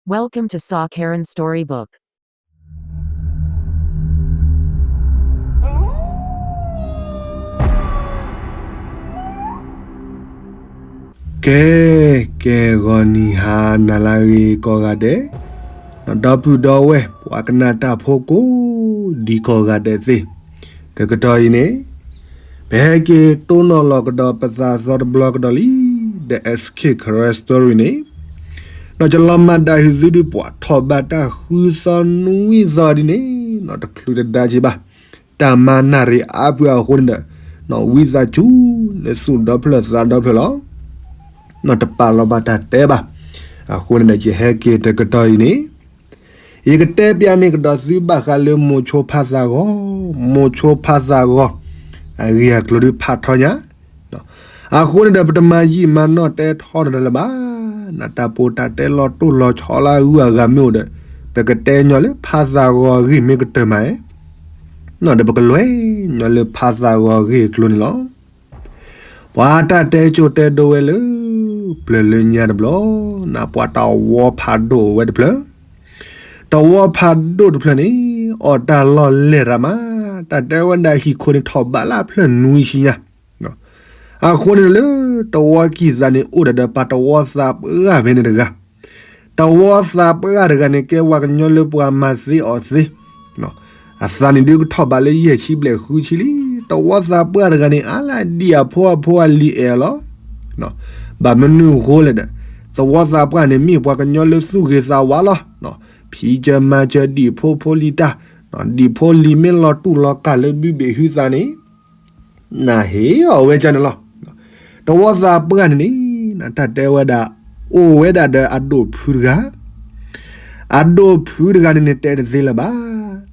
Welcome to Saw Karen Storybook. ကဲ, ကဲဂီၤနံၤဟါနၤလၢအဂ့ၤကိးဂၤဒဲး, ဒီပုၢ်ဒီဝဲၢ် ပှၤကနၣ်တၢ်ဖိကိးဒံကိးဂၤဒဲးသ့ၣ်, တကတီၢ်အံၤန့ၣ် ပဟဲက့ၤတိၢ်နီၣ်လီၤကဒီးပသးသီတဘျီကဒီးလံ, ဒီး S K Karen Story န့ၣ် နီၢ်ကလီၤမၤဒၣ်ဟုၣ်သုဒုးပှၤထီၣ်ဘးတၢ်ဃုသီနွံသီဒ်န့ၣ်, နီၢ်တချုးတဒါက့ၤဘၣ်, တၢ်မၤနၢ်ရံၣ်အါပှၤအဃိန့ၣ်ဒီး, နီၢ်ဝံသးစူၤ လၢသူၣ်ဒီဖျၢၣ်သးဒီဖျၢၣ်လီၤ. နီၢ်တပာ်လီၤဘၣ်တၢ်တဲဘၣ်. အဃိန့ၣ်ဒီး ယဟဲက့ၤတကတီၢ်အံၤန့ၣ် ယကတဲပျးန့ၢ်ကဒီးသုဘၣ်ဃးလၢမိၤဆိဖးသးဂီၤ, မိၤဆိဖးသးဂီၤ, အဂ့ၢ်အကျိၤဒုးဖးထီညါ အဃိန့ၣ်ဒီး ပတမၤယံာ်မၤနီၢ်တဲထီတၢ်လၢၤဘၣ်, နတၢ်ပီးတၢ်တဲလီၤတိၢ်လီၤဆီလၢအဂုၤအဂၤမ့ၢ်အိၣ်ဒီး, ပကတဲညီလၢဖးသးဂီၤအဂ့ၢ်မ့ၢ်ကတၢၢ်မး, နီၢ်ဒီးပကလဲၤညီလၢဖးသးဂီၤအဂ့ၢ်အကျိၤန့ၣ်လီၤ. ပှၤတၢ်တဲကၠိတဲဒိဝဲလၢ ပျၢၤလၢညါတဘျီ, နပှၤတဝီဖးဒိၣ်အိၣ်ဝဲတဖျၢၣ်, တဝီဖးဒိၣ်တဖျၢၣ်န့ၣ် အီၣ်တၢ်လီၢ်လဲၢ်ရၤမး, တၢ်တဲဝဲဒၣ်ဟံၣ်ခိၣ်န့ၣ်ထီၣ်ဘးလၢအဖျၢၣ်နွံဆံညါ, အဃိန့ၣ်လၢတဝီကံၢ်သးန့ၣ် အိၣ်ဒီးဒီးပှၤတဝီသးပှၢ်ဖဲန့ၣ်တဂၤ, တဝီသးပှၢ်တဂၤန့ၣ် ကဲပှၤကညီလၢပှၤမၤသ့အီၣ်သ့, အသးန့ၣ်ဒုးကထီၣ်ဘးလၢယဲၢ်ဆံဘျဲၣ်ဃုဆံလံ. တဝီသးပှၢ်တဂၤန့ၣ် အါလၢဒံၣ်အဖိအဖိအလံၤအဲၣ်လီၤ. ဘၣ်မနုၤအဃိလဲၣ်ဒီး, တဝီသးပှၢ်န့ၣ် မ့ၢ်ပှၤကညီလၢသူၣ်ဂ့ၤသးဝါလီၤ. ဖံးစၢၤမၤစၢၤဒံၣ်ဖိဖိလံၤတၢ်, ဒံၣ်ဖိလံၤမ့ၢ်လီၤတူၢ်လီၤကာ်လၢဘုဘ့ၣ်ဟုသးန့ၣ် နဟ့ၣ်အီၣ်ဝဲကန့ၣ်လီၤ. တဝီသးပှၢ်န့ၣ်န့ၣ် နတၢ်တဲဝဲဒၣ် အိၣ်ဝဲဒၣ်ဒီးအဒိၣ်ဖုတဂၤ, အဒိၣ်ဖုတဂၤန့ၣ်န့ၣ် တဲတသ့လၢၤဘၣ်,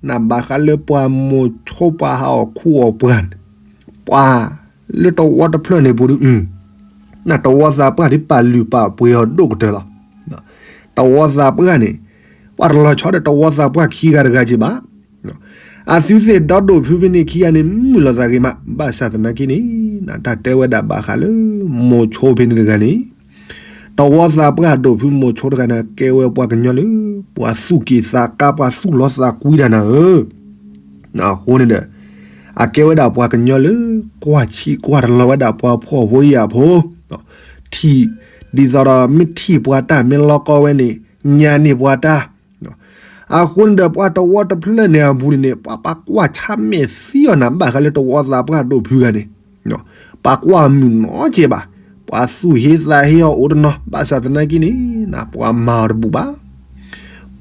နဘၣ်ဃးလၢပှၤမိၤဆိပှၤဟးအီၣ်ခူအီၣ်ပှၤန့ၣ်, ပှၤလၢတဝီတဖျၢၣ်န့ၣ်ပူၤဒုး, နတဝီသးပှၢ်ဒုးပာ်လုၢ်ပာ်ပှ့ၤအီၤဒိၣ်ကတၢၢ်လီၤ. တဝီသးပှၢ်န့ၣ် ပှၤတလီၤဆီဒီးတဝီသးပှၢ်ခံဂၤတဂၤက့ၤဘၣ် အသုသ့ၣ်ဒီဒိၣ်ဖုဖဲန့ၣ်ခံဂၤန့ၣ် မုာ်လိာ်သးဂ့ၤမး, ဘၣ်ဆၣ်သနာ်က့န့ၣ် နတၢ်တဲဝဲဒၣ်ဘၣ်ဃးလၢ မိၤဆိဖဲန့ၣ်တဂၤန့ၣ်, တဝီသးပှၢ်ဒိၣ်ဖုမိၤဆိတဂၤန့ၣ် ကဲဝဲပှၤကညီလၢ ပှၤသူၣ်က့ၣ်သးကါ ပှၤသူၣ်လီသးကွံတၢ်နၤဧၢ, အဃိန့ၣ်ဒီး အကဲဝဲဒၣ်ပှၤကညီလၢ ကွၢ်ဆံးကွၢ်တလီၤဝဲဒၣ်ပှၤဖှီၣ်ဖိယာ်ဖိ, ထံၣ်, ဒ်သိးဒီးမ့ၢ်ထံၣ်ပှၤတၢ်မ့ၢ်လီၤကီဝဲန့ၣ် ညါန့ၢ်ပှၤတၢ် အဃိန့ၣ်ဒီး ပှၤတဝီတဖျၢၣ်န့ၣ်အပူၤန့ၣ်န့ၣ် ပှၤပှၤကွၢ်ဆါမဲာ်သံအီၤနၤ ဘၣ်ဃးလၢတဝီသးပှၢ်ဒိၣ်ဖုဂၤန့ၣ်, ပှၤကွၢ်မုာ်နီတစဲးဘၣ်, ပှၤသူၣ်ဟ့သးဟ့အီၤအိၣ်တနီၤ ဘၣ်ဆၣ်သနာ်က့န့ၣ် နပှၤမၤအီၤတဘူၣ်ဘၣ်.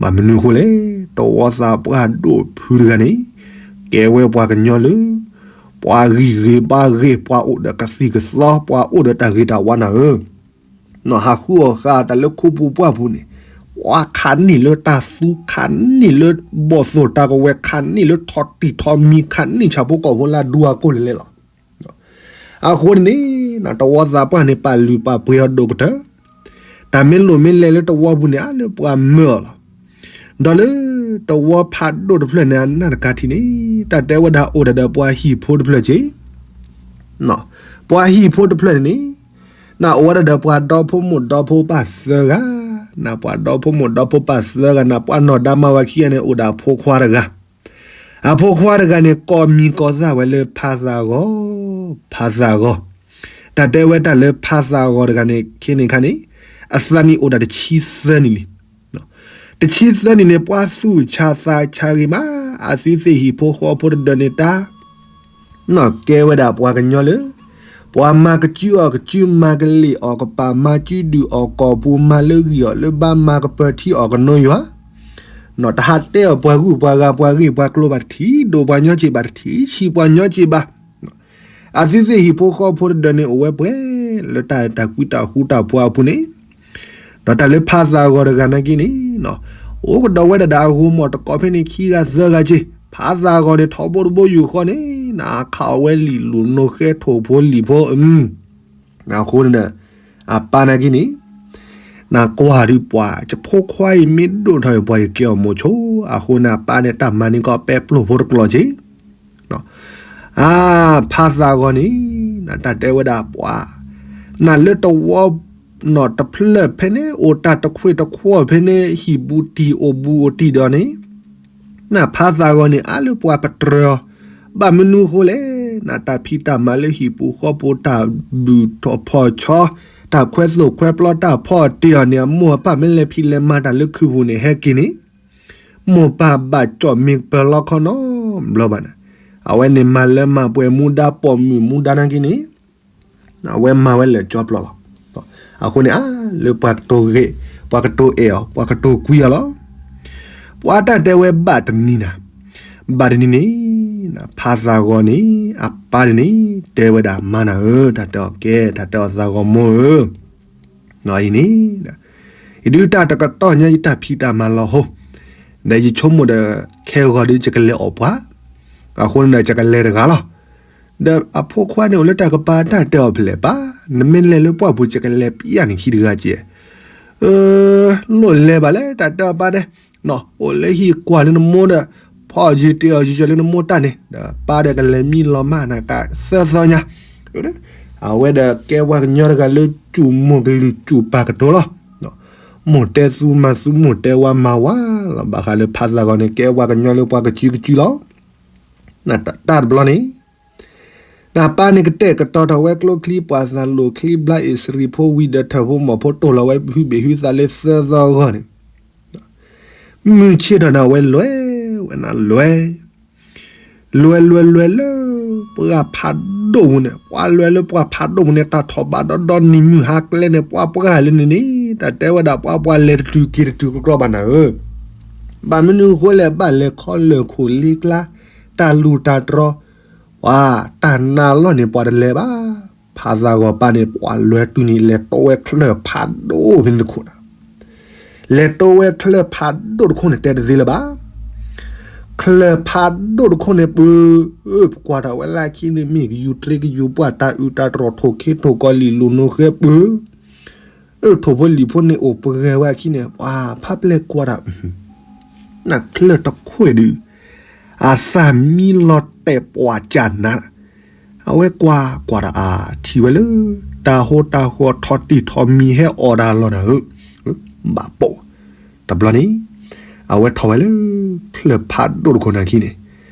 ဘၣ်မနုၤအဃိလဲၣ်, တဝီသးပှၢ်ဒိၣ်ဖုတဂၤန့ၣ် ကဲဝဲပှၤကညီလၢ ပှၤဂံၢ်ဂ့ၤဘါဂ့ၤ ပှၤအိၣ်ဒီးကသံၣ်ကသီ ပှၤအိၣ်ဒီးတၢ်ဂ့ၤတၢ်ဝါနၤဧၢ နီၢ်ဟးဃုအီၣ်ဃာ်တၢ်လၢခိပူၤပှၢ်ပူၤန့ၣ်, ပှၤခးန့ၢ်လၢတၢ်သူ ခးန့ၢ်လၢဘီၣ်သိၣ်တၢ်ကဝဲၤ ခးန့ၢ်လၢထီၣ်တံၢ်ထီၣ်မံၤ ခးန့ၢ်ဆၣ်ဖိကီၢ်ဖိလၢအဒူအကိၢ်လၢလဲၣ်လီၤ. အဃိန့ၣ်န့ၣ် တဝီသးပှၢ်န့ၣ် ပာ်လုၢ်ပာ်ပှ့ၤအီၤဒိၣ်ကတၢၢ်, တၢ်မ့ၢ်လိၣ်မ့ၢ်လဲၤလၢတဝီပူၤန့ၣ် အါလၢပှၤမၢအီၤလီၤ. ဒီးလၢတဝီဖးဒိၣ်တဖျၢၣ်န့ၣ် အနၢ်တကါထံၣ်န့ၣ် တၢ်တဲဝဲဒၣ်အိၣ်ဒီးဒီးပှၤဟံၣ်ဖိတဖျၢၣ်က့ၤ ပှၤဟံၣ်ဖိတဖျၢၣ်န့ၣ်န့ၣ်, နအိၣ်ဝဲဒၣ်ဒီးပှၤဒီဖိမိၢ်ဒီဖိပၢ်သၢဂၤ, နပှၤဒီဖိမိၢ်ဒီဖိပၢ်သၢဂၤ နပှၤနီၢ်ဒါမါဝၤခံဂၤန့ၣ် အိၣ်ဒီးအဖိခွါတဂၤ, အဖိခွါတဂၤန့ၣ် ကိးမံၤကိးသၣ်ဝဲလၢဖးသးဂီၤ, ဖးသးဂီၤ, တၢ်တဲဝဲတၢ်လၢဖးသးဂီၤတဂၤန့ၣ် ခဲန့ၣ်ခါန့ၣ်, အသးနံၣ်အိၣ်ဒၣ်တဆံသၢနံၣ်လံ တဆံသၢနံၣ်န့ၣ် ပှၤသူၣ်ဆါသးဆါဂ့ၤမး, အသုသ့ၣ်ဟံၣ်ဖိဃီဖိတဒၢးန့ၣ်တၢ်, နီၢ်ကဲဝဲဒၣ်ပှၤကညီလၢ ပှၤမၤကစုအီၣ်ကစု မၤကလ့ၣ်အီၣ်ကပၤ မၤစုဒုၣ်အီၣ်ကီၢ်ပူၤ မၤလၢဂံၢ်အီၣ်လၢဘါ မၤကပၢၤထံအီၣ်ကနိယွၤ, နီၢ်တဟးတဲအီၣ်ပှၤဂုၢ်ပှၤဂၤပှၤဂ့ၢ်ပှၤကျိၤဘၣ် တထံၣ်ဒိၣ်ပှၤညီစ့ၢ်ဘၣ် တထံၣ်ဆံးပှၤညီစ့ၢ်ဘၣ် အသုသ့ၣ်ဟံၣ်ဖိဃီဖိတဒၢးန့ၣ် အိၣ်ဝဲပှဲၤလၢတၢ်အဲၣ်တၢ်ကွံတၢ်ဃူတၢ်ဖိးအပူၤန့ၣ်, ဒီးတၢ်လၢဖးသးဂီၤတဂၤနာ်က့န့ၣ်, အိၣ်ကဒီးဝဲဒၣ်ဒီးအဂီၤမီၢ်တကိးဖဲန့ၣ်ခံဂၤသၢဂၤက့ၤ, ဖးသးဂီၤန့ၣ် ထီဘိတဘိယူၢ်ဃီန့ၣ် နခးအီၣ်ဝဲလံာ်လူၤနိဃဲထိၣ်ဖိလံာ်ဖိ, အဃိန့ၣ်ဒီး အပၢ်နာ်က့န့ၣ် နကွၢ်ဒုးပှၤ ယဖိခွါအံၤမ့ၢ်ဒိၣ်ထီၣ်အံၤ ပှၤယကဲအီၤမိၤဆိ, အဃိန့ၣ် အပၢ်န့ၣ် တၢ်မၤန့ၢ်ကီးပဲပျိၢ်ဖိတကျိၤက့ၤ, အါ, ဖးသးဂီၤန့ၣ် နတၢ်တဲဝဲဒၣ်ပှၤ, နလၢတဝီ နီၢ်တဖျၢၣ်ဖဲန့ၣ် အိၣ်တၢ်တခွ့ၣ်တခွီၣ်ဖဲန့ၣ် ဟံၣ်ဘူးတံၢ်အိၣ်ဘူးအိၣ်တံၢ်ဒီးန့ၣ် နဖးသးဂီၤန့ၣ် အါလၢပှၤပတြၢၤအီၤ, ဘၣ်မနုၤအဃိလဲၣ်, နတၢ်ဖံးတၢ်မၤလၢဟံၣ်ပူၤဃီပူၤ တၢ်ဘုၣ်ထီၣ်ဖီၣ်ဆီ, တၢ်ခွဲသိၣ်ခွဲပျီတၢ်ဖီၣ်တ့ၢ်အီၤန့ၣ် အမိၢ်အပၢ်မ့ၢ်လဲၤဖံးလဲၤမၤတၢ်လၢခုးပူၤန့ၣ် ဟဲက့ၤန့ၣ် မိၢ်ပၢ်ဘၣ်ကၠီၣ်မ့ၢ်ပၢၤလီခီနီတဘျီဘၣ်န့ၣ်, အဝဲန့ၣ်မၤလၢမၤပှဲၤမူဒါ ပိာ်မုၣ်မူဒါနာ်က့န့ၣ် အဝဲမၤဝဲလၢာ်ကၠီပျီလီၤ. အဃိန့ၣ် အါလၢပှၤကတိၤဂ့ၤ, ပှၤကတိၤအဲၣ်အီၤ, ပှၤကတိၤကွံအီၤလီၤ. ပှၤတၢ်တဲဝဲဘၣ်တနံၤနၤ, ဘၣ်တနံၤန့ၣ် ဖးသးဂီၤန့ၣ် အပၢ်န့ၣ်န့ၣ် တဲဝဲဒၣ် မါနၤဧၢ, တၢ်တဲအီၤကဲ, တၢ်တဲအီၤသးဂီၤမိၢ်ဧၢ အံၤန့ၣ်, ယဒုးတၢ်တကတီၢ်ညါ ယတၢ်ဖံးတၢ်မၤလီၤဟိ, ဒီးယဆိကမိၣ်ဒီး ခဲဂီၤဒုးယကလဲၤအီၣ်ပှၤ, အဃိန့ၣ်ဒီး ယကလဲၤတဂၤလီၤ. ဒီးအဖိခွါန့ၣ်အိၣ်လၢတၢ်ကပၤ တၢ်တဲအီၤဖဲလဲၣ်ပၢ်, နမ့ၢ်လဲၤလၢပှၢ်ပူၤ ယကလဲၤပျၢ်နခံတဂၤကဲ, လိၣ်လဲၤဘၣ်လဲၣ် တၢ်တဲအီၤပၢ်ဒဲး, အိၣ်လၢဟံၣ်ကွၢ်လၢနမိၢ်ဒီး ဖီၣ်ယုာ်တ့ၢ်အီၤယုာ်ကၠီလၢနမိၢ်တၢ်န့ၣ် ဒီးပၢ်ဒီးကလဲၤမံလီၤမၢ်နၤကသၢသီညါ, အဝဲဒီးကဲပှၤကညီတဂၤလၢစူၢ်မိၢ်ကလုၢ်စူၢ်ပၢ်ကတိၤလီၤ. မိၢ်တဲသူမၤသူ မိၢ်တဲဝါမၤဝါလီၤ. ဘၣ်ဃးလၢဖးသးဂီၤန့ၣ် ကဲပှၤကညီလၢပှၤကစုကစုလီၤ. တၢ်တဘျီန့ၣ် နပၢ်န့ၣ်ကတဲာ်ကတီၤထီၣ်ဝဲကျိချံ ပှၤသးလိာ်ချံဘျါအ့ၣ်စရံဖိဝံၤဒီးထၢၣ်ဖိမီၢ်ဖိတိၢ်လီၤဝဲဟုဘ့ၣ်ဟုသးလၢသၢသီအဂီၢ်န့ၣ် မုၢ်ဆ့ၣ်ထီၣ်န့ၣ် အဝဲလဲၤဝဲနၤလဲၤ, လဲၤလဲၤလဲၤလၢ ပှၢ်ဖးဒိၣ်ပူၤန့ၣ်, ပှၤလဲၤလၢပှၢ်ဖးဒိၣ်ပူၤန့ၣ် တၢ်ထီၣ်ဘးဒီဒီနံၤမုၢ်ဟါကျဲန့ၣ် ပှၢ်ပှၢ်လၢန့ၣ်န့ၣ် တၢ်တဲဝဲဒၣ် ပှၢ်ပှၢ်လဲၤတတုၤက့ၤတတုၤကကြီဘၣ်နၤဧၢ, ဘၣ်မနုၤအဃိလဲၣ် ဘၣ်လဲၤခီလၢၢ်ခိၣ်လ့ကျါ, တၢ်လူၢ်တၢ်တြီၤ, ပှၤတၢ်နါလီၢ်န့ၣ် ပှၤတလဲၤဘၣ်. ဖးသးဂီၤပၢ်န့ၣ် ပှၤလဲၤတုၤန့ၣ် လဲၤတိဝဲချၢၣ်ဖးဒိၣ်ဖဲန့ၣ်တခိၣ်န့ၣ်, လဲၤတိဝဲချၢၣ်ဖးဒိၣ်တခိၣ်န့ၣ် တဲတသ့လၢၤဘၣ်. ချၢၣ်ဖးဒိၣ်တခိၣ်န့ၣ် ပှၤ, ပကွၢ်ထီၣ်ဝဲလၢခံန့ၣ် မ့ၢ်ကယူၤတြ့ကယူၤပှၢ် တၢ်အုးတၢ်တြီၤ ထိၣ်ခ့ထိၣ်ကီလံာ် လိၤနိဃဲပှၤ, ထိၣ်ဖိလံာ်ဖိန့ၣ် အိၣ်ပှဲၤဝဲအခံန့ၣ် ပှၤဖးပျဲၢ်ကွၢ်တၢ် နချၢၣ်တခွဲၣ်ဒုး အသးမံလီၤတဲာ်ပှၤကနၤ, အဝဲကွၢ်ကွၢ်တၢ်အါ ထံၣ်ဝဲလၢ တၢ်ဟိတၢ်ဃီထီၣ်တံၢ်ထီၣ်မံၤဟဲအီၣ်တၢ်လီၤနၤဧၢ, ဘၣ်ပိာ်, တဘျီန့ၣ် အဝဲထီၣ်ဝဲလၢ ချၢၣ်ဖးဒိၣ်တခိၣ်န့ၣ်အခံန့ၣ်,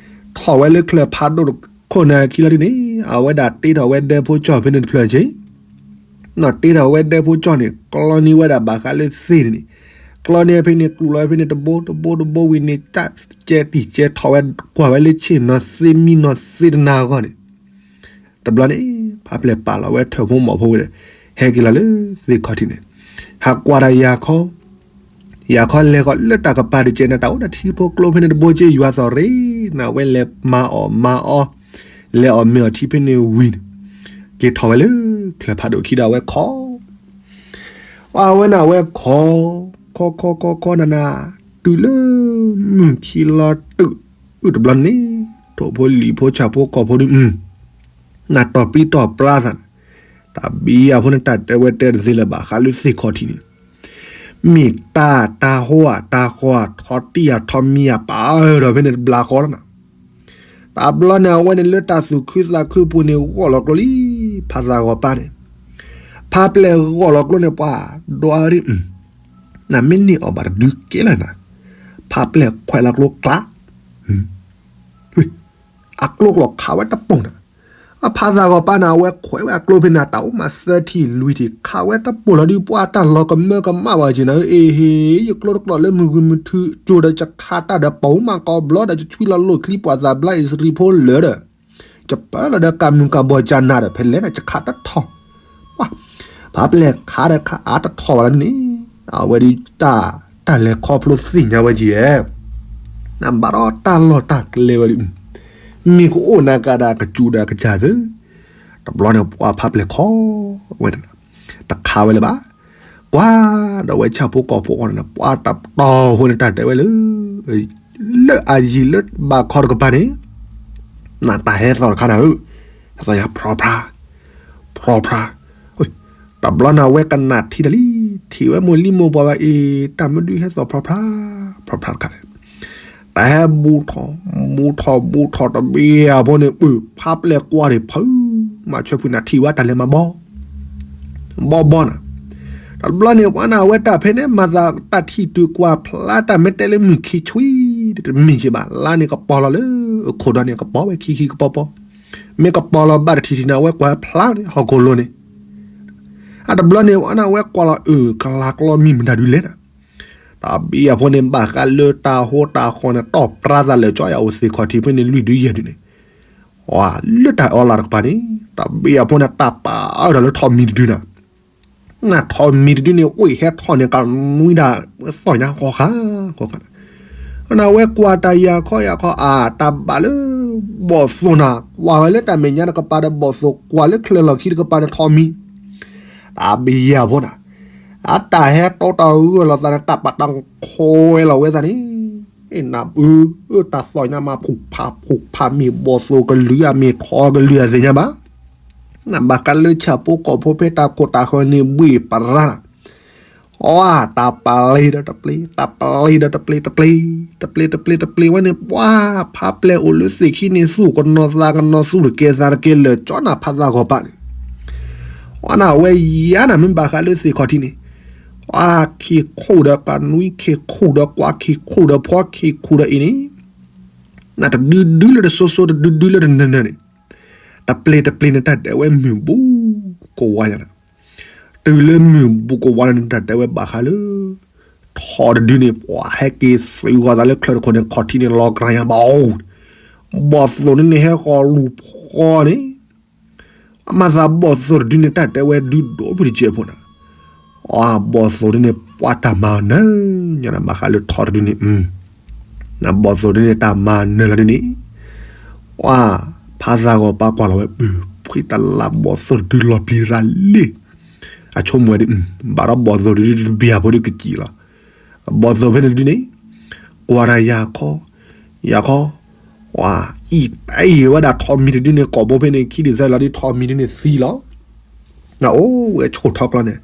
ထီၣ်ဝဲလၢချၢၣ်ဖးဒိၣ်တခိၣ်န့ၣ်အခံလီၤဒ်န့ၣ် အဝဲဒၣ်တ့ထီၣ်ဝဲဒၢဖိကၠီၣ်ဖဲန့ၣ်တဖျၢၣ်က့ နီၢ်တ့ထီၣ်ဝဲဒၢဖိကၠီၣ်န့ၣ် ကျီန့ၢ်ဝဲဒၣ်ဘၣ်ဃးလၢသ့ၣ်န့ၣ်, ကျီန့ၢ်ဖဲန့ၣ် ကျူၣ်လီၤဖဲန့ၣ်တဘိတဘိတဘိဝံၤန့ၣ် ကဲတံၢ်ကဲထီၣ်ဝဲ ကွၢ်ဝဲလၢဆ့ၣ်နီၤသ့မံနီၤသ့တနၤအဂီၢ်န့ၣ်, တဘျီန့ၣ် ဖးပျဲၢ်ပာ်လီၤဝဲထၢၣ်ဖိမီၢ်ဖိဒီး ဟဲက့ၤလီၤလၢသ့ၣ်ခီၣ်ထံးန့ၣ်, ဟးကွၢ်ဒီးယၤခီ ယၤခီလဲၤဃီၤလၢတၢ်ကပၤတကဲန့ၣ် တၢ်အိၣ်ဒီးထံဖိကျိဖဲန့ၣ်တဘိက့ ယွၤသီၣ်ရ့ နဝဲလဲၤမၤအီၣ်မၤအီ, လဲၤအီၣ်မ့ၤအီၣ်ထံဖဲန့ၣ်ဝံၤန့ၣ်, က့ၤထီၣ်ဝဲလၢ ချၢၣ်ဖးဒိၣ်ခံဒီးအဝဲခီ, အဝဲန့ၣ်အဝဲခီ, ခီခီခီခီနၤနၤ, တုၤလၢ မုၢ်ခံလီၤတုၤ, အုၣ်တဘျီန့ၣ်, ထိၣ်ဖိလံၣ်ဖိဆၣ်ဖိကီၢ်ဖိဒုး နတီၢ်ပံတီၢ်ပြါသးန့ၣ်, တၢ်ဘံယၤဖိန့ၣ် တၢ်တဲဝဲတဲတသ့လၢၤဘၣ်ဃးလၢသ့ၣ်ခီၣ်ထံးန့ၣ်, မ့ၢ်တၢ်တၢ်ဟိဧါတၢ်ဃီဧါ ထီၣ်တံၢ်ဧါထီၣ်မံၤဧါ ပာ်ဒီးဖဲန့ၣ်တဘျါဃီလီၤနၤ, တဘျီန့ၣ် အဝဲန့ၣ်လၢတၢ်သူၣ်ခုသးခုပူၤန့ၣ် ဂီၢ်လီၤကျိလံ, ဖးသးဂီၤပၢ်န့ၣ်, ဖးပျဲၢ်ဂီၢ်လီၤကျိန့ၣ် ပှၤဒွးရံၣ်, နမ့ၢ်န့ၢ်အီၤဘၣ်တဒုကဲလၢၤနၤ, ဖးပျဲၢ်ခွဲးလီၤကျိကျါ အကျိလီၤခးဝဲတပိာ်နၤ, အဖးသးဂီၤပၢ်န့ၣ် အဝဲခွဲးဝဲအကျိဖဲန့ၣ် တၢ်အိၣ်မးသၢထံၣ်လွံၢ်ထံၣ် ခးဝဲတပိာ်လီၤဒုး ပှၤတၢ်လီၤကမၢကမၣ်ဘၣ်က့ၤနၤဧၢ, အ့ဟ့, ယကျိတကျိာ်လၢမုၢ်ဂုၢ်မုၢ်ထူး ကၠိဒီးယခးတၢ်ဒီးပိာ်မးကီဘျီဒီး ယဆွံလီၤလိၣ်ချံပှၤသးဘျါအ့ၣ်စရံဖိလၢာ်ဒီး ယပၢလီၤဒီးကးမုၢ်ကးဘီကနၤဒီး ဖဲလဲၣ်ဒီးယခးတထီၣ်, ပှၤ, ဖးပျဲၢ်ခးဒီးခးအါတထီၣ်ဘၣ်လီၤန့ၣ်, အဝဲဒုးတၢ်, တၢ်လဲၤခီဖျိသ့ၣ်ညါဝဲကဲ, နဘၣ်ဒီးတၢ်လီၢ်တၢ်ကျဲဝဲဒုး, မ့ၢ်ကအိၣ်နၤကးဒၣ်ကစူၤဒီးကစၢ်သၢ, တဘျီန့ၣ်ပှၤဖးပျဲၢ်ခီဝဲ, တခးဝဲလၢၤဘၣ်, ကွၢ်ဒီးဝဲဆၣ်ဖိကီၢ်ဖိအီၤန့ၣ် ပှၤတတီၤဖိန့ၣ်တၢ်တဲဝဲလၢ လၢအယံၤလၢဘၣ်ခီတကပၤန့ၣ်, နတၢ်ဟဲသီၣ်တခါနၤဧၢ, ဟဲသီၣ်ညါဖြီဖြါ, ဖြီဖြါ, တဘျီန့ၣ်အဝဲကနၣ်ထံတၢ်လံ, ထံၣ်ဝဲမိၢ်လံမိၢ်ပှၢ်ဝဲအံၤ တၢ်မနုၤဟဲသီၣ်ဖြီဖြါ, ဖြီဖြါတခါလဲၣ်, တၢ်ဟဲဘူးထီၣ်, ဘူးထီၣ်ဘူးထီၣ်တဘ့ၣ်အဖိန့ၣ် ပုၢ်ဖးပျဲၢ်ကွၢ်ဒံးဖုး, မၤဆွဲဖုးနၤထံၣ်ဝဲတၢ်လဲၤမၤဘီ ဘီဘီနၤ, တဘျီန့ၣ် ပှၤနၢ်ဝဲတၢ်ဖဲန့ၣ် မၤသးတၢ်ထံၣ်တုၤကွၢ်ဖျါတၢ်မ့ၢ်တဲလၢမုၢ်ခံဆွံ တမ့ၢ်က့ၤဘၣ် လါန့ၣ်ကပီၤလီၤလၢ အခိၣ်ဒီးန့ၣ် ကပီၤဝဲခံခံကပီၤပီၤ, မ့ၢ်ကပီၤလီၤဘၣ်တထံၣ်ထံၣ်န့ၣ် အဝဲကွၢ်ဖျါန့ၣ် ဟီၣ်ခိၣ်လိၤန့ၣ်, အတဘျီန့ၣ် ပှၤနၢ်ဝဲကွၢ်လီၤ အၢ ကလၤကျီမံၤမတၤဒုလဲၣ်နၤ, တၢ်ဘံယၤဖိန့ၣ် ဘၣ်ဃးလၢတၢ်ဟိတၢ်ဃီန့ၣ် တီၢ်ပြါသးလၢာ်ကၠီယၤအိၣ်သ့ၣ်ခီၣ်ထံးဖဲန့ၣ် လွံၢ်ဒုယဲၢ်ဒုန့ၣ် လၢတၢ်အီလၢ်တကပၤန့ၣ် တၢ်ဘံယၤဖိန့ၣ် တၢ်ပာ်အၢၣ်ဒီးလၢထိးမံၤတဒုနၤ, နထိးမံၤတဒုန့ၣ် အိၣ်ဟဲထီၣ်န့ၣ် ကနွံဒၣ် သီၣ်ညါဃီဃာ်ဃီဃာ်, နဝဲကွၢ်တၢ်ယၤခီယၤခီ အါ တၢ်ဘၣ်လၢ ဘီၣ်သိၣ်နၤ ကွၢ်ဝဲလၢတၢ်မဲာ်ညါတကပၤဒီးဘီၣ်သိၣ် ကွၢ်လၢချၢၣ်လီၢ်ခံတကပၤဒီးထိးမံၤ, တၢ်ဘံယၤဖိနၤ အတၢ်ဟဲတီတၢ်ဂၢၢ်လီၤသးန့ၣ် တၢ်ပာ်တၢ်ခွဲးလီၤဝဲသးန့ၣ်, နၢ်ပၢၢ် တၢ်သီၣ်ညါမး ဖူးဖးဖူးဖး မ့ၢ်ဘီၣ်သိၣ်ကလုာ်ဧါ မ့ၢ်ထိးကလုာ်ဧါသ့ၣ်ညါဘၣ်, နဘၣ်ဃးလၢဆၣ်ဖိကီၢ်ဖိဖဲတၢ်ကိၢ်တၢ်ဂီၤန့ၣ် ဘှ့ၣ်ပရၣ် အတၢ်ပျ့ၤဒီးတပျ့ၤ တၢ်ပျ့ၤဒီးတပျ့ၤ တပျ့ၤ တပျ့ၤ တပျ့ၤ တပျ့ၤဝဲန့ၣ် ပှၤဖးပျဲၢ်အိၣ်လၢသ့ၣ်ခံန့ၣ် သူၣ်ကနီၤသးကနီၤ သူၣ်တကဲသးတကဲ လၢာ်ကၠီနၤ ဖးသးဂီၤပၢ်န့ၣ်, အနဝဲယါနၤ မ့ၢ်ဘၣ်ဃးလၢသ့ၣ်ခီၣ်ထံးန့ၣ်, ပှၤခံခိၣ်ဒီးကနွံ ခံခိၣ်ဒီးကွၢ် ခံခိၣ်ဒီးဖီ ခံခိၣ်ဒီးအံၤန့ၣ်, နတဒုဒုလၢတစိၤစိၤ တဒုဒုလၢတနၢၤနၢၤန့ၣ်, တပျ့ၤတပျ့ၤန့ၣ် တၢ်ဒဲးဝဲမုၢ်ဘူးကဝါယၤနၤ တုၤလၢမုၢ်ဘူးကဝါန့ၣ် တၢ်ဒဲးဝဲဘၣ်ဃးလၢ ထိးတဒုန့ၣ် ပှၤဟဲက့ၤသုးဂီၤသးလၢချၢၣ်တခိၣ်န့ၣ် ခီၣ်ထံးန့ၣ် လီၤကြၢ်ညါဘၣ်အိၣ်, ဘီၣ်သိၣ်န့ၣ်န့ၣ် ဟဲဃီၤလူၤဖီန့ၣ်, အမၤသးဘီၣ်သိၣ်တဒုန့ၣ် တၢ်ဒဲးဝဲဒုးဒိၣ်ဖုတကဲးဖိနၤ, အဘီၣ်သိၣ်ဒုန့ၣ် ပှၤတၢ်မၤနၢၤညါနၤ ဘၣ်ဃးလၢထိးတဒုန့ၣ်, နဘီၣ်သိၣ်ဒုန့ၣ် တၢ်မၤနၢၤလီၤဒုန့ၣ်, ပှၤဖးသးဂီၤပၢ်ကွၢ်လီၤဝဲ ပၢၢ်ဖှံတလးဘီၣ်သိၣ်တဒုလီၤပျံၤရၤလံ, အဆိကမိၣ်ဝဲဒုး ဘၣ်ဒီးဘီၣ်သိၣ်တဒုတဘ့ၣ်အဖိဒုကစံၣ်လီၤ, ဘီၣ်သိၣ်ဖဲန့ၣ်တဒုန့ၣ်, ကွၢ်တၢ်ယၤခီ, ယၤခီ, အံၤတၢ်အံၤဝဲဒၣ်ထိးမံၤတဒုန့ၣ် ကိာ်ဘိဖဲန့ၣ် ခံဒုးသၢလီၤဒုး ထိးမံၤဒုန့ၣ်သံလီၤ, နအိၣ်ဝဲဆိၣ်ထီၣ်ကျီန့ၣ်,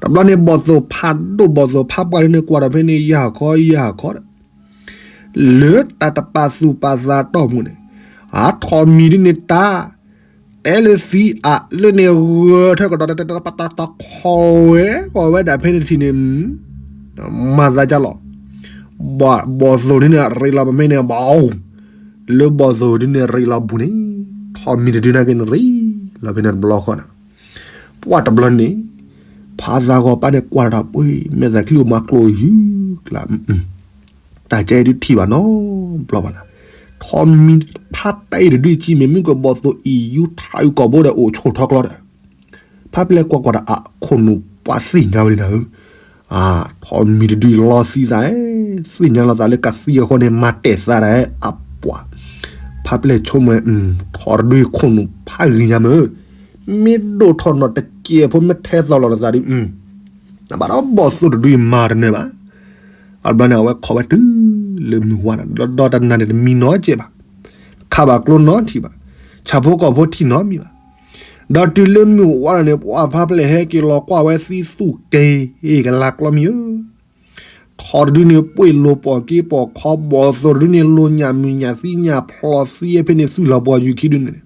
တဘျီန့ၣ် ဘီၣ်သိၣ်ဖးဒိၣ်ဘီၣ်သိၣ်ဖးပှၢ်ဒုန့ၣ် ကွၢ်ဒီးဖဲန့ၣ် ယၤခီယၤခီဒီး လၢတၢ်တပာ်သူၣ်ပာ်သးတီၢ်ပူၤန့ၣ်, အထိးမံၤဒုန့ၣ်တၢ်, တဲလၢသံအလၢန့ၣ်ဂၢၢ်ထၢကဒီး တၢ်ပာ်တၢ်တခီဝဲ ကီၢ်ဝဲဒၣ်ဖဲန့ၣ်တထံၣ်န့ၣ်, မၤသးကၢ်လီၤ, ဘီၣ်သိၣ်ဒုန့ၣ် ရ့လီၤပမဲန့ၣ် ဘီၣ်, လၢဘီၣ်သိၣ်ဒုန့ၣ်ရ့လီၤဘူးန့ၣ်, ထိးမံၤတဒုန့ၣ်က့န့ၣ်ရ့လီၤဖဲန့ၣ်တဘျီဃီနၤ ပှၤတဘျီန့ၣ်, ဖးသးဂီၤပၢ်န့ၣ်ကွၢ်တၢ်ပှ့ၤ မဲာ်သးချံအိၣ်မၤကျိၤယုၢ်ကျါ, တၢ်ကဲဒုးထံၣ်ဘၣ်နီတဘျီဘၣ်နၤ, ထိးမံၤဖးတၢ်အံၤတဒုအံၤ မ့ၢ်မုၢ်ကဘီၣ်သိၣ်အံၤယူထးအုးကိာ်ဘိဒီးအိၣ်ဆိၣ်ထီၣ်ကျီဒီး, ဖးပျဲၢ်ကွၢ်ကွၢ်ဒီးအခိၣ်နူာ်ပှၤသ့ၣ်ညါဝဲဒၣ်ဧၢ, ထိးမံၤတဒုလီသံသး, သ့ၣ်ညါလီၤသးလၢကသံအဃိန့ၣ် မၤတဲာ်သးဒၣ်အပှၤ, ဖးပျဲၢ်ဆိကမိၣ်, ထိးတဒုအံၤခိၣ်နူာ်ဖးဂ့ၤညါမ့ၢ်, မ့ၢ်ဒိၣ်ထီၣ်နီၢ်တစဲးဖိမ့ၢ်ထဲသိးလီၤနသးဒုး, နဘၣ်ဒီးဘီၣ်သိၣ်တဒုအံၤမၤတနၢၤဘၣ်, အဘျီန့ၣ် အဝဲခိးဝဲတုၤလၢမုၢ်ဝါနၤ ဒီးဒီးတနၤန့ၣ်တမံနီတစဲးဘၣ်, ခးဘၣ်ကျိနီတထံၣ်ဘၣ်, ဆၣ်ဖိကီၢ်ဖိထံၣ်နီတမံၤဘၣ်, ဒီးတုၤလၢမုၢ်ဝါနၤန့ၣ် ပှၤဖးပျဲၢ်ဟဲက့ၤလီၤကွၢ်ဝဲသံသူၣ်က့ၤ ကလၤကျီမံၤဧၢ ထိးတဒုန့ၣ် ပှ့ၤလိာ်ပိာ်က့ၤပိာ်ခီ ဘီၣ်သိၣ်တဒုန့ၣ် လိာ်ညၣ်မုၢ်ညၣ်သံညၣ်ဖျိးသံဖဲန့ၣ် သွံၣ်လီၤပှီၢ်ယူၤခံဒုန့ၣ်,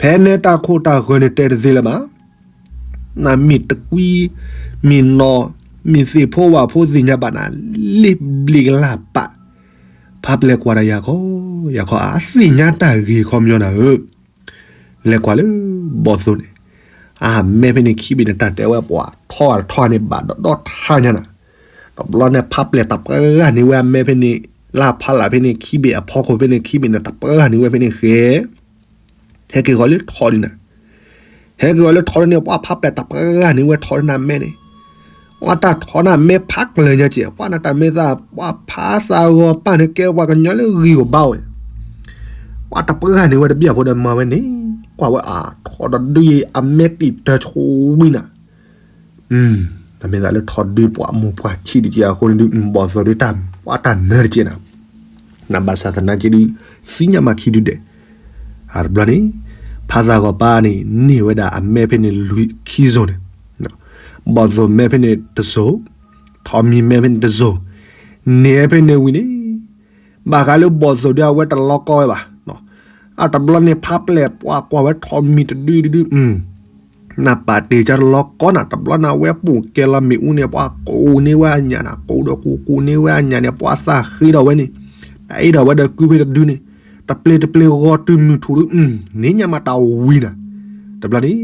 ဖဲန့ၣ်တၢ်ခိၣ်တၢ်ဃၢၤန့ၣ်တဲတသ့လၢၤဘၣ်, နမ့ၢ်တကွံ, မ့ၢ်နီၢ်, မ့ၢ်သ့ၣ်ဖိဝၣ်ဖိသ့ၣ်ညါဘၣ်နၤ, လ့ၣ်ဘျံးကလၢ်ပာ်, ဖးပျဲၢ်ကွၢ်ဒီးယၤခီ, ယၤခီအသ့ၣ်ညါတၢ်ဂ့ၤခီပညီနၤဧၢ လဲၤကွၢ်လၢဘီၣ်သိၣ်န့ၣ်, အမဲဖဲန့ၣ်ခံဘ့ၣ်န့ၣ် တၢ်တဲဝဲပှၤထီၣ်ထီၣ်န့ၣ်ဘၣ်ဒီးဒီထါညါနၤ, တဘျီန့ၣ်ဖးပျဲၢ်တပှၢ်ဂၤန့ၣ်ဝဲအမဲဖဲန့ၣ်, လၢဖးလၢ်ဖဲန့ၣ်ခံဘ့ၣ်အဖီခိၣ်ဖဲန့ၣ်ခံဘ့ၣ်န့ၣ် တပှၢ်ဂၤန့ၣ်ဝဲဖဲန့ၣ်ဃဲ, ဟဲက့ၤဃီၤလၢထိးဒုနၤ, ဟဲက့ၤဃီၤလၢထိးဒုန့ၣ် ပှၤဖးပျဲၢ်တပှၢ်ဂၤန့ၣ်ဝဲထိးဒုနၤမဲန့ၣ်, ပှၤတၢ်ထိးနၤမဲဖးကျၢၤညါကဲး ပှၤနတၢ်မဲသး ပှၤဖးသးဂီၤပၢ်န့ၣ်ကဲပှၤကညီလၢဂံၢ်ဂီၢ်ဘါဝဲ ပှၤတပှၢ်ဂၤန့ၣ်ဝဲတဘျီဖိဒီးမၤဝဲန့ၣ်, ကွၢ်ဝဲအါ ထိးတဒုအံၤအမဲတံာ်တၢ်ဆိဝံနၤ, တၢ်မ့ၢ်သးလၢထိးတဒုပှၤမိၢ်ပှၤဆံးတက့ၢ်အဃိန့ၣ်ဒုး ဘီၣ်သိၣ်ဒုတၢ်ပှၤတၢ်နၢၤတက့ၢ်နၤ, နဘၣ်ဆၣ်သနာ်က့ဒုး သ့ၣ်ညါမးခံဒုဒဲး, အတဘျီန့ၣ်, ဖးသးဂီၤပၢ်န့ၣ် န့ၢ်ဝဲဒၣ်အမဲဖဲန့ၣ်လွံၢ်ခံစိၤန့ၣ်, ဘီၣ်သိၣ်မဲဖဲန့ၣ်တစိၤ, ထိးမံၤမဲဖဲန့ၣ်တစိၤ, န့ၢ်ဖဲန့ၣ်ဝံၤန့ၣ်, ဘၣ်ဃးလၢဘီၣ်သိၣ်ဒုအဝဲတလီကီဝဲဘၣ်, အတဘျီန့ၣ်ဖးပျဲၢ်ပှၤကွၢ်ဝဲထိးမံၤတဒုတဒု, နပာ်တ့ၢ်ကၢတလီၤကီနၤ တဘျီန့ၣ် အဝဲပူၤကဲလီၤမ့ၣ်အူန့ၣ် ပှၤကိးန့ၢ်ဝဲအညၣ်နၤ ကိးဒီးကိးကိးန့ၢ်ဝဲအညၣ်န့ၣ် ပှၤသးဃ့ဒီးဝဲန့ၣ် တၢ်အ့ၣ်ဒီးဝဲဒီးကုဖဲတဒုန့ၣ် တပျ့ၤတပျ့ၤဂီၤတုၤမုၢ်ထူၣ်ဒု န့ၣ်ညါမးတၢ်ဝံၤနၤ တဘျီန့ၣ်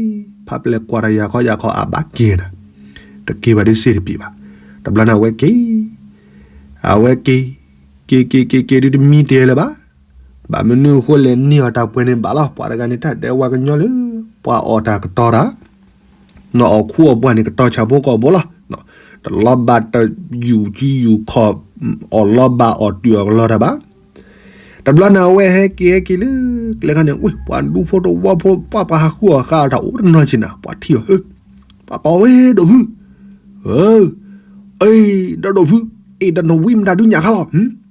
ဖးပလဲၤကွၢ်တၢ်ယၤခီယၤခီအဘၣ်က့ၤနၤ တက့ၤဘၣ်ဒ်စ့ၢ်တပံၤဘၣ် တဘျီန့ၣ်အဝဲက့ၤ အဝဲက့ၤ က့ၤက့ၤက့ၤက့ၤဒုတမံတဲလၢၤဘၣ် ဘၣ်မနုၤအဃိလဲၣ်န့ၢ်အီၤတၢ်ပှဲၤန့ၣ်ဘၣ်လီၤ ပှၤတဂၤန့ၣ် တၢ်ဒဲဝဲကညီလၢ ပှၤအီၣ်တၢ်ကတီၤတၢ် နီၢ်အီၣ်ခူအီၣ်ပှၢ်န့ၣ် ကတီၤဆၣ်ဖိကီၢ်ဖိလီၤ တလီၤဘၣ်တယူၣ်ကံယူၣ်ခီၣ် အီၣ်လီၤဘၣ်အီၣ်တုၤအီၣ်ကလီတၢ်ဘၣ် တဘျီန့ၣ်အဝဲဟဲက့ၤဟဲက့ၤလၢ ကျဲခါန့ၣ် ဝ့ၢ်ပှၤဒူဖိတဝီဖိ ပှၤပှၤဟးဃုအီၣ်ဃာ်အီၣ်တၢ်အိၣ်တနီၤက့ၤနၤ ပှၤထံၣ်အီၤ ဟၢ ပှၤကိးဝဲဒိၣ်ဖု အ အံၤ ဒီးဒိၣ်ဖု အ့ၣ်ဒီးနဝံမတၤဒုညၣ်ခါလီၤ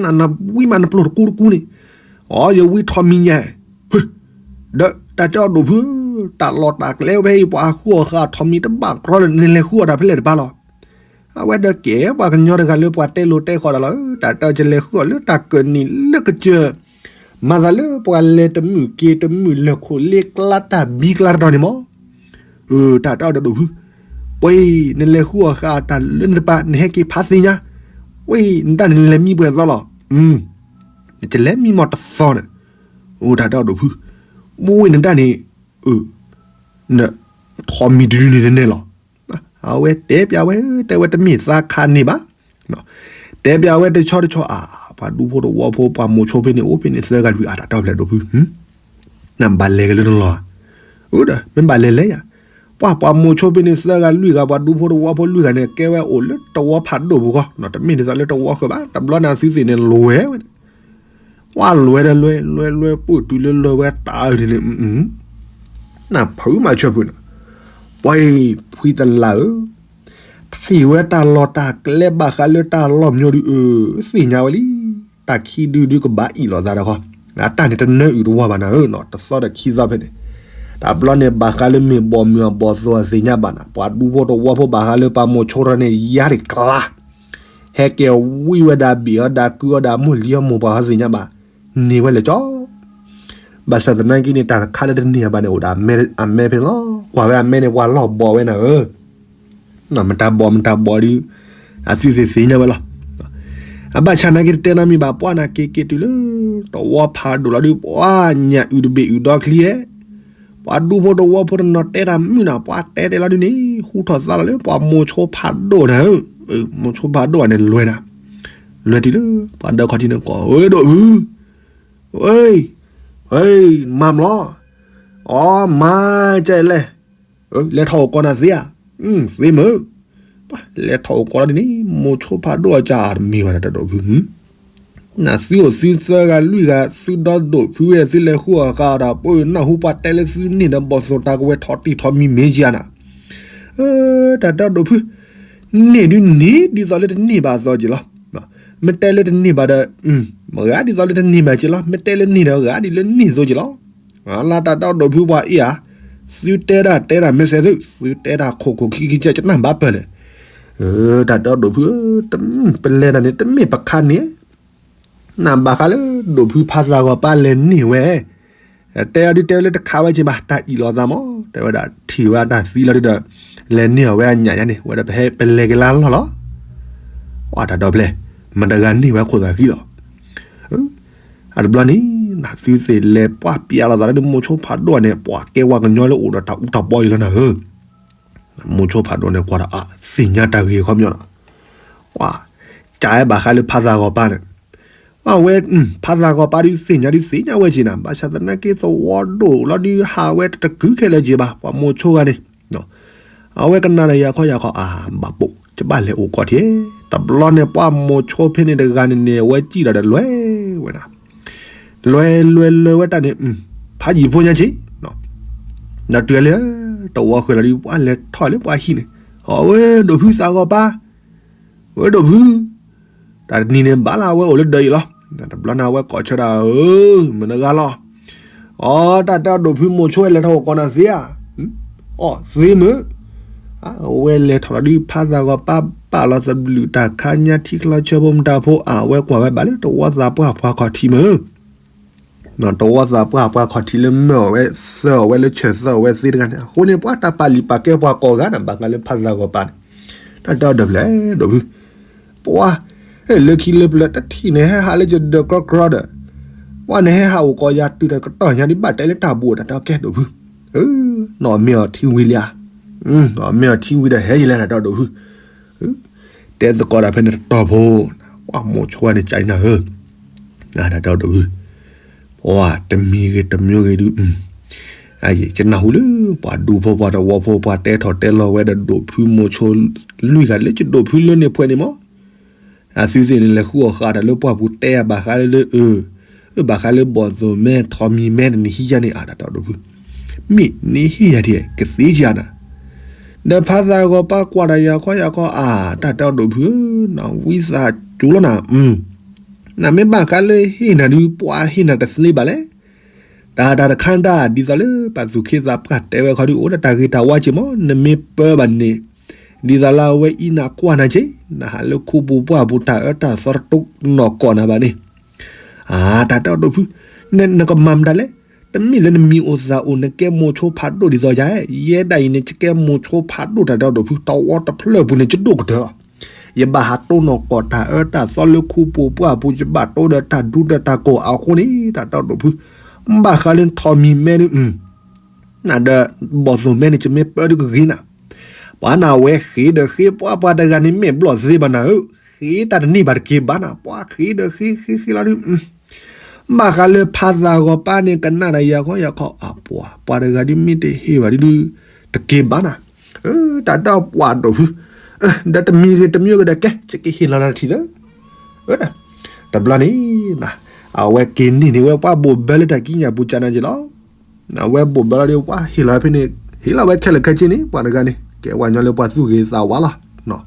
နနဝံမးနပျိၢ်တကူတကူန့ၣ် အီ ယဝံထီးမံၤညါ ဒီးတၢ်တဲအီၤဒိၣ်ဖု တၢ်လီၢ်တၢ်ကျဲဖဲအံၤ ပှၤဟးဃုအီၣ်ဃာ်အီၣ်ထီးမံၤတဘၣ်ကြီလၢနလဲၤဃုအီၣ်တၢ်ဖဲလဲၣ်တပၤလီၤ အဝဲဒီးကဲပှၤကညီတဂၤလၢပှၤတဲလိာ်တဲဃီၤတၢ်လီၤ တၢ်တဲအီၤကလဲၤဃုအီၣ်လၢတၢ်ကၢၢ်နံၣ်လၢကစၢၢ် မၤသးလၢပှၤလဲၤတမုာ်က့ၤတမုာ်လၢာ်ခိၣ်လ့ကျါတၢ်ဘံကျါတတီၤန့ၣ်မး တၢ်တဲအီၤဒီးဒိၣ်ဖု ပှၤအံၤ နလဲၤဃုအီၣ်ဃာ်အီၣ်တၢ်လၢနတပၤ နဟဲက့ၤဖးသ့ၣ်ညါ ဝဲအံၤ နတၢ်န့ၣ်နလဲၤမံပှဲၤသီလီၤ နတလဲၤမံမီၢ်တသီန့ၣ် တၢ်တဲအီၤဒိၣ်ဖု ပှၤဝဲနတၢ်န့ၣ် နထီးမံၤတဒုန့ၣ်တန့ၢ်လီၤ အဝဲတဲပျးဝဲ တဲဝဲတမ့ၢ်သးခါန့ၣ်ဘၣ် တဲပျးဝဲတဆီတဆီအါ ပှၤဒူဖိတဝီဖိ ပှၤမိၤဆိဖဲန့ၣ် အိၣ်ဖဲန့ၣ်သၢဂၤလွံၢ်ဂၤ တၢ်တဲအီၤဖဲလဲၣ်ဒိၣ်ဖု နဘၣ်လဲၤက့ၤလၢနလီၢ်ဧါ အိၣ်ဒီး မ့ၢ်ဘၣ်လဲၤလဲၤယၤ ပှၤပှၤမိၤဆိဖဲန့ၣ်သၢဂၤလွံၢ်ဂၤ ပှၤဒူဖိတဝီဖိလွံၢ်ဂၤန့ၣ် ကဲဝဲအိၣ်လၢတဝီဖးဒိၣ်ပူၤဃီ တမ့ၢ်ဒ်သိးလၢတဝီဃၢၤဘၣ် တဘျီန့ၣ်အသုသ့ၣ်န့ၣ်လွဲဝဲန့ၣ် ဝဲလွဲဒီးလွဲ လွဲလွဲပှၢ်တုၤလၢလၢဝဲတၢ်အုၣ်န့ၣ် နဖုမၤဆၢဖုန့ၣ် ပှၤဖှံတလၢ်ဧၢ ထံၣ်ဝဲတၢ်လီၢ်တၢ်ကျဲဘၣ်ဃးလၢတၢ်လီၢ်မၠိဒုအၢ သ့ၣ်ညါဝဲလံ တၢ်ခံဒုဒုကဘၣ်အံၣ်လိာ်သးဒီးဃီ အတၢ်န့ၣ်တနၢအုၣ်တဝီဘၣ်နၤဧၢ တသီဒီးခံသီဖဲန့ၣ် တဘျီန့ၣ်ဘၣ်ဃးလၢမ့ၢ်ဘီၣ်မုၢ်အဘီၣ်သိၣ်အသ့ၣ်ညါဘၣ်နၤ ပှၤဒူဖိတဝီဖိဘၣ်ဃးလၢပှၤမိၤဆိထီၣ်န့ၣ် ယါတ့ၢ်ကျါ ဟဲက့ၤဝံဝဲဒၣ်ဘ့ၣ်အီၤဒၣ်ကုအီၤဒၣ်မိၢ်လံၤအီၤမိၢ်ပှၢ်အီၤသ့ၣ်ညါဘၣ် န့ၢ်ဝဲလဲၣ်ကၠီ ဘၣ်ဆၣ်သနာ်က့န့ၣ် တၢ်တခါလၢတန့ၢ်အဘၣ်န့ၣ် အိၣ်ဒီးအမဲဖဲန့ၣ်လီၤ ကွၢ်ဝဲအမဲန့ၣ် ပှၤလီၢ်ဘီၣ်ဝဲနၤဧၢ မတၤဘီၣ်မတၤဘီၣ်ဒု အသုသ့ၣ်သ့ၣ်ညါဝဲလီၤ အဘၣ်ဆၣ်နာ်က့တတဲနီတမံၤဘၣ် ပှၤနာ်က့ၤက့ၤတုၤလၢ တဝီဖးဒိၣ်လီၤဒု ပှၤညၣ်အုၣ်တဘ့ၣ်အုၣ်ဒီချံဧဲ ပှၤဒူဖိတဝီဖိတနီၤတဲတၢ်မုၣ်နၤ ပှၤတဲတဲလီၤဒုန့ၣ် ဟူထီၣ်သါလီၤလၢပှၤမိၤဆိဖးဒိၣ်နၤဧၢ မိၤဆိဖးဒိၣ်န့ၣ်လွဲနၤ လွဲတုၤလၢ ပှၤဒၢခီၣ်ထံးန့ၣ်ကိး ဝဲဒိၣ်အု ဝဲ ဝဲ မၤမလီၤ အီ မၤကဲလဲၣ် လဲၤထီၣ်အိၣ်ကီးနၤသ့ဧါ သ့မုၢ် လဲၤထီၣ်အိၣ်ကီးလီၤဒ်န့ၣ် မိၤဆိဖးဒိၣ်အီၤကၢ်တမ့ၢ်ဘၣ်တၢ်ဒိၣ်ဖု နသုအိၣ်သုသၢဂၤလွံၢ်ဂၤ သုဒီဒိၣ်ဖုဝဲ သုလဲၤဃုအီၣ်ဃာ်အီၤဒီး ပနၢ်ဟူပှၤတဲလၢသုန့ၢ်ဒီးဘီၣ်သိၣ်တၢ်ကဝဲၤထီၣ်တံၢ်ထီၣ်မံၤမ့ၢ်ကၢ်နၤ တၢ်တဲဒိၣ်ဖု န့ၢ်ဒုန့ၢ်ဒ်သိးလၢတန့ၢ်ဘၣ်အသိးက့ၤလီၤ မ့ၢ်တဲလၢတန့ၢ်ဘၣ်ဒီး ဂၤဒ်သိးလၢတန့ၢ်ဘၣ်က့ၤလီၤ မ့ၢ်တဲလၢန့ၢ်ဒီးဂၤဒ်လၢန့ၢ်သိးက့ၤလီၤ လၢတၢ်တဲဒိၣ်ဖုပှၤအ့ၣ်ဧါ သုတဲဒၣ်တဲဒၣ်မ့ၢ်စဲးသု သုတဲဒၣ်ခိၣ်ခိၣ်ခံခံကဲကနၣ်ဘၣ်ပၢၢ်လဲၣ် တၢ်တဲဒိၣ်ဖု ပလဲၤတၢ်န့ၣ် တမ့ၢ်ပခါန့ၣ် နဘၣ်ဃးလၢဒိၣ်ဖုဖးသးဂီၤပၢ်လဲၤန့ၢ်ဝဲ တဲအီၤဒုတဲဝဲလၢတခးဝဲက့ၤဘၣ် တၢ်အံၣ်လိာ်သးမး တဲဝဲဒၣ်ထံၣ်ဝဲတၢ်သံလီၤဒုဒီး လဲၤန့ၢ်အီၤဝဲအညၣ်ညါန့ၣ် ဝဲဒၣ်ပဟဲပလဲၤက့ၤလၢလီၢ်လီၤ ပှၤတၢ်ဒီဖျၢၣ် မတၤတဂၤန့ၢ်ဝဲခိၣ်သးဃံလီၤ အတဘျီန့ၣ် နသုသ့ၣ်လဲၤပှၢ်ပျးလိာ်သးလၢဒုမိၤဆိဖးဒိၣ်န့ၣ် ပှၤကဲဝဲကညီလၢအိၣ်ဒီးတၢ်အူတၢ်ပီအံၤလီၤနၤဧၢ မိၤဆိဖးဒိၣ်န့ၣ်ကွၢ်ဒီး အါ သ့ၣ်ညါတၢ်ဂ့ၢ်ခီပညီနီၤ ပှၤ ကးဝဲဘၣ်ဃးလၢဖးသးဂီၤပၢ်န့ၣ် အဝဲ ဖးသးဂီၤပၢ်ဒုးသ့ၣ်ညါဒုးသ့ၣ်ညါဝဲက့ၤနၤ ဘၣ်ဆၣ်သနာ်က့သဝီဒိၣ်လီၤဒုးဟးဝဲတတကုခဲလၢာ်က့ၤဘၣ် ပှၤမိၤဆိဂၤန့ၣ် အဝဲကနၣ်ဒီးယၤခီယၤခီ အါ ဘၣ်ပိာ် ကဘၣ်လဲၤအိၣ်ကီးထံ တဘျီန့ၣ်ပှၤမိၤဆိဖဲန့ၣ်တဂၤန့ၣ်န့ၣ် အဝဲစံၣ်ဒီးဒီးလွဲဝဲဒၣ် လွဲလွဲလွဲဝဲတၢ်န့ၣ် ဖးယံာ်ဖိညါက့ၤ ဒီးတုၤလၢ တဝီဃၢၤလီၤဒုး ပှၤလဲၤထီၣ်လၢပှၤဟံၣ်န့ၣ် အဝဲဒိၣ်ဖုသးဂီၤပၢ် ဝဲဒိၣ်ဖု တၢ်တနံၤန့ၣ်ဘၣ်လၢအဝဲအိၣ်လၢဒၢးအံၤလီၤ. တဘျီန့ၣ်အဝဲကိးဆၢဒၣ်ဧၢ, မနုၤဂၤလီၤ. အီ တၢ်တဲအီၤဒိၣ်ဖုမိၤဆိဝဲလဲၤထီၣ်အိၣ်ကီးနၤသ့ဧါ. အီ သ့မုၢ်. အဝဲလဲၤထီၣ်လီၤဒုး ဖးသးဂီၤပၢ်ပာ်လီၤသဘျုးတၢ်ခါညါထံချီဆၢဖိမတၤဖိ အဝဲကွၢ်ဝဲဘၣ်လၢတဝီသးပှၢ်ပှၤခီၣ်ထံးမုၢ် တဝီသးပှၢ်ပှၤခီၣ်ထံးလၢမၢအီၤဝဲ သၢအီၤဝဲလၢဆၢၣ်သၢအီၤဝဲသ့တဂၤန့ၣ် အဃိန့ၣ် ပှၤတၢ်ပာ်လံာ်ပာ်ကဲပှၤကိးဂၤန့ၣ် ဘၣ်ဃးလၢဖးသးဂီၤပၢ်န့ၣ် တၢ်တဲအီၤဒီးဖျဲၣ်ဒိၣ်ဖု ပှၤ လၢခံလၢပျၢၤတထံၣ်န့ၣ် ဟဲဟးလၢယဒၢးကြီကြီဒီး ပှၤန့ၣ်ဟဲဟးအိၣ်ကိးယၤတုၤတကတီၢ်ညါဒ်ဘၣ်တဲလၢတၢ်ဘူးအတၢ်တဲအီၤကဲဒိၣ်ဖု နီၢ်မ့ၢ်အီၤထံဝံၤလံဧါ, နီၢ်မ့ၢ်အီၤထံဝံၤဒီးဟဲယလဲၣ်တၢ်တဲအီၤဒိၣ်ဖု တဲသကိးတၢ်ဖဲန့ၣ်တတီၢ်ဖိ, ပှၤမိၤဆိဝဲန့ၣ်ကၠးနၤဧၢ, တၢ်တဲအီၤဒိၣ်ဖု, ပှၤတမံၤဂ့ၤတမံၤဂ့ၤဒုး ယနၢ်ဟူလၢ ပှၤဒူဖိပှၤတဝီဖိပှၤတဲထီၣ်တဲလီၤဝဲဒီးဒိၣ်ဖုမိၤဆိ လွံၢ်ဂၤလၢယဒိၣ်ဖုလၢန့ၣ်ဖှဲးန့ၣ်မး, အသုသ့ၣ်န့ၣ်လဲၤဃုအီၣ်ဃာ်တၢ်လၢပှၢ်ပူၤတဲဘၣ်ဃးလၢ ဘၣ်ဃးလၢဘီၣ်သိၣ်မဲထီးမံၤမဲန့ၣ်နဟံးယၤန့ၣ် အတၢ်တဲအီၤဒိၣ်ဖု, မ့ၢ်နဟံးယၤဒ် ကသ့ယၤနၤ, ဒီးဖးသးဂီၤပၢ်ကွၢ်တၢ်ယၤခီယၤခီအါ တၢ်တဲအီၤဒိၣ်ဖုဧၢ, နဝံသးစူၤလီၤနၤ, နမ့ၢ်ဘၣ်ဃးလၢဟ့ၣ်နၤဒုး ပှၤဟ့ၣ်နၤတသ့ဘၣ်လဲၣ် တၢ်တၢ်တခါတၢ် ဒ်သိးလၢပှၤသူၣ်ခ့သးပှၢ်တဲဝဲခီဒုး အိၣ်ဒီးတၢ်ဂ့ၤတၢ်ဝါက့ၤမး နမ့ၢ်ပၢဘၣ်န့ၣ် ဒ်သိးလၢအဝဲအံၤနၤကွၢ်နၤက့ၤ နဟးလၢခူပူၤပှၢ်ပူၤတၢ်အၢတၢ်သီတတိၢ်နီၢ်ကီၢ်နၤဘၣ်န့ၣ်, အါ တၢ်တဲအီၤဒိၣ်ဖု, နကမၤမတၤလဲၣ်, တမ့ၢ်လၢနမံၤအိၣ်သးအိၣ် နကဲမိၤဆိဖးဒိၣ်ဒ်သိးယၤ, ယဲဒၣ်အံၤန့ၣ် ယကဲမိၤဆိဖးဒိၣ်တၢ်တဲအီၤဒိၣ်ဖု တဝီတဖျၢၣ်ပူၤန့ၣ် ယဒိၣ်ကတၢၢ်လီၤ. ယဘၣ်ဟးတိၢ်နီၢ်ကီၢ်တၢ်အၢတၢ်သီလၢခူပူၤပှၢ်ပူၤ ယဘၣ်တိၢ်ဒီးတၢ်ဒူတၢ်တၢ်ကိၢ်အဃိန့ၣ် တၢ်တဲအီၤဒိၣ်ဖု, ဘၣ်ဃးလၢထီးမံၤမဲဒုး နဒီးဘီၣ်သိၣ်မဲန့ၣ် ယမ့ၢ်ပၢဒုးကဂ့ၤနၤ, ပှၤနဝဲဃ့ဒီးဃ့ ပှၤပှၤတဂၤန့ၣ်မ့ၢ်ဘျီၣ်သ့ဘၣ်နၤဧၢ, ဃ့တၢ်တန့ၢ်ဘၣ်တက့ၤဘၣ်နၤ, ပှၤဃ့ဒီးဃ့ဃ့ဃ့လီၤဒုး ဘၣ်ဃးလၢဖးသးဂီၤပၢ်န့ၣ် ကနၣ်ဒီးယၤခီယၤခီ အပှၤ ပှၤတဂၤဒုးမ့ၢ်တဟ့ၣ်ဘၣ်ဒုး တက့ၤဘၣ်နၤ, တၢ်တဲအီၤပှၤဒိၣ်ဖု, ဒီးတမံၤဂ့ၤတမံၤဂ့ၤဒီးကဲ ယကဟ့ၣ်လီၤနၤတထံၣ်သၢ, တဘျီန့ၣ် အဝဲက့ၤန့ၢ်န့ၢ်ဝဲပှၤဘိၣ်ဘၢလၢတၢ်ကံးညာ်ပူၤကနၤက့ၤလီၤ. အဝဲဘိၣ်ဘၢလီၤဒီး ပှၤဟ့ၣ်လီၤဖဲန့ၣ် ဟ့ၣ်လီၤဝဲခဲလၢာ်ခဲဆ့န့ၣ် ပှၤတဂၤန့ၣ် ကဲဝဲညီလၢပှၤသူၣ်ဂ့ၤသးဝါလီၤ.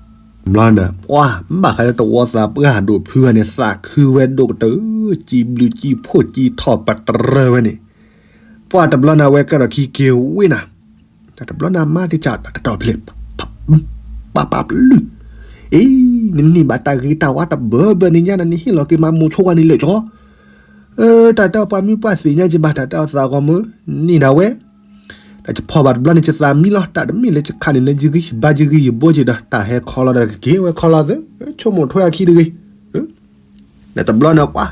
ဘျီဒီး ပှၤ ဘၣ်ဃးလၢတဝီသးပှၢ်ဒိၣ်ဖုဂၤန့ၣ် သးခုဝဲဒိၣ်ကတၢၢ် စံးဘျုးစံးဖှိၣ်စံးထီၣ်ပတြၢၤဝဲန့ၣ်, ပှၤတဘျီန့ၣ် အဝဲကဲထီၣ်ခံက့ၤဝ့ၢ်နၤ, တဘျီန့ၣ် အမါတကးတၢ်တတီၢ်ဖျဲၣ် ပၢ်ပၢ်ပလုၢ်, အ့ နန့ၢ်ဘၣ်တၢ်ဂ့ၤတၢ်ဝါတဘၢဘၢန့ၣ်ညါနၤ နဟ့ၣ်လီၤက့ၤမးမိၤဆိဝဲန့ၣ်လၢာ်ကၠီ တၢ်တဲအီၤပှၤမုၢ်ပှၢ်သ့ၣ်ညါက့ၤဘၣ် တၢ်တဲအီၤသးဂီၤမုၢ် န့ၢ်ဒၣ်ဝဲ, တၢ်ယဖီၣ်ဘၣ်တဘျီန့ၣ် ယသးမံလီၤ တၢ်တမ့ၢ်လၢယခးန့ၣ် နယဂံၢ်ယဘါယဂံၢ်ယဘါက့ၤဒီး တၢ်ဟဲခီလီၤဒီးကက့ၤဝဲခီလီၤသၢ ဆိကမိၣ်ထွဲအခံတဂ့ၤ ဒီးတဘျီန့ၣ်ပှၤ,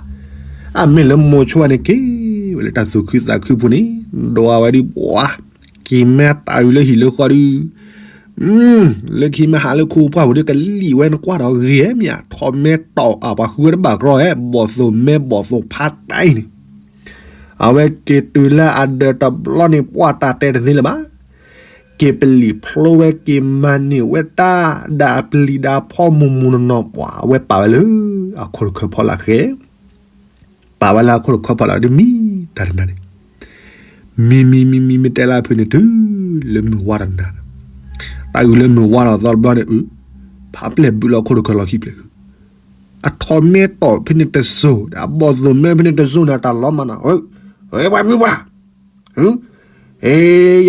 အမ့ၢ်လၢမိၤဆိန့ၣ်က့ၤဝဲလၢတၢ်သူၣ်ခုသးခုပူၤန့ၣ်, ဒွးဝဲဒ်ပှၤ, က့ၤမဲတၢ်အုးလၢဟံၣ်လၢဃီဒုး, လၢခံမ့ၢ်ဟးလၢခူပှၢ်ပူၤဒီးကလံၣ်ဝဲနကွၢ်ဒီးဂ့ၤမ့ၢ်ဧါ ထီးမဲတီၢ်အပှၤဃုဝဲတဘၣ်ကြီဧဲ ဘီၣ်သိၣ်မဲဘီၣ်သိၣ်ဖးတၢ်အံၤန့ၣ်, အဝဲက့ၤတုၤလၢအဒၢးတဘျီန့ၣ် ပှၤတၢ်တဲတသ့လၢၤဘၣ် က့ၤပလံာ်ဖျိဝဲက့ၤမၤန့ၢ်ဝဲတၢ် ဒၣ်အပျံၤဒၣ်ဖီမိၢ်မိၢ်နီၢ်နီၢ်ပှၤ အဝဲပာ်ဝဲလၢ အခိၣ်တခၢၣ်ဖီလာ်ဃဲ, ပာ်ဝဲလၢအခိၣ်တခၢၣ်ဖီလာ်ဒ်မံၤတၢ်တနၤန့ၣ်, မံမံမံမံမ့ၢ်တဲလၢအဖုန့ၣ်တုၤ လၢမုၢ်ဝါတနၤန့ၣ်, တၢ်အုးလၢမုၢ်ဝါလီၤသီတဘျီန့ၣ်အုး, ဖးပျဲၢ်ဘုးလီၤခိၣ်တခၢၣ်လီၤခံပျဲၢ် အထီးမဲတီၢ်ဖဲန့ၣ်တစိၤ အဘီၣ်သိၣ်မဲဖဲန့ၣ်တစိၤန့ၣ် အတၢ်လီၤမၢ်နၤ, ပှၤဖုပှၤ,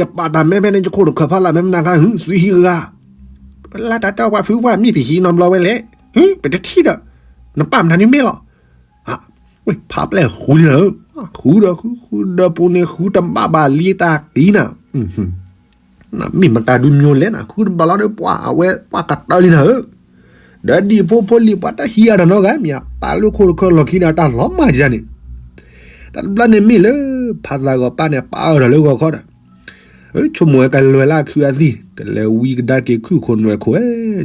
ယပာ်တၢ်မဲဖဲန့ၣ် ယခိၣ်တခၢၣ်ဖီလာ်မဲမနၤခါ သုဟံးဂၤ, လၢတၢ်တဲပှၤဖုပှၤ မ့ၢ်ပဟံးနီတဘျီဝဲလဲၣ်, ပတထံၣ်ဒီး, နပာ်မနုၤန့ၣ်မ့ၢ်လီၤ, ဝဲဖးပျဲၢ်ဃုန့ၣ်ဧၢ, ဃုဒီးဃုဃုဒီးပူၤန့ၣ် ဃုတဘၣ်ဘၣ်လံတၢ်တံၤနၤ မ့ၢ်မတၤဒုးမျိၤလဲၣ်နၤ ဃုတဘၣ်လီၤဒီးပှၤအဝဲပှၤကတၢၢ်လံနၤဧၢ, ဒီးဒ်ဖိဖိလံၤပှၤတဟံးအတၢ်နီတဂၤ မ့ၢ်အပာ်လၢခိၣ်တခၢၣ်လီၢ်ခံဒီးတၢ်လီၤမၢ်ယၤန့ၣ်, တၢ်တဘျီန့ၣ်မ့ၢ်လၢ ဖးသးဂီၤပၢ်န့ၣ် ပာ်အၢၣ်ထီၣ်လၢဂီၤခီဒီး ဆိကမိၣ်ဝဲကလဲၤလၢအခုအသံၣ် ကလဲၤဝံကဒါက့ၤခုၣ်ခိၣ်နွဲၣ်ခိၣ်ဝဲ,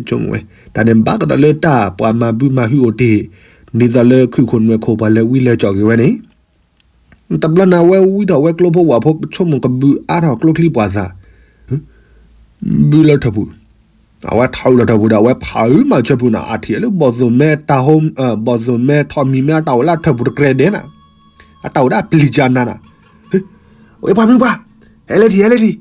ဆိကမိၣ်ဝဲ တၢ်န့ၣ်ဘၣ်ကဒီးလၢတၢ်ပှၤမၤဘုမၤဟုအိၣ်တ့ၢ်, ဒ်သိးလၢခုၣ်ခိၣ်နွဲၣ်ခိၣ်ပှၤလဲၤဝံလဲၤကၠီၣ်က့ၤဝဲန့ၣ် တဘျီန့ၣ် အဝဲဝံထီၣ်ဝဲကျိဖိဝၣ်ဖိ ဆိကမိၣ်ကဘုးအါထီၣ်ကျိချံပှၤသး, ဘုးလၢထၢၣ်ပူၤ, အဝဲထီၣ်အုးလီၤထၢၣ်ပူၤဒီး အဝဲဖးအုးမၤဆၢပူၤနၤ အထံၣ်လၢဘီၣ်သိၣ်မဲတၢ်ဟိ, ဘီၣ်သိၣ်မဲထီးမံၤမဲအတၢ်အိၣ်လၢထၢၣ်ပူၤတကြဲးဒဲးနၤ, အတၢ်အိၣ်ဒၣ်ပျံၤကနၤနၤ, ဝဲပှၤမုၢ်ပှၤ, ဟဲလၢထံၣ် ဟဲလၢထံၣ်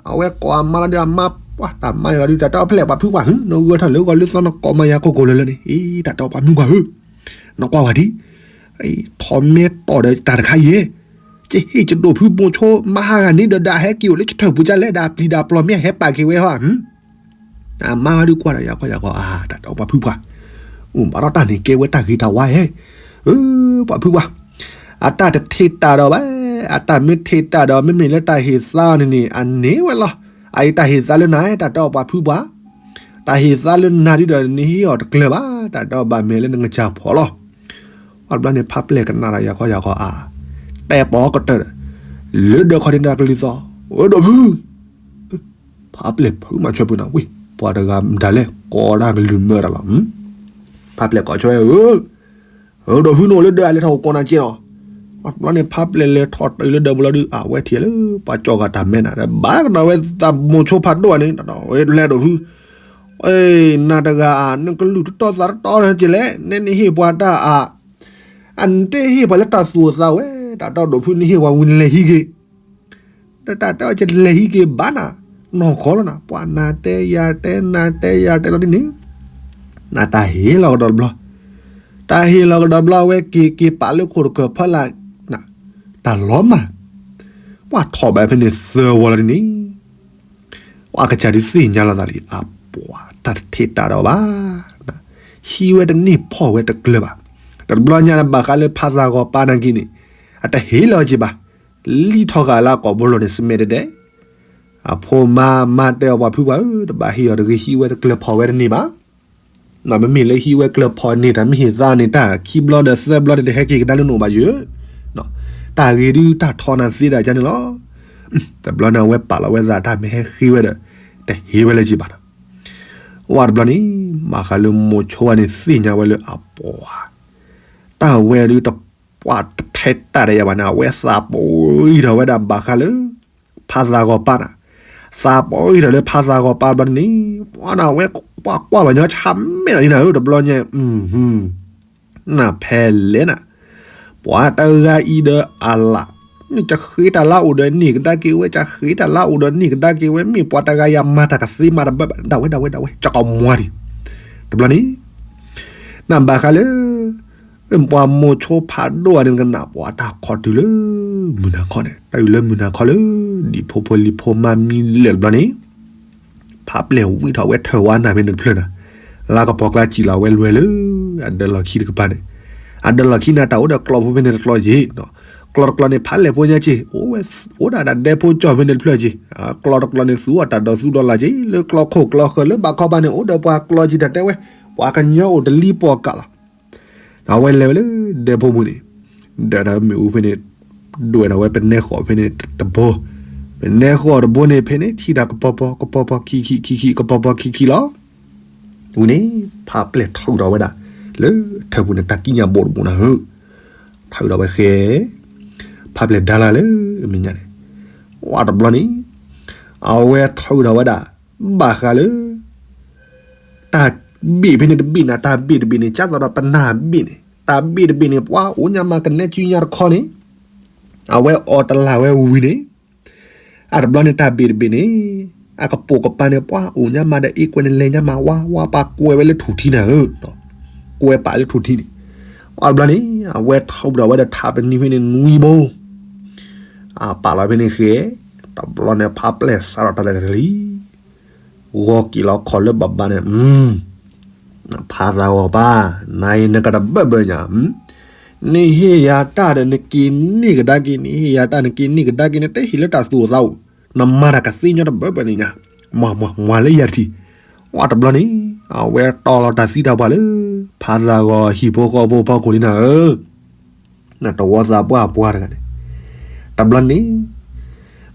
အဝဲကိးအမါလီၤဒီးအမါပှၢ်တၢ်မါယၤဒီး တၢ်တဲအီၤဖဲလဲၣ် ပှၤဖုပှၢ် နဂၢၢ်ထီၣ်လၢဂီၤလၢသီ နကိးမၤယၤခိၣ်ကိၣ်လၢလၢန့ၣ် အံၤ တၢ်တဲအီၤပှၤမုၢ်ပှၢ်ဧၢ, နကွၢ်ဝဲဒ် ထီးမဲတီၢ်ဒီးတၢ်တခါအံၤ, ယဟ့ၣ်ယဒိၣ်ဖုမိၤဆိမါဟးဂၤန့ၣ်ဒီး ဒၣ်ဟဲက့ၤအိၣ်လၢယထၢၣ်ပူၤကလဲၣ် ဒၣ်ပျံၤဒၣ်ပျီၤမ့ၢ်ဟဲပာ်က့ၤဝဲဟီဧါ အမါဟီဒုးကွၢ်ဒီးယၤကီယၤကီ အါ တၢ်တဲအီၤပှၤဖုပှၢ်, အိၣ်ဘၣ်ဒီးတၢ်န့ၣ်ကဲဝဲတၢ်ဂ့ၤတၢ်ဝါဧဲ, ပှၤဖုပှၢ်, အတၢ်တထံၣ်တၢ်ဒီးဘၣ်, အတၢ်မ့ၢ်ထံၣ်တၢ်ဒီး မ့မ့ၢ်လၢတၢ်ဟ့ၣ်သါအီၤန့ၣ်န့ၣ် အန့ၢ်ဝဲလီၤ. အအံၤတၢ်ဟ့ၣ်သါလၢနၤ တၢ်တဲအီၤပှၤဖုပှၤ, တၢ်ဟ့ၣ်သါလၢနၤဒ်ဒီးနဟ့ၣ်အီၤတကျၢၤဘၣ်, တၢ်တဲအီၤဘၣ်မဲာ်လၢနကစၢ်ဖီၣ်လီၤ. အတဘျီန့ၣ် ဖါပျဲၢ်ကနၣ်ဒီးယၤခီယၤခီအါ, တဲပီၤကတၢၢ်ဒီး လၢဒၢးခီဒ့တၢ်ကလုၢ်သီ, ဝဲဒီးဖု ဖါပျဲၢ်ဖုမၤဆွဲပူၤနၤဝံၤ ပှၤတဂၤမတၤလဲၣ် ကိးတၢ်ကလုၢ်မၢတၢ်လီၤ. ဖါပျဲၢ်ကိးဆွဲဧၢ, ဒီးဖုနအိၣ်လၢဒၢးအလဲၤထီၣ်ကိးနၤက့လီၤ. အတဘျီန့ၣ် ဖါပျဲၢ်လဲၤထီၣ်တုၤလၢဒၢးပူၤလီၤဒုး အဝဲထံၣ်လၢ ပှၤကၠီၣ်ဂၤတၢ်မဲနၤ ဘၣ်ကဒီးဝဲသးမိၤဆိဖးဒိၣ်န့ၣ် ဝဲလဲၤဒီးဖု နၤတဂၤ နကလုၢ်တတီသးတတီက့လဲၣ်, နနဟ့ၣ်ပှၤတၢ်အါ, အနတဟ့ၣ်ပှၤလၢတၢ်သူၣ်အသးဝဲ, တၢ်တဲဒီးဖုနဟ့ၣ်ပှၤဝံၤနလဲၤဟံးက့ၤ, ဒီးတၢ်တဲအီၤကလဲၤဟံးက့ၤဘၣ်နၤ, နီၢ်ခီလီၤနၤ, ပှၤနၤတဲယၤတဲ နၤတဲယၤတဲလီၤဒ်န့ၣ်, နတၢ်ဟ့ၣ်လီၤကဒီးတဘျီ, တၢ်ဟ့ၣ်လီၤကဒီးတဘျီ အဝဲက့ၤက့ၤပာ်လၢခိၣ်တကၢၢ်ဖီလာ်, တၢ်လီၤမၢ်, ပှၤထီၣ်ဘၣ်ဖဲန့ၣ်သၢဝီလီၤဒ်န့ၣ် ပှၤကစၢ်ဒုးသ့ၣ်ညါလီၤသးလံ အပှၤတၢ်တထံၣ်တၢ်ဒီးဘၣ်, ဟံးဝဲတန့ၢ်ဖီၣ်ဝဲတကျၢၤဘၣ်, ဒီးတဘျီညါဘၣ်ဃးလၢဖါသးဂီၤပၢ်နာ်က့န့ၣ်, အတဟ့ၣ်လီၤက့ၤဘၣ်, လံၣ်ထီၣ်ဃာ်လၢအကိာ်ဘိလီၤန့ၣ် စမဲတဒဲ, အဖိမါမါတဲအီၤပှၤဖုပှၤဧၢ တဘၣ်ဟ့ၣ်အီၤတဂ့ၤ ဟံးဝဲတကျၢၤဖီၣ်ဝဲတန့ၢ်ဘၣ် မ့မ့ၢ်လၢဟံးဝဲကျၢၤဖီၣ်န့ၣ် တၢ်မ့ၢ်ဟ့ၣ်သါန့ၣ် တၢ်ခံဘျီဒီးသၢဘျီန့ၣ် တဟဲက့ၤကဒါလၢနအိၣ်ဘၣ်ယိၤ, တၢ်ဂ့ၤဒုးတၢ်ထီနၤသ့ဒၣ်ကန့ၣ်လီၤ. တဘျီန့ၣ် အဝဲပာ်လီၤဝဲသး တၢ်မ့ၢ်ဟဲဃ့ဝဲဒီး တဟ့ၣ်ဝဲလၢၤက့ၤဘၣ်နီၤ. ဝဲတဘျီန့ၣ် ဘၣ်ဃးလၢမိၤဆိဝဲန့ၣ် သ့ၣ်ညါဝဲလၢအပှၤ တၢ်ဝဲဒုးတပှၢ်တထဲတၢ်ဒီးယၤဘၣ်န့ၣ် အဝဲသးပှံၤထီၣ်ဝဲဒၣ်ဘၣ်ဃးလၢ ဖါသးဂီၤပၢ်န့ၣ်, သးပှံၤထီၣ်လၢဖါသးဂီၤပၢ်တဘျီန့ၣ် ပှၤန့ၣ် အဝဲပှၤကွၢ်ဘၣ်ညီဆါမဲာ်လီၤန့ၣ် တဘျီညါ နၢ်ဖဲလဲၣ်နၤ, ပှၤတဂၤအံၤဒီးအလၢ်, မ့ၢ်ကဃ့တၢ်လၢအိၣ်ဒီးန့ၢ်ကဒါက့ၤဝဲ, ကဃ့တၢ်လၢအိၣ်ဒီးန့ၢ်ကဒါက့ၤဝဲ, မ့ၢ်ပှၤတဂၤယၤမၤတၢ်ကသ့မၤတဘၢဘၣ်, ဒၣ်ဝဲ ဒၣ်ဝဲ ဒၣ်ဝဲ ကကမွၤဒံး, တဘျီန့ၣ် နဘၣ်ဃးလၢ ပှၤမိၤဆိဖးဒိၣ်အန့ၣ် ကနၣ်ပှၤတၢ်ခီတုၤလၢ မုၢ်နၤခီန့ၣ် တၢ်အုၣ်လၢမုၢ်နၤခီလၢ ဒံၣ်ဖိဖိလံၤဖိမါမံလၢာ်တဘျီန့ၣ် ဖးပျဲၢ်ဝံထီၣ်ဝဲထၢၣ်ဝါနၢ်ဖဲန့ၣ်တဖျၢၣ်နၤ, လါကပီၤကျါစံၣ်လီၤဝဲလွဲၢ်လၢ အဒၢးလီၢ်ခံတကပၤန့ၣ်, အဒၢးလီၢ်ခံန့ၣ် တၢ်အိၣ်ဒီးကျီဖိဖဲန့ၣ်တကျီက့ၤ, ကျီတကျီန့ၣ် ဖးလဲၢ်ဖိညါက့ၤ အိၣ်ဝဲ အိၣ်ဒၣ်ဒၣ်ဒဲဖိကၠီၣ်ဖဲန့ၣ်တဖျၢၣ်က့ၤ, ကျီတကျီန့ၣ် သူအီၣ်တၢ်ဒီးသူဒီးလၢ်က့ၤ လၢကျီခိၣ်ကျီဃၢၤလၢဘၣ်ခီဘၣ်န့ၣ် အိၣ်ဒီးပှၤကျီက့ၤတၢ်တဲဝဲ, ပှၤကညီအိၣ်တလံၤပီၢ်ကးလီၤ အဝဲလဲၤဝဲလၢ ဒဲဖိပူၤန့ၣ်, ဒၢးဒီးမ့ၣ်အူဖဲန့ၣ်, ဒွဲၣ်ဒီးဝဲပနဲဃီၤဖဲန့ၣ်တဘိ, ပနဲဃီၤတဘိန့ၣ်ဖဲန့ၣ် ထံၣ်တၢ်ကပီၤပီၤ ကပီၤပီၤခံခံ ခံခံ ကပီၤပီၤခံခံလီၤ. ဝံၤန့ၣ် ဖးပျဲၢ်ထုးဒီးဝဲဒၣ် လၢထၢၣ်ပူၤန့ၣ် တၢ်ကံးညာ်ဘိးတဘိနၤဧၢ, ထုးဒီးဝဲဃဲ, ဖးပျဲၢ်ဒါလၢ်လၢမဲာ်ညါန့ၣ်, ဝဲတဘျီန့ၣ် အဝဲထုးဒီးဝဲဒၣ် ဘၣ်ဃးလၢ တၢ်ဘ့ၣ်ဖဲန့ၣ်တဘ့ၣ်နၤ, တၢ်ဘ့ၣ်တဘ့ၣ်န့ၣ် ကၢ်သိးဒီးပနၢ်ဘ့ၣ်န့ၣ်, တၢ်ဘ့ၣ်တဘ့ၣ်န့ၣ် ပှၤအိၣ်ညါမးကနဲကုညါတခီန့ၣ်, အဝဲအီၣ်တလၢ်ဝဲဝံၤန့ၣ်, အတဘျီန့ၣ် တၢ်ဘ့ၣ်တဘ့ၣ်န့ၣ် အကပိာ်ကပၤန့ၣ် ပှၤအိၣ်ညါမးဒီးအ့ၣ်ကွဲန့ၣ်လဲၤညါမး ဝါဝါပှၤကွဲဝဲလၢထူၣ်ထံနၤဧၢ, ကွဲပာ်လၢထူၣ်ထံန့ၣ်, အတဘျီန့ၣ် အဝဲထုးဒီးဝဲဒီးထးပနံၤဖဲန့ၣ်နွံဘိ အပာ်လီၤဖဲန့ၣ်ဃဲ, တဘျီန့ၣ် ဖးပျဲၢ်စးထီၣ်တၢ်လဲၤတၢ်လံ, ဂီၤက့ၤလီၤခီၣ်လၢဘၣ်ဘၣ်န့ၣ်, ဖးသးဂီၤပၢ်, နၤအံၤနကတဘၢဘၢညါ, နဟ့ၣ်ယၤတၢ်ဒီးနက့ၤန့ၢ်ကဒါက့ၤ, နဟ့ၣ်ယၤတၢ်နက့ၤန့ၢ်ကဒါက့ၤ, နတဟ့ၣ်လၢတၢ်သူၣ်အသးအိၣ်, နမၤတၢ်ကသ့ညီတဘၢဘၢန့ၣ်ညါ, မၤမၤမၤလၢယၤတထံၣ်, ဝဲတဘျီန့ၣ် အဝဲတီလီၤတၢ်သံတၢ်ပှၢ်လၢ ဖးသးဂီၤဟံၣ်ဖိဃီဖိဖီခိၣ်လံနၤဧၢ နတဝီသးပှၢ်ပှၢ်တဂၤန့ၣ်, တဘျီန့ၣ်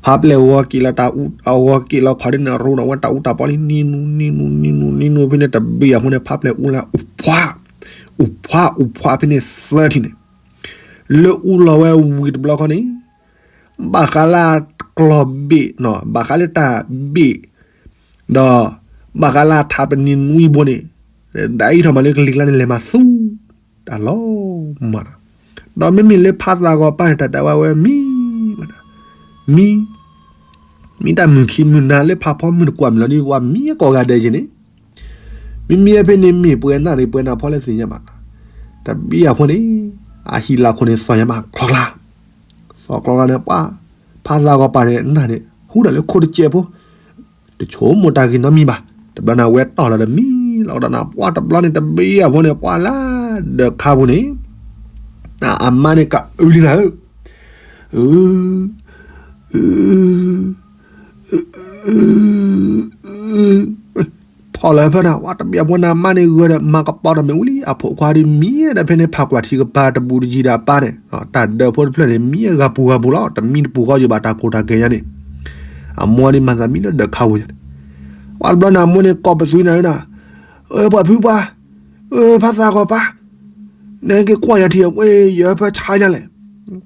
ဖးပျဲၢ်ဂီၤက့ၤလီၤတၢ်အူ, အဂီၤက့ၤလီၤခီဒ်န့ၣ် ရိဒီးဝဲတၢ်အူတၢ်ပီလံ နံၤနူၤ နံၤနူၤ နံၤနူၤ နံၤနူၤ ဖဲန့ၣ်တဘ့ၣ်အဃိန့ၣ် ဖးပျဲၢ်အူလၢအူဖှး, အူဖှး အူဖှးဖဲန့ၣ်သၢထံၣ်န့ၣ်, လၢအူလီၤဝဲဝံၤတဘျီခီန့ၣ် ဘၣ်ဃးလၢကျီၢ်ဘ့ၣ်နီၤ ဘၣ်ဃးလၢတၢ်ဘ့ၣ် ဒီး ဘၣ်ဃးလၢထးပနံၤနွံဘိန့ၣ် ဒၣ်အံၤထီၣ်မးလၢကလံၤကျါန့ၣ် လဲၤမၤသူ တၢ်လီၤမၢ်နီၤ, ဒီးမ့မ့ၢ်လၢဖးသးဂီၤပၢ်န့ၣ် တၢ်တဲဝဲဝဲမံ, မံ, မံတၢ်မုၢ်ခံမုၢ်နၤလၢဖးဖီမုၢ်တကွၢ်မုၢ်လီၤဒ်ဝဲမံကိးဂၤဒဲးက့ၤန့ၣ်, မ့မ့ၢ်ဖဲန့ၣ်မ့ၢ်ပှဲၤနၢ်န့ၣ် ပှဲၤနၢ်ဖီလဲၣ်သ့ၣ်ညါဘၣ်နီၤ, တဘ့ၣ်အဃိန့ၣ် အဟံၣ်လၢခိၣ်န့ၣ် သီၣ်ညါမးကျီကျါ သီၣ်ကျီကျါန့ၣ် ပှၤ ဖးသးဂီၤပၢ်န့ၣ် နၢ်န့ၣ် ဟူးဒီးလၢခိတကဲးဖိ, တဆိကမိၣ်တၢ်ဂ့ၤနီတမံၤဘၣ်. တဘျီန့ၣ် အဝဲတီၢ်လီၤဒီးမံလီၤကဒီးနၤ ပှၤတဘျီန့ၣ် တဘ့ၣ်အဖိန့ၣ် ပှၤလၢဒၢးခါပူၤန့ၣ် အမါန့ၣ်ကအုလံနၤဧၢ, အ ဖီၣ်လၢဖၢနၤ ဝဲတဘ့ၣ်အဖိန့ၣ် အမါန့ၣ်ဂၢၤဒီး မၤကပီၤတၢ်မ့ၢ်အူလံ အဖိခွါဒ်မံဒီး ဖဲန့ၣ်ဖးကွၢ်ထံကပၤတဘူးတယံၤဒီးအပၢ်န့ၣ် တၢ်ဒၢးဖိတဖျၢၣ်န့ၣ် မံဂၤပူၤဂၤပူၤလီၤ တမံတပူၤဃီယဘၣ် တၢ်ကိၢ်တၢ်ဂီၤညါန့ၣ် အမိၢ်ဒ်မၤသးမံလၢဒၢးခါပူၤညါန့ၣ် ဝဲတဘျီန့ၣ် အမိၢ်န့ၣ်ကိးပသူနၤဧၢနၤ, ပှၤဖုပှၢ်, ဖးသးဂီၤပၢ်, နက့ၤကွၢ်ယၤထံၣ်ဝဲ ယဟၢဖၢဆါညါလဲၣ်,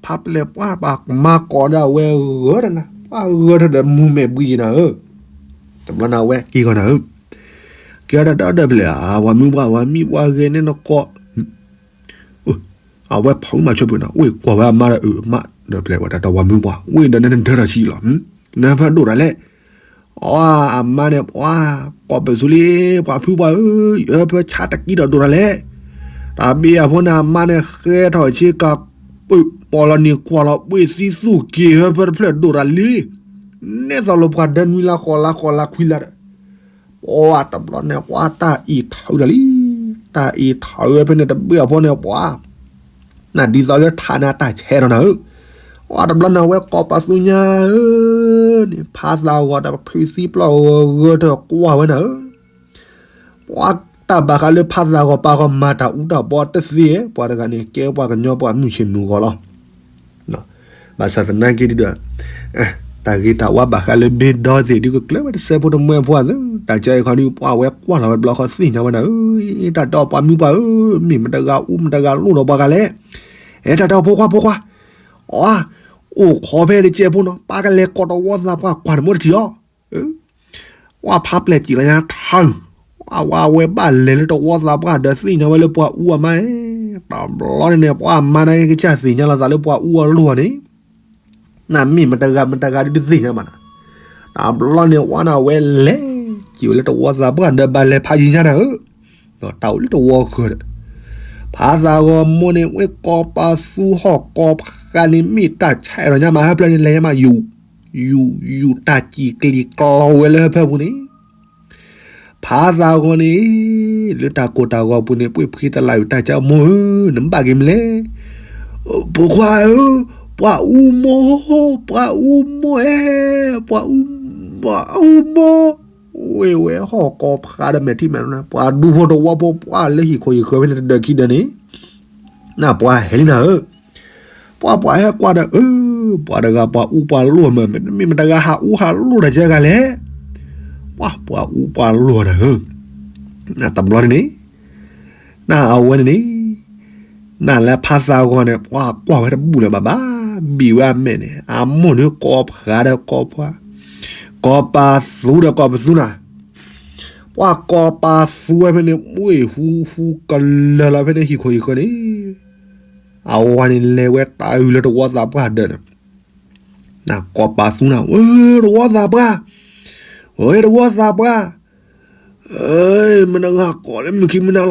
ဖးပျဲၢ်ပှၢ် ပှၤမၤကိးဒၣ်ဝဲဂၢၤဒီးနၤ ပှၤဂၢၤထီၣ်ဒီးမူမဲာ်ဘှံးယံၤနၤဧၢ, တဘျီန့ၣ် အဝဲက့ၤဂီၤနၤဧၢ, က့ၤဒီးဒီးဖျဲၣ် ပှၤမုၢ်ပှၢ် ပှၤမံပှၤဂဲၤန့ၣ်နကိး အဝဲဖီၣ်မၤဆၢဖုနၤ အိၣ်ကွၢ်ဝဲအမါဒီးအမါဒီးဖျဲၣ်ဝဲဒၣ် ဒီးပှၤမုၢ်ပှၢ် အိၣ်ဒီးနနဒၢထီၣ်ဆံးလီၤ, နဟၢဖၢဒိၣ်တၢ်လဲၣ်, အဝဲအမါန့ၣ် ပှၤကိးပသူလံ ပှၤဖုပှၢ်ဧၢ, ယဟၢဖၢဆါတကံဒီးဒိၣ်တၢ်လဲၣ်, တၢ်ဘ့ၣ်အဖိန့ၣ် အမါန့ၣ် ဃဲထီၣ်ဆ့ကၤ ပၢၢ်ပီၤလီၤနံၤကွၢ်လီၤ ပှ့ၤသံသူၣ်က့ၤဟၢဖၢတဖျၢၣ်ဒိၣ်တၢ်လံ, နဲသိးလၢပှၤဒၢနွံလါဃိးလါဃိးလါခွံလါဒီး ပှၤတဘျီန့ၣ် ပှၤတၢ်အံးထီၣ်တၢ်လံ, တၢ်အံးထီၣ်ဝဲဖဲန့ၣ်တဘ့ၣ်အဖိန့ၣ် ပှၤ နဒ်သိးလၢထးန့ၣ်တၢ်ဆဲးထီၣ်နၤဧၢ, ပှၤတဘျီန့ၣ် အဝဲကိးပသူညါဧၢ, န့ၣ် ဖးသးဂီၤဒီးဖုသံပျီၢ်ဂၢၤဂၢၤထီၣ်ကွၢ်ဝဲနၤဧၢ, ပှၤတၢ်ဘၣ်ဃးလၢဖးသးဂီၤပာ်ဂီၤမၤတၢ်အူတၢ်ဘီတသ့, ပှၤတဂၤန့ၣ် ကဲပှၤကညီပှၤမုၢ်ဆ့ၣ်မုၢ်ဂီၤလီၤ. ဘၣ်ဆၣ်သနာ်က့ဒီး တၢ်ဂ့ၤတၢ်ဝါဘၣ်ဃးလၢဘ့ဒီသ့ၣ်ဒုးကကျၢၤဝဲတစဲးဖိတမှဲဖိအသိး, တၢ်ကဲအံၤခီဒုး ပှၤဝဲကွၢ်လီၤဝဲတဘျီဃီသ့ၣ်ညါဝဲနၤဧၢ, တၢ်တဲအီၤပှၤမုၢ်ပှၢ်ဧၢ, မ့ၢ်မတဂၤအူမတဂၤလိၣ်ဒီးပှၤဂၤလဲၣ်, အဲ တၢ်တဲအီၤဖိခွါဖိခွါ, အီ, အိၣ်ခိးဖဲတစဲးဖိနီၤ, ပာ်ကလဲၤကိးတဝီသးပှၢ်ကွၢ်တမ့ၢ်တထံၣ်အီၤ ပှၤဖးပျဲၢ်စံးလီၤညါထါ, အဝဲဘၣ်လဲၤလၢတဝီသးပှၢ်ဒီးသ့ၣ်ညါဝဲလၢပှၤအူအမါ, တဘျီန့ၣ်န့ၣ် ပှၤအမါန့ၣ်ကစၢ်သ့ၣ်ညါလီၤသးလၢပှၤအူအလိၣ်န့ၣ်, နမ့ၢ်မတဂၤမတဂၤဒုးတသ့ၣ်ညါဘၣ်နၤ, တဘျီန့ၣ် ပှၤန့ၣ်ဝဲလဲၤစံးဝဲလၢတဝီသးပှၢ်ဒီးဘၣ်လဲၤဖးယံၤညါနၤဧၢ, တၢ်အိၣ်လၢတဝီဃၢၤဒီး ဖးသးဂီၤမိၢ်န့ၣ် ဝဲကိးပသူဟီၣ်ကိးဖးန့ၣ် မ့ၢ်တၢ်ဆဲးထီၣ်ညါမး ဟၢဖျၢၣ်န့ၣ် လဲၤညါမး ယူၤ, ယူၤ ယူၤတၢ်စံၣ်ကျံၤကျီဝဲလၢဟၢဖၢပူၤန့ၣ်, ဖးသးဂီၤန့ၣ် လၢတၢ်ကိၢ်တၢ်ဂီၤပူၤန့ၣ် ပှ့ၤဖှံတလးဝံၤ တၢ်ကမိၢ်ဧၢ, နဘၣ်က့ၤမနုၤလဲၣ်, ဖိခွါဧၢ, ပှၤအူမိၢ်, ပှၤအူမိၢ်ဧၢ, ပှၤအူ, ပှၤအူမိၢ်, ဝ့ၢ်ဝဲဟီၣ်ကိးဖးဒီးမဲာ်ထံမဲာ်နိ, ပှၤဒူဖိတဝီဖိ ပှၤလၢဟံၣ်ခိၣ်ဟံၣ်ဃၢၤဖဲန့ၣ်တဒၢးခံဒၢးန့ၣ်, နပှၤဟဲလံနၤဧၢ, ပှၤပှၤဟဲကွၢ်ဒီး အၢ, ပှၤတဂၤပှၤအူပှၤလိၣ်မး, မ့တမ့ၢ်မတဂၤဟးအူဟးလိၣ်တၢ်ကဲဂၤလဲၣ်, ပှၤပှၤအူပှၤလိၣ်နၤဧၢ, နတဘျီန့ၣ်န့ၣ် နအဝဲန့ၣ်န့ၣ်, နလၢဖးသးဂီၤန့ၣ် ပှၤကွၢ်ဝဲတဘူၣ်လၢၤဘၣ်ဘၣ်, ဘံၣ်ဝဲအမဲာ်န့ၣ် အမိၢ်န့ၣ်ကိးဖးဒီးကိးဖး, ကိးပသူဒီးကိးပသူနၤ, ပှၤကိးပသူဝဲဖဲန့ၣ် ဝ့ၢ်ဟူဟူကလၢာ်လီၤဖဲန့ၣ်ဟံၣ်ခိၣ်ဟံၣ်ဃၢၤန့ၣ်, အဝဲန့ၣ်လဲၤဝဲတၢ်အုးလၢတဝီသးပှၢ်ဒီးန့ၣ်, နကိးပသူနၤ, ဝဲတဝီသးပှၢ်, ဝဲတဝီသးပှၢ် မနဂၤကိးလၢမုၢ်ခံမုၢ်နၤ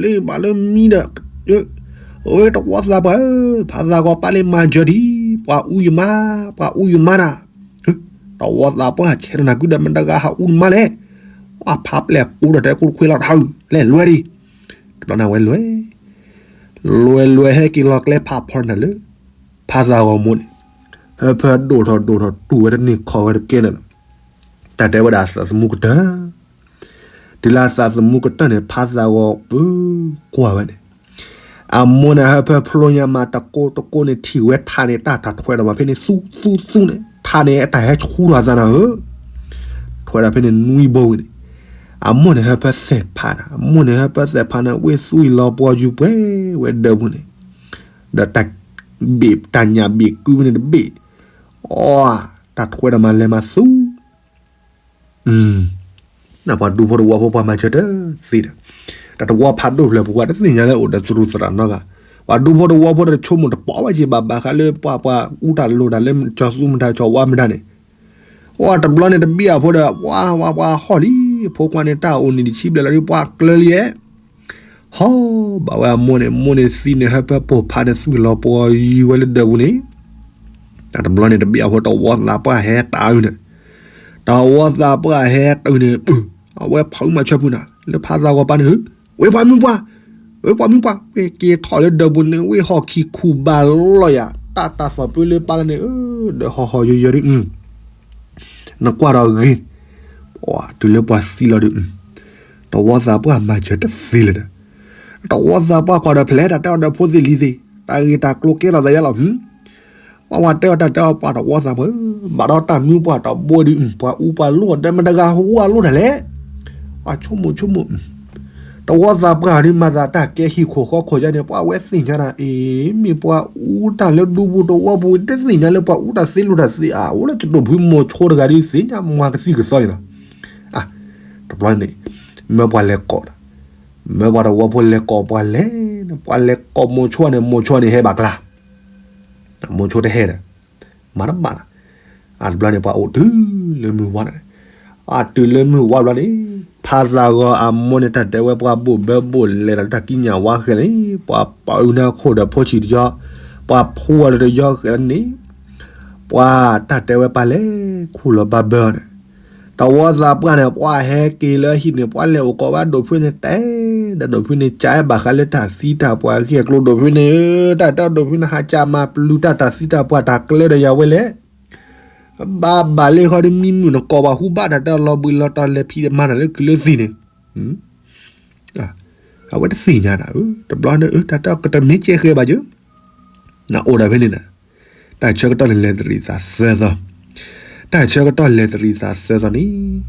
လီၤ, လၢဘၣ်လၢမံဒီး, ဝဲတဝီသးပှၢ်ဧၢ, ဖးသးဂီၤပၢ်လၢမၤစၢၤဒံး, ပှၤအူယမါ, ပှၤအူယမါနၤ, တဝီသးပှၢ်ဆဲးထီၣ်နၤကုဒီးမတဂၤဟးအူနမါလဲၣ်, ပှၤဖးပျဲၢ်ကိးဒီးတဲကိးတခွ့လီၤတဟး, လဲၤလွဲဒံး, တဘျီန့ၣ်ဝဲလွဲ, လွဲလွဲဟဲက့ၤလီၤကျဲဖးဖီနၤလၢ ဖးသးဂီၤမိၢ်န့ၣ်, ဟၢဖၢဒိၣ်ထီၣ်ဒိၣ်ထီၣ်တူၢ်ဝဲတန့ၢ်ခီဝဲတကဲန့ၣ်လီၤ, တၢ်တဲဝဲဒၣ်သးသမူကတၢၢ်, တုၤလၢသးသမူကတၢၢ်န့ၣ် ဖးသးဂီၤပူၤကွၢ်ဝဲန့ၣ်, အမိၢ်န့ၣ်ဟၢဖၢဖျိညါမးတကိးတကိးန့ၣ် ထံၣ်ဝဲထးန့ၣ် တၢ်တၢ်ထွဲဒီးမးဖဲန့ၣ် သူသူသူန့ၣ် ထးန့ၣ်အတၢ်ဟဲဆူထီၣ်အသးနၤဧၢ, ထွဲဒီးဖဲန့ၣ်နွံဘိဝံၤန့ၣ်, အမိၢ်န့ၣ်ဟၢဖၢသဲးဖးနၤ, အမိၢ်န့ၣ်ဟၢဖၢသဲးဖးနၤ ဝ့ၢ်သူအံၤလီၤပှီၤယူၤပှဲၤဝဲဒၢးပူၤန့ၣ်, ဒီးတၢ်ဘ့ၣ်တၢ်ညၣ်ဘ့ၣ်ကုဝဲန့ၣ်တဘ့ၣ်, အီ, တၢ်ထွဲဒီးမးလဲၤမးသူ နပှၤဒူဖိတဝီဖိပှၤမၤစၢၤတသ့ဒီး, တၢ်တဝီဖးဒိၣ်ဖျၢၣ်ပူၤပှၤတသ့ၣ်ညါလၢအိၣ်ဒီးသရူးသရၣ်နီတဂၤ, ပှၤဒူဖိတဝီဖိဒီးတဆိကမိၣ်တပီၢ်ဝဲက့ၤဘၣ်ဘၣ်ဃးလၢပှၤပှၤအူတၢ်လိၤတၢ်လၢကၠီၤသူမတၤကၠီၤဝါမတၤန့ၣ်, အိၣ်တဘျီန့ၣ်တဘ့ၣ်အဖိဒီး ပှၤပှၤပှၤဟီၣ်လံ, ဖိခွါန့ၣ် တၢ်အိၣ်နံၤတဆံဘျဲၣ်လီၤဒ်ပှၤကျၢၤလံဧါ ဟီ, ဘၣ်ဝဲအမိၢ်န့ၣ် မိၢ်န့ၣ်သံန့ၣ် ဟၢဖၢပိာ်ဖးန့ၣ် သွံၣ်လီၤပှီၤယံၤဝဲလၢဒၢးပူၤန့ၣ်, တၢ်တဘျီန့ၣ်တဘ့ၣ်အဖိတဝီသးပှၢ်ဟဲတၢ်အုးန့ၣ်, တဝီသးပှၢ်ဟဲတၢ်အုးန့ၣ်, အဝဲဖးအုးမၤဆၢဖုနၤ လၢဖးသးဂီၤပၢ်န့ၣ်ဧၢ, ဝဲပှၤမုၢ်ပှၢ်, ပှၤမုၣ်ပှၢ် ဝ့ၢ်က့ၤထီၣ်လၢဒၢးပူၤန့ၣ် ဝ့ၢ်ဟီၣ်ခံခူၣ်ဘၣ်လီၤယၤ တၢ်တၢ်သီၣ်ပၢလၢပၢ်လၢန့ၣ် ဒီးဟီၣ်ဟီၣ်ယိယိဒ် နကွၢ်ဒီးဂ့ၤ, တုၤလၢပှၤသံလီၤဒုး, တဝီသးပှၢ်မၤစၢၤတသ့လၢၤဒီး, တဝီသးပှၢ်ကွၢ်ဒီးဖျဲးတၢ်တဲအီၤဒီးဖိသ့ၣ်လံၤသ့ၣ်, တၢ်ဂ့ၢ်တၢ်ကျိၤကဲထီၣ်သးယါလီၤ, ပှၤဝဲတဲအီၤတၢ်တဲအီၤပှၤတဝီသးပှၢ်, ဘၣ်ဒီးတၢ်မုၢ်ပှၢ်တဘိဒုး ပှၤအူပှၤလိၣ်ဒီးမတဂၤဟူအလိၣ်တၢ်လဲၣ်, ပှၤဆိကမိၣ်ဆိကမိၣ် တဝီသးပှၢ်ဒုးမၤသးတၢ်ကဲဟံၣ်ခိၣ်ဃီခိၣ်ယါန့ၣ် ပှၤဝဲသ့ၣ်ညါတၢ်အံၤ, မ့ၢ်ပှၤအူတၢ်လၢဒူပူၤတဝီပူၤ တသ့ၣ်ညါလၢပှၤအူတၢ်သ့လိာ်တၢ်သ့ဧါ, အိၣ်လၢကတိၢ်ဖုမိၤဆိတဂၤဒုး သ့ၣ်ညါမၤကသံၣ်ကသီအံၤလီၤ. တဘျီန့ၣ် မၢပှၤလဲၤကိးဒီး, မၢပှၤတဝီဖိလဲၤကိးပှၤလဲၤ, ပှၤလဲၤကိးမိၤဆိန့ၣ် မိၤဆိန့ၣ်ဟဲဘၣ်ကျါ, မိၤဆိတဟဲဒီး မၤတဘၣ်လီၤ. အတဘျီန့ၣ် ပှၤအိၣ်တုၤလၢမုၢ်ဝါန့ၣ်, အတုၤလၢမုၢ်ဝါဘျီန့ၣ် ဖါသးဂီၤအမိၢ်န့ၣ် တၢ်တဲဝဲပှၤဘိၣ်ဘၢဘိၣ်လဲၤဒီးတၢ်ကံးညာ်ဝါဃဲၤန့ၣ် ပှၤပာ်အုးနၢ်ခိၣ်ဒီးဖိဆံးတယီ, ပှၤဖိအီၤဒီးတယီဃဲၤန့ၣ်, ပှၤတၢ်တဲဝဲပၢ်လဲၤခူၣ်လီၤဘၣ်ဘၢအီၤန့ၣ်, တဝီသးပှၢ်န့ၣ် ပှၤဟဲက့ၤလၢဟံၣ်န့ၣ် ပှၤလဲၤအိၣ်ကိးဘၣ်ဒိၣ်ဖုန့ၣ်တဲ, ဒီးဒိၣ်ဖုန့ၣ် ကဘၣ်ဃးလၢတၢ်သံတၢ်ပှၢ်အဂ့ၢ်အကျိၤဒိၣ်ဖုန့ၣ်, တၢ်တဲဒိၣ်ဖုန့ၣ် ဟးကၢ်မၤပျုၤတၢ်တၢ်သံတၢ်ပှၢ်တၢ်ကျဲဒီးယၤဝဲလဲၣ်, ဘၣ်ဘၣ်လၢဃီဒီးမံမုာ်နကိးဘၣ်ဟူဘၣ်တၢ်တဲလီၤဘှံးလီၤတီၤလဲၤဖံးမၤတၢ်လၢကုၤလၢသံၣ်န့ၣ်, အဝဲတသ့ၣ်ညါတၢ်, တဘျီန့ၣ် တၢ်တဲကတမ့ၢ်ကဲဃဲၤဘၣ်ယိ, နအိၣ်ဒၣ်ဖဲန့ၣ်, တၢ်ဆၢကတီၢ်န့ၣ်လဲၤတရံးသးသၢသီ, တၢ်ဆၢကတီၢ်လဲၤတရံးသးသၢသီန့ၣ်,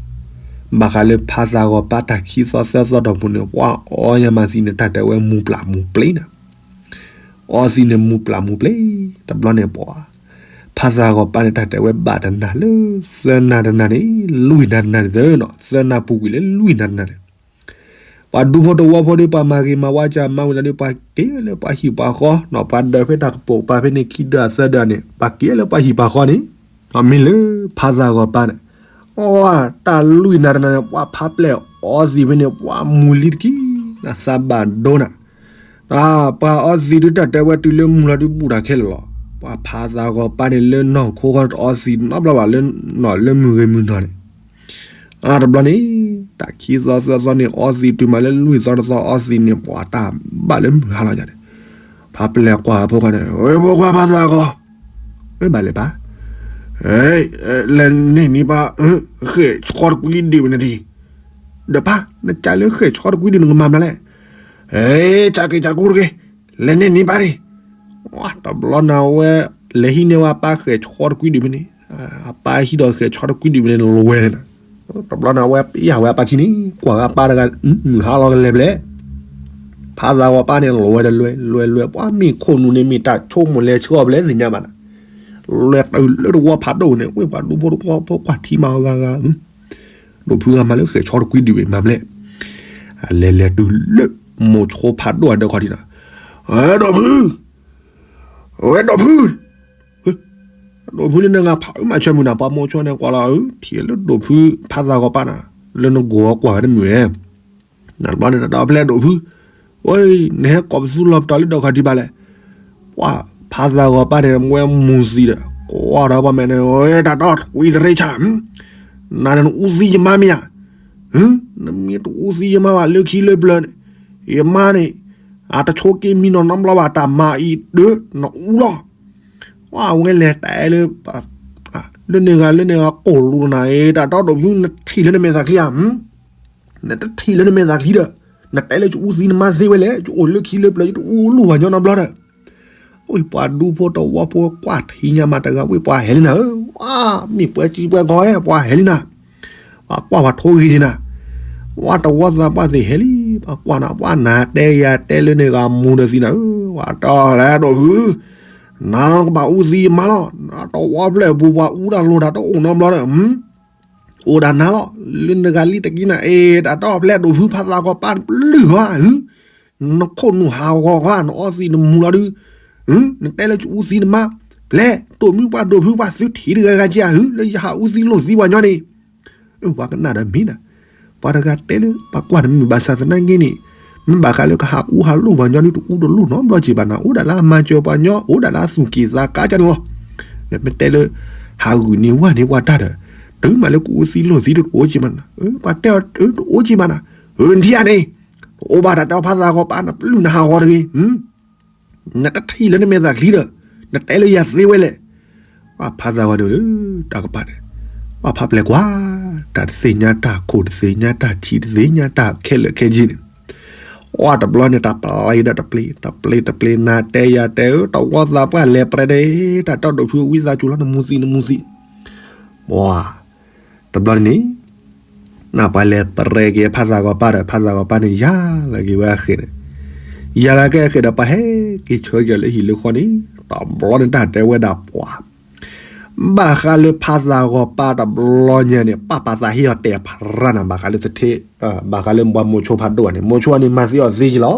ဘၣ်ဃးလၢဖါသးဂီၤပၢ်တၢ်ခံသီသၢသီတီၢ်ပူၤန့ၣ် ပှၤအီယါမၤသံန့ၣ် တၢ်တဲဝဲမူၤပျၢ်မူၤပျ့ၤန့ၣ်, အီသံန့ၣ်မူၤပျၢ်မူၤပျ့ၤ, တဘျီန့ၣ်ပှၤ, ဖါသးဂီၤပၢ်န့ၣ် တၢ်တဲဝဲဘၣ်တနၤလၢ သၢနၤတနၤန့ၣ် လွံၢ်နၤတနၤန့ၣ်သၢနီၤ, သၢနၤပူၤကွံာ်လၢလွံၢ်နၤတနၤန့ၣ် ပှၤဒူဖိတဝီဖိဒီး ပှၤမၤဂ့ၤမၤဝါစၢၤမၤဝံၤလီၤဒီး ပှၤက့ၤလၢပှၤဟံၣ်ပှၤဃီနီၤ, ပှၤဒၢးဖဲတၢ်ကပိာ်ပာ်ဖဲန့ၣ်ခံဒၢးသၢဒၢးန့ၣ် ပှၤက့ၤလၢပှၤဟံၣ်ပှၤဃီန့ၣ်, မ့ၢ်လၢဖါသးဂီၤပၢ်န့ၣ်, အီ တၢ်လွံၢ်နၤတနၤန့ၣ် ပှၤဖးပျဲၢ်အီသံးဖဲန့ၣ် ပှၤမူၤလံတက့ၢ်, နသးဘၣ်ဒိနၤ ပှၤအီသံးဒုးတၢ်တဲဝဲတုၤလၢမုၢ်လီၤဒုးဘူၣ်တၢ်ခဲလၢာ်လီၤ. ပှၤဖးသးဂီၤပၢ်န့ၣ်လၢနီၢ်ခိဃီတအီသံးနီတဘျီဘၣ်လၢ နီၢ်လၢမုၢ်ဂ့ၤမုၢ်နီၢ်န့ၣ်, အတဘျီန့ၣ်, တၢ်ခံသီသၢသီန့ၣ် အီသံးတုၤမးလၢလွံၢ်သီတသီအီသံးန့ၣ် ပှၤတၢ်ဘၣ်လၢမုၢ်ဟါလီၤယၤန့ၣ်, ဖးပျဲၢ်ကွၢ်ဖိခွါန့ၣ် ဝဲဖိခွါဖးသးဂီၤ ဝဲဘၣ်လဲၤဘၣ် လဲၤန့ၢ်နံၤဘၣ်, ဃဲၣ်ဆီတကွံဒံးဝဲန့ၣ်ဒံး, ဒီးပၢ် နကးလၢဃဲၣ်ဆီတကွံဒံးနကမၤမနုၤလဲၣ်, ကးက့ၤကးက့ၤတဂ့ၤ, လဲၤန့ၢ်နံၤဘၣ်န့ၣ်, တဘျီန့ၣ်ဝဲ, လဲၤဟံးန့ၢ်ဝဲအပၢ်ဃဲၣ်ဆီတကွံဒံးဖဲန့ၣ်, အပၢ်ဟံးဒီးဃဲၣ်ဆီတကွံဒံးဖဲန့ၣ်လီၤဝဲန့ၣ်, တဘျီန့ၣ်ဝဲပယၢ်ဝဲအပၢ်ခံန့ၣ် ကွၢ်ဝဲအပၢ်တဂၤ, မုၢ်ဟါလီၤကလဲၤဘျဲၣ် ဖးသးဂီၤပၢ်န့ၣ် လီၤဝဲဒီးလွဲလွဲလွဲ, ပှၤမ့ၢ်ခိၣ်နူာ်န့ၣ် မ့ၢ်တၢ်ဆိကမိၣ်လဲၤဆှၢအီၤဘျဲၣ်သ့ၣ်ညါဘၣ်နၤ, လွဲတုၤလၢတဝီဖးဒိၣ်န့ၣ် ဝ့ၢ်ပှၤဒူဖိတဝီဖိကွၢ်ထံမၤအီၤဂၤဂၤ, ဒိၣ်ဖုဂၤမၤလၢဃဲၣ်ဆီတကွံဒံးဝဲမၤမလဲၣ်, လဲၤလဲၤတုၤလၢ မိၤဆိဖးဒိၣ်အဒၢးခီၣ်ထံးနၤ, ဒိၣ်ဖု ဝဲဒိၣ်ဖု, ဒိၣ်ဖုလၢနဂၤဖးအုးမၤဆၢမုၢ်နၤ ပှၤမိၤဆိန့ၣ်ကွၢ်လီၤ, ထံၣ်လၢဒိၣ်ဖုဖးသးဂီၤပၢ်နၤ, လၢနဂီၤကွၢ်ဝဲတမုာ်ဝဲ, နတဘျီန့ၣ်တၢ်ဖဲလဲၣ်ဒိၣ်ဖု, ဝဲ, နဟဲကိးပသူလီၤပတီၢ်လၢဒၢးခီၣ်ထံးဘၣ်လဲၣ်, ပှၤဖးသးဂီၤပၢ်န့ၣ် ဝဲမူၤသံးဒီး ကွၢ်ဒီးပှၤမဲာ်န့ၣ် ဝဲတၢ်တီထွံတရ့ဆၣ်, နၤန့ၣ်နအူသံယမါမ့ၢ်ဧါ, နမ့ၢ်တအူသံယမါဘၣ်လၢခံလၢပျၢၤန့ၣ်, ယမါန့ၣ်, အတဆိးက့မံနီၤနီတဘျီဘၣ် တၢ်မၤအံၤဒၢး နအူလီၤ ဝဲလဲၤတဲလၢ လၢန့ၣ်ဂၤလၢန့ၣ်ဂၤကိၢ်လူၤနၤ, တၢ်တီဒိၣ်ဖု နထံၣ်လၢနမဲာ်သးချံဧါ, နတထံၣ်လၢနမဲာ်သးချံဒီး, နတဲလၢယအူသံနမါသ့ဝဲလဲၣ်, ယအိၣ်လၢခံလၢပျၢၤ ယတအူလိၣ်ဘၣ်ညီနီတဘျီဒီး, ဝဲပှၤဒူဖိတဝီဖိကွၢ်ထံညါမးတဂၤ ဝဲပှၤဟဲလံနၤဧၢ, မ့ၢ်ပှၤစံးပှၤကီးဧါ ပှၤဟဲလံနၤ, ပှၤကွၢ်ပှၤထိဂ့ၤန့ၣ်နၤ ဝဲတဝီသးပှၢ်သ့ၣ်ဟဲလံ, ပှၤကွၢ်နၤ ပှၤနၤတဲယၤတဲလၢန့ၣ်ဂၤမူဒီးသံနၤဧၢ, ဝဲတီလဲၣ်ဒိၣ်ဖု, နကဘၣ်အူသံယမါလီၤ, နတဝီဖျဲၣ်ပူၤပှၤအူတၢ်လိၤတၢ်တအိၣ်နီတဘျီဒီး, အိၣ်ဒၣ်နၤလီၤ, လၢနဂၤလံတကံနၤ အ့ တၢ်တီဖျဲၣ်ဒိၣ်ဖုဖးသးဂီၤပၢ်ပျုၢ်ဟီဧါ, နခိၣ်နူာ်ဟးဂီၤကွၢ် နအီသံးနမူၤလီၤဒုး, နတဲလၢယအူသံနမါ, ဖျဲၣ်တိၢ်မုၢ်ပှၢ်ဒိၣ်ဖုပှၤသုထံၣ်တဂၤဂၤက့ဧါ လၢယဟးအူသံလိၣ်သံပှၤညီန့ၣ် ပှၤကနၣ်ဒီးမ့ၢ်နၤ, ပှၤတဂၤတဲလၢပှၤကွၢ်တမုာ်ဘၣ်ဆၣ်သနာ်က့န့ၣ်, မ့ၢ်ဘၣ်ဃးလၢကဟးအူဟးလိၣ်ပှၤညီဒုးတအူတလိၣ်နီတဘျီက့ၤဘၣ်နၤ, အိၣ်ဒၣ်လၢအမၤစၢၤပှၤညီ အိၣ်ဒၣ်လၢအသူၣ်က့ၣ်သးကါကန့ၣ်လီၤ. မ့ၢ်တဲလၢ ဟးဂူာ်န့ၢ်ဝဲန့ၢ်ပှၤတၢ်ဒီး, တုၤမးလၢကအူသံလိၣ်သံဒုးတအိၣ်က့ၤဘၣ်နၤ, ပှၤတဲအီၤတအိၣ်က့ၤဘၣ်နၤ, နထံၣ်ဧါန့ၣ်, တ အိၣ်ဘၣ်တၢ်တဲအီၤ ဖါသးဂီၤပၢ် နပျုၢ်နဟးဂီၤတဂ့ၤ, နတထံၣ်လၢနမဲာ်သးချံဒီး နတဲလၢယၤသ့ဝဲလဲၣ်. ပှၤဖါသးဂီၤန့ၣ်လၢတၢ်ကပၤန့ၣ် ပှၤဖါပျဲၢ်ကွၢ် တၢ်တသ့ၣ်ညါတၢ်ခိၣ် တသ့ၣ်ညါတၢ်ထံး တသ့ၣ်ညါတၢ်ခဲလၢာ်ခဲဆ့န့ၣ် အတဘျီန့ၣ် တၢ်ပျဲဒီးတပျဲ တပျဲတပျဲ နၤတဲယၤတဲဧၢ တဝီသးပှၢ်လဲၤပြဲဒၣ် တၢ်တီဒိၣ်ဖုဝံသးစူၤလီၤ နမူသံနမူသံ ပှၤ တဘျီန့ၣ် နပှၤလဲၤပြဲက့ၤဖါသးဂီၤပၢ်ဒီး ဖါသးဂီၤပၢ်န့ၣ် ယၤလီၤက့ၤဝဲအဃဲးန့ၣ် ယၤလီၤက့ၤအဃဲးဒီး ပှၤဟဲက့ၤဆၢက့ၤလၢဟံၣ်လၢဃီန့ၣ် တဘျီန့ၣ်တၢ်တဲဝဲဒၣ်ပှၤ ဘၣ်ဃးလၢဖါသးဂီၤပၢ်တဘျီညါန့ၣ် ပၢ်ပၢ်သးဟ့အီၤတဲာ်ဖးရၣ်နၤ ဘၣ်ဃးလၢသထ့ ဘၣ်ဃးလၢပှၤမိၤဆိဖးဒိၣ်န့ၣ် မိၤဆိန့ၣ် မၤသ့အီၤသ့က့ၤလီၤ.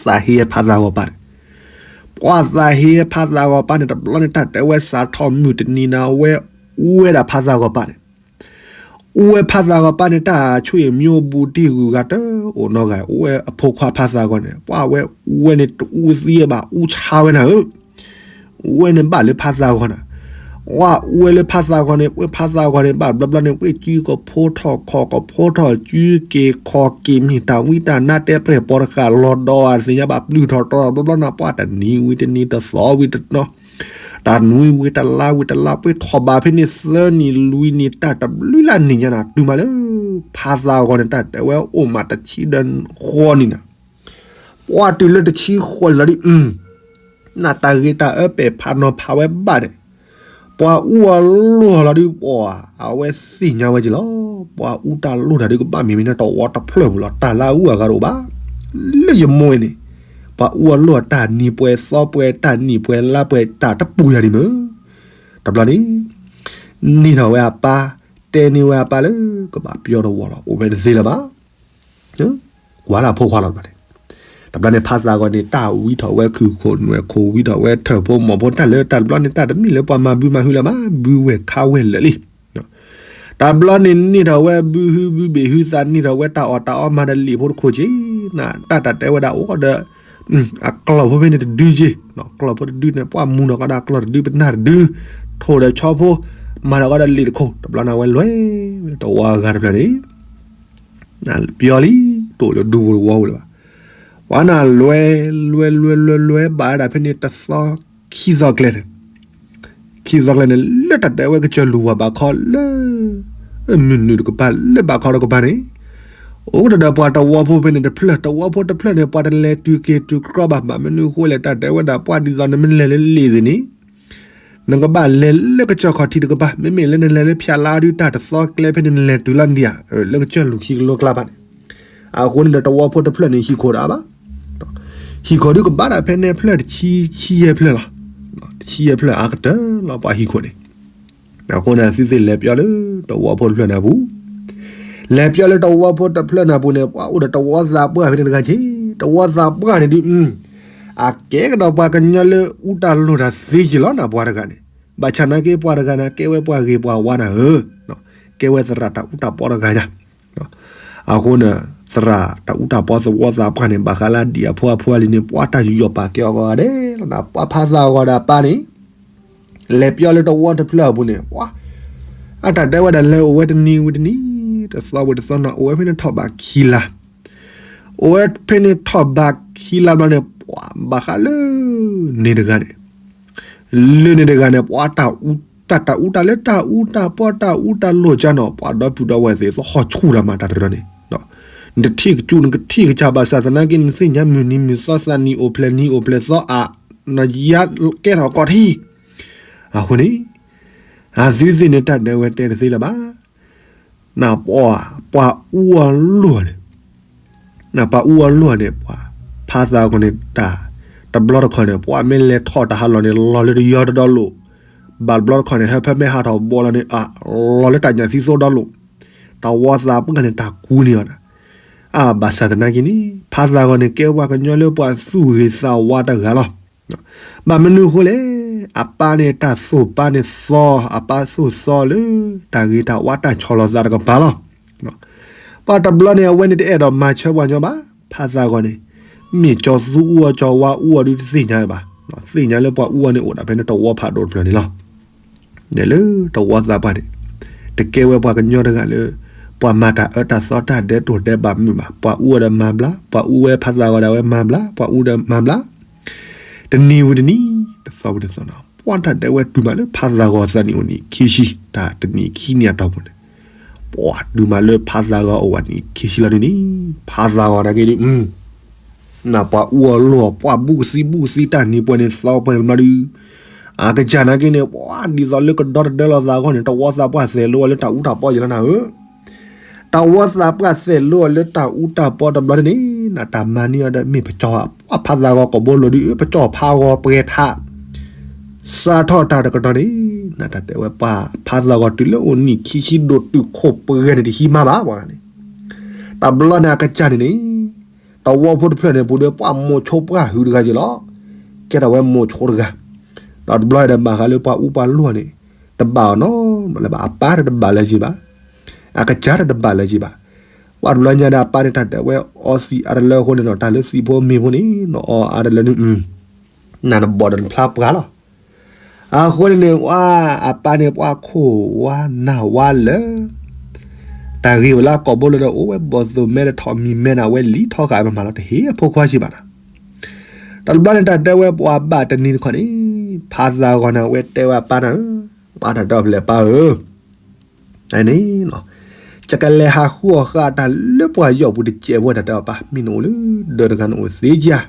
သးဟ့ဖါသးဂီၤပၢ်န့ၣ် ပှၤသးဟ့ဖါသးဂီၤပၢ်န့ၣ် တဘျီန့ၣ် တၢ်တဲဝဲစးထီၣ်မုၢ်တနံၤန့ၣ် အဝဲအူဝဲဒၣ်ဖါသးဂီၤပၢ်န့ၣ် အူဝဲဖါသးဂီၤပၢ်န့ၣ် တၢ်ဆိၣ်အံၤမံအိၣ်ဘူးတံၢ်ဂုၤဂၤတအိၣ်နီတဂၤ အူဝဲအဖိခွါဖါသးဂီၤန့ၣ် ပှၤဝဲအူဝဲန့ၣ်တအူသံဘၣ် အူဆါဝဲနၤဧၢ အူဝဲန့ၣ်ဘၣ်လၢဖါသးဂီၤနၤ ပှၤအူဝဲလၢဖါသးဂီၤန့ၣ် ပှၤဖါသးဂီၤန့ၣ် ဘၣ်ဘျီဘျီန့ၣ် ပှၤစုကဖိထီၣ်ခီၣ်ကဖိထီၣ်စု က့ၤခီၣ်က့ၤမ့ၢ်တၢ်ဝံတၢ်နါတဲပြဲၢ်ပီၤတဃာ်လီၤဒီး သ့ၣ်ညါဘၣ်ပျုၢ်ထီၣ်တြီဘျီဘျီနၤ ပှၤတနံၤဝံၤတနံၤတသီဝံၤတသီ တၢ်နွံဝံၤတလါဝံၤတလါ ပှၤထီၣ်ဘးဖဲန့ၣ်သၢနံၣ်လွံၢ်နံၣ် တၢ်တဘျုးလၢ်နံၣ်ညါနၤ တုၤမးလၢ ဖါသးဂီၤန့ၣ် တၢ်တဲဝဲအိၣ်မးတဆံဒီးဃီနံၣ်နၤ ပှၤတုၤလၢတဆံဃီနံၣ်လီၤဒုး နတၢ်ဂ့ၤတၢ်အၢပဲာ်ဖးနီၤဖးဝဲဘၣ်န့ၣ် ပှၤအူအီၤလိၢ်လီၤဒုး ပှၤအဝဲသ့ၣ်ညါဝဲက့ၤလီၤ. ပှၤအူတၢ်လိၢ်တၢ်ဒုးကဘၣ်မ့ၢ်မ့ၢ်န့ၣ် တဝီတဖျၢၣ်ပူၤလီၤ တၢ်လၢအအူအဂၤတအိၣ်ဘၣ် လၢယမိၢ်အံၤန့ၣ် ပှၤအူအီၤလိၢ်အတၢ်နံၤပှဲၤသီပှဲၤ တၢ်နံၤပှဲၤလါပှဲၤ တၢ်တပူၤယၤဒံးမ့ၢ် တဘျီန့ၣ် န့ၢ်ထီၣ်ဝဲအပၢ် တဲန့ၢ်ဝဲအပၢ်လၢ ကဘၣ်ပျီတဝီလီၤ အိၣ်ဝဲတသ့လၢၤဘၣ် ကွၢ်လၢအဖိခွါလီၤတဘျီန့ၣ် တဘျီန့ၣ် ဖါသးဂီၤန့ၣ် တၢ်ဝံထီၣ်ဝဲခုၣ်ခိၣ်နွဲၣ်ခိၣ် ဝံထီၣ်ဝဲထၢၣ်ဖိမီၢ်ဖိ တၢ်လၢတၢ်တဘျီန့ၣ် တၢ်တမ့ၢ်လၢပှၤမၤဘုမၤဟုလၢၤဘၣ် ဘုဝဲၢ်ခါဝဲၢ်လၢာ်လံ တဘျီန့ၣ်န့ၢ်ထီၣ်ဝဲဘုဟုဘုဘ့ၣ်ဟုသး န့ၢ်ထီၣ်ဝဲတၢ်အီၣ်တၢ်အီမၤဒီးလံာ်ဖိတခိၣ်က့ၤ နတၢ်တၢ်တဲဝဲဒၣ်အိၣ်ဒီး အကျီၢ်ဖိဖဲန့ၣ်တဒုက့ၤ ကျီၢ်ဖိတဒုန့ၣ် ပှၤမူထီၣ်ကီးဒီးကျီၢ်တဒု ပနၢ်တဒု ထိၣ်ဒီးဆီဖိ မၤထီၣ်ကီးဒီးလံာ်တခိၣ် တဘျီန့ၣ် အဝဲလဲၤဝဲတဝီအဂၤတဖျၢၣ်န့ၣ် ပျီလံ တအိၣ်လၢဒူပူၤတဝီပူၤလၢၤဘၣ် ပှၤနၢ်လဲၤ လဲၤလဲၤလဲၤလဲၤဘၣ်ဝဲဒၣ်ဖဲန့ၣ်တသီ ခံသီကျဲန့ၣ် ခံသီကျဲန့ၣ် လၢတၢ်တဲဝဲကစၢၢ်လူၤဝၤဘးခီလၢ မုၢ်နုာ်တကပၤ လၢဘးခီတကပၤန့ၣ် အိၣ်ဒီးပှၤတဝီဖိဖဲန့ၣ်တဖျၢၣ် တဝီဖိတဖျၢၣ်န့ၣ် ပှၤတလဲၤတုၤက့ၤတုၤကြီဘၣ် ဘၣ်မနုၤအဃိလဲၣ် တၢ်တဲဝဲဒၣ်ပှၤဒ်သိးနမ့ၢ်လဲၤလၢလံာ်သ့ၣ်န့ၣ် နကဘၣ်လဲၤလၢကစၢၢ်ခီၣ်ထံးတကပၤ မ့မ့ၢ်လၢနလဲၤလၢဖၠးလါဒုး တၢ်တသီကျဲဖဲန့ၣ် နလဲၤတုၤလီၤဒံးဧါ လၢကစၢၢ်လူၤခံကလိကျါဘၣ်န့ၣ် အဃိန့ၣ်ဒီးတဝီဖိတဖျၢၣ်န့ၣ် ဟံၣ်ခိၣ်တအါဘၣ် ဟံၣ်ခိၣ်ဒုးကဘၣ်ဒၣ်ဖဲန့ၣ်ဖျၢၣ်တဆံ ဆံယဲၢ်ဖျၢၣ်လီၤ တဆံယဲၢ်ဖျၢၣ်အါကတၢၢ်လီၤ ပှၤဟံၣ်ခိၣ်န့ၣ် အဃိန့ၣ်သုသ့ၣ်လဲၤပျီလၢတဝီဖိတဖျၢၣ်န့ၣ်အပူၤ လဲၤပျီလၢတဝီဖိတဖျၢၣ်န့ၣ်အပူၤန့ၣ် ပှၤအိၣ်ဒီးတဝီသးပှၢ်ဖဲန့ၣ်တဂၤက့ၤ တဝီသးပှၢ်န့ၣ်ဒုး အကဲကဒီးပှၤကညီလၢအူတၢ်လိၢ်တၢ်သ့က့ၤလီၤနၤ ပှၤတဂၤန့ၣ် ဘၣ်ဆၣ်နာ်က့ပှၤတဂၤန့ၣ် ကဲဝဲပှၤဂ့ၤပှၤဝါနၤဧၢ ကဲဝဲသရၣ်တၢ်အူတၢ်ပီတဂၤညါ အဃိန့ၣ် သရၣ်တၢ်အူတၢ်ပီသဝီသးပှၢ်န့ၣ် ဘၣ်ဃးလၢအဒံၣ်အဖိအဖိအလံၤန့ၣ် ပှၤတၢ်ယူးယီၣ်ပာ်ကဲအီၤကိးဂၤဒဲးလီၤနၤ ပှၤဖါသးဂီၤဒီးအပၢ်န့ၣ် လဲၤပျီလၢတဝီတဖျၢၣ်အပူၤန့ၣ် ပှၤ အတၢ်တဲဝဲဒၣ်လဲၤအိၣ်ဝဲတနံၤဝံၤတနံၤ တသီဝံၤတသီနၤ အိၣ်ဝဲဖဲန့ၣ်ထီၣ်ဘးခံလါ အိၣ်ဝဲဖဲန့ၣ်ထီၣ်ဘးခံလါဘျီန့ၣ် ပှၤဘၣ်ဃးလၢ န့ၣ်တဂၤန့ၣ် လၢန့ၣ်တဂၤန့ၣ် ပှၤတၢ်အူ တၢ်တၢ်အူတၢ်လၢတၢ်အူတၢ်ပီတၢ်အူတၢ်လိၢ်ကၢ်နီၤ ပှၤဒီပုၢ်ဒီဝဲၢ်သ့ၣ်သဟီၣ်ဆူၣ်တၢ်မၤတၢ်တရၢန့ၣ် နတထံၣ်ကစူၣ်နကထံၣ်ကစၢ်ဘၣ်ဆၣ်သနာ်က့ နသ့ၣ်ညါမုၢ်နံၤမုၢ်သီသးနံၣ်အိၣ်ဖျဲၣ်နံၤအိၣ်ဖျဲၣ်သီအါ နယါကဲထီၣ်ကီၢ်ထံ အဃိန့ၣ် အသုသ့ၣ်န့ၣ် တၢ်ဒဲးဝဲတဲတသ့လၢၤဘၣ် နပှၤ ပှၤအူအီၤလိၢ်န့ၣ် နပှၤအူအီၤလိၢ်န့ၣ် ပှၤဖါသးဂီၤန့ၣ် တၢ် တဘျီတခီၣ်န့ၣ် ပှၤမ့ၢ်လဲၤထီၣ်တၢ်ဟးလီၢ်န့ၣ် လီၤလၢတယီတဒီလိာ် ဘၣ်တဘျီတခီၣ်န့ၣ် ဟဲဖဲမ့ၢ်ဟးထီၣ်ဘီလီၤန့ၣ် အလီၤလၢတၢ်ညၣ်သံသိဒီလိာ် တဝီသးပှၢ်န့ၣ် တၢ်ကူန့ၢ်အီၤ အါဘၣ်ဆၣ်သနာ်က့န့ၣ် ဖါသးဂီၤန့ၣ် ကဲပှၤကညီလၢပှၤသူၣ်ဂ့ၤသးဝါတဂၤလီၤ ဘၣ်မနုၤအဃိလဲၣ် အပၢ်န့ၣ်တၢ်သိၣ်ပၢ်န့ၣ်သီ အပၢ်သိၣ်သီလၢ တၢ်ဂ့ၤတၢ်ဝါတၢ်ဆီၣ်လီၤသးတကပၤလီၤ ပှၤတဘျီန့ၣ် အဝဲန့ၣ်တအဲၣ်ဒိးမၤဆၢပှၤကညီဘၣ် ဖါသးဂီၤန့ၣ် မ့ၢ်ကၠီသူအူအီၤကၠီဝါအူအီၤဒုးတသ့ၣ်ညါဘၣ် သ့ၣ်ညါလၢပှၤအူအီၤန့ၣ်အိၣ်ဒၣ်ဖဲန့ၣ်တဝီဖးဒိၣ်တဖျၢၣ်န့ၣ်လီၤ ဒီးလၢတဝီသးပှၢ်န့ၣ် တကဲဝဲပှၤကညီတဂၤလၢ ပှၤမၤတၢ်အၢတၢ်သီတၢ်ဒဲးတိၢ်ဒဲးဘၣ်မုာ်ဘၣ်, ပှၤအူအီၤဒီးမၤဘျါ, ပှၤအူဝဲဖးသးဂီၤဒီးအဝဲမၤဘျါ, ပှၤအူဒီးမၤဘျါ, တနံၤဝံၤတနံၤ, တသီဝံၤတသီနီၤ, ပှၤတၢ်တဲဝဲတုၤမးလၢဖးသးဂီၤသးနံၣ်အိၣ်နံၣ်ခံဆံ, တၢ်တနံၣ်ခံနံၣ်အတီၢ်ပူၤန့ၣ်, ပှၤတုၤမးလၢဖးသးဂီၤအိၣ်ဝဲနံၣ်ခံဆံလီၤဒ်န့ၣ်, ဖးသးဂီၤနာ်က့ဒ် နပှၤအူအီၤလိၢ်အီၤ ပှၤဘူၣ်ကသံဘူၣ်ကသံတၢ်နံၤပှဲၤန့ၣ်သီပှဲၤန့ၣ်ဘျီဒုး, အကစၢ်နာ်က့န့ၣ် ပှၤဒ်သိးလၢကဒီတဒၢလီၤသးအဂီၢ်န့ၣ် တဝီသးပှၢ်သဲးလိအီၤလၢတၢ်အူတၢ်ပီယံၤလီၤနၤဧၢ, တဝီသးပှၢ်သဲးလိအီၤလၢတၢ်အူတၢ်ပီတဘျီန့ၣ်, နတၢ်မၤန့ၢ်အီၤဒီးမ့ၢ်ပကၠီၤ ပှၤဖးသးဂီၤကိာ်ဘိလိၤဒုး ပကၠီၤဖးဂီၤပှဲၤထး စးထီၣ်တၢ်တကတီၢ်န့ၣ်, နတၢ်တဲဝဲပှၤဖးသးဂီၤတုၤလၢအိၣ်နံၣ်ခံဆံဒိၣ်တုာ်ခိၣ်ပှဲၤန့ၣ်တဟံးမးဘၣ်ပှၤန့ၣ်, တဘျီန့ၣ်အကစၢ်န့ၣ်န့ၣ် တဝီဖိတဖျၢၣ်န့ၣ် ပူၤဒီးပှၤမိၤဆိပှၢ်ဟုးတဂၤက့ၤလီၤ, ကဲထီၣ်ဝဲမိၤဆိတဂၤ, ဒီးတဘျီဒီးဘၣ်ဃးလၢပှၤအူပှၤလိၤန့ၣ်, တဘၣ်အီၤနီတဘျီလၢၤဘၣ်, အပၢ်တဘၣ်လၢၤက့ၤဘၣ်, အကစၢ်တဘၣ်လၢၤက့ၤဘၣ်, ပှၤတဘျီညါဒီးအပၢ်န့ၣ်တၢ်တဲဝဲအီသံးအါတလၢအဃိန့ၣ်နီၤ တၢ်လၢသံးဖိမ့ၤဖိန့ၣ် နအီအါတလၢန့ၣ် နတဘီၣ်ဒီးနဖျါပှၢ်လီၤ အဃိန့ၣ်န့ၣ် ဝါအပၢ်န့ၣ် ပှၤခိၣ်ဝါနၢ်ဝါလၢ တၢ်ဂ့ၤဝဲလၢအကိာ်ဘိလၢဒီး အိၣ်ဝဲဘီၣ်သိၣ်မဲဒီးထီၣ်မံၤမဲနၤဝဲလံထီၣ်ဃာ်မးမးလီၤ တဟ့ၣ်အဖိခွါစံးဘၣ်နၤ. တဘျီန့ၣ်တၢ်တဲဝဲပှၤဘၣ်တနံၤတခီန့ၣ် ဖးသးဂီၤနၤဝဲတဲဝဲအပၢ်နၤဧၢ, ပှၤတၢ်တဲအီၤဖဲလဲၣ်ပၢ်ဧၢ န့ၣ် ယကလဲၤဟးဃုအီၣ်ဃာ်တၢ်လၢပှၤယီၣ်ပူၤတစဲးဖိတၢ်တဲအီၤပၢ် မ့ၢ်နအိၣ်လၢဒၢးတဂၤနအိၣ်သ့ကၢ်,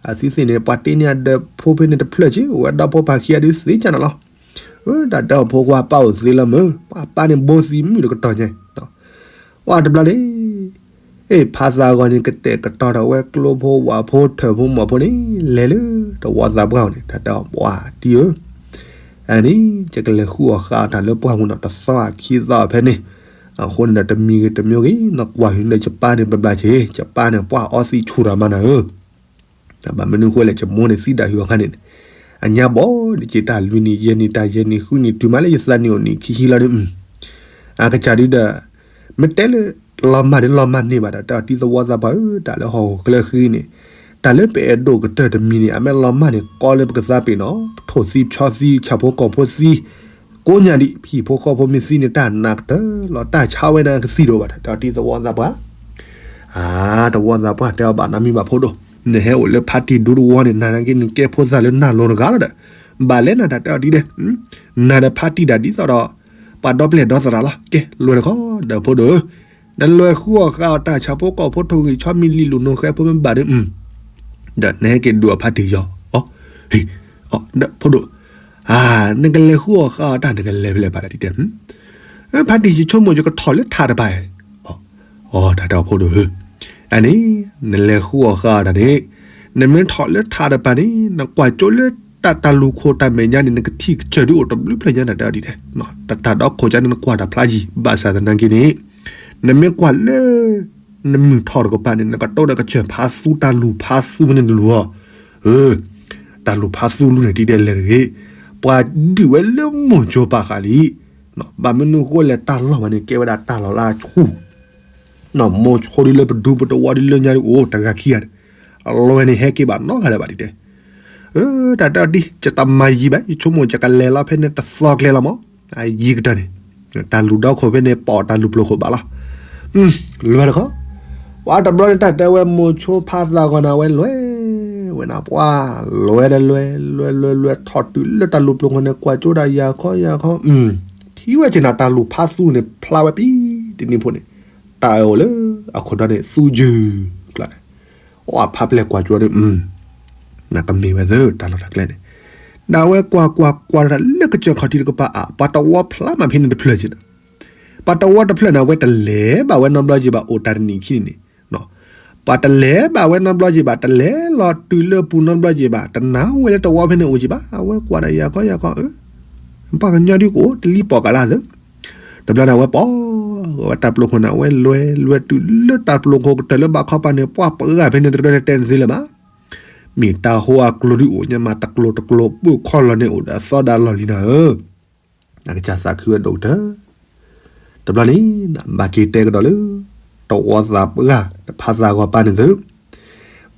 အသုသ့ၣ်န့ၣ် ပှၤတ့န့ၢ်အဒၢးဖိဖဲန့ၣ်တဖျၢၣ်က့ အိၣ်ဝဲဒီဖိပၢ်ခံဂၤဒုးသ့ကၢ်နၤလီၤ. တၢ်တဲအီၤဖိခွါပၢ်အိၣ်သ့လီၤမုၢ် ပှၤပၢ်န့ၣ်ဘိသံမုၣ်တကတီၢ်ညါ ပှၤတဘျီန့ၣ် အ့ၣ် ဖးသးဂီၤန့ၣ် ကတဲာ်ကတီၤထီၣ်ဝဲကျိဖိဝၣ်ဖိထၢၣ်ဖိမီၢ်ဖိန့ၣ် လဲၤလၢတဝီသးပှၢ်န့ၣ် တၢ်တဲအီၤပှၤတံၢ်ဧၢ, အန့ၣ် ယကလဲၤဃုအီၣ်ဃာ်အီၣ်တၢ်လၢပှၢ်ပူၤနီၤ တသီခံသီဖဲန့ၣ်, အဃိန့ၣ်ဒီးတမံၤဂ့ၤတမံၤဂ့ၤ နကွၢ်ဟုၣ်လၢယပၢ်န့ၣ်ဘျီဘျီက့ၤ ယပၢ်န့ၣ်ပှၤအီသံးဆူၣ်ထီၣ်မးနၤဧၢ ဘၣ်မနုၤဃိလဲၣ် ယမိၢ်န့ၣ်သံဒၣ်ဟုၣ်အီၤခါန့ၣ်, အညါဘီဒ်က့ၤတၢ်လွံၢ်နံၣ် ယဲၢ်နံၣ် တၢ်ယဲၢ်နံၣ် ဃုနံၣ် တုၤမးလၢယသးနံၣ်အိၣ်နံၣ်ခံဆံလီၤဒီး, အကစၢ်ဒုဒီး, မ့ၢ်တဲလၢ လီၤမၢ်ဒ်လီၤမၢ်န့ၢ်ဘၣ်ဒီး တၢ်အီၤတံၤသဝီသးပှၢ်ဧၢ တၢ်လၢဟီၣ်ခိၣ်ချၢဃံန့ၣ်, တၢ်လၢပအဲၣ်ဒိၣ်ကတၢၢ်တမံၤန့ၣ် အမ့ၢ်လီၤမၢ်န့ၣ် ကီလၢပကသးပ့ၤနီၣ်, ပထိၣ်သံ ပဆီသံ ဆၣ်ဖိကီၢ်ဖိသံ, ကိးညါဒံး ဟံၣ်ဖိဃီဖိမ့ၢ်သံန့ၣ် တၢ်နးကတၢၢ်လီၤ တၢ်ဆါဝဲန့ၣ်ကသံၣ်ဒိၣ်ဘၣ်ဒီး တၢ်အီၤတံၤသဝီသးပှၢ် အါ တဝီသးပှၢ်တဲအီၤဘၣ်နမံၤဘၣ်ဖိဒိၣ်, နဟဲအိၣ်လၢဖါတံၢ်ဒူတဝီန့ၣ် နၤနာ်က့နကဲဖိသၣ်လၢနၢ်လိၤတဂၤလီၤဒီး, ဘၣ်လဲၣ်နၤတၢ်တဲအီၤဒ်လဲၣ်, နၤဒီးဖါတံၢ်ဒၣ်ဒ်သိးဒီး, ပှၤဒီပျဲၢ်ဒီသရၣ်လီၤ ကဲ လဲၤတခီ ဒီးဖိဒိၣ်ဧၢ, နလဲၤဃုအီၣ်ဃာ်အီၣ်တၢ်ဆၣ်ဖိကီၢ်ဖိထိၣ်ဂံၢ်ဆီမံၤလံာ်လိာ်နိၣ်ဃဲဖိမ့ၢ်ဘၣ်ဒီး, ဒီးနဟဲက့ၤဒုးအီၣ်ဖါတံၢ်ယီၤ, အီ ဟ့ၣ်, ဒီးဖိဒိၣ်, အါ နကလဲၤဃုအီၣ်ဃာ်အီၣ်တၢ်နကလဲၤဖဲလဲၣ်ပၢ်လၢတံၤတဲ ဖါတံၢ် ယဆိကမိၣ်ယကထီၣ်လၢထးတပၤ, အီ တၢ်တဲအီၤဖိဒိၣ်ဧၢ, အန့ၣ် နလဲၤဃုအီၣ်ဃာ်အီၣ်တၢ်န့ၣ်, နမ့ၢ်ထီၣ်လၢထးတပၤန့ၣ် နကွၢ်ကၠိလၢတၢ်တၢ်လူၢ်ခိၣ်တၢ်မဲာ်ညါန့ၣ် နကထံၣ်ကစၢၢ်ဒုးအိၣ်တဘျုးဖျၢၣ်ညါတၢ်တဲအီၤဒ်လဲၣ်, တၢ်တၢ်ဒီခိၣ်ကါန့ၣ် နကွၢ်တၢ်ဖျါယံၤ ဘၣ်ဆၣ်သနာ်က့န့ၣ်, နမ့ၢ်ကွၢ်လၢ နမုၢ်ထီၣ်တကပၤန့ၣ် နကတိဒီးကစၢၢ်ဖးသူတၢ်လူၢ်ဖးသူဖဲန့ၣ်နလူၤအီၤ, အၢ တၢ်လူၢ်ဖးသူလူၤန့ၣ် တံၤဒဲးလဲၤတဂ့ၤ, ပှၤဒုးဝဲလၢမိၢ်ကၠိပာ်ဃာ်လံ, ဘၣ်မနုၤဃိလဲၣ် တၢ်လီၢ်ဝဲန့ၣ် ကဲဝဲဒၣ်တၢ်လီၢ်လၢအဆူၣ်, မိၢ်ဆိဒ်လၢပဒူပတဝီဒ်လၢညါဒ်အိၣ်တဂၤခံဂၤ, အလွဲန့ၣ်ဟဲက့ၤဘၣ်နီတဂၤလၢၤဘၣ်တံၤတဲ, အၢ တၢ်တဲအီၤဒ် ယတမၤယံၤဘၣ် ယဆိကမိၣ်ယကလဲၤလီၤဖဲန့ၣ်တသီကျဲလီၤမး, ယံၤကတၢၢ်န့ၣ်, တၢ်လူၢ်ဒီခိၣ်ဖဲန့ၣ် ပိာ်တၢ်လူၢ်ပျိၤခိၣ်ဘၣ်လီၤ လဲၤတခီ, ပှၤတဘျီန့ၣ်တၢ်တဲဝဲမိၢ်ဆိဖးသးဂီၤနၤဝဲ လဲၤဝဲနၤပှၤ, လဲၤဒီးလဲၤ လဲၤလဲၤလဲၤထီၣ်တုၤလၢတၢ်လူၢ်ပျိၤခိၣ်န့ၣ် ကွၢ်ကၠိဒၣ်ယၤခီယၤခီ, ထံၣ်ဝဲက့ၤနၤတၢ်လူၢ်ဖးသူန့ၣ် ဖျါဝဲပံၤတနံၤဖိန့ၣ်, တၢ်အၢၣ်အိၣ်လၢအခိၣ်ဒီန့ၣ် သူယုၢ်ကျါန့ၣ် အဖးပျဲၢ်ကွၢ်ကၠိဒီး, နကမ့ၢ်ဝဲသ့တၢ်လီၢ်တၢ်ကျဲန့ၣ်, ဒၣ်ဝဲကွၢ်ကွၢ်ကွၢ်တၢ်လၢကစၢၢ်ခီၣ်ထံးတကပၤအါ ပှၤတဝီဖျါမးဖဲန့ၣ်တဖျၢၣ်က့ၤန့ၣ်, ပှၤတဝီတဖျၢၣ်န့ၣ် အဝဲတလဲၤဘၣ်ဝဲနီတဘျီက့ၤဘၣ်အိၣ်တၢ်တနံၣ်ခံန့ၣ်, ပှၤတလဲၤဘၣ်ဝဲနီတဘျီက့ၤဘၣ် တလဲၤလီၤတုၤလၢပူၤနီတဘျီက့ၤဘၣ် တနၤဝဲလၢတဝီဖဲန့ၣ်အိၣ်က့ၤဘၣ် အဝဲကွၢ်ဒၣ်ယၤခီယၤခီ, ပှၤကညီဒုကအိၣ်တလံၤပိာ်ကးလၢသ့ တဘျီန့ၣ် အဝဲပိာ်ဝဲတၢ်ပျိၤခိၣ်န့ၣ် အဝဲလဲၤလဲၤတုၤလၢတၢ်ပျိၤခိၣ်ကတၢၢ်လၢဘၣ်ခီပၤန့ၣ် ပှၤပှၤဂၤဖဲန့ၣ်တရၢန့ၣ်တဲန့ၣ်သ့လၢၤဘၣ်. မ့ၢ်တၢ်ဟိအကျိၤဒုအိၣ်ညါမး တကျိၤတကျိၤ ပၢၢ်ခီၣ်လီၤန့ၣ်အိၣ်ဒီးအသီဒါလီၢ်လံနၤဧၢ. အကစၢ်သးခုဝဲဒိၣ်ကတၢၢ် တဘျီန့ၣ် ဘၣ်က့ၤတဲကဒီးလၢ တဝီသးပှၢ် တဖးသးဂီၤပၢ်န့ၣ်သု,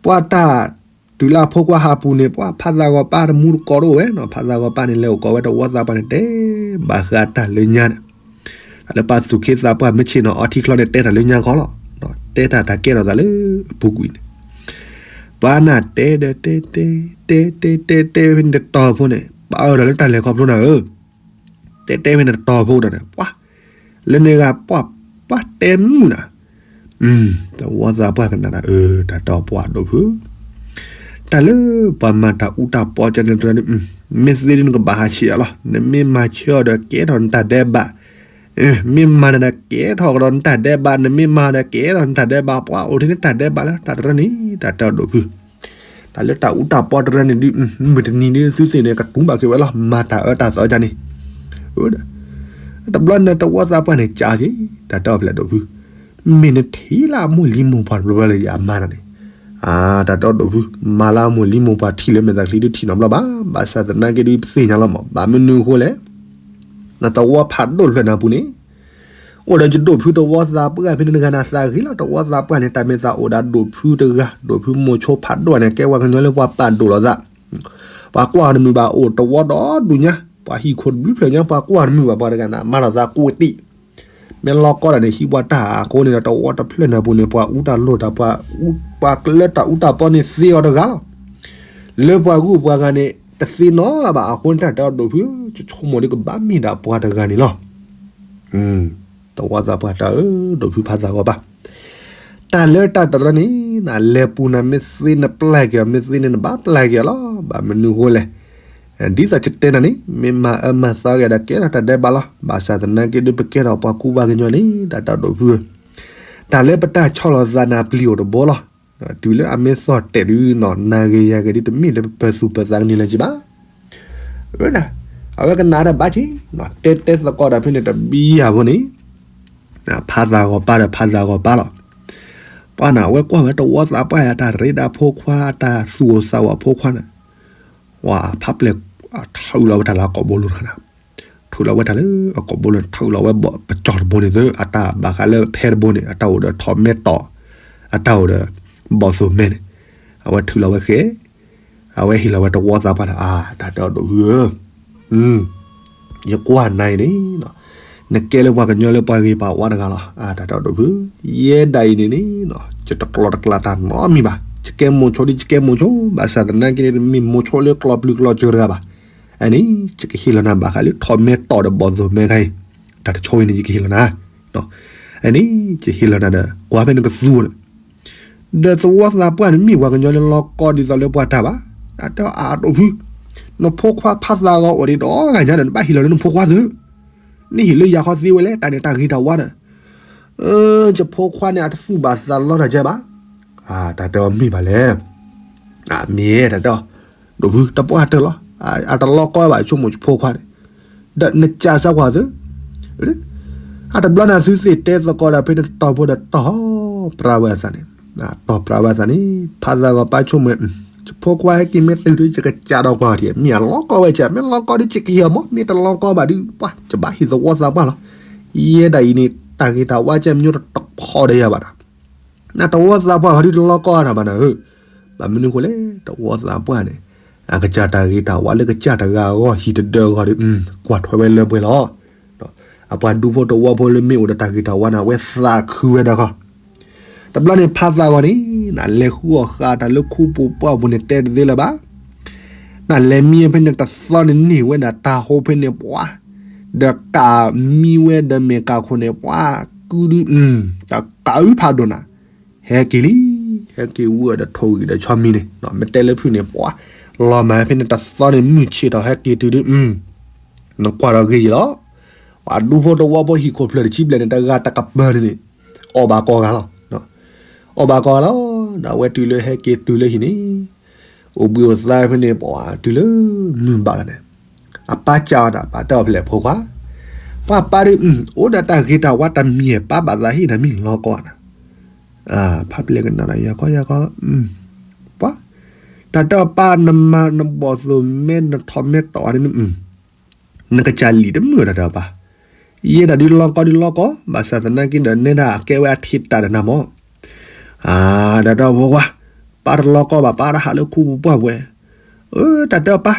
ပှၤတၢ်တုၤလၢအဖိခွါဟးပူၤန့ၣ် ပှၤဖးသးဂီၤပၢ်တမူတကိးတအိၣ်ဝဲနီၤ, ဖးသးဂီၤပၢ်န့ၣ် လဲၤအိၣ်ကိးဝဲတဝီသးပှၢ်န့ၣ် တဲဘၣ်ဃးတၢ်လၢညါန့ၣ်, လၢပှၤသူၣ်က့သးပှၢ်မ့ၢ်ဆ့ၣ်နီၤအီထံချီန့ၣ် တဲတၢ်လၢညါခီလီၤ. တဲတၢ်တၢ်ကဲထီၣ်သးလၢအပူၤကွံာ်န့ၣ်, ပှၤနၢ်တဲဒီးတဲတဲ တဲတဲတဲတဲဖဲန့ၣ်တတီၤဖိန့ၣ် ပှၤအၢၣ်ဒီးလၢတၢ်လဲၤခီဖျိနၤဧၢ, တဲတဲဖဲန့ၣ်တတီၤဖိဒီးန့ၣ် ပှၤ လၢန့ၣ်ဂၤပှၤ ပှၤတဲမုာ်နၤ, တဝီသးပှၢ်ကနၣ်ဒၣ် အၢ တၢ်တဲအီၤပှၤဒိၣ်ဖု တၢ်လၢပှၤမၤတၢ်အူတၢ်ပီကန့ၣ်တရၢန့ၣ် မ့ၢ်သ့ဒ်နကဘၣ်ဟးဆံးအီၤလီၤ. နမ့ၢ်မၤဆၢအီၤဒီးကဲထီၣ်နတၢ်ဒဲးဘး, မ့ၢ်မၤနၤဒီးကဲထီၣ်ကဒီးနတၢ်ဒဲးဘး, နမ့ၢ်မၤဒီးကဲထီၣ်နတၢ်ဒဲးဘး, ပှၤအိၣ်ထဲန့ၣ်တၢ်ဒဲးဘးလၢတၢ်တရၢန့ၣ် တၢ်တဲအီၤဒိၣ်ဖု တၢ်လၢတၢ်အူတၢ်ပီတရၢန့ၣ်ဒုး မုၢ်တနံၤဒုးသုသ့ၣ်န့ၣ် ကတူၢ်ဘၣ်က့ၤဝဲလီၤ မၤတၢ်အၢတၢ်သီကန့ၣ်, တဘျီန့ၣ်တဝီသးပှၢ်န့ၣ် ကးက့ၤ တၢ်တဲအီၤဖဲလဲၣ်ဒိၣ်ဖု, မ့ၢ်နထံၣ်လၢအမိၢ်လံမိၢ်ပှၢ်တဘျီဘျီလၢယမၤနၤန့ၣ်, တၢ်တဲအီၤဒိၣ်ဖု, မၤလၢအမိၢ်လံမိၢ်ပှၢ်ထံၣ်လၢမဲာ်သၣ်ချံဒုးထံၣ်နီတဘျီဘၣ်, ဘၣ်ဆၣ်သနာ်က့ဒုးပသ့ၣ်ညါလီၤမး ဘၣ်မနုၤအဃိလဲၣ်, နတဝီဖးဒိၣ်ဖျၢၣ်နၤပူၤန့ၣ် အိၣ်ဒီးယဒိၣ်ဖုတဝီသးပှၢ်ဖဲန့ၣ်တဂၤန့ၣ် သးဂ့ၤလီၤ တဝီသးပှၢ်န့ၣ် တၢ်မ့ၢ်သးအိၣ်ဒီးဒိၣ်ဖုတဂၤ ဒိၣ်ဖုမိၤဆိဖးဒိၣ်န့ၣ် ကဲပှၤကညီလၢပှၤပာ်ဒိၣ်လိာ်သး, ပှၤကွၢ်တမုာ်ဘၣ်အိၣ်တဝီဒီဒူၣ်ညါ ပှၤဟံၣ်ခိၣ်တဘျုးဖျၢၣ်ညါ ပှၤကွၢ်တမုာ်ဘၣ်ပှၤတဂၤန့ၣ် မၤထီၣ်သးကိးတံၢ်, မ့ၢ်လီၤကီဒၣ်န့ၣ် ဟံးပှၤတၢ်အဃိန့ၣ်ဒီး တဝီတဖျၢၣ်နၤပူၤန့ၣ် ပှၤအူတၢ်လိၣ်တၢ် ပှၤလၢတၢ်အူတၢ်ပီန့ၣ်သ့အီၤတဂၤလီၤ, လၢပှၤဂုၤပှၤဂၤန့ၣ် တသ့နီတဂၤဘၣ်အဃိန့ၣ် တၢ်တဲအီၤဒိၣ်ဖု ယဆိကမိၣ်ဒ်ကဘၣ်မ့ၢ်ဒၣ်ပှၤတဂၤန့ၣ်လီၤ. တဝီသးပှၢ်တၢ်အၢ ဒိၣ်ဖုဖးသးဂီၤပၢ်, တၢ်လၢတၢ်တရၢန့ၣ် နလဲၤပူၤနၤမ့ၢ်သ့နပျဲက့ၤအီၤ မ့ၢ်သ့န့ၣ်နဘၣ်ပျဲက့ၤအီၤလီၤ. ဘၣ်မနုၤအဃိလဲၣ်, ဒ်သိးယတဲနၤန့ၣ် မ့ၢ်မၤအၢမၤသီက့ၤဒီးကဲထီၣ်တၢ်ဒဲးဘးလီၤ. ဘၣ်ဆၣ်သနာ်က့ဒုးပကဲထီၣ်ပှၤကူပှၤကညီန့ၣ် တၢ်တဲအီၤဒိၣ်ဖုဧၢ, တၢ်လၢပတၢ်ဆီၣ်လီၤသးနၤပျံၤအိၣ်တဘိလီၤ. တုၤလၢအမ့ၢ်သီၣ်တဲာ်ဒုးနီၤ နၤဂ့ၤယၤဂ့ၤဒုးတမ့ၢ်လၢပပၢၤသူၣ်ပၢၤသးကန့ၣ်လၢၤက့ၤဘၣ် အဝဲဒၣ် အဝဲကနၣ်တၢ်ဘၣ်က့ၤ တဲတဲသကိးတၢ်ဖဲန့ၣ်တဘံယၤဖိန့ၣ် ဖးသးဂီၤပၢ်ဒီးဖးသးဂီၤပၢ်လီၤ. ပှၤန့ၣ် အဝဲကွၢ်ဝဲတဝီသးပှၢ်ယၤ တၢ်ရ့ဒၣ်ဖိခွါ တၢ်သူၣ်အိၣ်သးအိၣ်ဖိခွါန့ၣ် ဝဲဖးပျဲၢ် ထုးလီၤဝဲတၢ်လၢအကိာ်ဘိလိၤတခါန့ၣ် ထုးလီၤဝဲတၢ်လၢအကိာ်ဘိလိၤ ထုးလီၤဝဲပစီၢ်တဘိန့ၣ်သၢ အတၢ်ဘၣ်ဃးလၢဖဲတဘိန့ၣ် အတၢ်အိၣ်ဒီးထိးမဲတီၢ် အတၢ်အိၣ်ဒီး ဘီၣ်သိၣ်မဲန့ၣ် အဝဲထုးလီၤဝဲဃဲ အဝဲဟ့ၣ်လီၤဝဲတဝီသးပှၢ်န့ၣ် အါ တၢ်တဲအီၤဒိၣ်ဖုဧၢ ယကွၢ်နၤအံၤန့ၣ် နကဲလၢပှၤကညီလၢပှၤဂ့ၤပှၤဝါတဂၤလီၤ. တၢ်တဲအီၤဒိၣ်ဖု ယဲဒၣ်အံၤန့ၣ်န့ၣ် ယတကျီၤတကျါတၢ်နီတမံၤဘၣ်. ယကဲမိၤဆိဒ်ယကဲမိၤဆိ ဘၣ်ဆၣ်သနာ်က့န့ၣ် တမ့ၢ်မိၤဆိလၢကျီၢ်ပျုၤကျီၢ်စၢၤတဂၤဘၣ်. အန့ၣ် ယကဟ့ၣ်လီၤနၤဘၣ်ဃးလၢထိးမဲတီၢ်ဒီးဘီၣ်သိၣ်မဲခါအံၤ တၢ်တဆီအံၤန့ၣ် ယကဟ့ၣ်လီၤနၤ အန့ၣ် ယဟ့ၣ်လီၤနၤဒီး ကွၢ်ဖဲနကသူန့ၣ် ဒီးသဝီသးပှၢ်န့ၣ် မ့ၢ်ပှၤကညီလၢလီၤကီဒ်သိးလၢပှၤတၢ်ဘၣ်. တၢ်တဲအီၤဒိၣ်ဖု နဖိခွါဖးသးဂီၤအိၣ်ဒံးဒီးဂၤညါဒီး နဘၣ်ဟ့ၣ်လီၤလၢနဖိခွါသု နဟ့ၣ်လၢယၤခီသ့ဝဲလဲၣ် တၢ်န့ၣ်တၢ်ဂ့ၤတၢ်ဝါဒီး ယဖိခွါန့ၣ် အတသူၣ်ဘၣ်သးလီတၢ်ကဲဘၣ်. တၢ်တဲအီၤမ့ၢ်ဘၣ်လဲၣ်. မ့ၢ်တၢ်တဲအီၤ ဒိၣ်ဖု တပှၢ်တၢၢ်လီၤ. အတလီၤကီဘၣ် ဆိကမိၣ်ယဖိခွါန့ၣ် ဒီးနကးစၢ်ကွၢ်သု အတဘျီန့ၣ်သုသ့ၣ်တဲသကိးဒီးဖဲန့ၣ်တတီၤဖိဒီးတီၢ်ပြၢဝဲအသးန့ၣ်, တီၢ်ပြၢဝဲအသးန့ၣ် ဖးသးဂီၤပၢ်ဆိကမိၣ် ယဖိခွါဟဲက့ၤမ့ၢ်တုၤဒုး ယကစးဒီးကွၢ်ထံၣ် မ့ၢ်အလီၤကီဝဲကဲ မ့ၢ်လီၤကီဒုး ယကဟ့ၣ်အီၤမး မ့ၢ်တလီၤကီဘၣ်ဒုး ပှၤ ယဘၣ်ဟ့ၣ်သဝီသးပှၢ်လီၤ. ယဲဒၣ်အံၤန့ၣ် တၢ်ဂ့ၤတၢ်ဝါကဲမညိတတခီဒီးယၤဘၣ်ဒီး နတဝီသးပှၢ်ဂီၤဒုးတလီၤကီနၤဘၣ်နၤဧၢ. ဘၣ်မနုၤအဃိလဲၣ် တဝီသးပှၢ်န့ၣ် အကစၢ်တၢ်ဂ့ၤတၢ်ဝါလၢကစၢ်တဂၤအဂီၢ်ဟံၣ်တဒၢအဂီၢ်ဒီး ကွၢ်ထွဲဝဲလၢပှဲၤလီၤ. အပှၤဒူဖိတဝီဖိလၢမ့ၢ်အိၣ်ဒီးတၢ်ဂ့ၤတၢ်ဝါန့ၣ် အဝဲသးခုဝဲဒၣ်ခီ တဘျီန့ၣ်ဖးသးဂီၤန့ၣ် နလဲၤဃုအီၣ်ဃာ်တၢ်လၢခူပူၤပှၢ်ပူၤန့ၣ်တဲတသ့လၢၤဘၣ်. နလဲၤမံဖဲန့ၣ်တသီန့ၣ်န့ၢ်ဝဲဒၣ်တၢ်ဟိဖဲန့ၣ်ပှၤ ဒီးကးမံဝဲဒီးမဲာ်ကးခိၣ်န့ၣ်ပှၤ ကုဒု တကးအုဖးဒိၣ်နၤ ဟဲက့ၤလံ ဟဲက့ၤဝံၤဒီးထိၣ်ဂံၢ်ဒီးဆီမံၤန့ၣ် မ့ၢ်တဲလၢဖုန့ၣ်ပှၤ လီၤမၢ်ဖဲန့ၣ်တသီန့ၣ်မုၢ်ဆ့ၣ်ထီၣ်ဟဲက့ၤတုၤဒု နကွၢ်ဒီးဂ့ၤယံၤလီၤ. ပှၤဒူဖိတဝီဖိဟံၣ်ခိၣ်ဖျၢၣ်တဆံဘျဲၣ်န့ၣ် တဂၤတကပၤန့ၣ်န့ၣ် အီၣ်ဘၣ်ကီဂၤလီၤ. အီၣ်ဘၣ်ကီဂၤလီၤ. ဒီးအဝဲတုၤလၢဟဲက့ၤတုၤလၢဟံၣ်န့ၣ် အိၣ်ဘှံးအိၣ်သါဖဲန့ၣ် ပှၤတုၤလၢမုၢ်ဘၣ်လီၤန့ၣ် အပၢ်ကးအီၤတၢ်ပာ်တၢ်အီၤဖဲလဲၣ်ဖိခွါ ပှၤပၢ်ဒု အိၣ်ဒီးတၢ်ဂ့ၤတၢ်ဝါတမံၤ ပၢ်ဘၣ်သးဟ့ၣ်နၤမ့ၢ်လီၤကီနၤ ဖးပျဲၢ်ကနၣ်ဒီးယၤကီယၤကီ ပှၤ တၢ်တဲအီၤပၢ် နမၤနဘီၣ်သိၣ်မဲနထိးမဲတီၢ်န့ၣ် နကစၢ်လံာ်တမုာ်တၢ်တဲအီၤပၢ် ယဲဒၣ်ဒုးလီၤကီဒုးလီၤကီ ဘၣ်ဆၣ်သနာ်က့ဒီးနဲဒၣ်ကဲဝဲအထံးတၢ်ဒီးနၤမး တၢ်တဲအီၤဖိခွါ ပၢ်တလီၤကီဘၣ် ပၢ်တဟးလၢခူပူၤပှၢ်ပူၤ တၢ်တဲအီၤပၢ်,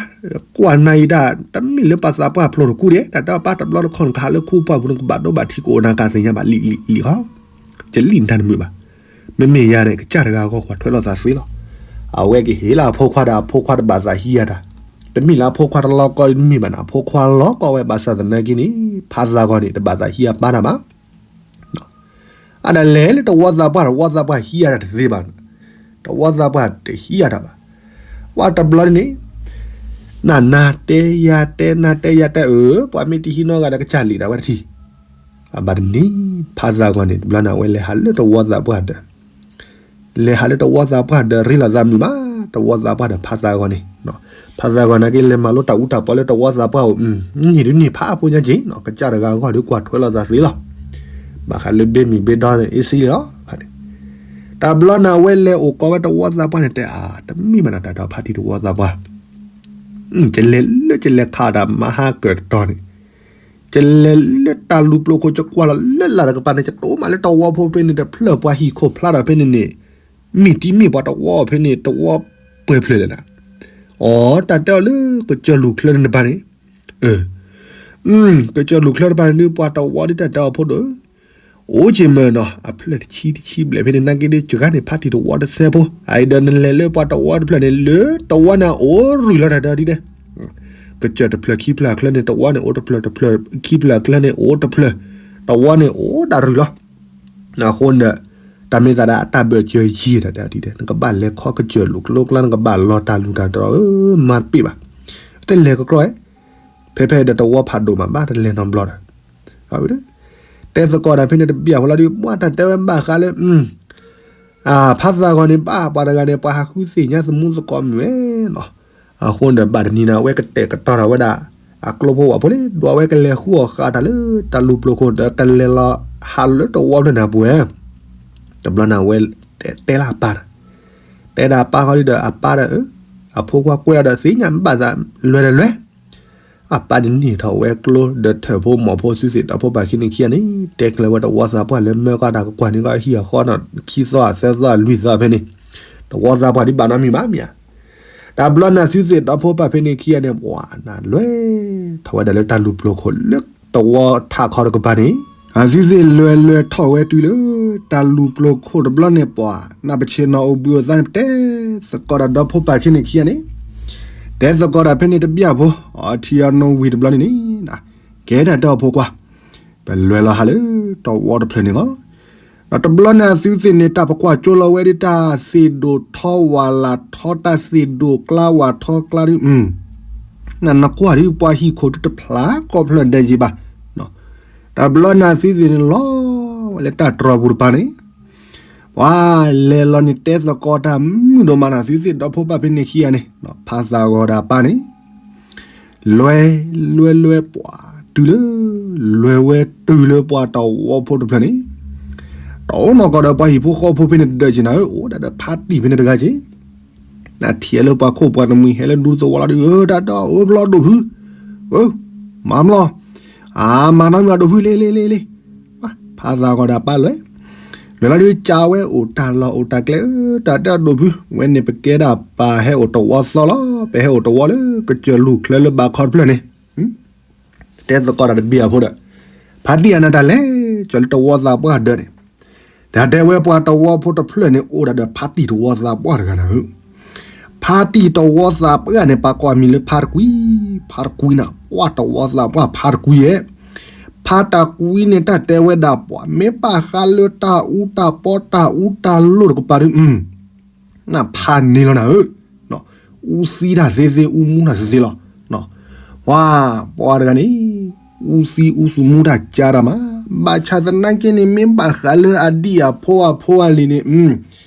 ကွၢ်နၤအံၤဒၣ် တမ့ၢ်လၢပှၤသးပှၢ်ဖျိတကူဒဲး, တၢ်တဲအီၤပၢ် တဘျီတခီၣ်နကဟးလၢခူပှၢ်ပူၤ နကဘၣ်ဒိဘၣ်ထံးကအိၣ်နၤကသ့ၣ်ညါဘၣ်လံလံလံဃီ, ယလံၣ်နတၢ်တမုာ်ဘၣ်. မ့မ့ၢ်ယၤန့ၣ် ကစၢ်တဂၤအဂီၢ် ကွၢ်ထွဲလိာ်သးသ့လီၤ. အဝဲကဟ့ၣ်လီၤအဖိခွါဒီး အဖိခွါတဘၣ်သးဟံးယၤတၢ်, တမ့ၢ်လၢအဖိခွါတလီကီတမ့ၢ်ဘၣ်န့ၣ် အဖိခွါလီကီဝဲ ဘၣ်ဆၣ်သနာ်က့န့ၣ် ဖါသးဂီၤန့ၣ် တဘၣ်သးဟံးအပၢ်တၢ်ဘၣ်. အဒၣ်လဲၤလၢတဝီသးပှၢ်, တဝီသးပှၢ်ဟံးယၤတၢ်တသ့ဘၣ်, တဝီသးပှၢ်တဟံးယၤတၢ်ဘၣ်. ပှၤတဘျီန့ၣ် နနၤတဲယၤတဲ နၤတဲယၤတဲအၢ, ပှၤမ့ၢ်တဟံးနီတဂၤဒီး ကစၢ်လံၣ်ဒၣ်ဝဲတထံၣ်. အဘၣ်တနံၤ ဖါသးဂီၤန့ၣ် တဘျီန့ၣ် အဝဲလဲၤဟးလၢတဝီသးပှၢ်ဒီး လဲၤဟးလၢတဝီသးပှၢ်ဒီး ရ့လိာ်သးမုာ်ဘၣ်, တဝီသးပှၢ်ဒီးဖါသးဂီၤန့ၣ်, ဖါသးဂီၤနာ်က့ လဲၤမၤလိတၢ်အူတၢ်ပီလၢတဝီသးပှၢ်အိၣ်, နံၤဒုးနံၤဖးအဖိညါက့ၤ, ကစၢ်တဂၤအဂီၢ်ဒုး ကွၢ်ထွဲလိာ်သးသ့လီၤ. ဘၣ်ဃးလၢဘ့မုၢ်ဘ့ဒီအ့စံလီၤ. တဘျီန့ၣ် အဝဲလဲၤအိၣ်ကီးဝဲတဝီသးပှၢ်န့ၣ် တဲအါ, တမ့ၢ်ဘၣ်နၤ တၢ်ဒီးဖါတံၢ်တဝီသးပှၢ်, ယလဲၤလၢယလဲၤခးတၢ်မၤဟါကၢၣ်တတီၤန့ၣ်, ယလဲၤလၢတၢ်လူၤပျိာ်ခိၣ် ယကွၢ်လီၤလၢလာ်တကပၤန့ၣ် ယတိၢ်မးလၢတဝီဖိဖဲန့ၣ် တဖျၢၣ်ပှၤဟံၣ်ခိၣ်ဖျါထီၣ်ဖဲန့ၣ်န့ၣ်, မ့ၢ်တံမ့ၢ်ပှၤတဝီဖဲန့ၣ် တဝီပှဲၤဖျၢၣ်လဲၣ်နၤ. အိ တၢ်တဲအီၤလၢကစၢၢ်လူၢ်ချၢန့ၣ်တပၤန့ၣ်, ကစၢၢ်လူၢ်ချၢတပၤန့ၣ်ဒုး ပှၤတဝီဒုး တၢ်တဲအီၤဖိဒိၣ်, အိၣ်က့ၤမ့ၢ်နီၤ အဖျၢၣ်တဆံတဆံဘျဲၣ်ဖဲန့ၣ် နာ်က့ဒုး စှၤန့ၣ် ဖါတံၢ်တဝီတစဲးဖိ, အအံၤဒီးနလဲၤလၢပှၤတဝီတဖျၢၣ်န့ၣ် လၢတဝီန့ၣ်အိၣ်ရုၢ်လီၤတၢ်ဒ်ဒဲး, ကစၢၢ်တဖျၢၣ်ခံဖျၢၣ်အချၢန့ၣ် တဝီန့ၣ်အိၣ်တဖျၢၣ်, တဖျၢၣ်ခံဖျၢၣ်အချၢန့ၣ်အိၣ်တဖျၢၣ်, တဝီန့ၣ်အိၣ်ဒၣ်ရုၢ်လီၤ. အဃိန့ၣ် တၢ်မ့ၢ်သးဒၣ်အတၢ်ဘၢၣ်စၢၤယံာ်တၢ်ဒ်ဒဲး နကဘၣ်လဲၤခီကစၢၢ်လူၢ်ကျိကျါ နကဘၣ်လီၤတၢ်လူၢ်တၢ်တြီၤဧၢ မၤတပ့ၢ်ဘၣ်. တလဲၤကကြီၢ်, ဖဲဖဲဒီးတဝီဖးဒိၣ်မးဘၣ် တလဲၤနီတဘျီဒီး တဲသကိးတၢ်ဖဲန့ၣ်တဘျီဖိလီၤဒုး ပှၤတၢ်တဲဝဲဘၣ်ဃးလၢ ဖးသးဂီၤန့ၣ်ဘၣ် ပှၤတဂၤန့ၣ် ပှၤဟးဃုသ့ၣ်ညါသမူသကိးမုၣ်ဝဲနီၤ. အဃိန့ၣ်ဒီး ဘၣ်တနံၤန့ၣ် အဝဲကတဲာ်ကတီၤထီၣ်ဝဲဒၣ် အကျိဖိဝဲဖိလံ ဒီးအဝဲကလဲၤဃုအီၣ်ဃာ်တၢ်လၢတၢ်လူၢ်ပျိာ်ခိၣ်ဒီး ကလဲၤလီၤဟးလၢတဝီဖျၢၣ်န့ၣ်အပူၤဝဲ, တဘျီန့ၣ် အဝဲတဲလၢအပၢ်တၢ်, တဲဒၣ်အပၢ်ဃီဒုးဒီး အပၢ်ဒီး အဖိခွါကွဲးအီၤဒီး သ့ၣ်ညါဘၣ်သးလွဲၢ်ဒီးလွဲၢ် အပၢ်န့ၣ်နံၣ်ထီၣ်ဝဲကျိ ဒီးထၢၣ်ဖိမီၢ်ဖိ သုသ့ၣ်ဒီဖိပၢ်ခံန့ၣ်ခံဂၤန့ၣ် တဲကျၢၤဝဲတဝီသးပှၢ်လၢ မၢကီၢ်တၢ်ကကွၢ်န့ၢ်ကီၢ်ဟံၣ်အဃီနီၤ ခံသီအသၢသီအလွံၢ်သီဖဲန့ၣ်, တဝီသးပှၢ်ဒ်ဘၣ်နီတမံၤဘၣ်မ့ၢ်ဧါ. တဘျီန့ၣ် သုသ့ၣ်ဒီဖိပၢ်ဖဲန့ၣ်ခံဂၤန့ၣ် ပှၤနၢ်လွဲၢ်ထီၣ်ဝဲဒၣ်လၢတၢ်လူၢ်ပျိာ်ခိၣ်လၢတဝီထးခီတကပၤန့ၣ်, အသုသ့ၣ်လွဲၢ်လွဲၢ်ထီၣ်ဝဲတုၤလၢ တၢ်လူၢ်ပျိာ်ခိၣ်တဘျီန့ၣ် ပှၤနၢ်ပဆ့ၣ်နီၤအိၣ်ဘှံးအိၣ်သါန့ၣ် ပတဲသကိးတၢ်ဒီဖိပၢ်ခံန့ၣ်ခံဂၤန့ၣ်, တဲသကိးတၢ်ဖဲန့ၣ်တဘျီဖိ, အထံအနိဝံၤတဘျီန့ၣ်န့ၣ်, ကဲတၢ်ဒီဖိခွါ, ပလဲၤလီၤဟးလၢတဝီတဖျၢၣ်န့ၣ်လီၤ. ဒီးတဘျီန့ၣ်အသုသ့ၣ်န့ၣ် တၢ်ပကွၢ်ကၠိလီၤဝဲဒၣ်တၢ်သ့ၣ်ဒိၣ်ထီဝးလၢ်ထီ တၢ်သ့ၣ်ဒိၣ်ကျါဝးထီကျါဒုး, နကွၢ်ဒုး ပှၤဟံၣ်ခိၣ်ဒုးတဖျါကီၢ်ဖျၢၣ်ဒဲးယံၤဘၣ်. တဘျီန့ၣ်အသုသ့ၣ်န့ၣ်လီၤဝဲလၢတၢ်တြီၤပူၤတပၤန့ၣ်, ပှၤလဲၤလီၤန့ၣ် တဲသကိးတၢ်မုာ်ဒိၣ်မးန့ၣ် သုသ့ၣ်ဒီဖိပၢ်ဖဲန့ၣ်ခံဂၤန့ၣ်, ဖးသးဂီၤဒီးအပၢ်န့ၣ် လွဲၢ်လွဲၢ်လွဲၢ်ပှၤတုၤလၢ လွဲၢ်ဝဲတုၤလၢပှၤတဝီဖိတဖျၢၣ်န့ၣ်, တအိၣ်နီၢ်ကီၢ်ဒီးပှၤဟံၣ်ဖိဃီဖိဖဲန့ၣ်တဒၢးက့ၤနၤဧၢ, အိၣ်ဒၣ်ဒီးဖါတံၢ်ဖဲန့ၣ်တဂၤက့ၤ, နထံၣ်လၢပှၤခိၣ်ပှၤတမှံၤဟဲလၢဒူသဝီလီၤဒုး တၢ်ဒီးအၢဘျီဒိၣ်ဖု, မၤမလီၤ, အမၤနီတမံၤဒိၣ်ဖု လ့လ့လ့လ့, ဖးသးဂီၤဒီးအပၢ်လွဲၢ် လွဲၢ်လီၤဒုးကးဝဲအိၣ်တၢ်လီၢ်အိၣ်တၢ်ကျဲဧၢ, တၢ်တဲအီၤဒိၣ်ဖု, ဝဲန့ၣ်ပကဲဒၣ်ပဟဲအိၣ်တဝီသီလီၤ, ပဟဲအိၣ်တဝီလၢကစၢၢ်လူၢ်ချၢလၢဘးခီတဖျၢၣ်န့ၣ်, တဲသကိးတၢ်တဘ့ၣ်အဖိဒီး, ဖါတံၢ်အနၢ်တၢ်လဲၤကၠီၤလၢတဝီသးပှၢ်ဒၢးန့ၣ်, တၢ်တဲဝဲပှၤတဝီဖိတဖျၢၣ်န့ၣ် အိၣ်ဒၣ်ဒီးဖါတံၢ်တဝီသးပှၢ်တဂၤနၤဧၢ ဖါတံၢ်တဝီသးပှၢ်န့ၣ် ပှၤကိးအမံၤလၢဖါတကွံ, ဖါတကွံနၤ, ပှၤတဝီသးပှၢ်ဖါတကွံဧဲ, ဖါတကွံန့ၣ် တၢ်တဲဝဲဒၣ်ပှၤ မ့ၢ်ဘၣ်ဃးလၢတၢ်အူတၢ်ပီတၢ်အူတၢ်လိၣ်တကပၤဒုး, နဖးန့ၢ်လီၤနၤဧၢ, အူသံတၢ်သ့သ့ အူမူတၢ်သ့သ့လီၤ. ပှၤ, ပှၤတဂၤန့ၣ် အူသံအူသူၣ်မူတၢ်ကါတၢ်မး, ဘၣ်ဆၣ်သနာ်က့န့ၣ် မ့ၢ်ဘၣ်ဃးလၢအဒံၣ်အဖိအဖိအလံၤန့ၣ်,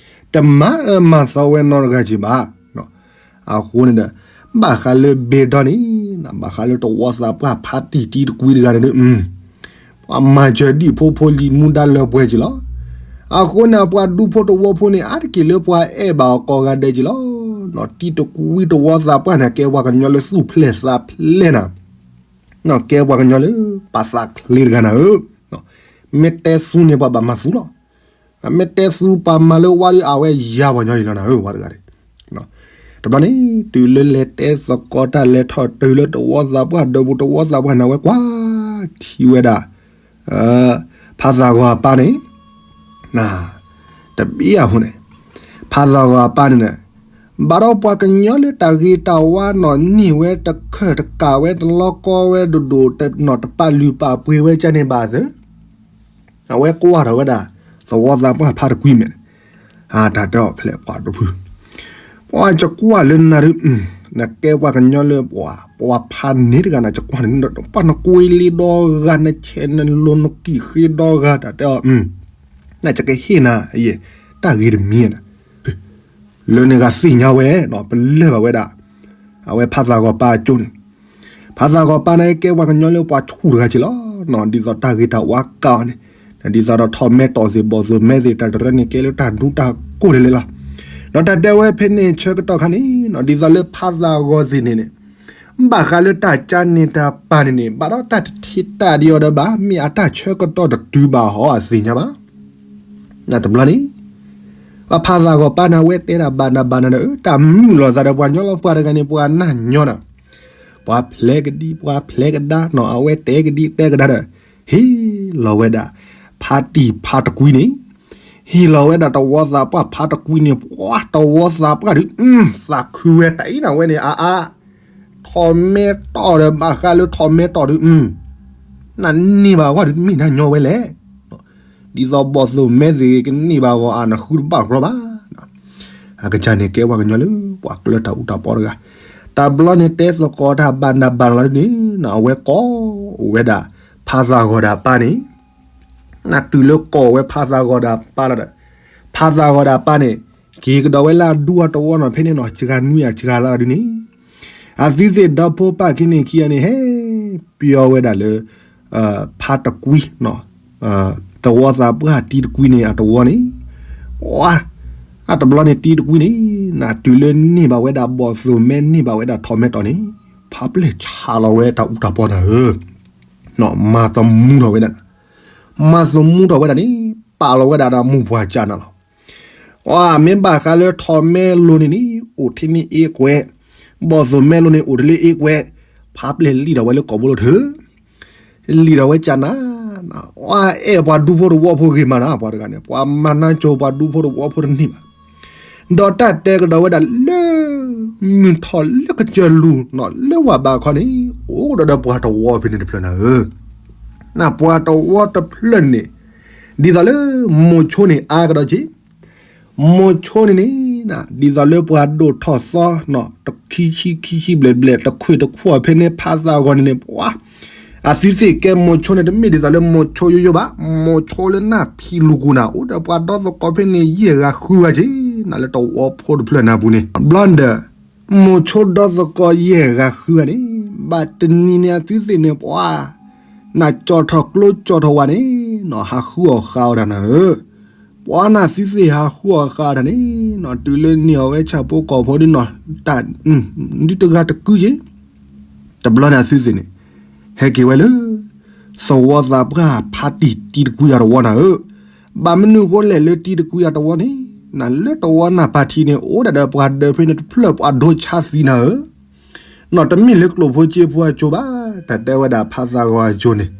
တမၤအၢမၤသီဝဲနီတဂၤက့ၤဘၣ်. အဃိန့ၣ်ဒီး ဘၣ်ဃးလၢဘ့ၣ်ဒီန့ၣ်, ဘၣ်ဃးလၢတဝီသးပှၢ်ဖါတံၢ်တံတကွံတဂၤန့ၣ်ဒုး, ပှၤမၤစၢၤဒံၣ်ဖိဖိလံၤမူဒါလၢပှဲၤက့ၤလီၤ. အဃိန့ၣ် ပှၤဒူဖိတဝီဖိန့ၣ် အါတက့ၢ်လၢပှၤအဲၣ်ဘၣ်အီၤကိးဂၤဒဲးက့ၤလီၤ. တံတကွံတဝီသးပှၢ်န့ၣ် ကဲပှၤကညီလၢသူၣ်ဖျဲၣ်သးဖျဲၣ်နၤ, ကဲပှၤကညီလၢပာ်သးချ့တဂၤနၤဧၢ, မ့ၢ်တဲသူန့ၣ် ပှၤဘၣ်မၤသူလီၤ. မ့ၢ်တဲသူပှၤမၤလၢဝါဒီး အဝဲယၤပှၤညီအံၤလီၤနၤဧၢ ဝဲတဂၤန့ၣ်, တဘျီန့ၣ် တုၤလၢလဲၤတဲသကိးတၢ်လဲၤထီၣ်တုၤလၢတဝီသးပှၢ်ဒၢးပူၤ တဝီသးပှၢ်န့ၣ် အဝဲကွၢ်ထံဝဲဒၣ် ဖးသးဂီၤအပၢ်န့ၣ် တဘျီအဃိန့ၣ် ဖးသးဂီၤအပၢ်န့ၣ် ဘၣ်ဒီးပှၤကညီလၢတၢ်ဂ့ၤတၢ်ဝါနီၣ်န့ၢ်ဝဲတခၢၣ်တကးဝဲတလီကီဝဲတဒိၣ်နီၣ်တပာ်လုၢ်ပာ်ပှ့ၤဝဲကန့ၣ်ဘၣ်သၢ အဝဲကွၢ်ထီၣ်ဝဲဒၣ် သဝီသးပှၢ်ဖါတကွံမဲာ်န့ၣ် အတၢ်တဲအီၤဖျဲးပှၤဒိဖု ပှၤကကွၢ်လၢနၤဒုး နကဲပှၤကညီလၢပှၤ ပှၤဖးန့ၢ်တဂၤနၤ ကကွၢ်န့ၣ် ပှၤနကွ့လ့ဒီဂၤ နဆဲးနလိၤနကံၣ်ဃ့ဒီဂၤ တၢ်တဲအီၤ နကကဟ့ၣ်နၤ ယဲ တၢ်ဂ့ၤတမံၤနၤ လၢန့ၣ်ဂၤသ့ၣ်ညါဝဲနီၤ ပလၢၢ်ဘၣ်ဝဲဒၣ် အဝဲဖးသးဂီၤပၢ်အကၠိန့ၣ် ဖးသးဂီၤပၢ်န့ၣ် ကဲပှၤကညီလၢပှၤဆူၣ်တဂၤက့လီၤနီၤ ဒ်သိးတၢ်ဂ့ၤတၢ်ဝါကးအီၤန့ၣ် ဒ်သိးဒီးထီၣ်မဲာ်တီၢ်သ့ၣ် ဘီၣ်သိၣ်မဲသ့ၣ် တၢ်တရၢန့ၣ် ကဲလၢတၢ်ဒူတၢ်ကိၢ်လဲၤလဲၤလီၤ. ဒီးတၢ်တဲဝဲဖဲန့ၣ်ဆၢကတီၢ်ခါန့ၣ်နီၤ ဒ်သိးလၢဖးသးဂီၤသ့ၣ်န့ၣ်န့ၣ် ဘၣ်ဃးလၢတၢ်ကၠါန့ၢ်တၢ်ပၢ်န့ၣ်န့ၣ် ဘၣ်ဒီးတၢ်တထံးတၢ်ဒံးအီၤဒီးဘၣ် မ့ၢ်အတၢ်ဆၢကတီၢ်တတုၤဘၣ်ဟီအသ့ၣ်ညါဘၣ် တဘျီန့ၣ် ပှၤဖးသးဂီၤပၢ်န့ၣ် အဝဲတဲဒၣ်ဘၣ်နၤဘၣ်နၤဒီး တၢ်မုာ်လီၤသးဒီးပှၤညီလီၤ ပှၤတဂၤန့ၣ် ပှၤနၢ်ညီနၤ ပှၤဖျဲးကဒံ ပှၤဖျဲးကဒါနီၤ အဝဲတဲကဒံတဲကဒါဒီး ဟ့ၣ်လီၤဝဲဒၣ် ဖါတံၢ်ဖါတကွံန့ၣ် ဟ့ၣ်လီၤဝဲဒၣ်တဝီသးပှၢ်ဖါတကွံန့ၣ် ပှၤတဝီသးပှၢ်ဒုး သးခုဝဲတၢ်အံၤနၤဝဲန့ၣ် အါအါ ထီၣ်မဲာ်တီၢ်ဒီး ဘၣ်ဃးလၢထီၣ်မဲာ်တီၢ်ဒုး နန့ၢ်ဘၣ်ဝဲဒုး မ့ၢ်နၢ်ညီဝဲလဲၣ် ဒ်သိးဘီၣ်သိၣ်မဲသ့ၣ်ကန့ၢ်ဘၣ်ဂီၤအါ နဃုတဘၣ်ကြီဘၣ် အကစၢ်န့ၣ်ကဲပှၤကညီလၢ ပှၤကျၢတၢ်အူတၢ်ပီတဂၤ တဘျီန့ၣ်တဲသကိးတၢ်ဘၣ်နၤဘၣ်လီၤဒ်န့ၣ် အဝဲကိးအိၣ်ဝဲဒၣ် ဖးသးဂီၤဒီးပၢ်န့ၣ် နတုၤလၢကိးဝဲဖးသးဂီၤဒီးပၢ်လီၤဒီး ဖးသးဂီၤဒီးပၢ်န့ၣ် က့ၤကဒီးဝဲလၢအဒူအတဝီနီၤ ဖဲန့ၣ်နီၤ စှၤနွံအစှၤလါဒ်န့ၣ် အသုသ့ၣ်ဒီဖိပၢ်ခံန့ၣ်ခံဂၤန့ၣ် ဟဲပျီဝဲဒၣ်လၢ ဖါတကွံ သဝီသးပှၢ်တံၤတကွံန့ၣ် အတဝီန့ၣ် ဝါ အတဘျီန့ၣ်တံၤတကွံန့ၣ် နတုၤလၢန့ၢ်ဘၣ်ဝဲဒၣ်ဘီၣ်သိၣ်မဲန့ၢ်ဘၣ်ဝဲဒၣ်ထီၣ်မဲာ်တီၢ်န့ၣ် ဖးပျဲၢ်ဆါလီၤဝဲတၢ်အူတၢ်ပီနၤဧၢ မၤသမူထီၣ်ဝဲဒၣ် မၤသမူထီၣ်ဝဲဒၣ်န့ၣ် ပာ်လီၤဝဲဒၣ်ဒီးမိၢ်ပှၢ်ကၠါနၤလီၤ မ့ၢ်ဘၣ်ဃးလၢထီၣ်မဲာ်လိၤန့ၣ်န့ၣ် အိၣ်ထဲန့ၣ်အ့ကွဲး, ဘီၣ်သိၣ်မဲာ်လိၤန့ၣ် အိၣ်ထဲလၢအ့ကွဲး, ဖးပျဲၢ်လံၣ်ထီၣ်ဝဲလၢကိာ်ဘိလိာ်ထၢ, လံၣ်ထီၣ်ဝဲကၠါနၤ, အဲၣ်ပှၤဒူဖိတဝီဖိဂ့ၤမးနၤ ပှၤတဂၤန့ၣ် ပှၤမၤနၢၤကၠိၤပှၤဒူဖိတဝီဖိတန့ၢ်ဘၣ် ဒီးတၢ်တဲကဒီးဝဲဒၣ်လၢ မုၢ်ထီၣ်လၢကစၢၢ်လူၤ လၢဝၤဘးခီန့ၣ် အိၣ်ဒီးဒီးပှၤတဝီဖဲန့ၣ်တဖျၢၣ်နၤဧၢ, နပှၤတဝီတဖျၢၣ်န့ၣ် ဒ်သိးလၢ မိၤဆိန့ၣ်အါကဒီးက့ၤ, မိၤဆိန့ၣ်န့ၣ် ဒ်သိးလၢပှၤဒိၣ်ထီၣ်သီ တခံဆံခံဆံဘျဲၣ်ဘျဲၣ် တခွံတခွံဖဲန့ၣ် ဖးသးဂီၤန့ၣ်န့ၣ် ပှၤ အသုသ့ၣ်ကဲမိၤဆိန့ၣ် တမ့ၢ်ဒ်သိးလၢမိၤဆိယိယိဘၣ်, မိၤဆိလၢနၢ်ဖံးလူၤကူၤနၤ အိၣ်ဒီးပှၤဒီသကိးဖဲန့ၣ် ယဲၢ်ဂၤဃုဂၤက့ၤ နၤလၢတဝီဖိတဖျၢၣ်နၤပူၤန့ၣ်, ဘျီဒီး မိၤဆိဒီသကိးယဲၢ်ဂၤဃုဂၤန့ၣ် ဘၣ်တနံၤန့ၣ် အသုသ့ၣ်န့ၣ် ပှၤ နကၠီၣ်ထီၣ်ကျိကၠီၣ်ထီၣ်ဝဲန့ၣ် နဟးဃုအီၣ်ဃာ်အီၤတၢ်နၤဧၢ, ပှၤနသုသ့ၣ်ဟးဃုအီၣ်ဃာ်အီၤတၢ်န့ၣ် နတုၤလၢန့ၢ်အီၤဝဲဆၣ်ဖိကီၢ်ဖိဒ်နီၤ တၢ် ဒုတဂၤတကုက့ၤ တဘျီန့ၣ်အသုသ့ၣ်န့ၣ် ဟဲက့ၤဝဲလၢ သဝီသးပှၢ်ဖါတံၢ်တံၤတကွံအတဝီနၤဧၢ, ဘၣ်မနုၤအဃိလဲၣ်လၢတံၤတကွံအတဝီန့ၣ် နလၢတဝီနၢ်ပၤထံးန့ၣ် အိၣ်ဒၣ်ဒီးပှၤဒၢးဖဲန့ၣ်တဖျၢၣ်ပှၤဒိဆါသံနၤဧၢ, နီၢ်တမ့ၢ်လၢကျိၣ်ဖိစ့ဖိအကၠိဘၣ်, တၢ်တဲဝဲဒၣ်ဖးသးဂီၤအကၠိန့ၣ်,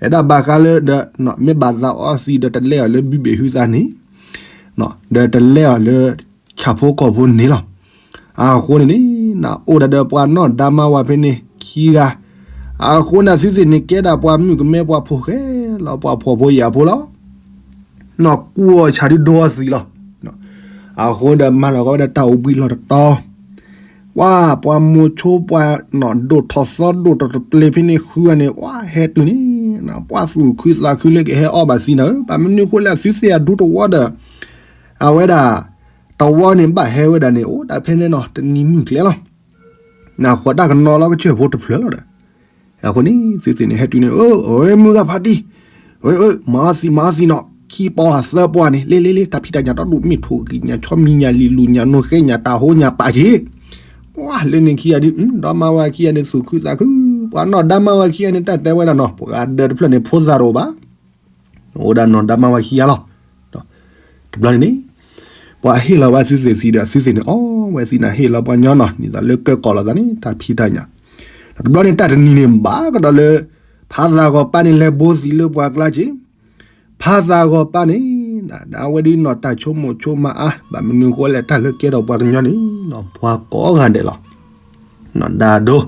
အဲၣ်ဒၣ်ဘၣ်ဃးလၢဒီး မ့ၢ်ဘၣ်သးအီသံးဒီးတလဲအီၤလၢဘုဘ့ၣ်ဟုသးန့ၣ် ဒီးတလဲအီၤလၢ ဆၣ်ဖိကီၢ်ဖိန့ၣ်လီၤ. အဃိန့ၣ်န့ၣ် နအိၣ်ဒၣ်ဒီးပှၤနီၢ်ဒါမါဝၤဖဲန့ၣ်ခံဂၤ, အဃိန့ၣ်သုသ့ၣ်န့ၣ်ကဲဒၣ်ပှၤမုၣ်ကမဲပှၤဖိၣ်ဃဲလီၤ ပှၤဖှီၣ်ဖိယာ်ဖိလီၤ. နီၢ်ကူအီၣ်ဆၣ်ဒုးဒိအီသံးလီၤ. အဃိဒီးမၤလီၤကီဝဲဒၣ်တၢ်အိၣ်ဘှံးလီၢ်တတီၤ ပှၤ ပှၤမိၤဆိပှၤ ဒိၣ်ထီၣ်သီဒိၣ်ထီၣ်တပျ့ၤဖဲန့ၣ်ဃုဂၤန့ၣ် ပှၤဟဲတုၤန့ၣ် ပှၤသူၣ်ခုသးခုလၢကဟဲအီၣ်ဘၣ်သံနၤဧၢ, ဘၣ်မနုၤအဃိလၢအသုသ့ၣ်အဒူတဝီဒီး အဝဲဒၣ် တဝီန့ၣ်ဘၣ်ဟဲဝဲဒၣ်န့ၣ် အိၣ်ဒၣ်ဖဲန့ၣ်နီၤ တနံၤမုၢ်ကျဲလီၤ. နဃိးတၢ်ကနီၤလီၤကစၢၢ်ဖိတဖျၢၣ်လီၤဒီး အဃိန့ၣ် သုသ့ၣ်န့ၣ်ဟဲတုၤန့ၣ် အၢ မုၢ်ဂၤဖါတံၢ် မၤအီသံး မၤအီသံးနီၤ ခံပီၢ်သၢပီၢ်န့ၣ် လ့လ့လ့ တၢ်ဖံးတၢ်ညၣ်တီဒိၣ်မ့ၢ်ထိၣ်ဂံၢ်ညၣ်ဆီမံၤညၣ်လံၤလူၤညၣ်နိၣ်ဃဲညၣ်တၢ်ဟိညၣ်ပာ်က့ၤ, ပှၤလၢန့ၣ်ခံဂၤဒုး ဒီမါဝၤခံဂၤန့ၣ် သူၣ်ခုသးခု, ပှၤနီၢ်ဒါမါဝၤခံဂၤန့ၣ် တၢ်တဲဝဲဒၣ်နီၤ ပှၤဒၢးတဖျၢၣ်န့ၣ် ဖိသၣ်တအိၣ်ဘၣ် အိၣ်ဒၣ်နီၢ်ဒါမါဝၤခံဂၤလီၤ. တဘျီန့ၣ်န့ၣ် ပှၤဟ့ၣ်လီၤဝဲအသုသ့ၣ်သံဒီး အသုသ့ၣ်န့ၣ် အီဝဲသံန့ၣ် ဟ့ၣ်လီၤပှၤညီနီၤ ဒ်သိးလၢကၢကီးလိာ်သးန့ၣ် တၢ်ဖံးတၢ်ညၣ်. တဘျီန့ၣ် တၢ်တနံၤန့ၣ် ဘၣ်ကဒီးလၢ ဖးသးဂီၤပၢ်န့ၣ်လဲၤဘိသံလၢပှၤကျါက့ၤ ဖးသးဂီၤပၢ်န့ၣ် ဒ်အဝဲဒ်နီၢ်တၢ်ဆိကမိၣ်ဆိကမးအါ ဘၣ်မနုၤဃိလဲၣ် တၢ်လၢကဲထီၣ်ပှၤကညီန့ၣ် ပှၤကိးဂၤဒဲးလီၤ. ဒၣ်ဒိ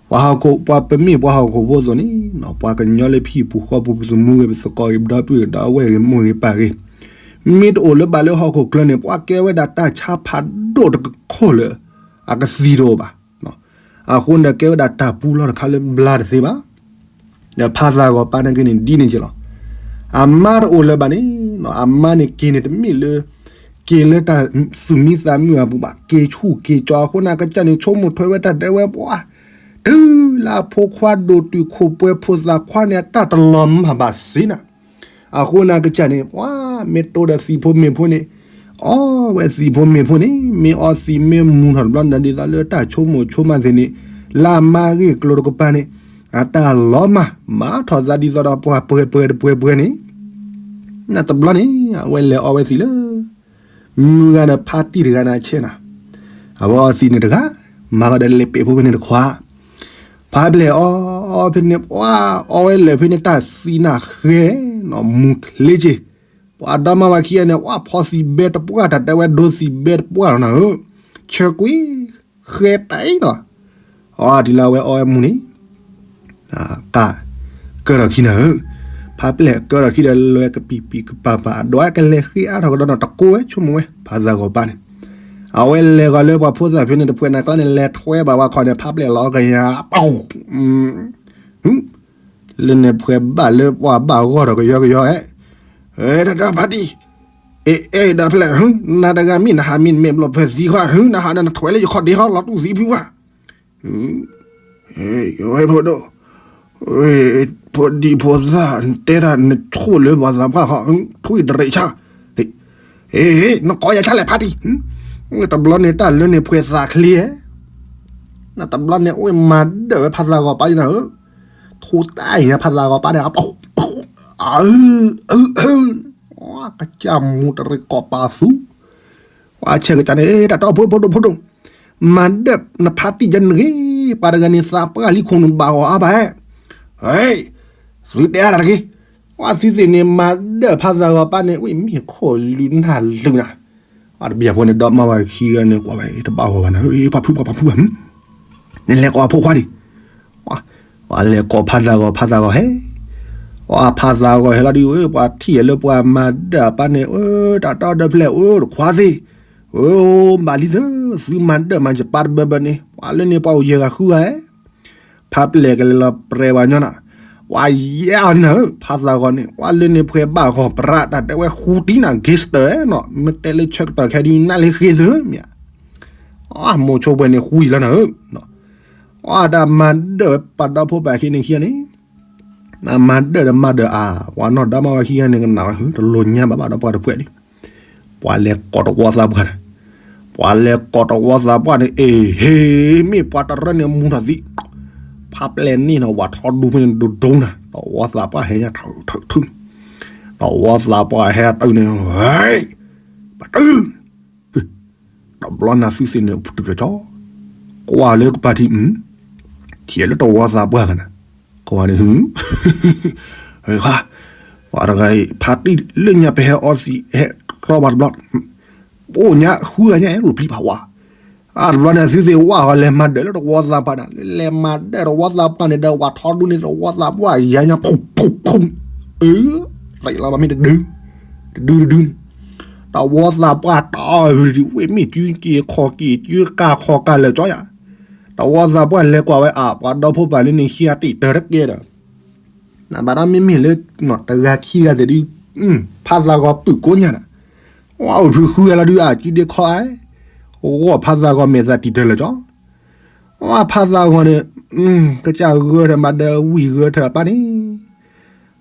ပှၤဟီၣ်ခိၣ် ပှၤပမ့ၢ်ပှၤဟီၣ်ခိၣ်ဖိအသိးန့ၣ် ပှၤကညီလၢဖံပူၤဃီပူၤ ပသမူဂ့ၤ ပသကိးဂ့ၤ ပဒီပုၢ်ဝဲၢ်ဂ့ၤ မိၢ်ဂ့ၤပၢ်ဂ့ၤ မ့ၢ်တအိၣ်လၢၤဘၣ်လၢဟီၣ်ခိၣ်ချၢန့ၣ် ပှၤကဲဝဲဒၣ်တၢ်ဆါဖးဒိၣ်တကခိၣ်လၢ အကသံတအိၣ်ဘၣ်. အဃိန့ၣ် ကဲဝဲဒၣ်တၢ်ပူလီၢ်တခါလၢဘျါတသ့ဘၣ်. ဒီးဖးသးဂီၤပၢ်န့ၣ်က့န့ၣ် ဒ်န့ၣ်က့လီၤ. အမါတအိၣ်လၢၤဘၣ်န့ၣ် အမါန့ၣ်က့န့ၣ် တမ့ၢ်လၢ က့ၤလၢတၢ်သူၣ်မံသးမုာ်အပူၤဘၣ် က့ၤဆူၣ်က့ၤကၠီအဃိန့ၣ် အကစၢ်န့ၣ် ဆိကမိၣ်ထွဲဝဲတၢ်ဒဲးဝဲပှၤ တုၤလၢအဖိခွါဒိၣ်တုာ်ခိၣ်ပှဲၤဖိသၣ်ခွါန့ၣ် အတၢ်တလီၤမၢ်ဘၣ်စ့နၤ အဃိန့ၣ် အကစၢ်န့ၣ် ပှၤမ့ၢ်တိဒီးသံးဖိမ့ၢ်ဖိန့ၣ် အီဝဲသံးဖိမ့ၢ်ဖိန့ၣ် မ့ၢ်အီသံးမ့ၢ်မူထီၣ်တဘျီန့ၣ် ဒ်သိးလၢတၢ်ဆိကမိၣ်ဆိကမးသ့ၣ်န့ၣ် လၢအမါဂ့ၢ်ကျိၤတကပၤန့ၣ် အတၢ်လီၤမၢ် မၤထီၣ်သးဒ်သိးဒီးပှၤပှဲၤပှဲၤတပှဲၤပှဲၤန့ၣ် နတဘျီန့ၣ် အဝဲလဲၤအီဝဲသံးလၢ မုၢ်ဂၤဒီးဖါတံၢ်တဂၤန့ၣ်အဆဲးနၤ အဝဲအီသံးန့ၣ်တဂၤ မၤဘၣ်ဒီးလဲၤပဲာ်ဖိဖဲန့ၣ်တခွါ ဖးပျဲၢ်အီ ဖဲန့ၣ် ပှၤအီဝဲလဲၤဖဲန့ၣ် တၢ်သံးနၢ်ဃဲနီၤ မူချ့က့ၤ ပှၤဒီမါဝၤခံဂၤန့ၣ် ပှၤဖီသံးဘဲတပှၢ် တၢ်တဲဝဲဒိသံးဘဲတပှၢ်လီၤနၤဧၢ ဆၢကွံာ် ဃဲတၢ်အံၤနီၤ အီတုၤလၢအဝဲအီဝဲမူန့ၣ် က ကၢထီၣ်ခံနၤဧၢ ဖးပျဲၢ်ကၢထီၣ်ခံဒီးလဲၤကပံာ်ပံာ်ကပၤပၤ အဒိးကလဲၤဃ့အါထီၣ်ကဒီးနီၤ တကိးဝဲဆိကမိၣ်ဝဲ ဖးသးဂီၤပၢ်န့ၣ် အဝဲလဲၤဂီၤလၢပှၤဖိသၣ်ဖဲန့ၣ်တဖှဲးနၤကျါန့ၣ် လဲၤထွဲဘၣ်ဝဲခီန့ၣ် ဖးပျဲၢ်လီၤကယၤ ပ လၢန့ၣ်ဖှဲးဘၣ်လၢပှၤဘၣ်ဂီၢ်ထီၣ်ကယီကယီအဲၣ် တၢ်ဖါတံၢ် အဲၣ်ဒၣ်ဖဲလဲၣ် နၤတဂၤမ့ၢ်နဟးမ့ၢ်မဲာ်ဘျီၣ်ဖဲသံခီ နဟးဒီးနထွဲလၢယခီၣ်ဒ့ဟီ လီၤတူၢ်သံဖုဝါ ဝဲဖိဒိၣ် ဖိဒံဖိသၣ် နတဲတၢ်နဆိၣ်လၢပှၤသးပှၢ်ခီ ထွံၣ်တရံးဆါ နကိးယၤဆါလဲၣ်ဖါတံၢ် တဘျီန့ၣ်တၢ်လၢန့ၣ်ဖှဲးသးချ့ နတဘျီန့ၣ်အိၣ်မၤဒၢၣ်ဝဲဖးသးဂီၤပၢ်လံနၤဧၢ ထိတၢ်အံၤညါဖးသးဂီၤပၢ်န့ၣ် အ ကစၢ်မူတရံးကိးပာ်သူ ပှၤဆဲးကစၢ်န့ၣ် တၢ်တီဖိဖိဒိၣ်ဖိဒိၣ် မၤဒၢၣ်နဖါတံၢ်ယဲန့ၣ်ဂ့ၤ ပှၤတဂၤန့ၣ်သးပှၢ်လံခိၣ်နူာ်ဘၣ်ဂီၤအါဘၣ် သုတဲအါတၢ်တဂ့ၤ ပှၤသုသ့ၣ်န့ၣ် မၤဒၢၣ်ဖးသးဂီၤပၢ်န့ၣ် ဝံၣ်မ့ၢ်ခိၣ်လုၢ်နၢ်လုၢ်နၤ ပှၤတဘျီဖိန့ၣ် ဒီမါဝၤခံဂၤန့ၣ် ကွၢ်ဝဲတဘၣ်ဂီၤဘၣ်နၤ ပှၤဖုပှၤဖုပှၤ နလဲၤကိးအဖိခွါဒံး ပှၤလဲၤကိးဖးသးဂီၤ ဖးသးဂီၤဟဲ ပှၤဖးသးဂီၤဟဲလီၤဒုး ပှၤထံၣ်လၢပှၤမၤဒၢၣ်အပၢ်န့ၣ် တၢ်တီဒီဖျဲၣ် တခွါသ့ၣ် ဘၣ်လံသု သုမၤဒၢၣ်မၤယပၢ်တဘၢဘၢန့ၣ် ပှၤလၢန့ၣ်ပှၤအိၣ်ယဲၢ်ဂၤဃုဂၤဧၢ ဖးပျဲၢ်ကလဲၤလီၤပြဲၤပှၤညီနၤ ပှၤယဲၢ်အီၤန့ၣ်နၤဧၢ ဖးသးဂီၤန့ၣ် ပှၤလၢန့ၣ်ဖှဲးဘၣ်ဂီၤပြး တၢ်တဲဝဲဃူတံၢ်နၤ gangster နီၤ မ့ၢ်တဲလၢဆၢကတီၢ်ခဲဒုးနၢ်လၢဃ့သုမ့ၢ် မိၤဆိပှဲၤန့ၣ်ဃူယံၤလီၤနၤဧၢ အတၢ်မၤဒၢၣ်ဝဲပှၤဒီဖိပၢ်ခံန့ၣ်ခံဂၤန့ၣ် နမၤဒၢၣ်ဒီးမၤဒၢၣ်အါ ပှၤနီၢ်ဒီမါဝၤခံဂၤန့ၣ်ကနၣ်ဝဲ တလိၣ်ညါဘၣ်ဘၣ်ဒီးပှၤတဖှဲးလံ ပှၤလဲၤကိးတဝီသးပှၢ်န့ၣ် ပှၤလဲၤကိးတဝီသးပှၢ်န့ၣ် အ့ၣ် ဟ့ၣ် မ့ၢ်ပှၤတရၢန့ၣ်မူထီၣ်သံ ဖးပျဲၢ်န့ၣ်နီၤ ဝၤထီဒူဖဲန့ၣ်ဒိၣ်ဒိၣ်နၤ တဝီသးပှၢ်ဟဲညါထၢၣ်ထၢၣ်ထူ တဝီသးပှၢ်ဟဲတုၤန့ၣ် ဟ့ၣ် ပတုၤ တဘျီနၤသုသ့ၣ်န့ၣ် ပတုၤလီၤကၠီ ကွၢ်လၢကပၤထံ ထံၣ်လၢတဝီသးပှၢ်ကနၤ ကွၢ်န့ၣ် ဟ့ၣ် ပှၤတဂၤအံၤ ဖါတံၢ်လၢညါပဟဲအီသံး ဟဲတြီဘၣ်တဘျီ ပအိၣ်ညါဃုဂၤညါ လိာ်ပျံၤဖးဝါ အတဘျီန့ၣ် သုသ့ၣ်ဝၣ်ဂီၤလဲၤမၤဒၢၣ်လၢတဝီသးပှၢ်န့ၣ် လဲၤမၤဒၢၣ်တဝီသးပှၢ်န့ၣ်ဒီး ဝၤထီဒူန့ၣ် တဝီသးပှၢ်ယါညါ ဖူဖူဖူ အၢ ရံးလီၤဘၣ်မ့ၢ်တဒု တဒုတဒုန့ၣ် တဝီသးပှၢ်တၢ်အီၣ်ဝံၤဒံး ဝ့ၢ်မ့ၢ်ကၠူက့ၤခီၣ်က့ၤ ကၠူကၢ်ခီၣ်ကၢ်လၢာ်ကၠီယၤ တဝီသးပှၢ်လဲၤကွၢ်ဝဲအါ ပှၤဒီဖိပၢ်လၢန့ၣ် ဟံးအတံၢ်တၢ်တကဲဒီး နဘၣ်ဒီးမ့မ့ၢ်လၢ တဂၤခံဂၤသ့ၣ်ဒုး ဖးသးဂီၤပုၢ်ကိးညါနၤ ဝဲအိၣ်ဖုဃုဂၤလီၤဒုး အကၠူဒ့ခီအဲ ဂီၢ်ဖးသးဂီၤမဲာ်သးတံၢ်တၢ်လၢာ်ကၠီ ဝဲဖးသးဂီၤန့ၣ် ကစၢ်ဂၢၢ်ထၢၣ်မၤဒၢၣ်ဝံၣ်ဂၢၢ်ထၢၣ်အပၢ်န့ၣ်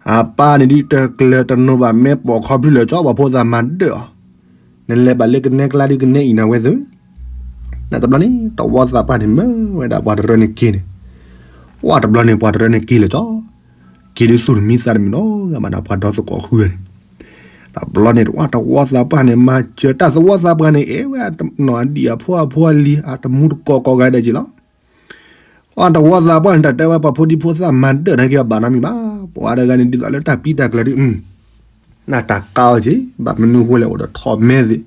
အပၢ်န့ၣ်ဒုးတကျၢၤတနိဘၣ် မဲာ်ပိာ်ခီဖျိလၢာ်ကၠီ ပှၤဖိသၣ်မၤဒၢၣ်အီၤ နလဲၤဘၣ်လၢကနဲကျါဒုးကနဲအံၤနၤဝဲသု နတဘျီန့ၣ် တဝီသးပှၢ်န့ၣ် မၢဝဲဒၣ်ပှၤတရၢန့ၣ်က့ၤန့ၣ် ဝဲတဘျီန့ၣ် ပှၤတရၢန့ၣ်က့ၤလၢာ်ကၠီ က့ၤဒုးသူၣ်တမံသးတမံနီတဂၤဘၣ်ဒီး ပှၤဒီသကိးဃုဂၤန့ၣ် တဘျီန့ၣ် တဝီသးပှၢ်န့ၣ် မၤစၢၤတၢ် သဝီသးပှၢ်န့ၣ် အဲၣ်ဝဲနီၢ်အဒံၣ်အဖိအဖိအလံၤ အတမူတကိးကိးဂၤဒဲးက့ၤလီၤ. အတဝီသးပှၢ်န့ၣ် တၢ်တဲဝဲပှၤဖိဒံဖိသၣ်မၤဒၢၣ်နာ်က့ၤအဘၣ်နီတမံၤဘၣ်. ပှၤတဂၤန့ၣ် ဒ်သိးလၢတၢ်ပံတၢ်ကျၢၤဒုး နတၢ်ကါအီၤက့ၤ ဘၣ်မနုၤအဃိလဲၣ် အိၣ်ဒီးထီၣ်မဲသ့ၣ်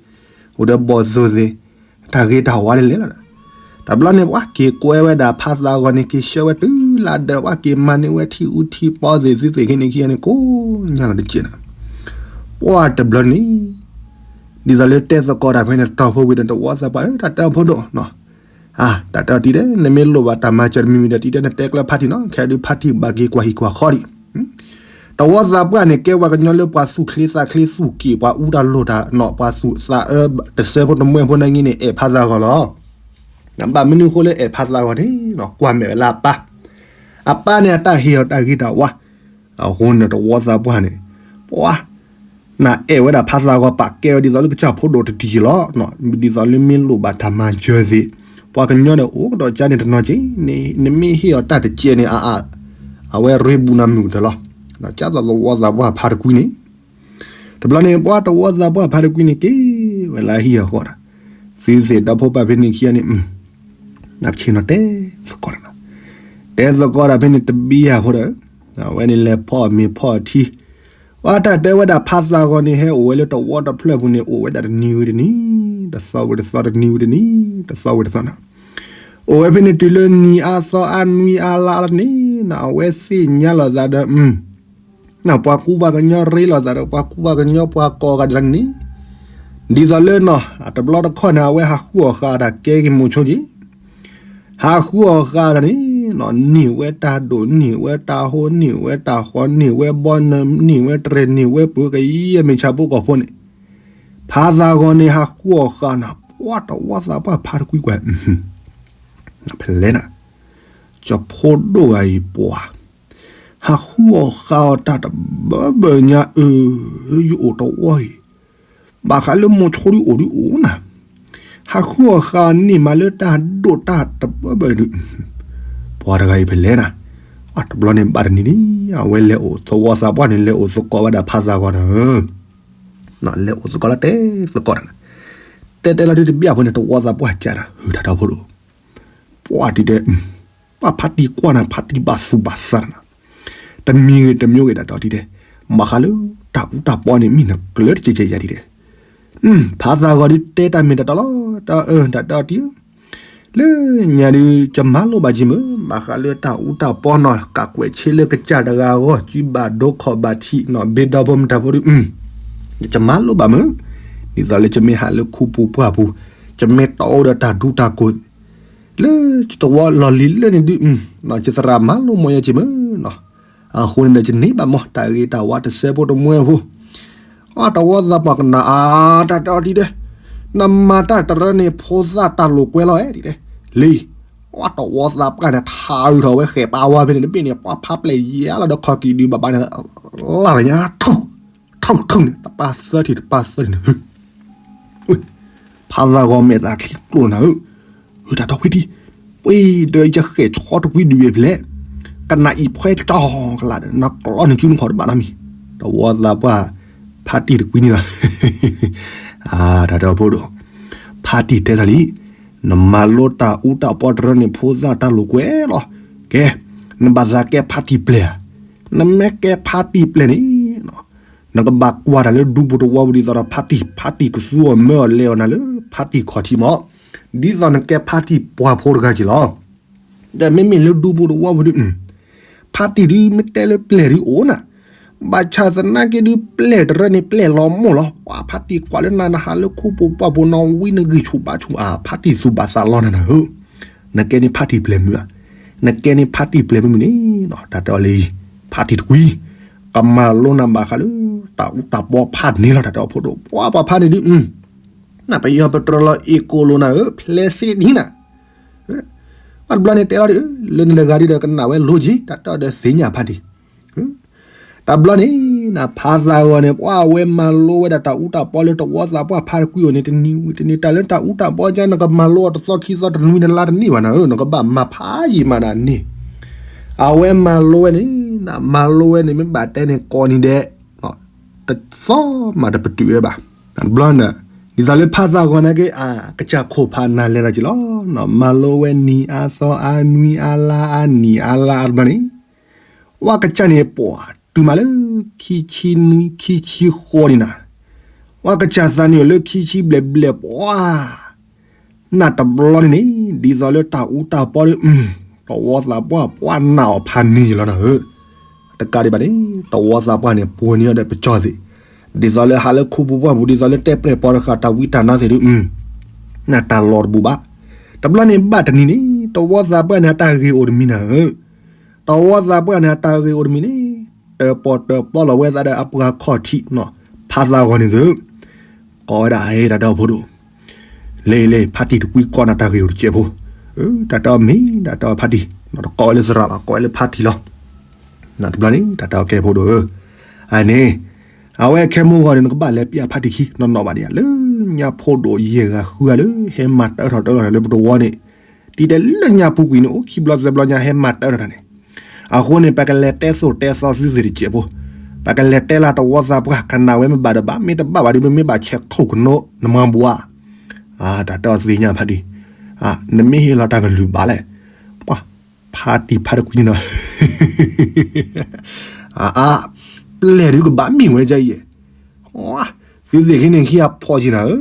အိၣ်ဒီးဘီၣ်သိၣ်သ့ၣ် တၢ်ဂ့ၤတၢ်ဝါလဲၤလဲၤလီၤဒီး တဘျီန့ၣ် ပှၤက့ၤကွဲဝဲဒၣ်ဖးသးဂီၤန့ၣ် က့ၤဆှၢဝဲတုၤလၢဒၢး ပှၤက့ၤမၤန့ၢ်ဝဲထံအူထံပီသ့ၣ် သုသ့ၣ်ခံန့ၣ်ခံဂၤန့ၣ် ကိးညါလီၤတက့ၢ်န့ၣ် ပှၤတဘျီန့ၣ် ဒ်သိးလၢတဲသကိးတၢ်ဖဲန့ၣ် တီၢ်ဖိဝံၤဒီး တဝီသးပှၢ်ဧၢ တၢ်တဲအီၤဖိဒိၣ် တၢ်တဲအီၤတံၤဒဲး နမ့ၢ်လိၣ်ဘၣ်တၢ်မၤစၢၤတမံၤမံၤဒီး တံၤဒဲး နတဲကျၢၤဖါတံၢ်နီၤ ခဲဒုးဖါတံၢ်ဘၣ်က့ၤကွၢ်ဟံၣ်ကွၢ်ဃီဒံး တဝီသးပှၢ်န့ၣ် ကဲပှၤကညီလၢပှၤသူၣ်ချ့သးချ့သူၣ်က့ၣ် ပှၤအူတၢ်လိၣ်တၢ်နီၤ ပှၤသူၣ်သးအၢ တစဲးဖိတမှဲဖိနာ်က့န့ၣ် အဲၣ်ဖးသးဂီၤလီၤ. ဘၣ်မနုၤအဃိလၢအဲၣ်ဖးသးဂီၤန့ၣ် ကွၢ်မဲာ်ဝဲလၢအပၢ် အပၢ်န့ၣ်အတၢ်ဟ့ၣ်အီၤတၢ်ဂ့ၤတၢ်ဝါ အဃိန့ၣ်တဝီသးပှၢ်န့ၣ် ပှၤ နအဲၣ်ဝဲဒၣ်ဖးသးဂီၤ ပာ်ကဲဝဲဒ်သိးလၢကစၢ်ဖိဒိၣ်တဒံၣ်လီၤ. ဒ်သိးလၢမ့ၢ်လိၣ်ဘၣ်တၢ်မၤစၢၤသ့ၣ် ပှၤကညီန့ၣ်အိၣ်ကဒီးကါန့ၣ်တနီၤက့ၤန့ၣ် နမ့ၢ်ဟ့ၣ်အီၤတၢ်တကဲးန့ၣ် အဝဲရ့ဘူးနၤမုၢ်ကတၢၢ်လီၤ. ကၢ်သိးသဝီသးပှၢ်ဖါတကွံန့ၣ် တဘျီန့ၣ် ပှၤတဝီသးပှၢ်ဖါတကွံန့ၣ် က့ၤဝဲလၢဟံၣ်အဃီဒီး သုသ့ၣ်ဒီဖိပၢ်ဖဲန့ၣ်ခံဂၤန့ၣ် နပဆ့ၣ်နီၤတဲသကိးတၢ် တဲသကိးတၢ်ဖဲန့ၣ်တဘံယၤဖိဒီး အဝဲန့ၣ်လဲၤဖီၣ်မ့ၤဖီၣ်ထံ ပှၤတၢ်တဲဝဲဒၣ်ဖးသးဂီၤန့ၣ် ဟဲအိၣ်ဝဲလၢတဝီတဖျၢၣ်ပူၤန့ၣ် အိၣ်ဝဲဒၣ်တနံၤဝံၤတနံၤ တသီဝံၤတသီ တနံၤဝံၤတနံၤ တသီဝံၤတသီနီၤ အိၣ်ဝဲဖဲန့ၣ်တုၤလၢနံၤအါသီအါနွံအါလါလီၤန့ၣ် အဝဲသ့ၣ်ညါလိာ်သးဒီး နပှၤကူပှၤကညီရ့လိာ်သးဒီး ပှၤကူပှၤကညီပှၤကိးဂၤဒဲးလီၤန့ၣ် ဒ်သိးလၢနီၤ တဘျီတခီၣ်န့ၣ် အဝဲဟးဃုအီၣ်ဃာ်တၢ်ကဲက့ၤမိၤဆိက့ၤ ဟးဃုအီၣ်ဃာ်တၢ်န့ၣ် န့ၢ်ဝဲတၢ်ဒိၣ် န့ၢ်ဝဲတၢ်ဟိ န့ၢ်ဝဲတၢ်ဃီ န့ၢ်ဝဲဘီနၢ န့ၢ်ဝဲတြဲၤ န့ၢ်ဝဲပှၤကယဲၢ်မ့ၢ်ဆၣ်ဖိကီၢ်ဖိန့ၣ် ဖးသးဂီၤန့ၣ် ဟးဃုအီၣ်ဃာ်နၤ ပှၤတဝီသးပှၢ်ဖါတကွံကွၢ် ဖဲလဲၣ်နၤ ကၠီဖိဒိၣ်ဂၤအံၤပှၤ ဟးဃုအီၣ်ဃာ်အီၤတၢ်တဘၢဘၢညါအၢ ယအိၣ်တဝီအံၤ ဘၣ်ဃးလၢမိၤဆိဒုးအိၣ်ဒုးအိၣ်နၤ ဟးဃုအီၣ်ဃာ်န့ၢ်မးလၢတၢ်ဒိၣ်တၢ်တဘၢဘၢဒုး ပှၤတဂၤအံၤဖဲလဲၣ်နၤ တဘျီန့ၣ်ဘၣ်တနံၤန့ၣ် အဝဲလဲၤအိၣ်သဝီသးပှၢ်န့ၣ် လဲၤအိၣ်သကိးဝဲဒၣ်ဖးသးဂီၤနၤဧၢ လဲၤအိၣ်သကိးလၢတဲသကိးတၢ်နၤ တဲတဲလီၤဒုးတဘျၣ်ဖိန့ၣ် တဝီသးပှၢ်ကၢ်နၤ ဟုၣ်တၢ်ဒီဖိဒိၣ် ပှၤတံၤတဲ ပှၤဖါတံၢ်ကွၢ်နၤ ဖါတံၢ်ဘၣ်သူၣ်ဘၣ်သးနၤ တမံၤဂ့ၤတမံၤဂ့ၤတၢ်ဒီတံၤတဲ ဘၣ်ဃးလၢတၢ်အူတၢ်ပီန့ၣ် မ့ၢ်နကျၢၤတကဲးကဲးယၤတံၤတဲ ဖးသးဂီၤဒုးတဲတၢ်မ့ၢ်တၢ်တီလီၤ တၢ်အၢ တၢ်ဒီတံၤဧၢ လၢညါဒုး ကမၤလိဘၣ်က့ၤမုၢ် ဘၣ်ဃးလၢတၢ်အူတၢ်ပီနီၤ ကးကွဲးဆ့လၢကစၢ်တဂၤအဂီၢ် စုဘၣ်ဒိခီၣ်ဘၣ်ထံးနီၤ ဘ့ဒီဖိမုၢ်တၢ်ဖိဒုး ယကမၤလိဘၣ်မုၢ် ဒ်သိးလၢယမ့ၢ်ဟးလၢခူပူၤပှၢ်ပူၤ ယမ့ၢ်တီအိၣ်ဒီးတၢ်ဒူတၢ်ကိၢ် လၢယသဝီလီၢ်လံၤလၢန့ၣ်ဒုး ယသရၣ်မၤလိမီၤယၤက့ၤမုၢ်နီၤ အဃိန့ၣ်ဒီးယန့ၢ်ဘၣ်မီၤ တၢ်ဂ့ၤတၢ်ဝါတစဲးဖိတမှဲဖိ အတဝီသးပှၢ်ကနၣ်အါ တၢ်တဲအီၤဒ်ဒီး နမၤတၢ်တရၢန့ၣ်ဖိသၣ်တၢ်လိာ်ကွဲလီၤအဲၣ်ဒ်လဲၣ် လံ အတဝီသးပှၢ်န့ၣ် ထါအုးထီၣ်ဝဲဃဲၣ်ပာ်ဝါဖဲန့ၣ် တဘ့ၣ်န့ၣ် ပှၤဖးပျဲၢ်ယါလီၤဒီးခီၣ်ကံၣ်ဒုးဘၣ်ဘၣ်န့ၣ် လၢ်လၢညါ ထုၣ် ထုၣ် ထုၣ်န့ၣ် တပၢ်သၢထံၣ်တပၢ်သၢထံၣ်န့ၣ် ဖးသးဂီၤမဲာ်သးချံကျိနၤဧၢ, တၢ်ဒီးဝဲဒ်, ပှ့ၤဒီးယဃဲၣ်ဆီတကွံဒုးဝဲဖဲလဲၣ်, ကနၣ်အံၤဖှဲကၠီကလးဒီး နကျီနစုနခီၣ်တဘၣ်နီတမံၤ, တဝီသးပှၢ် ဖါတံၢ်တကွံန့ၣ်လီၤ. တၢ်ဒီးဖိဒိၣ်, ဖါတံၢ်တဲတၢ်လံ, နမၤလိတၢ်အူတၢ်ပီတရၢန့ၣ် ဖိသၣ်တၢ်လိာ်ကွဲလီၤ. ကဲ, နဘၣ်သးကဲဖါတံၢ်ပျဲၢ်ဧါ, နမ့ၢ်ကဲဖါတံၢ်ပျဲၢ်န့ၣ် နကဘၣ်ကွၢ်တၢ်လၢဒူပူၤသဝီပူၤဒ်သိးဒီးဖါတံၢ်, ဖါတံၢ်ကသူအီၤမၢအီၤလဲၤအီၤနၤလၢဖါတံၢ်ခီၣ်ထံးမး, ဒ်သိးနကဲဖါတံၢ်ပှၢ်ဖိတဂၤက့ၤလီၤ. ဒီးမ့မ့ၢ်လၢဒူပူၤသဝီပူၤဒုး, ဖါတံၢ်ဒုးမ့ၢ်တဲလၢပျဲၢ်ဒုးအိၣ်နၤ, ဘၣ်ဆၣ်သနာ်က့ဒုးပျဲၢ်တရၢန့ၣ်ပျဲၢ်လီၤမိၢ်လီၤ. ပှၤဖါတံၢ်ကွၢ်လၢနၤ နဟးလၢခူပူၤပှၢ်ပူၤ နဝံနဂံၢ်ဆူၣ်ဘါဆူၣ်ဧါ, ဖါတံၢ်သူၣ်ဘၣ်သးလီနၤနၤဧၢ, နကဲန့ၣ်ဖါတံၢ်ပျဲၢ်မုၢ်ဧါ, နကဲန့ၣ်ဖါတံၢ်ပျဲၢ်မုၢ်မုၢ်န့ၣ်, တၢ်တဲအီၤလံ, ဖါတံၢ်တကွံ, ကမၤလိနၤဘၣ်ဃးလၢ တၢ်အူတၢ်ပီဖးန့ၣ်လီၤ. တၢ်တဲအီၤဖိဒိၣ်, ပှၤပှၤဖါန့ၣ်ဒုး, နပယီၤပတြီလီၤအ့ၣ်ကိၣ်လိာ်နၤဧၢ, ဖျဲးစ့ဒ်နၤ တဘျီန့ၣ်တဲလီၤဒုး, လၢနလဲၤဂၤဒုးဒီးကနၣ်ဝဲလိၤက့ၤ, တၢ်တဲအီၤဒီးသ့ၣ်ညါဖါတံၢ်, တဘျီန့ၣ်, နဖါသးဂီၤန့ၣ် ပှၤအဝဲမၤလိဝဲဒၣ်တၢ်အူတၢ်ပီလၢတဝီသးပှၢ်ဖါတကွံအအိၣ်န့ၣ် တနံၤဝံၤတနံၤ တၢ်လၢတၢ်အူတၢ်ပီကါ နကမၤလိအီၤတသီခံသီတနွံတလါတန့ၢ်ဘၣ်နၤဧၢ, နကဘၣ်မၤဖးယံာ်မးဒၣ်န့ၣ်, အဝဲမၤလိဝဲန့ၣ်, နမၤလိဝဲန့ၣ် မ့ၢ်ဘၣ်တဲန့ၣ်ကိးနံၤဒဲး သီမးတပတုာ်ဝဲဘၣ်. တဘျီန့ၣ် ဒ်သိးလၢဖးသးဂီၤနာ်က့ အကစၢ်ခိၣ်ဖးနၤလဲၤဒီးက့ၤလီၤ. မၤလိဝဲနံၤအါသီအါနွံအါလါအါနံၣ်အါလါအါတဘျီန့ၣ် ဝဲကစၢ်န့ၣ်ပှၤတုၤမးလၢ ခံဆံနွံခံဆံဃိးန့ၣ်နၤ, ဝဲကစၢ်သးန့ၣ်အိၣ်လၢခံဆံဘျဲၣ်ဘျဲၣ်ပှၤ နတဘျီန့ၣ်န့ၣ် ဒ်သိးလၢတၢ်အူတၢ်ပီဒီး တဝီသးပှၢ်ပှၢ်နၢ်အီၤဖးန့ၢ်ယလီၤနၤဧၢ. တကးဒံးဘၣ်န့ၣ် တဝီသးပှၢ်န့ၣ် ပှၤန့ၢ်အီၤဒီးပကၠီသ့ၣ်, ဒ်သိးလၢဟးလၢခူပူၤပှၢ်ပူၤ ဒ်သိးလၢတဲပျဲၢ်ပီတဃာ်တၢ်ဝံတၢ်နါသ့ၣ်ဒီး နတၢ်လီၤတဘူးဘၣ်. တဘျီန့ၣ်ဘၣ်တနံၤန့ၣ် တဝီသးပှၢ်န့ၣ် အတၢ်ဂ့ၢ်အိၣ်တမံၤနၤဧၢ. တဝီသးပှၢ်န့ၣ် အတၢ်ဂ့ၢ်အိၣ်တမံၤန့ၣ် တၢၣ်ပီၣ်တၢၣ်ပီလီၤဝဲသးဒီးအပှၤခီၣ်ထံး ဖးသးဂီၤန့ၣ်သ့ၣ် ကိးဝဲဒၣ် အ့ တၢ်တဲအီၤဖိဒိၣ်, လ့လ့ ဖါတံၢ်တကွံကိးနၤတၢ်ဂ့ၢ်အိၣ်တစဲးဖိ, တၢ်တဲအီၤမ့ၢ် တၢ်တဲအီၤဖါတံၢ်, တကိးဝဲလၢသရၣ်ဘၣ် ကိးဝဲလၢဖါတံၢ်လီၤ. တဘျီန့ၣ် တၢ်တဲအီၤကဲဖိဒိၣ်ဧၢ, အန့ၣ် အဝဲခဲမုၢ်ဂီၤန့ၣ် နကဘၣ်လဲၤပျၢ်ဖါတံၢ်ခံ နီၢ်နီၢ်ဘၣ်ဒံးဧါ လၢညါဖိဒိၣ်ယဲၢ်ဂၤဃုဂၤလၢ ဟဲမၤတၢထီၣ်တၢလီၤလၢပတဝီန့ၣ်, တံၤတဲလၢညါပူၤကွံာ်န့ၣ် အိၣ်ခံဘျီသၢဘျီညါဟဲမၤတၢထီၣ်တၢ်န့ၣ်, အဃိန့ၣ် ပကလဲၤတဲသိၣ်တဲသီသုသ့ၣ်တစဲးဖိ, ပကလဲၤတဲလၢတဝီသးပှၢ် ကနၣ်ဝဲမ့ၢ်ဘၣ်ဒီးဘၣ် မ့ၢ်တဘၣ်ဘၣ်ဒီး မ့မ့ၢ်ဘၣ်ဆဲးခိၣ်ကနိး နမၤဘှါ တၢ်တဲအီၤသ့ၣ်ညါဖါတံၢ်, နမ့ၢ်ဟ့ၣ်လီၤတၢ်ကလုၢ်ဘၣ်လဲၣ်, ပှၤ ဖါတံၢ်ဖါတကွံန့ၣ်နီၤ, အါ ပျဲၢ်ဒုးကဘၣ်မ့ၢ်ဝဲဒ်အံၤ, သုသ့ၣ်ခံန့ၣ်ဟံးအဖီက့ၤနၤဧၢ, တဘျီန့ၣ်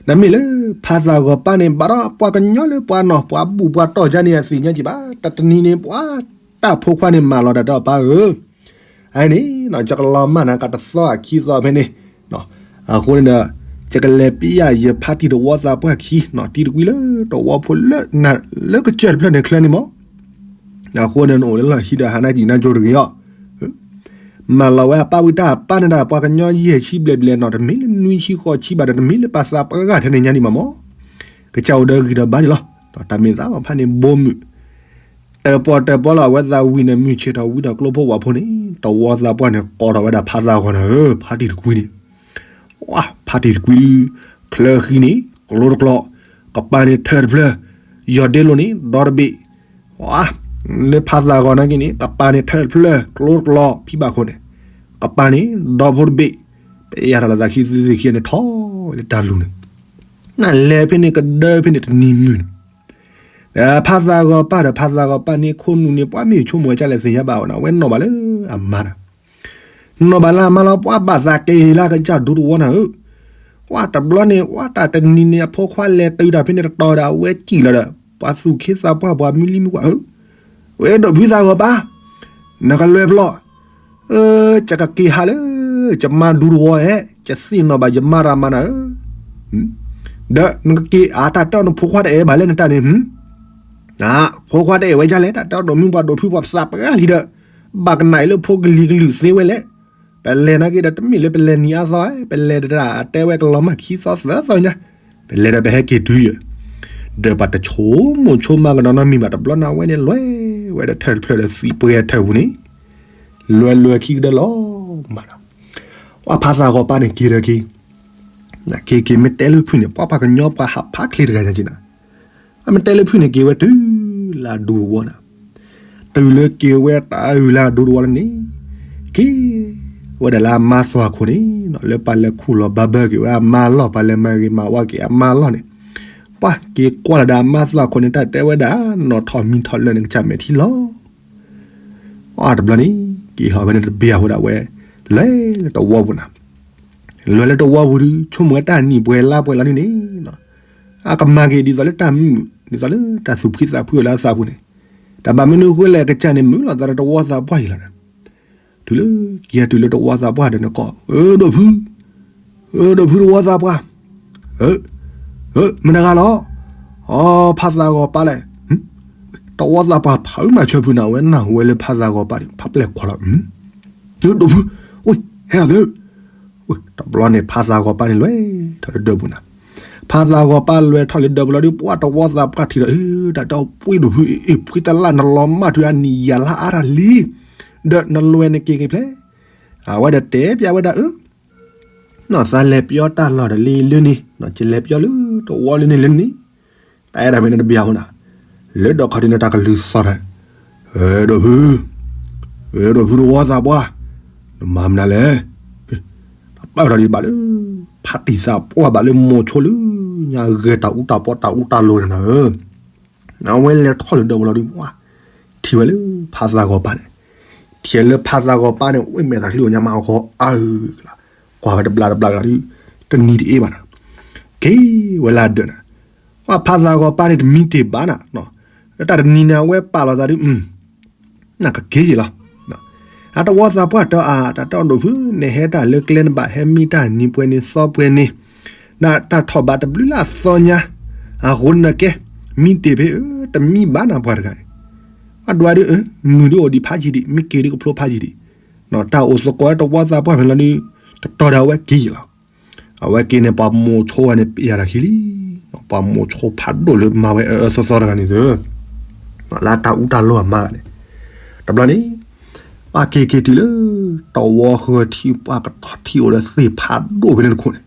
နမ့ၢ်လၢ ဖးသးဂီၤပၢ်န့ၣ် ဘၣ်ဒီးပှၤကညီလၢပှၤနီၢ် ပှၤဘူၣ်ပှၤတီၢ်ယါန့ၣ် အသ့ၣ်ညါက့ၤဘၣ် တနံၤန့ၣ် ပှၤတၢ်ဖိခွါန့ၣ်မၤလီၤတၢ်ဒီးပၢ်ဧၢ, အန့ၣ် ယကလီၤမၢ်နၤကတသီအခံသီဖဲန့ၣ်, အဃိန့ၣ်ဒီး ယကလဲၤပျၢ်ယဖါတံၢ်တဝီသးပှၢ်ခံနီၤ တံၤတကွံလၢတဝီဖိလၢ လၢကစၢၢ်တဖျၢၣ်န့ၣ်ချၢန့ၣ်မး, အဃိန့ၣ် နအိၣ်လၢလီၢ်ခံဒီးဟးနါကံၣ်နါကၠိတဂ့ၤအီၤ မၤလီၤဝဲအပၢ်ဝံတၢ်အပၢ်န့ၣ်ဒၣ် ပှၤကညီယဲၢ်ဆံဘျဲၣ်ဘျဲၣ်နီၤ တမ့ၢ်လၢနွံဆံဃိးဆံဘၣ်ဒီး တမ့ၢ်လၢပှၤသးပှၢ်ဂၤထဲန့ၣ်ညါဒံးမးမး, ကစၢ်အိၣ်ဒီးဂံၢ်ဒီးဘါန့ၣ်လီၤ. တၢ်မ့ၢ်သးဘၣ်ဖါန့ၣ်ဘိမုၢ် တၢၣ်ပီၣ်တၢၣ်ပီလီၤအဝဲသးဝံၤန့ၣ် မုၢ်ဆ့ၣ်ထီၣ်ဝံၤဒီးကျိဖိဝၣ်ဖိန့ၣ် တဝီသးပှၢ်န့ၣ် ကိးထီၣ်ဝဲဒၣ်ဖါသးဂီၤနၤဧၢ ဖါတံၢ်တကွံန့ၣ် ဝါ ဖါတံၢ်တကွံဒုး ချၢဃံန့ၣ် ကျိတကျီ, ကပၤန့ၣ်ထၢၣ်တဖျၢၣ်, ယီၢ်ဒ့လိာ်န့ၣ် ဒီတဘ့ၣ်, ဝါ လၢဖါသးဂီၤနာ်က့န့ၣ် ကပၤန့ၣ်ထၢၣ်တဖျၢၣ် ကျိတကျီ ဖံဘၣ်ခိၣ်န့ၣ်, ကပၤန့ၣ် ဒီဖိတဘ့ၣ်, ပယၤထီၣ်လီၤသးခံသုသ့ၣ်ခံန့ၣ်ထီၣ်လၢတၢ်လူၤန့ၣ်, နလဲၤဖဲန့ၣ်ကဒၢဖဲန့ၣ်တနံၤမုၢ်န့ၣ် ဖါသးဂီၤပၢ်ဒီးဖါသးဂီၤပၢ်န့ၣ် ခိၣ်နူာ်န့ၣ် ပှၤမ့ၢ်ဆိကမိၣ်ဝဲဒ်လဲၣ်သ့ၣ်ညါဘၣ်ဝဲနီၤ အဝဲနီၣ်ဘၣ်လၢအမါဒီး နီၣ်ဘၣ်လၢအမါလီၤ ပှၤဘၣ်သးက့ၤလၢကစၢ်ဒူတဝီနၤဧၢ, ဝါတဘျီန့ၣ် ဝါတၢ်တနံၤန့ၣ် အဖိခွါလဲၤတုၤတၢ်ဖဲန့ၣ်တတီၤဒီး အဝဲစံၣ်လီၤဒီး ပှၤသူၣ်ခ့သးပှၢ်ပှၤမုၢ်လံမုၢ်ပှၢ်ဧၢ, ဝဲဒိၣ်ဖုသးဂီၤပၢ်, နကလွဲၢ်ဖျီၣ် ယကက့ၤဟးလၢ ယမါဒူတဝီဧဲ, ယသ့ၣ်နီၣ်ဘၣ်ယမါရၤမၤနၤဧၢ, ဒီးနကက့ၤအတၢ်တီနဖိခွါတအဲၣ်ဘၣ်လဲၣ်နတၢ်န့ၣ်, ဖိခွါတအဲၣ်ဝဲဒ်လဲၣ် တၢ်တီဒိၣ်မုၢ်ပှၢ်ဒိၣ်ဖုပှၤသးပှၢ်လံဒီး, ဘၣ်ကနၣ်အံၤလၢဖိကလံၤကလုာ်သ့ဝဲလဲၣ်, ပလဲၤနာ်က့ဒီးတမ့ၢ်လၢပလဲၤနံၤအါသီဧဲ, ပလဲၤဒီးတၢ်တဲဝဲကလီၤမၢ်ခံသီသၢသီညါ, ပလဲၤဒီးပဟဲက့ၤတုၤယဲၢ်, ဒီးပှၤတဆိကမိၣ်ဆိကမးကဒီးနီတမံၤဘၣ် တဘျီန့ၣ်ဝဲန့ၣ်လွဲၢ်ဝဲဒီးထၢၣ်တဖျၢၣ်ဒီးသံပှဲၤထၢၣ်ပူၤန့ၣ် လွဲၢ်လွဲၢ်ခံကတၢၢ်လီၤမးဒီး, ပှၤဖါသးဂီၤပၢ်န့ၣ်က့ၤဒီးက့ၤ, က့ၤက့ၤမ့ၢ်တဲလၢဖုၣ်န့ၣ် ပှၤပှၤကညီပှၤဟးဖးချ့တဂၤညါက့ၤနၤ, အမ့ၢ်တဲလၢဖုၣ်န့ၣ်က့ၤဝဲတုၤ လၢအဒူတဝီနၤ, တုၤလၢက့ၤဝဲတၢ်အုၣ်လၢအဒူတဝီလၢန့ၣ်, က့ၤဝဲဒၣ်လၢအမါသွၣ်ခိၣ်န့ၣ်, လၢပှၤလဲၤခူၣ်လီၤဘၣ်ဘၢက့ၤဝဲအမါလီၢ် ပှၤလဲၤမၤဂ့ၤမၤဝါက့ၤအမါလီၢ်န့ၣ်, ပှၤက့ၤကွၢ်လီၤဒီးအမါသွၣ်ခိၣ်န့ၣ် တၢ်တဲဝဲဒၣ် နီၣ်ထီၣ်မံထီၣ်လၢာ်န့ၣ် ကစၢ်မဲာ်ထံလီၤ အတဘျီန့ၣ် က့ၤဟီၣ်ဖဲန့ၣ်တဘ့ၣ်အဃိဒၣ်ဝဲ, လဲၤလၢတဝီပူၤနၤ, လဲၤလၢတဝီပူၤဒုး ဆိကမိၣ်ဝဲတၢ်နံၣ်ပှဲၤလါပှဲၤလီၤဒုးန့ၣ်, အကမၤက့ၤဒ်သိးလၢတၢ်မုာ် ဒ်သိးလၢတၢ်သူၣ်ဖှံသးဖှံလၢအသးပူၤန့ၣ်, တၢ်ဘၣ်မနုၤဃိလဲၣ် ကစၢ်န့ၣ်မုာ်လီၤသးဒီးတဝီသးပှၢ်ယံၤလီၤဒီး, တုၤလၢက့ၤတုၤလၢတဝီသးပှၢ်ဒီးနကိး, အၢ ဒိၣ်ဖု အၢ ဒိၣ်ဖုတဝီသးပှၢ်, အၢ မတၤတဂၤလီၤ, အီ ဖါသးဂီၤပၢ်လဲၣ်, တဝီသးပှၢ်ဖးအုမၤဆၢဖုနၤ အဝဲနၢ်ဟူဝဲလၢဖါသးဂီၤပၢ်ဒီး ဖးပျဲၢ်ခွါလီၤ, ဒိၣ်ဖု အိ ဟဲလီၤသု, တဘျီန့ၣ် ဖါသးဂီၤပၢ်န့ၣ်လဲၤထီၣ်လၢဒၢးပူၤနၤ, ဖါသးဂီၤပၢ်လဲၤထီၣ်လၢဒၢးပူၤလီၤဒီး ပှၤတဝီသးပှၢ်ထံၣ်ဒီး အၢ တၢ်တဲအီၤပှ့ၤဒိၣ်ဖု အ့ၣ် ဖှံသလၣ် နလီၤမၢ်ထွံအနံၣ်ယၤလါအါတၢ်လံ, ဒီးနလွဲၢ်နက့ၤက့ၤဖျဲၣ်, အဝဲဒီးတဲပျးဝဲဒၣ်အၢ နီၢ်သးလဲၤပျီတၢ်လီၢ်ဒီးလံလၢန့ၣ်, ယလဲၤပျီလၢတဝီလၢန့ၣ်လၢန့ၣ်, တၢ်အဲၣ်ဒိးဖဲန့ၣ်တဘျီအဃိနၤ, လၢဒီးခီဒ်န့ၣ်တၢ်ကလုၢ်သီၣ်ထီၣ်, အၢ ဒိၣ်ဖု, အၢ ဒိၣ်ဖုတဝီသးပှၢ်, မၤမနုၤလဲၣ်, ပၢၢ်ထီၣ်ဒံးဘၣ်လၢ ဖးတံၢ်သးပှၢ်ဘၣ်လၢမိၤဆိလၢညါ ဂဲၤတၢ်အူတၢ်ပီတၢ်အူတၢ်လိၤန့ၣ်နၤဧၢ, အဝဲလဲၤထီၣ်လၢဒၢးဝဲလီၤဒုး ထံၣ်ဝဲလၢဖးသးဂီၤပၢ်န့ၣ်, ထံၣ်လၢဖးသးဂီၤပၢ်န့ၣ် အိၣ်မဲာ်သးချံအိၣ်ညါမးအဃိ အၢၣ်လီၤ, ကွၢ်ဝဲတဘျီတဘျီလီၤဒုး တနံၤတအ့ၣ်ဘၣ်နၤ, က့ၤဝဲလၢဒၢးနၤ, ဖးသးဂီၤပၢ်န့ၣ်တမံတ့ၢ်ဘၣ်နၤ, တၢ်တနံၤန့ၣ် အဝဲပာ်လီၤသးဒုး နကက့ၤယံာ်လီၤ. အတဝီသးပှၢ်တၢ်အါ တၢ်တအိၣ်ဒိၣ်ဖု နဟဲတၢ်လၢကျဲနဘၣ်ဟဲမံတၢ်နံၤပှဲၤန့ၣ်သီပှဲၤန့ၣ်, နတၢ်ထီၣ်ဘးတဘျုးလၢအသီညါ, အဃိနကဲ, မံတ့ၢ်ဖဲအၢ တမံဘၣ်နၤပှၤတဂၤန့ၣ်, အဒွးဒုး မုၢ်ဒုးအိၣ်ဒံးဖးယံာ်ဒံး မ့ၢ်က့ၤဒုးကဖျိဖးယံာ်ဒံး, တၢ်အိၣ်သကိးတဝီသးပှၢ်ဖဲလီၤဒုး, တတီၤဒီးအဝဲက့ၤယံာ်လီၤ. အဝဲက့ၤန့ၣ် ပှၤမိၤဆိဝဲန့ၣ် ပယၤတၢ်ခံလံ, ပှၤမိၤဆိဖးဒိၣ်လၢမၤဝဲအၢအၢသီသီတဂၤန့ၣ်သၢ, လၢတၢ်အူတၢ်လိၤအမါဂၤန့ၣ်, တဘျီန့ၣ်, ပှၤက့ၤက့ၤတုၤလၢ တဝီဃၢၤထံ ပှၤကတီၤထံအိၣ်ဒီးသ့ၣ်ဖးဒိၣ်ဖဲန့ၣ်တခိၣ်န့ၣ်,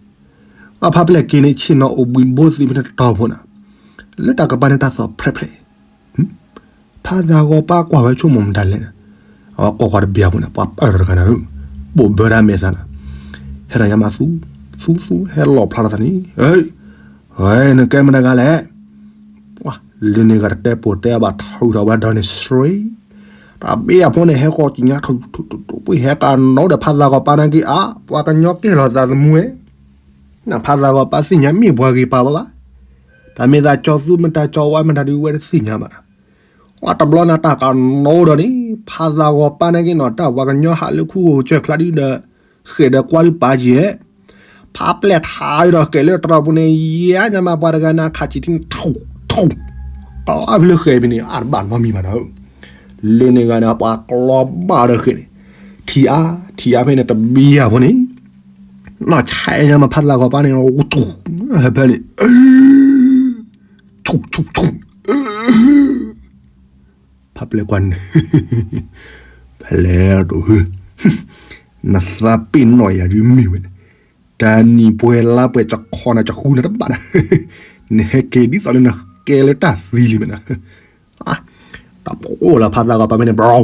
ပှၤဖးပျဲၢ်က့ၤန့ၣ် ဆ့ၣ်နီၤအိၣ်ဘှံးဘိသ့ၣ်ဖဲန့ၣ်တတီၤဖိနၤ, လၢတၢ်ကပၤန့ၣ်တၢ်သီၣ်ဖျဲးဖျဲး ဖးသးဂီၤပၢ်ကွၢ်ဝဲဆိကမိၣ်မတၤလဲၣ်, အဝဲကွၢ်ကွၢ်တဘျီဖိန့ၣ် ပှၤပၢၢ်ထီၣ်တဂၤနၤဧၢ, ဘိၣ်ဘၢတၢ်မဲာ်ဆါနၤ, ဟဲထီၣ်ညါမးသူ, သူသူ ဟဲလီၤဖျါထီၣ်သးန့ၣ်, ဝဲ နကဲမတၤတဂၤလဲၣ်, လၢန့ၣ်ဂၤတတဲပိာ်တဲအဘၣ်ထီၣ်ထီၣ်ဝဲဒီးန့ၣ် straight, တၢ်ဘ့ၣ်အဖိန့ၣ် ဟဲဃီၤကံညါထီၣ် ထူၣ်ထူၣ်ထူၣ်ထူၣ် ပှ့ၤဟဲကနီဒီးဖးသးဂီၤပၢ်နာ်က့အါ, ပှၤကညီကဲလီၤသးသမူဝဲ နဖးသးဂီၤပၢ်သ့ၣ်ညါမ့ၢ်ပှၤဂ့ၤပာ်ဝဲဘၣ်, တၢ်မ့ၢ်သးကၠီသူမတၤကၠီဝါမတၤဒုးဝဲတသ့ၣ်ညါဘၣ်, အတဘျီနၤတၢ်ကနီဒီးန့ၣ် ဖးသးဂီၤပၢ်နာ်က့နီၤ တၢ်ပှၤကညီဟးလၢခူၣ်အိၣ်ကၢၢ်ချါဒုးဒီး, ဃဲၣ်ဒီးကွၢ်ဒုးပာ်က့ၤ, ဖးပျဲၢ်ထါဒီးဃဲၣ်လၢတရီပူၤန့ၣ် ယဲညါမးပှၤတဂၤန့ၣ် ခးဆံးထံန့ၣ် ထူၣ်ထူၣ်, တၢ်ဖဲလၢဃဲၣ်ဖဲန့ၣ် အတဘၣ်နီတမံၤဘၣ်နၤဧၢ လၢန့ၣ်ဂၤန့ၣ် ပှၤကျီဘၣ်ဒီးဃဲၣ်န့ၣ်, ထံၣ်အါ ထံၣ်အါဖဲန့ၣ် တဘံယၤဖိန့ၣ်, နီၢ်ဆဲးညါမးဖးသးဂီၤပၢ်န့ၣ် ဖဲန့ၣ်, ဆူၣ်ဆူၣ်ဆူၣ်, ဖးပျဲၢ်ကွၢ်န့ၣ်, ဖဲလဲၣ်ဒိၣ်ဧၢ, နသးပ့ၤနီၣ်ယၤဒုးမ့ၢ်ဝဲန့ၣ်, တနံၤပှဲၤလါပှဲၤ ကခီနၤကဃူနၤတဘၣ်နၤ, နဟဲက့ၤဒ်သိးလၢနကဲလၢတၢ်သံလံမ့ၢ်နၤ, တၢ်ဖှိၣ်လီၤဖးသးဂီၤပၢ်ဖဲန့ၣ် ဘြီ,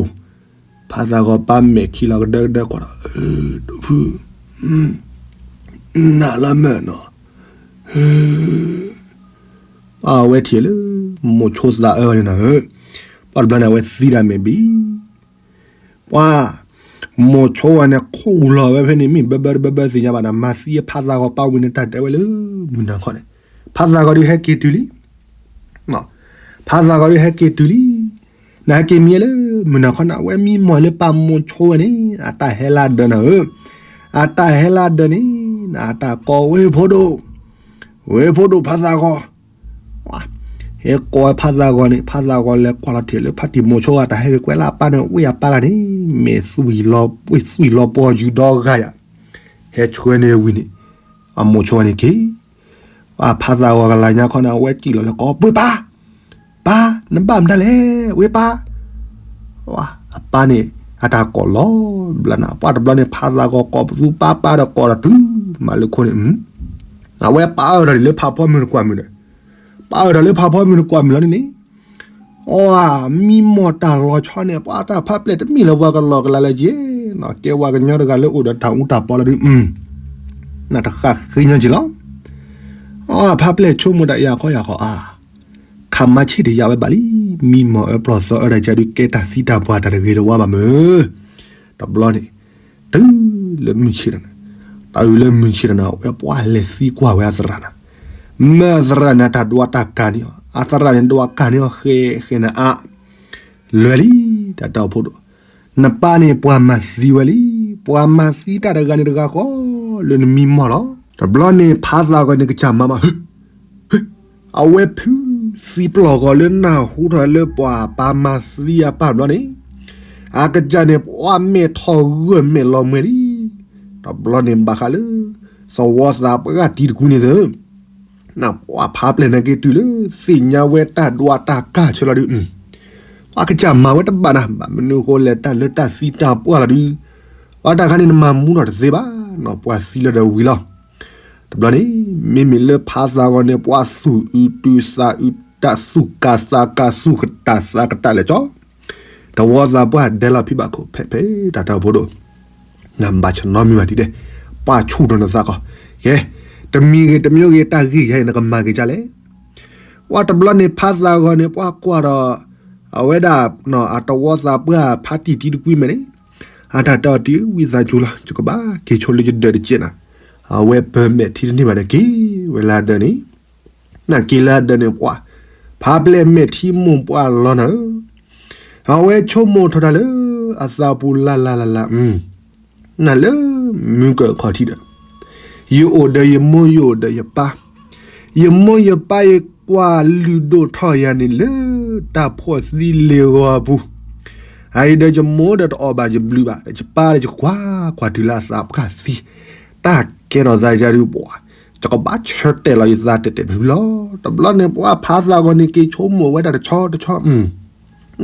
ဖးသးဂီၤပၢ်မဲာ်ခံလီၤကဒၢကဒၢကွၢ်ဒီး ဒိၣ်ဖု, နလၢမဲာ်နီၤ, အဝဲထံၣ်လၢ မိၤဆိသးအၢန့ၣ်နၤဧၢ, ပှၤတဘျီန့ၣ် အဝဲသံတၢ်မဲာ်ဘံၣ်, ပှၤ, မိၤဆိဝဲန့ၣ် ခူၣ်လီၤဝဲဖဲန့ၣ် မ့ၢ်ဘၢဘၢတဘၢဘၢသ့ၣ်ညါဘၣ်နၤ မၤသံအဖးသးဂီၤပၢ်ဝံၤန့ၣ် တၢ်တဲဝဲလၢ မုၢ်နၤခီန့ၣ်, ဖးသးဂီၤဒုးဟဲက့ၤတုၤလံ ဖးသးဂီၤဒုးဟဲက့ၤတုၤလံ, နဟဲက့ၤမံလၢ မုၢ်နၤခီန့ၣ် အဝဲမံမီၢ်လၢပှၤမိၤဆိဝဲန့ၣ် အတၢ်ဟဲလၢဒၢးနၤဧၢ, အတၢ်ဟဲလၢဒၢးန့ၣ် အတၢ်ကိးဝ့ၢ်ဖိဒိၣ်, ဝ့ၢ်ဖိဒိၣ်ဖးသးဂီၤ, ဟဲကိးဝဲဖးသးဂီၤန့ၣ် ဖးသးဂီၤလဲၤကွၢ်လီၤထံးလၢဖါတံၢ်မိၤဆိဂၤ တၢ်ဟဲက့ၤကွဲးလၢအပၢ်န့ၣ် ဝ့ၢ်အပၢ်ဂၤန့ၣ် မဲာ်သွံၣ်လီၤပှ့ၤသွံၣ်လီၤပီၤယူၤဒီဂၤယၤ, ဟဲဆှၢန့ၢ်ဝံၤန့ၣ်, အမိၤဆိန့ၣ်က့ၤ ဖးသးဂီၤကလၤညါခီန့ၣ် အဝဲစံၣ်လီၤလၢကိး ဝ့ၢ်ပၢ်, ပၢ်, နဘၣ်မတၤလဲၣ် ဝ့ၢ်ပၢ်, အပၢ်န့ၣ် အတၢ်ကိးလီၤဘျီနၤ ပှၤတဘျီန့ၣ် ဖးသးဂီၤကိးပသူပၢ်ပၢ်ဒီးကိးဒီးတုၤမးလၢခိန့ၣ်, အဝဲပၢ်အၢၣ်ဒီးလၢဖးဖီမုၢ်တကွၢ်မုၢ်ဒီး, ပၢ်အၢၣ်ဒီးလၢဖးဖီမုၢ်တကွၢ်မုၢ်လီၤန့ၣ်န့ၣ် အီ, မံမီၢ်တၢ်လီၤဆီန့ၣ် ပှၤတၢ်ဖးပျဲၢ်တမ့ၢ်လၢပှၤကလီၤကလၤလၢက့ၤ, ကဲပှၤကညီတဂၤလၢအိၣ်ဒီးတၢ်အူတၢ်ပီလီၤဒုး, နတဃၣ်ဃ့ညီက့ၤလီၤ, အီ, ဖးပျဲၢ်ဆိကမိၣ်တၢ်ယၤခီယၤခီအါ, ခးမါဆ့ၣ်တယၤဝဲဘၣ်လံ, မံမီၢ်အၢပျီၢ်သီအၢတၢ်ကဲဒုးကဲတၢ်သံတၢ်ပှၢ်တၢ်တဂ့ၤတဝါဘၣ်မၢ်, တဘျီန့ၣ် တုၤလၢမုၢ်ဆ့ၣ်တနၤ, တုၤလၢမုၢ်ဆ့ၣ်တနၤ အဝဲပှၤလဲၤသံကွၢ်ဝဲအသရၣ်နၤ, မ့ၢ်အသရၣ်န့ၣ် တၢ်ဒွးတၢ်ကၤန့ၣ်အီၤ, အသရၣ်န့ၣ် ဒွးကၤန့ၢ်အီၤဃဲးဃဲးန့ၣ်အါ, လွဲၢ်လံ, တၢ်တီဖိဒိၣ်, နပၢ်န့ၣ် ပှၤမၤသံဝဲလံ, ပှၤမၤသံတၢ်တဂၤန့ၣ်တဂၤဃီ, လၢနမံမီၢ်လီၤ, တဘျီန့ၣ် ဖးသးဂီၤန့ၣ် ကစၢ်မၤမး အဝဲဖုသံပျီၢ်ဂီၤလၢနၢ်ဟူထီၣ်လၢပှၤပၢ်မၤသံအပၢ်ဘျီန့ၣ်, အကစၢ်န့ၣ် ပှၤမဲာ်ထီၣ်ဂၢၢ်မဲာ်လီၤမှဲၤလံ, တဘျီန့ၣ်ဘၣ်ဃးလၢ သဝီသးပှၢ်တံၤတကူန့ၣ်သၢ, နပှၤဖးပျဲၢ်နာ်က့တုၤလၢ သ့ၣ်ညါဝဲတၢ်ဒွးတၢ်ကၤဆၢလီၤဒုး, ပှၤကစၢ်မၤဝဲတဘၣ်နၤ ဘၣ်မနုၤဃိလဲၣ် တၢ်လၢတၢ်သံတၢ်ပှၢ်လီၤဒုး, ပှၤတၢ်ခါန့ၣ် နမၤမူထီၣ်တသ့ဘၣ်နီၤ ပှၤသံလီၤဒီးဝံၤလီၤ. တဘျီန့ၣ် မ့မ့ၢ်လၢဖးသးဂီၤန့ၣ် ပှၤသူၣ်အုးတုၤသးအုးတၢ်သူၣ်ကၤသးကၤသူၣ်ကတၢ်သးကတၢ်လဲၣ်ကၠီ, သဝီသးပှၢ်ဒဲလီၤဖံးဘၣ်ခိၣ်ဖဲဖဲတၢ်တီဖိဒိၣ်, နဘၣ်ဆၢနီတမံၤဘၣ်ဒ်လဲၣ်, ပှၢ်ဆူၣ်ထီၣ်နသးကီး, ကဲ, တမံၤဂ့ၤတမံၤဂ့ၤ တၢ်ဂ့ၢ်ယၤအံၤ နကမၤက့ၤဒ်လဲၣ်. ပှၤတဘျီန့ၣ် ဖးသးဂီၤန့ၣ် ပှၤကွၢ်ဒီး အဝဲဒၣ် အတဝီသးပှၢ်ဖးတံၢ်တံၢ်တကွံမဲာ်န့ၣ်, အတၢ်တဲအီၤတံၢ် ဝံသးစူၤလီၤ ယကဘၣ်က့ၤဆိလၢယဒၢးတကဲးနၤ, အဝဲပၢၤမဲာ်ထံတန့ၢ်ဘၣ်န့ၣ် က့ၤဝဲလၢအဒၢးန့ၣ်, နက့ၤလၢအဒၢးန့ၣ် ပှၤ ဖးပျဲၢ်မဲာ်ထံမိၢ်ပှၢ်လီၤနၤဧၢ, အဝဲဆိကမိၣ်ထီၣ်တၢ်လၢအသးပူၤလၢ်လၢ်လၢ်လၢ်, နလၢမုၢ်ကၢၢ်ခီၣ်ထံးဒီး ယအိၣ်ဒီးယမိၢ်ယအိၣ်ဒီးယပၢ်, ယမိၢ်ယပၢ်အံၤကွၢ်လုၢ်ဒိၣ်ထီၣ်ယၤန့ၣ်လၢ တၢ်ဖှီၣ်သံလ့ၤဂီၤအပူၤ, အအံၤဒီးယမိၢ်ဒီးတအီၣ်ဘၣ်ယဘျုးဘၣ် ဒီးယပၢ်ဒီးယကွၢ်ကွၢ်တုၤလၢအသးပှၢ်သံ, တၢ်ကဲထီၣ်သးယၤဒုးပှၤ, ယကဘၣ်ဆၢတဲာ်လီၤယသးတဲာ်တဲာ်ဖုလီၤ. တဘျီန့ၣ် ပှၤဖးသးဂီၤန့ၣ် က့ၤဆိကမိၣ်ဝဲဒၣ်တဆီတဆီ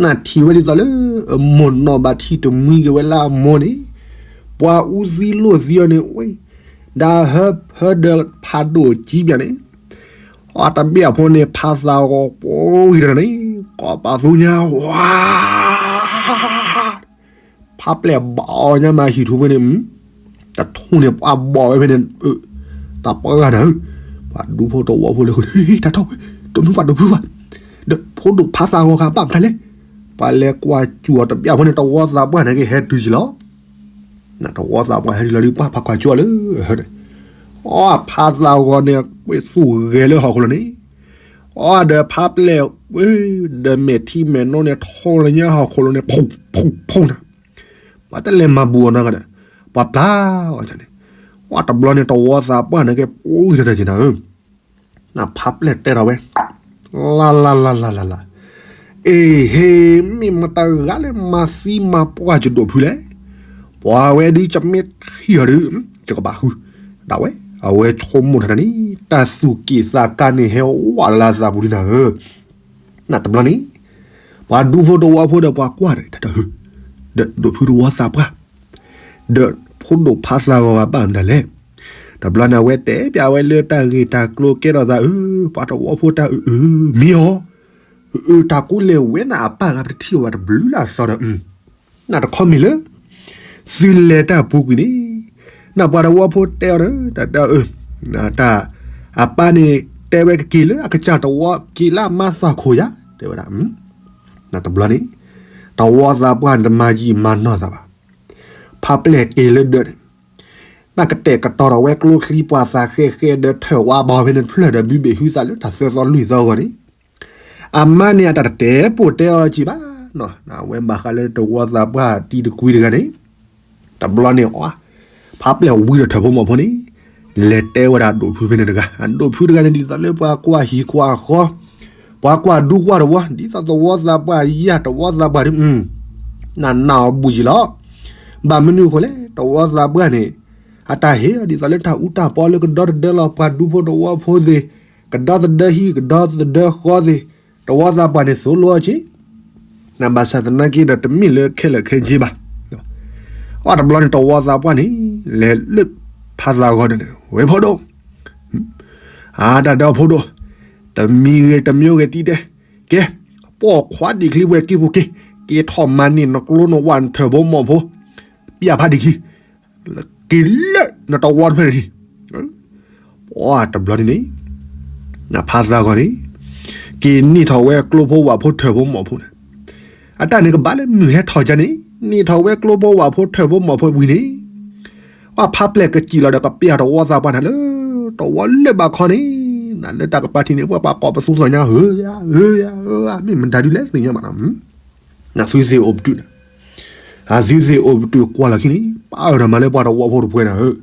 နထံၣ်ဝဲဒ်သိးလၢ အမိၢ်နီၢ်ဘၣ်ထံၣ်တမှံက့ၤဝဲလၢအမိၢ်န့ၣ်, ပှၤအူသံလိၣ်သံအီၤန့ၣ် ဝဲ, ဒၣ်ဟၢဖၢဒီးဖးဒိၣ်ကံပၠးန့ၣ်, အတဘ့ၣ်အဖိန့ၣ် ဖးသးဂီၤပှၤဂံၤတၢ်န့ၣ်, ကိးပသူညါဝါ ဖးပျဲၢ်ဘၣ်အီၤညါမးဟံၣ်ထူဖဲန့ၣ်, တထူၣ်န့ၣ် ပှၤဘီၣ်ဝဲဖဲန့ၣ်, တၢ်ပှၢ်ဂၤနၤဧၢ, ပှၤဒူဖိတဝီဖိလၢဃုာ်, တၢ်ထီၣ်ဝဲ, ဒိးဖုပှၤဒိးဖုပှၤ, ဒီးဖိဒိၣ်ဖးသးဂီၤဂၤဘၣ်မတၤလဲၣ်, ပှၤလဲၤကွၢ်စူၣ်အီၤတဘ့ၣ်အဖိန့ၣ် တဝီသးပှၢ်န့ၣ်က့ၤဟဲတုၤယံၤလီၤ. နတဝီသးပှၢ်ဟဲတုၤလီၤဒုး ပှၤဖးကွၢ်စူၣ်အီၤလၢ, အီၣ်ဖးသးဂီၤန့ၣ် ကွဲးသူၣ်ဂဲၤလၢဟီၣ်ခိၣ်လီၤန့ၣ်, အီၣ်ဒီးဖးပျဲၢ်, ဒီးမဲာ်ထံမဲာ်နိန့ၣ် ထီၣ်လၢညါဟီၣ်ခိၣ်လီၤန့ၣ် ဖူဖူဖူနၤ, ပှၤတလဲၤမၤဘူးအီၤနီတဂၤဒီး, ပှၤပျၢ်အီၤန့ၣ်, အီၣ်တဘျီန့ၣ် တဝီသးပှၢ်န့ၣ်က့ၤပှၤဂံၤတၢ်တၢ်က့ၤနၤဧၢ, နဖးပျဲၢ်တဲထီၣ်ဝဲ, လၢ်လၢ်လၢ်လၢ်လၢ်လၢ်, အ့ဟ့, မ့ၢ်မတၤတဂၤလၢမၤသံမၤပှၢ်ယဒိးဖုလဲၣ်, ပှၤဝဲဒုးကမ့ၢ်ထံၣ်အီၤဒုး, ယကဘၣ်ဃု, ဒၣ်ဝဲ, အဝဲဆိကမိၣ်ထီၣ်တၢ်န့ၣ် တၢ်သူၣ်က့ၣ်သးကါန့ၣ်ဟဲဝဲလၢအသးပူၤဒုးနၤဧၢ, နတဘျီန့ၣ်, ပှၤဒူဖိတဝီဖိဒီးပှၤကွၢ်ဒီးတၢ်တၢ်ဧၢ, ဒီးဒိးဖုတဝီသးပှၢ် ဒီးဖိဒိၣ်ဖးသးဂီၤဂၤဘၣ်မတၤလဲၣ်, တဘျီန့ၣ်အဝဲတဲပၠးဝဲလၢတၢ်ဂ့ၢ်တၢ်ကျိၤကဲထီၣ်သးအၢ, ပှၤတဝီဖိတၢ်အုၣ်အုၣ်မ့ၢ်အီၤ, အုၣ်အုၣ်တၢ်ကူလဲၤဝဲနၤအပၢ်ဂၤပတထံၣ်အီၤဘၣ်တဘျုးလၢအသီဒီး, နတခီမ့ၢ်လၢ သုလဲၤတၢ်ပူၤကွံာ်န့ၣ်, နပှၤတဝီဖိတဲအီၤဒီး တၢ်တဲအီၤအၢ, တၢ်, အပၢ်န့ၣ် တဲဝဲကက့ၤလၢအကစၢ်တဝီက့ၤလၢအမါသးခိၣ်ယၤ, တဲဝဲဒၣ်, နတဘျီန့ၣ်, တဝီသးပှၢ်န့ၣ်တမၤယံာ်မၤနီၢ်သးဘၣ်, ဖးပျဲၢ်က့ၤလၢဒၢးန့ၣ်, နကတဲာ်ကတီၤထီၣ်ဝဲကျိချံပှၤသးဃဲဃဲဒီးထၢၣ်ဝါဘီဖဲန့ၣ်တဖျၢၣ်ဒီးဘုဘ့ၣ်ဟုသးလၢတၢ်သၢသီလွံၢ်သီအဂီၢ်န့ၣ်, အမါန့ၣ်အတၢ်တတဲပိာ်တဲအီၤက့ၤဘၣ်, အဝဲဘၣ်ဃးလၢတဝီသးပှၢ်တံၤတကွံတဂၤန့ၣ်, တဘျီန့ၣ်အီၤ, ဖးပျဲၢ်ဝံဒီးထၢၣ်ဖိမီၤဖိန့ၣ်, လဲၤတဲဝဲဒၣ်အဒိးဖုဖဲန့ၣ်တဂၤ, အဒိးဖုတဂၤန့ၣ်ဒ်သိးလၢပှၤကွၢ်ဟံၣ်ကွၢ်ဃီ, ပှၤကွၢ်ဒူကွၢ်တဝီ, ဒ်သိးသဝီသးပှၢ်ယၤတဝီသးပှၢ်ဒ်, နနာ်အီၤဘူးယံာ်လီၤ, ဘၣ်မနုၤအဃိလဲၣ် တဝီသးပှၢ်န့ၣ်, အတၢ်ဟ့ၣ်ဒ်သိးလၢတၢ်အူတၢ်ပီလၢကဒီသဒၢလီၤပှၤဒူဖိတဝီဖိသ့ၣ်, ကဒီသဒၢဟံၣ်ကဒီသဒၢဃီသ့ၣ်, တဝီသးပှၢ်န့ၣ်သိၣ်လိအီၤက့ၤ, နဘၣ်ဆၣ်သနာ်က့ဒီးတမ့ၢ်လၢခဲလၢာ်ခဲဆ့ဘၣ်, အီၤတဘျီန့ၣ် တဝီသးပှၢ်န့ၣ်, လဲၤလၢဖးသးဂီၤန့ၣ်, ဝဲဖိဒိၣ် အတၢ်ဒီးဖိဒိၣ်, တမံၤဂ့ၤတမံၤဂ့ၤတံၤတဲ, ကဲ, ပိာ်ခွါဒံၣ်ချံဝဲက့ၤပူၤက့ၤ, က့ၤထီၣ်မၤန့ၢ်နကျိနဝါနထၢၣ်ဖိမီၤဖိ, ပျၢ်ဖးဒံၣ်ခံ, က့ၤလၢနတဝီတဖျၢၣ်န့ၣ်, ပှၤတဘျီန့ၣ်န့ၣ်, နဖးသးဂီၤန့ၣ်, က့ၤန့ၢ်ထီၣ်ဝဲကျိဖိဝၣ်ဖိထၢၣ်ဖိမီၤဖိန့ၣ်, အတၢ်န့ၣ်ကဘၣ်လၢမုၢ်ဟဲထီၣ်ကန့ၣ်, န့ၢ်ထီၣ်ဝဲကျိဖိဝၣ်ဖိထၢၣ်ဖိမီၤဖိဝံၤန့ၣ် ပှၤဖးပျဲၢ်ကစံၣ်လီၤဒီးကပျၢ်တဝီသးပှၢ်န့ၣ်လၢ, တဝီလၢဘၣ်ခီန့ၣ်, နလၢတၢ်ကပၤထံၣ်န့ၣ် ပှၤပှၤကိးပသူစီၤညါဧၢ, ဧၢ, မ့ၢ်မတၤဒုလဲၣ်သ့ၣ်ညါဘၣ်နီၤ, နသုသ့ၣ်အိၣ်ပတုာ်န့ၣ်, အသုသ့ၣ်အိၣ်ပတုာ်ကွၢ်လီၤခံန့ၣ် ပၢ်အၢၣ်ဒီးမၤလၢပှၤတဝီဖိတဖှဲးနၤဧၢ,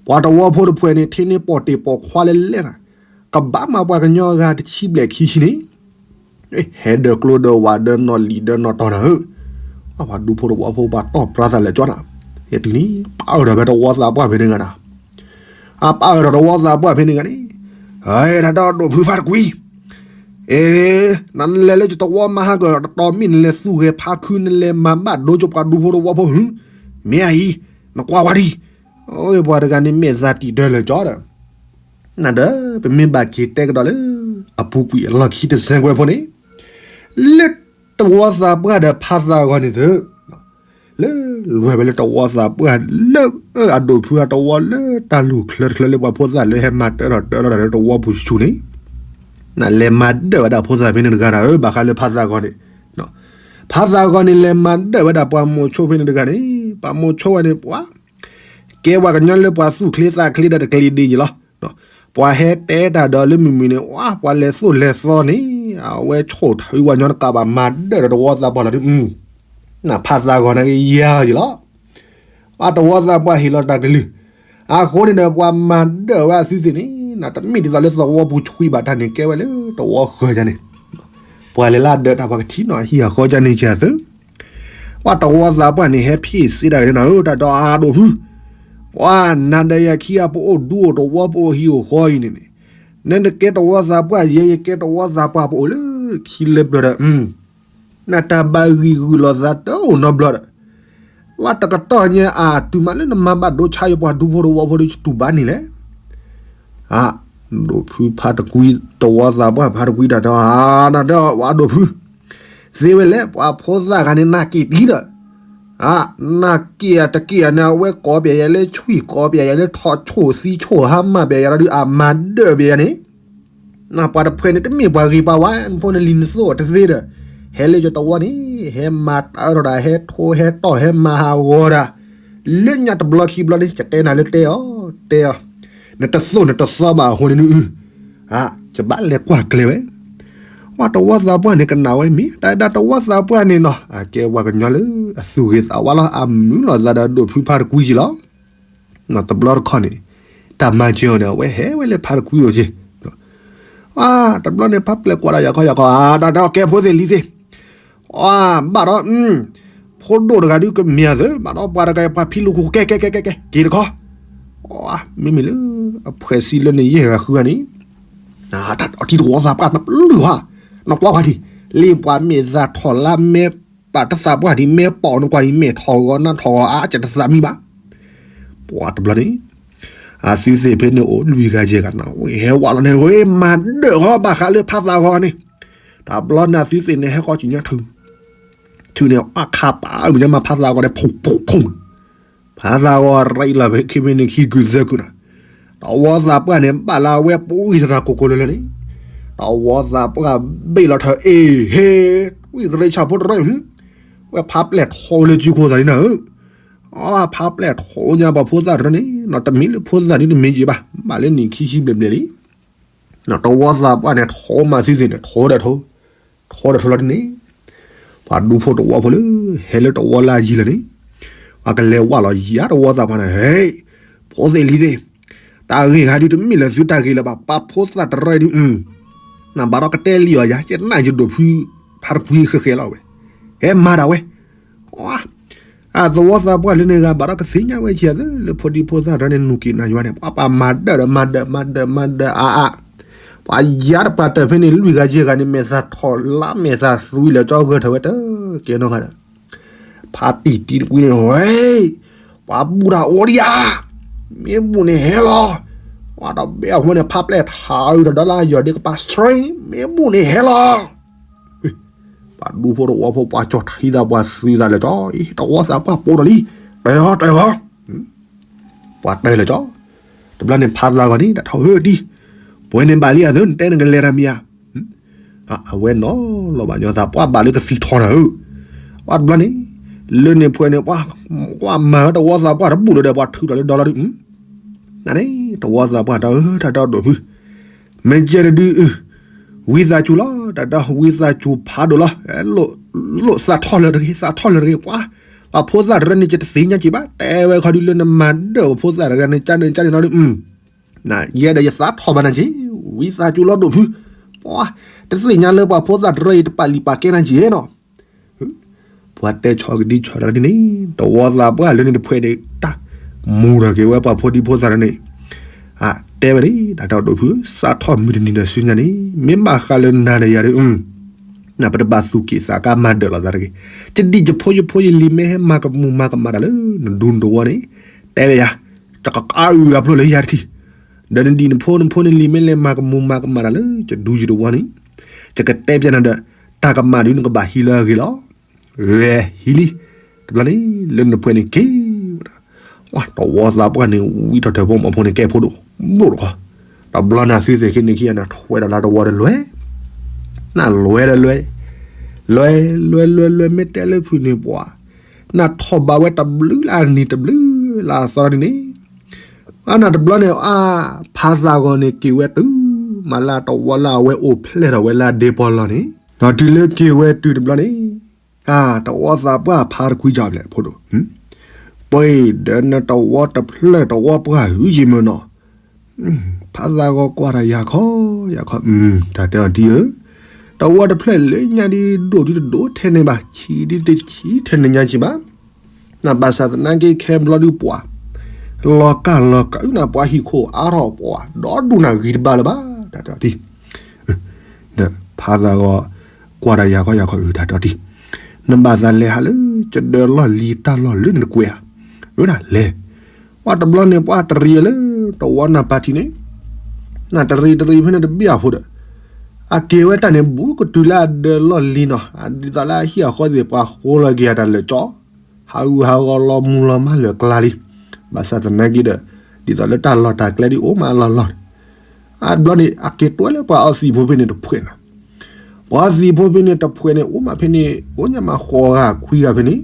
ပှၤတဝီဖိတဖှဲးန့ၣ် ထံန့ၢ်ပိာ်တ့ၢ်ပိာ်ခွါလဲလဲၣ်နၤ, ကဘၣ်မၤပှၤကညီအဂၤတဆံဘျဲၣ်ခံဆံန့ၣ် ဟဲဒၢးကျိဒၢးဝးဒၢးနီၢ်လံာ်ဒၢးနီၢ်တီၤနၤဧၢ, ပှၤဒူဖိတဝီဖိပှၤတီၢ်ပြါသးလဲာ်ကၠီနၤ, ယတုၤန့ၣ် ပၢ်အၢၣ်ဒီးဖဲတဝီသးပှၢ်ဖဲန့ၣ်ဂၤနၤ, အပၢ်အၢၣ်ဒီးတဝီသးပှၢ်ဖဲန့ၣ်ဂၤန့ၣ်, တၢ်ဒီးဒိၣ်ဖုဖးတကွံ, အ့, နလဲၤလၢယတဝီမၤဟးဂီၤတတီၤမ့ၢ်နလဲၤသူၣ်ဂဲၤဖးခု နလဲၤမၤဘၣ်ဒိကၠိပှၤဒူဖိတဝီဖိဟု, မ့ၢ်အအံၤ, နကွၢ်ဝဲဒံး, အဝဲပှၤတဂၤန့ၣ်မဲာ်သးတံၢ်ဒၢလၢာ်ကၠီဒီး နဒီး ပမ့ၢ်ဘၣ်က့ၤတဲကဒီးလၢ အပူၤကွံာ်အလီၢ်ခံတစဲးကွဲးဖိန့ၣ်, လၢတဝီသးပှၢ်ဒီးဖးသးဂီၤန့ၣ်သု, လၢ ဝဲဝဲလၢတဝီသးပှၢ်လၢ အဒိၣ်ဖုအတဝီလၢတၢ်လူၢ်ချၢတချၢလၢပှၤဖိသၣ်လၢဟဲမၤတၢထီၣ်တၢထီၣ်တၢ်လၢတဝီပူၤဆူၣ်ဆူၣ်န့ၣ်, နလဲၤမၤဒၢၣ်ဝဲဒၣ်ဖိသၣ်ဖဲန့ၣ်တဂၤဒီး ဘၣ်ဃးလၢဖါသးဂီၤန့ၣ်, ဖါသးဂီၤန့ၣ်လဲၤမၤဒၢၣ်ဝဲဒၣ်ပှၤမိၤဆိဖဲန့ၣ်တဂၤန့ၣ်, ပှၤမိၤဆိဝဲန့ၣ်ပှၤ ကဲပှၤကညီလၢပှၤသူၣ်ချ့သးချ့ဒီးတကျ့ၤဒ့ယံၤလီၤ. ပှၤဟဲတဲတၢ်ဒီးလၢမုၢ်မုၢ်န့ၣ် ဝါ ပှၤလဲၤသိၣ်လဲၤသီန့ၣ် အဝဲဆိၣ်ထီၣ်ဝဲညီနကးဘၣ်မၤဒၢၣ်ဒီးတဝီသးပှၢ်လီၤဒုး, နဖါသးဂီၤန့ၣ်ကယၤယံၤလီၤ. အတဝီသးပှၢ်ဟ့ၣ်လီၤတၢ်ကလုၢ်, အဃိန့ၣ်ဒီးပှၤမၤဒၢၣ်ဝဲအသုသ့ၣ်န့ၣ် တမ့ၢ်ဒ်သိးလၢသဝီပူၤဆှံဘၣ်တၢ်န့ၣ် ကဲဝဲလၢတဝီဃၢၤယၤန့ၣ်, ပှၤလဲၤလၢဒၢးတၢ်ပှၤကထံၣ်နီၤဟံၣ်အဃီယၤန့ၣ်ကသု ပှၤတဝီသးပှၢ်န့ၣ် ဟဲဖံးစ့တၢ်ဂ့ၤန့ၣ် တၢ်ဒီးအဒိၣ်ဖု, ပှၤနၤဒီးယၤခံဂၤပအိၣ်ဒူအိၣ်တဝီပအိၣ်ဟံၣ်အိၣ်ဃီအံၤန့ၣ်န့ၣ်, နနကဲတဝီသးပှၢ်ယဲ ယကဲတဝီသးပှၢ်ပအိၣ်လၢခံလၢပျၢၤဒီး, နတၢ်ဘၣ်ဂံာ်ဂုာ်လိာ်သးတအိၣ်နီတဘျီဒီး, ပှၤတကတီၢ်ညါအတုၤမးလၢနမၤဘၣ်ဒိဆါယပှၤဒူဖိတဝီဖိဒီးယတူၢ်ဘၣ်န့ၣ်လဲၣ် အ ဒိၣ်ဖုဖါတကွံ တဝီသးပှၢ်ဖါတကွံတၢ်ဒီး အတၢ်ဒီးဝဲဒိၣ်ဖု, သ့ဝဲလဲၣ် ပှၤဖိသၣ်ဂၤန့ၣ် နၢ်က့ၤတံဒီး, အ နၢ်က့ၤအတက့ၤအန့ၣ် အဝဲကိးပၠးယၤလၢဆွံၣ် ကိးပၠးယၤလၢထိၣ်ဆိၣ်သံဆိၣ်ဟါမၢ်ပၠးယၤဒီး အမၤဒၢၣ်ပၠးယၤန့ၣ် နပှၤတဖုန့ၣ် တမ့ၢ်ပှၤဂ့ၤပှၤဝါ နဖိနလံၤနသိၣ်တသ့ဒီး, ဟဲလၢယတဝီန့ၣ် ဟဲမၤတၢ်ထီၣ်ဒၣ် ဟဲထိ ဟဲတီၢ် ဟဲမၤဟးဂီၤဒၣ်, လၢညါတဘျီခံဘျီန့ၣ် ယတဲနၤလၢတဲအီၤ, တဲအီၤ, နတသိၣ်နတသီဘၣ်အဃိန့ၣ်နအု, အ ယဘၣ်လဲၤကွၢ်ကျဲၤဝဲ, ပှၤတဝီသးပှၢ်န့ၣ်ကနၣ်ဝဲမ့ၢ် တၢ်ဒၣ်တဝီသးပှၢ်န့ၣ်နီၤ အကဲပှၤကညီလၢအသူၣ်ဂ့ၤသးဝါလီၤ အမုာ်လိာ်သးဒီးဒိၣ်ဖုဖါတကွံယံၤလီၤ တဘျီတခီၣ်န့ၣ်, တၢ်မၤစၢၤအီၤန့ၣ် အဝဲဟဲဝဲလၢဖါတကွံအိၣ်က့ၤ, တဘျီန့ၣ် ဖါပျဲၢ်ကွၢ်ဒီးယၤခီယၤခီ အတၢ်ဒီးကဲဖိသ့ၣ်လံၤသ့ၣ်, အ ဘၣ်ဒီး, ဖိဒိၣ်တဂၤဒုးကမၠးသၢ ဘၣ်ဒီးပှၤတဂၤပှၤဖံးလိာ်ခိၣ် ကဲ ကဲ ကဲ ကဲ က့ၤတခီ, မ့မ့ၢ်လၢ, အဖှဲးစံလၢန့ၣ်ယဲၢ်ဂၤဃုဂၤန့ၣ်, တၢ်ထံတဝီသးပှၢ်နပျုၢ်ဟါ, နကွၢ်ကွၢ်ထံၣ်, လၢပှၤမဲာ်သးထီၣ်လါမဲာ်ပာ်တသးပှၢ်ထံၣ် မဲာ်ပီၣ်နကွၢ်အံၤ မဲာ်ထီၣ်ဂီၤနၢ်ထီၣ်ဂီၤအါ ကတသးမံဘၣ် ပှၤတဘျီန့ၣ်, အသုသ့ၣ်ဖဲန့ၣ်အိၣ်လွံၢ်ဂၤယဲၢ်ဂၤနီၤ ဟဲဝးလီၤန့ၣ် ဝဲမၤဒၢၣ်ဂီၤဘၣ်ဃးလၢဖါသးဂီၤန့ၣ်, တဘျီန့ၣ်အသုသ့ၣ်န့ၣ် ဟဲဃီကၠံၣ်ညါထု, ထုန့ၣ် အါခါပာ်အုၣ်ညါမးဖါသးဂီၤန့ၣ် ဖုၣ်ဖုၣ်ဖုၣ်, ဖါသးဂီၤရံးလီၤဖဲခံမံးနံးခံကုာ်သၢကုာ်နီၤ, တဝီသးပှၢ်န့ၣ် ဘၣ်လၢအဝဲပူၤအံၤတရၤကိၢ်ကိၢ်လၢလၢန့ၣ်, တဝီသးပှၢ်ဘ့ၣ်လီၤထၢၣ်အ့ၣ် ဟ့ၣ်, ဝံၣ်ကရ့ဆၣ်ဖိတရၢ, ဝဲဖါပျဲၢ်ထီလၢစုခိၣ်သးန့ၣ်နၤဧၢ အဖါပျဲၢ်ထီညါပှၤဖိသၣ်တရၢန့ၣ် နီတမံၤလၢဖိသၣ်ဒ်တမံၤက့ၤဘၣ် ဘၣ်လၢနံၣ်ခံဆံဘျဲၣ်ဘျဲၣ်လံ, တဝီသးပှၢ်န့ၣ် ထီမၤသုသ့ၣ်န့ၣ် ထီဒီးထိ, ထီဒီးထိလီၤဒ်န့ၣ်, ပှၤဒူဖိတဝီဖိလၢ ဟဲလၢတဝီလၢအယံၤလၢာ်န့ၣ်, ပှၤကလဲၤဝးလီၤယၤတဝီသးပှၢ်န့ၣ် ဟဲ, ဖိသ့ၣ်လံၤသ့ၣ်, တၢ်ဂ့ၢ်ဟးဒုးတမ့ၢ်လၢသုတၢ်ဂ့ၢ်လၢၤဘၣ် ပှၤဖိသၣ်တရၢအံၤဒုး နဘၣ်ဒီးကတဲလံအီၤယၤ ယနာ်ယဒိၣ်ဖု ဖါတကွံဃဲၤဃဲၤလီၤဝဲ, ဟဲမၤဒၣ်ဝဲ, အသဝီသးပှၢ်လၢန့ၣ်ဂၤဘၣ်ဒီးကသ့ၣ်ညါဝဲကဲသၢ လၢဖိဒံဖိသၣ်တရၢန့ၣ် နူၢ်က့ၤနၤယွၤန့ၣ် ပှၤပှၤမၤဒၢၣ်ဒီးမၤဒၢၣ်မၤဒၢၣ်မၤဒၢၣ်အါအါ, ပှၤယါတပှၤတၢၢ်ဖဲန့ၣ် လွံၢ်ဂၤယဲၢ်ဂၤန့ၣ် မဲာ်သးထီၣ်လါမဲာ်သးသွံလၢာ်ကၠီဂၢၢ်ထၢၣ်ဝဲတကဲနီၢ်ဂၤဒီး, ဖါတံၢ်တံၢ်တကွံန့ၣ် ဝဲ, ပှၤဘူၣ်တၢ်အိၣ်ဒံးဧါ, မ့ၢ်ဘူၣ်န့ၣ်ဟဲလီၤ, ပှၤတဘဲအဃိန့ၣ် ဖါပျဲၢ်ထးအုးတဒီလၢယီၤဒ့ကပၤ straight မ့ၢ်ဘူၣ်န့ၣ်ဟဲလီၤ ပှၤဒူဖိတဝီဖိ ပှၤကၠီၣ်ထံသး ပှၤသုးသးလၢာ်ကၠီ, တဝီသးပှၢ်ပိာ်ဒီးလံ, တၢ်ဂီၤ တၢ်ဂီၤ, ပှၤတၢ်လၢာ်ကၠီ, တဘျီန့ၣ် ဖါသးဂီၤန့ၣ် တၢ်ထီၣ်ဧၢဒံ, ပှဲၤန့ၣ်ဘၣ်လံအသၢ နတဲနကလဲၤတၢ်မ့ၢ်ဧါ, အဝဲနီၤလီၤဘၣ်ညီသး ပှၤဘၣ်လၢကသံၣ်ထီၣ်တၢ်ဧၢ, ပှၤတဘျီန့ၣ်, လၢန့ၣ်ဖဲန့ၣ် ပှၤမၤဝဲတဝီသးပှၢ်တဘူၣ်လၢၤဒီး ပှၤထုးထီၣ်လၢဒီလီၤဒုး, နန့ၣ် တဝီသးပှၢ်တၢ်ဧၢ တၢ်ဒီဒိၣ်ဖု မ့ၢ်ကဲတဒု, ဝံသးစူၤလီၤ တၢ်ဒီးဝံသးစူၤဖးဒိၣ်လီၤ, လိၣ်သးထီၣ်လၢတဂ့ၤ သးထီၣ်လၢတဂ့ၤ ပှၤ, ပှၤဖိသၣ်တရၢန့ၣ် ယတသ့ၣ်ညါက့ၤဘၣ် တဲဝဲခီဒုးလၢနမၤဒၢၣ်ပှၤဖိသၣ်တဂၤန့ၣ် ကန့ၣ်ကန့ၣ်နီၤဒုး, ယဲဒီးယသးထီၣ်ဘၣ်နၤက့ၤ, ဝံသးစူၤလီၤဒိၣ်ဖု, ပှၤ, တသ့ၣ်ညါလၢပှၤဖိသၣ်တရၢအံၤတပာ်လံာ်ပာ်ကဲနၤက့ၤနီၤ ပှၤတဲဆီကဒံဆီတၢ်ဒ်န့ၣ်, တဝီသးပှၢ်လၢန့ၣ်တဖဲန့ၣ် တၢ်မူထီၣ်က့ၤဝဲပှၤဖိဒံဖိသၣ်တရၢန့ၣ်, အတဲဝဲန့ၣ် တၢ်ဒီဒိၣ်ဖု စးထီၣ်မုၢ်တနံၤဒီးဆူညါန့ၣ် မ့ၢ်ဘၣ်ဃးလၢနၤဒီးယၤဒီး, နပတဘၣ်သူၣ်က့ၣ်သးကါမၤဒၢၣ်လိာ်သးတဂ့ၤ, ယဒံၣ်ယဖိယဖိယလံၤမ့ၢ်ဟဲမၤကမူၤမၤကမၣ်တၢ်လၢနဒူနတဝီန့ၣ်, တဲဝဲယၤ, တကကအုအဖျိလၢယၤတထံၣ်, ဒီးနဒံၣ်နဖိနဖိနလံၤမ့ၢ်လဲၤမၤကမူၤမၤကမၣ်တၢ်လၢယဒူယတဝီန့ၣ်, ယကတဲပျဲနၤဒီး, တၢ်ကမၣ်ဒုးနကဘၣ်ဟံးလၢအဂ့ၤလီၤ. ဂဲၤဟံးလံ, တ ဘျီန့ၣ် လၢနဖှဲးန့ၣ်က့ၤဝဲဒၣ်, တဝီသးပှၢ်န့ၣ် ဝံထီၣ်ထၢၣ်ဖိမီၤဖိန့ၣ် ကဲဖိဒိၣ် ဘိၣ်တခီ, တဘျီန့ၣ် အသုသ့ၣ်ခံန့ၣ်ခံဂၤန့ၣ် ထွဲဒီးလၢတဝီတလွဲၢ်, နလွဲၢ်တလွဲၢ်, လွဲၢ်လွဲၢ်လွဲၢ်လွဲၢ် မ့ၢ်တဲလၢဖုၣ်န့ၣ်ပှၤ, နထီၣ်ဘးဝဲတဘျုးလၢအနံၤတဘျုးလၢအသီန့ၣ်န့ၣ်, အနတဘျီန့ၣ် အါ, ဖးသးဂီၤန့ၣ် က့ၤဝဲတုၤ မၤလၢတဝီလၢအဝဲအိၣ်ဖျဲၣ်ထီၣ်ဝဲလၢအဒ့ပီလီၢ်န့ၣ်, ဒီးတုၤလၢက့ၤဝဲတုၤတဘျီန့ၣ်, တဝီသးပှၢ်ဖးတကွံကၠီဖျဲၣ်ဖိဒိၣ်, ပှၤဒီးနတဝီတဖျၢၣ်တဝီပှၢ်ဟုယံၤမ့ၢ်နီၤ, ဖးသးဂီၤကွၢ်တၢ်ယၤခီ, ယၤခီ, တၢ်တဲအီၤဒ်အံၤ, တဝီတဖျၢၣ်လၢညါဒ်ဒိၣ်ဒ်တဒိၣ်ထဲန့ၣ်ဘၣ်, ဆံးဒ်တဆံးထဲန့ၣ်ညါဆံးဘၣ်, နဘၣ်ဆၣ်သနာ်က့ခဲဘျီဒုးပှၤ, လီၤကၢ်လီၤကၢ်နပှၤဟံၣ်ခိၣ်အါထီၣ်ပှၤ, ဒီဒူၣ်နၤဂ့ၤတဘၣ်လၢၤဘၣ်, တၢ်တဲအီၤဒ်အံၤ, ဒီးဖးသးဂီၤ, ကွၢ်တၢ်ယၤခီယၤခီအုးတၢ်တဲအီၤဒ်အံၤ, နဘၣ်သးလဲၤဟးလၢ ကဒၢလီၢ်လံၤတၢ်လီၢ်လၢနတကွဲးဧါ, အုးဒၣ်လဲၤ, ပှၤတဘျီန့ၣ် ပှၤတရံးလၢ တဝီနၢ်ပၤထံးန့ၣ်, နတရံးတရံးဖဲန့ၣ်တဘ့ၣ်အဖိဒီး, အက့ၤဝဲတၢ်န့ၣ် ဘူးကတုၤလၢအဒၢလီၢ်လံၤနီၤ, ဒ်သိးလၢအဟံၣ်အဃီသ့ၣ်ပှၤဃိလီၤက့ၤအတၢ်လၢာ်ကၠီ ဟးဂူာ်ဟးဂီၤလီၤမူၤလီၤမၢ်လၢာ်ကျါလံ, ဘၣ်ဆၣ်သနာ်က့ဒီး, ဒ်သိးလၢတၢ်လီၢ်တၢ်ကျဲဒ်အိၣ်မးလီၢ်လီၢ်န့ၣ်, အဘျီန့ၣ် အက့ၤတွဲလၢပှၤအီသံးဖိဖဲန့ၣ်တဖှဲးနီၤ, ပှၤအီသံးဖိဖဲန့ၣ်တဖှဲးန့ၣ် အိၣ်မးဖဲန့ၣ် အိၣ်ညါမးဃိးဂၤခွံဂၤဖဲန့ၣ်,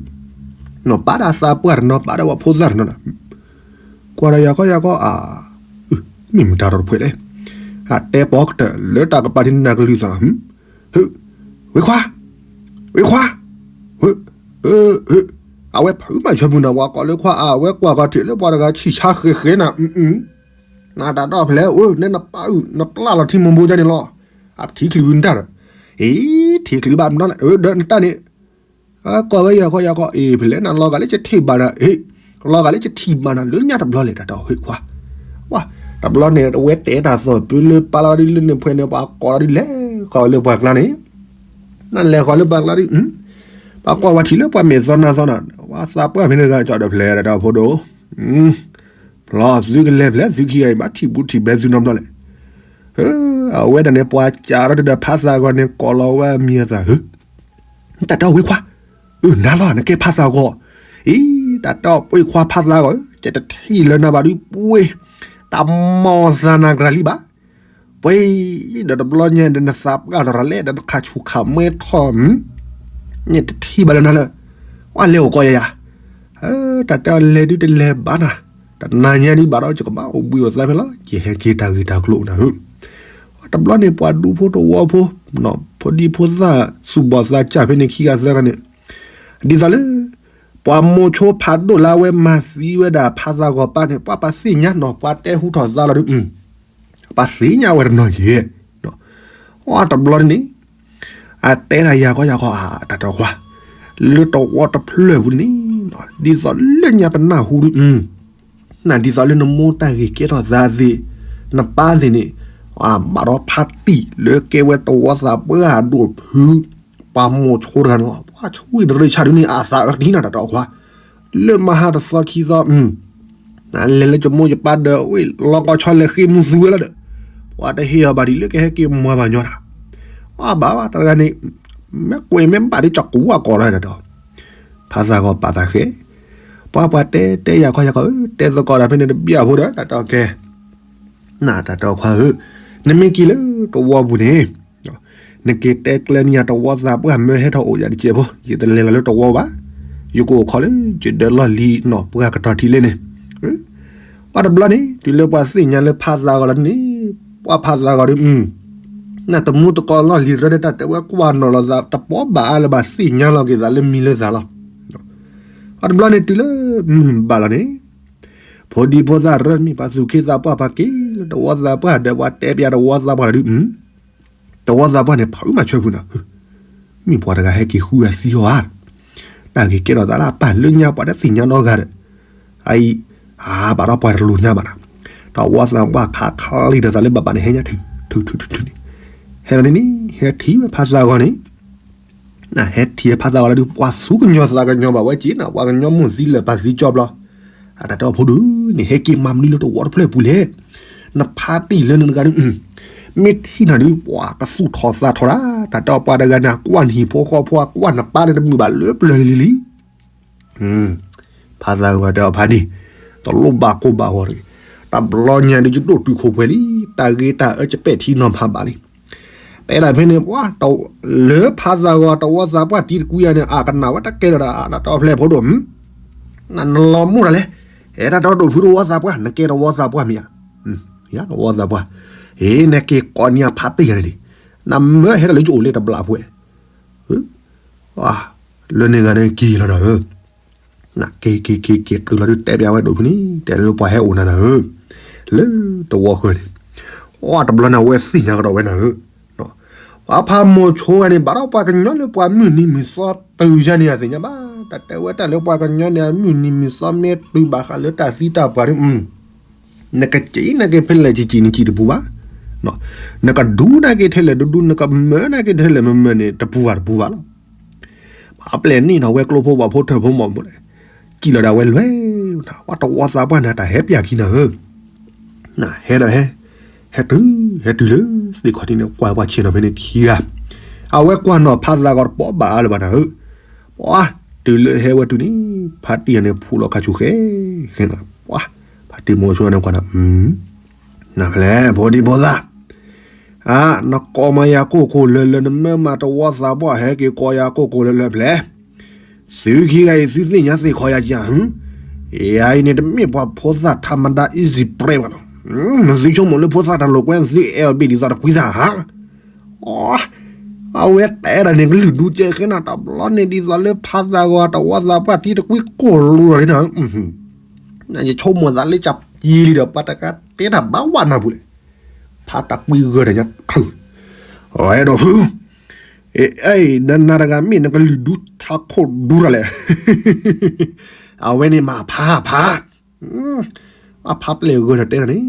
နီၤပာ်ဒၣ်သးပှၢ်တနီၤ ပာ်ဒၣ်ပှၤဖိသၣ်တနီၤနီၤ, ကွၢ်ဒီးယၤခီယၤခီအါ, မ့ၢ်မတၤဒီးတဖှဲးလဲၣ်, အတဲပိာ်ကတၢၢ်လၢတၢ်ကပၤန့ၣ် နကလုၢ်သး, ဝ့ခွါ, ဝ့ခွါ, အဝဲဖုးမၤဆွဲပူၤနၤ ပှၤကိးလၢခွါအါ အဝဲကွၢ်ကီထံးလၢပှၤတဂၤဆံၣ်ဆါဃဲဃဲနၤ, နတၢ်တီၢ်ဖဲလဲၣ် အၢ နဲနပၢ်အုၣ် နပျၢ်လီၤထံမိၢ်ဘိဒ်န့ၣ်လီၤ, အထံချုးနတၢ်ဒီး, အ့ ထံချုးဘၣ်မတၤလဲၣ် အၢ ဒီးနတၢ်န့ၣ်, ကွၢ်ဝဲယၤခီယၤခီ အ့ ဖဲလဲၣ်နလီၤဂာ်လၢယထံၣ်ဘၣ်ဒီး, အ့ လီၤဂာ်လၢယထံၣ်ဘၣ်နၤလၢညါတဘျီလဲၣ် တၢ်တီၢ်ဝ့ခွါ, ဝါ, တဘျီန့ၣ် အဝဲတဲတၢ်သီၣ်ပၢလၢပာ်လီၤဒ်လၢန့ၣ်ဖှဲးန့ၣ် ပှၤကိးလီၤဒ်လဲၣ်ဃီလၢပှၤကျါန့ၣ်, နလဲၤဃီလၢပှၤကျါဒ်, ပှၤကွၢ်ဝဲထံၣ်လၢပှၤမဲာ်သီနါသီနၤ, ပှၤသးပှၢ်ဖဲန့ၣ်တဂၤကၠီဒီးဖဲလဲၣ် တၢ်တီၢ်ဖိဒိၣ်, ဖျီသုကလဲၤဖဲလဲၣ် သုခံဂၤအံၤ ဘၣ်ထံၣ်ဘူးထံၣ်ဘဲသုနီတဘျီလဲၣ်, အဝဲဒၣ်န့ၣ် ပှၤကးထီၣ်ဒီးဖးသးဂီၤန့ၣ် ကိးလီၤဝဲအမံၤအသးဧၢ, တၢ်တီၢ်ဝ့ခွါ, အၢ နၤလီၤ နကဲဖးသးဂီၤ, အံၤ တၢ်တီၢ်ဝ့ခွါဖးသးဂီၤဧၢ, ယတထံၣ်လၢနၤဘၣ်ဒ်ပှ့ၤ, တၢ်မီၢ်သးနၤကရၤလံဘၣ်, ပှ့ၤ, ဒီးတဘျီညါဒီးနသးပှၢ်တရၤလဲၣ် ဒီးနခးဆူၣ်ခးမဲထီၣ်, ယတထံၣ်ဘၣ်လၢနၤလၢ, ဝဲလဲၤအိၣ်ကီယၤယၤ တၢ်တဲအီၤလဲၤဒုတလဲၤဘၣ်နၤ, တနၤညါဒ်ဘၣ်ဒီး ယကဘၣ်အိၣ်ဘှံးအိၣ်သါဖဲလီၤ ယဟဲက့ၤတၢ်ဂ့ၢ်တၢ်ကျိၤနၤဧၢ, တဘျီန့ၣ် ပှၤဒူဖိတဝီဖိ, ဖိဒံဖိသၣ်သူၣ်ဘီၣ်သးစၢ်ဖဲန့ၣ်ခံဂၤသၢဂၤန့ၣ်, ဒ်သိးလၢ ပှၤမိၤဆိဖးဒိၣ်လၢအဝဲမၤသံဝဲဒၣ်ဖးသးဂီၤပၢ်န့ၣ် ပှၤပှၤသ့ၣ်ညါနီၤ ပှၤတဲဟူထီၣ်သါလီၤဒုး, ပှၤသ့ၣ်ညါဝဲတနီၤက့ၤ, အတဘျီန့ၣ် အတဲဒၣ်ယၤကီယၤကီ တၢ်တီၢ်ခွါ, လၢတဝီတဖျၢၣ်ပူၤန့ၣ်, ဒ်သိးလၢညါပနၢ်ဟူဒုး, နဒ်သိးလၢနမိၢ်တၢ်ဂ့ၤကဲထီၣ်သးသ့ၣ်, နပၢ်သ့ၣ်န့ၣ်, ဘၣ်ဒီးဖးတံၢ်လၢကဲဝဲတဝီသးပှၢ်အဒိၣ်ဖု, ပှၤမိၤဆိတဂၤန့ၣ်လီၤ ပှၤဆူၣ်တရ့ဆါဒုးန့ၣ် အသးအၢတံၢ်နၤတၢ်တီၢ်ခွါ, လၢမဟါတသီခံသီ လဲၤလၢယမိၢ်ယပၢ်ဒီး ဝ့ၢ်လီၤကီၢ်ဆီလဲၤဃ့မူသူဝဲလီၤဒီး, ပှၤတဟ့ၣ်အီၤဘၣ်ဒ်လၢကဟဲက့ၤမၤဘၣ်ညီတၢ်, အဘၣ်ဘၣ်တဂၤန့ၣ်, မ့ၢ်ကွဲးမ့ၢ်ဘၣ်ဒ်ကကူဝဲကိးလီၤတၢ်တီၢ်, ဖးသးဂီၤပာ်သးဃဲ, ပှၤပှၤတဲတဲယၤကီယၤကီ, တဲသကိးတၢ်ဖဲန့ၣ်တဘျီအဖိဒီး တၢ်တီၢ်ကဲ နတၢ်တီၢ်ခွါဧၢ, နမ့ၢ်က့ၤလၢတဝီပူၤန့ၣ်, နက့ၤတဲကျဲန့ၢ်ယၤတဝီသးပှၢ်မၢဟဲထီၣ်အိၣ်ယၤတစဲးဖိ, ယတလဲၤလီၤလၢတဝီဘၣ်, ယကအိၣ်ခိးလၢယဒၢးလီၢ်လံၤနီၢ်ပှၢ်ကတီၢ်ထံးလၢန့ၣ်, ပှၤတဘျီန့ၣ် တုၤလၢပှၤသ့ၣ်ညါလၢဖးသးဂီၤလီၤန့ၣ်, ပှၤဖးသးဂီၤဒီး, နတမူတကိးလီၢ်လံၤရၢဒီးတၢ်တဲဝဲကွၢ်နီၢ်လီၤသး တပီဘၣ်အါလၢၤဘၣ်သ့ၣ်ညါလီၤက့ၤသးလၢမံၤလၢသးလီၤ. ပှၤတဘျီန့ၣ်တုၤလၢမုၢ်ဘၣ်လီၤန့ၣ်, ဖိဒံဖိသၣ်ရၢမ့ၢ်ပှၤသူၣ်က့သးပှၢ်ပှၤက့ၤလၢတဝီသးပှၢ်ဒီးပှၤတဲပျးတဝီသးပှၢ်လီၤဒုး, တဝီသးပှၢ်န့ၣ် ဖးအုးမၤဆွဲဖုးနၤ, မ့ၢ်ပှၤတဂၤဟဲက့ၤဃုဂၤသံအီၤဧါ, တၢ်ဂ့ၤကဲထီၣ်သးလၢအပၢ်လၢညါပှၤတသ့ၣ်ညါနီတဂၤဒီး, အအံၤ, အါဘၣ်ဒီးပှၤတလိၣ်ညါဘၣ်နၤ, တဝီသးပှၢ်ခးခးလံဒီးသးလၢဘၣ်ဘၣ်န့ၣ် ဟဲညါထုထုထုထုန့ၣ်, ဟဲလီၤန့ၣ်န့ၣ် ဟဲထံၣ်ဝဲဖးသးဂီၤန့ၣ် နဟဲထံၣ်ဖးသးဂီၤလီၤဒုး ပှၤသူကညီၤသးကညီၤဘၣ်ဝဲက့ၤနၤ ပှၤကညီမိၢ်သံလၢာ်ပၢ်သံကၠီဘျီ, အတၢ်တဲအီၤဖိဒုးန့ၣ် ဟဲက့ၤမၤမနုၤလၢတဝီတဖျၢၣ်ပူၤလဲၣ်, နဖးတံၢ်လၢနတဂၤဒုး, မ့ၢ်ထံၣ်နၤဒုး ပှၤကသူၣ်ထီၣ်သးထီၣ်ဒၣ်, တၢ်တဲအီၤပှၤတဂၤန့ၣ် ကွၢ်နဟံၣ်ဖိဃီဖိ ကွၢ်နပၢ်န့ၣ်တမုာ်ဘၣ်လၢပျၢၤလံၤလံၤ ဖါသးဂီၤတဲအီၤဖါတံၢ်, တလိၣ်ဘၣ်ကိၢ်ဘၣ်ဂီၤတဂ့ၤ. တဘျီညါဒုးယဒိၣ်တုာ်ခိၣ်ပှဲၤလံ, တၢ်ဂ့ၢ်တၢ်အၢယပဲာ်ထံနီၤဖးဘၣ်လံ. တဲဒၣ်ဖဲန့ၣ် ပှၤ လၢဖါသးဂီၤတဝီသးပှၢ်တံၤတကွံယၤန့ၣ် အကနၣ်ဝဲတၢ်ကဲထီၣ်ဒၣ် နတၢ်ဖျဲၣ်ဖိဒိၣ်, နလီၤမူတၢ်လဲၣ်, ဟဲတၢ်တဒိၣ်ဖုတဝီသးပှၢ် နကဲတဝီသးပှၢ်မ့ၢ်ဧါ, တဝီသးပှၢ်, ဟ့ၣ် နက့ၤကိးနံၤအဖါတံၢ်ယၤန့ၣ်ဒံး, နမၢဟဲတၢ်လၢယအိၣ်လၢတဘျီဖိ လၢန့ၣ်ဂၤန့ၣ်က့ၤလီၤနၤဧၢ, က့ၤက့ၤက့ၤက့ၤတုၤလီၤဒုးတဲပျးဝဲဒိၣ်ဖုန့ၣ် တဲလၢပှၤဟဲအိၣ်နၤနၤဧၢ, လၢတဝီဃၢၤန့ၣ်, အတဘျီန့ၣ် အဝဲသ့ၣ်ညါကဒီးဝဲနၤဧၢ, ပှၤဖးမိၤဆိဝဲန့ၣ် ဘၣ်ဒီးပှၤကညီလၢပှၤမုၢ်နံၤမုၢ်သီတုၤယၤန့ၣ် အသ့ၣ်ညါဘၣ်, တၢ်တဲဝဲတၢ်လၢပှၤကညီန့ၣ် အမုၢ်နံၤမုၢ်သီမ့ၢ်တုၤဘၣ်ဃးလၢတၢ်သံတၢ်ပှၢ်ဒုး နကစံးနာ်က့ဖဲလဲၣ်ကံကံနကံတပူၤဘၣ်, နကဒူနာ်က့ထဲလဲၣ်ဒူဒူ နကမၢနာ်က့ထဲလဲၣ်မၢမၢန့ၣ် တပူၤဘၣ်တပူၤဘၣ်လီၤ. ပှၤပျဲၢ်နံၣ်ထီၣ်ဝဲကျိဖိဘၣ်ဖိထၢၣ်ဖိမီၢ်ဖိန့ၣ်, စံးလီၤဒၣ်ဝဲလွဲၢ်, ပှၤတဝီသးပှၢ်န့ၣ် တၢ်ဟဲပျၢ်ခံနၤဧၢ, နဟဲဒီးဟဲ, ဟဲတုၤ, ဟဲတုၤလၢသ့ၣ်ခီၣ်ထံးန့ၣ် ကွၢ်ပှၤဆ့ၣ်နီၤဖဲန့ၣ်ခံဂၤ, အဝဲကွၢ်နီၤဖါသးဂီၤတပီၢ်ဘၣ်အါလၢၤဘၣ်နၤဧၢ, ပှၤတုၤလၢဟဲဝဲတုၤန့ၣ် ဖါတံၢ်ယၤန့ၣ် ဖူးလီၤခါဆူၣ်ဃဲ, ဃဲနၤ, ပှၤ, ဖါတံၢ်မိၤဆိန့ၣ်ကွၢ်နၤ, နဖဲလဲၣ် ဖိဒံဖိသၣ်, အါ, နကိးမၤယၤကိၢ်ကိၢ်လၢလၢ နမၢမၤတဝီသးပှၢ် ဟဲက့ၤကိးယၤကိၢ်ကိၢ်လၢလၢဖဲလဲၣ်, သုခံဂၤအံၤသုသ့ၣ်ညါသ့ၣ်ခီယၤက့ၤဧါ, ယၤအံၤန့ၣ်တမ့ၢ်ပှၤဖိသၣ်ထးမဒါ easy prey ဘၣ်နီၤ, သုဆိကမိၣ်လၢဖိသၣ်တၢ်လိာ်ကွဲ သုအဲၣ်အီၤဘ့ၣ်ဒ်သိးတကွံသးဧါ, အဝဲတဲဒၣ်န့ၣ်ကလုၢ်ဒူကဲဃဲနၤ တဘျီန့ၣ်ဒ်သိးလၢဖါသးဂီၤတဝီသးပှၢ်တံၤတကွံကိၢ်လူၤလီၤလံနၤ, ယဆိကမိၣ်သးလၢကပျံၤလံဒီး ပှၤတဂၤတဲတၢ်ဘၣ်ဝဲနၢ်ပူၤလဲၣ်, ဖါတံၢ်ကွံဂၢၢ်တညါထုး, အဲၣ်ဒိးဖု, အဲၣ်, နနၤတဂၤမ့ၢ်နကလုၢ်ဒူထးခိၣ်ဒူတၢ်လဲၣ်, အဝဲန့ၣ်မၤဖးဖး အဖါပျဲၢ်ဂၢၢ်တၢ်တဲတၢ်န့ၣ်,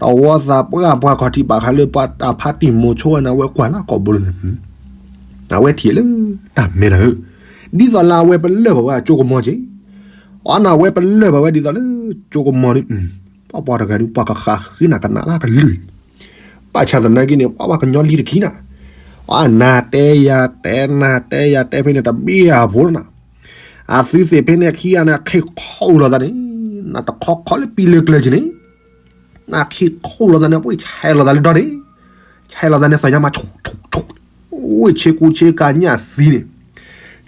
တဝီသးပှၢ်ပှၤခီၣ်ထံးဘၣ်ဃးလၢပှၤတၢ်ဖါတံၢ်မိၤဆိဝဲန့ၣ် အဝဲကွၢ်လၢကိာ်ဘိလၢန့ၣ်, အဝဲထံၣ်လၢတၢ်မဲနၤဧၢ, ဒ်သိးလၢအဝဲပလၢၢ်ဘၣ်ဝဲအကၠိကမီၤက့ၤ, အီနၤဝဲပလၢၢ်ဘၣ်ဝဲဒ်သိးလၢကၠိကမီၤန့ၣ်, ပှၤပှၤတဂၤဒုး ပှၤကဃးဃ့နၤကနၣ်လၢကလုၢ်, ဘၣ်ဆၣ်သနာ်က့န့ၣ် ပှၤပှၤကညီလံတခံနၤ, အနၤတဲယၤတဲနၤတဲယၤတဲဖဲန့ၣ်တဘ့ၣ်အဖိလီၤနၤ အသုသ့ၣ်ဖဲန့ၣ်ခံဂၤန့ၣ် အခ့ခီလိာ်သးန့ၣ်, နတခီခီလၢပံလၢကျၢၤက့ၤန့ၣ်, နခ့ခီလိာ်သးန့ၣ် ပှၤဆဲးလိာ်သးလၢဒီန့ၣ်, ဆဲးလိာ်သးန့ၣ် သးညါမးဆူၣ်ဆူၣ်ဆူၣ်, အိၣ်ဆ့ကူဆ့ကၤညၣ်သံန့ၣ်,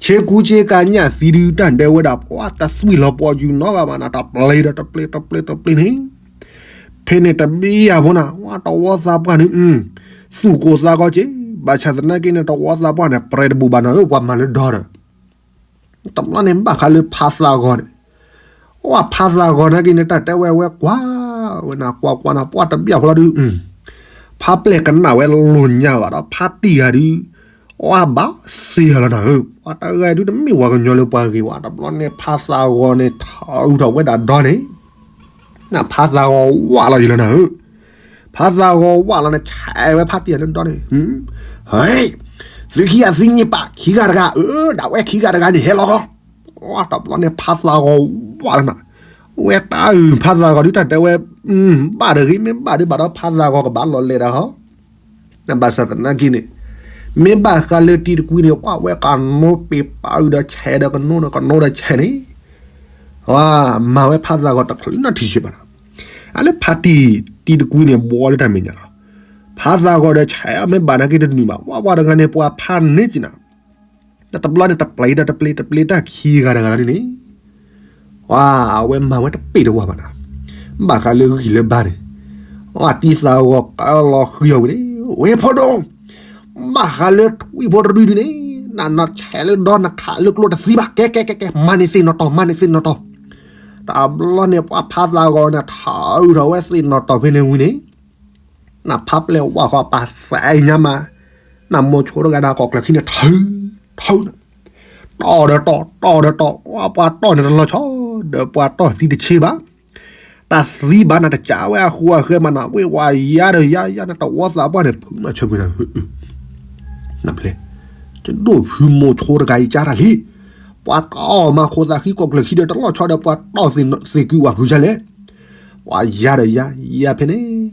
ဆ့ကူဆ့ကၤညၣ်သံဒုး တၢ်ဒဲးဝဲဒၣ် ပှၤတသွံၣ်လီၤပှီၢ်ယူၤနီတဂၤဘၣ်နၤ တပျ့ၤဒီးတပျ့ၤတပျ့ၤတပျ့ၤန့ၣ်, ဖဲန့ၣ်တဘ့ၣ်ယၤဖိနၤ ဝဲတဝီသးပှၢ်န့ၣ်, သူၣ်ကိၢ်သးဂီၤက့ၤ, ဘၣ်ဆၣ်သနာ်က့န့ၣ် တဝီသးပှၢ်န့ၣ် ပြဲတဘူၣ်ဘၣ်နၤဧၢ ပှၤမၤလၢဒီဒီး တဘျီန့ၣ်ဘၣ်ဃးလၢဖါသးဂီၤန့ၣ်, ဝဲဖါသးဂီၤနာ်က့န့ၣ် တၢ်တဲဝဲဝဲကွၢ်, ဝဲနၤကွၢ်ကွၢ်နၤ ပှၤတဘ့ၣ်ဖိလီၤဒုး, ဖါပျဲၢ်ကနၣ်ဝဲလိာ်ညါဘၣ်ဒီး ဖါတံၢ်ဂၤဒုး, ဝဲဘၣ်စ့ၢ်လီၤနၤဧၢ, ပှၤတဂၤဒုးတမ့ၢ်ပှၤကညီလၢပှၤဂ့ၤဝဲ တဘျီန့ၣ် ဖါသးဂီၤန့ၣ် ထးအုးထီၣ်ဝဲဒၣ်ဒီန့ၣ် နဖါသးဂီၤဝးလီၤယံၤလီၤနၤဧၢ, ဖါသးဂီၤဝးလီၤန့ၣ် ဆဲးဝဲဖါတံၢ်လၢဒီန့ၣ်, ဟဲ, သုခံဂၤသုညံပာ်ခံဂၤတဂၤဧၢ, ဒၣ်ဝဲခံဂၤတဂၤန့ၣ်ဟဲလီၤ, တဘျီန့ၣ် ဖါသးဂီၤဝးလီၤနၤ, ဝဲတၢ်အုၣ်ဖါသးဂီၤဒုးတၢ်တဲဝဲ, ဘၣ်တဂ့ၤ မ့ၢ်ဘၣ်ဒုးဘၣ်ဒီးဖါသးဂီၤကဘၣ်လီၤလဲၤဒၣ်ဟီ ဘၣ်ဆၣ်သနာ်က့န့ၣ်, မ့ၢ်ဘၣ်ဃးလၢတံၤတကွံန့ၣ် ပှၤဝဲကနိပ့ၤပာ်အုးဒီးဆဲးဒီးကနိဒီးကနိဒီးဆဲးန့ၣ်, မၤဝဲဖါသးဂီၤတချုးနီထံၣ်ဆံးဘၣ်နၤ, အလၢဖါတံၢ်တံၤတကွံန့ၣ် ဘှီလၢတၢ်မဲာ်ညါလီၤ, ဖါသးဂီၤဒီးဆဲးမ့ၢ်ဘၣ်နာ်က့တနုာ်ဘၣ် ဝဲပှၤတဂၤန့ၣ် ပှၤဖးန့ၢ်က့ၤနၤ တဘျီန့ၣ် တပျ့ၤဒီးတပျ့ၤတပျ့ၤတၢ်ခံဂၤတဂၤလီၤန့ၣ်, ဝဲမၤဝဲတပ့ၤတဝါဘၣ်နၤ, ဘၣ်ဃးလၢဂံၢ်လၢဘါန့ၣ်, ဝဲတံၤသးဂီၤကလီၤဃံအီၤဝံၤန့ၣ်, ဝဲဖိဒိၣ်, ဘၣ်ဃးလၢထွံၣ်ဖိတဒုဒုန့ၣ်, နနဆဲးလၢဒီနခးလၢကျိတသံဘၣ် ကဲကဲကဲကဲ မၤန့ၢ်သ့ၣ်နီၣ်တီၢ် မၤန့ၢ်သ့ၣ်နီၣ်တီၢ်, တဘျီန့ၣ် ပှၤဖးသးဂီၤန့ၣ် ထးအုးထီၣ်ဝဲသ့ၣ်နီၣ်တီၢ်ဖဲန့ၣ်ဝံၤန့ၣ် နဖးပျဲၢ်ဝးဃီပာ်သးအံၤညါမး, နမိၤဆိတဂၤန့ၣ် ကိးကျၢၤခံန့ၣ် ထုး, ထုး, တီၢ်ဒီးတီၢ် တီၢ်ဒီးတီၢ် ပှၤတီၢ်န့ၣ်တလီၤဆီ, ဒီးပှၤတီၢ်သံတဆ့ဘၣ်, တၢ်သံဘၣ်နၤတကးဝဲအဃိအဃဲမးနၤ ဝ့ၢ်ဝဲယါဒီးယါယါန့ၣ် တဝီသးပှၢ်န့ၣ် ဖုးမၤဆၢကွံာ်နၤ, နဖျဲၣ်, ယဒိၣ်ဖုမိၤဆိတဂၤအံၤကၢ်တၢ်လံ, ပှၤတီၢ်မၤခိၣ်သးဃံကိးကျၢၤခံဒီးတလီၤဆီဒီးပှၤတီၢ်သ့ၣ်ကုဝဲၤကွံာ်ယါလဲၣ် ပှၤယါဒီးယါယါဖဲန့ၣ်,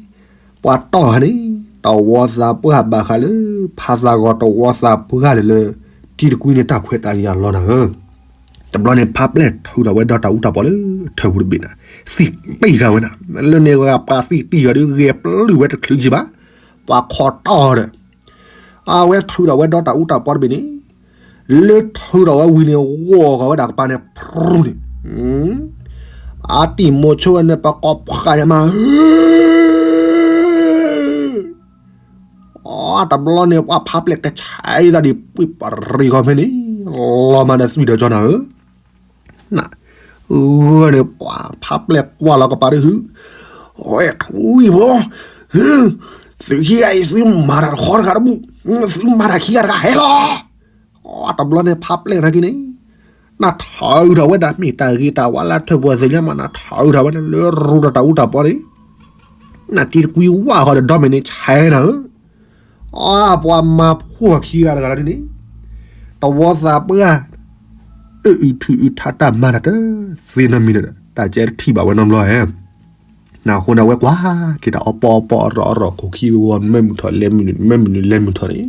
ပှၤတီၢ်ဟါန့ၣ်, တဝီသးပှၢ်ဘၣ်ဃးလၢ ဖးသးဂီၤတဝီသးပှၢ်လၢလၢ တံၤတကွံန့ၣ်တၢ်ခွဲးတၢ်ယာ်လီၤနၤဧၢ, တဘျီန့ၣ် ဖါပျဲၢ်ထုးထီၣ်ဝဲဒီးတၢ်အူတၢ်ပီးလၢထၢၣ်ပူၤတဘ့ၣ်န့ၣ်, သံၣ်တံၢ်ဃာ်ဝဲန့ၣ်, လၢန့ၣ်ဂၤပှၤသံၣ်တံၢ်ဃာ်ဒီး ဂဲၤပျုၢ်ဝဲတချုးကံဘၣ်, ပှၤခီတီၢ်ဒီး အဝဲထုးထီၣ်ဝဲဒီးတၢ်အူတၢ်ပီးတဘ့ၣ်န့ၣ်, လၢထုးထီၣ်ဝဲဝံၤန့ၣ် ဂီၢ်ဃီၤဝဲဒၣ်ကပၤန့ၣ် ဖြူန့ၣ်, အတံၤမိၤဆိန့ၣ် ပကိးဖးယမးဧၢ, အတဘျီန့ၣ် ပှၤဖါပျဲၢ်ကဆဲးသးဒ်ပှၤပရံဃီဖဲန့ၣ်, လီၤမးဒီးသွံၣ်ဒီးကၠီနၤဧၢ, ဂီၢ်န့ၣ် ပှၤဖါပျဲၢ်ကွၢ်လီၤကပၤဒ်ဟု, ဝဲထွံၣ်ဖိ, သုခံဂၤအံၤ သုမၤတၢ်တဃီတဂၤတဘူၣ်, သုမၤတၢ်ခံဂၤတဂၤဟဲလီၤ, အတဘျီန့ၣ် ဖါပျဲၢ်နာ်က့န့ၣ် နထုးထီၣ်ဝဲဒၣ်မ့ၢ်တၢ်ဂ့ၤတၢ်ဝါလၢထၢၣ်ပူၤသ့ၣ်ညါမး နထုးထီၣ်ဝဲဒၣ်လၢရူဒီးတၢ်အူတၢ်ပီန့ၣ်, နက့တကွံဝၣ်ဃီဒီးဒီမ့ၢ်န့ၣ်ဆဲးနၤဧၢ, အပှၤမၤဖှီၣ်ခံဂၤတဂၤလၢဒ်န့ၣ်, တဝီသးပှၢ်, အအုၣ်ထူၣ်အုၣ်ထါတၢ်မၤတၢ်တသ့နီတမံၤဒီး တၢ်ကဲတထံၣ်ဘၣ်ဝဲနီတဘျီဧါ အဃိန့ၣ် အဝဲကွၢ်က့ၤတၢ်အီပီအီပီအရီအရီခိၣ်ခံဝီ မ့ၢ်မုၢ်ထီၣ်လဲၤမုၢ်နုာ် မ့ၢ်မုၢ်နုာ်လဲၤမုၢ်ထီၣ်န့ၣ်,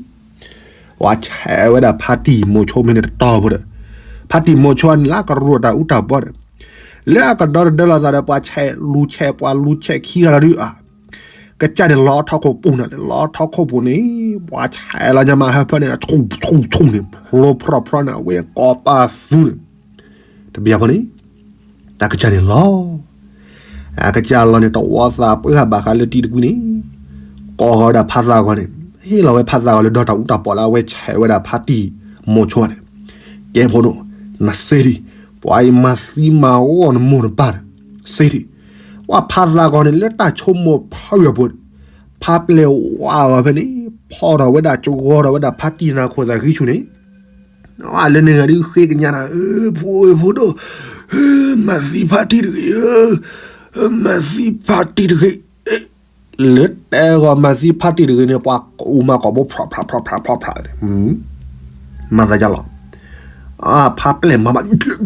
ပှၤဆဲးဝဲဒၣ်ဖါတံၢ်မိၤဆိဖဲန့ၣ်တတီၤဖိဒီး, ဖါတံၢ်မိၤဆိန့ၣ်လၢကရူၢ်တၢ်အူတၢ်ပီဒီး, လၢအကဒီတဒၢလီၤသးဒီး ပှၤဆဲးလူၤဆဲး ပှၤလူၤဆဲးခံဂၤလီၤဒုးဧါ, ကစၢ်န့ၣ်လီၤထီၣ်ခိၣ်ပူၤန့ၣ် လီၤထီၣ်ခိၣ်ပူၤန့ၣ်, ပှၤဆဲးလီၤညါမးဟၢဖၢန့ၣ် ဆူၣ်ဆူၣ်ဆူၣ်န့ၣ် ဖျိဖရီၣ်ဖရီၣ်န့ၣ် အဝဲကိးပာ်သူန့ၣ်, တဘျီဖိန့ၣ် တၢ်ကစၢ်န့ၣ်လီၤ, အကစၢ်လီၤန့ၣ် တဝီသးပှၢ်ဘၣ်ဃးလၢတံၤတကွံန့ၣ်, ကိးဃီၤဝဲဒၣ်ဖါသးဂီၤန့ၣ်, ဟ့ၣ်လီၤဝဲဖါသးဂီၤလၢဒီတၢ်အူတၢ်ပီးလၢအဝဲဆဲးဝဲဒၣ်ဖါတံၢ်မိၤဆိန့ၣ်, ကဲဖိဒိၣ်, နစ့ဒံး, ပှၤအံၤမၤသံမၤဂီၢ်နမိၢ်နပၢ်န့ၣ်, စ့ဒံး, ပှၤဖါသးဂီၤန့ၣ် လၢတၢ်ဆိကမိၣ်ဖးယိာ်ပူၤ, ဖါပျဲၢ်ဝါဂီၤဖဲန့ၣ် ဖီၣ်ထီၣ်ဝဲဒၣ်ကဝီၤထီၣ်ဝဲဒၣ်ဖါတံၢ်နၤခိၣ်သးဃံဆူၣ်န့ၣ် အလၢန့ၣ်ဂၤဒုးဃ့ကညးနၤ ဖိဧၢဖိဒိၣ်, မၤသံဖါတံၢ်တဂ့ၤဧၢ, မၤသံဖါတံၢ်တဂ့ၤ, လၢတဲဂီၤမၤသံဖါတံၢ်တဂ့ၤန့ၣ် ပှၤကူမၤကိာ်ဘိ ဖြီၣ်ဖြးဖြီၣ်ဖြးဖြီၣ်ဖြး, မၤသးယါလီၤ, ဖါပျဲၢ်မၤဘၣ် သံ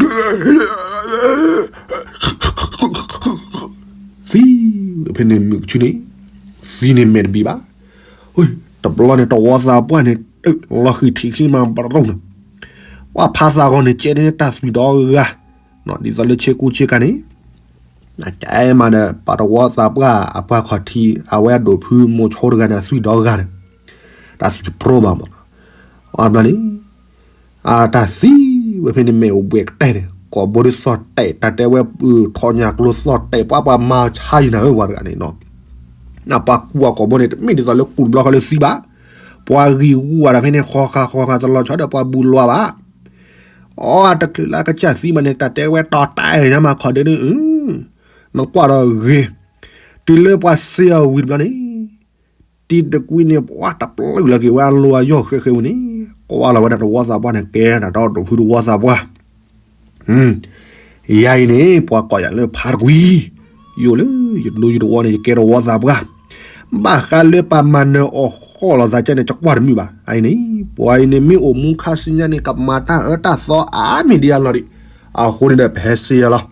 ဝဲဖဲန့ၣ်မုၢ်ကဆူန့ၣ်, သံန့ၣ်မဲာ်တဘံၣ်ဘၣ်, တဘျီန့ၣ် တဝီသးပှၢ်န့ၣ် လီၤဃံၢ်ထံးခံမးပရိၣ်န့ၣ်, ပှၤဖါသးဂီၤန့ၣ် ကဲန့ၣ်တၢ်သွံၣ်ဒီဂၤ, ဒ်သိးလၢဆ့ကူဆ့ကၤန့ၣ်, ကဲမးဒီး ပှၤတဝီသးပှၢ်အပှၤခီၣ်ထံး အဝဲအဒိၣ်ဖုမိၤဆိတဂၤန့ၣ် သွံၣ်ဒီဂၤန့ၣ်, တၢ်သွံၣ်တပရိၣ်ဘၣ်မး, အဘျီန့ၣ် အတၢ်သံဝဲဖဲန့ၣ် မဲာ်အိၣ်ဘှဲၣ်ကတဲန့ၣ် ကိာ်ဘိဒ်သိးတဲာ် တၢ်တဲဝဲ ထီၣ်ညၣ်ကျိၤသိးတဲာ် ပှၤပှၤမၤဆါယံၤနၤဧၢ ပှၤတဂၤန့ၣ်နီၤ, ပှၤကူအကိာ်ဘိန့ၣ် တမ့ၢ်ဒ်သိးလၢကူတဘျီဃီလၢသံဘၣ်, ပှၤဂံၢ်ဂူာ်ဝဲဒၣ်ဖဲန့ၣ် ဃီဃာ်ဃီဃာ်တလီၤဆီဒီးပှၤဘူးလီၤဘၣ်, အတချုးလၢအကစၢ်သံဘၣ်န့ၣ် တၢ်တဲဝဲတီၤတဲာ်ညါမးခီၣ်ဒ့ဒုး, နကွၢ်ဒီးဂ့ၤ, တုၤလၢပှၤစ့အီၤဝံၤတဘျီန့ၣ် တံၤတကွံန့ၣ် ပှၤတပျုာ်လီၤက့ၤဝဲအလိၤအယီၢ်ဃဲဃဲဝံၤန့ၣ်, ကွၢ်လီၤဝဲဒၣ်တဝီသးပှၢ်န့ၣ် ကဲဒၣ်ဒီးဒိၣ်ဖုတဝီသးပှၢ်, ယၤအံၤန့ၣ် ပှၤကိးယၤလၢဖါတကွံ, ယအိၣ်လၢယဒိယတဝီန့ၣ် ယကဲတဝီသးပှၢ်, ဘၣ်ဃးလၢပှၤမၤနၢၤအီၣ်ဃီၣ်လိာ်သးကဲန့ၣ် ကကွၢ်တမုာ်ဘၣ်. အအံၤန့ၣ် ပှၤအံၤန့ၣ် မ့ၢ်အိၣ်မူခါဆူညါန့ၣ် ကမၤတၢ်အၢတၢ်သီအါမံၤဒံးအလီၢ်ဒံး, အဃိန့ၣ်ဒီး ပဟဲစ့အီၤလီၤ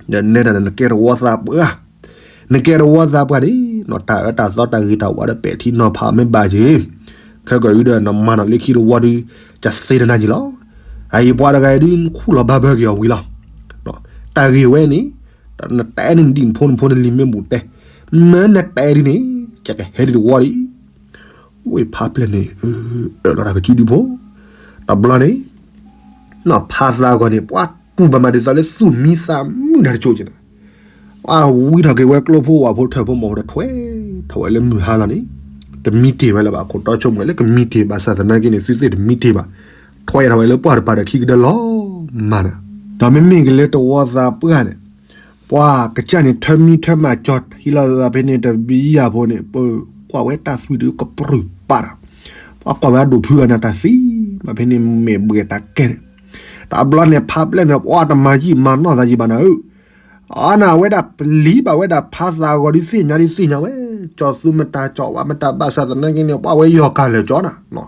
ဒီးနဲဒၣ်ဒီးနကဲတဝီသးပှၢ်, နကဲတဝီသးပှၢ်န့ၣ် တၢ်အၢတၢ်သီတၢ်ဂ့ၤတၢ်ဝါဒီးပဲာ်ထံနီၤဖးမ့ၢ်ဘၣ်က့ၤ, ခဲကီၢ်အံၤဒီးနမၤနီၣ်လၢခံတဝီဒုး ကစ့တနၤက့ၤလီၤ. အအံၤပှၤတဂၤအံၤဒုး နခူၣ်လီၤဘၣ်ဘၢက့ၤအီၤဝံၤလီၤ. တၢ်ဂ့ၢ်ဝဲန့ၣ် နတဲန့ၣ်ဒ်နဖိနဖိနလံၤမ့ၢ်ဘူးတဲ, မ့ၢ်နတဲဒ်န့ၣ် ကကဟဲဒ်တဝီဒံး, ဝဲဖါပျဲၢ်န့ၣ် အၢၣ်လီၤတၢ်ကစုဒုဖိ, တဘျီန့ၣ် ဖါသးဂီၤန့ၣ် ပှၤတူၢ်ဘၣ်မးဒ်သိးလၢသူၣ်မံသးမုာ်တၢ်တစိၤက့ၤန့ၣ်, အဝံထီၣ်က့ၤဝဲကျိဖိဝၣ်ဖိထၢၣ်ဖိမီၤဖိဒီးထွဲထီၣ်ဝဲလၢမုၢ်ဟါလီၤန့ၣ်, တမံတ့ၢ်ဝဲလၢၤဘၣ် ခိၣ်တီဆိကမိၣ်လၢကမံတ့ၢ်ဘၣ်ဆၣ်သနာ်က့န့ၣ် သုသ့ၣ်တမံတ့ၢ်ဘၣ်, ထွဲထီၣ်ဝဲလၢပှၢ်တပၤဒီးခံကဒၢလီၤမၢ်ဒီး, ဒီးမ့မ့ၢ်က့ၤလၢတဝီသးပှၢ်န့ၣ် ပှၤကစၢ်န့ၣ်ထၢမံထၢမၤကၠီၤဟံးလီၤသးဖဲန့ၣ်တဘံယၢ်ဖိန့ၣ် ပကွၢ်ဝဲတၢ်သွံၣ်ဒုးကပြုၢ်ပာ်ဒီး, ပှၤကွၢ်ဝဲအဒိၣ်ဖုဂၤန့ၣ်တၢ်သံ, မ့ၢ်ဖဲန့ၣ်မဲာ်ဘှဲၣ်တၢ်ကဲန့ၣ်, တဘျီန့ၣ်ဖါပျဲၢ်န့ၣ် ပှၤတမၤယံာ်မၤနီၢ်သးယံာ်ဘၣ်နၤဧၢ, အန့ၣ်ဝဲဒၣ်ပျံၤဘၣ်ဝဲဒၣ်ဖါသးဂီၤဒုးသ့ၣ်ညါဒုးသ့ၣ်ညါဝဲ, ကၠီၤသူမတၤကၠီၤဝါမတၤဘၣ်ဆၣ်သနာ်က့န့ၣ် ပှၤဝဲယီၤကၢ်လၢာ်ကၠီနၤ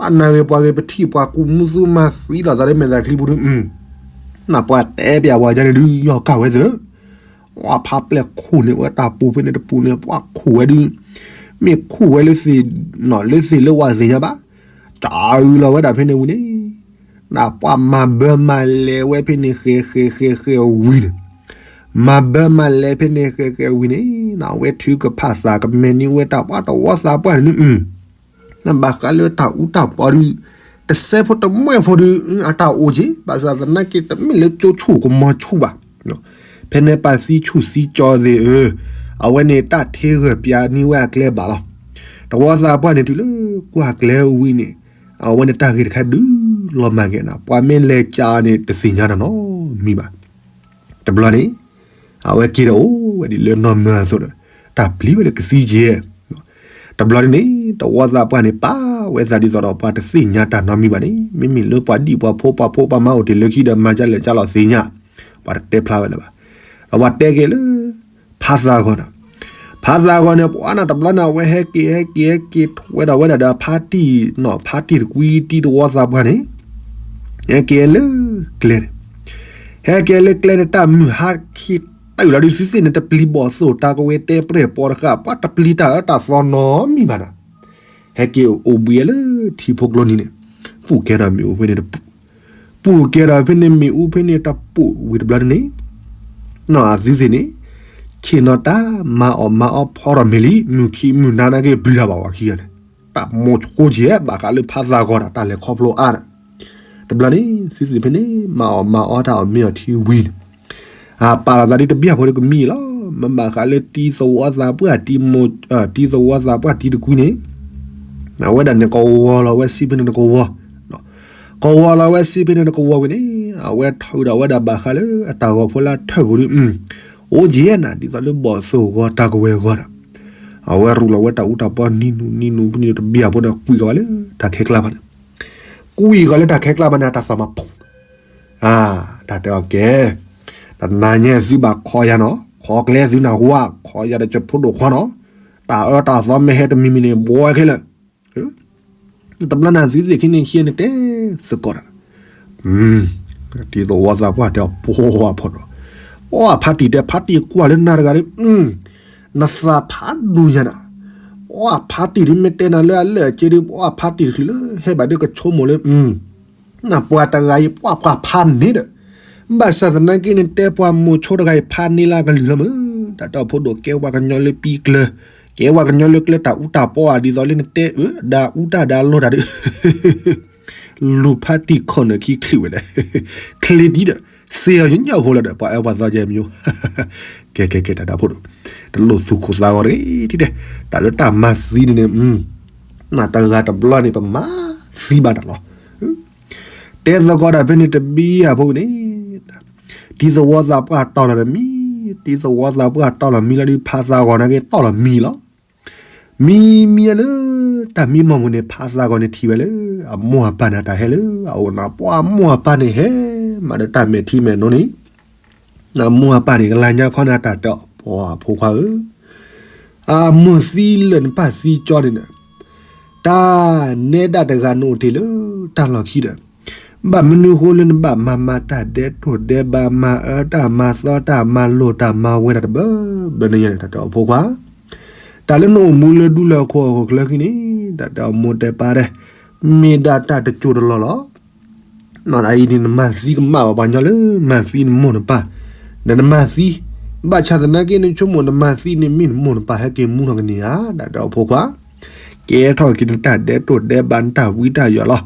အနၢ်ဂ့ၤပှၤဂ့ၤပထံၣ်ပှၤကူၣ်မူသူမၤသံလိာ်သးလၢမဲာ်သၣ်ချံပူၤဒုး, နပှၤတဲပျးပှၤယါန့ၣ်ဒုးယီၤကၢ်ဝဲသ့ၣ်, ပှၤဖါပျဲၢ်ခိၣ်န့ၣ်ဝဲတၢ်ပူၤဖဲန့ၣ်တပူၤန့ၣ် ပှၤခိၣ်ဝဲဒုး, မ့ၢ်ခိၣ်ဝဲလၢသ့ၣ်, လၢသ့ၣ်လၢဝဲသ့ၣ်ညါဘၣ်, ကၢ်အုးလီၤဝဲဒၣ်ဖဲန့ၣ်ဝံၤန့ၣ် တၢ်ပှၤမၤဘၢမၤလဲၤဝဲဖဲန့ၣ် ဃဲၤဃဲၤဃဲၤဃဲၤဝံၤန့ၣ်, မၤဘၢမၤလဲၤဖဲန့ၣ် ဃဲၤဃဲၤဝံၤန့ၣ်, အဝဲထုကဖၣ်သးကမဲာ်န့ၢ်ဝဲတၢ်ပှၤတဝီသးပှၢ်န့ၣ်, ဘၣ်ဃးလၢတၢ်အူတၢ်ပီဒီး တစဲးဖိတမှဲၣ်ဖိဒီး အတၢ်အိၣ်က့ၤ, ဘၣ်ဆၣ်သနာ်က့ တမ့ၢ်လၢကၠိဆူၣ်ကမီၤဆူၣ်ဘၣ်. ဖဲန့ၣ်ပှၤသံဆူၣ်သံကၠီသ့ၣ်ဧၢ, အဝဲန့ၣ်တၢ်ထံဂၢၢ်ပၠးန့ၢ်ဝဲအကျဲဘၣ်လီၤ. တဝီသးပှၢ်န့ၣ် တုၤလၢကွၢ်ကျဲဝံၤန့ၣ်, အဝဲန့ၣ်တၢ်ဂ့ၢ်တခါဒုးလီၤမၢ်က့ၤန့ၣ်, ပှၤမ့ၢ်လဲၤကးအီၤန့ၣ် တသ့ၣ်ညါတၢ်နီတမံၤဘၣ်. တဘျီန့ၣ် အဝဲက့ၤဒီးအိၣ်ဝဲဒ်လၢနီၢ်မၢအသိးဒီး တၢ်ပျံၤဝဲလၢကသံက့ၤ. တဘျီန့ၣ်န့ၣ် တဝီသးပှၢ်န့ၣ် ပာ်ဝဲသးဒ်သိးဒီးပှၤတသ့ၣ်ညါတၢ်နီတမံၤဘၣ်န့ၣ်, မ့မ့ၢ်လၢပှၤဒံၣ်ပှၤဖိ ပှၤဖိပှၤမါအိၣ်တ့ၢ်လၢခံဒီး မၤကလဲၣ်ကလီၤသ့ၣ်ညါ, ပှၤတတဲဖျါဝဲလၢၤဘၣ်. ဒီးပှၤတဲက့ၤလၢ ဖါသးဂီၤန့ၣ်, ဖါသးဂီၤန့ၣ် ပှၤန့ၣ်တဘျီန့ၣ် အဝဲဟဲက့ၤ ဟဲက့ၤ ဟဲက့ၤထီၣ်ဝဲဒၣ်ဝဲဒၣ်ဒီးဖါတံၢ်, ဖါတံၢ်တကွံတံၢ်တဝီသးပှၢ်န့ၣ်, ဟဲက့ၤလၢကျဲန့ၣ်, ဟဲက့ၤလၢကျဲန့ၣ် တၢ်မုၢ်ဟါခံတၢ်အုၣ်လီၤဒုး သုသ့ၣ်န့ၣ် တပျံၤဘီၣ်သိၣ်တၢ်ကဝဲၤတဲပြဲၢ်ပီတဃၣ်, ပှၤတပျံၤတၢ်အၢတၢ်သီနီတမံၤဘၣ်န့ၣ်, ဟဲက့ၤအိၣ်ဘှံးလၢထံဖိကျိနံၤန့ၣ်, ပူၣ်ကဲဒီးမ့ၣ်အူဖဲန့ၣ်တပူၤ, ပူၣ်ကဲဒီးဖဲန့ၣ်မ့ၣ်အူဖဲန့ၣ်တပူၤဝံၤတဘျီန့ၣ် အသုသ့ၣ်န့ၣ် ဆ့ၣ်နီၤတၢ်မၤအီၣ်မၤအီဖီထီၣ်မ့ၤလံ, မုၢ်ခံမုၢ်နၤနာ်က့ ပျံၤတၢ်ဘၣ်ဝဲခံဂၤန့ၣ်, တၢ်မိၣ်ဃိက့ၤဘၣ်ဃးလၢဖါသးဂီၤဒီး တၢ်လဲၤခီဖျိအါန့ၣ်, တဘျီန့ၣ် သုသ့ၣ်ဖဲန့ၣ် မၤအီၣ်မၤအီတၢ်အီၣ်မ့ၤအီထံဝံၤန့ၣ်, အပာ်လီၤသးဒ်တဘျီဖိဒီးကမံလီၤ, မ့ၢ်ဘၣ်ဃးလၢတံၤသဝီသးပှၢ်တံၤ, တံၤသဝီသးပှၢ်တံၤတကွံန့ၣ် အဝဲဒၣ်န့ၣ် ကဝီၤလီၤဝဲစ့ဖဲန့ၣ်တကဝီၤ, ကဝီၤလီၤဝဲစ့ဖဲန့ၣ်တကဝီၤဝံၤန့ၣ်, အဝဲထုးဒီးဝဲဒၣ်ဘၣ်ဃးလၢအတၢ်ဂီၤဖိလၢထၢၣ်ပူၤဒီး, အိၣ်က့ၤနၤ ဒ်သိးလၢဘီၣ်သိၣ်ဂီၤတၢ်ကဝဲၤဂီၤဒီး, အဝဲရူးလီၤဝဲတၢ်အူတၢ်ပီနံၤနူၤနံၤနူၤဖဲန့ၣ်တဘျီဖိဒီး ကွံာ်ကီၤဝဲလၢတၢ်ခဲကျါဘၣ်န့ၣ်, ကွံာ်ကီၤလၢတၢ်ခဲကျါဘၣ်န့ၣ် အတၢ်သးမၤဖူး တၢ်တဲအီၤကဲ, တနၤညါသုဘၣ်ခီယၤနီၤ, ခီကျဲသုနၢ်ဟူဧါ, ခီယၤဒီးကဖိဒိၣ်ခွါနီၤ, တၢ်အၢတၢ်သီမ့ၢ်ဟဲတမံၤမံၤန့ၣ် ဘှီခဲလၢာ်, တဘျီန့ၣ်သုသ့ၣ်ခံန့ၣ်ခံန့ၣ်တဲသကိးတၢ်, တံၤသဝီသးပှၢ်တဲအီၤပှၤဖီဒီး, ပှၤဖါတံၢ်တဲဖါတံၢ်ကွၢ်လၢနၤတဂၤဒီး, နသးဖးဒိၣ်ညါနၤ, ပှၤဖါတံၢ်ဒ်မ့ၢ်တဲနၤလၢအလၢာ်အက့ဒီး ပှၤဖါတံၢ်တချုးလၢဟဲဘၣ်ဒီးကဆိကမိၣ်လၢ နပှၤတဂၤအံၤ ပှၤပှၤဖးန့ၢ်ဒီး, ဘၣ်ဆၣ်သနာ်က့န့ၣ် တဲပှၤမိၤဆိတဂၤအံၤ ဖးန့ၢ်လၢကလုၢ်လီၤမး, တၢ်တဲအီၤဖိဒိၣ်ကဲပှၤကညီလၢပံကျၢၤ, ကဲပှၤကညီလၢကျဲတၢ်အူတၢ်ပီအါဒ်သိးလၢနတဲအၢ ဒၣ်အူတၢ်ဒၣ်လိၣ်တၢ်ဒီး လူၤဖါတံၢ်ခီၣ်နၢၣ်ခံချုးဝဲလဲၣ်, ချ့ဒံဒီး, စ့အီၤညီညီဖိလီၤဒီး ပှၤအၢပှၤသီကဲမညိ, ကဲကဲကဲတၢ်တဲအီၤဖိဒိၣ်, တလိၣ်သူၣ်ခိၣ်သးဂီၤတဂ့ၤ, တၢ်လၢတၢ်မၤသံန့ၣ်န့ၣ်, နတဂၤတဘျီန့ၣ် ပမၤသံဘၣ်တၢ်လီၤ. တဲသကိးတၢ်ဖဲန့ၣ်တဘျီဖိန့ၣ်, တံၤသဝီသးပှၢ်တီၢ်လီၤဒီးမံ, တံၤသဝီသးပှၢ်တီၢ်လီၤမံလီၤဒီး ဖါသးဂီၤနာ်က့တီၢ်လီၤမံလီၤ. မံမံလၢ တၢ်မံမီၢ်ပူၤန့ၣ် ဖါသးဂီၤန့ၣ်ထံၣ်ဝဲလၢ အမိၢ်အပၢ်န့ၣ်တၢ်ဟဲလၢအအိၣ်န့ၣ်, ပှၤအမိၢ်အပၢ်န့ၣ်ဟဲ မၤဒီးတၢ်မဲာ်ထံမဲာ်နိန့ၣ် အမိၢ်အပၢ်န့ၣ် ကလါညါခီန့ၣ် အတၢ်တဲအီၤ ပှၤဖိခွါဧၢ, အမိၢ်သံလၢာ်နပၢ်သံကၠီန့ၣ်ဒီး, တၢ်နဲဒၣ်တဂၤနအိၣ်တ့ၢ်လၢတၢ်လီၢ်ခံဒီး, ဘၣ်မနုၤဃိလၢနဘၣ်မၤမၤတၢ်ဒဲးတိၢ်ဒဲးဘး မၤအၢတၢ်မၤသီတၢ်မၤလိၢ်တၢ်မၤဝဲတၢ်တဘၢဘၢန့ၣ်ယါန့ၣ် တၢ်တဲအီၤဖိခွါ, တၢ်လၢနအိၣ်မူလၢဒူလၢအခိၣ်အဃၢၤချၢခံန့ၣ် တၢ်တဲအီၤမိၢ်တဲပၢ်ဒီး, မ့ၢ်ဒၣ်တၢ်တစိၢ်တလီၢ်လီၤ. အံၤန့ၣ် နမၤသံကမၣ်ဘၣ်ပှၤကညီလၢမၤသံနမိၢ်နပၢ်, ဒီးနမၤသံ, ဘၣ်ဆၣ်သနာ်က့ နဆိကမိၣ်နမၤသံန့ၣ် မ့ၢ်နမိၢ်နပၢ်ဟဲက့ၤမူထီၣ်ကန့ၢ်ဧါ, တၢ်တဲအီၤဖိခွါ, ကဲထီၣ်က့ၤနတၢ်ဒဲးတိၢ်ဒဲးဘး နတၢ်ဝံတၢ်ယိးလီၤ.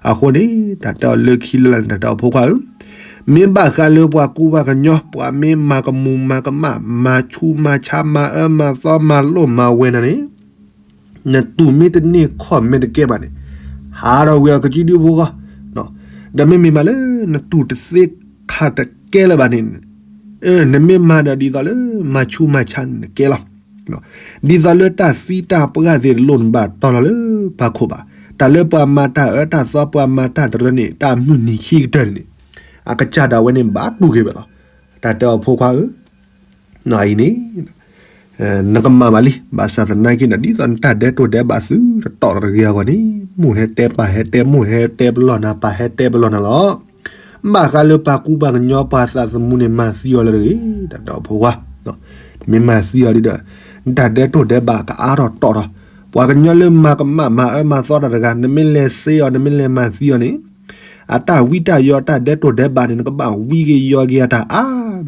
အဃိန့ၣ် တၢ်တဲအီၤလၢခံလၢ်လၢ်န့ၣ် တၢ်တဲအီၤဖိခွါဧၢ, မ့ၢ်ဘၣ်ဃးလၢပှၤကူပှၤကညီ ပှၤမ့ၢ်မၤကမူၤမၤကမၣ် မၤဆူးမၤဆါ မၤအၢမၤသီ မၤလိၢ်မၤဝဲနၤန့ၣ် နတူၢ်မ့ၢ်တန့ၢ်ခီၣ်မ့ၢ်တကဲဘၣ်န့ၣ်, ဟးထီၣ်ဝံၤအကစုဒုဖိဂီၢ်, ဒီးမ့မ့ၢ်မးလၢ နတူၢ်တသ့ခါတကဲလၢၤဘၣ်န့ၣ်, နမ့ၢ်မၤဒီးဒ်သိးလၢမၤဆူးမၤဆါန့ၣ်ကဲလီၤ. ဒ်သိးလၢတၢ်သံတၢ်ပှၢ်သ့ၣ်တလိၣ်နဘၣ်တီၢ်လီၤလၢပၢ်ခိၣ်ဘၣ်. တၢ်လၢပှၤမၤတၢ်အၢတၢ်သီ ပှၤမၤတၢ်တရၢန့ၣ် တၢ်မုၢ်နံၤခံကတၢၢ်န့ၣ်, အကစၢ်ဒၣ်ဝဲန့ၣ် ဘၣ်တူၢ်က့ၤဝဲလီၤ. တၢ်တဲအီၤဖိခွါဧၢ, အံၤန့ၣ် နကမၤဘၣ်လံ, ဘၣ်ဆၣ်သနာ်က့န့ၣ် ဒ်သိးနတၢ်ဒဲးတိၢ်ဒဲးဘးသုတတီၢ်တဂ့ၤအဂီၢ်န့ၣ်, မိၢ်ဟဲတဲပၢ်ဟဲတဲ မိၢ်ဟဲတဲပလီၢ်နၤ ပၢ်ဟဲတဲပလီၢ်နၤလီၤ. ဘၣ်ဃးလၢပှၤကူပှၤကညီပှၤသးသမူန့ၣ် မၤသံအီၤလၢတဂ့ၤ, တၢ်တဲအီၤဖိခွါ, မ့ၢ်မၤသံအီၤဒီး နတၢ်ဒဲးတိၢ်ဒဲးဘးကအါထီၣ်တီၢ်ထီၣ်, ပှၤကညီလၢမၤကမၣ်မၤအၢမၤသီတၢ်တဂၤ နမ့ၢ်လဲၤစ့အီၤ နမ့ၢ်လဲၤမၤသံအီၤန့ၣ်, အတၢ်ဝံတၢ်ယိာ် အတၢ်ဒဲးတိၢ်ဒဲးဘးန့ၣ် နကဘၣ်ဝံက့ၤယိာ်က့ၤအတၢ်အါ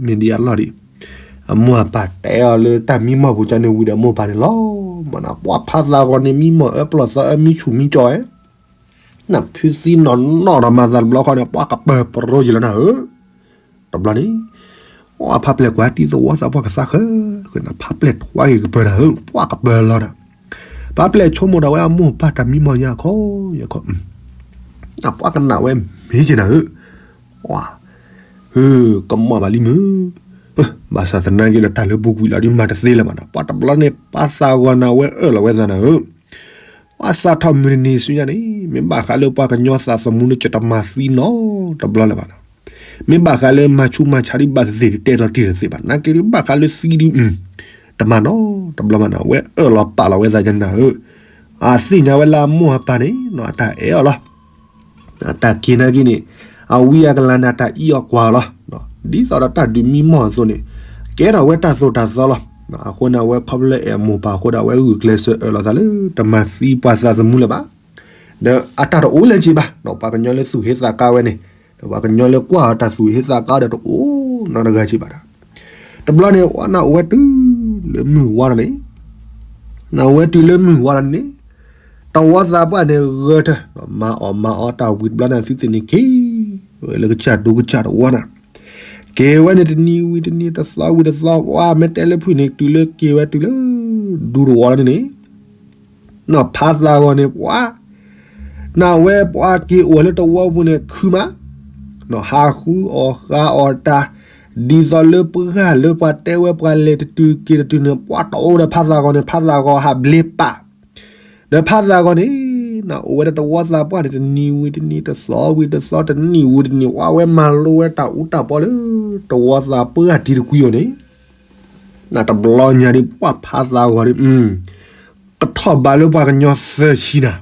မံၤဒံးအလီၢ်ဒံး. အမိၢ်အပၢ်တဲအီၤလၢတၢ်မံမီၢ်ပူၤကန့ၣ် ဝံၤဒီးအမိၢ်အပၢ်န့ၣ်လီၤ. မ့ၢ်နၤ ပှၢ်ဖးသးဂီၤန့ၣ် မံမီၢ်အၢပျီၢ်သီအၢ မံဆူၣ်မံကၠီၣ်ဝဲ နဖုသံနီၢ်နီၢ်ဒီးမၤသးတဘျီဃီန့ၣ် ပှၢ်ကပၢၤပရိယံၤလီၤနၤဧၢ. တဘျီန့ၣ် အဖါပျဲၢ်ကွၢ်တံၤသဝီသးပှၢ်ကသါဃၢၤဃၢၤနၤ ဖါပျဲၢ်ထွါက့ၤကပၢၤနၤဧၢ ပှၢ်ကပၢၤလီၤနၤ. ဖါပျဲၢ်ဆိကမိၣ်ဒၣ်ဝဲအမိၢ်ပၢ်တၢ်မံမီၢ်ညါခီယခီ ပှၢ်ကနၣ်ဝဲမ့ၢ်က့နၤဧၢ. ကမီၣ်ဘၣ်လံမုၢ် ဘၣ်ဆၣ်သနာ်က့ဒီးတၢ်လၢပူၤကွံာ်လီၤဒ်မၤတသ့လၢၤဘၣ်နၤ ပှၢ်တဘျီန့ၣ် ဖါသးဂီၤနၤဝဲအၢၣ်လီၤဝဲသးနၤဧၢ. ပှၢ်စးထီၣ်မုၢ်တနံၤဆူညါန့ၣ် မ့ၢ်ဘၣ်ဃးလၢပှၤကညီသးသမူလၢ ကတမၤသံနီတဘျီလၢၤဘၣ်နၤ. မ့ၢ်ဘၣ်ဃးလၢမၤဆူးမၤဆါဒ်ဘၣ်သ့ၣ်သ့ၣ် တတဲလီၤတံၢ်တသ့ဘၣ် နာ်က့ဒ်ဘၣ်ဃးလၢသံဒ် တမၤနီတဘျီဘၣ်နၤ ဝဲအၢၣ်လီၤပာ်လီၤဝဲသးယနၤဧၢ. အသ့ၣ်ညါဝဲလၢအမိၢ်အပၢ်န့ၣ် အတၢ်အဲၣ်အီၤလီၤ. တၢ်က့ၤနာ်က့န့ၣ် အဝံအကလၤန့ၣ် အတၢ်အံးအီၤကွၢ်အီၤလီၤ. ဒ်သိးဒီးတၢ်ဒုးမံမီၢ်အသိးန့ၣ် ကဲထီၣ်ဝဲတၢ်သိၣ်တၢ်သီလီၤ. အဃိန့ၣ် အဝဲခီဖျိလၢအဲၣ်အမိၢ်ပၢ်အဃိဒီး အဝဲဂုာ်ကျဲးစၢးအၢၣ်လီၤသးလၢ တမၤသံပှၤသးသမူလၢၤဘၣ်. ဒီးအတၢ်တအိၣ်လၢၤက့ဘၣ် ပှၤကညီလၢသူၣ်ဟ့သးကါဝဲန့ၣ် ဒီးပှၤကညီလၢကွၢ်အီၤတၢ်သူၣ်ဟ့သးကါဒီးတအိၣ်နီတဂၤက့ဘၣ်ဒီး တဘျီန့ၣ် နအိၣ်ဝဲတုၤလၢမုၢ်ဝါလီၤန့ၣ် နအိၣ်ဝဲတုၤလၢမုၢ်ဝါလီၤန့ၣ် တဝီသးပှၢ်န့ၣ်ဂၢၢ်ထၢၣ် မၤအီၣ်မၤအီတၢ်ဝံၤတဘျီန့ၣ် သုသ့ၣ်န့ၣ်က့ၤဝဲလၢကစၢ်ဒူကစၢ်တဝီနၤ က့ၤဝဲန့ၣ်တနံၤဝံၤတနံၤ တသီဝံၤတသီ ပှၢ်မ့ၢ်တဲလၢဖုၣ်န့ၣ် တုၤလၢက့ၤဝဲတုၤလၢ ဒူတဝီလီၤန့ၣ်န့ၣ် နီၢ်ဖးသးဂီၤန့ၣ် ပှၤ နဝဲပှၤက့ၤအိၣ်လၢတဝီပူၤန့ၣ် ခုမး နီၢ်ဟးဃုအီၣ်ဃါအီၣ်တၢ် ဒ်သိးလၢပှၤဂၤလၢပှၤတဲဝဲပှၤလဲၤတတုၤက့ၤတတုၤန့ၣ် ပှၤတအိၣ်ဒီးဖးသးဂီၤန့ၣ် ဖးသးဂီၤဟးဘျ့ပာ် ဒီးဖးသးဂီၤန့ၣ် နအိၣ်ဝဲဒီးတဝီသးပှၢ်န့ၣ် တနံၤဝံၤတနံၤ တသီဝံၤတသီ တနံၣ်ဝံၤတနံၣ် ပှၤဝဲမၤလိဝဲတၢ်အူတၢ်ပီလၢ တဝီသးပှၢ်တံၤတကွံအအိၣ်န့ၣ် နတဘျီညါဒ်ပှၢ်ဖးသးဂီၤဒ် ကထီၣ်ဘးလၢပှၤကညီသၢဆံနၤ,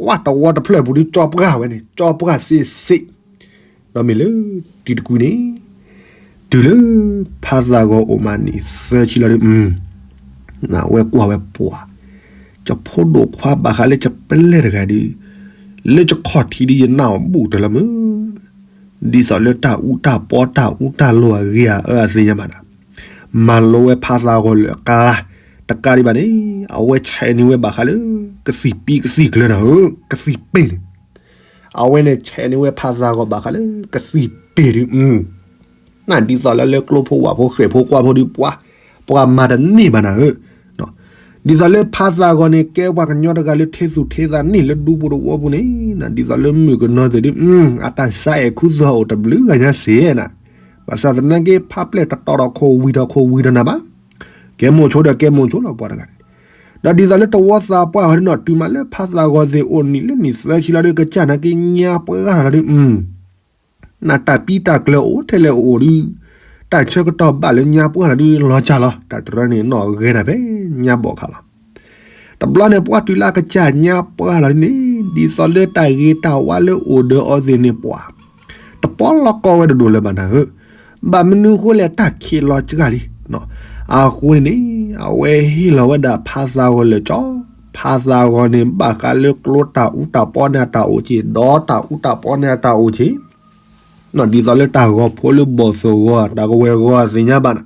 ပှၢ်တဝီတဖျၢၣ်ပူၤဒ်ကၠီပှၢ်ဝဲန့ၣ် ကၠီပှၢ်စ့စ့, ဒီးမ့ၢ်လၢတံၤတကွံန့ၣ် တုၤလၢဖးသးဂီၤအိၣ်မးနံၣ်သၢဆံလီၤဒ် နဝဲကွၢ်ဝဲပှၤ ကဖိဒိၣ်ခွါဘၣ်ဃးလၢကပလဲၢ်တဂၤဒ် လၢကခီၣ်ထံးဒ်ယနၢ်အီၣ်ဘူၣ်တလၢမုၢ် ဒ်သိးလၢတၢ်အူတၢ်ပီတၢ်အူတၢ်လိၤအဂ့ၢ်အအၢအသ့ၣ်ညါဘၣ်နၤ, မၤလိဝဲဖးသးဂီၤလၢအကျါ, တကးဒံးဘၣ်န့ၣ် အဝဲဆဲးန့ၢ်ဝဲဘၣ်ဃးလၢ ကသံၣ်ပံကသံၣ်ကျၢၤနၤဧၢ, ကသံၣ်ပ့ၣ်န့ၣ်, အဝဲန့ၣ်ဆဲးန့ၢ်ဝဲဖးသးဂီၤဘၣ်ဃးလၢကသံၣ်ပ့ၣ်ဒ် နဒ်သိးလၢလၢကျိဖိဝၣ်ဖိဃဲၣ်ဖိကွၢ်ဖိဒ်ပှၤ, ပှၤမၤတန့ၢ်ဘၣ်နၤဧၢ, ဒ်သိးလၢဖးသးဂီၤန့ၣ် ကဲပှၤကညီတဂၤလၢထဲသူၣ်ထဲသးန့ၢ်လၢဒူပူၤတဝီပူၤန့ၣ်, ဒ်သိးလၢမုၣ်ကနီၤသ့ၣ်ဒ် အတၢ်ဆါအဲၣ်ခူသူၣ်အိၣ်တဘျုးဂၤညါစ့ၢ်နၤ, ဘၣ်ဆၣ်သနာ်က့ ဖးပျဲၢ်တတီၤဒီးခိၣ်ဝံၤဒီးခိၣ်ဝံၤဒီးနၤဘၣ်, ကဲမိၣ်ဆိဒီးကဲမိၣ်ဆိလီၤပှၤတဂၤန့ၣ်, ဒီးဒ်သိးလၢတဝီသးပှၢ်ဟီဒ်နီၤ တုၤမးလၢဖးသးဂီၤသ့ၣ်အိၣ်နံၣ်လၢနံၣ်သၢဆံလီၤဒ်ကစၢ်နာ်က့ညါပှၢ်ဂၤလီၤဒ် နတၢ်ပံတၢ်ကျၢၤအိၣ်ထဲလဲၣ်အိၣ်ဒ်, တၢ်ဆၢကတီၢ်ဘၣ်လၢညါပှၢ်လီၤဒ်လီၤစၢ်လီၤ, တၢ်တရၢန့ၣ်နီၣ်ဂဲၤနၤဖဲညါဘီၣ်ခါလီၤ. တဘျီန့ၣ် ပှၢ်တုၤလၢအကစၢ်ညါပှၢ်လီၤဒ်န့ၣ် ဒ်သိးလၢတၢ်ဂ့ၤတၢ်ဝါလၢအိၣ်ဒီးအီၤသ့ၣ်န့ၣ်ပှၤ, တပီလီၤကီဝဲတဒိၣ်လၢၤဘၣ်နၤဧၢ, ဘၣ်မနုၤအဃိလဲၣ်တၢ်ခံးလီၤစှၤလံ, အဃိန့ၣ်န့ၣ် အဝဲဟ့ၣ်လီၤဝဲဒၣ်ဖးသးဂီၤလၢကၠီ, ဖးသးဂီၤန့ၣ် ဘၣ်ဃးလၢကျိတၢ်အူတၢ်ပီန့ၣ်အတၢ်အိၣ်က့ၤ, ဒီးတၢ်အူတၢ်ပီန့ၣ်အတၢ်အိၣ်က့ၤ ဒ်သိးလၢတၢ်ဂီၤဖိလၢဘီၣ်သိၣ်ဂီၤ တၢ်ကဝဲၤဂီၤသ့ၣ်ညါဘၣ်နၤ,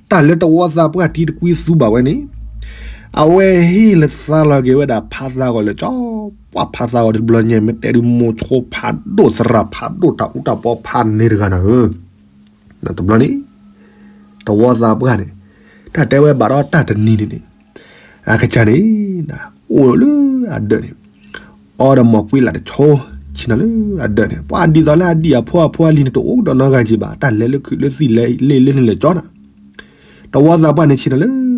တၢ်လၢတဝီသးပှၢ်တံၤတကွံသူဘၣ်ဝဲန့ၣ်, အဝဲဟ့ၣ်လီၤသးလီၤက့ၤဝဲဒၣ်ဖးသးဂီၤလၢကၠီ, ပှၢ်ဖးသးဂီၤတဘျီညါ မ့ၢ်တဲဒ်မိၢ်ဆိဖးဒိၣ်သရၣ်ဖးဒိၣ်တၢ်အူတၢ်ပီဖးန့ၣ်တဂၤနၤဧၢ, တဘျီန့ၣ် တဝီသးပှၢ်န့ၣ် တၢ်တဲဝဲဘၣ်ဒီးတၢ်တနံၤန့ၣ်န့ၣ်, အကစၢ်န့ၣ် အိၣ်လၢအဒၢးန့ၣ်, အီဒီးမိၢ်ကွံလးတဆိ ဆ့ၣ်နီၤလၢအဒၢးန့ၣ် ပှၤဒ်သိးလၢအဒံၣ်အဖိအဖိအလံၤန့ၣ် တအိၣ်ဒီးနီတဂၤက့ၤဘၣ် တၢ်လဲၤလၢခုးလၢသံၣ်လဲၤလၢလ့ၣ်လၢန့ၣ်လဲၤကၠီနၤ, တဝီသးပှၢ်န့ၣ်ဆ့ၣ်နီၤလၢ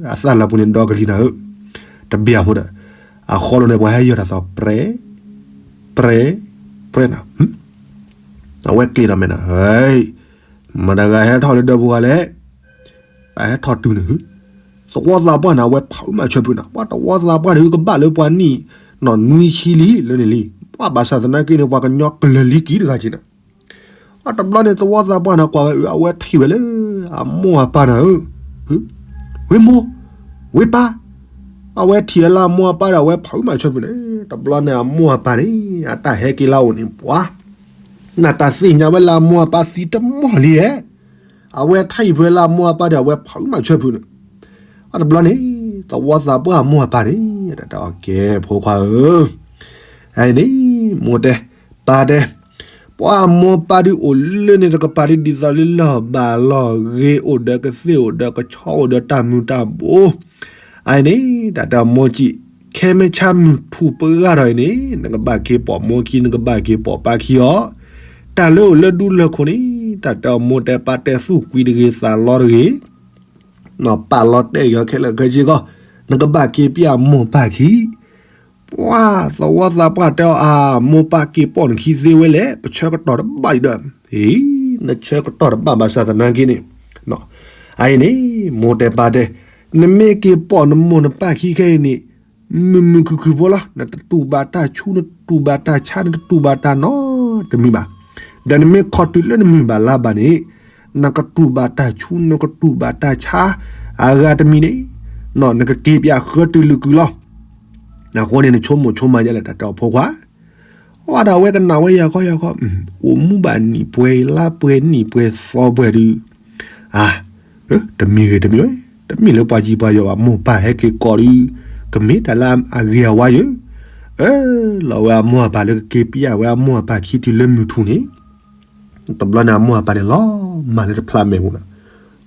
အသၣ်လီၤပူၤန့ၣ်ဒီကလံၤနၤဧၢ, တဘၣ်အဖိဒီး အဃီလိၤန့ၣ် ပှၤဟဲယီၤတၢ်သီၣ် ပြဲ ပြဲ ပြဲနၤ အဝဲကျ့ၤဒီးမဲာ်နၤ, မတၤဂၤဟဲထီၣ်လၢဒၢးပူၤဂၤလဲၣ်, တၢ်ဟဲထီၣ်တုၤန့ၣ်, သဝီသးပှၢ်န့ၣ် အဝဲဖးအုးမၤဆၢဖုးနၤ, ပှၤတဝီသးပှၢ်န့ၣ် ကဘၣ်လၢပှၤနံၣ်နီၢ်နွံဆံလံလၢန့ၣ်လံ, ပှၤဘၣ်ဆၣ်သနာ်က့န့ၣ် ပှၤကညီကလၢၤလံကံတဂၤက့ၤနၤ, အတဘျီန့ၣ် သဝီသးပှၢ်န့ၣ် ကွၢ်ဝဲအုး အဝဲထံၣ်ဝဲလၢ အမိၢ်အပၢ်နၤဧၢ, ဝ့ၢ်မိၢ်, ဝ့ၢ်ပၢ်, အဝဲထံၣ်ဝဲလၢအမိၢ်အပၢ်ဒီး အဝဲဖးဝံၣ်မၤဆၢဖုန့ၣ်, တဘျီန့ၣ်အမိၢ်အပၢ်န့ၣ် အတၢ်ဟဲက့ၤလၢအအိၣ်န့ၣ် ပှၤ နတၢ်သ့ၣ်ညါဝဲလၢအမိၢ်အပၢ်သံတမီၢ်လံဧါ. အဝဲထံၣ်ဖဲလၢအမိၢ်အပၢ်ဒီး အဝဲဖးဝံၣ်မၤဆၢဖုန့ၣ်, အတဘျီန့ၣ် သဝီသးပှၢ်အမိၢ်အပၢ်န့ၣ် တၢ်တဲအီၤ ကဲဖိခွါဧၢ, အန့ၣ် မိၢ်တဲ ပၢ်တဲ, ပှၤအမိၢ်ပၢ်ဒုးအိၣ်လၢန့ၣ်တကပၤဒုး ဒ်သိးလၢလီၢ်ဘၣ်လီၢ်ဂ့ၤ အိၣ်ဒီးကသ့ၣ် အိၣ်ဒီးကဆီ အိၣ်ဒီးတၢ်မုာ်တၢ်ဘိ အန့ၣ် တၢ်တဲအမိၢ်ကံၣ်, ခဲမ့ၢ်ဆါမုၢ်ထူၣ်ပှဲၤဂၤထီၣ်အံၤန့ၣ် နကဘၣ်က့ၤပိာ်မိၢ်ခံ နကဘၣ်က့ၤပိာ်ပၢ်ခံအီၤ, တၢ်လၢအိၣ်လၢဒူလၢခိၣ်န့ၣ် တၢ်တဲအမိၢ်တဲပၢ်တဲသူၣ်ကွံာ်တဂ့ၤ သးလီတဂ့ၤ, ပာ်လီၤတဲာ်ဂ့ၤအီၤခဲလၢာ်ခဲဆ့ကီး, နကဘၣ်က့ၤပျၢ်မိၢ်ပၢ်ခံ ပှၤသဝီသးပှၢ်တဲအီၤ အါ မိၢ်ပၢ်က့ၤပိာ်နခံသ့ဝဲလဲၣ်, ပဆၢကတီၢ်တဘၣ်ဒံးဒီး, အ့ နဆၢကတီၢ်တဘၣ်ဘၣ်ဆၣ်သနာ်က့န့ၣ်, အအံၤန့ၣ် မိၢ်တဲပၢ်တဲ, နမ့ၢ်က့ၤပိာ်နမိၢ်နပၢ်ခံခဲအံၤန့ၣ်, မုာ်မုာ်ခုၣ်ခုၣ်ဖိလီၤ, နတတူၢ်ဘၣ်တၢ်ဆူၣ် နတတူၢ်ဘၣ်တၢ်ဆါ နတတူၢ်ဘၣ်တၢ်နီတမံၤဘၣ်, ဒီးနမ့ၢ်ခီတုၤလၢနမုၢ်ဘၣ်လါဘၣ်န့ၣ်, နကတူၢ်ဘၣ်တၢ်ဆူၣ် နကတူၢ်ဘၣ်တၢ်ဆါ, အဂၤတမံၤန့ၣ်, နကက့ၤပျၢ်ဃၢတုၤလုာ်ကုာ်လီၤ. အဃိန့ၣ် နဆိကမိၣ်ဆိကမးယဲလဲၣ် တၢ်တဲအီၤဖိခွါ, အဝဲဒၣ်ဝဲကနၣ်ဝဲယၤခီယၤခီ, အိၣ်မူဘၣ်နံၣ်ပှဲၤလါပှဲၤနံၣ်ပှဲၤသီပှဲၤဒုး, အါ, တမံၤဂ့ၤတမံၤဝဲ, တမ့ၢ်လၢပှၤကံပှၤယီၤဘၣ် မိၢ်ပၢ်ဟဲက့ၤကိးဒုး, ကမ့ၢ်တၢ်လၢအဂ့ၤအဝါယၢ, အၢ, လီၤဝဲအမိၢ်အပၢ်လၢကက့ၤပျၢ်ဝဲအမိၢ်အပၢ်ခံတုၤလၢမုၢ်ထူၣ်န့ၣ်, တဘျီန့ၣ်အမိၢ်အပၢ်န့ၣ်လီၤမၢ်လၢတဖျါမဲာ်ပူၤနၤ,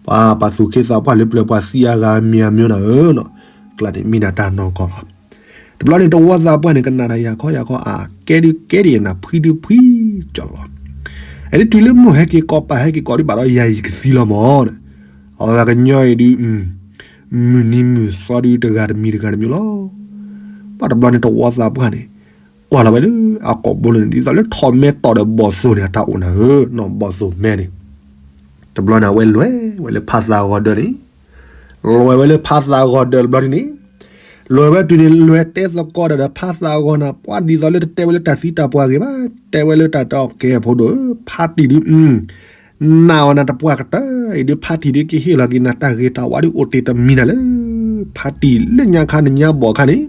ပှၤပှၤသူၣ်က့သးပှၢ်လၢပျၢၤပှၤသံအါဂၤမံၤအါမံၤနၤဧၢ, ကျါန့ၣ်မ့ၢ်ဒၣ်တၢ်နီၢ်ကီၢ်လီၤ. တဘျီန့ၣ်တဝီသးပှၢ်န့ၣ် ကနၣ်တၢ်ယၤခီယၤခီ အါ ကဲဒုးကဲဒ်အံၤနၤ ဖှံဒုးဖှံကၠီလီၤ. အဲဒုးတုၤလၢမိၢ်ဟဲက့ၤကိးပၢ်ဟဲက့ၤကိးဒုးဘၣ်ဒီးယၤယကသံလီၤမၢ်, အဝဲကညီအံၤဒုး, မုၢ်နံၤမုၢ်သီဒုးတဂၤတမံၤတဂၤတမံၤလီၤ. ဘၣ်တဘျီန့ၣ်တဝီသးပှၢ်န့ၣ်, ကွၢ်လီၤဝဲလၢအကိာ်ဘိလၢန့ၣ် ဒ်သိးလၢထီးမဲတီၢ်ဒီးဘီၣ်သိၣ်န့ၣ် အတၢ်အိၣ်နၤဧၢ, ဘီၣ်သိၣ်မဲန့ၣ်, တဘျီန့ၣ်အဝဲလဲၤဝဲလၢဖါသးဂီၤဒၢးန့ၣ်, လဲၤဝဲလၢဖါသးဂီၤဒၢးတဘျီန့ၣ်န့ၣ်, လဲၤဝဲတုၤန့ၣ် လဲၤတဲသကိးဒီးဖါသးဂီၤနၤ ပှၤဒ်သိးလၢတတဲဝဲလၢ တၢ်သံတၢ်ပှၢ်ဂ့ၤဘၣ်, တဲဝဲလၢတၢ်တဲအီၤ ကဲဖိဒိၣ်ဧၢ, ဖါတံၢ်ဒုး, နာ်အီၤနၤတပှၢ်ကတၢၢ်အံၤဒုး ဖါတံၢ်ဒုးကဟ့ၣ်လီၤက့ၤနၤတၢ်ဂ့ၤတၢ်ဝါဒုး အိၣ်တ့ၢ်တမံၤနၤလၢ ဖါတံၢ်လၢညါခါနညါဘီၣ်ခါန့ၣ်,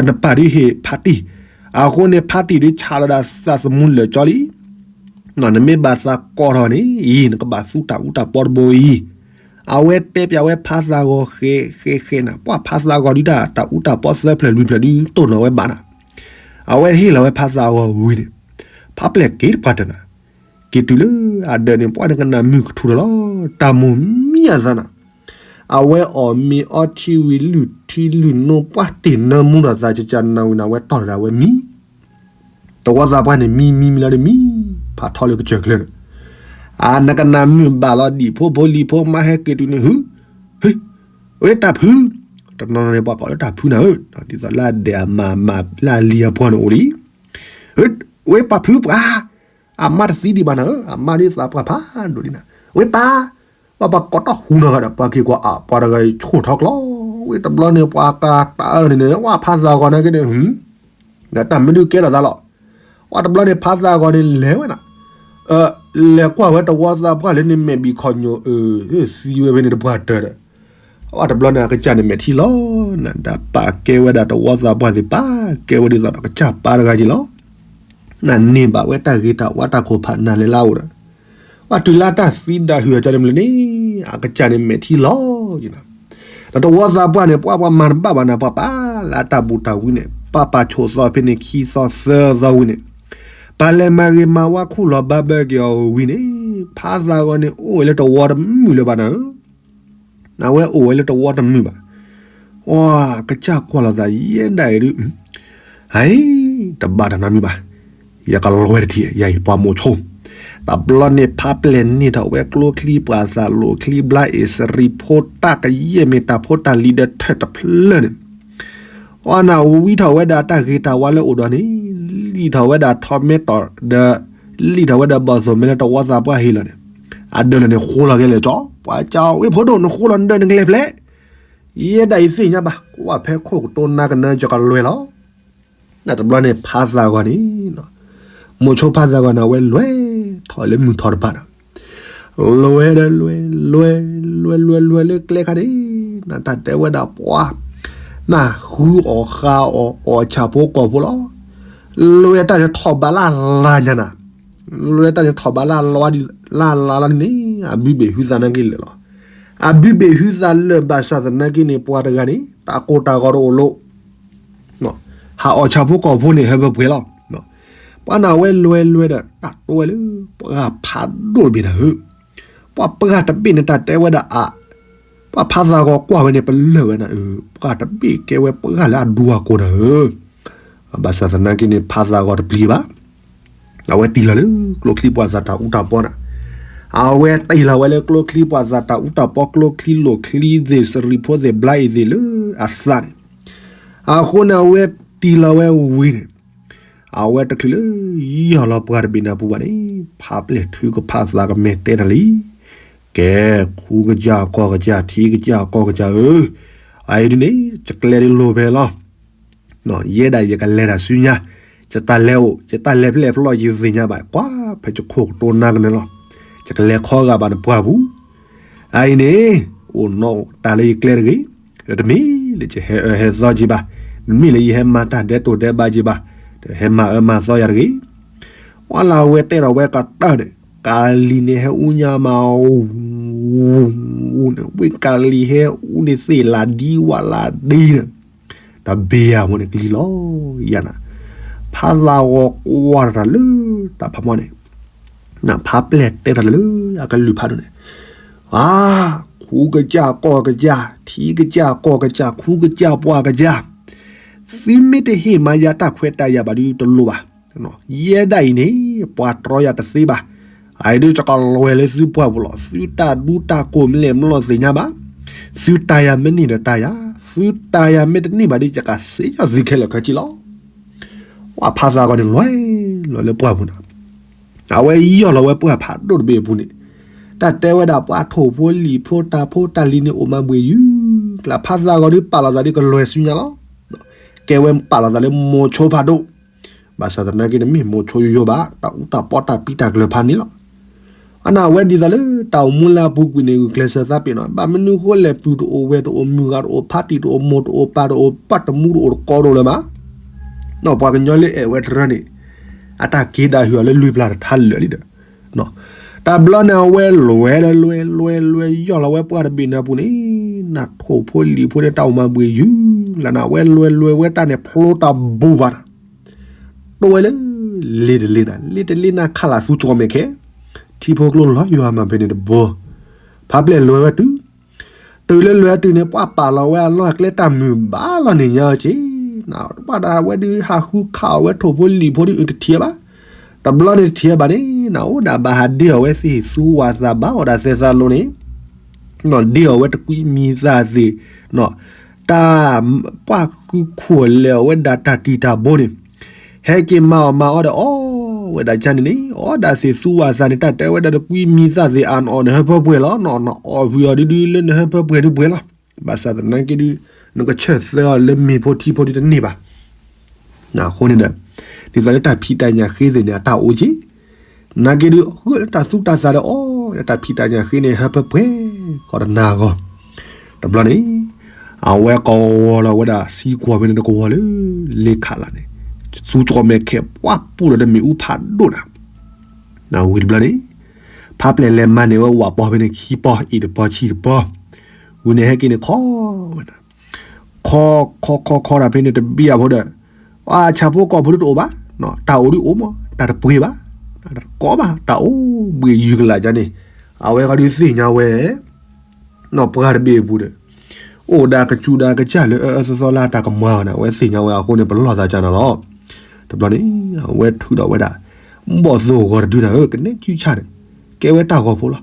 နပၢ်ဒုးဟ့ၣ်ဖါတံၢ်, အဃိန့ၣ် ဖါတံၢ်ဒုးဆးလီၤဒၣ်သးသမူလၢာ်ကၠီလံ နမ့ၢ်ဘၣ်သးကိးထီၣ်န့ၣ် အံၤ နကဘၣ်သူတၢ်အူတၢ်ပီတဘိအံၤ, အဝဲတဲပျးဝဲဖါသးဂီၤဃဲဃဲဃဲနၤ, ပှၤဖါသးဂီၤဒုးတၢ် တၢ်အူတၢ်ပီသၢဖျၢၣ်လွံၢ်ဖျၢၣ်ဒုး တိၢ်နီၣ်ဝဲဘၣ်နၤ, အဝဲဟ့ၣ်လီၤဝဲဖါသးဂီၤဝံၤန့ၣ်, ဖါပျဲၢ်က့ၤတပှၢ်တၢၢ်နၤ, က့ၤတုၤလၢအဒၢးန့ၣ် ပှၤနကနၣ်မုၢ်ကထူၣ်ဒီးလီၤ, တၢ်မိၢ်မံအသးနၤ အဝဲအီၣ်မ့ၤအီထံဝံၤလုၢ်ထံလုၢ်နိ ပှၤတ့ၢ်နၢမူဒီးသး ကကနၣ်ဝံၤန့ၣ် အဝဲတီၢ်လီၤဒၣ်ဝဲမံ, တဝီသးပှၢ်န့ၣ် မံမံမံလီၤဒီးမံ, ဖးထီလၢကစၢၢ်ချၢန့ၣ်, အနကနၣ်မုၢ်ဘၣ်လီၤ ဒံၣ်ဖိဖိလံၤဖိမါဟဲက့ၤတုၤန့ၣ် ဟု, ဟ့, ဝဲတၢ်ဖု, တနီၤနီၤန့ၣ် ပှၤကိးလၢတၢ်ဖုနၤဧၢ, ဒ်သိးလၢအဒဲးအမၤမၤလၢအလံၤအပှီၢ်န့ၣ်အိၣ်လံ, ဝဲပၢ်ဖုပှၤ အမါတသံဒံးဘၣ်နၤဧၢ, အမါဒ်သးပှၢ်ဖးဒိၣ်ဒံးနၤ, ဝဲပၢ်, ပှၤပှၤကိးတၢ်ဟူနီၤဂၤဒီး ပှၤက့ၤကွၢ်အါ ပှၤတဂၤအံၤဆိၣ်ထီၣ်ကျီ, ဝဲတဘျီန့ၣ် ပှၤကၤတၢ်အၢန့ၣ်န့ၣ် ဝဲဖါသးဂီၤနာ်က့န့ၣ် ဒီးတၢ်မ့ၢ်ဒုးကဲထီၣ်သးလီၤ, ဝဲတဘျီန့ၣ် ဖါသးဂီၤန့ၣ်လဲၤဝဲနၤ, လဲၤကွၢ်ဝဲတဝီသးပှၢ်လၢန့ၣ်မဲာ်ဘံၣ်ခီၣ်ညိၣ် အၢ သံဝဲဖဲန့ၣ်တပှၢ်တၢၢ်ဒီး အဝဲတဘျီန့ၣ် အကစၢ်န့ၣ်မဲာ်ထံလီၤနၤ, ဒီးပာ်ကဲဝဲဒၣ်တဝီသးပှၢ်သ့ၣ် ပာ်ကဲဝဲဒ်သိးဒီးကစၢ်ပၢ်တဂၤက့ၤလီၤ, နန့ၢ်ဘၣ်ဝဲတၢ်ဂ့ၤတၢ်ဝါတၢ်ခိၣ်ဖးနၤလဲၤလၢအအိၣ်ဒီး ပှၤတုၤလၢတၢ်သံဒၣ်ဟုၣ်အကန့ၣ်မနုၤန့ၣ် အကစၢ်န့ၣ်မဲာ်ထံလီၤက့ၤနၤ, ဒီးတဝီသးပှၢ်န့ၣ် ပှၤပှၤမၤတဘၣ်ဘၣ်နၤ ပှၤပာ်လၢအတၢ်ဘူၣ်တၢ်ဝံန့ၣ် ပာ်ပာ်ဆိးသီဖဲန့ၣ်ခံသီသၢသီဝံၤန့ၣ်, ပာ်လဲၤမၤဂ့ၤမၤဝါခူၣ်လီၤဘၣ်ဘၢက့ၤအီၤဝံၤန့ၣ်, ဖါသးဂီၤန့ၣ်အိၣ်ဝဲလၢတဝီတမုာ်လၢၤဘၣ်နၤဧၢ နဝဲအိၣ်ဝဲလၢတဝီတမုာ်ဘၣ်. အကစၢ်ကွၢ်လီၤသးယဲဒၣ်အံၤဒုး, ဟဲ, တဘၣ်တၢ်နီတမံၤဘၣ်, ယကလွဲတထံၣ် ယအံၤပှၤမိၤဆိ, တဘျီန့ၣ်ဖးပျဲၢ်န့ၢ်ထီၣ်ဝဲကျိချံပှၤသးလိာ်ချံဘျါအ့ၣ်စရံဖိတၢ်ကယဲၢ်မ့ၢ်တၢ်ဖိတၢ်လံၤဒီး ထၢၣ်တဖျၢၣ်န့ၣ် အီနၢ်ဝံထီၣ်ဝဲဒၣ်တၢ်ဂ့ၤတၢ်ဝါလၢအိၣ်ဒီးန့ၣ်, လံၣ်ထီၣ်ဝဲဒၣ်ထီးမဲတီၢ်ဒီး, လံၣ်ထီၣ်ဝဲဒၣ်ဘီၣ်သိၣ်မဲလၢတဝီသးပှၢ်ဟ့ၣ်လီၤန့ၣ်, အဒၢးလီၤန့ၣ် ဃိလီၤကလဲာ်ကၠီ, ပှၤကဝ့ၢ်ဖိဒိၣ်နဃိလီၤနဒၢးနကလဲာ်ဖျဲး, ယဲဒၣ်အံၤသ့ၣ်ညါဘၣ် ကွၢ်ဖဲခိၣ်ကတိၤနါကနၢယကလွဲလီၤ. နတဘျီန့ၣ်ဖးသးဂီၤန့ၣ်, မိၤဆိဖးသးဂီၤန့ၣ် အဝဲလွဲထီၣ်လၢမုၢ်ထီၣ်တဖၣ်ဒီး လွဲဒီးလွဲ, လွဲ, လွဲလွဲလွဲလၢကျဲခါန့ၣ်, နတၢ်တဲဝဲဒၣ်ပှၤ, နၢ်ဃုအီၣ်ဃါအီၣ် အီၣ်ဆၣ်ဖိကီၢ်ဖိလီၤ. လွဲၢ်တၢ်န့ၣ်ထီၣ်ဘးလၢအလါညါနၤ, လွဲၢ်တၢ်န့ၣ်ထီၣ်ဘးလၢအလါလါလါန့ၣ် အဘုဘ့ၣ်ဟုသးနာ်က့လၢာ်လီၤ. အဘုဘ့ၣ်ဟုသးလၢာ်ဘၣ်ဆၣ်သနာ်က့န့ၣ် ပှၤတဂၤန့ၣ် တၢ်ကိၢ်တၢ်ဂီၤတအိၣ်လီၤ. ဟးအီၣ်ဆၣ်ဖိကီၢ်ဖိန့ၣ် ဟၢဖၢပှဲၤလီၤ. ပှၤနၢ်ဝဲလွဲၢ်လွဲၢ်ဒီး တၢ်တိဝဲလၢ ပှၤဖးဒိၣ်တဘ့ၣ်နၤဧၢ, ပှၤပှၢ်တဘ့ၣ်န့ၣ် တၢ်တဲဝဲဒၣ်အါ, ပှၤဖးသးဂီၤကွၢ်ဝဲန့ၣ် ပလၢၢ်ဝဲနၤဧၢ, ပှၢ်တဘ့ၣ်ကဲဝဲပှၢ်လၢအဒူအကိၢ်နၤဧၢ. ဘၣ်ဆၣ်သနာ်က့န့ၣ် ဖးသးဂီၤတပျံၤဘၣ်. အဝဲတ့ၢ်လီၤလၢကျိချံပှၤသးတၢ်အူတၢ်ပီနၤ, အဝဲတ့ၢ်လီၤဝဲလၢကျိချံပှၤသးတၢ်အူတၢ်ပီ ကျိချံလိၣ်ချံသ့ၣ် စရံးဖိသ့ၣ်ဘျါအံၤသ့ၣ်လၢအသးန့ၣ်, အဃိန့ၣ် အဝဲတ့ၢ်လီၤဝဲဝံၤန့ၣ် အဝဲတချုးလၢ ယီၢ်လီၤပှၢ်တဘ့ၣ်နၤပူၤဘၣ်န့ၣ် ဖးပျဲၢ်ထုကဖၣ်သးကမဲာ်တဲတၢ်လံ, ကဲ ခူကစၢ်ကီၢ်ကစၢ် ထံကစၢ်ကီၢ်ကစၢ်ဧၢ, အအံၤဒ်န့ၣ် ယကျဲဒ်လိၤဖဲလီၤ. ယဲဒၣ်ယကလဲၤတၢ်ဆူညါ, ယတၢ်လဲၤအိၣ် ယတၢ်လဲၤဖျဲၣ်ဖျီၣ် ယသ့ၣ်ညါဘၣ် ကွၢ်ဖဲယခိၣ်ကတိၤနါကနဲလီၤ. ယကလဲၤခီဂာ်ဘၣ်နပှၢ်ပူၤ, အအံၤန့ၣ် အိၣ်နီၣ်တၢ်လၢယကျဲတဂ့ၤ, တမ့ၢ်လၢယဟဲအၢဟဲသီက့ၤဘၣ်, တမ့ၢ်လၢယဟဲမၤတၢ်ဒဲးတိၢ်ဒဲးဘးက့ၤဘၣ်, တဟဲမၤအၢမၤသီယၤတဂ့ၤ. ပှၤလၢအဝဲတဲထီၣ်ဝဲကတၢၢ်န့ၣ် ကၤလံၤန့ၣ်ဟဲအူညါမး, ဝူန့ၣ် ဝ့ၢ်ကၤလံၤဟဲအူန့ၣ်သ့ၣ်လၢဒံဝးလၢဒံန့ၣ်, တဘ့ၣ်ယၤမ့ၢ်န့ၣ် ကျံလီၤယၤနၤ, ဖးသးဂီၤကွၢ်တၢ်လၢတၢ်ဖးမီၢ်န့ၣ် ဖးပျဲၢ်တဲတၢ်လၢအကလုၢ်ဖးဒိၣ်န့ၣ်, ခူကစၢ်ကီၢ်ကစၢ် ထံကစၢ်ကီၢ်ကစၢ် ခူကစၢ်ပှၢ်ကစၢ်, သုမ့ၢ်တဟ့ၣ်မၤယၤတၢ်ခွဲးတၢ်ယာ်ဘၣ်ဒီးတလိၣ်ဘၣ်. ယဲဒၣ်အံၤန့ၣ် ပှၤတြီယၤတသ့ဘၣ်. အအံၤဒ်ယကလဲၤလၢသုပှၢ်ပူၤလီၤ. သုတၢ်ဒူတၢ်ကိၢ်မ့ၢ်လဲၣ်မ့ၢ်လီၤသ့ၣ်ညါဘၣ်. သုတၤယၤမ့ၢ်န့ၢ်ဒီးတၤယၤ, သုတၤယၤမ့ၢ်တန့ၢ်ဘၣ်ဒီး ယကစ့ယီၤသုခဲလၢာ်ခဲဆ့လီၤ. ပှၤဖးသးဂီၤန့ၣ် လွဲၢ်လီၤလၢပှၢ်ပူၤနၤ, အဝဲယီၢ်လီၤဝဲပှၢ်ဖးဒိၣ်တဘ့ၣ်အပူၤန့ၣ်, တၢ်တဲဝဲဒၣ်ပှၤထိၣ်ဖိလံာ်ဖိတၢ်ဖိတၢ်လံၤန့ၣ် အိၣ်မၤဘှ့ၣ်ယုၤကျါ, ဖးသးဂီၤဒုးပာ်လီၤသးဒ်ကလွဲၢ်ဆူညါလီၤ. ကဲဝဲပာ်လီၤသးလၢမိၤဆိဖးဒိၣ်, ဘၣ်ဆၣ်သနာ်က့န့ၣ် မ့ၢ်မိၤဆိယိယိဘၣ်, တၢ်အူတၢ်ပီတၢ်ပံတၢ်ကျၢၤဖးန့ၣ်လီၤ. အန့ၣ် အဝဲဒ်သိးလၢတၢ်အိၣ်မူလၢအပူၤကွံာ်န့ၣ် ဂုာ်ကျဲးစၢးသးပ့ၤနီၣ်, ဘၣ်မနုၤဃိလဲၣ် ပုၢ်တအိၣ်ဝဲၢ်တအိၣ် မုၢ်ဂၤတအိၣ် ဖါတံၢ်တအိၣ် မိၢ်တအိၣ် ပၢ်တအိၣ် ပှၤတမူတအိၣ်တကိးတအိၣ်လၢၤဘၣ်. ပှၤကညီလၢအဲၣ်ဝဲတရၢန့ၣ် အတၢ်က့ၤဒၣ်ဟုၣ်အီၤလၢလွံၢ်ပျၢ်တထါလၢာ်လံဒီး, တဘျီန့ၣ် အဝဲလွဲၢ်ဒီးလွဲၢ်လွဲၢ်လွဲၢ် ယီၢ်လီၤဝဲပှၢ်တဘ့ၣ်န့ၣ်အပူၤန့ၣ်, နၢ်ထိၣ်ဖိလံာ်ဖိန့ၣ် တၢ်အိၣ်မၤဘှ့ၣ်ယုၤလၢနၤ, အဝဲလွဲၢ်လွဲၢ်ဝဲတၢ်န့ၣ် ဖျိတၢ်ဘူးဘၣ်နၤ, တိဝဲလၢ လ့တလ့နၤ, လ့တလ့နၤခးလၢ်သူကီၤမဲာ်ခဲ, ထံဖိကျိလီၤယွၤမၤဖဲန့ၣ်တဘိ, ဖးပျဲၢ်လွဲၢ်ဝဲတုၤ တုၤလၢလွဲၢ်တုၤန့ၣ် ပှၤပာ်လီၤဝဲအလီၢ်အကျဲတၢ်မုာ်ဘၣ်လီၤန့ၣ်ညါက့ၤ, နဘၣ်ဒၣ်ဝဲဒုးဟးဃုခးအီၤဝဲထိၣ်ဖိလံာ်ဖိဒုးအုးတထံၣ်ဘၣ်, တဘျီန့ၣ်တထံၣ်ဘၣ်န့ၣ် နအိၣ်ဒၣ်ဘၣ်ဟးဒ့အီၤဝဲသ့ၣ်သူဝၤသးဘၣ် အီၣ်ဒၣ်သဲးသးလိၤန့ၣ် ဒ့အီၤဝဲတကွံမံၤသၣ်သ့ၣ်, တၢ်ပှၢ်ဃုခိၣ်လဲၤအီၤဝဲဒၣ်တၢ်တံၢ်တၢ်ဘိန့ၣ်, ဟဲက့ၤမၤအီၣ်မၤအီဒီးအီၣ်ဝဲဒၣ်ကန့ၣ်န့ၣ် အီၣ်ဒၣ်သ့ၣ်သူဝၤသးန့ၣ် တၢ်တဲဝဲဒၣ်တကွံမံၤသၣ်သ့ၣ် အနီၣ်နဟၢဖၢပှဲၤလီၤ, နအီၣ်ဖုးအီၤဒုဒုလၢနဟၢဖၢပှဲၤဒုပှဲၤလီၤ, ဘၣ်ဆၣ်သနာ်က့ဒု နကဆၢၣ်သၢအီၤလၢမ့ၤဖိထံဖိဒုတန့ၢ်ဘၣ် အဃိန့ၣ်ဒီး ဒ်သိးလၢတၢ်ဖံးတၢ်ညၣ်ဃ့သ့ၣ်န့ၣ် အတၢ်အိၣ်က့ၤ, နာ်က့ဒုး ဂၢၢ်လၢတၢ်သူတၢ်သးဒီးအီၤ တၢ်ဖံးတၢ်ညၣ်ဃ့န့ၣ် ဟၢဖၢပှဲၤ ကီးတနၤအဂီၢ်, တဘျီန့ၣ် အဝဲကဝီၤလီၤဝဲဒၣ်စံကွီၤဖဲန့ၣ်တကဝီၤလၢ လ့ခးလၢ်န့ၣ်, သူကီၤမဲာ်ခဲးပှၢ်ပူၤလီၤဒီးမ့ၣ်အူဖးဒိၣ်နၤ, ဝံၤတဘျီန့ၣ် ဖးပျဲၢ်လဲၤမၤန့ၢ်ဝဲဝၣ်ပီဖဲန့ၣ်ခံပီ အ့ၣ်တပီဆံတပီ, ဝံၤန့ၣ်ဟဲက့ၤန့ၣ်ခီဝဲနၤ ခီခီခီခီတၢ်ဖဲန့ၣ်တဘံၣ်အဖိဒီး, အဆၣ်ဖိကီၢ်ဖိဒုတအိၣ်ဘၣ်, တၢ်အိၣ်ဒုအိၣ်မး တၢ်တပှ့ၤဘၣ်, တၢ်တကိးဘၣ် တၢ်အိၣ်ဘှ့ၣ်ယုၤကလာ်ကန့ၣ်, အဝဲဃီဒုးသ့ၣ်ညါဝဲ နီၢ်ပှၢ်တဘ့ၣ်အပူၤဒီး, အိၣ်ဒၣ်ကစူၤဒၣ်ကစၢ်လၢအအၢအၢသီသီလၢအတၢ်ကမၤအီၤန့ၣ် အဝဲသ့ၣ်ညါဝဲအဃိန့ၣ် ပလီၢ်သးကၢ်နၤလီၤ. တဘျီန့ၣ် အဝဲထုးဒီးဝဲဒၣ် ဘီၣ်သိၣ်ဂီၤတဒုနၤဧၢ ကနဲကၠူဆၣ်န့ၣ် ကဲဝဲတၢ်ဂီၤဖိလီၤ.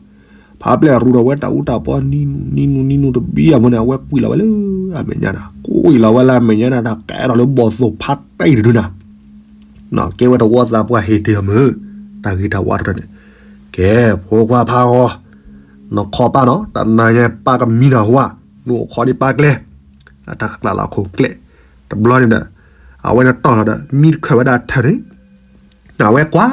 ဖးပျဲၢ်ရူးဒီးဝဲတၢ်အူတၢ်ပီနံနူနံနူတဘံၣ်အဖိန့ၣ် အဝဲကွံာ်လီၤဝဲလၢအမဲာ်ညါနၤ, ကွံာ်လီၤဝဲလၢအမဲာ်ညါနၤ တၢ်ကဲထီၣ်လၢဘီၣ်သိၣ်ဖးတံၢ်တဒုနၤ ကဲဝဲတဝီသးပှၢ်ဟ့ၣ်တ့ၢ်အီၤမုၢ်, တၢ်ဂ့ၤတၢ်ဝါတရၢန့ၣ်, ကဲ ဖိခွါဖးဂီၤ, နခီပၢ်နီၤ တနၤညါပၢ်ကမံနၤဟူဧါ, နအိၣ်ခိးဒံးပၢ်ကျဲ, အတၢ်ကကျးလီၤခိၣ်ကျဲ, တဘျီန့ၣ်ဒီး, အဝဲနတီၢ်လီၤဒီး မံတခၢၣ်ဝဲဒၣ်ထၢၣ်န့ၣ်, အဝဲကွၢ်,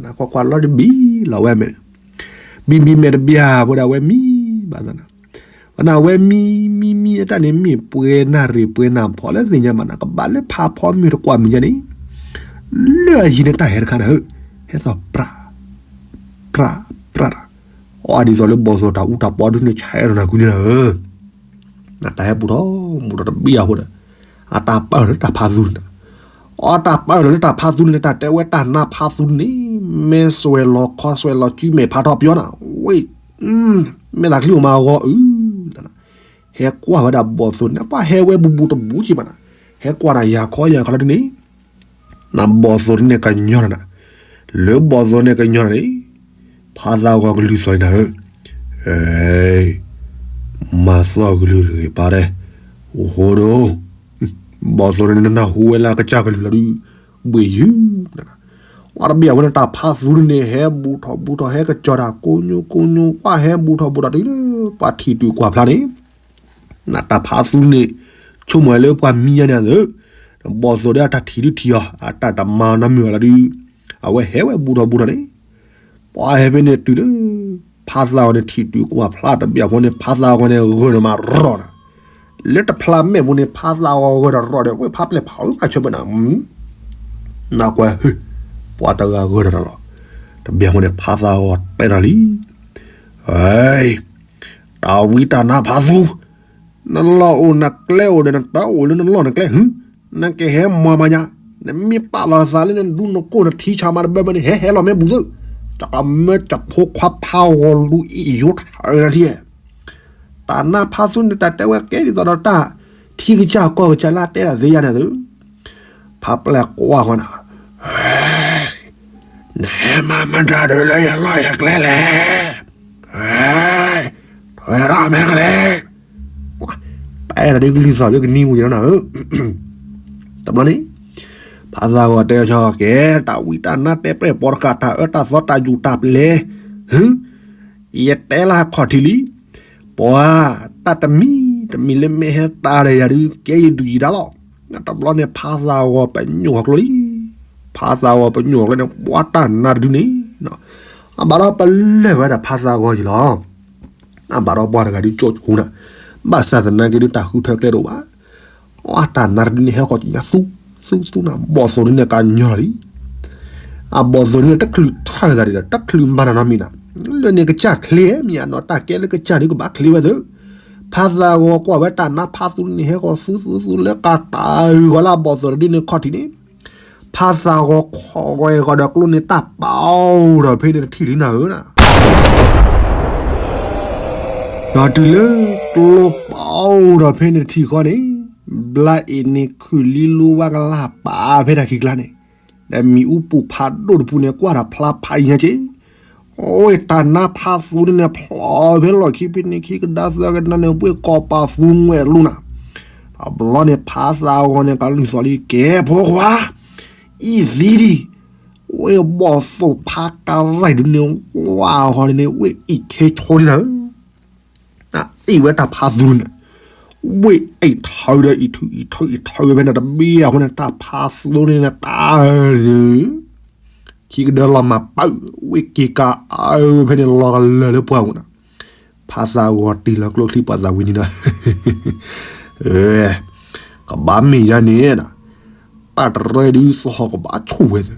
နကွၢ်ကွၢ်လီၤဒီးဘံလီၤဝဲမဲာ်, ဘံဘံမဲာ်တဘံၣ်ဧါ ဖိဒီးအဝဲမံဘၣ်သးနၤ, ဝဲ နဝဲမံမံမံအတၢ်န့ၣ်မ့ၢ်ပှဲၤနၢ်ရ့ၣ်ပှဲၤနၢ်ဖီလၢသ့ၣ်ညါမးနၤ ကဘၣ်လၢဖးဖီမ့ၢ်တကွၢ်မုၢ်ညါန့ၣ် လၢအယံၤန့ၣ်တၢ်ဟဲတခါနၤဧၢ, ဟဲသီၣ်ပြး ပြး ပြးတၢ်, အီဒ်သိးလၢဘီၣ်သိၣ်တၢ်အူတၢ်ပီဒုန့ၣ် ဆဲးထီၣ်နၤကွံန့ၣ်နၤဧၢ, နတၢ်ဟဲဘူးထီၣ်ဘူးထီၣ်တဘ့ၣ်အဃိဒီး အတၢ်ပာ်လီၤလၢတၢ်ဖးသူန့ၣ်, အတၢ်ပာ်လီၤလၢတၢ်ဖးသူန့ၣ် တၢ်တဲဝဲတၢ်နါဖးသူန့ၣ် မဲစွဲးလီၤခီစွဲးလီၤစုမဲာ်ဖးထီၣ်ပယီၤနၤ, ဝ့ၢ် မ့ၢ်သးချံအိၣ်မးအဂီၢ်အု ဟဲကွၢ်ဝဲဒၣ်ဘီၣ်သိၣ်န့ၣ် ပှၤဟဲဝဲဘူးဘူးတဘူးက့ၤဘၣ်နၤ, ဟဲကွၢ်တၢ်ယၤခီယၤခီလၢဒုန့ၣ် နဘီၣ်သိၣ်န့ၣ်ကညီနၤ, လၢဘီၣ်သိၣ်န့ၣ်ကညီနၤန့ၣ် ဖးသးဂီၤကလုၢ်သီၣ်နၤဧၢ, မၤသီၣ်ကလုၢ်တဂ့ၤပၢ်ဒဲး, အိၣ်ဃိဒီး ဘီၣ်သိၣ်န့ၣ်နၢ်ဟူဝဲလၢအကစၢ်ကလုၢ်လီၤဒုး ဘှ့ၣ်ယုၢ်နၤ, ဝဲတဘ့ၣ်အဝဲန့ၣ်တၢ်ဖးသူန့ၣ် ဟဲဘူးထီၣ်ဘူးထီၣ် ဟဲကစီၤတၢ်ကိညိကိညိ ပှၤဟဲဘူးထီၣ်ဘူးထီၣ်တုၤလၢ ပှၤထံၣ်တုၤကွၢ်ဖျါန့ၣ် နတၢ်ဖးသူန့ၣ် ဆိကမိၣ်လၢပှၤမံယါန့ၣ်အသိး, ဘီၣ်သိၣ်ဒီးအတၢ်ထံၣ်ဒုးထံၣ်အီၤ အတၢ်တမၤနီတမုာ်အီၤလီၤဒုး, အဝဲဟဲဝဲဘူးထီၣ်ဘူးထီၣ်န့ၣ်, ပှၤဟဲဖဲန့ၣ်တုၤလၢ ဖးသးဂီၤန့ၣ်ထံၣ်တုၤကွၢ်ဖျါတဘ့ၣ်အဃိန့ၣ် ဖးသးဂီၤန့ၣ်ဂၢၢ်ဒီးမၤရီၤနၤ, လၢတဖျါမဲာ်ပူၤန့ၣ် ဖးသးဂီၤဂၢၢ်ဒီးရီၤဒီး ဝဲဖးပျဲၢ်ဖးအုးဘၣ်ဆၢဖဲနၤ နကွၢ်, ပှၤတဂၤဂၢၢ်ဒီးတၢ်လီၤ, တဘ့ၣ်အဃိန့ၣ် ဖးသးဂီၤတဲတၢ်လံ, တၢ်ဝံတၢ်နါဖးသူ, နလီၢ်အိၣ်နကျဲအိၣ်ဒီး နတၢ်အိၣ်လၢနလီၢ်နကျဲ ဟု, နကဟဲမၤမၤညါ, နမ့ၢ်ပာ်လီၤသးလၢနဒူနကိၢ်နထံဆးမၤတဘၢဘၢန့ၣ် ဟဲဟဲလီၤမ့ၢ်ဘူးသၢ, တၢ်ကမၢတၢ်ဖိခွါဖးဂီၤလူၤအံၣ်ယိထၢနၤထံ တၢ်နါဖးသူန့ၣ် တၢ်တဲဝဲကဲဒ်သိးဒီးတၢ်ထံကစၢ်ကီၢ်ကစၢ်လၢအတဲဒၣ်သ့ယါန့ၣ်သု, ဖးပျဲၢ်ကွၢ်ဃီနၤ, နဟဲမၤမတၤဒုးလၢယလီၢ်ယကျဲလဲၣ်, ထွဲထီၣ်မဲာ်ကလဲၣ်, တဲဒၣ်ဒ်ကလုၢ်သီၣ်လၢကနံၤပူၤယါနၤဧၢ, တဘျီန့ၣ် ဖးသးဂီၤတဲအီၤကဲ တၢ်ဝံတၢ်နါတဲပျဲၢ်ပိာ်တကးတၢ်အၢတၢ်သီတၢ်ယူၤတၢ်ပျဲၤ, ယတဲလၢခီၣ်ထံးလံ, ပှၤတၢ်တမံၤတမံၤလၢမ့ၢ်ဟဲတၢ်ဒီးယၤဒုး ကဲယဒုၣ်ယဒါလီၤ, တဘျီန့ၣ်ဖးသးဂီၤပညိၣ်ဂီၤကျိလံ, ဖးသးဂီၤပညိၣ်ဂီၤကျိန့ၣ် ပှၤတၢ်နါတဒုန့ၣ်, အဘၣ်ဒီးပလၢၢ်ဝဲဒၣ်ဖးသးဂီၤယံၤလီၤ အဘၣ်ဒီးပှၤတဂၤဒုးကၠိဆူနၤ, ဘၣ်ဆၣ်သနာ်က့ဒုးတၢ်ဃုထၢကျဲတအိၣ်ဘၣ်, အတၢ်နါတဒုန့ၣ်ဟဲဃီၤကညါသူ, သူသူနၤ ဘီၣ်သိၣ်ဒုန့ၣ်ကညီလီၤလံ, အဘီၣ်သိၣ်ဒုန့ၣ်တချုးထါလိာ်သးဒံးဒီး တချုးမၤတၢ်နီတမံၤနၤ, လၢန့ၣ်ကစၢ်ချ့မ့ၢ်အနီၢ်တၢ်ကဲလၢကစၢ်ဒုးကဘၣ်ချ့ဝဲသၢ, ဖးသးဂီၤကွၢ်ဝဲတၢ်နါဖးသူန့ၣ် ဟဲဃီၤသူသူသူလၢကတၢ်ဂုၤဂီၤလၢအဘီၣ်သိၣ်တဒုန့ၣ်ခီၣ်ထံးန့ၣ်, ဖးသးဂီၤခီဂီၤဂီၤဒီးကျိန့ၣ်တၢ်ပာ်အိၣ်ဒီးဖဲန့ၣ်တထံၣ်လံနၤဧၢ, ဒီးတုၤလၢကျိပာ်အိၣ်ဒီးဖဲန့ၣ်တထံၣ်ဃီန့ၣ်, ဘျါအ့ၣ်န့ၣ်ခုၣ်လံလိဝါကလၢ်ပာ်ဖဲတၢ်ခံးကျါန့ၣ်, ဒီးမ့ၣ်အူပူၤဖးဒိၣ်တပူၤန့ၣ် ကွၢ်တၢ်ဖျါဖးယံၤညါက့ၤ, အိၣ်တၢ်နါဖးသူန့ၣ် ဖျိးဖဲလီၢ်ခံဖဲန့ၣ်ခံကဒါသၢကဒါန့ၣ် ဝ့ၢ်ကီၢ်ပာ်သူငွဲၣ်လိနၤ, တဘျီန့ၣ်ဖးသးဂီၤန့ၣ် ကလုၢ်သီၣ်လံကဲဖိခွါ, အံၤသံဒံး, ဝ့ၢ်ဘီၣ်သိၣ်ဖးကရၢၢ်ဒုန့ၣ် ဝါဃီန့ၣ် ဝ့ၢ်အံၣ်ထဲဆိလံနၤဧၢ အံၣ်ဝဲတၢ်ဖးသူန့ၣ်, ဝ့ၢ်အံၣ်ထၢဒီးအံၣ်ထူအံၣ်ထၢအံၣ်ထၢဝဲဖဲန့ၣ်တဘ့ၣ်အဃိန့ၣ် တၢ်ဖးသူန့ၣ်နတၢ်, ခံကဒၢလီၤမၤပာ်, ဝ့ၢ်က့ၤကၤအါဖဲန့ၣ်လီၤကလၢာ်လၢပှၢ်ပူၤနၤ, ဖးသးဂီၤတံၢ်လီၤကျိချံပှၤသးဝံၤန့ၣ်ဒီး ကဘၣ်မ့ၢ်ယါန့ၣ်, တၢ်တရၢဒုးသဟီၣ်ကဘၣ်ဆိၣ်ဝဲသၢ,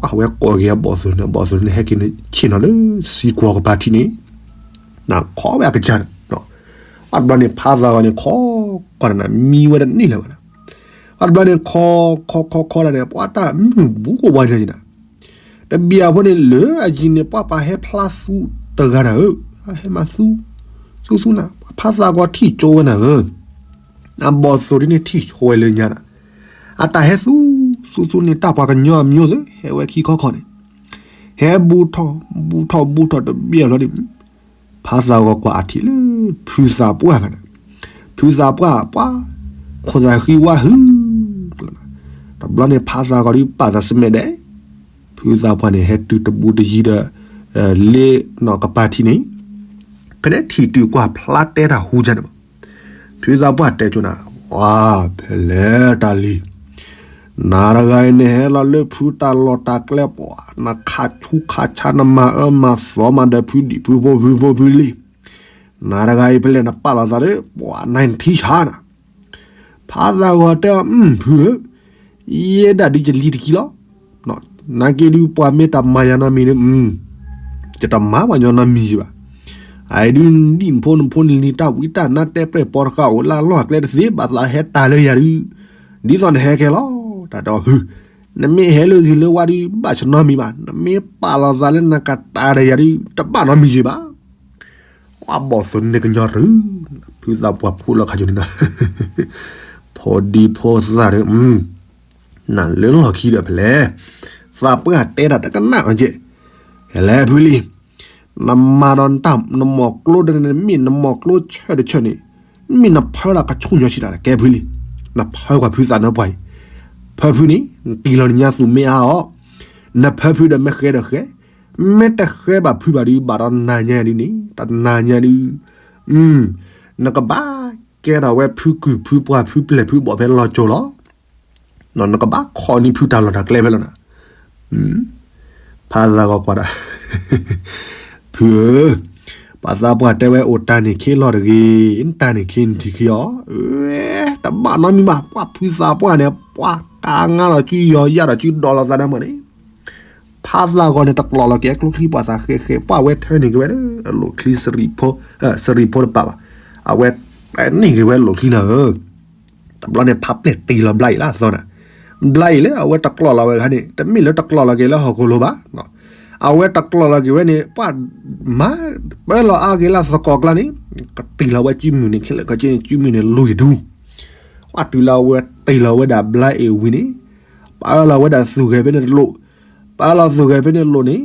အဝဲကိးက့ၤအဘီၣ်သိၣ်န့ၣ် ဘီၣ်သိၣ်န့ၣ် ဟဲက့ၤန့ၣ်ဆ့ၣ်နီၤလၢစံကွီၤကပၤထံးန့ၣ်, နခီဝဲအကစၢ်န့ၣ်, အတဘျီန့ၣ် ဖးသးဂီၤန့ၣ် ခီကီၢ်နၤ မံဝဲတန့ၢ်လၢၤဘၣ်နၤ, အတဘျီန့ၣ် ခီခီခီခီဒၣ်န့ၣ် ပှၤတၢ်မုၢ်ဘူးကဝါညါန့ၣ်နၤ, တဘျီအဃိန့ၣ် လၢအယံၤန့ၣ် ပှၤပာ်ဟဲဖျါသူတဂၤနၤဧၢ, ဟဲမၤသူ, သူသူနၤ ဖးသးဂီၤထံၣ်ကၠိဝဲနၤဧၢ, အဘီၣ်သိၣ်ဒ်န့ၣ်ထံၣ်ဆိဝဲလၢညါနၤ, အတၢ်ဟဲသူ, သူသူန့ၣ် တၢ်ပှၤကညီအမျိုးသ့ၣ် ဟဲဝဲခံခီခီန့ၣ်, ဟဲဘူးထီၣ်, ဘူးထီၣ်ဘူးထီၣ်တဘျီလီၤဒ် ဖးသးဂီၤကွၢ်အထံၣ်လၢ ဖုသးပှၢ်ဂၤန့ၣ်, ဖုသးပှၢ်ပှၤ, ခိၣ်သးဃံဝါဟု, တဘျီန့ၣ် ဖးသးဂီၤဒုးပာ်သးစမဲာ်ဒဲး, ဖုသးပှၢ်န့ၣ် ဟဲတုၤတဘူးတယံၤဒီး, လ့နီၢ်ကပၤထံးန့ၣ်, ဖဲန့ၣ်ထံၣ်တုၤကွၢ်ဖျါတဲတၢ်ဟူကန့ၣ်ဘၣ်, ဖုသးပှၢ်တဲကၠိနၤ, ဝါ, ဖဲလဲၣ်တၢ်လံ နၤတဂၤအံၤန့ၣ် ဟဲလီၤလၢဖုတၢ်လီၢ်တၢ်ကျဲပှၤ, နခးဆူခးဆါ နမၤအၢမၤသီမးဒီးဖုဒံၣ်ဖုဖိဖုဖိဖုလံၤ, နၤတဂၤအံၤဖဲလဲၣ်နပာ်လီၤသးလၢ ပှၤနၤနထံဆါနၤ. ဖးသးဂီၤတဲအီၤ ဖုဧၢ, ယဲဒၣ်ဒုးယလံၤတကံလီၤ. နာ်က့ဒုးပှၤမ့ၢ်တမၤယၤနီတမံၤန့ၣ် ယတမၤပှၤညီနီတမံၤယံၤဘၣ်. အအံၤဒုးဒ်နဖိနဖိနလံၤတၢ်ဝံတၢ်နါတဲပြဲၢ်ပီတဃာ်အိၣ်လၢအလီၢ်အကျဲတသ့ ဘၣ်သးဟဲတၢ်လၢယၤဒုး ဒ်သိးနဟဲကဲလီၤ. တၢ်တဲအီၤ ဖု, နမ့ၢ်ဟဲလၢဂ့ၤလၢဝါဒုး ဘၣ်ဆၢနီတမံၤဘၣ်, နမ့ၢ်ပာ်လီၤသးလၢနကတၢ်ဒီးယၤဒုး တဘၣ်နီတမံၤယံၤဘၣ်. အဘီၣ်သိၣ်န့ၣ်ကညီတၢ်, ဖုသးပှၢ်ဖိလီၤခါကၠိန့ၣ်ဒီး ဖိဒံဖိသၣ်ဒီး နလၢလီၢ်ခံဒီးဖဲလဲၣ်, သးပှၢ်တဲတၢ်တကနၣ်အီၤကဲ, ကဲလဲၣ်ဖုလံ, နမၤဒီးနတၢ်နမီၢ်ကျိဒီးနမ့ၢ်နမီၢ်ကျိဆၢတဆၢန့ၣ်, မ့ၢ်နဖၢလီၤကဆူၣ်ညီဆံးတၢ်ကဲဖုလံ, နဖၢကွၢ်ဖုသးနၢပှၢ်အံၤ, ဖၢဖုန့ၣ် နတံၢ်လီၤနညါသူၣ်မ့ၢ်အါအီၤ, နဖၢဖုဒီးမ့ၢ်ဃဲဒီးဃဲ, မ့ၢ်တဃဲဘၣ်ဖုဘၣ်ဒုး ဘၣ်ဒီးနၤညါဒုးန့ၣ် တနၤညါဒုး နကဘၣ်ကဲထီၣ်ဝဲဖုကုၢ်ဖုပှၢ်ဖုပျဲၢ်ဖုဘီၣ်ဖဲလီၤကၠိလီၤ. နကဘၣ်ခိးန့ၢ်ဖုတၢ်လီၢ်တၢ်ကျဲဖဲလီၤနၤ. ဖးသးဂီၤကွၢ်ဒီး ဖုဧၢ, ပှၤသးပှၢ်တဲဝဲအိၣ်တၢ်န့ၣ်ခ့လီၤတဂ့ၤ, တၢ်န့ၣ်ခ့နထံၣ်ခံအီၤ, တဘၣ်နီတမံၤဘၣ်, ပှၤဖုသးပှၢ်န့ၣ် ပှၤကါငါဒီးစုယီၤယၢ်ဒီးစုဒီးလီၤသးဒၣ်မးန့ၣ် ဖးသးဂီၤန့ၣ် တကျိးလီၤက့ၤကျိချံပှၤသးဃဲဃဲ ပှၤဝဲထၢန့ၢ်က့ၤဝဲလၢအလိၣ်ချံစရံဖိ, စရံဖိတပာ်ဘၣ်, အဝဲန့ၢ်က့ၤဝဲလိၣ်ချံနၤဧၢ, တဘျီန့ၣ် ဖးပျဲၢ်တ့ၢ်လီၤဘျါအံၤလၢအသီနၤ, ဘျါအံၤလၢအဝဲတကျိးလီၤဝဲခါန့ၣ် တမ့ၢ်လၢတကျိးလီၤက့ၤလၢဟီၣ်ခိၣ်လိၤဘၣ်, အဝဲတကျိးလီၤက့ၤဝဲန့ၣ် ပှၤမၤပၢလီၤအါက့ၤလၢသကိးကျါန့ၣ် ကတ့ၢ်လီၤဝဲစုမုၢ်န့ၣ် ခဲလၢာ်ခဲဆ့န့ၣ် စုမုၢ်န့ၣ်လူၤယံၤဒူ ပှၤတုၤလၢအဝဲတ့ၢ်လီၤဝဲဒၣ်ဘျါအ့ၣ်ဝံၤန့ၣ်, ပၢလီၤဝဲဒၣ်သူၣ်ဂဲၤဖဲန့ၣ်တလိၣ်, ပၢလီၤသူၣ်ဂဲၤဖဲန့ၣ်လိၣ်န့ၣ်,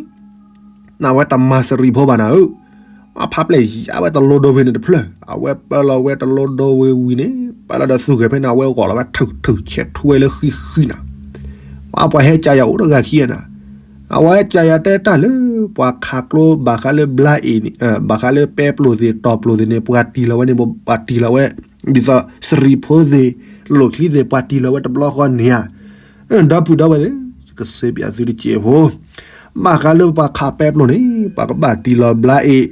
နဝဲတမၤစရံဖိဘၣ်နၤဧၢ, ပှၤဖးပျဲၢ်ယါဝဲတလိဒိဖဲန့ၣ်တဖျၢၣ်, အဝဲပၢလီၤဝဲတလိဒိဝဲဝံၤန့ၣ် ပၢလီၤဒီးသူၣ်ဂဲၤဖဲန့ၣ် အဝဲဂီၤလီၤဝဲထုးထုးဆဲးထူဝဲလၢဃံဃံနၤ ပှၤပှၤဟဲကၢယၤအိၣ်တဂၤခံနၤ, အဝဲကၢယၤတဲတၢ်လၢ ပှၤခးကျိဘၣ်ဃးလၢဘျါအ့ၣ်န့ၣ်, ဘၣ်ဃးလၢပဲပျိၢ်သ့ၣ်တီၢ်ပျိၢ်သ့ၣ်န့ၣ် ပှၤတံၢ်လီၤဝဲန့ၣ် ပှၤတံၢ်လီၤဝဲ, ဒ်သိးစရံဖိသ့ၣ်, လိၣ်ချံသ့ၣ် ပှၤတံၢ်လီၤဝဲတဘျီဃီန့ၣ်ဧါ, ဒီပုၢ်ဒီဝဲၢ်သ့ၣ်, ကစ့ပၠးသုတစဲးဖိ, ဘၣ်ဃးလၢပှၤခးပဲပျိၢ်န့ၣ် ပှၤကဘၣ်တံၢ်လီၤဘျါအ့ၣ်,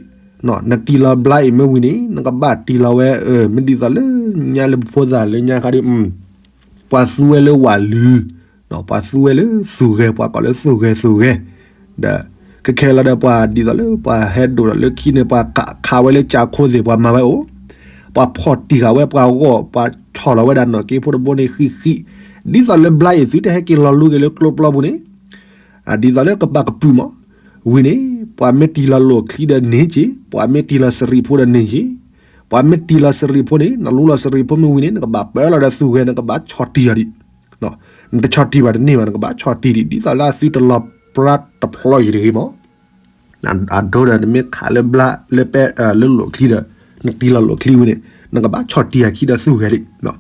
နတံၢ်လီၤဘျါအ့ၣ်မ့ၢ်ဝံၤန့ၣ် နကဘၣ်တံၢ်လီၤဝဲ, မ့ၢ်ဒ်သိးလၢညါလၢပဖိသၣ်လၢညါခါဒီး ပှၤသူဝဲလၢဝၣ်လုာ်, ပှၤသူဝဲလၢသူၣ်ဂဲၤ ပှၤကိးလၢသူၣ်ဂဲၤသူၣ်ဂဲၤ, ဒီး ကခဲလီၤဒီးပှၤဒ်သိးလၢပှၤဟဲဒိၣ်ဒီးလၢခံန့ၣ် ပှၤခးဝဲလၢကၠၢခိသ့ၣ် ပှၤမၤဝဲအိၣ်, ပှၤဖီၣ်တံၢ်ဃာ်ဝဲ ပှၤဂီၢ် ပှၤဆီၣ်လီၤဝဲဒၣ်နီၣ်က့ဖိတဘိန့ၣ်ဃံးဃံး, ဒ်သိးလၢဘျါအ့ၣ်သုတဟဲက့ၤလီၤလူက့ၤလၢကျိပျီပူၤန့ၣ် ဒ်သိးလၢကဘၣ်ကပုာ်မး, ဝံၤန့ၣ် ပှၤမ့ၢ်တံၢ်လီၤလိၣ်ချံဒီးန့ၢ်က့ၤ, ပှၤမ့ၢ်တံၢ်လီၤစရံဖိဒီးန့ၢ်က့ၤ, ပှၤမ့ၢ်တံၢ်လီၤစရံဖိန့ၣ် နလူလီၤစရံဖိမ့ၢ်ဝံၤန့ၣ် နကဘၣ်ပၢလီၤဒီးသူၣ်ဂဲၤ နကဘၣ်ဆီၣ်တံၢ်အီၤဒံး, နတဆီၣ်တံၢ်ဘၣ်တန့ၢ်ဘၣ် နကဘၣ်ဆီၣ်တံၢ်ဒံး ဒ်သိးလၢအသုတလီၤပြါတဖျီယံၤတဂ့ၤမး အဒိဒီးနမ့ၢ်ခးလၢဘျါလၢပဲ လၢလိၣ်ချံဒီး နတံၢ်လီၤလိၣ်ချံဝံၤန့ၣ် နကဘၣ်ဆီၣ်တံၢ်အခံဒီးသူၣ်ဂဲၤလံ.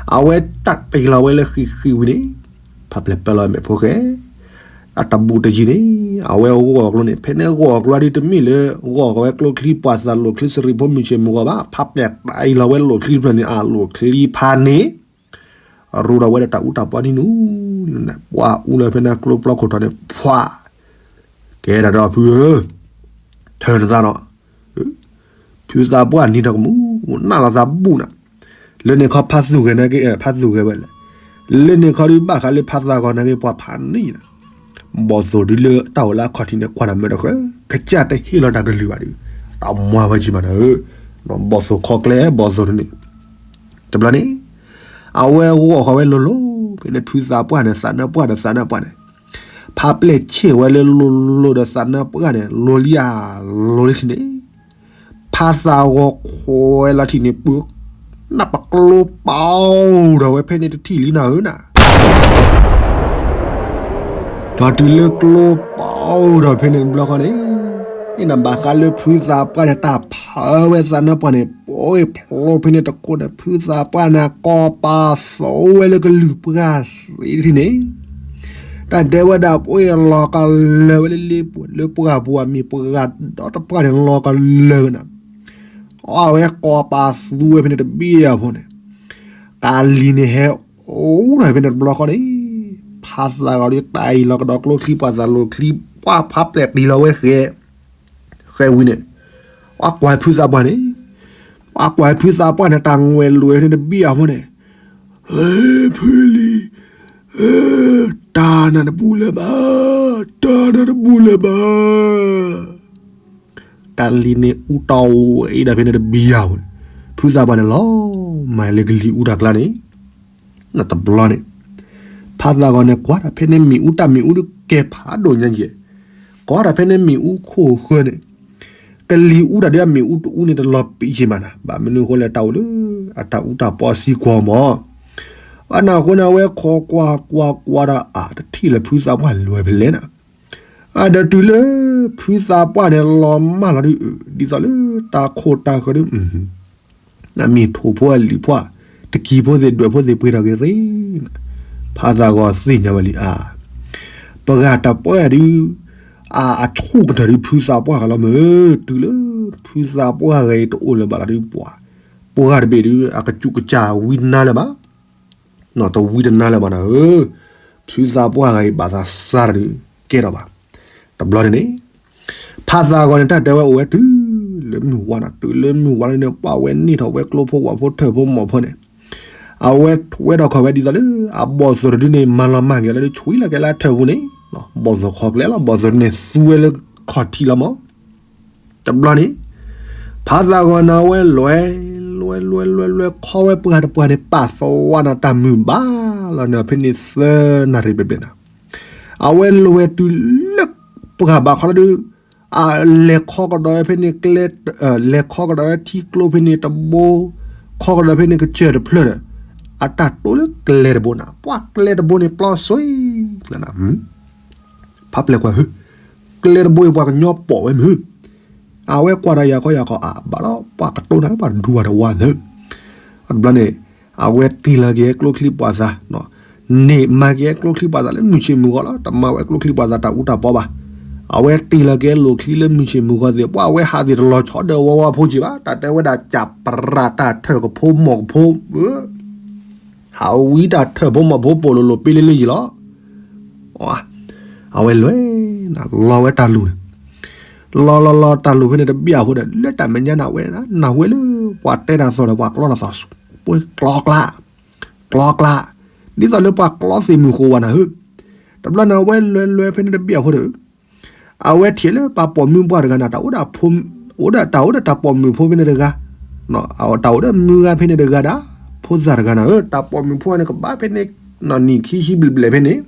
အဝဲတၢ်တ့ၢ်လီၤဝဲလၢဃံးဃံးဝံၤန့ၣ် ဖးပျဲၢ်ပၢလီၤမဲာ်ဖိဃဲ အတၢ်ဘူးတယံၤန့ၣ် အဝဲဂီၢ်ကျိန့ၣ် ဖဲန့ၣ်ဂီၢ်ကျိဒ်တမ့ၢ်လၢ ဂီၢ်ကဝဲကျိချံပှၤသးလိၣ်ချံစရံဖိမုၢ်ဆ့ၣ်မုၢ်ဂီၢ်ဘၣ် ဖးပျဲၢ်တ့ၢ်လီၤဝဲလိၣ်ချံတဖျၢၣ်န့ၣ် အလိၣ်ချံဖးန့ၣ် ရူဒီးဝဲဒၣ်တၢ်အူတၢ်ပီနံၤနူၤနံၤ ပှၤအူလၢဖဲန့ၣ်ကျိပျီခိၣ်ထီၣ်န့ၣ် ဖှၣ် ကဲဒၣ်ဒီးဖုဧၢ ထၢနသးဒီး ဖုသးပှၢ်နံၤထီၣ်ကမူၣ် နၢ်လီၤသးဘူၣ်နၤ လၢန့ၣ်ခီဖးသူၣ်ဂဲၤနာ်က့ ဖးသူၣ်ဂဲၤဝဲလဲၣ် လၢန့ၣ်ခီဒုးဘၣ်ဃးလၢဖးသးဂီၤနာ်က့ ပှၤဖးန့ၢ်နၤ ဘီၣ်သိၣ်ဒုးလၢတၢ်အိၣ်လၢအခီၣ်ထံးန့ၣ် ကွၢ်တၢ်မၢဒီးဃၢ ကစၢ်တဟ့ၣ်လီၤတၢ်ကလုၢ်ဘၣ်ဒီး တၢ်မွၤဝဲကံဘၣ်နၤဧၢ ဘီၣ်သိၣ်ခီကျဲ ဘီၣ်သိၣ်န့ၣ် တဘျီန့ၣ် အဝဲဂီၢ်ဃီၤဝဲလိၤလိၤ ဖဲန့ၣ်ဖုသးပှၢ်န့ၣ် သးနၢပှၢ်ဒီးသးနၢပှၢ်န့ၣ် ဖးပျဲၢ်ဆ့ၣ်ဝဲလၢလိၤလိၤဒီးသးနၢပှၢ်န့ၣ် လိၤလံဧါ လိၤလံထံၣ်န့ၣ် ဖးသးဂီၤခွဲးလီၤထံၣ်န့ၣ် ပုၢ်နၢ်ပကျိပာ်ဒီးဝဲဖဲန့ၣ်တထံၣ်လံနၤဧၢနၤ ဒီးတုၤလၢကျိပာ်ဒီးဖဲန့ၣ်တဘျီဃီန့ၣ် နဘၣ်ဃးလၢဖုသးပှၢ်န့ၣ် တၢ်ဖးဝဲသးနၢပှၢ်န့ၣ် ပှၤဖျိဖဲန့ၣ်တခိၣ်န့ၣ် ဖုသးပှၢ်န့ၣ် ကီၢ်ပာ်သိးဝဲလၢကလုၢ်ပှၢ်သ့ထံၣ်န့ၣ် တၢ်ဒဲးဝဲဒၣ်ပှၤလီၤကလၢာ်ဝဲလၢလ့ပူၤ လၢပှၢ်ပူၤအမံၤပှၤဒီတပှၢ်န့ၣ် လီၤကလၢာ်ဝဲနၤ အဝဲကီၢ်ပာ်သူဝဲဖဲန့ၣ်တဘ့ၣ်အဖိန့ၣ် ကးလံၤန့ၣ်ဟဲအိၣ်ဒီးဖဲန့ၣ်တဘျီဃီန့ၣ် ဖးသးဂီၤဒီးတၢ်အံၤလီၤကဒီးကျိချံပှၤသးလိၤချံ ပှၤဖးပျဲၢ်တ့ၢ်လီၤဝဲဃဲ ဃဲဝံၤန့ၣ် ပှၤကွၢ်ဖုသးပှၢ်န့ၣ် ပှၤကွၢ်ဖုသးပှၢ်န့ၣ် တၢ်ငွဲၢ်လွဲၢ်န့ၣ်တဘံၣ်အဃိန့ၣ်, ဟဲဖုလံၤ, တၢ်နၤတဘူၣ်လၢၤဘၣ်, တၢ်နၤတဘူၣ်လၢၤဘၣ်. ကလံၤန့ၣ်အူတၢ်အိၣ်အံၤဒီးဖဲန့ၣ်တဘံၣ်အဃိန့ၣ်, ဖုသးပှၢ်န့ၣ်လီၤမၢ်လၢကလံၤအူတၢ်ကျါန့ၣ် တဘျီန့ၣ်, ဖးသးဂီၤန့ၣ် ကွၢ်တၢ်ဖဲန့ၣ်မ့ၣ်အူ တၢ်မ့ၣ်အူဒုးကဲဖးဒိၣ်ညါယဲၢ်, ကွၢ်တၢ်ဖဲန့ၣ်မ့ၣ်အူခိၣ်ဃၢန့ၣ်, ကလံၤအူတၢ်ဒုးအမ့ၣ်အူတအူန့ၣ် တလီၤပံာ်ယံာ်မးနၤ, ဘၣ်မနုၤအဃိလဲၣ် တၢ်အိၣ်လၢအတၢ်အူတၢ်ပီစံကွီၢ်မး. အန့ၣ်အဃိန့ၣ် အဝဲခိးကွၢ်ကွၢ်ကွၢ်ဒီးအါ တထံၣ်လၢၤဖုသးပှၢ်လွဲၢ်ဖဲလဲၣ်နၤ. အဒီးတုၤလၢဖုသးပှၢ်န့ၣ် လီၤမၢ်လီၤဒုး, ဒ်သိးလၢတၢ်ခိၣ်တၢ်ဃၢဒုး အမ့ၢ်ထိၣ်ဖိအလံၤဖိ, တကံၤဖိသ့ၣ်ဒွဲၣ်ဖိသ့ၣ်ပှ့ၤထီၣ်က့ၤရ့, ဖးသးဂီၤသ့ၣ်ညါဝဲလံအါ, ပှၤတပှၢ်ဒုး, အဆူၣ်ကတၢၢ်ဒုးဖုသးပှၢ်ဂၤလီၤမး, တုၤလၢဖုသးပှၢ်ဂၤအံၤတအိၣ်လၢၤဘၣ်လီၤဒုး ပှၤ, ပှၤတဘ့ၣ်ဒုး အကစူးကစၢ်ဝံတနါလၢၤဘၣ် တဝံတနါလၢၤဘၣ်နၤဧၢ, ဖုသးပှၢ်ဂၤအံၤဘၣ်သးစၢ်တၢ်ဒုးကဲထီၣ်ဘၣ်, တဘျီန့ၣ်န့ၣ်, ဖးသးဂီၤန့ၣ် တၢ်တဲဝဲအိၣ်ဝဲတုၤလၢမုၢ်ဝါနၤ, တုၤလၢမုၢ်ဝါလၢန့ၣ် ပှၤဝဲန့ၢ်ထီၣ်ဝဲကျိဖိဝၣ်ဖိထၢၣ်ဖိမီၢ်ဖိန့ၣ်, အဝဲဝဲထီၣ်ခီၣ်ဝဲဒ်သိးလၢ အဘီၣ်သိၣ်တဒုန့ၣ် မၤလီၤမၢ်က့ၤလၢဒုး ဆွံလီၤက့ၤလၢထၢၣ်ပူၤန့ၣ်, ဘီၣ်သိၣ်ခီၣ်ကျဲလီၤ, ဘီၣ်သိၣ်န့ၣ်သူဝဲလၢခီၣ်ထံးလီၤမး တဘျီန့ၣ်, ဖးသးဂီၤန့ၣ်ဝဲလွဲၢ်, လွဲၢ်လွဲၢ်လွဲၢ်လွဲၢ် ခီဝဲပှၤတပှၢ်န့ၣ် ပာ်သဝီနၤတၢ်မုၢ်ဘၣ်လီၤန့ၣ် ဖဲန့ၣ်သၢနၣ်ရံၣ်ဘျဲၣ်ဘျဲၣ်နၤ, အဝဲလွဲၢ်တုၤလၢပှၤဘၣ်ခီလီၤဒုး, အလဲၤခီကဒီးဝဲဖဲန့ၣ်ကျဲ, လဲၤခီကဒီးဝဲထံကျိဖဲန့ၣ်တဘိ, ခီကဒီးဖဲန့ၣ်ကစၢၢ်တဖျၢၣ်ဒီး, အတၢ်တိလၢကျဲတဘိနၤ, ပှၤကျဲတဘိန့ၣ်ပျီစွံလီၤနၤ ဖးပျဲၢ်ကွၢ်ဧၢ, ကျဲတဘိအံၤပှၤကညီပိာ်ဝဲမုၢ်, အဝဲကွၢ်ဒီးယၤခီယၤခီ အဘၣ်ဒီးပှၤကတိၤနၤလၢပှၤဒူပှၤတဝါသၢ, အတဘျီန့ၣ်, အဝဲတ့ၢ်လီၤက့ၤကျိချံပှၤသး, န့ၣ်မၤက့ၤကျိချံပှၤသးလၢမုၢ်ဆ့ၣ်မုၢ်ဂီၤလီၤ, တမၤဝဲကျိချံပှၤသးတၢ်အူတၢ်ပီဘၣ်, အဝဲတ့ၢ်လီၤက့ၤလိာ်ချံလၢမုၢ်ဆ့ၣ်မုၢ်ဂီၤသ့ၣ် ပှၤအဝဲဟးသ့ၣ်တလီၤဆီဒီးဝီဝါဖိက့ၤဘၣ်, တၢ်တဲဝဲဒၣ်ကၢ်ပြၢ်တၢ်ထၢၣ်ကဖိမီၢ်ကဖိ ဟးဝံတၢ်ထၢၣ်ဖိမီၢ်ဖိပိာ်လိၤလိၤပ့လ့လ့ယံၤလီၤ. အဝဲလွဲၢ်, လီၤဝဲတၢ်လူၤန့ၣ်, လီၤလီၤလီၤတၢ်လူၤဖဲန့ၣ်တဘျီအဃိဒီး လၢတၢ်မဲာ်ညါန့ၣ်ဝဲ, နၢ်ဟူလၢပှၤတဲတၢ်သီၣ်ဒီးပှၤကျီတၢ်သီၣ်, ပှၤကျီကျါ, ကျီကျါ, ဒ်သိးလၢပှၤကျီသ့ၣ်မုၢ်ဃိဝဲနၤဧၢ, တဘျီန့ၣ်အဝဲလွဲၢ်လွဲၢ်ဖဲန့ၣ်တဘျီအဃိဒီး အဝဲထံၣ်လၢပှၤပိာ်မုၣ်ပှၢ်တဂၤန့ၣ် တၢ်အိၣ်ဒီး, အိၣ်ဒီးတၢ်အိၣ်ဒီးတၢ်ပိာ်မုၣ်ဖိဖဲန့ၣ်တဂၤ, တၢ်အိၣ်ဒီးမုၢ်ဂၤဖဲန့ၣ်တဂၤဒီး, ဖိသၣ်တဂၤန့ၣ်ဧၢ, တၢ်ပိာ်မုၣ်ဖိန့ၣ်ကဘၣ်ဖဲန့ၣ်, နံၣ်ခံဆံဘျဲၣ်ဘျဲၣ်ဖဲန့ၣ်,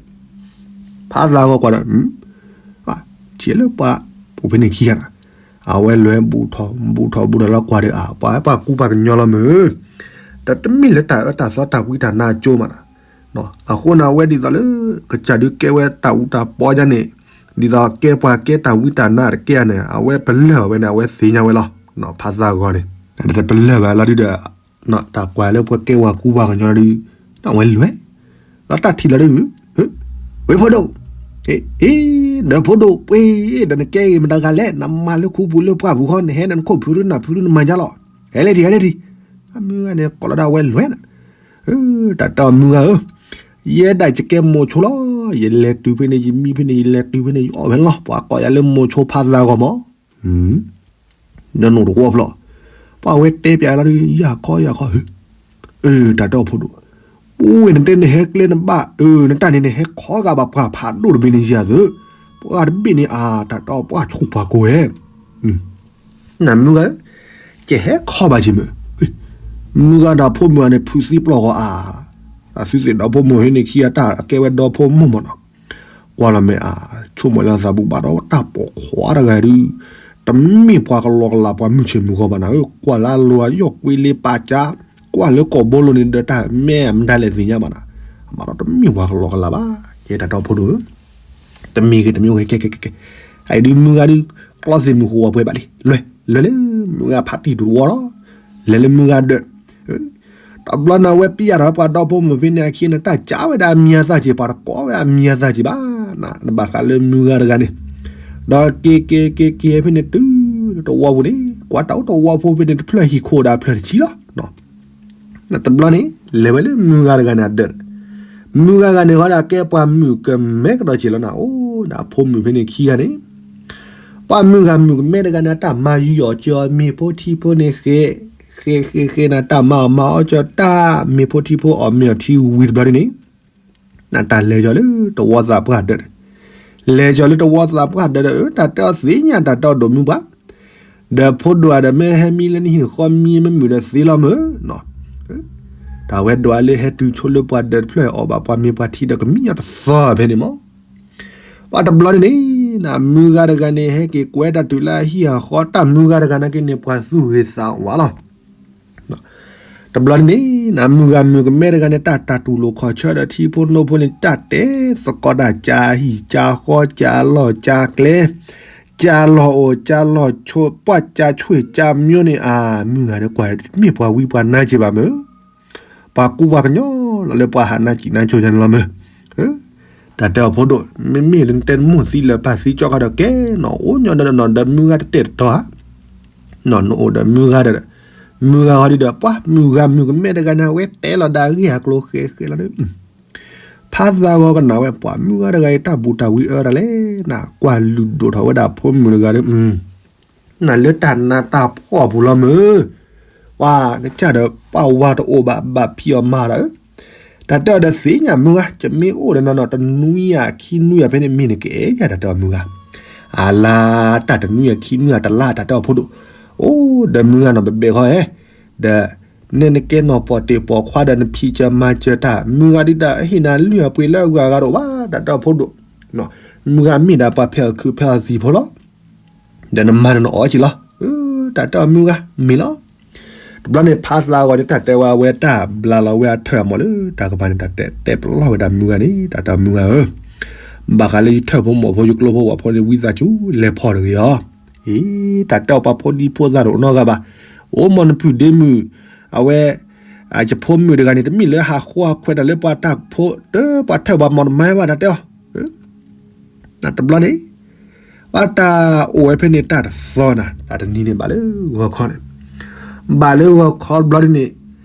ဖးသးဂီၤကွၢ်ဒီး, ထံၣ်လၢပှၤ, ပူၤဖဲန့ၣ်ခံဂၤန့ၣ်, အဝဲလွဲၢ်ဘူးထီၣ်ဘူးထီၣ်ဘူးထီၣ်လီၤကွၢ်ဒီးအါ, ပှၤပှၤကူပှၤကညီလီၤမး, တမ့ၢ်လၢတၢ်အၢတၢ်သီတၢ်ဝံတၢ်နါအကၠိမးနၤ အဃိန့ၣ် အဝဲဒ်သိးလၢ ကစၢ်ဒုးကဲဝဲတၢ်အူတၢ်ပီညါန့ၣ်, ဒ်သိးကဲပှၤကဲတၢ်ဝံတၢ်နါတကဲန့ၣ် အဝဲပလၢၢ်ဘၣ်ဝဲန့ၣ် အဝဲသ့ၣ်ညါဝဲလီၤ. ဖးသးဂီၤန့ၣ်, ပလၢၢ်ဘၣ်လီၤဒုဒီး, တၢ်ကွၢ်လၢပှၤကဲဝဲကူပှၤကညီဒု, အဝဲလွဲၢ်, ဒီးတၢ်ထံၣ်လီၤဒု, ဝဲၢ်ဖိဒိၣ်, အ့, ဒီးဖိဒိၣ်ပှ့ၤ, ဒီးနကဲဂ့ၤမတၤဂၤလဲၣ်, နမၤလၢခူပူၤလၢပှၢ်ပူၤဃီ နဟဲနခိၣ်ဖုးဒုနၢ်ဖုးဒုနမၤညါလီၤ, ဟဲလဲၣ်ဒံး ဟဲလဲၣ်ဒံး, အမုၢ်ဂၤန့ၣ် ကိးလီၤဒၣ်ဝဲလွဲၢ်န့ၣ် တၢ်တဲအီၤမုၢ်ဂၤဧၢ, ယဲဒၣ်ယကဲမိၤဆိလီၤ, ယလဲၤတုၤဖဲန့ၣ် ယမံဖဲန့ၣ် ယလဲၤတုၤဖဲန့ၣ် ယအီၣ်ဖဲန့ၣ်လီၤ, ပှၤကိးယၤလၢမိၤဆိဖးသးဂီၤမး, နနိၣ်တဝီဖျီၣ်, ပှၤဝဲတဲပၠးလီၤဒု ယၤခီယၤခီဧၢ, တၢ်တဲအီၤဖိဒိၣ်, ပူဝဲနတဲနဟဲကျဲနဘၣ်, နတၢ်န့ၣ်နဟဲခီဂာ်ဘၣ်ပှၤဖးဒိၣ်တဘ့ၣ်န့ၣ်ယၤသၢ, ပှၤတဘ့ၣ်န့ၣ်အါ တၢ်တဲအီၤပှၤဆူၣ်ပှၤကိးဝဲ နမုၢ်ဂၤ, ကဟဲခီဘၣ်က့ၤမုၢ်, မုၢ်ဂၤဒီးဖိမုၣ်ဂၤန့ၣ် ဖုးသံပျီၢ်ဂီၤအါ, အသုသ့ၣ်ဒီဖိမိၢ်ဟဲန့ၣ်ခံဂၤတၢ်အကဲဝဲဒီဖိမိၢ်မးနီၤ, ကွၢ်လီၤမဲာ်အါ, ဆိကမိၣ်လၢအသးပူၤဘၣ်ဒီးတၢ်ပိာ်ခွါတဂၤဒု, တမ့ၢ်ပှၤကလီကလးပှၤမုၢ်ဆ့ၣ်မုၢ်ဂီၤဘၣ်နၤဧၢ, ကွၢ်လၢအလိၤအယီၢ်ကွ့လ့ပာ်ကၠါ, ကွၢ်လၢကိာ်ဘိလိၤန့ၣ်ဒီးတၢ်မဲာ်မတၤလဲၣ်သ့ၣ်ညါဘၣ်နၤ, အမးဒီးတမ့ၢ်ပှၤကလီကလးဘၣ်, ကဲတၢ်တဲအီၤဖိဒိၣ်ဧၢ တမံၤဂ့ၤတမံၤဂ့ၤ ကဲကဲကဲကဲ, အအံၤဒုးမုၢ်ဂၤဒုး ကျီသ့ၣ်မုၢ်ဃိဝဲပှဲၤဘၣ်လံ, လွဲၢ်လွဲၢ်လၢမုၢ်ဂၤဖးတံၢ်ဒူတဝီလီၤ, လဲၤလၢမုၢ်ဂၤဒၢး, တဘျီန့ၣ်ဝဲပျဲယၤဒီးပှၤဒီဖိမိၢ်ဖဲန့ၣ်အခံန့ၣ် တၢ်ကးဝဲဒၣ်အမံၤအသၣ်က့ၤ ပှၤတကိးဝဲအမံၤအသၣ်က့ၤဘၣ်, နဘၣ်ဃးလၢမုၢ်ဂၤတဂၤန့ၣ်, ဒီးက့ၤက့ၤက့ၤက့ၤဖဲန့ၣ်တုၤတဝီပူၤန့ၣ် ကွၢ်တၢ်အိၣ်တဝီဖိဖဲန့ၣ် တဖျၢၣ်ဟံၣ်ခိၣ်ဒၣ်ဖျၢၣ်တဆံလီၤ တဘျီန့ၣ် လဲၤဝဲလၢမုၢ်ဂၤတဂၤန့ၣ်အဒၢး, မုၢ်ဂၤတဂၤန့ၣ်ဃီဒၣ်ကဲပှၤမုၣ်ကမဲကဒီးက့ၤလီၤနၤ, အိၣ်ဒၣ်ဖိမုၣ်ဖဲန့ၣ်ခံဂၤန့ၣ်, ပှၤမုၢ်ဂၤမုၣ်ကမဲတဂၤန့ၣ် အတၢ်မၤယူးယီၣ်က့ၤအီၤ မ့ၢ်ဖိထံဖိန့ၣ်ဃဲ, ဃဲ ဃ့ဃ့ဃ့နၤ တၢ်မၤအီၣ်မၤအီၣ်ကၠီ တၢ်မ့ၢ်ဖိထံဖိအီၣ်မ့ၢ်အီၣ်ထံဝံၤတဘျီဒ်န့ၣ် နတၢ်လဲၤကၠီလၢတဝီသးပှၢ်ဒၢး, လဲၤကၠီလၢတဝီသးပှၢ်ဒၢးဒီး တၢ်တဲအီၤသ့ၣ်ညါ တၢ်တဲအီၤဒိၣ်မုၢ်ပှၢ်, ဒီးဖိဒိၣ်ဧါဒီး မ့ၢ်ဟဲမံလၢနဟံၣ်နဃီမံမ့ၢ်မုာ်ဒီးသ့လီၤမုၢ်, တၢ်ဝဲဒိၣ်ဧါလၢဟဲတုၤဆိလၢပှၤဒၢးတဖျၢၣ် အီၣ်ဘၣ်ပှၤမ့ၤပှၤထံဒီးကမံအီၤတသီဖဲန့ၣ်မး ပှၤတဘျီန့ၣ်န့ၣ် နမုၢ်ဂၤတဂၤန့ၣ် ဟဲက့ၤကွဲတၢ်တုၤလၢအဟံၣ်အဃီ တၢ်မုၢ်ဂၤတဂၤနာ်က့န့ၣ် ပှၤသူၣ်ဂ့ၤသးဝါလီၤ. တဘျီန့ၣ်န့ၣ် နမုၢ်ဂၤမုၣ်ကမဲတဂၤန့ၣ် တၢ်တၢ်တူၢ်လိာ်ခီၣ်ဆၢဒီးထံဖိနိဖိန့ၣ် တၢ်တဲသကိးတၢ် ကၢဟံၣ်ကၢဃီ ကၢလီၢ်ကၢကျဲ ကၢလီၢ်အိၣ် ကၢလီၢ်ဆိး ပှၢ်ကၢဆွ့ၣ်ကၢမျိန့ၣ် အမုၢ်ဂၤဒီးကွၢ်တမ့ၢ်ပှၤဝံပှၤနါက့ဘၣ်မုၢ် ပှၤကူပှၤကညီလီၤလၢပှၤဟးနါစံၣ်နါကၠိညါန့ၣ်လီၤမုၢ်, တၢ်တဲအီၤဖိဒိၣ် မ့မ့ၢ်လၢနတဲနမိၢ်သံလၢၤပၢ်သံကၠီခါဒီးကဲနီၤ အိၣ်ညီဒီးနီၤဒီးမုၢ်ဂၤတတဲာ်တတီၤဧါ, နအိၣ်ဒီးမုၢ်ဂၤဒီး မုၢ်ဂၤဟီဒ်ဒီး ပှၤမုၢ်ဂၤမုၣ်ကမဲတဂၤန့ၣ် အဝဲတဲလီၤဒၣ်အဂ့ၢ်အကျိၤဃဲဃဲလီၤဒီး ဖါသးဂီၤကနၣ်ဝဲ ပှၤမုၢ်ဂၤတဂၤအံၤ တၢ်ဘူၣ်တၢ်ဝံအၢဒၣ်လဲၣ်, နကွၢ်လုၢ်ဒိၣ်ထီၣ်ဝဲဒၣ်ဖိမုၣ်တဂၤဒီး နလၢတၢ်နးတၢ်ဖှီၣ်ပူၤလီၤမုၢ်, ပှၤကစၢ်ဒီးပှၤဝၤတအိၣ်ဘၣ် ဘၣ်ဖံးအီၣ်မၤအီၣ်ဒီး, တၢ်တဲအီၤဒီးသ့ၣ်ညါမုၢ်ဂၤ ကမ့ၢ်အိၣ်ဒီးနီၢ်နီၢ်တနွံဧါခံနွံဧါဖဲန့ၣ်မ့ၢ်နကအဲၣ်ယၤ တၢ်တဲအီၤမုၢ်ဂၤ, အလါ တၢ်တနွံဧါခံနွံဧါတလါ တၢ်တဲအီၤဖိဒိၣ်, အိၣ်ဒီးမုၢ်ဂၤနီၤ ဘဲဘဲခီဧၢ, ဒီး နဲနကဲနီၢ်ပီၣ်တ့ၢ်ပိာ်ခွါဒီးနဖံးစၢၤမၤစၢၤတၢ် မုၢ်ဂၤဒ်တၢ်ဟ့ၣ်နၤလုၢ်အပှ့ၤလၢအဂၤဂၤတအိၣ်ဘၣ် တၢ်တဲအီၤဖိဒိၣ်, မုၢ်ဂၤမ့ၢ်ဒၣ်ပှၤဖဲအီၣ်ခုးဖဲအီၣ်သံးဖိလီၤ, ဒီးနမၤဒီးနအီၣ်က့ၤလီၤ, တၢ်တဲအီၤမုၢ်ဂၤမ့ၢ်လီၤ, တဘျီန့ၣ် ဖါသးဂီၤန့ၣ် တၢ်တဲဝဲအဝဲတၢ်ဘျးလီၤဝဲအထၢၣ်အမီၤလၢတၢ်ကပၤန့ၣ် တၢ်တဲတဲပလီၢ်ဝဲဒၣ်မုၢ်ဂၤန့ၣ် တၢ်တဲအီၤမုၢ်ဂၤဧၢ, ဘၣ်ဃးလၢယထၢၣ်ဖိမီၢ်ဖိယကျိဖိဝၣ်ဖိန့ၣ် ဝံသးစူၤလဲၤဖီၣ်တဂ့ၤအီၤ, အံၤ တၢ်တဲအီၤပှၤဖိဒံဖိသၣ်တအိၣ်နီတဂၤဘၣ်, အိၣ်မီၢ်နပုၢ်ဒ့မုၣ်, အဝဲ ယဖိမုၣ်တဂၤန့ၣ် တမ့ၢ်လၢဟးဃီအခွဲးတၢ်လၢပှၤတၢ်ဖိ တၢ်ပှၤထၢၣ်ပှၤမီၢ်တမၤဘၣ် တၢ်တဲအီၤ တဘျီန့ၣ် ပှၤတၢ်အိၣ်ဝဲဖဲန့ၣ် တၢ်တသီနၤ တၢ်တနံၤန့ၣ် ဘၣ်လၢဂီၤခီန့ၣ်, ဘၣ်လၢဂီၤခီတဘျီဒ်န့ၣ်,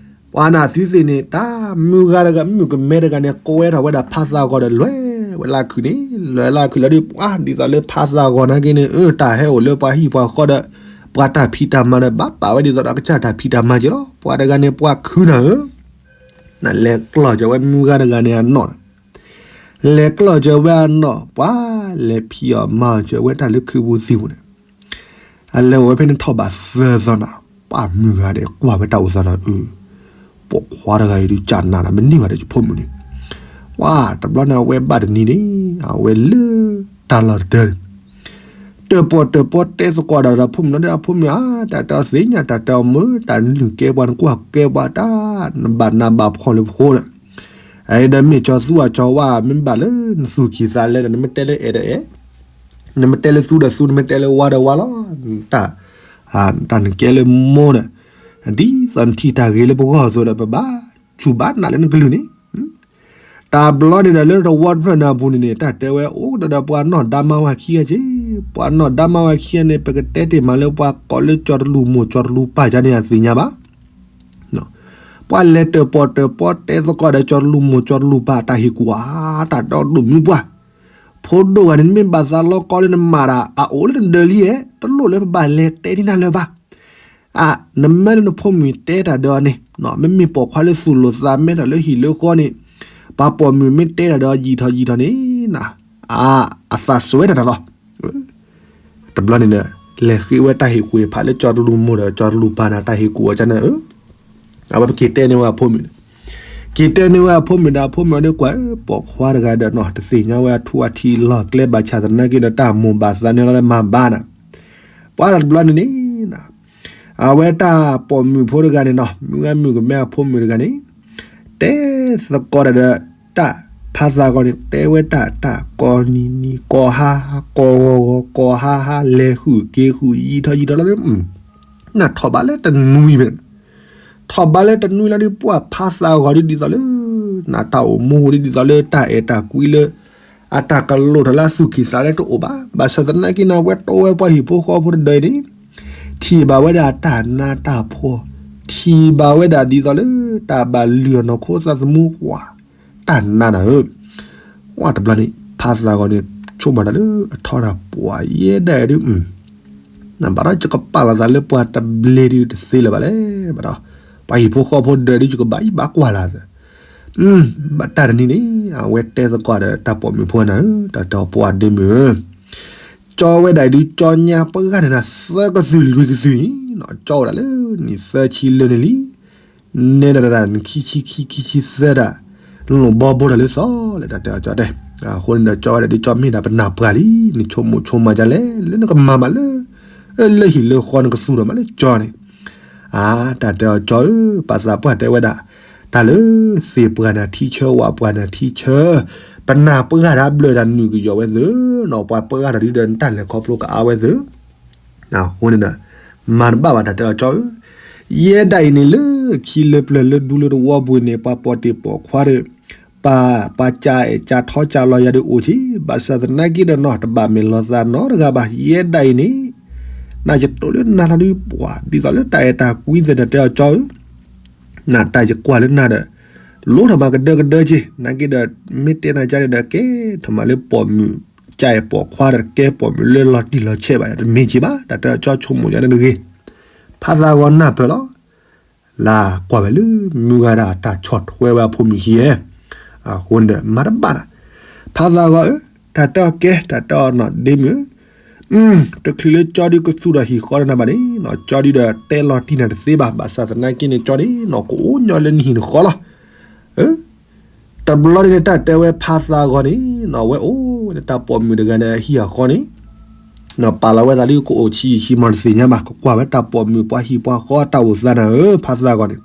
ပှၤနၢ်သုသ့ၣ်န့ၣ် တၢ်မုၢ်ဂၤတဂၤမုၣ်ကမဲတဂၤန့ၣ် ကွဲထီၣ်ဝဲဒၣ်ဖါသးဂီၤဒီး လဲၤဝဲလၢခုးန့ၣ် လဲၤလၢခုးလီၤဒီး ပှၤဒ်သိးလၢဖါသးဂီၤနာ်က့န့ၣ် အၢ တၢ်ဟဲအိၣ်လၢပှၤဟံၣ်ပှၤဃီဒီး ပှၤတၢ်ဖံးတၢ်မၤဒီး ဘၣ်ပာ်ဝဲဒ်သိးဒီးအကစၢ်တၢ်ဖံးတၢ်မၤက့ၤလီၤ. ပှၤတဂၤန့ၣ် ပှၤခုနၤဧၢ နလဲၤကျီၢ်စၢၤဝဲမုၢ်ဂၤတဂၤန့ၣ်အနီၢ်, လဲၤကျီၢ်စၢၤဝဲအနီၢ် ပှၤလဲၤဖံးအီၣ်မၤအီၣ်စၢၤဝဲတၢ်လၢခုးပူၤသံၣ်ပူၤန့ၣ်, အလဲၤအိၣ်ဝဲဖဲန့ၣ်ထီၣ်ဘးသၢသီနၤ, ပှၤမုၢ်ဂၤဒီးကွၢ်ဝဲတၢ်အိၣ်သးနၤအၢ, ပိာ်ခွါတဂၤအံၤဒုးကနၣ်နၤ မ့ၢ်န့ၢ်ဘၣ်ဒီးယဖိမုၣ်န့ၣ်, ပှၤတဘျီန့ၣ် အဝဲဘၣ်တနံၤန့ၣ် အဝဲလၢတၢ်လီၢ်တတၢန့ၣ် တၢၣ်ပီၣ်တၢၣ်ပီတဲသကိးဒီးအဖိမုၣ်လီၤဒီး အဖိမုၣ်ဧၢ တၢ်တဲအီၤသ့ၣ်ညါ တၢ်တဲအီၤမုၢ် တၢ်နလုၢ်ကဲပှၤ နကွၢ်ကဲပှၤတၢ် နဘၣ်နးဘၣ်ဖှီၣ်လၢပဃိဒီး, အအံၤဒီးမ့ၢ်ကၠီသူအကၠီဝါ မ့ၢ်ဘၣ်လၢနသူၣ်ကံၢ်သးလဲဒီး နမ့ၢ်တဲလၢအဲၣ်ဒီးအဲၣ်, နမ့ၢ်တဲလၢသူဒီးသူ နမ့ၢ်တဲလၢဝါဒီးဝါလီၤ. တၢ် တၢ်နကဲလၢမိၢ်ဒီး ဒ်သိးနထံၣ်တၢ်ဂ့ၤလၢပဂီၢ်အသိးဒီး ပဘၣ်စူၢ်ဘၣ်နာ်လၢနကလုၢ်န့ၣ် တၢ်ဘျီန့ၣ်ဒီး လၢတဝီတဖျၢၣ်န့ၣ်အပူၤန့ၣ်န့ၣ် တၢ်တဲဝဲအိၣ်ကဒီးဒီးပှၤနီၢ်ဒါမါဝၤခံဂၤက့ၤ, ပှၤနီၢ်ဒါမါဝၤခံဂၤန့ၣ် ပကတဲတ့ၢ်မးလၢပှၤကိးလၢကၠီတလူၢ်မိၢ် ကၠီတလူၢ်ပၢ်ကန့ၣ်အသ့ၣ်ညါဘၣ်. ပှၤလဲၤတၢၣ်ပီၣ်တၢၣ်ပီတဲသကိးဒီးကၠီတလူၢ်မိၢ် ကၠီတလူၢ်ပၢ် တၢ်ဟ့ၣ်ကူၣ်ဧါ, တၢ်ဒီဒိၣ်မုၢ်ပှၢ်, ဖိဒိၣ်ဂၤန့ၣ် နမ့ၢ်ဘၣ်သးလီကီလၢနမၤတၢ် အအိၣ်လၢနဒၢးလံဧါ, တလိၣ်လၢပဘၣ်လဲၤတဲန့ၢ်နၤလၢၤဘၣ်. အ နမၢလၢနဖိမုၣ်တဲတၢ်ဒီးအီၤန့ၣ် မ့မ့ၢ်ပိာ်ခွါလၢသူၣ်လိာ်သးမဲထီၣ်လၢဟံၣ်လၢဃီန့ၣ် ပှၤပိာ်မုၣ်မ့ၢ်တဲတၢ်ဒီးအီၤယံာ်ထီၣ်ယံာ်ထီၣ်န့ၣ် အ အသးစွဲတၢ်တၢ်လီၤ. တဘျီန့ၣ်ဒီး လဲၤဃ့ဝဲတၢ်ဟ့ၣ်ကူၣ်ဖးလၢကၠီတလူၢ်မိၢ်ဒီး ကၠီတလူၢ်ပၢ်န့ၣ် တၢ်ဟ့ၣ်ကူၣ်အီၤကန့ၣ်ဧၢ, အဝဲပက့ၤတဲန့ၢ်ဝဲအဖိမုၣ်န့ၣ်, က့ၤတဲန့ၢ်ဝဲအဖိမုၣ်ဒီး အဖိမုၣ်အီၤဒီးကွၢ် ပိာ်ခွါတဂၤဒီးနီၤ တသ့ၣ်ညါဝဲအထူအထံအလီၢ်အကျဲဘၣ်ဆၣ်သနာ်က့ဒီး တၢ်မိၢ်ဘၣ်သးန့ၢ်လီၤလၢမၤဘၣ်နၤ, ပှၤတဘျီန့ၣ်န့ၣ် အဝဲတၢ်ပိာ်မုၣ်ဖိတဂၤန့ၣ်နီၤ မုၢ်ဂၤမုၣ်ကမဲအဖိမုၣ်တဂၤန့ၣ် တဲသကိးတၢ်ဒီး တၢ်ဖါသးဂီၤန့ၣ် တဲဝဲတၢ်တၢ်ကိးနံၤနံၤ ကိးဟါဟါ ကိးဂီၤဂီၤ ကိးဟါဟါ လဲၤဃုာ်က့ၤဃုာ် ယံာ်ထီၣ်ယံာ်ထီၣ်လီၤ နထီၣ်ဘးလၢတနွံဖဲ ထီၣ်ဘးလၢတနွံလီၤဒီး ပှၤဖါသးဂီၤဒ်ဒ်သိးလၢ နတၢ်အိၣ်မူဒ်ဒ်သိးလၢတၢ်အဲၣ်တၢ်ကွံလၢ အတၢ်ကလိာ်ထီၣ်လၢအသူၣ်ကံၢ်သးလဲတအိၣ်ဘၣ်. ဘၣ်ဆၣ်သနာ်က့န့ၣ် အဝဲတိဝဲပှၤဟံၣ်ဖိဃီဖိတဒၢအံၤန့ၣ် ထံၣ်ဘၣ်ဝဲဒၣ်တၢ်နးတၢ်ဖှီၣ်, ထံၣ်ဘၣ်ဝဲဒၣ်ဒ်သိးလၢတၢ်ဘၣ်လုၢ်အီၤနီၢ်ခိသးသမူကွၢ် တၢ်နးနၤဧၢ ဝဲတဘျီန့ၣ် ဖါသးဂီၤန့ၣ် ဆိကမိၣ်တၢ်လၢအထီတၢ်ပှၤယဲဒၣ်ဒုး ဘၣ်ဒီးယကပာ်လီၤသးလၢပှၤတဘျ့ဒုးတသ့လၢၤဘၣ်လဲၣ်, ဘၣ်ဒီး ပှၤဟံၣ်ဖိဃီဖိဒၢးဒုး ယကဘၣ်အံၤဘၣ်ကွၢ်လၢ်သၢ, ဘၣ်တၢ်တနံၤန့ၣ် အဝဲတဲသကိးဒီးတၢ်ပိာ်မုၣ်ဖိနၤဧၢ, တၢ်တဲအီၤ ပှၢ်ဒ့မုၣ်ဧၢ, ကၠီဝဲဒၣ်အံၤဒုး ကၠီညါပှၢ်ဂၤန့ၣ်နၤ သၢကသုးလွံၢ်ကသုးအံၤ, ကၠီဝဲဒၣ်လၢနံၣ်သၢဆံလၢန့ၣ်လံ, နဲဒၣ်ဒၣ်နခံဆံခံ ခံဆံသၢဒၣ်, နလိၣ်ဘီဘိတၢ်လၢသီလဲၣ် တၢ်တဲအီၤကၠီတဲ, အဃိန့ၣ်ဒီးကၠီဝဲဒၣ်ဒုး ကၠီမ့ၢ်ဒၣ်ပနၢ်ပှၢ်လံ, နဆိကမိၣ်ဆိကမးဒ်လဲၣ် လၢနကမၤမးလၢ လၢဟံၣ်လၢဃီနကသူၣ်ထီၣ်မးလၢကၠီန့ၣ်, အါ တၢ်တဲအီၤကၠီဧၢ, ပှၤသးပှၢ်တဲဝဲဒၣ်, တၢ်လၢသ့ၣ်ပှၢ်နၢ်ထံဆၢ ဝၣ်ပှၢ်နၢ်ထံဆၢ, ပနၢ်ပှၢ်တၢ်ဘျၢတၢ်နုာ်ကယီၤဝဲသၢ, နီၢ်ပှၤပှၢ်တၢ်ဒုးဒီး နတၢ်လဲၤခီဖျိကအါဝဲသၢ အဃိန့ၣ်ဒီး မၤတဘၣ်ဘၣ် တၢ်တဲအီၤကၠီဧၢ, ယဲဒၣ်အံၤန့ၣ်လၢ ခံလၢပျၢၤလၢဒူလၢသဝီပူၤန့ၣ် ပှၤပိာ်တ့ၢ်ပိာ်ခွါဒီး ပှၤ ပှၤကၢ်အဲၣ်ကၢ်ထီကၢ်လီၤယၤဒီးအိၣ်ဆံး, ဘၣ်ဆၣ်သနာ်က့ဒီးနီၤ တဘၣ်မ့ၢ်လီၤသးနီတဂၤဘၣ်, ယဲဒၣ်အံၤန့ၣ် နယတိၢ်လၢနၤလီၤဒုးပှၤ ဒ်သိးလၢတၢ်အဲၣ်တၢ်ကွံသ့ၣ် တၢ်တဲအီၤကၠီဧၢ နတၢ်ယကွၢ်လၢနၤဒီး လိၣ်ထီၣ်မးကဒၢကဒၢက့ၤ, နာ်က့ဒီး မ့ၢ်တဲနၤကန့ၣ်ဒီး ကဲထီၣ်မးလၢပိာ်မုၣ် ကၢ်အဲၣ်ပိာ်ခွါဒီး ကဲပိာ်မုၣ်လၢလီၤတံၢ်လီၤဆဲးဘၣ်, တမ့ၢ်က့ၤဘၣ်, တၢ်တဲအီၤကၠီဆိကမိၣ်ယါန့ၣ်တဂ့ၤ, ဖါသးဂီၤနၢ်ပၢၢ်လီၤ, လၢကွၢ်ဝဲလၢ မုၢ်ဂၤဒၣ်တၢ်ဆီၣ်ထွဲဝဲအဖိမုၣ်ခံဧါ, အဃိန့ၣ်ဒီး မၤတဘၣ်နၤ, ဖါသးဂီၤဧၢ, တၢ်တဲအီၤကဲ တၢ်တဲအီၤနီၢ်ဒ့မုၣ်ဧၢ တချုးလၢကၠီဒုးကသူၣ်ဒီးဟံၣ်ဃီဒီးနၤဘၣ်န့ၣ် ကၠီဒုးဒီးတဲလီၤတံၢ်နၤတသ့ဘၣ်, ဘၣ်ဆၣ်သနာ်က့န့ၣ် ကၠီန့ၣ် နီၢ်ကအိၣ်ညီလၢနဟံၣ်နဃီလီၤ. တဘျီန့ၣ်န့ၣ် တၢ်တဲဝဲဖါသးဂီၤန့ၣ် နီၢ်ဝဲအိၣ်ဝဲန့ၣ် တၢ်ပိာ်မုၣ်တဂၤန့ၣ် အဟံၣ်အဃီန့ၣ် နီၢ်ပာ်လီၤဝဲသးလၢကအိၣ်ဆံးဆံးမးတသ့ၣ်ညါဘၣ်, ကကွၢ်ဝဲတၢ်ပိာ်မုၣ်ပှၤဟံၣ်ပှၤဃီတၢ်အိၣ်သးနၤဧၢ, ဖါသးဂီၤန့ၣ်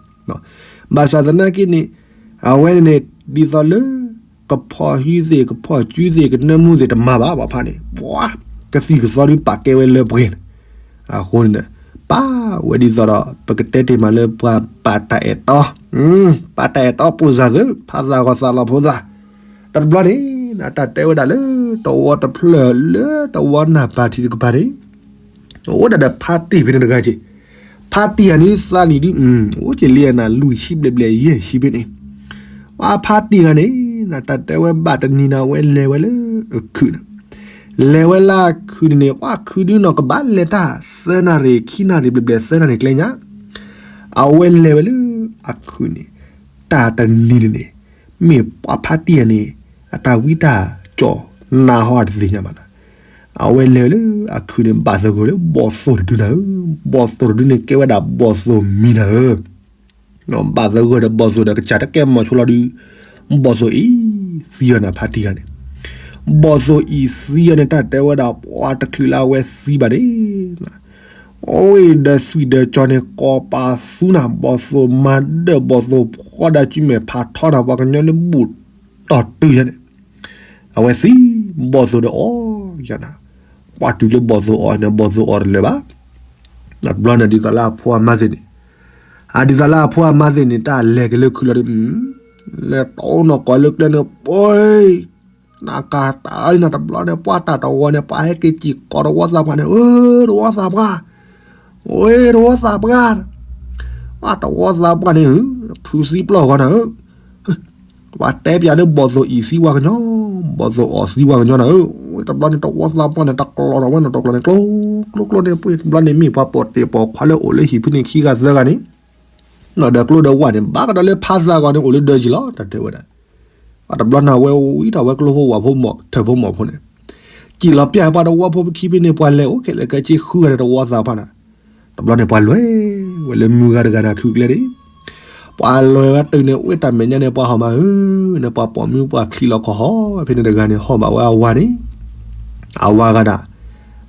ဘၣ်ဆၣ်သနာ်က့န့ၣ် အဝဲန့ၣ်န့ၣ် ဒ်သိးလၢ ကဖီၣ်ဟုသ့ၣ် ကဖီၣ်ကုသ့ၣ် ကနၢမူသ့ၣ်တမၤဘၣ် ပှၤဖါန့ၣ် ပှၤ ကသံၣ်ကသီဒုးပာ်ကဲဝဲလၢပှဲၤန့ၣ်, အဃိန့ၣ်ဒီး ပာ်ဝဲဒ်သိးဒီး ပကတဲတ့ၢ်မးလၢပှၤပာ်တၢ်အဲၣ်တီ, ပာ်တၢ်အဲၣ်တီပိၢ်စၢ်သ့ၣ် ဖါသးဂီၤသးလီၤဖိသး, တဘျီန့ၣ် တၢ်တဲဝဲဒၣ်လၢ တဝီတဖျၢၣ်လၢတဝီနၢ်ပၢၢ်ထံးတကပၤန့ၣ် အိၣ်ဒၣ်ဒီးဖါတံၢ်ဖဲန့ၣ်တဂၤက့ၤ, ဖါတံၢ်ဧါန့ၣ်သးနံၣ်ဒုး အိၣ်က့ၤလံနၤ လွံၢ်ဆံဘျဲၣ်ဘျဲၣ်ယဲၢ်ဆံဖဲန့ၣ်, ပှၤဖါတံၢ်ဧါန့ၣ် နတၢ်တဲဝဲဘၣ်တနံၤနၤ အဝဲလဲၤဝဲလၢအခုးန့ၣ်, လဲၤဝဲလၢအခုးန့ၣ်န့ၣ် ပှၤခုးဒုးနီၢ် ကဘၣ်လဲၤတၢ်သၢနၣ်ရံၣ် ခံနၣ်ရံၣ်ဘျဲၣ်ဘျဲၣ်သၢနၣ်ရံၣ်ကျဲညါ, အဝဲလဲၤဝဲလၢအခုးန့ၣ်, တၢ်တနံၤန့ၣ်န့ၣ် မ့ၢ်ပှၤဖါတံၢ်ဧါန့ၣ် အတၢ်ဝံတၢ်ကၠီၣ်နါဟီတသ့ၣ်ညါဘၣ်နၤ, အဝဲလဲၤဝဲလၢအခုးန့ၣ် ဘၣ်သဂၢၢ်လၢဘီၣ်သိၣ်တဒုနၤဧၢ, ဘီၣ်သိၣ်တဒုန့ၣ် ကဲဝဲဒၣ်ဘီၣ်သိၣ်မံၤနၤဧၢ, ဘၣ်သဂၢၢ်ဒီးဘီၣ်သိၣ်ဒီးကစၢ်တကဲမီၤဆိလီၤဒုး, ဘီၣ်သိၣ်အံၤသံအီၤနၤဖါတံၢ်ဧါန့ၣ်, ဘီၣ်သိၣ်အံၤသံအီၤန့ၣ် တၢ်တဲဝဲဒၣ်ပှၤတချုးလၢအဝဲသံဘၣ်န့ၣ် အိၣ်ဒီးသွံၣ်ဒီးကၠီၤန့ၣ် ကိးပာ်သူနၤ ဘီၣ်သိၣ်မၤဒၢၣ် ဘီၣ်သိၣ်ဖှီၣ်ဒၣ်ကုမဲာ်ဖးထီနၤ ပှၤကညီလၢဘူၣ်တီၢ်တုၤယါန့ၣ်, အဝဲသံ, ဘီၣ်သိၣ်ဒီးအီၣ်ယါနၤ, ပှၤတုၤလၢဘီၣ်သိၣ်အီၣ်န့ၣ် ဘီၣ်သိၣ်အီၣ်တလၢာ်ဘၣ်, တဘျီန့ၣ်ဒ်သိးလၢအဖိအမါသ့ၣ်န့ၣ်, အဒ်သိးလၢအဖိအမါသ့ၣ်န့ၣ် တၢ်လဲၤက့ၤလၢခုးလီၤဒီး လဲၤတီနီၢ်ကီၢ်လၢကျဲန့ၣ် ပှၤ နကၤတၢ်အံၤနၤတဘျီန့ၣ် ပှၤတၢ်တဝီန့ၣ် ပှၤဟဲက့ၤစံၣ်ကိးတဝီသးပှၢ်န့ၣ် အၢ တဝီသးပှၢ်, ဝဲတဝီသးပှၢ်, ပှၤတဝီသးပှၢ်န့ၣ် ဖုးသံပျီၢ်ဂီၤနၤဧၢ, ပှၤတဲပၠးလၢဘီၣ်သိၣ်အံၤသံဝါကညီ, ဘီၣ်သိၣ်အီၣ်သံဝါကညီနၤဧၢ, ဝဲတဘျီန့ၣ် တဝီသးပှၢ်န့ၣ် တကျီထီၣ်ဝဲနီၢ်တကျီန့ၣ် ကျိကျိကျိန့ၣ် ပှၤတဘျီန့ၣ်မ့ၢ်ပှၤပိာ်တ့ၢ်ပိာ်ခွါလၢအိၣ်လၢဟံၣ်ဖုန့ၣ်ခံဂၤသၢဂၤန့ၣ်, နီၢ်ဒီးကျိဒီးဝၣ်န့ၣ် ဘၣ်ကဒီးလၢဖါသးဂီၤန့ၣ် အိၣ်လၢဒၢးယံၤလီၤ တၢ်တဲဝဲဒၣ် အတဘျီန့ၣ် အဝဲဝံထီၣ်ဝဲကျိဖိဝါဖိမီၢ်ထၢၣ်ဖိမီၢ်ဖိန့ၣ်, စံၣ်လီၤပၠးပှၤတဝီဖိခံဖဲန့ၣ် ပှၤလဲၤအိၣ်ခဲလၢာ်ခဲဆ့ဃုဂၤဒီးတဝီသးပှၢ်န့ၣ်, တဘျီန့ၣ် ပှၤလဲၤဝဲလၢမုၢ်ဂၤတဂၤန့ၣ် အခုးကျဲန့ၣ်, ပှၤလဲၤဝဲတုၤန့ၣ် အိၣ်တၢ်မဲာ်ညါန့ၣ် ပှၤဟီၣ်မးဧၢ, န့ၣ်ပှၤပိာ်မုၣ်ပှၤချံလီၤခီၣ်ဟီၣ် ဖဲန့ၣ်တဂၤန့ၣ် ဟီၣ်ဘၣ်ဝဲအဝၤန့ၣ်, အဝၤဂၤဒၣ်,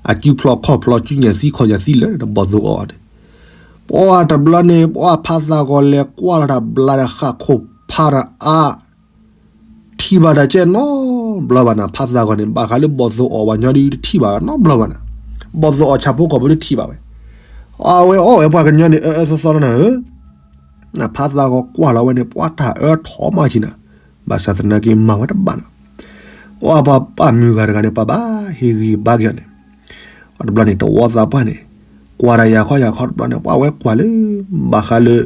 အစုဖျီၣ်ခီၣ်ဖျီၣ် စုညၣ်သံခီၣ်ညၣ်သံလၢာ်ဒီးဘီၣ်သိၣ်အီၣ်န့ၣ် ပှၤတဘျီန့ၣ် ပှၤဖါသးဂီၤလဲၤကွၢ်လီၤတၢ်ဘျါဒီးဃၣ်ခိၣ်ဖးတအါ, ထံၣ်ဘၣ်တၢ်ကဲနီတဘျီဘၣ်နၤ ဖါသးဂီၤန့ၣ် ဘၣ်ဃးလၢဘီၣ်သိၣ်အီၣ်ဝဲညီဒုးတထံၣ်ဘၣ်နီတဘျီဘၣ်နၤ, ဘီၣ်သိၣ်အီၣ်ဆၣ်ဖိကီၢ်ဖိတထံၣ်ဘၣ်ဝဲ, အဝဲအီၣ်ဝဲပှၤကညီန့ၣ် အၢအၢသီသီလီၤနၤဧၢ နဖါသးဂီၤကွၢ်လီၤဝဲန့ၣ် ပှၤတၢ်အၢထီၣ်မးက့နၤ, ဘၣ်ဆၣ်သနာ်က့မၤဝဲတဘၣ်နၤ, ပှၤပှၤပၢ်မုၢ်ဂၤတဂၤန့ၣ် ပှၤဘၣ်ဟ့ၣ်ဂံၢ်ဘါက့ၤအီၤန့ၣ်, တဘျီန့ၣ် တဝီသးပှၢ်န့ၣ်, ကွၢ်တၢ်ယၤခီယၤခီတဘျီန့ၣ် ပှၤဝဲကွၢ်လၢ, ဘၣ်ဃးလၢ,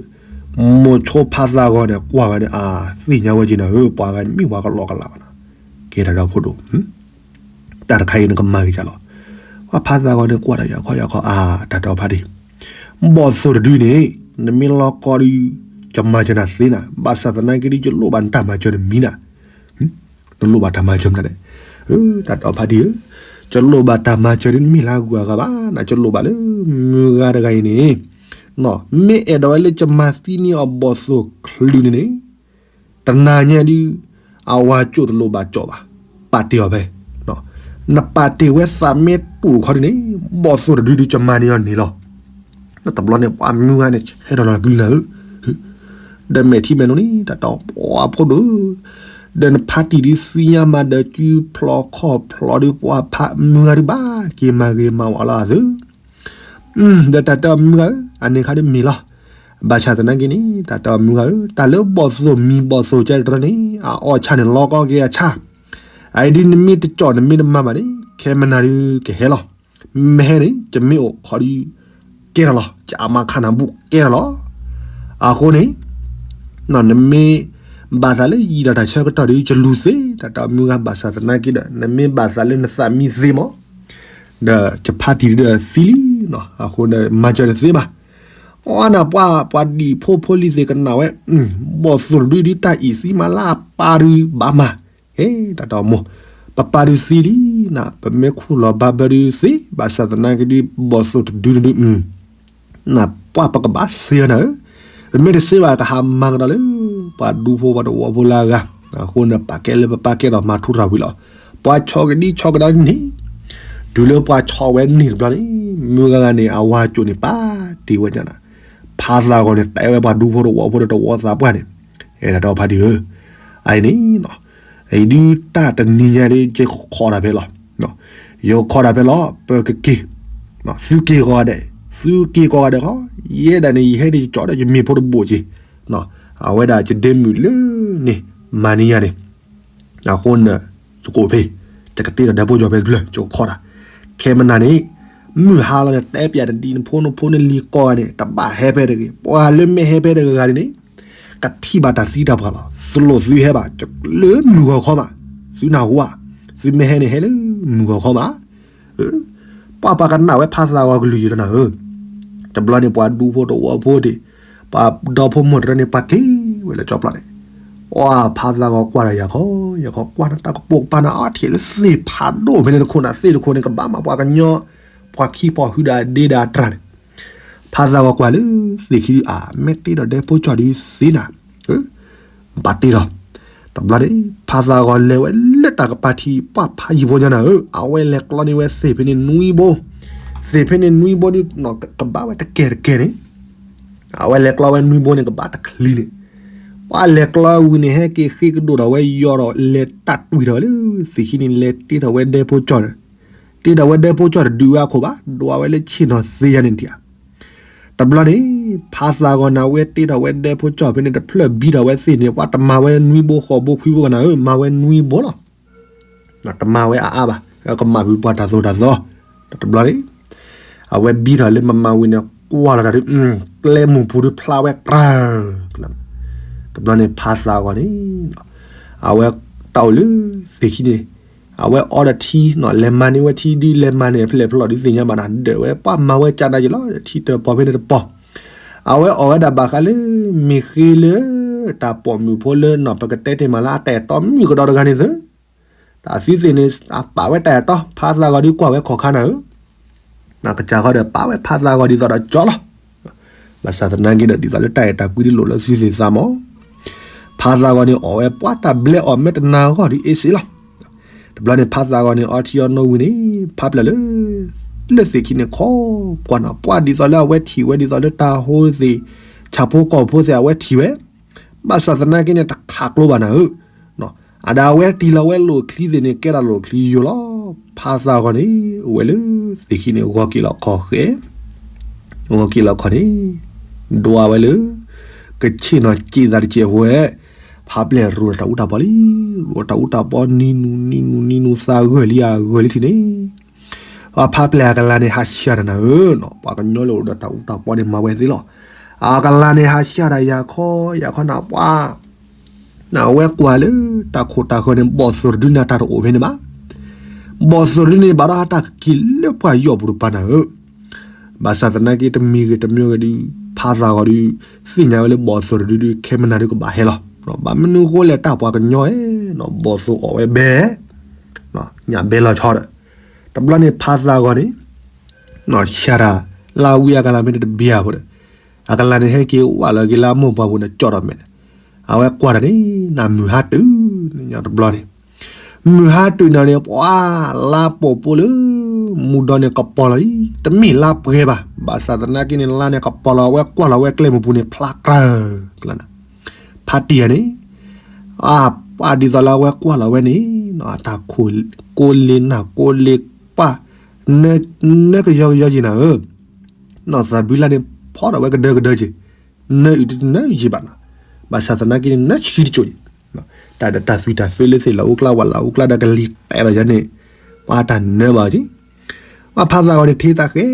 မိၤဆိဖါသးဂီၤန့ၣ် ကွၢ်ဝဲန့ၣ် အါ, သ့ၣ်ညါဝဲက့နၤဧၢ ပှၤဂၤန့ၣ်မ့ၢ်ပှၤကလီကလးဘၣ်နၤ, ကဲတၢ်ဒီဖိဒိၣ် တၢ်တခါအံၤနကမၤဂ့ၤကလီၤ, ပှၤ ပှၤဖါသးဂီၤန့ၣ်ကွၢ်ဒီးယၤခီယၤခီ အါ တၢ်တီဖါတံၢ်, ဘီၣ်သိၣ်တဒုန့ၣ် နမ့ၢ်လီၤကီဒုး ယမၤစၢၤနၤသ့နၤ, ဘၣ်ဆၣ်သနာ်က့ဒုး ယလိၣ်ဘၣ်နတၢ်မၤစၢၤနမံၤနၤ, နလိၣ်ဘၣ်တၢ်မၤစၢၤမနုၤလဲၣ်, တၢ်တီဖါတံၢ်ဧၢ, ယလိၣ်ဘၣ်တၢ်မၤစၢၤဒုး နမ့ၢ်လၢအဂုၤအဂၤဘၣ်နၤ, ယလိၣ်ဘၣ်လၢမုၢ်ဂၤတဂၤအံၤန့ၣ်, မ့ၢ်အဲၣ်ဒိးဝဲလၢယမၤသံန့ၢ်အီၤဘီၣ်သိၣ်ချုးန့ၣ်န့ၣ် တနၤညါဒုး အဝၤကၠိၣ်တလိၣ်ဘၣ်ကၠီၣ်ဘၣ်, ပာ်တ့ၢ်အီၤဖဲ, နပာ်တ့ၢ်ဝဲသးမ့ၢ်တူၢ်ခီဒုးန့ၣ် ဘီၣ်သိၣ်တဒုဒုး ယမၤန့ၢ်အီၤန့ၣ်လီၤ. တဘျီန့ၣ် ပှၤမုၢ်ဂၤန့ၣ် ဟဲထီၣ်လီၤကလုၢ်နၤဧၢ, ဒီးမဲာ်ထံမဲာ်နိန့ၣ် တၢ်တီပှၤဖိဒိၣ်, ဒီးနဖါတံၢ်ဒုးသ့ၣ်ညါမးဒီး စုဖျိးခီၣ်ဖျိးဒုး ပှၤဖးမုၢ်ဂၤဒုး ဘၣ်က့ၤမၤဂ့ၤမၤဝါလီၤအသု ဒီးတၢ်တဲအီၤမုၢ်ဂၤဧၢ, အန့ၣ်ခါဒုးမ့ၢ်လီၤ. ဘၣ်ဆၣ်သနာ်က့န့ၣ် တၢ်တဲအီၤမုၢ်ဂၤဧၢ, တၢ်လၢဘီၣ်သိၣ်မံၤဘီၣ်သိၣ်ကဲတြီန့ၣ် အအီၣ်ဆၣ်န့ၣ် လီၤကီက့ၤအဆၣ်, အအံၤဒုးနမ့ၢ်တကၠီၣ်နမ့ၢ်တမၤဘၣ်န့ၣ် ခဲမနၤဒုးကဟဲလီၤ. မ့ၢ်ဟဲန့ၣ် ယမ့ၢ်အိၣ်ခိးဒုး ကဲထီၣ်လီၤ, ယအမါခါနၤဘူၣ်ကဲထီၣ်လီၤ. အဃိန့ၣ် နမ့ၢ်ဘၣ်သးလၢယံာ်ဒီးတၢ်ဆၢကတီၢ်ဒုး ယလူၤသ့, တၢ်တဲအီၤမုၢ်ဂၤ ဘၣ်ဆၣ်သနာ်က့ဒီး နမ့ၢ်ဘၣ်သးလၢနသးမံသ့မး ဒီးယဖါတံၢ်ဒုးသံလံ, အဃိန့ၣ် မၤစၢၤနသ့ဘၣ်. အီနၤပှၤ ပှၤဒံၣ်ဖိဖိလံၤသ့ၣ်ကနၣ်ဝဲ, ဘီၣ်သိၣ်တဒုဒုး တၢ်အံၤသံမးလၢအပၢ်ဒုးဘၣ်မး, ဟဲ တၢ်တီမိၢ်, ပပၢ်ဒုးသံလံနၤ, ပမ့ၢ်ခူၣ်လီၤဘၣ်ဘၢဒုးသ့, ဘၣ်ဆၣ်သနာ်က့ဒုး ဘီၣ်သိၣ်တဒုန့ၣ်ဒုး နပှၤပကဘၣ်စ့အီၤနၤဧၢ, ပမ့ၢ်တစ့ဘၣ် ကဟးမၤကဒီးလၢ ပှၤဒူဖိပှၤတဝီဖိလၢအဂၤ, အဃိန့ၣ် ပာ်ကဲလၢပပၢ်ကဲထီၣ်မၤထူရၤဝံၤလီၤ. ပှၤဆီၣ်ကဒံဆီၣ်ကဒါဒ်န့ၣ်, တုၤလၢပှၤဆီၣ်ဝဲန့ၢ်တဘျီန့ၣ်, မုၢ်ဂၤဂၤန့ၣ် အဝၤကၠိၣ်န့ၣ် ပာ်တ့ၢ်ဝဲညါနၤ, ဖါသးဂီၤန့ၣ် တဲဝဲပှၤဒူဖိတဝီဖိဒီးတဝီသးပှၢ်န့ၣ်, အဲၣ်ဒိးတၢ်ဖါတံၢ်ဧၢ, အအံၤန့ၣ် အံၤဒုးတၢ်တနံၤညါဒ် ယခိးတၢ်ဖဲလီၤ. ယခိးတၢ်ဖဲလီၤ ပကက့ၤ, သုက့ၤကိးဂၤဒဲး, သုက့ၤကိးဂၤဒဲးဃီ, ယဲဒၣ်န့ၣ် ယဟဲန့ၣ် ယကၠီၣ်ဒီးယမ့ၢ်ဖိတဘိၣ်က့ၤ, အဝဲဒၣ်ယဒဲမုၢ်လၢန့ၣ် မၤန့ၢ်ယၤန့ၣ်, အဃိန့ၣ် ယကအိၣ်ဖဲ, ယကတ့ထီၣ်ဒဲဖိကၠီၣ်ဖဲတဖျၢၣ် ယကခိးတၢ်, ခဲမနၤန့ၣ်, မုၢ်ဟါလီၤန့ၣ် တဲပျးတဒံးနဖိနဖိနလံၤကိးဂၤန့ၣ် တဘၣ်ဟဲဖဲတဂ့ၤ, ပှၤလၢမ့ၢ်ဟဲဖဲတဂၤဂၤန့ၣ်န့ၣ် ကထံၣ်ဘၣ်တၢ်သံတၢ်ပှၢ်လီၤ. သုလိၣ်သုဟဲဘၣ် လၢမုၢ်ဂီၤခီမး, သုနၢ်ဟူဧါ, သုမ့ၢ်ဟဲန့ၣ်ဟဲလၢမုၢ်ဂီၤခီမး, ပှၤပှၤကနၣ်ဝဲဖါသးဂီၤကလုၢ်ယံၤလီၤနၤဧၢ, တဘျီန့ၣ် ပှၤဒူဖိတဝီဖိဒံး, ပှၤဒီဖိမိၢ်တရၢန့ၣ် ပှၤက့ၤဝဲလၢကၠီပျီန့ၣ်, ပှၤဖါသးဂီၤကွၢ်ဒီးယၤခီ, ယၤခီကွၢ်နတၢ်ကပိာ်ကပၤနၤအီထံးလၢသ့ၣ်ဖးဒိၣ်ဖဲန့ၣ်တခိၣ်နၤ, သ့ၣ်တခိၣ်န့ၣ် ကဘၣ်မးပှၤကညီ, ပှၤခံပှၤဟုဒီးအဒ့ဒီးအတြၢ်န့ၣ်, ဖါသးဂီၤကွၢ်လၢသ့ၣ်ခံဒုး အါ မ့ၢ်တ့ဒီးဒဲဖိကၠီၣ်ဒုးသ့နၤ, ဘၣ်တ့ဒီး, တဘျီန့ၣ် ဖါသးဂီၤလဲၤဝဲလၢတၢ်ကပၤထံး ပှၤဖးယံၤဖိညါနၤဧၢ, အဝဲလဲၤကျီန့ၢ်ဝဲသ့ၣ်ဖဲန့ၣ်နွံဘိ, သ့ၣ်ဖဲန့ၣ်နွံဘိဒုး ကဘၣ်ဝဲတကဲာ်တကဲာ်န့ၣ်, အဝဲလဲၤကျီဝဲနွံဘိန့ၣ် ကဘၣ်တချံန့ၣ်, ပှၤလဲၤကျီဝံၤန့ၣ် ဟဲက့ၤဃ့ကဒိၣ်ထီၣ်ဝဲယီၤဒီး လဲၤတၢ်တွံၢ်ထီၣ်ဝဲလၢသ့ၣ်ခံန့ၣ် လဲၤတ့ထီၣ်ဝဲဒဲဖိကၠီၣ်န့ၣ်, တ့ထီၣ်ဝဲဒဲဖိကၠီၣ်တဒုးဝဲအခိၣ်ဘၣ်, ဒွးဝဲလၢဆ့ၣ်နီၤသ့ယါန့ၣ်ထံၣ်ဧါ. တဘျီန့ၣ် ဖါသးဂီၤန့ၣ် အဝဲတ့ထီၣ်ဝဲဒဲဖိကၠီၣ်ဖဲန့ၣ် တဖျၢၣ်ဘံထီၣ်ဝဲသ့ၣ်န့ၣ် ပှၤတမၤဝဲနွံဘိဃိးဘိခွံဘိဘၣ်နၤဧၢ, မၤဝဲနွံဘိလီၤ. တမၤဝဲအါအါဘၣ်, ကမၤဖုးပှၤတၢ်သိၣ်တၢ်သီ, တဘျီန့ၣ် အဝဲဘံထီၣ်လၢမၤမၤဝံၤန့ၣ် ကွၢ်လီၤတၢ်ဒုး, ကျဲမုၢ်ပူၤဒုးဖျါဝဲကြၢး, တဘျီန့ၣ် ဖါသးဂီၤန့ၣ် အဝဲတၢ်အိၣ်လၢသ့ၣ်ခံန့ၣ်, အဝဲအီဒီးထံ, လဲၤမၤန့ၢ်ဝဲထံဒုး လဲၤမၤန့ၢ်ဖဲလဲၣ်ဖဲလဲၣ်ဒုးသ့ၣ်ညါဘၣ်နၤ, ဒၢးဝဲပှၤမၤဝဲကဒါယံၤလီၤ, ထံတပီၤဖဲန့ၣ်တပီၤ, အဝဲအီၣ်ဝဲဒၣ်ဘၣ်ဃးလၢ မ့ၢ်ဃ့လၢ တၢ်ပိာ်မုၣ်ဖိလၢ ပကတဲတ့ၢ်မးလၢအတၢ်အဲၣ်တီမုၣ်ကဒီးတဂၤန့ၣ်သ့, တၢ်သံသ့ၣ်န့ၣ် အပာ်ဝဲတၢ်အဲၣ်တီ, ဖါသးဂီၤဒုးကွၢ်ဝဲခီၣ်ခါနၤဧၢ, ကစၢ်ဃီဒီးပာ်ဝဲဖါသးဂီၤဒ်သိးဒီးကၠီလီၤ. ဘၣ်ဆၣ်သနာ်က့ဒီး ဒ်သိးလၢတၢ်အဲၣ်တၢ်ကွံဒုးလိၣ်လၢသုသ့ၣ်သးမး, ဖါသးဂီၤန့ၣ်အီၣ်ဝဲပှၤတၢ်ဘျဲအီၣ်မ့ၢ်တနၤဂီၢ်ဒုးအ့ၣ်စ့လီၤ. တဘျီန့ၣ် ဖါသးဂီၤန့ၣ် အီထံအီနိဝံၤန့ၣ် ဖးဖျဲၣ်လၢ လၢသ့ၣ်ခံန့ၣ်ခီကွၢ်နၤ, ပှၤဒ်သိးလၢအဝဲထံၣ်ဝဲဒ်သိးလၢတၢ်ဟိသ့ၣ် ဆၣ်ဖိကီၢ်ဖိသ့ၣ် အဝဲထံၣ်ဝဲ, ဘၣ်ဆၣ်သနာ်က့န့ၣ် တခးကျိဘၣ်နၤဧၢ, အဒၣ်အဝဲတ့ၢ်လီၤဝဲလိာ်ချံသ့ၣ်န့ၣ် ကဲဒၣ်လိာ်ချံယိာ်လီၤ. ဖါသးဂီၤန့ၣ် အိၣ်ဝဲလၢသ့ၣ်ခံန့ၣ် ဂီၤက့ၤလီၤခီၣ်ဃဲ, ဂီၤက့ၤလီၤခီၣ်န့ၣ် ဒွးဝဲလၢ ကဆ့ၣ်နီၤစံးသးတစဲးဖိဝဲ, ဖးဖျဲၣ်ရိၤတၢ်အူတၢ်ပီလံ, ရိၤတၢ်အူတၢ်ပီနံၤနူၤနံၤနူၤနံၤနူၤ သးဂၢၢ်လံဧါ ဂၢၢ်လံထံၣ်န့ၣ်, ဖးဖျဲၣ်အကလၤန့ၣ် ဟးဆှၣ်တၢ်နၤဧၢ, ပှၤကညီလၢအိၣ်ဒီးတၢ်အူတၢ်ပီန့ၣ် မၤဝဲသ့လီၤ. အကလၤန့ၣ် ဟးဆှၣ်တၢ်ယၤခီယၤခီနၤပှၤ နဝဲကွၢ်လၢ တၢ်ခိၣ်တၢ်ဃၢၤန့ၣ် ဘီၣ်သိၣ်တဒုန့ၣ် တၢ်တအိၣ်ဖဲန့ၣ်ဘၣ်. ဘီၣ်သိၣ်တဒုန့ၣ် ဘၣ်ဒီးတၢ်က့ၤလၢပှၢ်ယီၢ်ပူၤတပၤနၤဧၢ, ဘၣ်ဆၣ်သနာ်က့တမံၤဂ့ၤတမံၤဂ့ၤဒုး ဖါသးဂီၤဒုး သ့ၣ်ညါဝဲလၢဘီၣ်သိၣ်တဒုဒုး ခဲမနၤဒုးကဘၣ်ဟဲလီၤ. ဘၣ်မနုၤဃိလဲၣ် တၢ်ပှၤကညီဧၢ, ဘီၣ်သိၣ်အီၣ်ဝဲဘဲ ညၣ်ဘဲလီၤဆီဒီး တဘျီန့ၣ်ဖါသးဂီၤန့ၣ် ဆါတၢ် လၢဝံအကလၤမ့ၢ်တဘျီဖိဒီး အကလၤန့ၣ်ဟဲက့ၤဝဲလီၤက့ၤလၢအမိၢ်ပှၢ်ပူၤန့ၣ် ကၠီၣ်ဒီးမဲာ်န့ၣ် အဝဲကွၢ်တၢ်န့ၣ် နၢ်မုၢ်ဟါတုၤန့ၣ်ညါတဘျီန့ၣ် မုၢ်ဟါတုၤနၤန့ၣ် ပှၤလါပိာ်ပိလၢ မူဒီန့ၣ်ကပီၤလီၤအံၤ တမ့ၢ်လါပှဲၤဘၣ်. ဘၣ်ဆၣ်သနာ်က့န့ၣ် လါန့ၣ်ကပီၤလီၤ အဝဲကွၢ်လီၤဝဲကျဲမုၢ်ပူၤန့ၣ် ဖျါကြၢး ဖါတံၢ်ဧါန့ၣ် အပၢ်ဒ်သိးလၢအဝဲကွၢ်လီၤဝဲန့ၣ် အတၢ်ကိးလ့နၢ်ကိးလ့ပၢ် နၢကယီကယီယံၤနၤဧၢ, နီၢ်သးဘုလၢ်န့ၣ် ဖီထီၣ်ဝဲကဒၢကဒၢက့ၤ, နၢအုၣ်တနၢယံၤဘၣ်နီၤ, ဘၣ်ဆၣ်သနာ်က့န့ၣ် နၢဆံတစိၤယံၤ, တၢ်ဒီးတၢ်သွံၣ်တၢ်သွဲလၢသ့ၣ်လီၤအိၣ်ကျါဝဲလီၤအိၣ်ကျါဒီးကလံၤတဲဒီးယၤန့ၣ်, ပှၤတၢ်နၢဘၣ်က့ၤ ပှၤဖါသးဂီၤန့ၣ် ထံတၢ်ဃဲ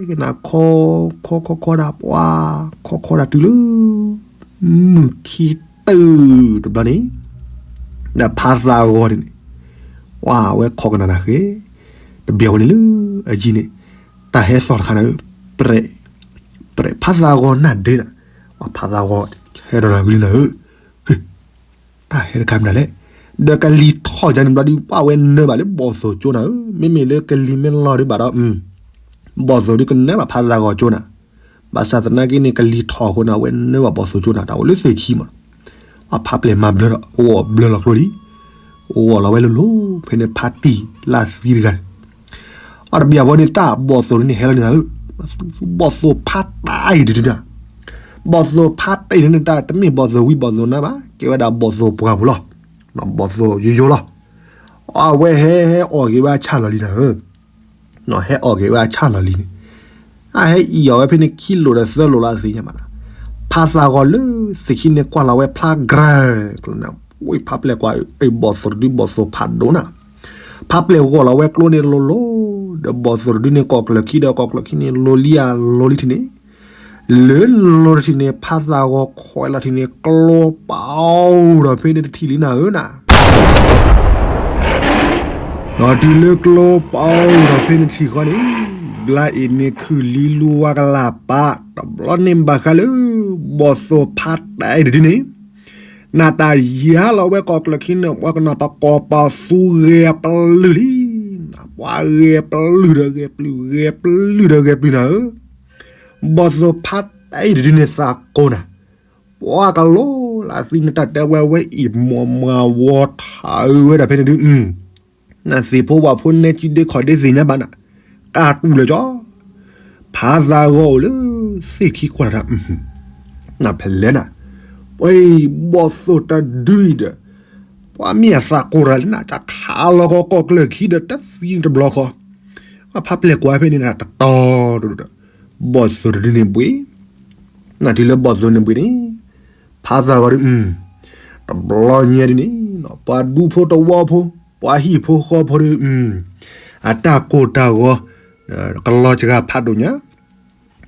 ကနၣ်ခီ, ခီခီခီဒၣ်ပှၤ, ခီခီဒၣ်တုၤလၢ မုၢ်ခံတုၤတဘျီန့ၣ်, ဒီးဖါသးဂီၤန့ၣ်န့ၣ်, ပှၤဝဲခီကနၣ်တၢ်ဃဲ, တဘၣ်ဝဲန့ၣ်လၢအယံၤန့ၣ်, တၢ်ဟဲသီၣ်တခါန့ၣ်, ပြဲး, ဖါသးဂီၤနၢ်ဒဲးနၤ, ပှၤဖါသးဂီၤ, ဟဲဒီးနၤဂ့ၤလံနၤဧၢ တၢ်ဟဲတခါမနုၤလဲၣ်, ဒီးကလံၤထီၣ်ယၤန့ၣ်ဘျီဒုး ပှၤဝဲနၢဘၣ်လၢဘီၣ်သိၣ်ကၠိနၤဧၢ, မ့မ့ၢ်လၢကလံၤမ့ၢ်လီၤဒုးဘၣ်ဒီး, ဘီၣ်သိၣ်ဒုးကနၢဘၣ်ဖါသးဂီၤကၠိနၤ, ဘၣ်ဆၣ်သနာ်က့န့ၣ် ကလံၤထီၣ်အဃိန့ၣ် အဝဲနၢဘၣ်ဘီၣ်သိၣ်ကၠိနၤ တၢ်အိၣ်လၢသ့ၣ်ခံမး, ပှၤဖါပျဲၢ်မၤဘျၢဒီး အိၣ်အီၣ်ဘျၢလီၤကျိလံ, အိၣ်အီၣ်လီၤဝဲလိၤလိၤ ဖဲန့ၣ်ဖါတံၢ်လၢသံတဂၤန့ၣ် အတဘၣ်ဝဲန့ၣ် တၢ်ဘီၣ်သိၣ်ဒုးန့ၣ်ဟဲလီၤန့ၣ်နၤဧၢ, ဘီၣ်သိၣ်ဖါတံၢ်အံၤဒုးဒုးနၤ, ဘီၣ်သိၣ်ဖါတံၢ်အံၤန့ၣ် တၢ်တမ့ၢ်ဘီၣ်သိၣ်ဝံဘီၣ်သိၣ်နါဘၣ်, ကဲဝဲဒၣ်ဘီၣ်သိၣ်ပှၢ်ပူၤလီၤ, ဘီၣ်သိၣ်ယိယိလီၤ, အဝဲဟဲဟဲအီၣ်က့ၤဝဲအဆၣ်လီၤလံနၤဧၢ ဟဲအီၣ်က့ၤဝဲအဆၣ်လီၤလံန့ၣ်, အဟဲအံၣ်အီၣ်ဝဲဖဲန့ၣ်ခံလိာ်ဒီးသၢလိာ်လီၤသ့ၣ်ညါဘၣ်နၤ, ဖါသးဂီၤလၢသ့ၣ်ခံန့ၣ်ကွၢ်လီၤဝဲဖျါကြၢး, ဝံဖါပျဲၢ်ကွၢ် အဘီၣ်သိၣ်တဒုဘီၣ်သိၣ်ဖးဒိၣ်နၤ, ဖါပျဲၢ်ဂီၢ်လီၤဝဲကျိန့ၣ်လိၤလိၤ, ဒီးဘီၣ်သိၣ်တဒုန့ၣ် ကိးကျၢၢ်ခံဒီးကိးကျၢၢ်ခံန့ၣ်လိၤလံဧါလိၤလံထံၣ်န့ၣ်, လၢလိၤထံၣ်န့ၣ် ဖါသးဂီၤခွဲးလီၤထံၣ်န့ၣ် ကျိပာ်အိၣ်ဒီးဖဲန့ၣ်တထံၣ်လံနၤဧၢနၤ ဒီးတုၤလၢကျိပာ်အိၣ်ဒီးဖဲန့ၣ်တထံၣ်ဃီန့ၣ်, ဘျါအံၤန့ၣ်ခုၣ်လံလူဝါကလၢ်ပာ် တဘျီန့ၣ်ဘၣ်ဃးလၢ ဘီၣ်သိၣ်ဖါတံၢ်အံၤတဒုန့ၣ်, နတၢ်ယါလီၤဝဲကိးကျၢၢ်ခံန့ၣ် ပှၤကနၣ်ပကိးပသူဂဲၤပလုၢ်လံ, ပှၤဂဲၤပလုၢ်ဒီးဂဲၤပလုၢ် ဂဲၤပလုၢ်ဒီးဂဲၤပလုၢ်နၤဧၢ, ဘီၣ်သိၣ်ဖါတံၢ်အံၤတဒုန့ၣ်သးကိးနၤ, ပှၤကလီလၢသံန့ၣ် တၢ်တဲဝဲဝဲအံၤမီၢ်မၤဝီထးဝဲဒၣ်ဖဲန့ၣ်ဒုး နသ့ၣ်ဖိဝၣ်ဖိနဲကံဒ့ခီၣ်ဒ့သ့ၣ်ညါဘၣ်နၤ, ကးတူၢ်လၢၤကၠီ, ဖါသးဂီၤအိၣ်လၢသ့ၣ်ခံကွၢ်တၢ်, နဖဲလဲၣ်နၤ, ပှၤဘီၣ်သိၣ်တဒုအံၤဒီး, ပှၤမ့ၢ်အသးကိးတၢ်လၢနၤ ကခးလီၤကီးကိးကျၢၢ်ခံဒီးတသံန့ၣ်တဘျီဃီ, ပှၤဖါပျဲၢ်ကွၢ်ဖဲန့ၣ်နၤတတီၤတဒုဒီး, ဘီၣ်သိၣ်တဒုန့ၣ်ဘှံး နတုၤလၢဘီၣ်သိၣ်န့ၣ်ဘှံးန့ၣ်, ဖါသးဂီၤဒုး, တဘျီညါဒ်န့ၣ်, ပှၤဒူဖိတဝီဖိ, ပှၤဟံၣ်ဖိဃီဖိဒုး, အတၢ်ကိၢ်တၢ်ဂီၤ, ကလီၤစှၤဖးဒိၣ်ညါ,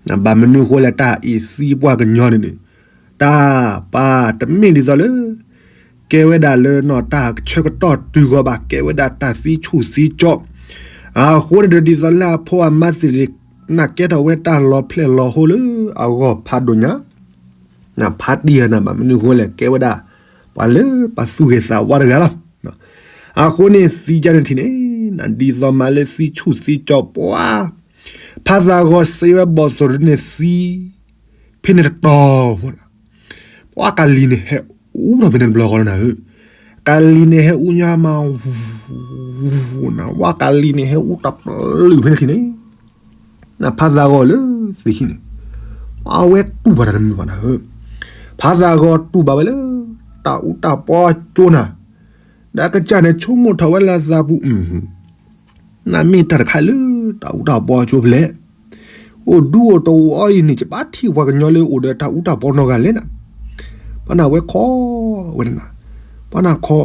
ဘၣ်မနုၤဃိလဲၣ်တၢ်အံၤသံပှၤကညီန့ၣ်န့ၣ်, တၢ်ပာ်တမ့ၢ်ဒ်သိးလၢ ကဲဝဲဒၣ်လၢနီၢ်တၢ်ဆၢကတီၢ်တုၤဂီၤဘၣ် ကဲဝဲဒၣ်တၢ်သံဆူၣ်သံကၠီ, အဃိန့ၣ်ဒီးဒ်သိးလၢအဖိအမါသ့ၣ်န့ၣ် နကဲထီၣ်ဝဲတၢ်လီၤဖျဲၣ်လီၤဟိလၢအဂီၢ်ဖးဒိၣ်ညါ, နဖါတံၢ်နၤဘၣ်မနုၤဃိလဲၣ် ကဲဝဲဒၣ် ပှၤလၢပသူၣ်ဂ့ၤသးဝါတဂၤလီၤ. အဃိန့ၣ်သံကန့ၣ်ထံၣ်န့ၣ်, နဒ်သိးမးလၢသံဆူၣ်သံကၠီပှၤ, ဖါသးဂီၤစ့ဝဲဘီၣ်သိၣ်တဒုန့ၣ်သံ, ဖဲန့ၣ်တတီၤဖိ ပှၤကလံၤန့ၣ်ဟဲအူဒီးဖဲန့ၣ်တဘျီဃီနၤဧၢ, ကလံၤန့ၣ်ဟဲအူညါမး, နဝဲကလံၤန့ၣ်ဟဲအူတပလုာ်ဖဲန့ၣ်ထံၣ်န့ၣ်, နဖါသးဂီၤလၢသ့ၣ်ခံန့ၣ်, အဝဲတူၢ်ဘၣ်တၢ်တမုာ်ဘၣ်နၤဧၢ, ဖါသးဂီၤတူၢ်ဘၣ်ဝဲလၢ တၢ်အူတၢ်ပီကၠိနၤ, ဒီးကစၢ်န့ၣ်ဆိကမိၣ်ထီၣ်ဝဲလၢသးပူၤ နမ့ၢ်တၢ်တခါလၢတၢ်အူတၢ်ပီကၠိဖဲလဲၣ်, အိၣ်ဒူအိၣ်တဝီအံၤန့ၣ် ကဘၣ်ထံၣ်ပှၤကညီလၢအိၣ်ဒီးတၢ်အူတၢ်ပီနီတဂၤလဲၣ်နၤ, ပှၤနၢ်ဝဲခီဝဲနၤ, ပှၤနၢ်ခီ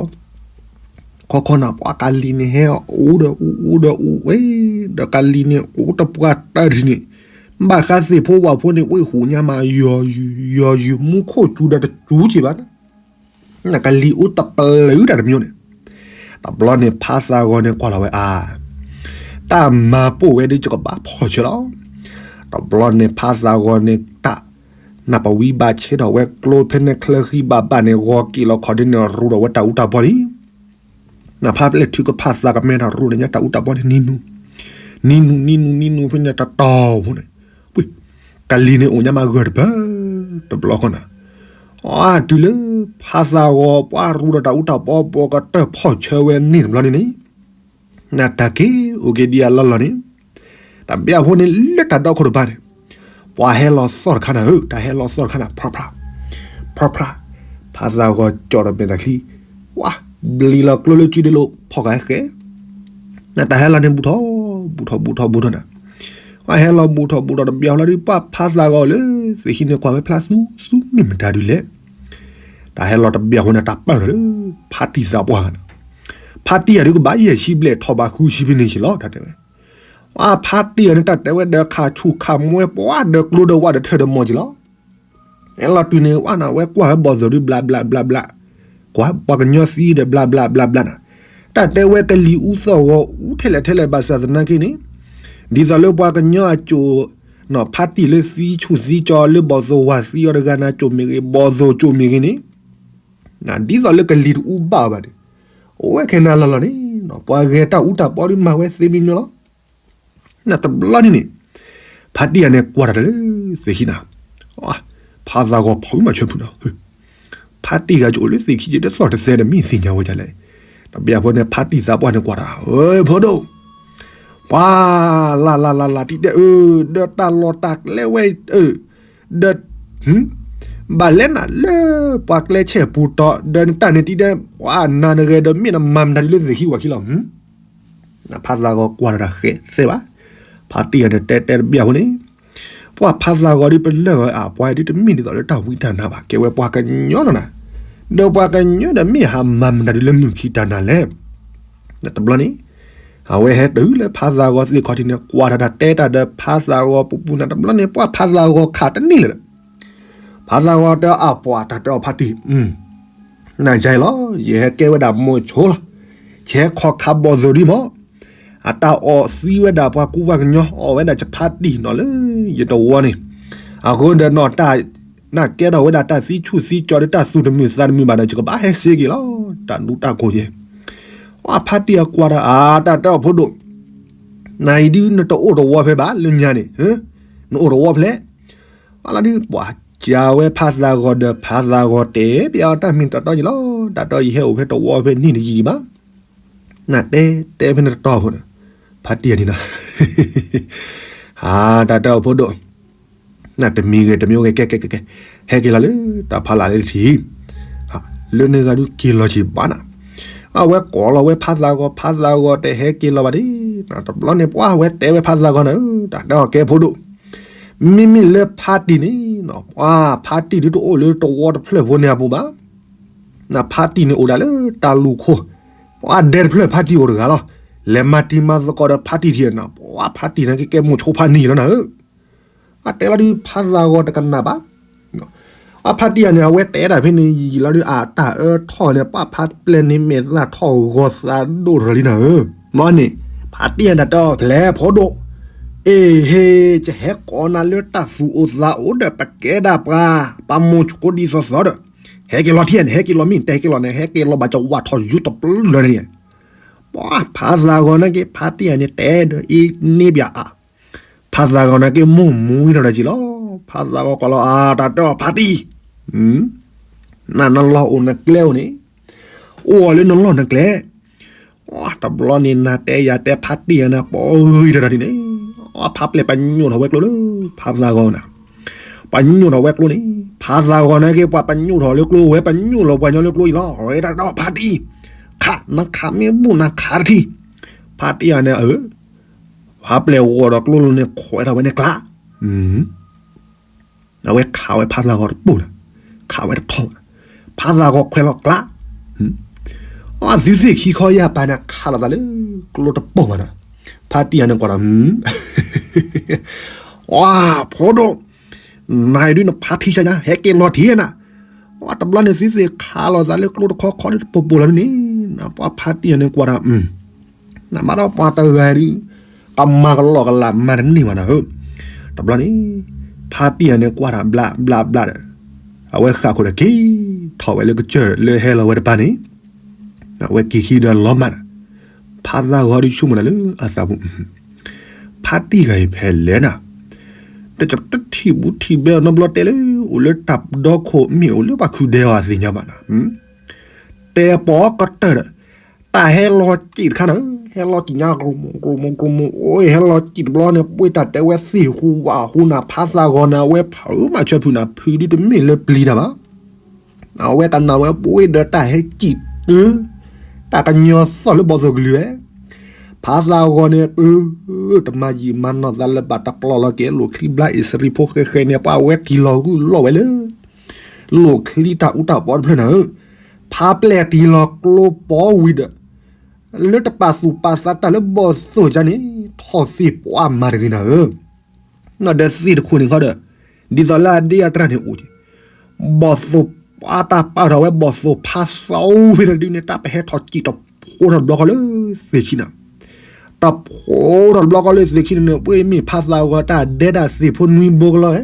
ခီခီနၤ ပှၤကလံၤန့ၣ်ဟဲအူဒီးအူအူဒီးအူဝဲ, ဒီးကလံၤန့ၣ်အူတပှၢ်တၢၢ်ထံၣ်န့ၣ်, ဘၣ်ဃးသ့ၣ်ဖိဝၣ်ဖိန့ၣ် ဝဲဟူးညါမး ယီၤယုာ်မူခိၣ်စူၤဒီးတစူၤက့ၤဘၣ်နၤ နကလံၤအူတပလုာ်တၢ်တမံၤန့ၣ်, တဘျီန့ၣ်ဖါသးဂီၤန့ၣ်ကွၢ်လီၤဝဲအါ, တၢ်မၤပိာ်ဝဲဒ်ယကဘၣ်ဖီၣ်ဆၢလီၤ. တဘျီန့ၣ်ဖးသးဂီၤန့ၣ် တၢ်နၢ်ပဝံဘၣ်ဆဲးထီၣ်ဝဲကျိဖဲန့ၣ်ချၢဃံဘၣ်ဘၣ်န့ၣ် ဂီၤက့ၤလီၤခီဒ်န့ၣ် ရူဒီးဝဲတၢ်အူတၢ်ပီလံ. နဖးပျဲၢ်ထုကဖၣ်သးကမဲထီၣ်ရူဒီးညါတၢ်အူတၢ်ပီန့ၣ် နံၤနူၤ နံၤနူၤ နံၤနူၤ နံၤနူၤဖဲန့ၣ်တတီၤဖိန့ၣ်, ကလံၤန့ၣ်အိၣ်ညါမးဂၢၢ်တပၢၢ် တဘျီဃီနၤ, အတုၤလၢ ဖးသးဂီၤပှၤရူဒီးတၢ်အူတၢ်ပီဘီကတၢၢ်ဖီၣ်ဆၢဝဲန့ၣ်တဘျီန့ၣ်န့ၣ် နတၢ်က့ၤအိၣ်က့ၤဒံးအလီၢ်လီၢ်န့ၣ်, တဘျီဖိန့ၣ်လၢတၢ်ဒီခိၣ်တဘ့ၣ်န့ၣ်, ပှၤဟဲလီၤသီၣ်တခါနၤဧၢ, တၢ်ဟဲလီၤသီၣ်တခါနၤ ဖြၣ်ဖြၣ်, ဖြၣ်ဖြၣ်, ဖးသးဂီၤကၠီၣ်ဒီးမဲာ်တၢ်ချံ, ဝါ, ဘျံးလီၤကျိလၢစုဒ့လိာ်ဖီၣ်ဃာ်ဃဲ, နတၢ်ဟဲလီၤန့ၣ်ဘူးထီၣ်, ဘူးထီၣ်ဘူးထီၣ်ဘူးထီၣ်နၤ, ပှၤဟဲလီၤဘူးထီၣ်ဘူးထီၣ်တဘျီလီၤဒီး ပှၤဖးသးဂီၤလၢ သ့ၣ်ခံန့ၣ်ကွၢ်ဝဲဖျါသူသူမ့ၢ်မတၤဒုလဲၣ် တၢ်ဟဲလီၤတဘျီအဃိန့ၣ် တၢ်ပာ်ထီၣ်လၢ ဖါတံၢ်သးပှၢ်, ဖါတံၢ်အဒုကဘၣ်ယဲၢ်ဆံဘျဲၣ်ထီၣ်ဘးဃုဆံဖဲန့ၣ်ဆံးလီၤ တၢ်တဲဝဲ, အဖါတံၢ်အန့ၣ် တၢ်တဲဝဲဒီးခးဆူၣ်ခးမွဲပှၤဒီးကျိဒီးဝၣ်ဒီးထၢၣ်ဒီးမီၢ်က့ၤလီၤ, အဲၣ်လီၤတုၤန့ၣ် ဝဲနၤဝဲကွၢ်ဝဲဘီၣ်သိၣ်ဒုဘျးဘျးဘျးဘျး, ကွၢ်ပှၤကညီသံဒီးဘျးဘျးဘျးဘျးနၤ, တၢ်တဲဝဲကလံၤအူသီၣ်ဂီၤအူထဲလဲၣ်ထဲလဲၣ်ဘၣ်ဆၣ်သနာ်က့န့ၣ်, ဒ်သိးလၢပှၤကညီအစိၤ ဖါတံၢ်လၢသံဆူၣ်သံကၠီလၢဘီၣ်သိၣ်ဝၤသံအီၤတဂၤနၤစိၤမ့ၢ်ဂ့ၤ ဘီၣ်သိၣ်စိၤမ့ၢ်ဂ့ၤန့ၣ်, ဒ်သိးလၢကလံၤတအူဘၣ်ဘၣ်ဒီး, အိၣ်ဝဲခဲနၤလီၤလီၤန့ၣ်, ပှၤဂဲၤတၢ်အူတၢ်ပီဒုမၤဝဲသ့မံၤမံၤလီၤ, နတဘျီန့ၣ်န့ၣ်, ဖါတံၢ်အန့ၣ်ကွၢ်တၢ်တလၢသ့ၣ်ခံနၤ, ဖးသးဂီၤဖီၣ်မၤဆၢဖုနၤ ဖါတံၢ်ဂၤကအိၣ်လၢသ့ၣ်ခံက့ဒီးသီၣ်တသဲဒီးမ့ၢ်သ့ၣ်ညါဝဲဒ်လဲၣ်, တဘျီဖိန့ၣ် ဖါတံၢ်သးပှၢ်န့ၣ်ကွၢ်တၢ်, ဖိဒိၣ်, ပှၤ, လၢ်လၢ်လၢ်လၢ်တံၢ်တဲအၢ, ဒီးတၢ်လီၢ်တၢ်ကျဲဝဲအၢ, ဒီး, ဘၣ်လဲၣ်နၤလၢပှၤကျဲဆဲၣ်ပူၤတီၤ ဒီးနတၢ်န့ၣ်တံၢ်တဲ, ပှၤနၤနဂဲၤဒီးမ့ၢ်နမၤမတၤဒ်လၢသ့ၣ်ခံဝဲခံလီၤ ဖးသးဂီၤကွၢ်ဒီးတၢ်ဃဲသဲဘၣ်, ဖါတံၢ်အန့ၣ်တဲတဲတဘျီဖိန့ၣ်, ပှၤဖးသးဂီၤဒ်ပလၢၢ်ဝဲအပှၤဒ်တမ့ၢ်ဒ်သိးလၢတၢ်ဝံတၢ်နါဘၣ် ကဲဝဲပှၤကညီလီၤနၤ, ဒီးပှၤကညီဒီးမ့ၢ်ဟးမၤမတၤဒ်လၢမုၢ်ခံတၢ်နၤလဲၣ်, တဘျီန့ၣ်, အဝဲဟဲတုၤလၢဖးသးဂီၤသ့ၣ်ခီၣ်ထံးန့ၣ် ကွၢ်တၢ်တၢ်တဲတၢ်ဒီးဖးသးဂီၤပူၤပူၤနၤတဘျီန့ၣ် ပှၤဖးသးဂီၤခးတန့ၢ်လၢၤ ဖးသးဂီၤတဲအပှၤတၢ်တဲအီၤဖါတံၢ်, နယါအံၤလီၤ ယဟဲကဲဝဲဒၣ်မိၤဆိလီၤ, ယဟဲခီခးဘီၣ်သိၣ်ဒံးမး, အတၢ်အီၣ်သံဝဲဒၣ်ပှၤကူပှၤကညီ အီၣ်ဝဲဒၣ်ယဖါတံၢ်နီၤလၢယတဝီန့ၣ်, အဃိဒီးနီၢ်တၢ်, နကဲထီၣ်ဝဲဒၣ်တၢ်သံဆူၣ်သံကၠီဒီးတၢ်သူၣ်တမုာ်သးတမုာ်ဘၣ်ဒီး ယကဘၣ်ဟဲစ့က့ၤလီၤ, တၢ်ဒူတၢ်ကိးယဲၢ်, အဖါတံၢ်အကွၢ်ဒီး အတၢ်တဲအီၤဖိဒိၣ်, နအံၤဒုနတအိၣ်တဝီဖဲဘၣ်လၢညါန့ၣ်, နအိၣ်တဝီဖဲလဲၣ် အလီၤဒုးပှၤကဝဲဖးသးဂီၤဒီးဖးသးဂီၤတဲဘၣ်အီၤတၢ်မ့ၢ်တၢ်တီယံၤလီၤ, တၢ်တဲအီၤယဟဲအိၣ်ဖဲတဝီဖဲန့ၣ်တယံၤဘၣ်, နတဲတဲဖဲန့ၣ်တတီဖိန့ၣ်, ဖါတံၢ်အန့ၣ်နီၤ, အတၢ်တဲအီၤဖိဒိၣ်, နတမံၤဂ့ၤတမံၤအိၣ်ဂ့ၤ ကဲကဲကဲကဲ, ဟဲက့ၤလီၤလၢတၢ်ဖးလၢ်လၢထံး လၢန့ၣ်ဂၤဒုးက့ၤလီၤဆံးဘၣ်နၤ, အဝဲကိးလီၤဝဲဖးသးဂီၤ ဖးသးဂီၤတဟဲက့ၤလီၤဘၣ်ဒံး, တဘျီန့ၣ်ပှၤဝဲတဲဝဲဖးသးဂီၤနၤဧၢ, တၢ်တဲအီၤကဲဖိဒိၣ်, မ့မ့ၢ်လၢဖါတံၢ်န့ၣ်, ပှၤဖါတံၢ်ဒုးတအိၣ်လၢတဝီတဖျၢၣ်ဖိန့ၣ်အပူၤဘၣ်, နဖါတံၢ်န့ၣ်အိၣ်ဒၣ်လၢတၢ်လူၢ်ခိၣ်, ပှၤဒဲတဖျၢၣ်ဖါတံၢ်အိၣ်တဂၤလီၤ, လဲၤမၤတံၤမၤသကိးဒီးဖါတံၢ်ထံးနၤ, ပှၤဖါတံၢ်န့ၣ်ကကဲမိၤဆိဖးန့ၢ်လီၤနၤဧၢ အတဲလီၤဒုးဖးသးဂီၤတကနၣ်ဘၣ်, အဖါတံၢ်အန့ၣ် အဝဲတဲဒၣ်ဖဲန့ၣ်ယံာ်လီၤဒုး အတၢ်အၢထီၣ်န့ၣ် ပှၤဖးပျဲၢ်န့ၣ်မဲာ်သၣ်ထီၣ်ဂီၤသးဒိၣ်ရၤလံနၤဧၢ, မ့ၢ်န့ၣ်, ဖါတံၢ်အတၢ်တဲအီၤဖဲလဲၣ်ဖိဒိၣ်, အ့ဟ့, ယဟဲကိးနၤလၢတၢ်သူၣ်အိၣ်သးအိၣ်ဒီးပကဲဒၣ်ပှၤ, ပှၤမိၤဆိဒ်သိးသိးဒီး, ဟဲက့ၤလီၤထံၣ်န့ၣ် ဟဲက့ၤလီၤမ့ၢ်တဟဲက့ၤလီၤန့ၣ် ဟဲက့ၤလီၤဘၣ်ကဝၢ်ထီၣ်ယူတပျၢၢ်န့ၣ် ပှၤဖးသးဂီၤနာ်က့ ဖါတံၢ်အန့ၣ်တဲဒီးအ့န့ၣ်ဘၣ်အါ, ဖးသးဂီၤနာ်က့ မိၢ်မူဝံၤထီၣ်ဒီးက့ၤလီၤ, ဖးသးဂီၤကိးလီၤအတၢ်တဲအီၤဖါတံၢ်, နနလီၢ်အိၣ်နကျဲအိၣ်န့ၣ်, အိၣ်အီၤလၢနလီၢ်နကျဲ, တဘျီန့ၣ်နတဲယၤတဲဖါတံၢ်အန့ၣ် ပိာ်ဂံၢ်ထီၣ်တၢ်ဒ်န့ၣ်, ဖးပျဲၢ်ပညိၣ်ထီၣ်ဝဲကျိလၢ ဖးသးဂီၤနၤ ပညိၣ်ထီၣ်ဝဲကျိန့ၣ်, ဖးသးဂီၤနာ်က့ ပှၤပညိၣ်ထီၣ်လၢကျိဝဲ ပညိၣ်လီၤပှၤညီလၢကျိအံၤလီၤ, တၢ်တဲအီၤဖါတံၢ်, ခးနခးမ့ၢ်ဘူၣ်နခးတထံၣ်, ဖါတံၢ်အန့ၣ် ဖးပျဲၢ်ဂီၤဒီးကျိလီၤန့ၣ် ခွဲးထီၣ်ဝဲန့ၣ်ကျါ, အဝဲခးဝဲဖးသးဂီၤတပိၢ်လီၤ, ခးဝဲတထီၣ်, ဖးသးဂီၤခွဲးလီၤကျါ, အသုသ့ၣ်ခံခီယၢ်ပၤန့ၣ် ခးလိာ်သးလၢကျိတပိၢ်ဘၣ်ဒီး, ဖါတံၢ်အန့ၣ်ကွၢ်ဒီး, အဖိဒိၣ်, နၤအံၤဒုးနဖါထံဆါညါ ဟဲက့ၤလီၤထံနၤ, တဘျီန့ၣ်သုသ့ၣ်ခးလိာ်သးလၢကျိတခီခီဒ်တပိၢ်ပိၢ်လီၤဒ်န့ၣ်, ပှၤဖါတံၢ်အန့ၣ်ကွၢ်ဒီး နဘၣ်ဒီးပှၤတဂၤဒုး, ကမၤကလီကလးမၤတန့ၢ်ဘၣ်နၤဧၢ. တဘျီန့ၣ် ဖါတံၢ်ဂၤန့ၣ်ကွၢ်တၢ်ဘျးဘျးဘျးဒီး အဝဲဃၣ်ခိၣ်ဒီးက့ၤထီၣ်ဝဲလၢကစၢၢ်လၢဟဲလီၤဝဲတပၤန့ၣ် အဝဲက့ၤခံဒီးလီၤမၢ်ဒီး ဖါသးဂီၤဒုးဆိကမိၣ်တၢ်လၢအသးပူၤ ဖါတံၢ်ဂၤအံၤဖဲလဲၣ်နၤ, တတထံၣ်ဘူးထံၣ်ဘဲအီၤနီတဘျီတဲလၢ အိၣ်လၢတၢ်ဒီခိၣ်မ့ၢ်အိၣ်လၢပှၤခုၣ်ဒဲအီၤအသ့ၣ်ညါဘၣ်နၤ, တဲပိာ်ကတၢၢ်ဒီး တၢ်ဟဲလီၤစံၣ်တခါနၤ, ဟဲလီၤစံၣ်ညါ ကြိမူ ကြိမူ ကြိမူ အိၣ်ဟဲလီၤစံၣ်တဘျီန့ၣ် ပှ့ၢ်တၢ်တဲဝဲသ့ၣ်ဟူဝၣ်ဟူနၤ ဖါသးဂီၤန့ၣ် အဝဲဖုးမးဆၢဖုးနၤ ဖုးဒုတမ့ၢ်လၢပျံၤတၢ်ဘၣ် အဝဲကနၣ်ဝဲပှ့ၢ်ဒီးတၢ်ဟဲစံၣ်တုၤ တၢ်ကညီသီၣ်လၢဘီၣ်သိၣ်ကလုၢ်ဝဲ, ဖါသးဂီၤန့ၣ် ပၢ တမၤယံာ်မၤနီၢ်သးလၢၤဘၣ် တကျီၢ်လီၤက့ၤ လိာ်ချံဘျါအ့ၣ်စရံဖိဃဲဃဲန့ၣ် ပှၤဝဲတံၢ်လီၤဂုၢ်လီၢ်ဝဲလၢ လိာ်ချံတၢ်အူတၢ်ပီတဖျၢၣ်နၤဧၢ, ဖါပျဲၢ်တံၢ်လီၤကျိပီဝံၤဒီး လၢတပာ်သူၣ်ပာ်သးတၢ်လၢဘီၣ်သိၣ်ကါန့ၣ် ထီၣ်သ့ၣ်ပှၢ်မၤတဂ့ၤနၤဧၢ နီၢ်ဒီးသ့ၣ်တခိၣ်န့ၣ်ခီဒီး ဒ်သိးလၢအဒ့အတြၢ်န့ၣ်အိၣ်က့ၤ, ဘီၣ်သိၣ်ပှၤတၢ်ပာ်ထီၣ်ဝဲ ဘီၣ်သိၣ်ဖါသီဖဲန့ၣ်ဒုးန့ၣ် တၢ်ပဟဲထီၣ်စံၣ်တဖိထီၣ်တဘျီဃီလၢသ့ၣ်ခံနၤ, တဖိထီၣ်တဘျီဃီလၢသ့ၣ်ခံန့ၣ်န့ၣ် ပှ့ၢ်မ့ၢ်ဖါသးဂီၤတၢ်ဒဲဒၣ်သ့ၣ်ဖိနွံဘိကလီဝဲ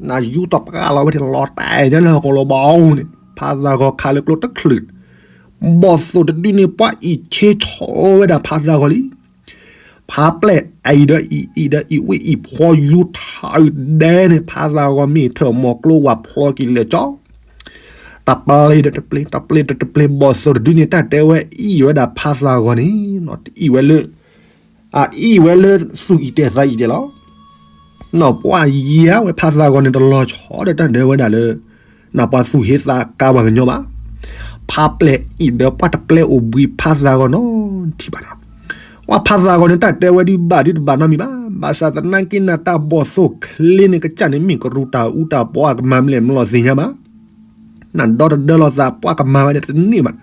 နယူတီၢ်ပှၢ်လီၤဝဲဒၣ်လီၤတၢ်ညါလၢဟီၣ်ကလီၤဘီန့ၣ် ဖါသးဂီၤခးလၢကျိတချုး, ဘီၣ်သိၣ်တဒုန့ၣ် ပှၤအံၣ်ဆ့ဆီၣ်ဝဲဒၣ်ဖါသးဂီၤလံ. ဖါပျဲၢ်အံၤဒီးအံၤ အံၤဒီးအံၤ ဝဲအံၤဖီယူၤထးအုးဒဲန့ၣ် ဖါသးဂီၤမ့ၢ်ထၢၣ်မီၤကျိဝဲဖျီက့ၤလဲၤကၠီ တပျ့ၤဒီးတပျ့ၤ တပျ့ၤဒီးတပျ့ၤ ဘီၣ်သိၣ်တဒုန့ၣ် တၢ်တဲဝဲအံၣ်ဝဲဒၣ်ဖါသးဂီၤန့ၣ် အံၣ်ဝဲလၢ အံၣ်ဝဲလၢသူၣ်အံၣ်တဲာ်သးအံၣ်တဲာ်လီၤ. နီၢ်ပှၢ်ယါဝဲဖါသးဂီၤန့ၣ် တလီၤဆီဒီးတၢ်ဒဲဝဲဒၣ်လၢ နပှၤသူၣ်ဟ့သးကါပှၤကညီဘၣ်. ဖါပျဲၢ်အံၤဒီးပှၤတပျဲၢ်အိၣ်ဘှံးဖါသးဂီၤနီတထံၣ်ဘၣ်နီၤ. ပှၤဖါသးဂီၤန့ၣ် တၢ်တဲဝဲဒုးဘၣ်ဒုးတဘၣ်နီတမံၤဘၣ်. ဘၣ်ဆၣ်သနာ်က့နၤ တၢ်ဘီၣ်သိၣ်ချ့န့ၣ် ကစၢ်န့ၣ်မ့ၢ်ကရူၢ်တၢ်အူတၢ်ပီအကမၤမလဲၣ်မလီၤသ့ၣ်ညါဘၣ်. နဒီတဒၢလီၤသး ပှၤကမၤဝဲဒၣ်တန့ၢ်ဘၣ်.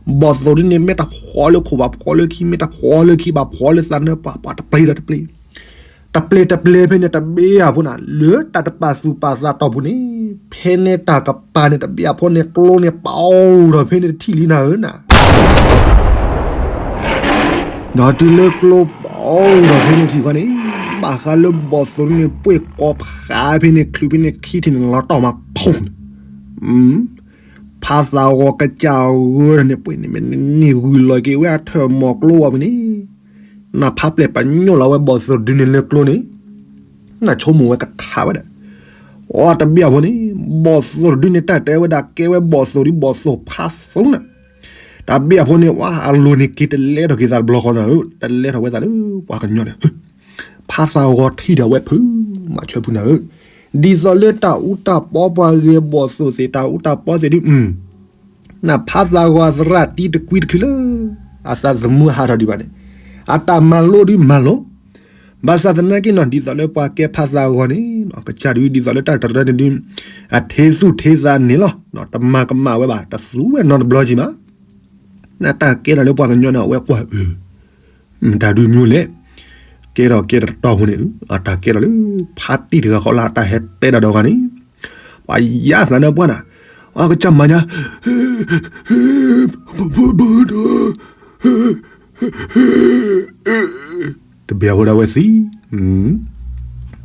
ဘီၣ်သိၣ်ဒ်န့ၣ် မ့ၢ်တဖှီလၢခိၣ်ဘၣ်ဖှီလၢခံ မ့ၢ်တဖှီလၢခံဘၣ်ဖှီလၢသးနၢပှၤ ပှၤတပျ့ၤဒီးတပျ့ၤ တပျ့ၤတပျ့ၤဖဲန့ၣ် တဘ့ၣ်အဖိနၤ လၢတၢ်တပာ်သူၣ်ပာ်သးတီၢ်ပူၤန့ၣ် ဖဲန့ၣ်တၢ်ကပၤန့ၣ် တဘ့ၣ်အဖိန့ၣ် ကျိန့ၣ်ပအိၣ်ဒီးဖဲန့ၣ်တထံၣ်လံနၤဧၢနၤ ဒီးတုၤလၢကျိပအိၣ်ဒီးဖဲန့ၣ်ထံၣ်ဃီန့ၣ် ဘၣ်ဃးလၢဘီၣ်သိၣ်န့ၣ် ပှ့ၢ်ကိးဖးဖဲန့ၣ် ချုးဖဲန့ၣ်ခံထံၣ်န့ၣ် လီၤတီၢ်မးဖုၣ်န့ၣ် ဖါသးဂီၤကစၢ်ဂၢၢ်န့ၣ် ပှ့ၢ်န့ၣ်မ့ၢ်န့ၢ်ဂုၢ်လီၤက့ၤဝဲအထၢၣ်မီၤကျိဝဲပူၤန့ၣ် နဖါပျဲၢ်ပညိၣ်လီၤဝဲဘီၣ်သိၣ်ဒုန့ၣ်လၢကျိန့ၣ် နဆိကမိၣ်ဝဲကခးဝဲဒၣ် အတဘ့ၣ်အဖိန့ၣ် ဘီၣ်သိၣ်တဒုန့ၣ် တၢ်တဲဝဲဒၣ်ကဲဝဲဘီၣ်သိၣ်ဒု ဘီၣ်သိၣ်ဖးသိနၤ တၢ်ဘ့ၣ်အဖိန့ၣ် ဝဲအလိၤန့ၣ်က့ၤတလဲထီၣ်က့ၤသးတဘျီဃီနၤဧၢ တလဲထီၣ်ဝဲသးလၢပှၤကညီန့ၣ် ဖါသးဂီၤထံၣ်ဒီးဝဲဖုး မၤဆွဲဖုးနၤဧၢ ဒ်သိးလၢတၢ်အူတၢ်ပီပှၤဂဲၤဘီၣ်သိၣ်သ့ၣ် တၢ်အူတၢ်ပီသ့ၣ်ဒု နဖါသးဂီၤသရၣ်တံၤတကွံတချုးလၢ အသးသမူဟးထီၣ်ဒံးဘၣ်န့ၣ် အတၢ်မၤလိဒုမၤလိ ဘၣ်ဆၣ်သနာ်က့နီၤ ဒ်သိးလၢပှၤကဲဖါသးဂီၤန့ၣ် ကစၢ်ဒုဒ်သိးလၢတၢ်တရၢန့ၣ်ဒု အထ့သူၣ်ထ့သးန့ၣ်လီၤ တမၤကမၣ်ဝဲဘၣ် တသူဝဲနီတဘျီကံဘၣ် နတၢ်ကဲထီၣ်လၢပှၤကညီန့ၣ် အဝဲကွၢ်အု မတၤဒုးမ့ၢ်လဲၣ် ကဲထီၣ်ကဲထီၣ်တတီၤဖိန့ၣ် အတၢ်ကဲထီၣ်လၢ ဖါတံၢ်တဂၤဃီလၢအတၢ်ဟဲတဲတၢ်ဒီးဂၤန့ၣ် ပှၤယါသးလၢပှၢ်နၤ အကစၢ်မၤညါ တဘ့ၣ်အဖိဒၣ်ဝဲသံ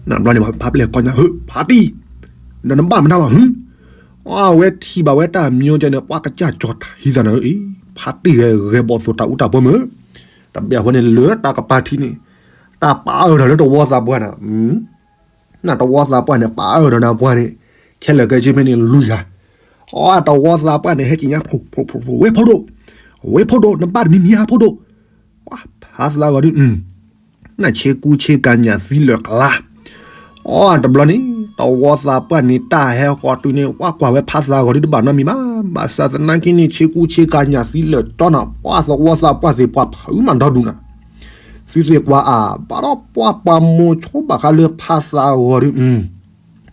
နဘျီန့ၣ် ဖါပျဲၢ်ကီညါ ဖါတံၢ် ဒီးနဘၣ်မနုၤလီၤ အဝဲထံၣ်ဘၣ်ဝဲတၢ်မံၤကဲန့ၣ် ပှၤကစၢ်ကၠီၤတၢ်ဟံးသးနၤအံၤ ဖါတံၢ်ဂဲၤဂဲၤဘီၣ်သိၣ်တၢ်အူတၢ်ပီမ့ၢ် တဘ့ၣ်အဖိန့ၣ်လၢတၢ်ကပၤထံးန့ၣ် တၢ်ပာ်အၢၣ်ထီၣ်လၢတဝီသးပှၢ်နၤ နတဝီသးပှၢ်န့ၣ် ပာ်အၢၣ်ထီၣ်နၤပှၢ်န့ၣ် ခဲလၢာ်ခဲဆ့ဖဲန့ၣ် လွံၢ်ဂၤ အတဝီသးပှၢ်န့ၣ် ဟဲက့ၤညါ ဖိ ဖိ ဖိ ဝဲဖိဒိၣ် ဝဲဖိဒိၣ် နဘၣ်တမံၤမံၤဧါဖိဒိၣ် ဖါသးဂီၤဒု နဆ့ကူဆ့ကၤညၣ်သံလၢာ်ကျါ အတဘျီန့ၣ် တဝီသးပှၢ်န့ၣ် တၢ်ဟဲဃီၤတုၤန့ၣ် ပှၤကွၢ်ဝဲဖါသးဂီၤဒုတဘၣ်နီတမံၤဘၣ် ဘၣ်ဆၣ်သနာ်က့န့ၣ် ဆ့ကူဆ့ကၤညၣ်သံလၢာ်ကၠီနၤ ပှၤသဝီသးပှၢ်သ့ၣ်ပှၤဖုးမးဒီဒူၣ်နၤ သုသ့ၣ်ကွၢ်အါ ဘၣ်ဒီးပှၤပှၤမိၤဆိဘၣ်ဃးလၢဖါသးဂီၤဒု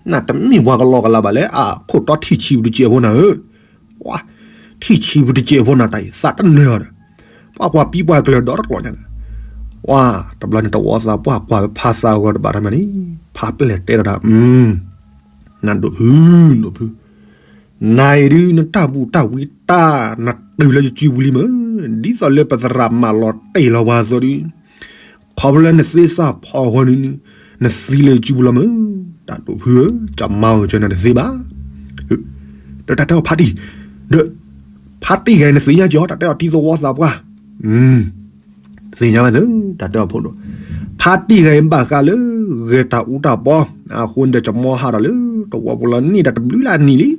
နတမ့ၢ်ပှၤကလီကလးဘၣ်လဲၣ် အခိၣ်တီထံၣ်ဆံးပူၤတစဲးဖိနၤဧၢ ထံၣ်ဆံးပူၤတစဲးဖိနၤတၢ်အံၤ သးတနၢၤအီၤဒီး ပှၤကွၢ်ပံပှၤကျၢၤဒီတကျိာ်ညါ တဘျီန့ၣ် တဝီသးပှၢ်ကွၢ်ဖါသးဂီၤတဘၣ်တမံၤန့ၣ် ဖါပျဲၢ်တဲဒီးတၢ် နဒိၣ်ဖု ဒိၣ်ဖု နအံၤဒု နတၢ်ဘူၣ်တၢ်ဝံတၢ် နတုၤလၢယစုပူၤလံမ့ၢ် ဒ်သိးလၢပသရၣ်မၤလီၤတံၢ်လီၤပှၤအသိးဒု ခီဖျိလၢနသ့စၢ်ဖီအဃိန့ၣ် နသံလၢစုပူၤလီၤမုၢ်, တၢ်ဒိၣ်ဖုဧၢ, ကမါဧၢ, ကၠီနၤတသ့ဘၣ်. ဒီးတၢ်တဲအီၤဖါတံၢ်, ဒီး ဖါတံၢ်ဂၤအံၤ နသ့ၣ်ညါကီး တၢ်တဲအီၤတံၤသဝီသးပှၢ်, သ့ၣ်ညါဝဲသ့ၣ် တၢ်တဲအီၤဖိဒိၣ်, ဖါတံၢ်ဂၤအံၤဘၣ်ဃးလၢ ဂဲၤတၢ်အူတၢ်ပီ, အဃိန့ၣ်ဒီး ကမီဟးထီၣ်လၢ တဝီပူၤလီၤန့ၣ် တၢ်တဘျုးလၢအနံၤလံ.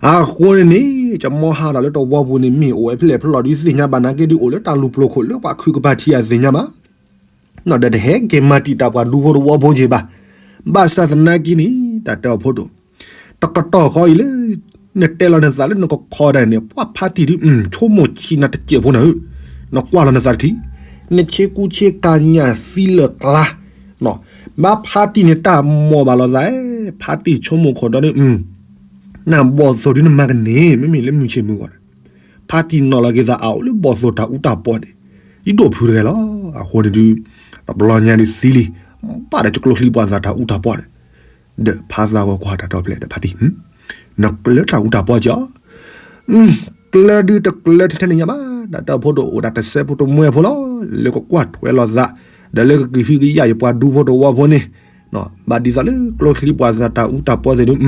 အဃိန့ၣ်န့ၣ် ကမီဟးထီၣ်လၢတဝီပူၤန့ၣ် မ့ၢ်အိၣ်ဝဲဖဲလဲၣ်ဖဲလဲၣ်ဒီး သ့ၣ်ညါဘၣ်နာ်က့ဒီး အိၣ်လၢတၢ်လူၤပျိၤခိၣ်လၢပှၤခုကပၤထံးအသ့ၣ်ညါဘၣ်. ဒီးတဟဲက့ၤမၤတံာ်တာ်ပှၤဒူဖိတဝီဖိက့ၤဘၣ်. ဘၣ်ဆၣ်သနာ်က့န့ၣ် တၢ်တဲအီၤဖိဒိၣ်, တကတီၢ်ဃီအံၤလၢ နတဲလီၤနသးလၢနကခီဒၣ်န့ၣ် ပှၤဖါတံၢ်ဒုး ဆိကမိၣ်ဆံးနၤတစဲးဖိနၤဧၢ, နကွၢ်လီၤနသးတထံၣ်, နဆ့ကူဆ့ကၤညၣ်သံလၢာ်ကျါ, ဘၣ်ဖါတံၢ်န့ၣ်တၢ်မိၢ်ဘၣ်လိာ်သး, ဖါတံၢ်ဆိကမိၣ်ခိၣ်ဒီးဒုး နဘီၣ်သိၣ်ဒုးနမၤကန့ၢ် မ့မ့ၢ်လၢမုၢ်ဆ့ၣ်မုၢ်ဂီၤန့ၣ်, ဖါတံၢ်နီၣ်လီၤက့ၤသးအအိၣ်လၢဘီၣ်သိၣ်တၢ်အူတၢ်ပီန့ၣ်, ယဒိၣ်ဖုတဂၤလီၤ. အဃိန့ၣ်ဒုး တဘျီညါဒုးသံလံ, ဘၣ်ဒီးယကျိချံပှၤသးတၢ်အူတၢ်ပီန့ၣ်, ဒီးဖါသးဂီၤကွၢ်တၢ်တဲအီၤဖဲလဲၣ်ဒီးဖါတံၢ်, နကျၢတၢ်အူတၢ်ပီကီး, ကျၢဒုးတကျၢထဲထဲန့ၣ်ညါဘၣ်, တၢ်တဲအီၤဖိဒိၣ်အိၣ်ဒၣ်တစဲးဖိတမှဲဖိလီၤ, လၢကကွၢ်ထွဲလိာ်သး, ဒီးလၢကကဟုကယာ်ယပှၤဒူဖိတဝီဖိန့ၣ်, ဘၣ်ဒ်သိးလၢကျိချံပှၤသးတၢ်အူတၢ်ပီသ့ၣ်ဒုး,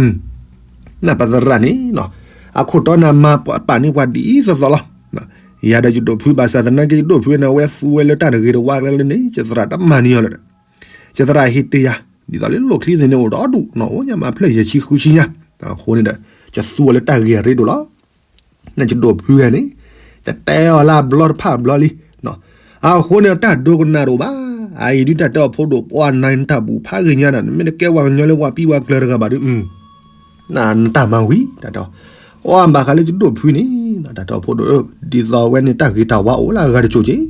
နပသရၣ်န့ၣ်, အခိၣ်တီနၤမၤပာ်န့ၢ်ပှၤဒ်သိးသိးလီၤ. ယၤဒီးယဒိၣ်ဖုဘၣ်ဆၣ်သနာ်က့ ယဒိၣ်ဖုန့ၣ်ဝဲသူဝဲလၢတၢ်တဂ့ၤတဝါကျဲလၢန့ၣ် ယသရၣ်တမၤန့ၢ်အီၤလၢၤဒီး, ယသရၣ်ဟ့ၣ်တ့ၢ်ယၤ, ဒ်သိးလၢလိၣ်ချံသ့ၣ်န့ၣ်အိၣ်ဒီဒူၣ်နီၤ အိၣ်ညါမၤဖျၢၣ်ယဲၢ်ဆံဃုဆံညါ, အဃိန့ၣ်ဒီး ယသူအီၤလၢတၢ်ဂ့ၤအရ့ဒိၣ်လီၤ. ယဒိၣ်ဖုဂၤန့ၣ်, ယတဲအီၤလၢအဘျီတဖၣ်အဘျီလံ. အဃိန့ၣ်တၢ်ဒိကနၣ်တအိၣ်ဘၣ်, အအံၤဒုးတၢ်တဲအီၤဖိဒိၣ် ပှၤနၤနတၢ်ဘူၣ်ဖးဂ့ၤညါနၤ နမ့ၢ်တကဲပှၤကညီလၢပှၤပံပှၤကျၢၤတဂၤဘၣ်ဒုး နတၢ်မၤဝံၤ တၢ်တဲအီၤ, အဘၣ်ဃးလၢယဒိၣ်ဖုန့ၣ် တၢ်တဲအီၤဖိဒိၣ်, ဒ်သိးဝဲန့ၣ်တၢ်ဂ့ၤတၢ်ဝါအိၣ်လၢအဂၤတစိၤက့ၤ,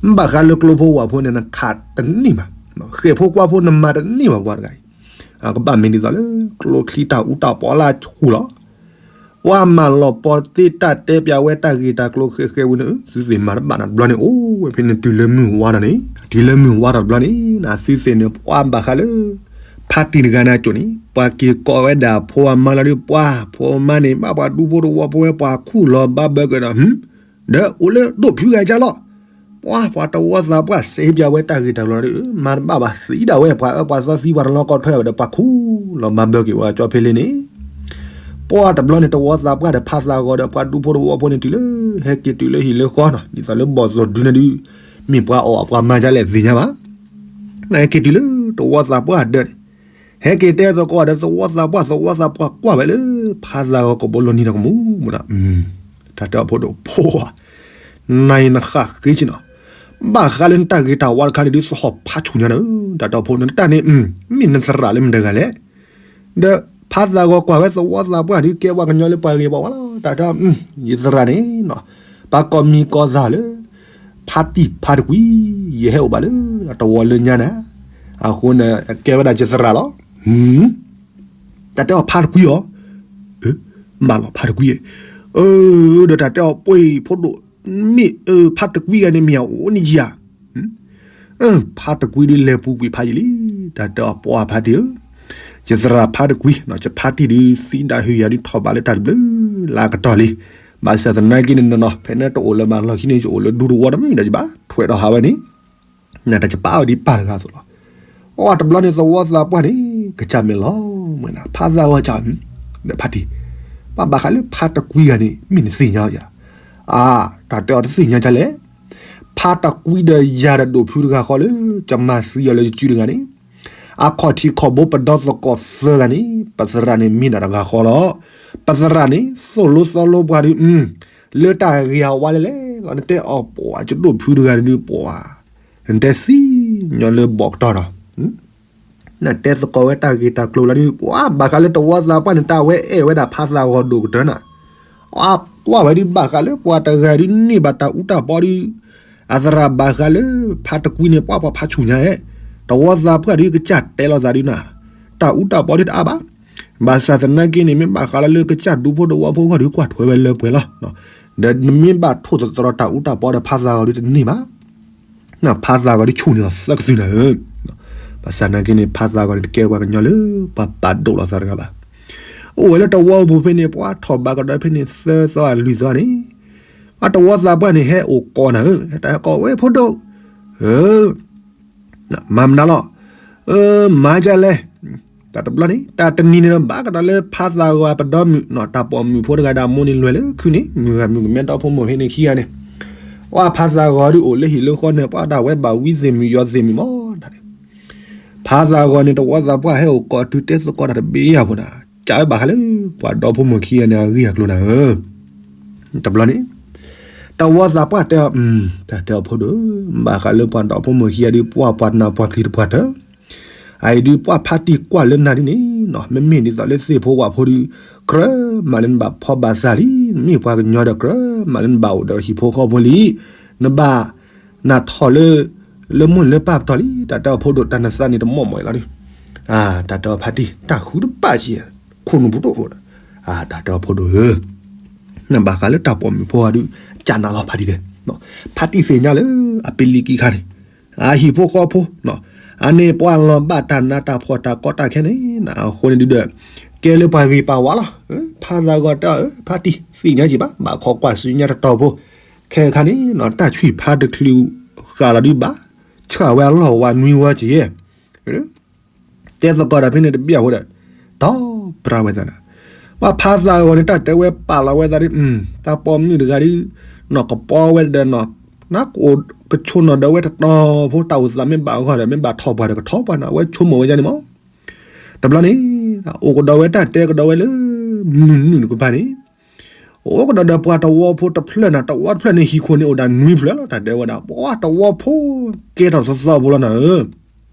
မ့ၢ်ဘၣ်ဃးလၢကျိဖိဝၣ်ဖိန့ၣ် နခးတန့ၢ်ဘၣ်, ဃဲၣ်ဖိကွၢ်ဖိနမၤတန့ၢ်ဘၣ်ပှၤတဂၤအံၤ, ကဘၣ်မ့ၢ်ဒ်သိးလၢ ကျိချံတၢ်အူတၢ်ပီလၢအဆူၣ်လီၤ. ပှၤမၤလီၤပီသ့ၣ်တၢ်တဲပၠးဝဲတၢ်ဂ့ၤတၢ်ကျိၤဃဲးဃဲးဝံၤန့ၣ် သုသ့ၣ်မၤတဘၣ်နၤတဘျီန့ၣ် အိၣ်ဝဲဖဲန့ၣ်တုၤလၢမုၢ်ဝါဒီးန့ၣ်, တုၤလၢမုၢ်ဝါဒီးတဘျီန့ၣ် နသုသ့ၣ်န့ၣ် ပှၤဘၣ်ဃးလၢ ဖါတံၢ်တဂၤန့ၣ်အစိၤန့ၣ် ပှၤက့ၤကိးဝဲဒၣ်ဖိအမါလီၤဒုး ပှၤဖိအမါန့ၣ် ဘၣ်ပှၤဒူဖိတဝီဖိဝဲ ပှၤခူၣ်လီၤဘၣ်ဘၢက့ၤဒီး ဒီးအိၣ်လၢဒိၣ်ဖုဂၤကၢ်လီၤ. ပှၤ ပှၤတဝီသးပှၢ်စဲးပၠးဝဲတၢ်ဂ့ၤတၢ်ကျိၤလီၤဒုး မၤတဘၣ်ဘၣ်သံဒၣ်ဝဲ ပှၤအၢပှၤသီသံပှၤတလီၤကီၢ်ထွဲဝဲဒီး ပှၤခူၣ်လီၤဘၣ်ဘၢက့ၤဝဲကၠီဖဲလ့န့ၣ်, ပှၤတဘျီန့ၣ် တဝီသးပှၢ်ဒီးဖါသးဂီၤဒီး ပှၤဒူဖိတဝီဖိန့ၣ်တုၤလၢ ဟဲက့ၤတုၤလၢဟံၣ်လၢဃီနီၤ ဒ်သိးလၢဘီၣ်သိၣ်ဒုန့ၣ်ဒုး မ့ၢ်ပှၤအီၣ်ပှၤမၤဒ်လဲၣ်သ့ၣ်ညါဘၣ်. နဟဲက့ၤတုၤလၢတဝီသးပှၢ်ဒၢးန့ၣ် ဟဲက့ၤတဲသကိးဒီးသဝီသးပှၢ် သဝီသးပှၢ်ကွၢ်ဝဲလၢ ဖါသးဂီၤကဘီလီၤနံၤဒီးကမူၣ်မူၣ်ဒီး, တၢ်တဲအီၤဖိဒိၣ်ဖိဧါ, နၤအံၤနဃၣ်ဃ့က့ၤနီၤ, ဘၣ်ဃးလၢနတၢ်ဂ့ၤတၢ်ဝါတခါန့ၣ်ဒုး သဟီၣ်ဖးဆူၣ်ညါန့ၣ်, တၢ်တဲအီၤဖိဒိၣ် နတၢ်န့ၣ် မ့ၢ်နသရၣ်လၢမတၤတဂၤလဲၣ်. ဒီးဖါသးဂီၤကွၢ်ဝဲသဝီသးပှၢ်ဒုး ကဲပှၤကညီလၢပှၤဂ့ၤပှၤဝါလီၤ တၢ်တဲအီၤ, ယသရၣ်န့ၣ်နီၤ, ပှၤကိးမံၤကိးသးလၢ ဖါတံၢ်ဖါတကွံ, ယဟဲအိၣ်ဘၣ်လၢ တဝီလၢညါနၤ, အဃိန့ၣ် ကဲဝဲဒၣ်ယသရၣ်လီၤ. တၢ်တဲအီၤဖါတကွံအီၤ, ဘၣ်လီၤဖါတကွံ, ဒီးတၢ်တဲအီၤပှ့ၤဖိဒိၣ်, မ့ၢ်ဖါတကွံဂၤန့ၣ်မ့ၢ်အအိၣ်န့ၣ်ယၤ, ဖါတကွံဒုးလဲၤပူၤကွံာ်ဖးယံာ်လံ, တၢ်တဲအီၤပှၤဖါတံၢ်ဧၢ, ယသရၣ်ဖါတကွံ, ယဖါတံၢ်ဒုးသံဒၣ်ဟုၣ်ယၤဒုးထီၣ်ဘးလၢတၢ်တဘျုးလၢအကတီၢ်လံ, ဘၣ်ဆၣ်သနာ်က့န့ၣ်နီၤ ဖဲန့ၣ်တအိၣ်လၢၤဘၣ်လီၢ်ခံန့ၣ် ယအိၣ်လၢဒူတဝီတမံၤဒီးယဘၣ်ထွဲးဒီးဟးဝဲန့ၣ် နတၢ်ယပာ်အီၤဒ်ပၢ်တဂၤအသိးလီၤ. အတဘျီန့ၣ်သဝီသးပှၢ်န့ၣ် ကစၢ်မဲာ်လီၤမ့ၢ်နၤ ဖါသးဂီၤကၢ်, ဒီးဖါတံၢ်, ဘၣ်ဘၣ်ဃးလၢဖါတကွံဂၤန့ၣ် မ့ၢ်နသ့ၣ်ညါယၤ, အါ, တၢ်တဲအီၤတသ့ၣ်ညါဒ်လဲၣ်, ဖါတကွံဒီးယၤဒီးဒိၣ်ဖုတဂၤဃီလၢ ကမၤသံအီၤလၢယစုတဂၤန့ၣ်, အခီၣ်ထံးခီၣ်ဘိပဒီသကိးသၢဂၤန့ၣ် ပသရၣ်န့ၣ်မ့ၢ်ဒၣ်တဂၤဃီလီၤ. ပသရၣ်န့ၣ် သိၣ်လိသီလိပှၤဒုး လၢတၢ်ဂ့ၤအဝါလဲၣ်လဲၣ်လီၤ. နတဲအီၤပှၤ ယဒိၣ်ဖုတဂၤဒုးပှၤ, နတဲသံညီလၢဘီၣ်ကတီၢ်ဒီး နတဲသကိးဝဲတၢ်ဂ့ၤတၢ်ကျိၤလီၤဒုး ပှၤဘၣ်ဃးလၢတဝီသးပှၢ်န့ၣ် တၢ်ဝဲအဲၣ်ဝဲဒၣ်ဖါသးဂီၤဒိၣ်ကတၢၢ်နၤ, ကွၢ်ဝဲဒုးဘၣ်ဃးလၢပှၤတဂၤဒုးန့ၢ်ဘၣ်တၢ်အူတၢ်ပီဒုး, အသရၣ်ဘၣ်ဃးလၢဖါတကွံန့ၣ် ပှၤပှၤဖးဆူၣ်ညါအဲၣ်, တဝီသးပှၢ်ဒုးကစၢ်တဲလိာ်သးဒုးနၤ, တၢ်အူတၢ်ပီဒုးတအါဘၣ်. ဘၣ်ဆၣ်သနာ်က့န့ၣ် မ့ၢ်ဘၣ်ဃးလၢလၢကစၢ်ဒူဖိတဝီဖိဂီၢ်ဒုးကွၢ်ထွဲဝဲလၢပှဲၤလီၤ. ဒီးနမ့ၢ်ဘၣ်ထိၣ်သတြီၤတၢ်အူတၢ်ပီဒီးဖါသးဂီၤဒုးတန့ၢ်ဘၣ်. နဖါသးဂီၤဒုးဆူၣ်န့ၢ်အီၤသၢကသုနၤဧၢ, ဘၣ်ဆၣ်သနာ်က့န့ၣ် ဖါသးဂီၤန့ၣ် တကဲပှၤကညီလၢ ပှၤပာ်ဒိၣ်လီၤသးတဂၤဘၣ်. အိၣ်ဝဲလၢတဝီပူၤဖဲန့ၣ် ပှၤထီၣ်ဘးကဒီးဖဲန့ၣ် သၢသီအလွံၢ်သီန့ၣ်, အတဝီသးပှၢ်န့ၣ် ဟဲအိၣ်ကိးနၤဧၢ, ဟဲတၢ်ဟဲကိးဝဲဖိဒိၣ်, ဧၢ မၤမနုၤလီၤ. အၢ မၤဒ်လဲၣ်. တၢ်တဘျီန့ၣ် တၢ်တနံၤန့ၣ်ဒီး ဘၣ်ကဒီးလၢဖါသးဂီၤအပဒီမုၣ်နီၤ, တၢ်ပိာ်မုၣ်ဖိတဂၤဒီးအမိၢ်န့ၣ် လဲၤလၢခုန့ၣ် မုၢ်ဂၤမုၣ်ကမဲဒီဖိမိၢ်ဖဲန့ၣ်ခံဂၤန့ၣ်, ပှၤဖါသးဂီၤဒုးအိၣ်လၢဟံၣ်လၢဃီန့ၣ် ပှၤဒၣ်ဝဲဘၣ်ဝံသ့ၣ်မုၣ်ယီၤသ့ၣ်မုၣ်မးတၢ်န့ၣ်, ဖါသးဂီၤန့ၣ် တဝီသးပှၢ်ဟဲအိၣ်ကိးတုၤ တဲသကိးတၢ်တဘ့ၣ်ယၤဖိနၤ, ကးဝဲဘၣ်ဃးလၢပှၤဒီဖိမိၢ်ခံဂၤန့ၣ် အဂ့ၢ်အကျိၤနၤဧၢ. တဘျီန့ၣ် တဝီသးပှၢ်တဲအီၤ, တၢ်တဲအီၤဖိဒိၣ်ဧၢ, ဘၣ်ဃးလၢပှၤဒီဖိမိၢ်ခံဂၤဒုး ပှၤပှၤတနၢ်ပှၤချံတပှၢ်တၢၢ်, အအံၤဒုး ပှၤဖါတံၢ်ကွၢ်လၢနၤဒ်န့ၣ်နီၤ, မ့မ့ၢ်ဒ်သိးလၢသ့ၣ်ဖိဝၣ်ဖိဒုး ကြၢးမးလၢနဘၣ်ဖီဘၣ်သးလံ, မ့ၢ်ပှၤကညီဒီး ကြၢးမးလၢနဘၣ်အိၣ်ဒီးဟံၣ်ဖိဃီဖိလံ, နဘၣ် နထီၣ်လၢ လၢမိၢ်လၢပၢ်ပတီၢ်လံ, တၢ်တဲအီၤဖိဒိၣ် တၢ်နသးန့ၣ်တမီၢ်မီၢ်အံၤလီၤဒုး, တၢ်တဲအီၤဖါတံၢ် တၢ်ဃုတဘၣ်က့ၤ, ခိၣ်နူာ်ပူၤတအိၣ်ဒီး, တၢ်တဲအီၤဖိဒိၣ်ဧၢ, နဘၣ်ဃးလၢတၢ်ပိာ်မုၣ်ဖိဂၤဒုး ကနၤလီၤဖါတံၢ်တဲ, ဖါတံၢ်သ့ၣ်ညါလၢ အပလံၤကံခါန့ၣ် အဟံၣ်ဖိဃီဖိ အန့ၣ်ပှၤလီၤဘၣ်တၢ်နးတၢ်ဖှီၣ်တၢ်ကီတၢ်ခဲန့ၣ် အဃိန့ၣ်ဒုးဒီး ကဲလၢပှၤဂ့ၤပှၤဝါလီၤ. ဖါသးဂီၤတဲအီၤ ဖါတံၢ်သ့ၣ်ညါက့ၤဘၣ်, ဘၣ်ခိးကွၢ်ဆူညါတတီၤဖိ, ခဲအခါန့ၣ် တၢ်ဆွံၣ်ဖါတချုးဃာ်လီၤဒုးဘၣ်, ဆှၣ်ဝဲအလီၢ်ဝါနွံဝီက့ၤ တဲသကိးတၢ်ဖဲန့ၣ်တဘ့ၣ်အဃိဒီး တီပြါဝဲသးဒီး ပှၤဖါသးဂီၤန့ၣ် တၢ်တဲဝဲပာ်လီၤဝဲသးဒီး တၢ်ပိာ်မုၣ်တဂၤဒီး နီၢ်ကပီၤဝဲဒီးနီၢ် နကအိၣ်ကဆိးနီၢ်ဒီးဝဲတတီၤဖိ တၢ်အိၣ်သးမ့ၢ်ဘၣ်အဂီၢ်ဒီး မ့ၢ်ဘၣ်ထီၣ်ပှၢ်ဒီးကထီၣ်ပှၢ်န့ၣ် အဝဲဆိကမိၣ်ဝဲဒ်န့ၣ်မး. တဘျီန့ၣ် အိၣ်ကဒီးဝဲတၢ်တဲကဒီးဝဲလၢ မုၢ်နုာ်နုာ်ကပၤန့ၣ် အိၣ်ကဒီးဒီးပှၤတဝီဖိတဖျၢၣ်န့ၣ် တဝီတဖျၢၣ်န့ၣ် ဟံၣ်ခိၣ်န့ၣ်အိၣ်ဒၣ်နွံဖျၢၣ်လီၤ. တၢ်တဲဝဲဒၣ် ပှၤတဝီဖိကဲထီၣ်သီသီဖိလီၤနၤဧၢ,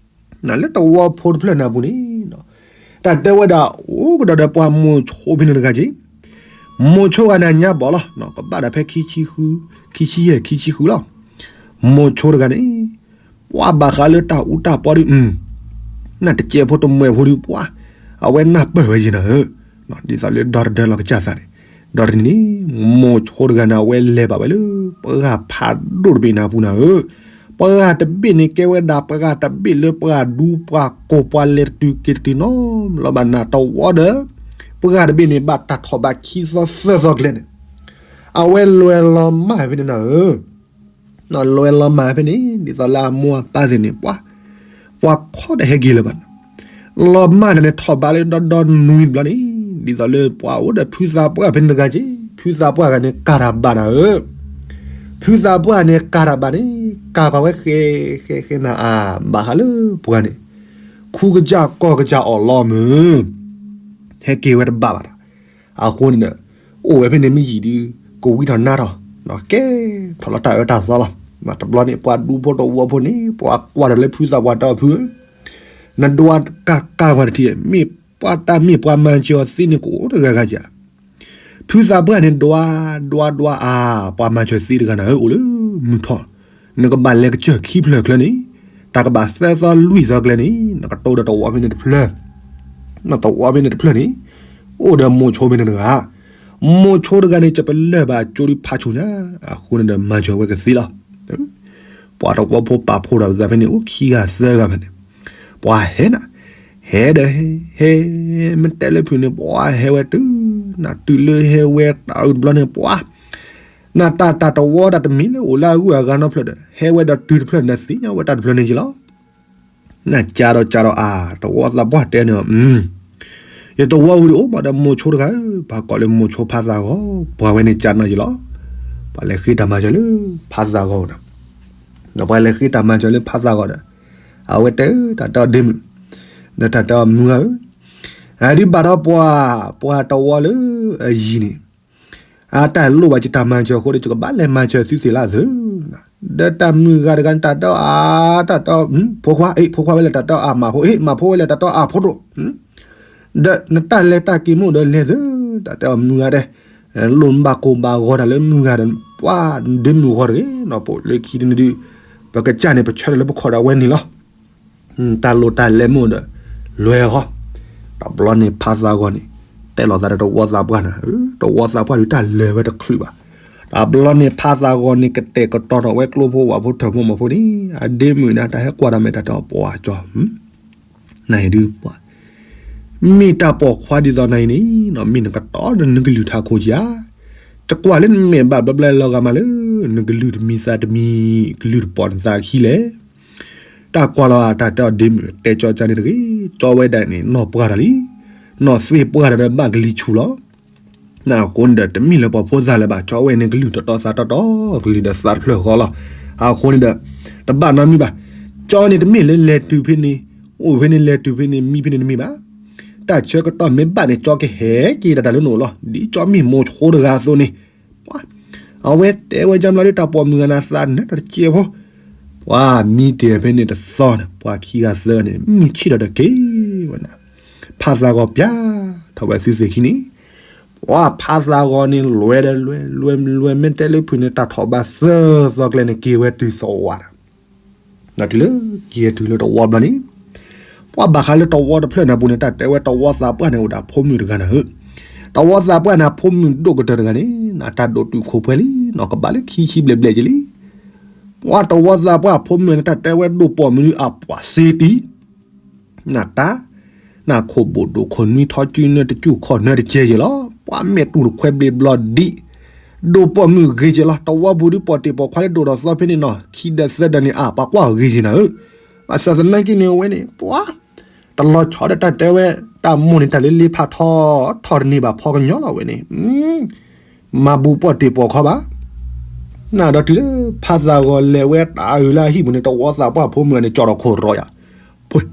နလၢတဝီဖိတဖျၢၣ်န့ၣ်အပူၤန့ၣ် တၢ်တဲဝဲဒၣ် အိၣ်ကဒီးဒီးပှၤမိၤဆိဖဲန့ၣ်တဂၤက့ၤ, မိၤဆိဂၤန့ၣ်ညါဘီၣ်လီၤ ကဘၣ်ဒီးဖဲ ခံဆံယဲၢ် ခံဆံဃုလီၤ. မိၤဆိတဂၤန့ၣ် ပှၤဘၣ်ဃးလၢတၢ်အူတၢ်ပီဒီး နတကဲဖိတမှဲၤဖိဒီးပှၤ အဝဲနၢ်ပၢၢ်ဝဲယဲၢ်နၤဧၢ, ဒ်သိးလၢဒီတဒၢလီၤကစၢ်သးန့ၣ်, ဒီတနံၤန့ၣ် မိၤဆိတဂၤန့ၣ် အဝဲလဲၤဘၣ်ဝဲလၢ ပှၤဖးဒိၣ်တဘ့ၣ်န့ၣ်အပူၤနၤဧၢ, ပှၤတဘ့ၣ်န့ၣ် ကဲဝဲဒၣ်ပှၤတဘ့ၣ်လၢပှၤဒူပှၤကိၢ်ပှၤလဲၤတတုၤက့ၤတတုၤနီၤ လီၤဘၣ်နၢ်တဝီဒီး ပှၤတဘ့ၣ်န့ၣ် ဘၣ်တၢ်ထီၣ်ဘးခံသီသၢသီကျဲန့ၣ်, အဝဲလဲၤလီၤမၢ်ဖဲန့ၣ်နၤဧၢ လဲၤလီၤမၢ်ဖဲန့ၣ် ဒ်သိးလၢအမိၢ်အပၢ်သ့ၣ်န့ၣ် ပှၤ ပှၤခီတဟဲက့ၤလၢၤဘၣ်န့ၣ်, လီၤမၢ်တၢ်န့ၣ်ထီၣ်ဘးလၢဒီဒီနွံတဘျီန့ၣ် ဒ်သိးလၢပှၤအိၣ်ဒီးဖုသးပှၢ်ဖဲန့ၣ်တဂၤက့ၤ, ဖုသးပှၢ်ဂၤန့ၣ် ကၤတၢ်ဘၣ်နၤဧၢ, ဖုသးပှၢ်န့ၣ် ကၤတၢ်ဘၣ်န့ၣ် ကၤပာ်ဝဲဃဲ ဃဲဃဲနၤအါ ဘၣ်ဃးလၢပှၤန့ၣ် ခူကစၢ်ကီၢ်ကစၢ်အီၣ်လီၤမုၢ် ဟဲက့ၤဝဲတဘၣ်ဘၣ်ဒီး အဃိန့ၣ်ဒီး အိၣ်ဝဲဖဲန့ၣ်မ့ၢ်ယံာ်ဒုး ကဝံထီၣ်နါထီၣ် ကဲထီၣ်လီၤတၢ်အၢတၢ်သီလီၤ. တဘျီန့ၣ် ပှၤဒူဖိတဝီဖိန့ၣ် ပှၤကွၢ်ဒီးလၢဖုသးပှၢ်တဲအီၤဖုဧၢ, နဒွးကးကးပှၤတထံၣ်, မ့ၢ်ပှၤတၢ်မ့ၢ်ပှၤမၤစၢၤအီၤသ့န့ၣ် ကအိၣ်တဂၤဂၤဧါ. ဖုသးပှၢ်န့ၣ် ဒွး ဒွး ဒွးအါ, ပှၤမၤစၢၤသ့တဂၤနၤဧၢ အိၣ်လၢမုၢ်ထီၣ်, နကဘၣ်လဲၤကစၢၢ်ခံဖျၢၣ်ချၢန့ၣ်, တၢ်ကဘၣ်သၢသီလွံၢ်သီကျဲန့ၣ် နကတိၤဒီးတဝီဖဲန့ၣ်တဖျၢၣ် တဝီဖဲန့ၣ်တဖျၢၣ်န့ၣ် အိၣ်ဒီးမိၤဆိဖဲန့ၣ်တဂၤ, မိၤဆိတဂၤန့ၣ် ကပလၢၢ်ဘၣ်ကၠိဒုးဖးဆူၣ်ညါ, အဃိန့ၣ်ဒီးမၤစၢၤဝဲကသ့လီၤ. ပှၤတဝီဖိပာ်ဖှိၣ်ဒီးပသးဖဲန့ၣ် အိၣ်ခံဂၤသၢဂၤဖဲန့ၣ်, ပှၤဟဲနၤ, ဟဲဒီးဟဲ, ဟဲ, မ့ၢ်တဲလၢဖုးန့ၣ် ပှၤဟဲဝဲတုၤ, နတုၤလၢဟဲဝဲတၢ်အုၣ်တဘျီန့ၣ် ပှၤ နတၢ်တၢ်တဝီတၢ်တမံၤလၢအိၣ်လၢအဂုၤအဂၤနီတဖျၢၣ်ဒီး ဟဲဝဲဒီးတုၤတဖျၢၣ်န့ၣ် သ့ၣ်ညါဝဲတၢ်တဖျၢၣ်န့ၣ်က့ၤလီၤ. နကးဒီးကးဒီးအါ, တဝီသးပှၢ်တဲန့ၣ်, ယတဝီဝံၤဒီးအိၣ်ဘၣ်ဒီးမိၤဆိတဂၤဧၢ, ပှၤကိးလၢမိၤဆိဖါသးဂီၤ, ပှၤဝဲန့ၣ်ကးနီၤက့ၤလီၤ. ပှၤလဲၤဃ့တၢ်မၤစၢၤလၢဖါသးဂီၤဒီး, ဒီးပှၤလဲၤဃ့တၢ်မၤစၢၤလၢဖါသးဂီၤဒီး, အဝဲတဲတၢ်တဲအီၤဒ့မုၣ်, ဒီးတၢ်တဲအီၤမုၢ်ဂၤဧၢ, အဒုးဘၣ်ဒီးပှၤ, ပှၤတဝီလၢအယံၤန့ၣ် အတၢ်လိၣ်ဘၣ်က့ၤတၢ်မၤစၢၤအဃိဒီး ယကဘၣ်လဲၤမၤစၢၤသုသ့ၣ်လၢသု, ဒီးတၢ်မုၢ်ဂၤတဂၤန့ၣ် တၢ်တဲအီၤအါ, တၢ်တဲအီၤ, ဖိခွါ, ဖိခွါဝဲလဲၣ် တၢ်တဲအီၤအါမးဖိ, မးဖိဝဲလဲၣ် တၢ်တဲအီၤအါဖိဒိၣ်, ဒီးနတၢ်လဲၤတၢ်က့ၤမ့ၢ်အိၣ်ဒီးလဲၤသု, တၢ်တဲအီၤမုၢ်ဂၤဒဲး, လိၣ်နဘၣ်ကိၢ်ဘၣ်ဂီၤတၢ်လၢမုၢ်ဂၤဒီး ပှၤဒ့မုၢ်ဂီၤတဂ့ၤနီၤ, ပလၢခံတနံၤဒုး, ပကစၢ်န့ၣ် ပဆၢထၢၣ်လၢပခီၣ်ဒီးအဝဲန့ၣ်လီၤ. တၢ်လိၣ်တၢ်လဲၤမ့ၢ်အိၣ်ဒီး လဲၤအဂီၢ်, တဘျီန့ၣ်ဖါသးဂီၤန့ၣ် တဲလိာ်သးဒီးတဝီသးပှၢ်နၤ, တဝီသးပှၢ်ဒုးတၢ်လဲၤဝဲတချုးဘၣ်. တဘျီန့ၣ်ဖါသးဂီၤန့ၣ် ကတဲာ်ကတီၤထီၣ်ဝဲကျိဖိဝၣ်ဖိထၢၣ်ဖိမီၤဖိန့ၣ်, အဒ့မုၣ်န့ၣ် တၢ်ဟဲကွၢ်ဒီးမဲာ်တၢ်တဲအီၤပှၤကၠီ, နၤအံၤဒုးပှၤ မ့ၢ်တၢ်ပိာ်ခွါဒ်သိးနၤအံၤန့ၣ် မ့ၢ်နကတီၤဒီးနကလုၢ်ထးခိၣ်ဧါ, တကွၢ်လၢနမဲာ်ဘၣ်ဘျီဘျီလီၤဂာ်မးလၢ နကလုၢ်တမံၤသးတမံၤ ကလုၢ်တပိာ်နသးခံလဲၣ်. တၢ်ကွၢ်လီၤတၢ်တဲအီၤဒ့မုၣ် တဲကၠီကၠါန့ၣ်တဂ့ၤ, ကၠီဝဲဒၣ်န့ၣ် နီၢ်ပှၢ်တၢ်လံ, နီၢ်သ့ၣ်ပှၢ်တၢ်ဒီးဘၣ်ကလံၤဆူၣ်လီၤ. အဃိန့ၣ်ဒီး တမ့ၢ်လၢပှၤဖိသၣ်လၢၤဘၣ်, ကၠီဝဲန့ၣ်ကလုၢ်တတီသးတတီ, ကလုၢ်ဒီးသးတဖျၢၣ်ဃီလီၤ. အဃိန့ၣ်ဒီး တဘၣ်နီတမံၤဘၣ်. ကၠီန့ၣ်တမ့ၢ်လၢလဲၤတုၤဖဲန့ၣ်, အိၣ်ဖဲန့ၣ်လဲၤတုၤဖဲန့ၣ် မံဖဲန့ၣ်တမ့ၢ်ဘၣ်. တၢ်ဆၢကတီၢ်မ့ၢ်ဘၣ်န့ၣ် ကၠီကဟဲက့ၤတၢ်တၢ်လၢနအိၣ်လီၤ. ဒ်ကၠီမ့ၢ်မိၤဆိတဂၤအသိးန့ၣ် ပှၤ အဝဲတဲဝဲကၠီမလီၤဒီး တၢ်ပိာ်မုၣ်ဂၤန့ၣ် သးနၢတကဲဖိ, ပှၤမံတ့ၢ်ဖဲန့ၣ်တသီန့ၣ် ပှၤခံဂၤသၢဂၤန့ၣ် မုၢ်ဆ့ၣ်ဒီးတက့ၤဝဲန့ၣ်, ဖးသးဂီၤပျၢ်ထီၣ်ဝဲသုသ့ၣ်ခံန့ၣ်, ပှၤဖးသးဂီၤန့ၣ် လဲၤဒီးလဲၤ, လဲၤမ့ၢ်တဲလၢဖုၣ်န့ၣ် တၢ်ထီၣ်ဘးသၢသီကျဲန့ၣ် က့ၤဝဲတုၤသဝီဒီး ဒီးတုၤလၢက့ၤတုၤလၢတဝီဘျီန့ၣ်, ပှၤဘၣ်ဃးလၢတဝီတဖျၢၣ်န့ၣ်အပူၤန့ၣ် တၢ်တဲဝဲတဝီသးပှၢ်န့ၣ်အိၣ်ဒီးဖိမုၣ်တဂၤနၤဧၢ, တဝီသးပှၢ်န့ၣ် ဖိမုၣ်ဒိၣ်ကတၢၢ်တဂၤန့ၣ် နတၢ်ဒိၣ်တုာ်ခိၣ်ပှဲၤလံ, နီၢ်ကဘၣ်လၢခံဆံဘျဲၣ်ဘျဲၣ်က့ၤလံ. ပှၤတဝီသးပှၢ်ဖိမုၣ်န့ၣ် တၢ်တဲဝဲဒိၣ်ပိာ်မုၣ်အပှၤစ့တံ နတၢ်, နခိၣ်ဘိၣ်ဒိၣ်ခိၣ်နွံထီကၠူနၢတကၠူခီၣ်နၢတကဲယဲၢ်လီၤ. ပှၤမဲာ်တူၢ်တခွဲဘျ့ဘျီဒံး, ဒိၣ်ပိာ်မုၣ်ဂ့ၤယဲၢ်လီၤ. တဝီပူၤဒုးပိာ်တ့ၢ်ပိာ်ခွါလၢဒိၣ်ဒီးသီဖဲန့ၣ်နီၤ ခံဒၢးသၢဒၢးန့ၣ် အါ ပှၤကွၢ်ဂ့ၤယဲၢ်နၤဧၢ, ဘၣ်ဆၣ်သနာ်က့န့ၣ် အဝဲန့ၣ် ပှၤ တလီၤဆီဒီးတၢ်တဲဝဲ, တၢ်မိၢ်န့ၣ် တၢ်လၢလ့ဖးထီ, ထီတန့ၢ်ဘၣ်ဖီကညီလီၤဝဲန့ၣ် မၤဘူးပိာ်တ့ၢ်ပိာ်ခွါဘၣ်. နဒီးတုၤလၢဖးသးဂီၤလဲၤဝဲတၢ်အုၣ်လၢအဟံၣ်ပူၤန့ၣ် တဝီသးပှၢ်ဖိမုၣ်န့ၣ် ကၠီၣ်ဒီးခိၣ်ရီယၤ, ပှ့ၤ,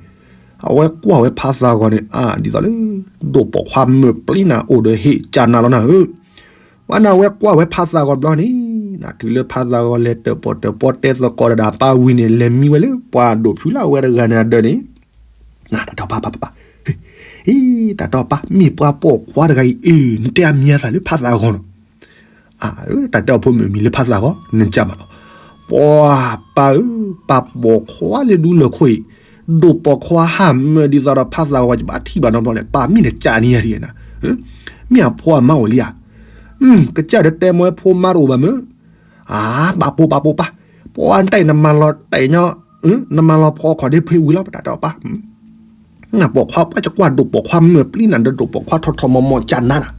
အဝဲကွၢ်ဝဲဖးသးဂီၤန့ၣ် အါ ဒ်သိးလၢ ဒိၣ်ပိာ်ခွါမုၢ်ပျံၤနၤအိၣ်ဒီးဟ့ၣ်ကၢ်နၤလီၤနၤဧၢ. ဝဲနၤဝဲကွၢ်ဝဲဖးသးဂီၤဘျီန့ၣ် နတုၤလၢဖးသးဂီၤလဲၤတၢၣ်ပီၣ်တၢၣ်ပီတဲသကိးတၢ်ဒီးပၢ်ဝံၤန့ၣ် လဲၤမံဝဲလၢပှၤဒိၣ်ဖုလၢအဝဲတဂၤန့ၣ်အဒၢးန့ၣ် တၢ်တဲပၢ်ပၢ်ပၢ်ပၢ်, အံၤ တၢ်တဲပၢ် မ့ၢ်ပှၤပိာ်ခွါတဂၤအံၤ အ့ၣ် နတဲအမံၤအသးလၢဖးသးဂီၤနီၤ. အါ တၢ်တဲအီၤဖိမုၣ်မံၤလၢဖးသးဂီၤ နကၢ်မးလီၤ. ပှၤပၢ်ဧၢ, ပၢ်ပိာ်ခွါလၢဒူလၢၢ်ခိၣ်အံၤ, ဒိၣ်ပိာ်ခွါဟးမၢဒ်သိးဒီးဖးသးဂီၤ ယဘၣ်ထံၣ်ဘၣ်နီတဘျီလဲၣ်, ပၢ်မ့ၢ်နကၢ်န့ၣ်ယၤဒ်နၤ, မ့ၢ်အဖိအမါအိၣ်လံဧါ. ကစၢ်ဒီးတဲမ့ၢ်ဖိမါတအိၣ်ဘၣ်မ့ၢ် အါ ဘၣ်ပိာ်ဘၣ်ပိာ်ပၢ်, ပှၤတၢ်အံၤနမၤလီၤတဲာ်ညီ, နမၤလီၤဖီခီၣ်ဒ့ဖ့ဝံၤလီၤ ပတၢ်တဲအီၤပၢ်, နပိာ်ခွါပှၤကကွၢ်ဒိၣ်ပိာ်ခွါမုၢ် ပျံၤနၤဒီးဒိၣ်ပိာ်ခွါထီၣ်ထီၣ်မီၤမီၤကၢ်နၤနၤ.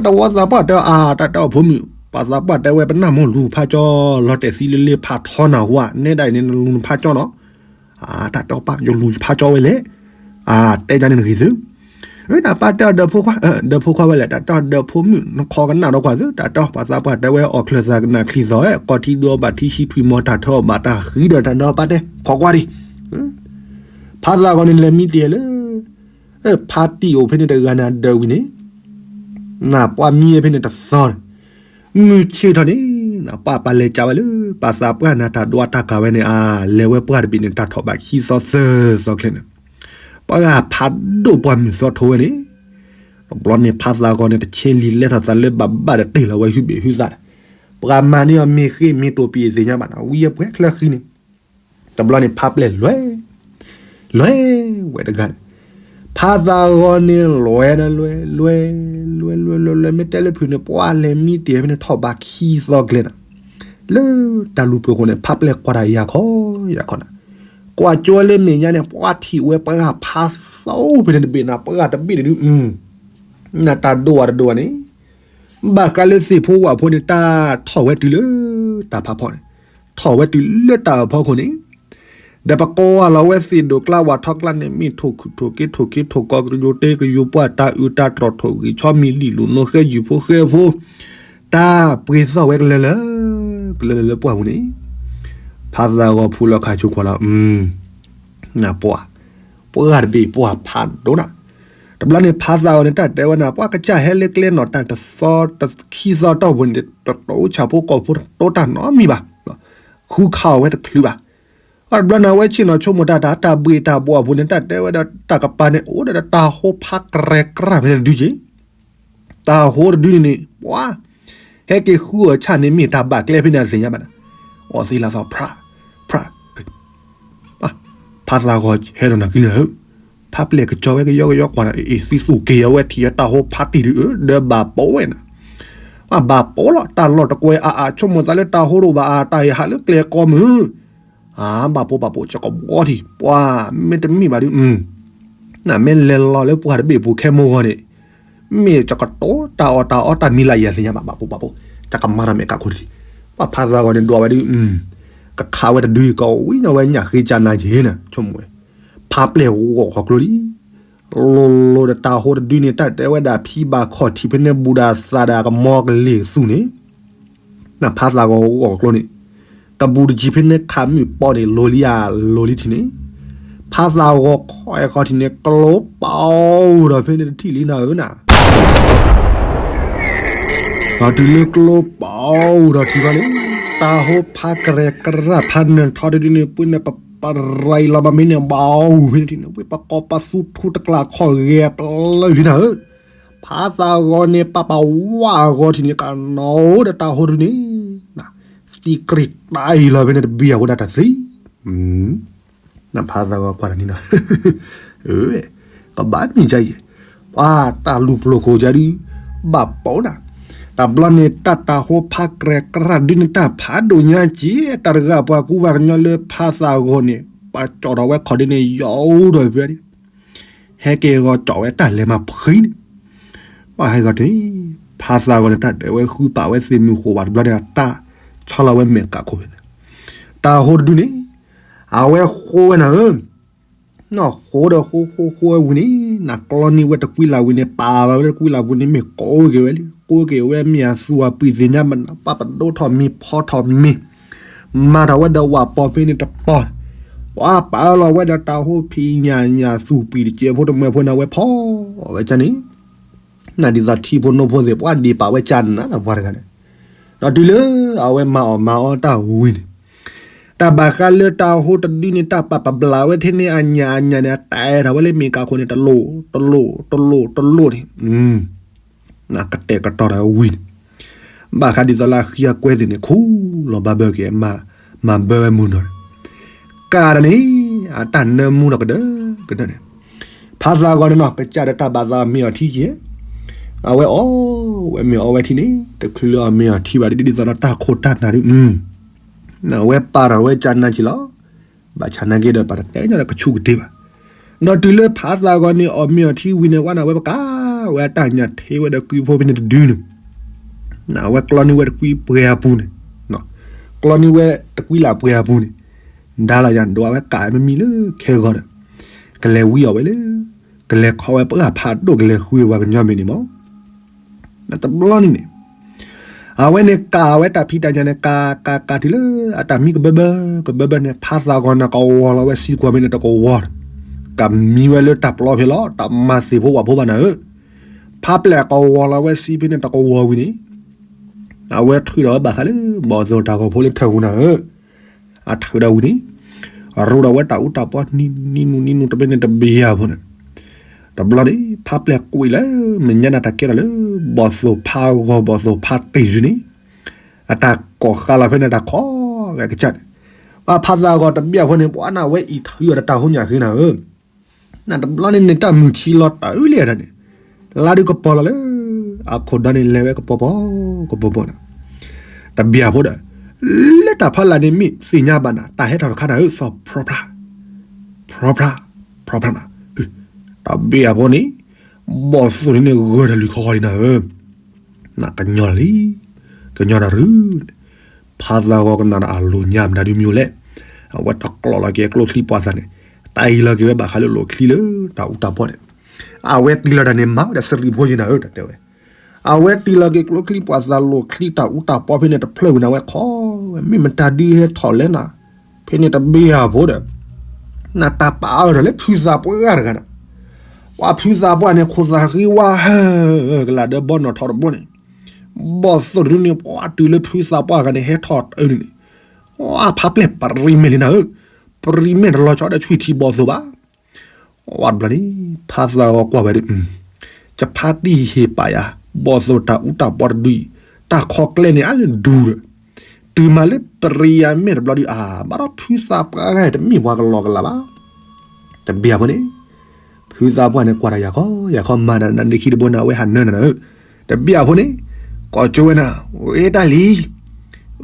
တဝီသးပှၢ်တဲအီၤ အါ တၢ်တဲအီၤဖိမုၣ်, ပှၤသးပှၢ်တဲဝဲပနၢ်မိၢ်လူၤဖးကၠီ, လီၤတဲာ်သံလၢလ့ဖးထီနၤဝါ, နဲဒၣ်အံၤန့ၣ် နလူၤနဖးကၠီနီၤ. အါ တၢ်တဲအီၤပၢ် ယလူၤယဖးကၠီဝဲလဲၣ်. အါ တဲဒ်န့ၣ်နဂ့ၤသု တၢ်ပၢ်တဲအီၤဒီးဖိခွါ, ဒီးဖိခွါဝဲလဲၣ်, တၢ်တဲအီၤဒီးဖိမုၣ် နခီကနၣ်ဒီးကွၢ်သု, တၢ်တဲအီၤ ပှၤသးပှၢ်တဲဝဲအီၣ်ချၢၣ်သးကနၣ်ချံသီၣ်, ကိးထံဒိဘၣ်ထံဆှံထွံၣ်မီၤ တၢ်ထၢအီၣ်ဘၣ်တၢ်ဃံဒီးတၢ်နီၤပၢ်တဲ ခီကွၢ်ဒံး. ဖးသးဂီၤန့ၣ်လဲၤမံတ့ၢ်လၢ ဖါတံၢ်အိၣ်ဖဲန့ၣ်တဂၤန့ၣ်အဒၢးဝံၤန့ၣ် နပှၤမံဝဲဖဲန့ၣ်တသီန့ၣ်, မုၢ်ဆ့ၣ်ထီၣ်န့ၣ် နပၢ်ပၢ်လဲၤကးဝဲလၢ ပှၤသးပှၢ်နၤတၢ်ဒွးတၢ်ကၤဝဲန့ၣ် အါ လဲၤဝဲပှၢ်တဘ့ၣ်န့ၣ် တၢ်ထီၣ်ဘးခံသီသၢသီချ့န့ၣ်, ပှၤဂၤဖးဒိၣ်ပှၢ်မုၢ်သီထိဝဲန့ၣ်, တဘျီန့ၣ်ဖးသးဂီၤန့ၣ် တဆ့လံၤလဲၤထီၣ်သးလၢဘၣ်ဘၣ်ဒီးတ့ၢ်လီၤဝဲဟုဘ့ၣ်ဟုသးဒီး, ပှၤမၤန့ၢ်အီၤမ့ၢ်ဃ့မ့ၢ်တိာ်ပံၤအသ့ၣ်ညါဘၣ်နီၤ, ဝံၤအပှဲၤချၢဃံန့ၣ် တဘျီန့ၣ် ဖါပျဲၢ်လွဲၢ်, လွဲၢ်ဝဲတဂၤန့ၣ်, ဖါသးဂီၤန့ၣ်လွဲၢ်ဒီးလွဲၢ်, လွဲၢ်, လွဲၢ်, လွဲၢ်, လွဲၢ်, လွဲၢ်, မ့ၢ်တဲလၢဖုၣ်န့ၣ် ပှၤလဲၤမံတ့ၢ်ဖဲန့ၣ်ထီၣ်ဘးခံသီကျဲနၤ, လၢတၢ်လူၤပၢၤဃိန့ၣ် ဖါပျဲၢ်ကွၢ်တၢ်ယၤခီယၤခီနၤ, ကွၢ်ကၠိလၢမဲာ်ညါန့ၣ် ပှၤထံၣ်ဝဲပှၤဂၤဖးသီဖဲန့ၣ်တဘ့ၣ်နၤ, ပှၤဂၤတဘ့ၣ်န့ၣ်ဒုး နတၢ်ဒိၣ်ဝဲတဒိၣ်ဝဲန့ၣ် ဘၣ်ဃးလၢသ့ၣ်ဖိဝၣ်ဖိန့ၣ် တၢ်ထီၣ်ဝဲတုၤလၢတၢ်ဖးဖီန့ၣ်, ထီၣ်ဝဲတုၤလၢတၢ်အၢၣ်ဖီခိၣ်န့ၣ်, ဒီးပကိးလီၤဝဲသ့ၣ်ဒိၣ်ကျါဝၣ်ထီကျါန့ၣ် မ့ၢ်ထိၣ်ခုၣ်ထိၣ်က့ထိၣ်က့ထိၣ်ကီ ကယိၤတ့ကယိၤပှၢ် တၢ်အုးတၢ်တြီၢ်ထိၣ်ဂံၢ်ဆီမံၤလံၣ်လိၣ်နိဃဲယုၢ်ဖိဃဲဖိ, တၢ်ပှ့ၤသီၣ်ဝဲကလၢလၢ, ကလၢလၢလၢပှၢ်ပူၤန့ၣ်, ဖါသးဂီၤဖူလီၤခါဆိခွါလီၤ နပှၢ်, ပှၢ်တဘ့ၣ်ပှၢ်ဖးဒိၣ်နၤ, တဘျီန့ၣ်ဖါသးဂီၤန့ၣ် တၢ်တဲဝဲနၤ ပှၤကစၢ်ဟဲလၢကျဲနီၣ်တၢ်တသီ, တခံသီတီၢ်ပူၤန့ၣ် တတိၢ်ဆၣ်ဖိကီၢ်ဖိတတိၢ်တၢ်နီတမံၤဘၣ်, ဃုခးအီၤဝဲတချုးဘၣ်. အတဘျီန့ၣ် အဝဲဆ့ၣ်နီၤဆိကမိၣ်တၢ် တၢ်ဘှ့ၣ်တၢ်ဘှီၣ်အပူၤန့ၣ် တၢ်တဲဝဲဒီးတၢ်ကပၤန့ၣ် အိၣ်ဒီးတၢ်ဟိဖးကရဲၣ်ကရဲၣ်ဖဲန့ၣ်တဒုက့ၤ တၢ်ဟိတဒုန့ၣ်န့ၣ် ပှၤ ဟဲက့ၤဃုအီၤဆၣ်န့ၣ် မ့ၢ်တၢ်ဘၣ်ကျဲဖဲန့ၣ်အသ့ၣ်ညါဘၣ်နၤ, အီၣ်သ့လီၤသီ ဖြး, ဖြး, ဖါသးဂီၤဟဲဒီးနၤကံနၤဧၢ, ဖါပျဲၢ်ကစီၤဝဲကယီကယီကွၢ်နၤ အ့ၣ် သံသူၣ်က့ၤအဝဲထံၣ်အတၢ်ဟိဖးတံၢ်ဒုးဧၢ ဒီးဘၣ်ပိာ်ဝဲနၤ, ဘၣ်ပိာ်လီၤ တၢ်လီၢ်တကွဲၤအါအါ ဆိကမိၣ်သးလၢတၢ်ဟိတအိၣ်ဘၣ်အါ တၢ်အံၤဟးလၢကျဲကိးမုၢ် အါ ဘၣ်ပိာ်ဘၣ်ပိာ် ကကဘှီထံၣ် ပှၤမ့တမ့ၢ်ဘၣ်ဒုး နမ့ၢ်လဲၤလီၤလၢပှၢ်တဘ့ၣ်ပူၤခဲမိၢ်ဂီၤန့ၣ် မ့ၢ်ကကတိၤတၢ်အီၣ်တၢ်အီတၢ်မံၤလၢယၤသ့ၣ်ညါဘၣ် ဘၣ်ပိာ်ဘၣ်ပိာ် ကကမၤတၢ်မဲာ်ကၢ်ခိၣ်တထံၣ် ပှၤဖါသးဂီၤန့ၣ်ဒွးဝဲဒုး ကခးဝဲတဒု ကဝံၣ်ညီဝဲညၣ်ဃ့ကၢ်နၤက့ၤန့ၣ် ဆိကမိၣ်ဝဲ, ဖးပျဲၢ်ဂီၤဃီၤကျိလံ. လိၤလိၤဒီးတၤဟိတဒုန့ၣ် တၢ်တဲဝဲဒၣ်ဖံဘၣ်ခီၣ်ထံးဖဲန့ၣ်ဘူးဒၣ်သးဒၣ်ကမီကလ့ၤသူန့ၣ်, နဖးသးဂီၤဂီၤကျိန့ၣ်, တဘူးတယံၤဖဲန့ၣ်ခးမုၢ်ပီန့ၣ် လိၤလံဧါ, လိၤလံထံးန့ၣ်, ဖးသးဂီၤခီအဲၣ်ခီထံးန့ၣ် ကျိပီဒီးဖဲန့ၣ်တထံၣ်လံနၤဧၢနၤ ဒီးတုၤလၢကျိပီဒီးထံးခီန့ၣ်, တၤဟိဖးကရဲၤကရၢ်ဖးနၢၤထီတဒုန့ၣ် ပှ့ၤန့ၣ်ပပရံးလီၤဘၣ်မ့ၢ်န့ၣ် ဘၣ်အူဖဲန့ၣ်ထံးန့ၣ် ဝ့ၢ်ပကီၢ်ပသူထူတကျးခီၣ်ဂဲၤပျၢၤလံနၤဧၢ, ဖးသးဂီၤန့ၣ် ပပဝါအဂီၤထံးန့ၣ် ကနီၤဒီးတၤဟိတဒုန့ၣ်, သံကရံၣ်တၢ်အံၤလီၤဖဲန့ၣ်တဘ့ၣ်အဖိဒၣ်တၢ်သံ နဖးသးဂီၤကွၢ်တၢ်န့ၣ်နီၤ, ကဘၣ်မ့ၢ်ကါအံၤ, ပှၤတၢ်လူၤပျိၤခိၣ်ကါဒု, ဘၣ်ပိာ်နၤ, တဘျီန့ၣ် တၢ်တၤဟိဖးကရဲၤကရၢ်ဒုန့ၣ် တၢ်ဖးဒိၣ်ညါက့ၤ တၢ်တဂၤပှၤကူပှၤကညီလၢဖးသးဂီၤန့ၣ် ပှၤကၠီၣ်ထီၣ်ဝဲခီၣ်ဒုန့ၣ် ယီၤအိၣ်ဒီးဖဲန့ၣ် ဟဲက့ၤဂီၤကၠီၣ်ဝဲတၢ်လဲၤမၤဖှံန့ၣ်, ပှၤဟဲဂီၤန့ၣ်, ဖးသးဂီၤန့ၣ် တၢ်ဒဲးဝဲဃုပာ်ဝဲသ့ၣ်မုၢ်ဃိးဘၣ်တဘျီန့ၣ် တၢ်ဆီလီၤဝဲမဲာ်ကးခိၣ်ဖဲန့ၣ်, တၤဟိတဒုန့ၣ်, အဝဲဃိဝဲနၤဧၢ, နီၢ်ဃိဒီးဃိဃိဃိဝဲဝံၤန့ၣ် နကျီန့ၢ်ဝဲတကွံလၢ်ဝံၤန့ၣ် ပာ်လီၤဝဲလၢတကွံလၢ်ပူၤန့ၣ် မ့ၢ်ကိးက့ၤဝဲလံ ကိးက့ၤဝဲမ့ၢ်အသူအပှံၤသ့ၣ်ညါမနုၤ ပာ်ပဒိၣ်ထီၣ်မံၤဖီထီၣ်မံၤ မၤထီၣ်ဝဲဒီးဝၣ်ပီၤဖဲန့ၣ်တပီၤ, ပှၤပာ်လီၤဝဲဒီးတၤဟိဖံးညၣ်ညၣ်သူၣ်ပှံၤတစဲးဖိတမှဲၤဖိန့ၣ် အဝဲဖီၣ်ဝဲကန့ၣ်, နဒ်သိးထံဖိနိဖိသ့ၣ် ပှၤဒံးပာ်ဝဲကနၤလီၤပှၤတဂၤန့ၣ်, ဒီးတုၤလၢအဝဲမၤအီၣ်မၤအီတၢ်ဝံၤန့ၣ်, တၢ်ဘၣ်ဃးလၢတၤဟိတဒုန့ၣ် တၢ်ပာ်ပဘျးဝဲထဲန့ၣ်အညၣ်အညၣ်န့ၣ် အတၢ်အဲၣ်ထီၣ်ဝဲလၢမ့ၢ်ကးခိၣ်န့ၣ် တလိၣ်တလိၣ်တလိၣ်တလိၣ်န့ၣ် ကတဲာ်ကတီၤဒီးဝံၤန့ၣ်, ဘၣ်ဃးဒ်သိးလၢအဃံအကွဲသ့ၣ်န့ၣ် ခူလီၤဘၣ်ဘၢက့ၤ မၤဘၢဝဲမုၢ်နီၤန့ၣ်, ကးဒီးန့ၣ် အတၢ်နၢမူဒီးကဒၢကဒၢန့ၣ်, ဖးသးဂီၤန့ၣ်နီၤ ကစၢ်ဒီးတၢ်ဘၣ်သးမ့ၢ်အီၤထံက့ၤ, အဝဲအီၣ်ဝဲမ့ၢ်အီၣ်ဝဲထံန့ၣ် တချုးလၢအီၣ်မ့ၢ်အီၤထံဘၣ်ဒ်ဒ်သိးဒီးတၢ်ခိၣ်တၢ်နၢ်ဒု အဝဲပာ်ထီၣ်ဝဲကနၤက့ၤလီၤ, ဘၣ်ဆၣ်နာ်က့ဒီး ပတတဲညီဒီးကဆူၣ်ကတ့ၢ်ဘၣ်, ဒီးတုၤလၢဖးသးဂီၤန့ၣ် အီၣ်မ့ၢ်အီၤထံဝံၤန့ၣ် ဝဲန့ၣ် အဝဲပကးဝဲအတၢ်ညၣ်ထဲဝဲဒီးကွံဖိဖဲန့ၣ်တဒုန့ၣ်, အဝဲကျီန့ၢ်ဝဲတကွံပှဲၤအပူၤန့ၣ်, ကျီန့ၢ်ဝဲတကွံလၢ်ပှဲၤအပူၤန့ၣ်, ဒါလီၤယၤဒိးဝဲကးမ့မံလၢခဲဂီၤဒီး, ကလဲၤဝံအီၣ်ဝဲလၢ, ကလဲၤခီဝဲပှၢ်ဖးဒိၣ် ကလဲၤဃုဝဲပှၤကညီမ့ၢ်န့ၣ်မး တဘျီန့ၣ်န့ၣ်, အဝဲန့ၣ်ကးဝဲတၢ်ဖံးတၢ်ညၣ်န့ၣ် ကးကးကးတုၤလၢအတၢ်မံကဘၢဘၢ, ကဘၢဘၢန့ၣ် ဖးသးဂီၤန့ၣ် ကဝီၤလီၤဝဲစံကွၢ်မ့ၢ်န့ၣ်တကဝီၤ, ကမံဝဲလၢတၢ်ပျီဖဲလီၤ တၢ်မၤသ့ၣ်ဖိဝၣ်ဖိဘၣ်နၤဧၢ, ဖးပျဲၢ်ကဝီၤလီၤဝဲစံဖဲန့ၣ်တကဝီၤဝံၤန့ၣ်, အဝဲထုးထီၣ်ဝဲဘၣ်ဃးလၢ ဘီၣ်သိၣ်တၢ်ဂီၤဖိလၢထၢၣ်ပူၤနၤဧၢ အထုးဒီးဝံၤန့ၣ်, ရိးဒီးဝဲတၢ်အူတၢ်ပီနံၤနံၤနံၤနံၤနံၤတဘ့ၣ်န့ၣ်တဘ့ၣ်ယၤဖိန့ၣ်, တဘျီန့ၣ် ဖးပျဲၢ်ကွံာ်လၢ မဲာ်ညါနၤတၢ်ကဲထီၣ်လၢ ဘီၣ်သိၣ်ဖးဂီၤဘီၣ်သိၣ်ဖးတ့ၢ်ဒုန့ၣ်, အတၢ်ကိးဃာ်လီၤဖဲန့ၣ်တၢ်ခိးဂဲၤကစၢ်န့ၣ်, ပှၤဖးသးဂီၤတဘ့ၣ်ဖိန့ၣ် ပှၤနၢ်ဝဲအံၤထုးအီၤဒီးတၢ်ဟိညၣ်ဃ့နၤဧၢ နတဘျီန့ၣ်န့ၣ် တၢ်မုၢ်ဆံလီၤတၢ်အုလံအတၢ်န့ၣ်, လါဒုကပီၤလီၤလၢ, အခိၣ်ဒီန့ၣ်လဲၤဝဲကပီၤပီၤ, ကပီၤပီၤန့ၣ်, တဘ့ၣ်ဖိဒီး, လၢတၢ်ဖီလာ်န့ၣ်မ့ၢ်သ့ၣ်ညါဘၣ်နၤ တၢ်ဟဲထီၣ်တခါနၤဧၢ သီၣ်ဖြီဖြါ, ဖြီဖြါ, ဖြီဖြါနၤ, တဘ့ၣ်ဖိန့ၣ်, ဘီၣ်သိၣ်န့ၣ်ဂၢၢ်တၢ်လွံၢ်ခီဃီလံနၤဧၢ နကညီလံ, ကညီတၢ်ရူၢ်, ဖးသးဂီၤကနၣ်ဒီးအလိၤညါမတၤဒုမ့ၢ်အိၣ်လဲၣ်, အဝဲတကျိးလီၤက့ၤကျိချံပှာ်သၣ်န့ၣ်, တၢ်အံၤလီၤက့ၤဝဲဘၣ်ဃးလၢလိာ်ချံလၢတၢ်အူတၢ်ပီန့ၣ်, အဝဲတံၤလီၤတၢ်န့ၣ်မၤဝဲဒီးစရံးဖိယံၤနၤဧၢ တၢ်တဲဝဲ, အဝဲတံၤလီၤက့ၤကျိချံပှာ်သၣ်လိာ်ချံတၢ်အူတၢ်ပီဖဲန့ၣ်တဖျၢၣ်ဝံၤန့ၣ် အဝဲခိးဝဲ မ့ၢ်မတၤဒုဟဲထီၣ်လဲၣ်နၤ, ဖဲန့ၣ်တဘ့ၣ်ယၤဖိဒီး နတၢ်ပာ်အၢၣ်ဒီးလၢဖုသးပှၢ်တဂၤနၤ, ပှၤဖုသးပှၢ်န့ၣ် ခိၣ်သးဃံဝါဟၢ, ကလၤဒၢဘီနီၣ်ထီတဘိန့ၣ်, ဘီၣ်သိၣ်တဒုန့ၣ် ပှၤတုၤလၢဖုသးပှၢ်တဂၤန့ၣ် ဟဲထီၣ်တၢ်န့ၣ်န့ၣ်, အဖးပျဲၢ်ပရံးမဲာ်လံနၤဧၢ, ပရံးမဲာ်တလီၤဆီဒီးဆွံၣ်ထံဘီၣ်သိၣ်ဘၣ်, ဝဲတဘျီန့ၣ်, ဖးသးဂီၤကွၢ်ဝဲဒီး, ယဖါတံၢ်ဟ့ၣ်ပာ်ယၤ, ဘီၣ်သိၣ်တၢ်အူတၢ်ပီတဒုအံၤ, တၢ်ခိးကျဲန့ၣ်အါလၢဒူဒီး, တုၤမၤလၢပရံးယၤမဲာ်တဘျီဒုအါ, ဘၣ်ဒီးဖုသးပှၢ်တဂၤတမ့ၢ်ပှၤကလီကလီဘၣ် တဘ့ၣ်အဖိန့ၣ်, ဖုသးပှၢ်န့ၣ် ကွၢ်တၢ်ယၤခီ, ယၤခီမၤဒီးနၤနခံတဘိန့ၣ် အဝဲဟးနၢနၤနၤဧၢ, တဘ့ၣ်အဖိန့ၣ်, ကိးကၠိဝဲနၤ, ဝ့တၢ်လံၤ,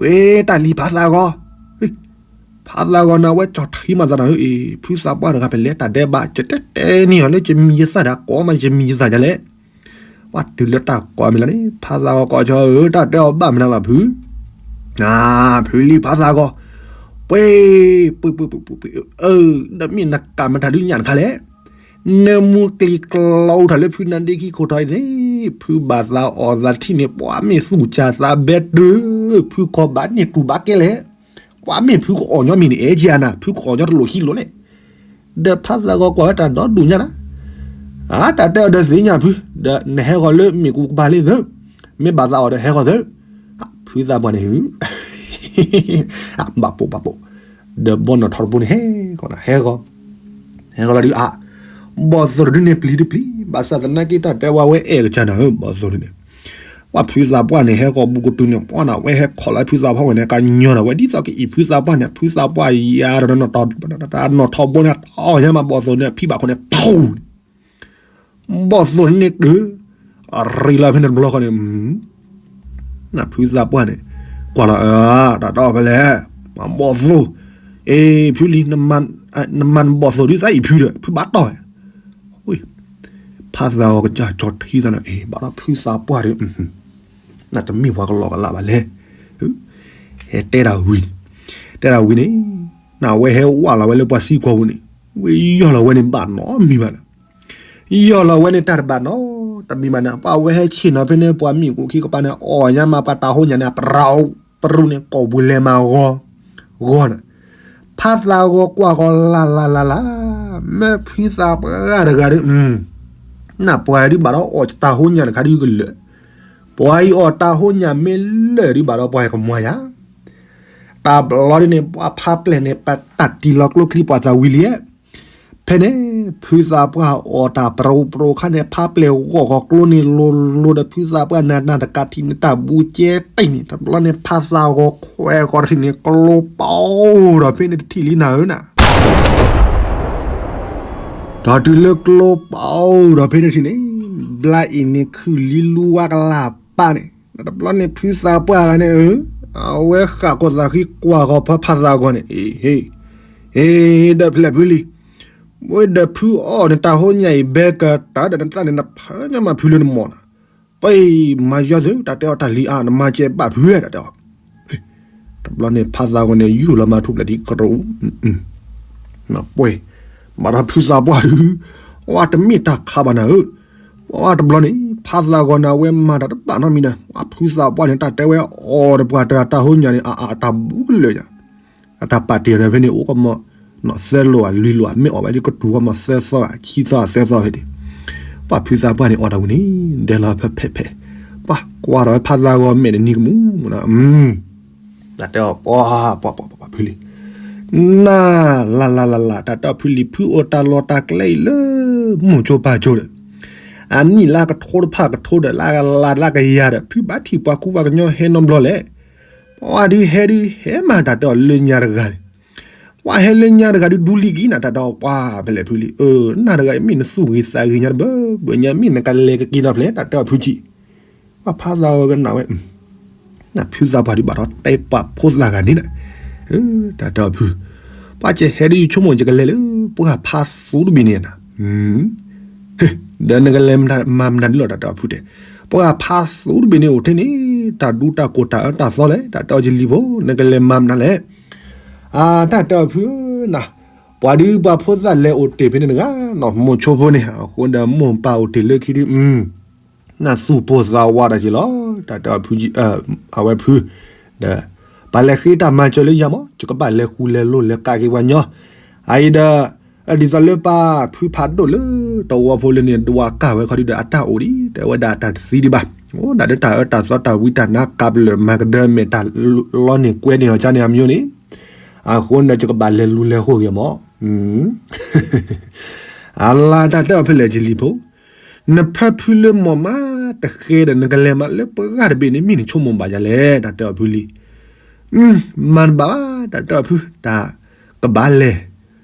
ဝ့တၢ်လံၤဖးသးဂီၤ, ဖးသးဂီၤန့ၣ် အဝဲကၠီၣ်ထံမၤသးနၤဧၢအံၤ, ဖုသးပှၢ်တဂၤ ပလဲၤတၢ်ဒဲးဘး ကတဲတဲန့ၢ်အီၤလၢယမံၤယသၣ်ဒီး ကိးမးယမံၤယသၣ်ညါလဲၣ် ပှၤတုၤလၢတၢ်ကိးမံၤလီၤန့ၣ် ဖးသးဂီၤကိးကၠီဧၢ, တၢ်တဲအီၤဘၣ်မနုၤလီၤဖု, ဖုလံၤဖးသးဂီၤ, ပှ့ၤ, ပှ့ၤ, ပှ့ၤ, ပှ့ၤ, ပှ့ၤ, ပှ့ၤ, အၢ, ဒီးမ့ၢ်နကးမတၤဒုညၣ်တခါလဲၣ်. နမူကျံၤကျီထီၣ်လၢဖုနါဒ့ခံခိၣ်ထီၣ်အံၤန့ၣ်, ဖုဘၣ်သးအီၣ်သးထံၣ်န့ၣ် ပှၤမ့ၢ်သူၣ်စၢ်သးဘဲတၢၢ်, ဖုကီၢ်ဘၣ်န့ၣ်တူၢ်ဘၣ်ကဲလဲၣ်. ပှၤမ့ၢ်ဖုကအီၣ်ညီမံၤန့ၣ် အဲၣ်ကၠါနၤ, ဖုကအီၣ်ညီတလိၣ်ခံလိၣ်လဲၣ်. ဒီးဖုသးဂီၤကွၢ်ဝဲတၢ်ဒီဒူၣ်ညါနၤ, အတၢ်တဲအီၤဒီးသ့ၣ်ညါဖု, ဒီးနဟဲဂီၤလၢမ့ၣ်ကူကပၤလံသၢ, မ့ၢ်ဘၣ်သးအီၣ်ဒီးဟဲဂီၤသၢ. ဖုသးပှၢ်န့ၣ် ဘၣ်ပိာ်ဘၣ်ပိာ်, ဒီးဘီနီၣ်ထီတဘိန့ၣ်ဟဲကီးနၤ, ဟဲဂီၤ, ဟဲဂီၤလီၤဒုးအါ, ဘီၣ်သိၣ်တဒုန့ၣ်ပျံၤတပျံၤ, ဘၣ်ဆၣ်သနာ်က့တၢ်တဲဝဲဝဲအဲၣ်ကစၢ်နၤဧၢ, ဘီၣ်သိၣ်တဒုန့ၣ်, ပှၤဖုသးပှၢ်န့ၣ် ဟဲဂီၤဘူးကတုၤန့ၣ် ပှၤနၤဝဲဟဲခီၣ်လီၤဖုသးပှၢ်ဝဲန့ၣ် ကညီနၤဝဲ ဒ်သိးကအံၤဖုသးပှၢ်န့ၣ် ဖုသးပှၢ်ယၤဒီး နီၣ်ထီဘိန့ၣ် တၢ်အီၣ်ညါမး ဘီၣ်သိၣ်န့ၣ် ဖံးဘၣ်ခိၣ်န့ၣ် ဖူ ဘီၣ်သိၣ်န့ၣ်တၢ်, အရံလီၤဖဲန့ၣ်တဘျီဃီန့ၣ်, နဖုသးပှၢ်န့ၣ်, ကွၢ်လီၤ, တၢ်တအီၣ်ဖဲလဲၣ်, မၤဘီၣ်သိၣ်, အ့ ဖုလံ, နမၤနဘီၣ်သိၣ်ဒ်သိးအံၤဖုဒီး ဖုဘၣ်တီၢ်, ဖးသးဂီၤကစၢ်ကၠီထံသးန့ၣ် အ့ ဘၣ်ဒီးဖုသးပှၢ်ဒီး နတမ့ၢ်ပှၤကလီကလးဘၣ်လဲၣ်, ဟဲတဲတၢ်ဝံၤ, တဲတၢ်ဝံၤန့ၣ်, နဝဲဟဲဝးလီၤဝဲလၢပှၤစံကွီၤပူၤန့ၣ်, ဝဲယီၢ်လီၤဝဲန့ၣ်ဘၣ်နီတမံၤဘၣ်န့ၣ်, ယီၢ်လီၤဝဲန့ၣ်တၢ်တဘၣ်နီတမံၤဘၣ်န့ၣ် ပှၤဝဲဟဲဆ့ၣ်နီၤဖဲန့ၣ် ပှၤမ့ၣ်ကူခံကပၤန့ၣ် အီၣ်ညါမးပှၤတၢ်ဟိညၣ်န့ၣ် ပရူၤပရူၤန့ၣ် ကိာ်ပူၤလဲၤမၤဂီၤ, ဂီၤန့ၣ်, ဖးသးဂီၤကွၢ်ဂီၤလၢ်လၢ်လၢ်လၢ်, မ့ၢ်ဖုသးပှၢ်တဂၤဒီး နပှၤဒုးဘၣ်ဒီးအီၣ်တၢ်ဟိညၣ်တခါဒုးကလၢာ်, ပှၤအံၤအီၣ်တၢ်ဟိညၣ်မ့ၢ်လၢာ်ဒုးဘၣ်ဒီးပှၤကမွၤယၤ, တၢ်ဘျီဒ်န့ၣ် ပှၤဖးပျဲၢ်န့ၣ် ပတၢ်တံၢ်လီၤကျိချံပှၤသးဝံၤလံ, ဖဲန့ၣ် ဖုသးပှၢ်အီၣ်တၢ်ပရိပရိခါန့ၣ် ဖးပျဲၢ်ဂီၢ်ဂီၤကျိန့ၣ်လိၤလိၤဒီး ဖုသးပှၢ်နၤနၤတကးထံၣ်န့ၣ် တၢ်ဘူးကဲတ့ၢ်န့ၣ် တဘျီန့ၣ် ဖးသးဂီၤခွဲးဂီၤတထံၣ်န့ၣ် ကျိပအိၣ်ဒီးဖဲန့ၣ်တထံၣ်လံနၤဧၢနၤ ဒီးတုၤလၢကျိပအိၣ်ဒီးဖဲန့ၣ်ထံၣ်န့ၣ် ဘျါအံၤန့ၣ်ခုၣ်လံလူဝါကလၢ်ပာ်န့ၣ် တဘျီန့ၣ်ဖုသးပှၢ်ဂၤန့ၣ်ဧၢ, အဝဲဃၣ်ကိၢ်သးဃံကွၢ်ဂီၤဖဲဖးသးဂီၤန့ၣ် အ့ဟ့, ဟ့, ဒီးဖျဲၣ်ဖုလံ, ဝဲဒီးဖုအီၣ်နတၢ်ဟိညါအံၤဘဲကတၢၢ်ဒီးနတၢ်န့ၣ် နဖၢညါမးဖုလၢနမီၢ်နၤ, ပမၤယီၤသု တၢ်တဲအီၤတၢ်လံၤအါ နမၤစဲးဘၣ်ဖုဝဲတၢ်တဲအီၤ တဘျီန့ၣ်ဖးသးဂီၤန့ၣ် ယူၢ်လီၤမၤထူၣ်ဖျဲးဒ်ကရူၢ်, ပှဲၤ, ဘၣ်ဒီးဖုသးပှၢ်ဒုး, အတမ့ၢ်တၢ်ခးဘၣ်နၤဧၢ, ပှၤတဘျီန့ၣ် ဖးသးဂီၤန့ၣ်အဝဲမၤတၢ်တဘၣ်နီတမံၤဒီး ပှၤဖုသးပှၢ်န့ၣ် တၢ်တဲဝဲအီၤဒီးပှၤတဂၤတၢ်ဟိညါန့ၣ် အအတၢ်ဘူးကလၢာ်ယၤ အတၢ်ပာ်တ့ၢ်ဒီးဖဲန့ၣ် အိၣ်ကမီၤ, သၢလိာ်အလွံၢ်လိာ် မ့ၢ်အီၣ်ဝဲဒ်ကတူၤကမီၤသၢသီ ခံသီသၢသီဖဲန့ၣ်, ပှၤဖုသးပှၢ်န့ၣ်အီၣ်တၢ်ဝံၤန့ၣ် ဒဲလီၤဖဲဖဲဖဲ, ပှၤကွၢ်ဒီးဖးသးဂီၤမဲာ်တနံၤကမူၣ်မူၣ်နီၤ, တၢ်တဲအီၤပှၤ, ပှၤဖုလံ, နၤ, လၢ်လၢ်လၢ်လၢ် တၢ်တဲအီၤဖုလံ ဖုအိၣ်တၢ်လီၢ်တၢ်ကျဲအံၤလၢ မိၢ်ကၠိပၢ်ကၠိဒီး အနံၣ်လၢကထိတဖၣ်ကထိဒီး လၢကလါလၢကယၤဒီး ဖုဘၣ်ထံၣ်ပှၤကူပှၤကညီဟဲနီတဘျီလဲၣ်, ပှၤဒုးဟဲဒုးဟဲမၤတၢ်တဲအီၤလၢညါတဂၤန့ၣ်, ပှၤဟဲလၢညါတဂၤဒုးဒူလံကံနၤ တၢ်တဲအီၤပှၤဖဲလဲၣ်ဖုလံ, နၤတဂၤအံၤမ့ၢ်နသူၣ်ဂ့ၤသးဂ့ၤညါတဘၢဘၢညါ မ့ၢ်နကလဲၤကက့ၤဒီးဖဲလဲၣ် တၢ်တဲအီၤဖုကံ, ပှၤဖးသးဂီၤကနၣ်ဝဲ နဖုသးပှၢ်ဒုးဘၣ်ဒီးတဲပာ်ဖိသၣ်ဂၤန့ၣ်နၤ, တၢ်တဲအီၤဖု, ပှၤကဟဲဒုးယဆိကမိၣ်ယကလဲၤလၢ ပှၤဖးသူတဘ့ၣ်န့ၣ်နၤ, ဒီးနကလဲၤမၤမတၤဒုးလီၤ တၢ်တဲအီၤဖုတဲ, ပှၤဖးသူတဘ့ၣ်န့ၣ်အိၣ်ထဲန့ၣ် တၢ်ဒူတၢ်ကိၢ်တၢ်အၢတၢ်သီလဲၣ် တၢ်တဲအီၤယလံၤဖိ နကလဲၤမၤမနုၤလဲၣ်, အတၢ်တဲအီၤဖုနၤ, ပှၤဒုးပှၤဖိသၣ်လဲၤအိၣ်တ့ၢ်ဖဲန့ၣ်တဂၤနီၤ မိၢ်ဆိဖိန့ၣ် အဃိဒီးမိၢ်ပၢ်အိၣ်တ့ၢ်လၢခံဒုး နသူၣ်ပိၢ်သးဝးတၢ်က့ၤလီၤ, တၢ်တဲအီၤဖု, အဝဲဖု, ဒီး, ပှၤလဲၤဃ့တၢ်မၤစၢၤလၢယၤမး ယကဘၣ်လဲၤဃူလဲၤလိၤလဲၤကးက့ၤပှၤညီ, အအံၤဒီး, ဒ်သိးလၢပၢ်ဖုဖးဒိၣ်လၢတဝီဖိလၢန့ၣ် ဒွးကၢ်ဝဲခီဒုဒီးအတၢ်အိၣ်ဒံး တဲဝဲဒၣ်တၢ်တသံဒံးဘၣ်, အိၣ်ဒၣ်လၢတၢ်အၢတၢ်သီတၢ်ဝံတၢ်နါကးပလၢာ်မၤကဒၢမဲာ်တၢ်လီန့ၢ်ကွဲန့ၢ်အီၤကန့ၣ်အမံၤန့ၣ်, အဃိန့ၣ်ဒီးယကဘၣ်လဲၤလူၤလဲၤဃိၣ်က့ၤမး အလါတၢ်တဲအီၤဖဲလဲၣ်ကလံၤဖိ, နဖၢဖုလၢမီၢ်မးတဃဲဒီး နကလဲၤမးလၢပှၤတဘ့ၣ်န့ၣ် မ့ၢ်နဆိကမိၣ်ဘၣ်ယၤလဲၣ် တၢ်တဲအီၤဖုလံ, မၤတဘၣ်ဘၣ် တၢ်တဲအီၤဖု တၢ်ကဘၣ်လဲၤ,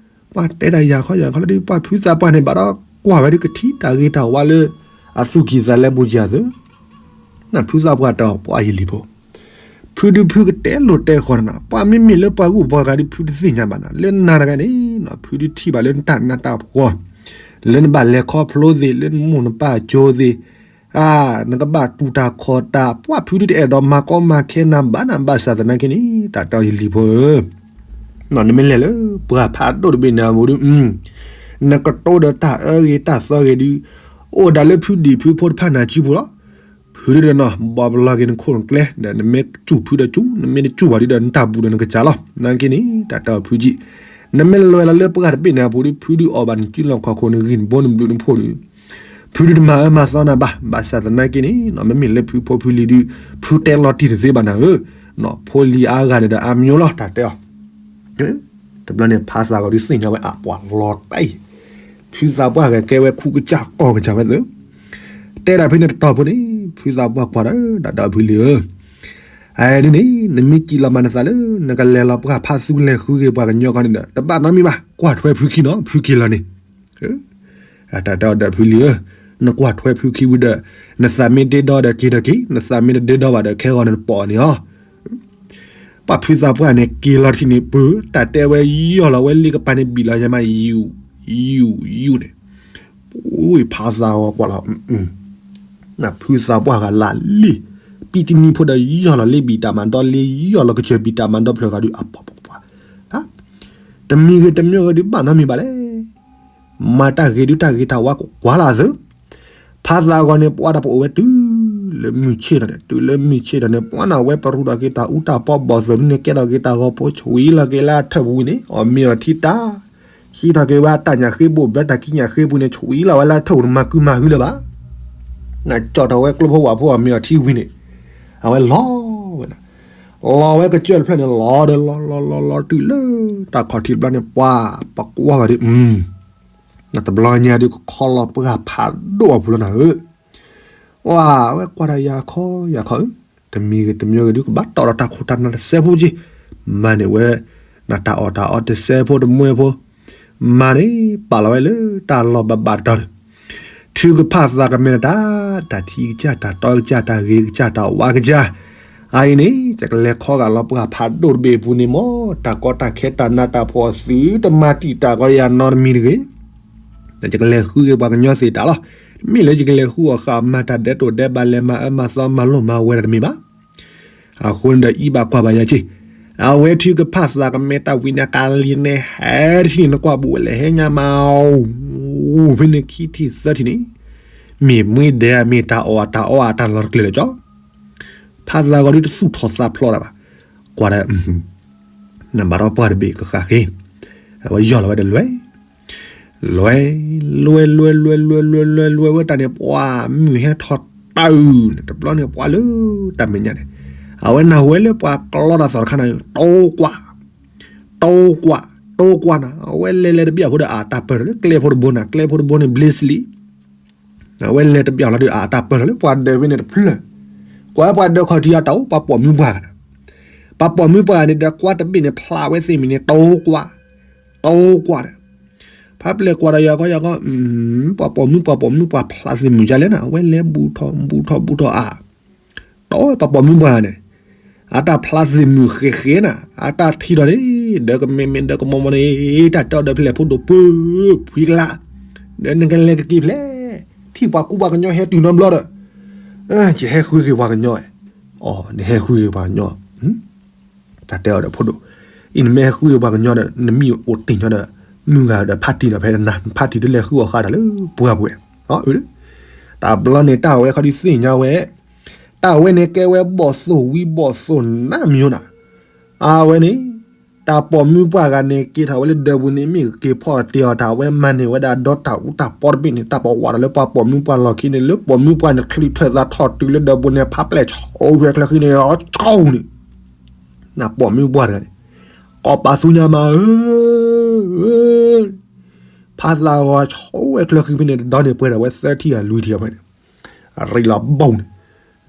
ပှၤတဲတၢ်ယၤခီယၤခီလၢဒ် ပှၤဖုသးပှၢ်န့ၣ်ဘၣ်ဒီးကွၢ်ဝဲဒ်ကထံၣ်တၢ်ဂ့ၤတၢ်ဝါလၢ အသူၣ်ကံၢ်သးလဲပူၤယၤသု နဖုသးပှၢ်တဲအီၤပှၤယလံၤဖိ, ဖုဒုးဖုကတဲလိာ်တဲဃီနၤ ပှၤမ့မ့ၢ်လၢပှၤဂုၤပှၤဂၤဒုးဖုတသ့ၣ်ညါဘၣ်နၤ လၢနၤတဂၤန့ၣ် ဖုဒုးထံၣ်ဘၣ်လၢနတၢ်နးတၢ်ဖှီၣ်, လၢနဘၣ်လဲၤခီဖျိသ့ၣ် လၢနမိၢ်နပၢ်ကၠိသ့ၣ်, နကဘၣ်တူၢ်တၢ်ခီၣ်တၢ် ပှၤဖုဒုးတအဲၣ်ဒိးမၤကီမၤခဲနၤဘၣ်နၤ ဘၣ်ဆၣ်သနာ်က့န့ၣ် တၢ်တဲအီၤယလံၤဖိဧၢ နမ့ၢ်လဲၤလၢပှၢ်ဖးဒိၣ်တဘ့ၣ်န့ၣ်အပူၤဒုး နကတိၤဒီးတၢ်အၢဂ့ၤတၢ်သီဂ့ၤဒုး အိၣ်ဒၣ်လၢဖုဒံၣ်ဖုဖိတဖၣ်န့ၣ်စုပူၤလီၤ. ဖုဒုးဒီးနီၤ ဘီပလီၢ်က့ၤနခိၣ်နကျဲ ဒီးနမ့ၢ်စူၢ်ဖုဒီးစူၢ် နမ့ၢ်တစူၢ်ဘၣ်ဒုးဒီးနတၢ်ဘူးဒီးနကစၢ်လီၤ. နာ်က့န့ၣ် တၢ်တဲအီၤဖုကံ နမ့ၢ်လဲၤလီၤလၢပှၢ်တဘ့ၣ်န့ၣ်အပူၤဒုး ဖုဒုးအီၣ်ဘၣ်နစုလီၢ်ခီၣ်ခိၣ် နဂံၢ်နဘိနဘျုးနဖှိၣ်န့ၣ် ဖုဒုးတမၤအၢမၤသီနၤဘၣ်. ဘၣ်ဆၣ်သနာ်က့န့ၣ် မ့မ့ၢ်လၢဖုဖိဖုလံၤဒုး ဖုတဲလီၤတံၢ်တသ့ဘၣ်နၤဧၢ, ဖိလံၤအါဂၤန့ၣ်ဒီးအါမံၤလီၤ တၢ်တဲအီၤ တဘျီန့ၣ် ဖါသးဂီၤဒုးသ့ၣ်ညါဝဲအပှၤလီၤတံၢ်, ဖုသးပှၢ်ဂၤကဲဝဲခူကစၢ်ကီၢ်ကစၢ်ဝဲသ့ၣ်, တဲဒၣ်ဖဲန့ၣ်တတီၤဖိန့ၣ် ဖုသးပှၢ်ကွၢ်ဒီး တၢ်တဲအီၤဖုလံၤဧၢ, အဒ်န့ၣ် နမ့ၢ်စံးလီၤမၤနသးလၢ နကလဲၤလီၤပှၢ်ဖးသူလဲၤဃုက့ၤပှၤကညီခီန့ၣ်ဒီး တဘၣ်နီတမံၤဘၣ် ကွၢ်ထွဲဖုခံနီၤ ဖုက့ၤလီၤန့ၣ် တၢ်တဲအီၤဒီးဖုလံၤဧၢ, နကွၢ်ထွဲဖုခံဝံၤဒီး နသးမ့ၢ်ဒ့ဒီဒီးက့ၤဒီးက့ၤ, နသးမ့ၢ်တဒ့ဒီဘၣ်ဒီး ခဲဂီၤန့ၣ်နပိာ်န့ၣ်လီၤ. ပှၢ်ဖုသးပှၢ်န့ၣ် က့ၤလီၤတထံၣ်န့ၣ်ပၢၤ တၢ်တဲဝဲယီၢ်လီၤဝဲလ့ကပၤန့ၣ် ဘံၣ်လီၤညါမး ယူၢ် ယူၢ်ယူၢ်န့ၣ်, ဖါသးဂီၤကွၢ်လီၤ ဖုသးပှၢ်ဂၤလၢလံ, ပံတနံၤဖိဒီးယီၢ်လီၤလ့ဘံၣ်တၢ်မၤဒီလ့ ယီၢ်လီၤကစၢၢ်ဘံၣ်တၢ်မၤဒီဖျၢၣ်ဂၤဒုး အပှၤပှၤပှၤ တမံၤဂ့ၤတမံၤဂ့ၤဒုး ဘၣ်နီတမံၤဘၣ်လဲၣ်. မၤတၢ်ဂ့ၤဒုးတၢ်ဂ့ၤတၢ်ဝါကွၢ်လၢ်သၢ, ဖါသးဂီၤန့ၣ် ပှၤတၢ်ပအိၣ်ဝဲတုၤလၢမုၢ်ဆ့ၣ်ထီၣ်န့ၣ်, တုၤလၢမုၢ်ဆ့ၣ်ထီၣ်န့ၣ် ပှၤန့ၣ်ဝဲပရူးဒီးက့ၤတၢ်အူတၢ်ပီဘီၣ်သိၣ်ဒုးန့ၣ် ကဲထီၣ်က့ၤတၢ်ဂီၤဖိ ဆွံလီၤက့ၤလၢအထၢၣ်ပူၤဝံၤန့ၣ် အီၣ်မ့ၤအီထံတၢ် ဟံးထီၣ်က့ၤဝဲအတၢ်ညၣ်ဃ့ဘိၣ်ဘၢတၢ်ခံညၣ်ဃ့ပူၤန့ၣ် ဆွံလီၤဝဲလၢအထၢၣ်ပူၤန့ၣ် မၤကုမၤဟုလၢၤဘၣ်. နကၠီၣ်ထီၣ်ဝဲကျိဖိဝၣ်ဖိအီၣ်မ့ၤအီထံဝံၤန့ၣ် အဝဲလီၤဝဲဒၣ်, လီၤဝဲကစၢၢ်တဖျၢၣ်န့ၣ် လီၤဒီးလီၤလီၤလီၤလီၤတုၤလၢတၢ်ခီၣ်ထံးတဘျီန့ၣ် ပှၤပကွၢ်ဂၤဒုး တဘျီညါဒုး ကခီလီၤပှၢ်ဖးဒိၣ်အပူၤလီၤနၤဧၢ, ဝဲကွၢ်ဒီးယၤခီယၤခီဧၢ, တမံၤဂ့ၤတမံၤဂ့ၤဒုး ကဘၣ်တီၣ်ဒီးတၢ်ခိၣ်တၢ်နၢ်တစဲးဖိက့ၤ, မၤန့ၢ်ဝဲ နတၢ်အီၣ်တၢ်အီတစဲးဖိတမှဲဖိ မၤန့ၣ် ပာ်လီၤဝဲလၢတၢ်လီၢ်ဘၣ်ဘၣ်တတီၤန့ၣ်, ထုကဖၣ်သးကမဲာ်တၢ်, တၢ်ထံကစၢ်တၢ်တီကစၢ် တၢ်ဂ့ၤကစၢ်တၢ်ဝါကစၢ်, အအံၤန့ၣ် ယကလဲၤခီဂာ်လီၤပှၢ်ဖးဒိၣ်တဘ့ၣ်အပူၤန့ၣ်မ့ၢ် တၢ်ကီတၢ်ခဲတၢ်နးတၢ်ဖှီၣ်အသုတမၤတံာ်တာ်ကီယၤနီတမံၤတဂ့ၤ, ဒီးယကလဲၤဃုက့ၤပှၤကညီသ့ၣ်တၢ်လီၤ. မ့ၢ်လၢယကလဲၤဃုအီၣ်ဃာ်မၤတၢ်ဒဲးတိၣ်ဒဲးဘး လဲၤမၤအၢမၤသီမၤလိၣ်မၤဝဲတၢ်တမ့ၢ်ဘၣ်. အဃိန့ၣ်ဒီးအံၤဘၣ်ကွၢ်ဘၣ်ယၤက့ၤ, အဝဲထုကဖၣ်သးကမဲာ်တၢ်ဝံၤန့ၣ် ကးလံန့ၣ် ဟဲတထံၣ်န့ၣ် နကွၢ်ဘူးဝဲလဲၣ် ဟဲညါမး, အိၣ်ဖဲန့ၣ်ခံထံၣ်သၢထံၣ်န့ၣ်, မ့ၢ်မှံဒဲး မ့ၢ်တၢ်အီၣ်တၢ်အီအတၢ်လီၤတကျဲၤလၢာ်ကၠီ, ဖါသးဂီၤဒုးတသူၣ်ထီၣ်သးဖျိးတၢ်ဘၣ်, ကွၢ်ဒီး နဘၣ်ဒီးပှၢ်တဘ့ၣ်ကဃၣ်ဃ့, အဝဲယီၢ်လီၤဝဲဒီးလွဲၢ် လွဲၢ် လွဲၢ် လွဲၢ် လွဲၢ် လွဲၢ် လွဲၢ် လွဲၢ်ဝဲတၢ်န့ၣ် ပှၤမုၢ်ဟဲထီၣ်တၢ်အုၣ်န့ၣ် တဘျီန့ၣ် ပှၤလၢတၢ်မဲာ်ညါန့ၣ်, အဝဲနၢ်ဟူဝဲလၢပှၤကျီတၢ်သီၣ်တခါန့ၣ် တိကွၢ်, တိကွၢ်, တိကွၢ်နၤ, အဝဲလဲၤလဲၤတဘျီဖိဒီးအတၢ်ပၢၢ်ထီၣ်လၢကျဲဖိတဘိနၤ, ကျဲဖိတဘိန့ၣ် ဘျ့စလံ အဝဲလဲၤတဘျီလီၤဒီးအတၢ်ပၢၢ်ထီၣ်လၢပှၤဒၢးဖဲန့ၣ်တဖျၢၣ်, ကွၢ်ပှၤဒၢးခီၣ်ထံးအတၢ်အိၣ် ပှၤပိာ်မုၣ်ပှၢ်ဂၤန့ၣ်, ပှၤပိာ်မုၣ်ပှၢ်ဂၤန့ၣ်ဒီးကွၢ်တဘ့ၣ်န့ၣ် ဖျါဝဲသ့ၣ်မံၤန့ၣ် တိကွၢ်, တိကွၢ်ဒီး, ဖါပျဲၢ်ကွၢ်ဒီးယၤခီယၤခီ, ပှၤပိာ်မုၣ်ပှၢ်ပိာ်မုၣ်ပှၢ်ဖျါသ့ၣ်မုၢ်ကလဲၣ်နၤ, အဝဲလဲၤဘူးထီၣ်ဘူးထီၣ်ဘူးထီၣ်အါ တီဝဲပှၤပိာ်မုၣ်ပှၢ်န့ၣ်, အတၢ်ဖျါသ့ၣ်မုၢ်ဃဲးဃဲးနၤ, အတၢ်ထံၣ်ထီၣ်န့ၣ်, ဒီးကမဲာ်မဲာ်ဒီးကမီၤမီၤန့ၣ်, တၢ်တဲအီၤဒီးဖဲလဲၣ်ဖိဒိၣ်ပၢ, ဖှံကလါ, ဒီးနကလဲၤကက့ၤဖဲလဲၣ်, ထံၣ်ပှၤကူပှၤကညီဟဲတုၤနီတဘျီဒီး, ယဟဲဃုက့ၤပှၤကညီ, အီၤ နဟဲဃုက့ၤပှၤကညီ တၢ်တဲအီၤဒီးဖိဒိၣ်, အံၤနမ့ၢ်ဟဲဃုက့ၤပှၤကညီဒီး နမ့ၢ်အိၣ်တ့ၢ်ညီဒီး, မုၢ်ဂၤဒီးဖါတံၢ်ဒီးဖဲနၤ ဖါတံၢ်ဒ်လဲၤဃုအီၣ်ဃာ်တၢ်လၢပှၢ်ပူၤ, တဘျီန့ၣ်တၢ်ဝဲခီဒုးသ့ၣ်ညါဝဲ, တၢ်ဝဲန့ၣ်ကဲဝဲဘီၣ်သိၣ်ဝံဘီၣ်သိၣ်နါမံၤနၤ, အဝဲန့ၣ်, တၢ်ပိာ်မုၣ်ပှၢ်ဂၤန့ၣ် က့ၤထီၣ်ဝဲလၢဒၢးပူၤန့ၣ် မ့ၢ်က့ၤဖီၣ်တ့ၢ်အီၤတၢ်ဝဲမၤန့ၢ်ဝဲဒၣ်ဒီတၢ်အူတၢ်ပီတဘ့ၣ်န့ၣ် တၢ်ပဝးဒီးလၢပှၤပိာ်မုၣ်ပှၢ်လီၢ်ခံန့ၣ် လၢပိာ်မုၣ်ပှၢ်န့ၣ် ချံးထၢၣ်သးထီၣ်တုၤလၢဒၢးပူၤန့ၣ် ဖါပျဲၢ်ဆိဝဲချၢဃံန့ၣ် အီၤဆိန့ၣ် နပိာ်မုၣ်ပှၢ်တဂၤန့ၣ် ကိးပသူညါမးဧၢ, ဖါသးဂီၤဆိဝဲချၢဃံဖဲန့ၣ် တဒီန့ၣ်ပှဲၤဒီးဝဲသၢထံၣ်ဂၤလွံၢ်ထံၣ်ဂၤဖဲန့ၣ်, အရ့လီၤဘီန့ၣ်,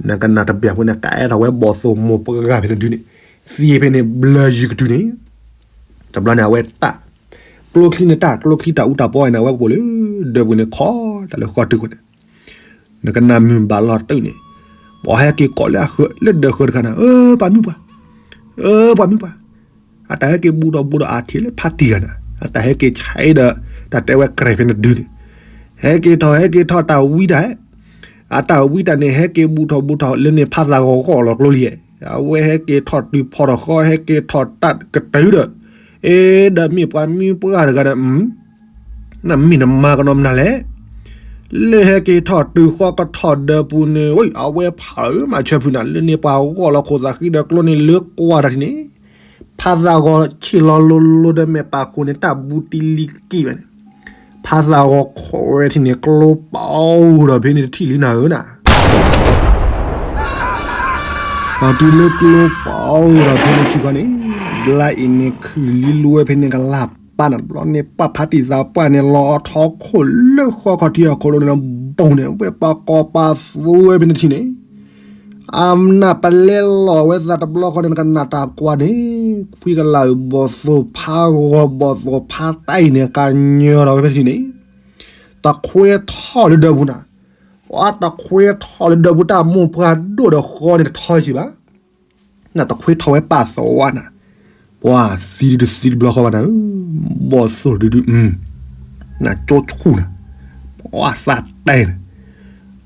နကနၣ်တဘၣ်ဖိန့ၣ် ကအဲၣ်ထီၣ်ဝဲဘီၣ်သိၣ်မိၢ်ပှၢ်ဂၤဖဲန့ၣ်ဒုန့ၣ်, သံဖဲန့ၣ်ဘျၢယုၢ်ကတုၤန့ၣ်, တဘျီန့ၣ်အဝဲတၢ်, ကျိချံန့ၣ်တၢ် ကျိချံတၢ်အူတၢ်ပီန့ၣ် အဝဲပကိးလၢဒၢးပူၤန့ၣ် ခီတၢ်လၢဃီတုၤဃီန့ၣ် နကနၣ်မုၢ်ဘၣ်လီၤတုၤန့ၣ်, ပှၤဟဲက့ၤကိးလၢအဃၢၤလၢဒၢးဃၢၤတခါန့ၣ် အၢ ပှၤမုၣ်ပှၢ်, အၢ ပှၤမုၣ်ပှၢ်, အတၢ်ဟဲက့ၤဘူးထီၣ်ဘူးထီၣ်အထံးလၢဖါတံၢ်ဂၤန့ၣ် အတၢ်ဟဲက့ၤဆဲးဒီး တၢ်တဲဝဲကြဲးဖဲန့ၣ်ဒုန့ၣ်, ဟဲက့ၤထီၣ်ဟဲက့ၤထီၣ်တၢ်ဝံတၢ်, အတၢ်ဝံတၢ်န့ၣ် ဟဲက့ၤဘူးထီၣ်ဘူးထီၣ်လၢန့ၣ်ဖါသးဂီၤဂီၢ်လီၤကျိလံ, အဝဲဟဲက့ၤထီၣ်တုၤဖီၣ်ထီၣ်ဃီ ဟဲက့ၤထီၣ်တၢ်ကတၢၢ်ဒီး အ့ ဒီးမ့ၢ်ပှၤမံပှၢ်တဂၤဒီး နမ့ၢ်နမါကနီၤမနုၤလဲၣ်. လၢဟဲက့ၤထီၣ်တုၤဃီကထီၣ်ဒၢးပူၤန့ၣ် အဝဲဖးအၢမၤဆၢဖုနၤ လၢန့ၣ်ပှၤဂီၢ်လီၤခိၣ်သးဃံဒီးကျိန့ၣ်လၢကွၢ်တၢ်ထံၣ်န့ၣ် ဖးသးဂီၤဆ့ၣ်လီၤလိၤလိၤဒီးမဲာ်ပာ်ခိၣ်န့ၣ် တၢ်ဘူးတံၢ်လံၤက့ၤဝဲန့ၣ် ဖးသးဂီၤခိးဝဲထံၣ်န့ၣ် ကျိပာ်အိၣ်ဒီးဖဲန့ၣ်တထံၣ်လံနၤဧၢနၤ ဒီးတုၤလၢကျိပာ်အိၣ်ဒီးဖဲန့ၣ်ထံၣ်ဃီန့ၣ် ဘျါအံၤန့ၣ်ခုၣ်လံလူဝဲဖဲန့ၣ်ကလၢ်ပၢ်နၤတဘျီန့ၣ် ပာ်ဖးတံၢ်သးပှၢ်န့ၣ် လီၤထီခိၣ်လၢဃီခီၣ်ထံးအခိၣ်လိၤန့ၣ် ဘူးန့ၣ် ဝဲပာ်ကီၤပာ်သူဝဲဖဲန့ၣ်ထံၣ်န့ၣ် အမနၢ်ပလဲလီၤဝဲသးတဘျီဃီန့ၣ် နကနၣ်တၢ်ကွၢ်န့ၣ် ဖှံကလၢ်ဘီၣ်သိၣ်ဖးဂီၤဘီၣ်သိၣ်ဖးတၢ်အံၤန့ၣ် ကညီဒီးဝဲဖဲထံၣ်န့ၣ် တခွဲထီၣ်လၢဒၢးပူၤနၤ ပှၤတခွဲထီၣ်လၢဒၢးပူၤ တၢ်မိၢ်ပှၢ်ဒိၣ်ဒီးဃီန့ၣ်တထီဆံးဘၣ် နတခွဲထီၣ်ဝဲပာ်သဝီနၤ ပှၤသံဒုတသံတဘျီဃီဘၣ်နၤဧၢ ဘီၣ်သိၣ်ဒုဒု နကၠိဆူၣ်နၤ ပှၤသးတဲနၤ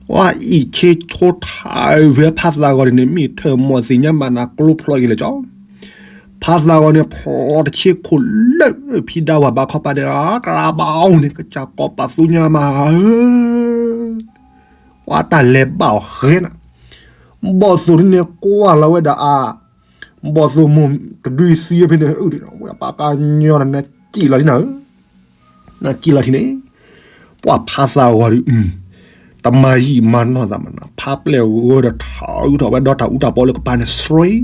ပှၤအံၣ်ဆ့ဆိထါဝဲဖးသးဂီၤန့ၣ် မ့ၢ်ထၢၣ်မီၢ်သ့ၣ်ညါမးနၤကျိဖျိအံၤလဲၣ်ကၠီ ဖးသးဂီၤန့ၣ် ဖျိတဆ့ခိၣ်လၢဖံဒၣ်ဝၤဘၣ်ခီပၤဒီး ကရၢဘၣ်အိၣ်န့ၣ် ကစၢ်ကီးပာ်သူညါမးဧၢ ပှၤတၢ်လဲၤဘၣ်အီၤဃဲနၤ ဘီၣ်သိၣ်ဒုန့ၣ်ကွၢ်လီၤဝဲဒီးအါ ဘီၣ်သိၣ်မိၢ်တဒုသံဝဲဖဲန့ၣ် အုၣ်ဒံး ဝဲပာ်ကညီနၤ နကံၣ်လီၤလံနၤဧၢ နကံၣ်လီၤထံၣ်န့ၣ် ပှၤဖးသးဂီၤဒု တမၤယံာ်မၤနီၢ်သးမးနၤ ဖးပျဲၢ်ဂၢၢ်ဒီးထးအုးထီၣ်ဝဲဒီးတၢ်အူတၢ်ပီလၢကပၤန့ၣ် ဆှ့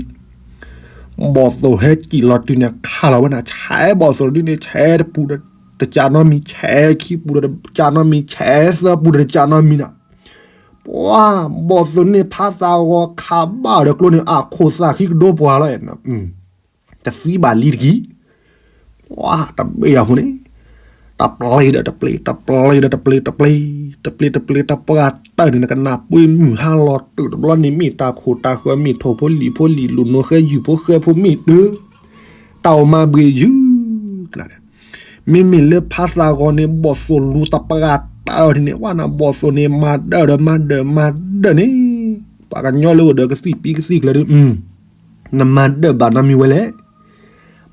ဘီၣ်သိၣ်ဟဲကံၣ်လီၤတုၤန့ၣ် ခးလီၤဝဲနၤ ဆဲးဘီၣ်သိၣ်ဒုန့ၣ် ဆဲးတပူၤဒီးတကးနီတမံၤ ဆဲးခံပူၤဒီးတကးနီတမံၤ ဆဲးသၢပူၤဒီးတကးနီတမံၤနၤ ပှၤဘီၣ်သိၣ်န့ၣ်ဖးသးဂီၤခးဘၣ်ဒီးကျိန့ၣ် အခိၣ်သးဃံကဒိပှၤလီၤ တသံဘၣ်လံတက့ၢ် ပှၤတဘ့ၣ်အဖိန့ၣ် တပျ့ၤဒီးတပျ့ၤ တပျ့ၤဒီးတပျ့ၤ တပျ့ၤ တပျ့ၤ တပျ့ၤ တပှၢ်တၢၢ်န့ၣ် နကနၢ်ပှ့ၤမုၢ်ဟါလီၤတုၤတဘျီန့ၣ် မ့ၢ်တၢ်ခိၣ်တၢ်ဃၢၤ မ့ၢ်ထိၣ်ဖိလံၣ်ဖိလံၣ် လူၢ်နိဃဲယုၢ်ဖိဃဲဖိမ့ၢ်တၢ် တၢ်အိၣ်မၤဘှံးယုၢ် မ့မ့ၢ်လၢဖးသးဂီၤန့ၣ် ဘီၣ်သိၣ်လူၤတပှၢ်တၢၢ်အီၤန့ၣ် ဝဲနၤဘီၣ်သိၣ်န့ၣ် မၤဒၢၣ်ဒီးမၤဒၢၣ်မၤဒၢၣ်န့ၣ် ပှၤကညီလၢအိၣ်ဒီးကသံၣ်ပံကသံၣ်ကျၢၤဒု နမၤဒၢၣ်ဘၣ်နီတမံၤဝဲလဲၣ်.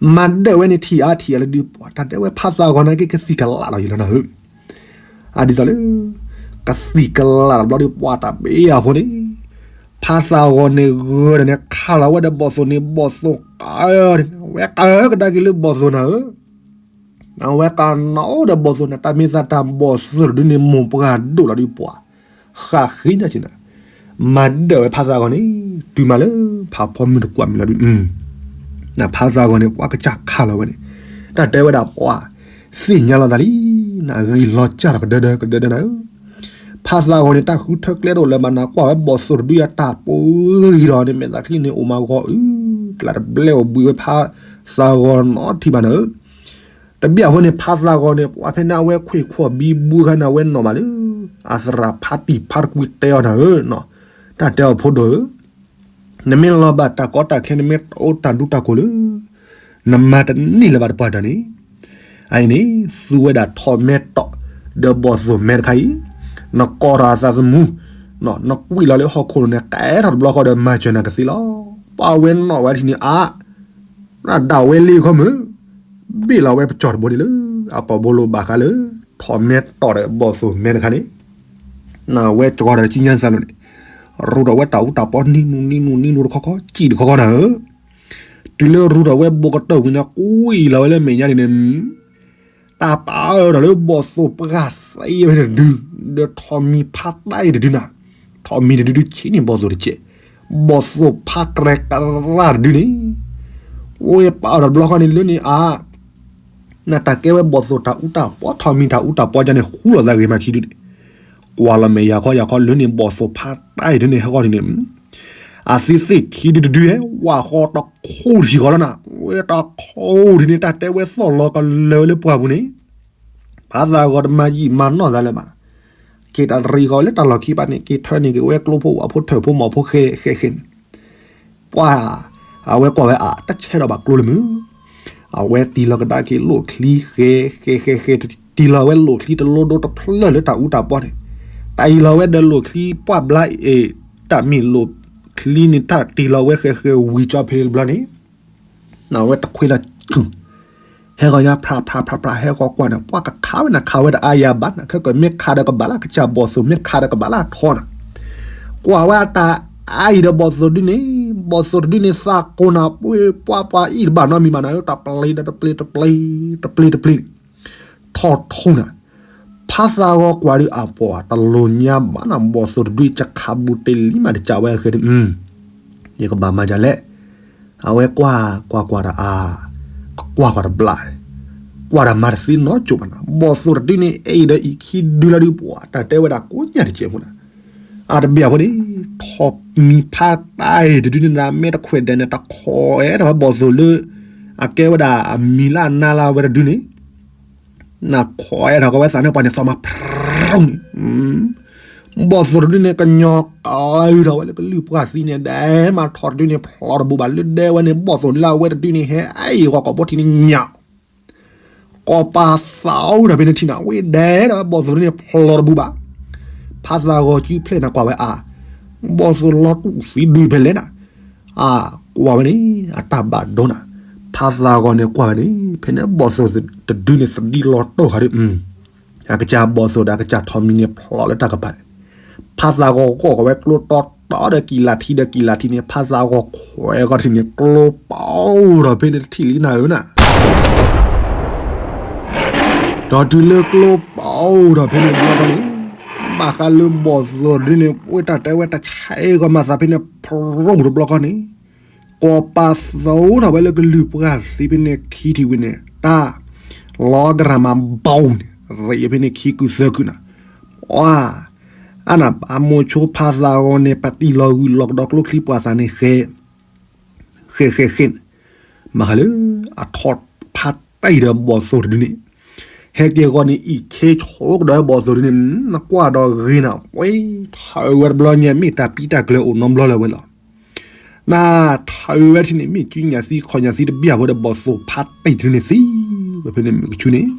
မၤဒၢၣ်ဝဲန့ၣ်ထံၣ်အါထံၣ်အါလၢဒုးပှၤ တၢ်တဲဝဲဖးသးဂီၤန့ၣ်က့ ကသံၣ်ကလးလီၤယံၤလီၤနၤဧၢ. အဒ်သိးလၢ ကသံၣ်ကလးတဘျီဒုးပှၤတၢ်ဘ့ၣ်အဖိန့ၣ် ဖးသးဂီၤန့ၣ်ဂၢၢ်ဒီးန့ၣ် ခးလီၤဝဲဒီးဘီၣ်သိၣ်န့ၣ် ဘီၣ်သိၣ်ကး ဝဲကးကဒါက့ၤလၢဘီၣ်သိၣ်နၤဧၢ. အဝဲကးနီၣ်အိၣ်ဒီးဘီၣ်သိၣ်န့ၣ် တၢ်မ့ၢ်သးတၢ်ဘီၣ်သိၣ်တဒုန့ၣ် မိၢ်ပှၢ်ဒိၣ်လီၤဒုးပှၤ ဃးဃ့ညါက့ၤနၤ မၤဒၢၣ်ဝဲဖးသးဂီၤန့ၣ် တုၤမးလၢဖးဖီမုၢ်တကွၢ်မုၢ်လီၤဒုး ဖးသးဂီၤန့ၣ် ပှၤကစၢ်ခးလီၤဝဲန့ၣ် တၢ်တဲဝဲဒၣ်ပှၤ သ့ၣ်ညါလီၤသးလံ နဂံၢ်လီၤစၢ်လီၤကဒၢဒၢကဒၢဒၢနၤဧၢ. ဖးသးဂီၤန့ၣ် တၢ်ဃုထၢကျဲတအိၣ်လၢၤဘၣ်နၤ ကွၢ်ဝဲဘီၣ်သိၣ်တဒုအတၢ်ပှ့ၤဂံၤဒီးန့ၣ် မဲာ်သးချံန့ၣ်အိၣ်မးဂီၤအု ကျးတဘျဲအိၣ်ဘှံးဝဲဖးသးဂီၤနီတထံၣ်ဘၣ်နၤဧၢ. တဘျီအဃိန့ၣ် ဖးသးဂီၤန့ၣ် ပှၤဖဲန့ၣ် အဝဲခွ့ၣ်ခွီၣ်ဘံဘူခါန့ၣ် အဝဲနီၣ်မးလၢ အသရၣ်ဖးတံၢ်ဖးတကွံတဲအီၤနၤဧၢ, တၢ်တဲအီၤဖိဒိၣ်ဧၢ, နမ့ၢ်လီၤဘၣ်တၢ်ကီတၢ်ခဲ နမ့ၢ်တအိၣ်တၢ်ဒူတၢ်ကိၢ်လၢ နမၤတန့ၢ်လၢၤဘၣ်တပှၢ်တၢၢ်န့ၣ်, အအံၤန့ၣ် သူဝဲဒၣ်ထိးမဲတီၣ် ဒီးဘီၣ်သိၣ်မဲတခါအံၤ, နကိးထီၣ်အသးသမူ, နကွံာ်လီၤလၢဟီၣ်ခိၣ်လိၤန့ၣ် ကဲထီၣ်တဘျီဃီဒီး မၤစၢၤနၤကသ့လီၤ. ပှၤဝဲနီၣ်ဝဲထံၣ်န့ၣ်အါ နဒၣ်ဝဲလ့ၢ်ခီမုၢ်, ဘ့ၣ်လီၤဝဲပကၠီၣ်တဘိန့ၣ်လၢ အပီၣ်ဘိလိာ်ဘၣ်ဃးလၢ ထိးမဲတီၣ်ဒီးဘီၣ်သိၣ်မဲတခါန့ၣ်, နဝဲကီးဒီးကံညါသးလိၤန့ၣ်, ရူးထီၣ်ဝဲတၢ်အူတၢ်ပီနံၤနူနံၤနူနံၤနူတခီခီ စံၣ်တခီခီနၤဧၢ, တုၤလၢရူးထီၣ်ဝဲဘိကတၢၢ်ဝံၤန့ၣ် ကွံာ်လီၤဝဲလၢမဲာ်ညါန့ၣ်န့ၣ် တၢ်ပာ်အၢထီၣ်လၢဘီၣ်သိၣ်ပှၢ်သံဝဲတဒု, ဒီးထိးမံၤဖးတၢ်အံၤတဒုနၤ, ထိးမံၤတဒုဒုဆံးန့ၣ်ဘီၣ်သိၣ်တကဲး, ဘီၣ်သိၣ်ဖးကြဲးကရၢ်တဒုန့ၣ်, အိၣ်ပာ်အၢထီၣ်တဘျီဃီန့ၣ်လၢန့ၣ်အါ, နတၢ်ကဲဝဲဘီၣ်သိၣ်တၢ်အူတၢ်ပီ ထိးမံၤတၢ်အူတၢ်ပီကန့ၣ် ဃူလိာ်သးဂ့ၤမးခံဒုန့ၣ်, ကွၢ်လီၤမဲာ်ယၤခီယၤခီလၢန့ၣ် ဘီၣ်သိၣ်ဖးတၢ်အံၤဒုန့ၣ် ဟဲဃီန့ၣ်န့ၣ် အသံသ့ၣ်ခံဒုတဒုဟဲ ဝၢ်ဃီတခူၣ်တထံၣ်ဃီလီၤနၤ, ဝဲတၢ်ခိၣ်ထံၣ်န့ၣ် တၢ်တဲဝဲသီၣ်လီၤကလၢာ်ဝဲလၢပှၢ်ပူၤန့ၣ်, ဖးသးဂီၤတမၤယံာ်မၤနီၢ်သးလၢၤဘၣ်, က့ၤတၢ်တရံးဃီလၢတၢ်လီၢ်ခံဘၣ်န့ၣ် က့ၤထၢန့ၢ်က့ၤဝဲကျိဖိဝၣ်ဖိထၢၣ်ဖိမီၢ်ဖိဃဲဃဲဃဲန့ၣ် ပှၤ အဝဲကွၢ်ဝဲအါ တဆဲးထီၣ်ဘၣ်ကျိလၢမုၢ်, အဝဲတံၢ်လီၤကဒါက့ၤလိၣ်ချံဃဲဃဲဃဲဃဲ တံၢ်လီၤဝဲလိၣ်ချံတလိဒိတဖျၢၣ်လၢတၢ်အူတၢ်ပီန့ၣ်, တၢ်အံၤလီၤဝဲဒီးလိၣ်ချံပှၢ်ဘျါအံၤ, တၢ်မ့ၢ်လိၣ်ချံန့ၣ် တၢ်တံၢ်လီၤဝဲဃဲဃဲဝံၤကၠီဖဲတဘျီန့ၣ်, အဝဲတခွဲလၢကုၢ် ဟဲဂီၤညါ ဖြးဖြးဖြးဖြး ဟဲဂီၤကွၢ်န့ၣ် ပှၤကခးဝဲန့ၣ် ခးဝဲတအါယၤဘၣ်န့ၣ် ခဲကမ့ၢ်ခးဒီးကဘၣ်လၢကစၢ်ဘီၣ်သိၣ် မ့ၢ်ခးဒီးကဘၣ်လၢအထီန့ၣ်, ကွၢ်ဝဲအတၢ်အါအံၤဒီးဘီၣ်သိၣ်ဒုန့ၣ်, ဘီၣ်သိၣ်တဒုန့ၣ် သးကိၢ်နၤ ပှ့ၤပှၤပှၤအံၣ်တဘၣ်နီတမံၤဘၣ်နၤဧၢ, တပျ့ၤဒီးတပျ့ၤ တပျ့ၤ တပျ့ၤတပျ့ၤ ထီၣ်ထူနၤ, ဖးသးဂီၤကွၢ်ဒုးအပှၤ တလိၣ်ညါဘၣ်နၤ ဘီၣ်သိၣ်တဒု ကခးဘူးတ့ၢ်လံမးတကးဝဲအဃဲဒုး, ယကဘၣ်မၤဒ်လဲၣ်, အဝဲကွၢ်ကွၢ်ကွၢ်တအါ, ကွၢ်ကွၢ်တဘျီ, ကွၢ်တၢ်မၤတသ့နီတစိၤဘၣ်နၤ, ဘီၣ်သိၣ်တဒုန့ၣ် အအံၤဒီးအံၤခံဒုလီၤဒုး ပှၤတၢ်တဲဝဲဒၣ်ကိးညါတကဲးဖိနၤ, အတဘၣ်ဖိန့ၣ်, ထီၣ်မံၤဖးတၢ်အံၤတဒုန့ၣ် မ့ၢ်တခွဲးဒဲးန့ၣ် တခိးအဲၣ်ထီၣ်ဝဲဘီၣ်သိၣ်လၢ အကဲဝဲဒၣ်အမံၤလၢအနါလၢဝဲတဒုန့ၣ် နခိးအဲၣ်ထီၣ်က့ၤဝဲသးန့ၣ် ပှၤန့ၣ်သီမၤဖြူန့ၣ်, ဘီၣ်သိၣ်တဒုန့ၣ် ကညီကလုၢ်ထီၣ်ဝဲလၢကလုၢ်ပှၢ်သံန့ၣ် ဒဲးမၤထီၣ်တဒုန့ၣ် ဖျိတဘူးဘၣ် လၢဒဲဝဲန့ၣ် ဘီၣ်သိၣ်လၢအဝဲတဒုန့ၣ် ဟဲအံၤဂီၤကိာ်ဘိထံန့ၣ်ညါ, ကိးပာ်သးအိၣ်ထီၣ်ဖဲန့ၣ်ထံၣ်နၤ ဝဲဒဲဒီးဘီၣ်သိၣ်တဒုန့ၣ် ဖျိတဘူးဘၣ်, ဖးသးဂီၤစုဖျဲၣ်နၤကွၢ်ဝဲအါ, ဘီၣ်သိၣ်လီၤတူာ်သံဒုဖဲလဲၣ်နၤ အကွၢ်ဝဲန့ၣ် အတၢ်ဘၣ်ဒိနၤ, ဖးသးဂီၤန့ၣ်ကွၢ်ဝဲန့ၣ် ဖဲန့ၣ်ဘီၣ်သိၣ်တဒုန့ၣ် သဒံလီၤတီၢ်ဃာ်ဒုး, အကစၢ်ဘီၣ်သိၣ်ဒီးအကစၢ်ထီၣ်မံၤန့ၣ် ဖျိလၢတၢ်ကပၤန့ၣ်, ဖးသးဂီၤဂီၢ်ကီးဝဲကျိတီတီဒီးကံၢ်လၢ်ထံဒီးကံၢ်လၢ်ထံန့ၣ် ဖးသးဂီၤခွဲးဂီၤထံးန့ၣ် ကျိပီၣ်ထီၣ်ဖဲန့ၣ်တထံၣ်လံနၤဧၢနၤ ဒီးတုၤလၢကျိပီၣ်ထီၣ်ဖဲန့ၣ်တဘျီဃီန့ၣ်, ဘၣ်ဃးလၢဘီၣ်သိၣ်တဒုန့ၣ် ဝဲတၢ်တဲဝဲတၢ်ဆဲးဂီၤမၤသးဖဲန့ၣ် ဖရိၣ်တဘျီဃီန့ၣ်, ကိးပာ်သးအိၣ်ထီၣ်ဝဲလၢကလုၢ်ပှၢ်သံဖဲန့ၣ်ခံထံၣ်ဝံၤန့ၣ် တၢ်လီၤကရၢ်မၤဘီန့ၣ် ရ့ဖဲန့ၣ်ခံကုာ်သၢကုာ်နၤ, ပှၤ အနၢ်ပၢ်မိၤဆိဖးသးဂီၤန့ၣ် ပတံၢ်လီၤဂုာ်လီၤကဒီးကျိချံပှၤသးန့ၣ်ဃဲ ဃဲဃဲဃဲန့ၣ်, ဘၣ်ဃးလၢ အထီၣ်ဖးတၢ်အံၤဒီးဘီၣ်သိၣ်တဒုန့ၣ်, ဟဲက့ၤဂီၤန့ၣ် အံၣ်ဆ့ဆိကဒီးဘီၣ်သိၣ်တဒုန့ၣ် နကွၢ်ဒီးဂ့ၤနၤ ပှဲၤထီၣ်ဝဲတဘျီညါ မ့ၢ်တၢ်ပံတၢ်ကျၢၤအိၣ်နီတဘျီလၢၤဝဲလီၤ. နထၢဝဲထံၣ်န့ၣ် မ့ၢ်ကညၣ်သံခီၣ်ညၣ်သံတဘၣ်ဖိဒီးဘီၣ်သိၣ်ဖးတံၢ်တဒုန့ၣ်သံဝဲဖဲန့ၣ်မုၢ်ကဆူန့ၣ်,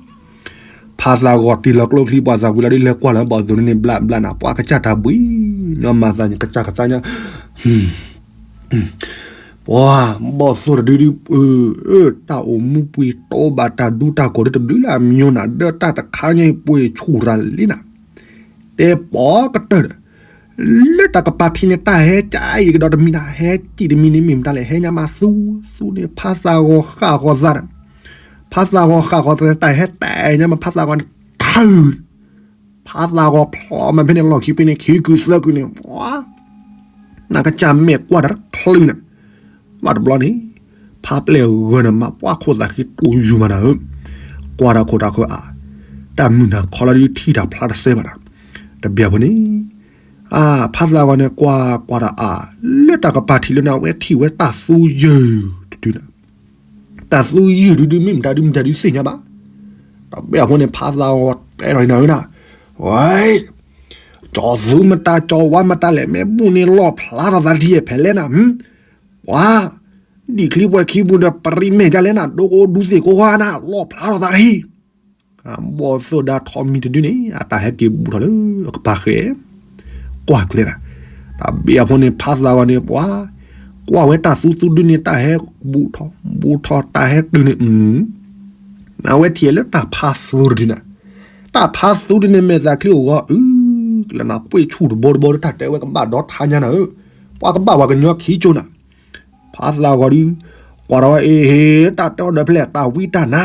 ဖးသးဂီၤတံၢ်လီၤကျိချံပှၤသးဝံၤလီၤဒုးလဲၤကွၢ်လၢဘီၣ်သိၣ်တဒုန့ၣ် ဘျးဘျးနၤ ပှၤကစၢ်တၢ်ဘှံး ညီမၤသးကစၢ်ကသါညါ ပှၤ ဘီၣ်သိၣ်တဒုဒုး တၢ်အိၣ်မူပှ့ၤတီဘၣ်တၢ်ဒူတၢ်ကိၢ်ဒုးတဘျုးလၢအမံၤနၤ ဒီးတၢ်တခါညါအံၤပှ့ၤဆူၣ်ရၤလံနၤ, တဲပီၤကတၢၢ်ဒီး လၢတၢ်ကပၤထံန့ၣ် တၢ်ဟဲကၢအံၤကဒီးတမံၤနၤ ဟဲကံၣ်တမံၤန့ၣ် မ့ၢ်မတၤလဲၣ် ဟဲညါမၤသူသူန့ၣ် ဖးသးဂီၤဃၣ်ဂီၤသးဒီး ဖးသးဂီၤဃၣ်ဂီၤသးန့ၣ် တၢ်ဟဲတဲညါမး ဖးသးဂီၤန့ၣ် ထၢ ဖးသးဂီၤဖျိမးဖဲန့ၣ် လီၢ်ခံဖဲန့ၣ် ခံကုာ်သၢကုာ်န့ၣ် ပှၤ နကစၢ်မဲာ်ကွၢ်တၢ်တချုးနၤ, ဘၣ်တဘျီန့ၣ် ဖးပျဲၢ်ဂၢၢ်န့ၣ် မၤပှၢ်ခိၣ်သးခံတူၢ်ယူၤမးနၤဧၢ, ကွၢ်တၢ်ခိၣ်တၢ်ခိၣ်အါ, တၢ်မုၢ်နၤခီလီၤဒုးထံၣ်တၢ်ဖျါတစဲးဘၣ်နၤ, တဘၣ်ဖိန့ၣ်, အါ ဖးသးဂီၤန့ၣ် ကွၢ်ကွၢ်တၢ်အါ, လၢတၢ်ကပၤထံးလၢနၤ အဝဲထံၣ်ဝဲတၢ်သူယုၢ်တဒုနၤ တၢ်သူယုၢ်ဒုဒု မ့ၢ်မတၤဒုမတၤဒုသ့ၣ်ညါဘၣ်. တဘျီအဃိန့ၣ် ဖးသးဂီၤတဲထီၣ်အံၤနၤဧၢနၤ, ဝဲ ကၠီၤသူမတၤ ကၠီၤဝါမတၤလဲၣ် မ့ၢ်ဘူၣ်န့ၣ်လီၣ်ဖျါထီၣ်သးတထံၣ်ဖဲလဲၣ်နၤ, ပှၤ ဒံၣ်ချံပှဲၤခံပူၤဒီး ပရံမဲာ်ဒ်လဲၣ်နၤ ဒိကအိၣ်ဒူသ့ၣ်ကိးဂၤနၤ လီၣ်ဖျါထီၣ်သးတထံၣ် ဘီၣ်သိၣ်ဒီးထီၣ်မံၤတဒုန့ၣ် အတၢ်ဟဲက့ၤဘူးထီၣ်လၢအကပၤဃဲ ကွၢ်ကျဲဒၣ်, တၢ်ဘၣ်အဃိန့ၣ် ဖးသးဂီၤန့ၣ် ပှၤ ကွၢ်ဝဲတၢ်သူသူဒုန့ၣ် တၢ်ဟဲဘူးထီၣ် ဘူးထီၣ်တၢ်ဟဲတုၤန့ၣ် အဝဲထံၣ်လၢတၢ်ဖးသူတဒုနၤ, တၢ်ဖးသူဒုန့ၣ် မဲာ်သးချံအိၣ်ဂီၤအု ကလဲၤနၤပှ့ၤဆူၣ်တဘိတဘိ တၢ်တဲဝဲကဘၣ်ဒီးထါညါနၤဧၢ, ပှၤကဘၣ်ပှၤကညီခံကၠိနၤ, ဖးသးဂီၤဒု ကွၢ်ထီၣ်ဝဲအ့ဟ့ တၢ်တဲအီၤဒီးဖဲလဲၣ် တၢ်ဝံတၢ်နါ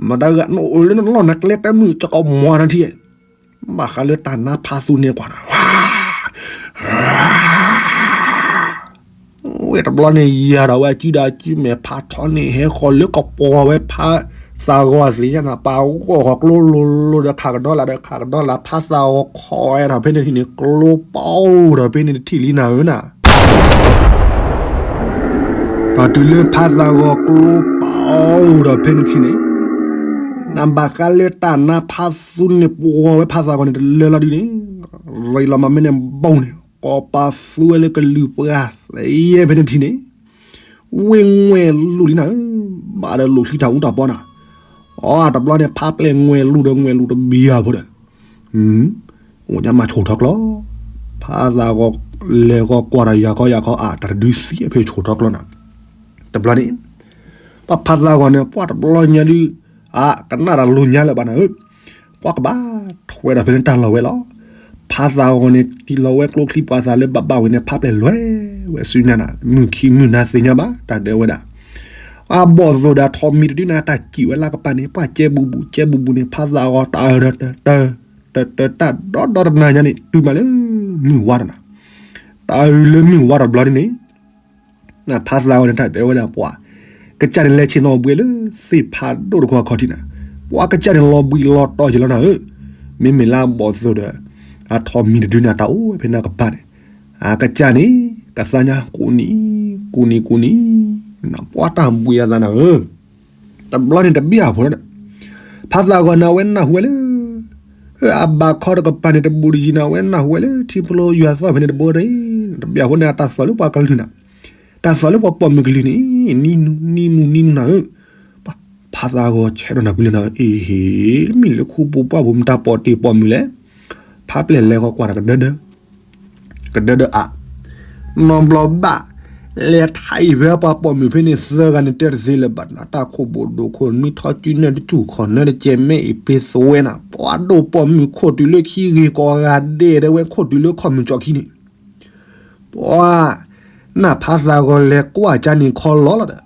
မတၤဂၤနအိၣ်လၢနလီၢ်နကျဲတမုာ် ကကမွၤနၤထံၣ်, ဘၣ်ဃးလၢတၢ်နါဖးသူန့ၣ်ကွၢ်နၤ, ဝဲတဘျီန့ၣ် ယၤဒီးဝဲအစုဒီးအစုမဲာ်ဖးထီန့ၣ် ဟဲဃီၤလၢကပီၤဝဲဖးသးဂီၤသ့ၣ်ညါနၤ ပာ်ဂီၢ်ဃီၤကျိလိၤလိၤဒီး ခးကဒီလၢဒီးခးကဒီလၢ ဖးသးဂီၤခီၣ်ဝဲထီၣ်ဖဲန့ၣ်ထံၣ်န့ၣ် ကျိပီၤအိၣ်ဒီးဖဲန့ၣ်တထံၣ်လံနၤဧၢနၤ ဒီးတုၤလၢဖးသးဂီၤကျိပီၤအိၣ်ဒီးဖဲန့ၣ်ထံၣ်န့ၣ်, နဘၣ်ဃးလၢတၢ်နါဖးသူန့ၣ် ပှၤဝဲဖးသးဂီၤန့ၣ် တလၢလီၤဒုန့ၣ်, ရ့လီၤမးမ့ၢ်န့ၣ်ဘီန့ၣ် ကိးပာ်သူဝဲလၢကလုၢ်ပှၢ်သ့ဖဲန့ၣ်ထံၣ်န့ၣ်, ဝ့ၢ်ငွဲၢ်လူၢ်လံနၤဧၢ, ဘၣ်ဒီးလူၢ်ချံတၢ်အူတၢ်ပီနၤ, အတဘျီန့ၣ် ဖးပျဲၢ်ငွဲၢ်လူၢ်ဒီးငွဲၢ်လူၢ်တဘျီဖိဒီး အိၣ်ညါမးဆိၣ်ထီၣ်ကျီ, ဖးသးဂီၤလဲၤဂီၤကွၢ်ဒီးယၤခီယၤခီအါ တၢ်တဒုသံအဖဲဆိၣ်ထီၣ်ကျီနၤ, တဘျီန့ၣ် ပှၤဖးသးဂီၤန့ၣ် ပှၤတဘျီညါဒုး အကနၣ်တၢ်လိၤညါလၢၤဘၣ်နၤဧၢ, ပှၤကဘၣ်ထွဲဒီးဖဲန့ၣ်တၢ်လီၤဝဲလီၤ. ဖးသးဂီၤန့ၣ် တံၢ်လီၤဝဲကျိချံပှၤသးလၢဘၣ်ဘၣ်ဝံၤန့ၣ် ဖးပျဲၢ်လွဲဝဲစုညါနၤ, မုၢ်ခံမုၢ်နၤသ့ၣ်ညါဘၣ် တၢ်ဒဲဝဲဒၣ် အဘီၣ်သိၣ်ဒီးထိးမံၤတဒုနၤ တၢ်စံၣ်ဝဲလၢကပၤန့ၣ် ပှၤကဲဘူးဘူး ကဲဘူးဘူးန့ၣ် ဖးသးဂီၤတၢ်အၢၣ်ဒီးတၢ် တၢ် တၢ် တၢ်ဒီဒီတနၤညါန့ၣ် တုၤမးလၢမုၢ်ဝါတနၤ, တၢ်အၢၣ်လၢမုၢ်ဝါတဘျီဒ်န့ၣ် နဖးသးဂီၤန့ၣ် တၢ်ဒဲဝဲဒၣ်ပှၤ ကစၢ်န့ၣ်လဲၤဆ့ၣ်နီၤဘှံးလၢသ့ၣ်ဖးဒိၣ်တခိၣ်အခီၣ်ထံးနၤ, ပှၤကစၢ်န့ၣ်လီၤဘှံးလီၤတီၤယံာ်လီၤနၤဧၢ, မ့မ့ၢ်လၢအဘီၣ်သိၣ်ဒီး အထိးမံၤတဒုန့ၣ် တၢ်အိၣ်ဝဲဖဲန့ၣ်ကပၤန့ၣ်, အကစၢ်န့ၣ် ကသါညါကူနံၤ ကူနံၤကူနံၤ, ပှၤတၢ်ဘှံးအသးနၤဧၢ တဘျီန့ၣ်တဘၣ်အဖိဒီး ဖးသးဂီၤန့ၣ် အဝဲနၢ်ဟူဝဲလၢ အဘၣ်ခီတကပၤန့ၣ်တဘူးတယံၤနၤ အဝဲနၢ်ဟူဝဲလၢထံဖိယွၤသီၣ်ဖဲန့ၣ်တဘိဒီး တဘၣ်အဖိန့ၣ် အတၢ်သီၣ်လၢပှၤကလုာ်နၤ, တၢ်သီၣ်လၢပှၤပိာ်မုၣ်ကလုာ်န့ၣ် နံၤနူၤ နံၤနူၤ နံၤနူၤနၤဧၢ, ဖးသးဂီၤဆဲးဒီးနၤကွံာ်လၢနၤဧၢ, အ့ဟ့ၣ် မ့ၢ်လၢခူပူၤပှၢ်ပူၤ မတၤပိာ်တ့ၢ်ပိာ်မုၣ်လဲၣ်, ဖးပျဲၢ်လဲၤဃီကွၢ်တၢ်ကဒၢဒၢ ကဒၢဒၢအါ, နီၢ်ဘျီဘၣ် လဲၤထါအံၤဖဲပှၤပိာ်မုၣ်ဖဲန့ၣ်သၢဂၤန့ၣ် တဲတသ့လၢၤဘၣ်နၤ, တၢ်ခိၣ်ဘိၣ်ဒိၣ်ခိၣ်နွံထီၣ်စုနဲၣ်တစူၢ်ခီၣ်နဲၣ်တကဲမဲအံၤပ့ၤသဝဲနၤ, ပှၤဒိၣ်ပိာ်မုၣ်ခိၣ်တုၤလၢခံဂ့ၤကိးဂၤဒဲး တဲဝဲခိၣ်တုၤလၢခီၣ်မုၢ်ကၠီခံန့ၣ် ပှၤ နဖးသးဂီၤလဲၤကွၢ်ကၠါန့ၣ်ခီလီၤလီၤဒီး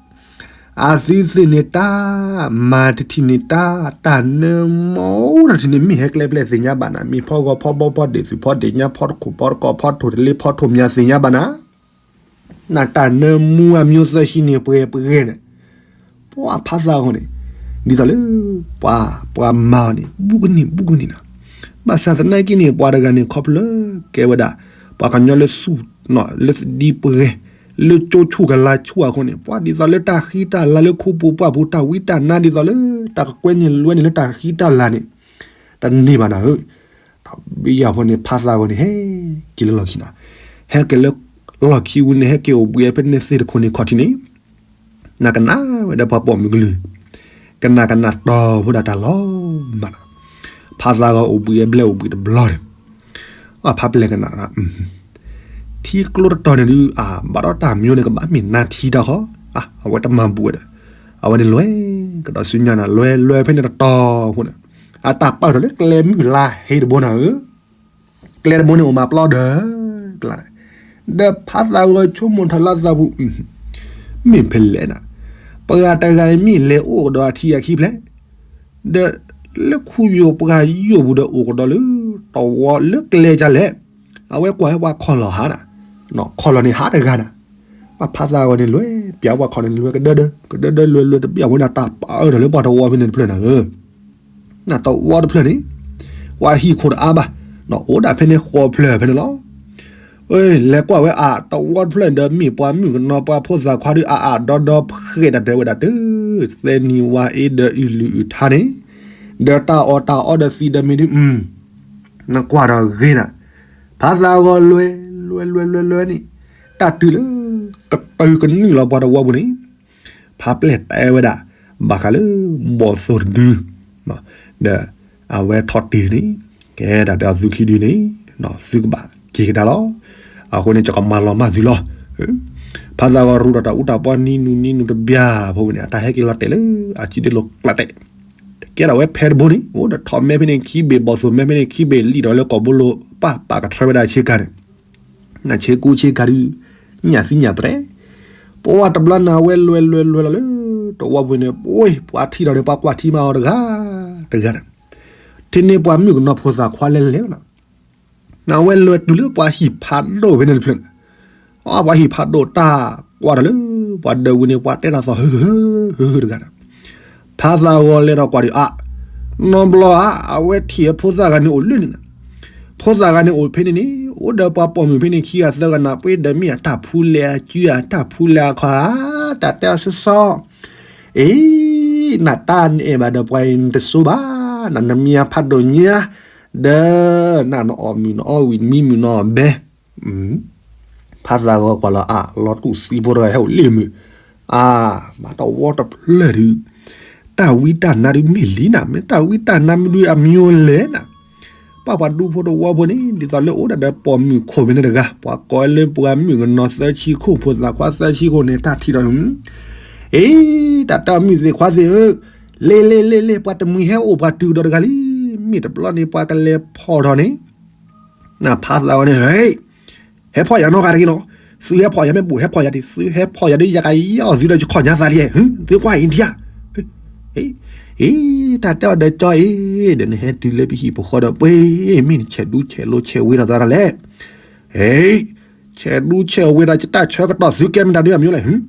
အသုသ့ၣ်န့ၣ်တၢ် မၤတထံၣ်န့ၣ်တၢ် တၢ်နၢမူတထံၣ်န့ၣ် မ့ၢ်ဟဲကျဲပျဲၢ်သ့ၣ်ညါဘၣ်နၤ, မ့ၢ်ဖီဂီၤဖီဘီဖီဒ့ၣ်သုးဖီဒ့ၣ်ညါဖီတခိၣ်ဖီတကီၢ် ဖီထိၣ်တလ့ဖီထိၣ်မၠါသ့ၣ်ညါဘၣ်နၤ, နတၢ်နၢမူအမၠိသၢဆံန့ၣ်ပှဲၤပှဲၤန့ၣ် ပှၤဖးသးဂီၤန့ၣ် ဒ်သိးလၢ ပှၤ ပှၤမၤအီၤန့ၣ် ဘူးကနံၣ်ဘူးကနံၣ်နၤ, ဘၣ်ဆၣ်သနာ်က့န့ၣ် ပှၤတဂၤန့ၣ် ခီဖျိကဲဝဲဒၣ် ပှၤကညီလၢသူၣ် လၢသဒံပှဲၤ လၢကၠိဆူၣ်ကလာ်ဆူၣ်အဃိန့ၣ် ပှၤဒ်သိးလၢတၢ်ဃံတၢ်လၤလၢခူပူၤပှၢ်ပူၤ တၢ်ဝံတၢ်နါဒ်သိးလၢ တၢ်ကကွဲန့ၢ်လွဲန့ၣ်လၢတၢ်ဃံတၢ်လၤန့ၣ် တန့ၢ်ဘၣ်နၤဧၢ, တဘျီအဖိန့ၣ် ဖးသးဂီၤန့ၣ် ဟဲက့ၤလၢလီၢ်ခံနၤ, ဟဲက့ၤလၢလီၢ်ခံဝံၤန့ၣ် ဟဲက့ၤအိၣ်ဘှံးဖဲန့ၣ်သ့ၣ်တခိၣ်န့ၣ်ခီၣ်ထံးန့ၣ် နကနၣ်ဝဲဒီးပှၤပိာ်မုၣ်ကလုာ်, ကနၣ်ကနၣ်တီဖိဒီးတၢ်လီၤမၢ်နၤ, ဖးသးဂီၤအိၣ်ဘှံးအဘျဲၣ်အိၣ်ဘှံးတဘျီန့ၣ်, အဖးပျဲၢ်ကနၣ် ထံကျိတတီၤန့ၣ်ဒုး အဘၣ်ဒီးတၢ်မၠိန့ၣ် ကဘၣ်မ့ၢ်နါထံတၢ်ဃီ, အဝဲတမၤဘူးဝဲဒီး အဝဲန့ၣ်လွဲၢ်ကဒီးဆူညါနၤ လွဲၢ်လွဲၢ်ဖဲန့ၣ်တတီၤအဃိန့ၣ်, အတၢ်ပာ်ထီၣ်လၢကျဲမုၢ်လါဟ့တဘိနၤဧၢ ကျဲတဘိန့ၣ်အိၣ်မးပျီဒီး ကျါန့ၣ်, ဒီးဖးသးဂီၤဆိကမိၣ်ထီၣ်လၢသးပူၤ, မ့ၢ်ဖဲလဲၣ်နၤ, ပှၤတဂၤအံၤမ့ၢ်လဲၤအိၣ်ကဒီးအထံအခံဖျဲး, ဒီးလၢခူယိာ်ပှၤယိာ်ပူၤဒီးအိၣ်ကဒီးလၢတဝီလၢကျဲကလဲၣ်, အဝဲကွၢ်ဝဲပှၤခီၣ်လီၤဟးနၤ, ခီၣ်လီၤန့ၣ်ဟးတဂၤနၤ, ပှၤဖးသးဂီၤန့ၣ်လွဲၢ် ပျဲပှၤခီၣ်န့ၣ်လွဲၢ်ကဒၢဒၢ ကဒၢဒၢလွဲၢ်လွဲၢ်တဘျီအဝဲန့ၣ်တၢ်ပာ်အၢထီၣ်လၢပှၤတဝီဖဲန့ၣ်တဖျၢၣ်နၤဧၢ နတဝီတဖျၢၣ်န့ၣ် ပှၤဟံၣ်ခိၣ်တအါဘၣ်, အိၣ်ဒၣ်ဖဲန့ၣ်ဃိးဖျၢၣ်ဖဲန့ၣ်လီၤ. လဲၤကွၢ်ဝဲအတဝီတဖျၢၣ်ဒီး မ့ၢ်ပှၤမုၣ်ကနီၤပှၤဖိသၣ်ခွါဒုး အအါဒီဒီဖှဲးတၢ်တဲဝဲဒၣ်တၢ်, သဲနံၤဝါအ့ဒီးအုၣ်လုၢ်အုၣ်ထါန့ၣ်, ဒီးတၢ်အီၣ်တၢ်အီဒီးသံဒီးမ့ၢ်ဒုး, နကွၢ်ဒီးဂ့ၤနၤ, ဖးသးဂီၤလွဲၢ်လွဲၢ်လွဲၢ်လွဲၢ်န့ၣ်, တၢ်တုၤလၢ ကတုၤကနုာ်လီၤပှၤတဝီပူၤန့ၣ် ဖးပျဲၢ်တဲဝဲဒၣ် ဘၣ်ဃးလၢ ဘီၣ်သိၣ်တဒု ဒီးအဝဲထီၣ်တ့ၢ်န့ၣ် ကဲဒၣ်တဲအီၤသုခံဒုန့ၣ် သုကဘၣ်က့ၤကဒါလီၤ. အဃိန့ၣ် ယကမၤလီၤမၢ်သုလီၤ. ဖးသးဂီၤရူးဒီးတၢ်အူတၢ်ပီနံၤနူၤနံၤနူၤတဘျီဖိန့ၣ် အတၢ်ဟဲက့ၤလီၤတဲာ်လၢအစုဒ့လိာ်ကျးတဲာ် ကဲဒၣ်ဝဲဖဲတဘိန့ၣ် အိၣ်ဒီးထီၣ်မဲဖဲန့ၣ်ခံဘ့ၣ် ဘီၣ်သိၣ်မဲဖဲန့ၣ်ခံဘ့ၣ် လံၣ်ဒီးလၢကီၢ်ဘိလိၤ ပၢ်ပာ်ကထြဲဝဲဒၣ်ဆ့ကၤန့ၣ် နဆ့ကူဆ့ကၤဒုး ညၣ်သံညၣ်ပြဲ ပဝဲတဘျီနၤဝဲလွဲၢ်လွဲၢ်လွဲၢ်လီၤလၢ တဝီပူၤန့ၣ် ပှၤထံၣ်ဒီးန့ၣ် ပှၤကွၢ်ထံမးအီၤတဂၤ တဂၤန့ၣ် ထံၣ်န့ၢ်ပှၤမုၣ်ကနီၤဖိသၣ်ခွါလဲၤလဲၤလီၤနၤ နဝဲလဲၤတုၤလၢပှၤဟံၣ်ဖးဒိၣ်ဖဲန့ၣ်တဖျၢၣ်န့ၣ် အပှၤဟံၣ်ဖးဒိၣ်တၢ်ကွၢ်တၢ်လၢ ပှၤဒၢးဝံၤန့ၣ် ပှၤတဲတၢ်သီၣ်ဟၢဟၢဟၢဟၢတဂၤန့ၣ် ဖးသးဂီၤလဲၤဒီးကွၢ်ဒုးအါ နီဘျီဧါ အဝဲထံၣ်အဖိသၣ်ဂၤန့ၣ်အိၣ်လၢန့ၣ်နၤ ဖိသၣ်ဂၤန့ၣ်အိၣ်ဖဲန့ၣ်န့ၣ် အိၣ်ဒီးပှၤပိာ်မုၣ်ဖဲန့ၣ်ခံဂၤသၢဂၤနၤ ပှ့ၤဒီးမ့ၢ်အတၢ်ဖူလဲၢ်အစု အတၢ်ဖူလဲၢ်အခီၣ်ဧါ တၢ်တဲအီၤစီစီ အ့ နတၢ်နအဲၣ်ဘၣ်ဒီးပှၤအံၤနတဆိဘၣ် နနမံၤအဖးဒိၣ်ညါ ဒီး နနအီၣ်မုၢ်နအီၣ်ဝံၤ နမံမုၢ်နအီၣ်ဘဲ ဖးသးဂီၤကွၢ်လီၤအါ လီၤတူၢ်သံဖိတဂၤဟဲအိၣ်လ့ၣ်မုာ် အါ မၤတဝီတဖျၢၣ်ဒုး တၢ်ဝံတၢ်နါဒုးမ့ၢ်လံနၤ မ့ၢ်တၢ်ဝံတၢ်နါမ့ၢ်ဒုးအမံၤလဲၣ်နၤ ပှၤပှၤဒူဖိတဝီဖိန့ၣ် ဒ်သိးလၢအိၣ်ဒၣ်ဒီးပိာ်မုၣ်ခိၣ်ဖဲန့ၣ်တဂၤ ပှၤကိးလၢပှၤမုၣ်ကနီၤသၢဆံခိၣ် ဖိသၣ်ခွါသၢဆံခိၣ်န့ၣ် တၢ်ထံၣ်ဒီး အ့ တၢ်တဲအီၤ မုၣ်သ့ၣ်ခွါသ့ၣ်ဧၢ, လ့လ့လ့လ့ ပှၤတမှံၤဟဲအိၣ်ပှၤတုၤကဒီးတဂၤလံ. မ့ၢ်တဘျီန့ၣ် ပှၤကလဲၤဖီၣ်ထီၣ်န့ၣ် နဖးသးဂီၤန့ၣ် ဟဲဖီၣ်ယၤနီတဂၤတဂ့ၤနီၤ. သုဟဲဖီၣ်ယၤ မ့ၢ်ဘူးဟဲဖီၣ်ယၤဒံး, သုဟဲဖီၣ်ယၤဒီး ယကယီၣ်သုဒီး ယခီၣ်ညါသးလံ, သုကွၢ်အံၤဒံးဧါ. အ့ တၢ်တဲအီၤဒီးကၠီအ့, ဒီးနဟဲတုၤလၢပဟံၣ်ပဃီဒီး ပှ့ၤမ့ၢ်နဆဲးဒူဆဲးလိဆဲးဝ့ထီၣ်သးဒ်လဲၣ်. အ့ ဆဲးဒူဆဲးဝ့ဒီး ယတၢ်ဆၢကတီၢ်သုကဲမတၤဒုးအမံၤလဲၣ်.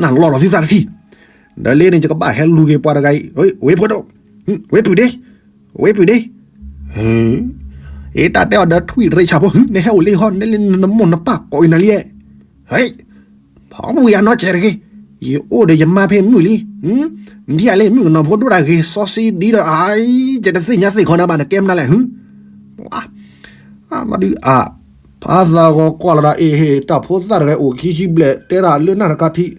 နလီၢ်လီၤသုသးတထံၣ်, ဒီးလၢန့ၣ် ယကဘၣ်ဟဲလူၤက့ၤပှၤတဂၤအံၤ, ဝ့ၢ်ဖိဒိၣ်, ဝ့ၢ်ပုၢ်ဒ့, ဝ့ၢ်ပုၢ်ဒ့. အ့ တၢ်တဲအီၤဒီးထွံၣ်ရ့ၣ်ဆၣ်ဖိ, နဟဲအိၣ်လၢဟီ နလၢနမိၢ်နပၢ်ကိးအံၤနၤလံ. ဟဲ ဖီမုၢ်ယၤနီတစဲးတဂ့ၤ, ယအိၣ်ဒီးယမါဖဲမုၢ်လံ. ဒ်အလၢမုၣ်ကနီၤဖိဒိၣ်တၢ်ဂ့ၤစီဆှံဒ်ဒီး အံၤ ယတသ့ၣ်ညါသ့ၣ်ခီနၤဘၣ် နကဲမနုၤလဲၣ်. ဟ ဒုးအ ဖးသးဂီၤကွၢ်လီၤဒီး အ့ဟ့ၣ် တၢ်ဖိသၣ်တဂၤအိၣ်ခံဆံဘျဲၣ် တဲတၢ်လၢနၢ်တခါထံး,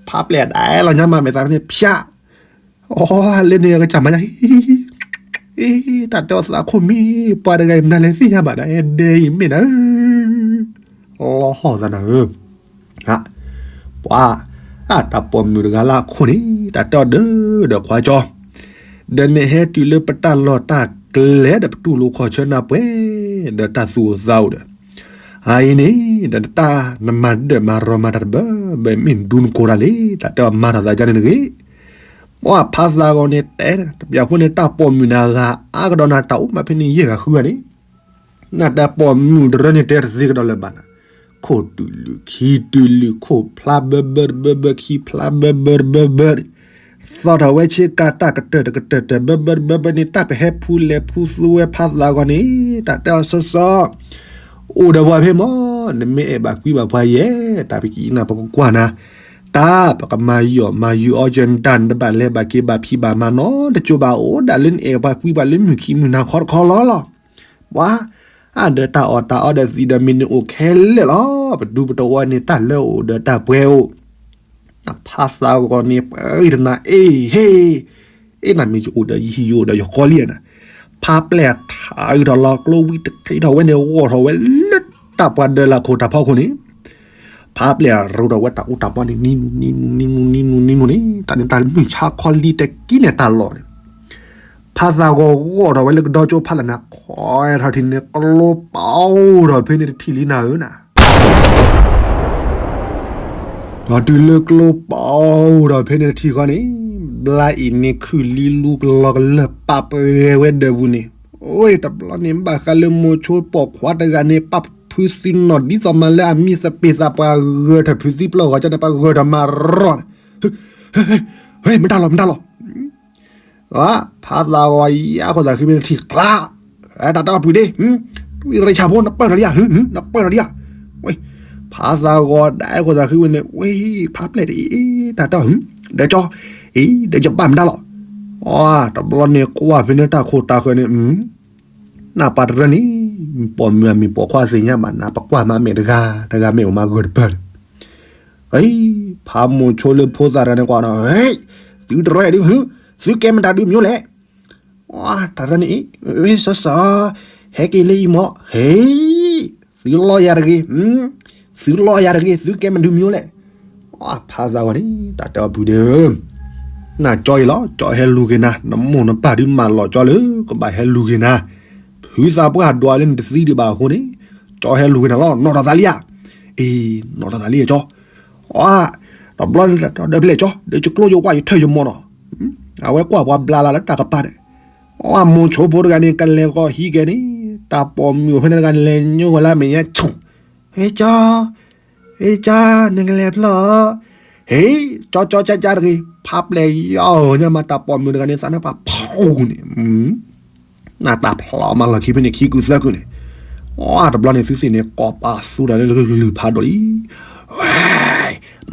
ဖးပျဲၢ်ဒၣ်လီၤညါမး မဲာ်သးန့ၣ်ဖျါ, အီ လၢန့ၣ်ကစၢ်မၤညါ အ့ တၢ်တဲအီၤသးခိၣ်မံ, ပှၤတဂၤအံၤမနုၤလဲၣ်သ့ၣ်ညါဘၣ်ဒၣ် အဲဒဲအံၤမ့ၢ်နၤ လီၤဟီၣ်သးနၤဧၢ. ပှၤ အတၢ်ပိာ်မုၣ်တဂၤလၢအခိၣ်န့ၣ် တၢ်တဲအီၤဒီး ဒီးခွါကၠီ, ဒီးနဟဲတုၤလၢပတၢ်လီၢ်တၢ်ကျဲဒီး ပတူၢ်လိာ်ခီၣ်ဆၢနၤပှဲၤ, ဒီးတၢ်သူၣ်အိၣ်သးအိၣ်ဒီး အအံၤန့ၣ် ဒီးနတၢ်နမၤဒၢၣ်မၤရီမၤတၢ်တဘၢဘၢ မ့ၢ်ဒူနကိးတၢ်လံ, တၢ်တဲအီၤမၤထီၣ်သးကၠီန့ၣ်တဂ့ၤ. ပှၤဖးသးဂီၤန့ၣ်တဲ တပျၢ်ဖိန့ၣ် တၢ်ပိာ်မုၣ်န့ၣ်အဂၤအါကဒီးနၤ တၢ်အိၣ်မးဖဲန့ၣ်ယဲၢ်ဂၤဃုဂၤန့ၣ်, နတၢ်ပိာ်မုၣ်တရၢန့ၣ်တဲတသ့ကဒီးလၢၤဘၣ်နၤ, ခိၣ်တူာ်လုာ်ခံတူာ်လုာ် ခိၣ်ဖျါဘၢဘၢတဘၢဘၢ ခံဖျါဘၢဘၢတဘၢဘၢန့ၣ်, သီၣ်ထီၣ်ဝဲဆ့ကၤတၢ်ကတၢၢ်တကတၢၢ်တၢၢ်ဘၢဘၢတဘၢဘၢန့ၣ် တၢ်ပဟဲဖူလဲၤဖူသူဝဲဖးသးဂီၤန့ၣ် တၢ်တဲအီၤစီစီ အိၣ်ဒီးပှၤဖဲမၢ်, နမ့ၢ်အဲၣ်ဘၣ်ကွံဘၣ်ပှၤယဲၢ် တၢ်ပကံနၤပကကွၢ်နၤ, တၢ်ပကမၤယီၢ်မၤယုာ်အီၤကၢနတၢ် နတဘၣ်လဲၤဘၣ်က့ၤဘၣ်ဖံးဘၣ်မၤနီတကၠိဘၣ် အိၣ်ဒၣ်လၢနအဲၣ်ပှၤကွံပှၤလၢမုၢ်ခံမုၢ်နၤခီတခီလီၤလီၤ. ပှၤ အဒီးတၢ်အီၣ်တၢ်အီဒီးသံးဒီးမ့ၢ်န့ၣ်အိၣ်ခဲလၢာ်လီၤ. ပဒူပတဝီန့ၣ် တၢ်လၢအိၣ်ဒီးတၢ်ပှဲၤအိၣ် နဖးသးဂီၤန့ၣ် ပှၤတနၤ အ့ဟ့ၣ်, အ့ နမ့ၢ်ယအိၣ်ဒီးယဟံၣ်ယအိၣ်ဒီးယဃီလံနၤ, ဖးပျဲၢ်ထးအုးထီၣ်လီၤကျိဝံၤတက့ထီၣ်ဝဲန့ၣ် ဂီၢ်ထီၣ်ဝဲလၢတၢ်ပှၤဒၢးလၢခိၣ်တၢ်ဖီခိၣ်န့ၣ်, ဖးပျဲၢ်ရူးထီၣ်ဝဲတၢ်အူတၢ်ပီန့ၣ် နံၤနူနံၤနူနံၤနူနံၤနူန့ၣ် တၢ်န့ၣ်တၢ်မုၢ်ဆါခီလံတကံန့ၣ်တၢ်လီၢ်န့ၣ် ဖးသးဂီၤဂီၢ်ထီၣ်ဝဲလၢကဒီကၠိဖးလဲၣ်နၤ ခီထီၣ်ထံန့ၣ် ကျိပအိၣ်ထီၣ်ဖဲန့ၣ်တထံၣ်လံနၤဧၢနၤ ဒီးတုၤလၢကျိပအိၣ်ထီၣ်ဖဲန့ၣ်တထံၣ်ဃီန့ၣ်, ဘျါအံၤန့ၣ်ခုၣ်လံလူကလီကလၢၢ် ပာ်ပှဲၤဝဲဒၢးပူၤန့ၣ်, အိၣ်တဘျီန့ၣ် ဘၣ်ဃးလၢမိၤဆိပိာ်ခွါတဂၤန့ၣ် ပာ်ဖုသံနီၣ်ဒ်သိးမးလၢအမံသပ့ၤသးပှၤဂၢၢ်ထၢၣ်ဖုသံပျီၢ်ဂီၤကၠီန့ၣ် ပှၤဂၢၢ်ထီၣ်မၤရီၣ်န့ၣ်, ဟ့ မတၤလီၤ မတၤလီၤ ဖးသးဂီၤယါခိၣ်သးဃံမ့ၢ်တထံၣ်ကျါ, တၢ်တဲအီၤပုၢ်ဒ့, ဝံရ့ၣ်ဆၣ်ဖိ နပၢၢ်ထီၣ်လံဧါ, နပၢၢ်ထီၣ်လံဧါ, ဝဲ, ဖးသးဂီၤဒၣ်အဲၣ်ခိၣ်သးဃံဝဲန့ၣ် ဝဲ, ဖးပျဲၢ်တအံၤ, တၢ်တဲအီၤ, ဒီးကၠီ, အံၤ ဒီးယဘၣ်မတၤလီၤ, တဘျီန့ၣ် ကွၢ်ဖဲန့ၣ်တၢ်ခိၣ်တၢ်ဃၢၤန့ၣ်, နၢ်ပၢ်တရၢန့ၣ်, ပိာ်မုၣ်အမံၤပိာ်ခွါသ့ၣ်ညါဘၣ်နၤ ပကွၢ်မးမဲာ်တဂၤ, တဂၤမ့ၢ်အိၣ်မးဂၢၢ်တပၢၢ်လၢ ဖးမိၤဆိလၢဖိသၣ်တဂၤန့ၣ်ကွၢ်ဒီး, သုတရၢဒုး, သုကဲမတၤဒုးမ့ၢ်လဲၣ်, တၢ်တရၢန့ၣ်, စီၤစီၤ, ဟဲက့ၤလၢအံၤမး, ဟ့, သုလီယၤတဂ့ၤ, သုလီယၤတဂ့ၤ သုကဲမတၤဒုးမ့ၢ်လဲၣ်, ဖးသးဂီၤန့ၣ် တၢ်တဲအီၤပုၢ်ဒ့ဧၢ နကၠီအံၤလီၤ ကၠီဟဲလူၤက့ၤနၤ နမိၢ်နပၢ်ဒုးမၤလီၤကၠီလၢ ကဘၣ်ဟဲလူၤက့ၤနၤ, ဖုသးပှၢ်ဒွးလၢနတသံဒံးဘၣ်အဃိန့ၣ်, ကၠီဟဲလူၤက့ၤနၤလီၤ နီၣ်ထီၣ်သးလံဧါ, အ့, နီၣ်ထီၣ်သးလံဧါကၠီ, တဘျီန့ၣ်ဒီးဖဲလဲၣ်ကၠီ ဒီးယကျိယဝၣ်ယထၢၣ်ယမီၢ်နီၤ, အဝဲကွၢ်ပှၤဘျါလၢ်လၢတၢ်ကပၤန့ၣ်, မိၤဆိဖိတဂၤန့ၣ် ကလဲၤဃီၤဟံးက့ၤန့ၣ်, တၢ်ပိာ်မုၣ်အိၣ်ဖဲန့ၣ်တဂၤန့ၣ်လဲၤညိကွၢ်လၢအမဲာ်ညါဆူၣ်, ဟ့ၣ်ကၠီ ဟ့ၣ်ကၠီ နကလဲၤဖျီၣ်, ဟ့ၣ်, ကၠီကၠီကၠီတဂ့ၤ, ဖးပျဲၢ်ယီၤညါမး တၢ်ပိာ်မုၣ်တဂၤန့ၣ် သးနၢ်ပၢ်ဖီၣ်န့ၣ်, နၢ်တၢ်ဖျီၣ်မးလီၢ်ခံဖဲန့ၣ်ခံကုာ်သၢကုာ်န့ၣ်, တဘျီန့ၣ်သုသ့ၣ်န့ၣ် ကိးပာ်သူဒီးလၢကလုၢ်ဖးဒိၣ်လံ, ဝဲ,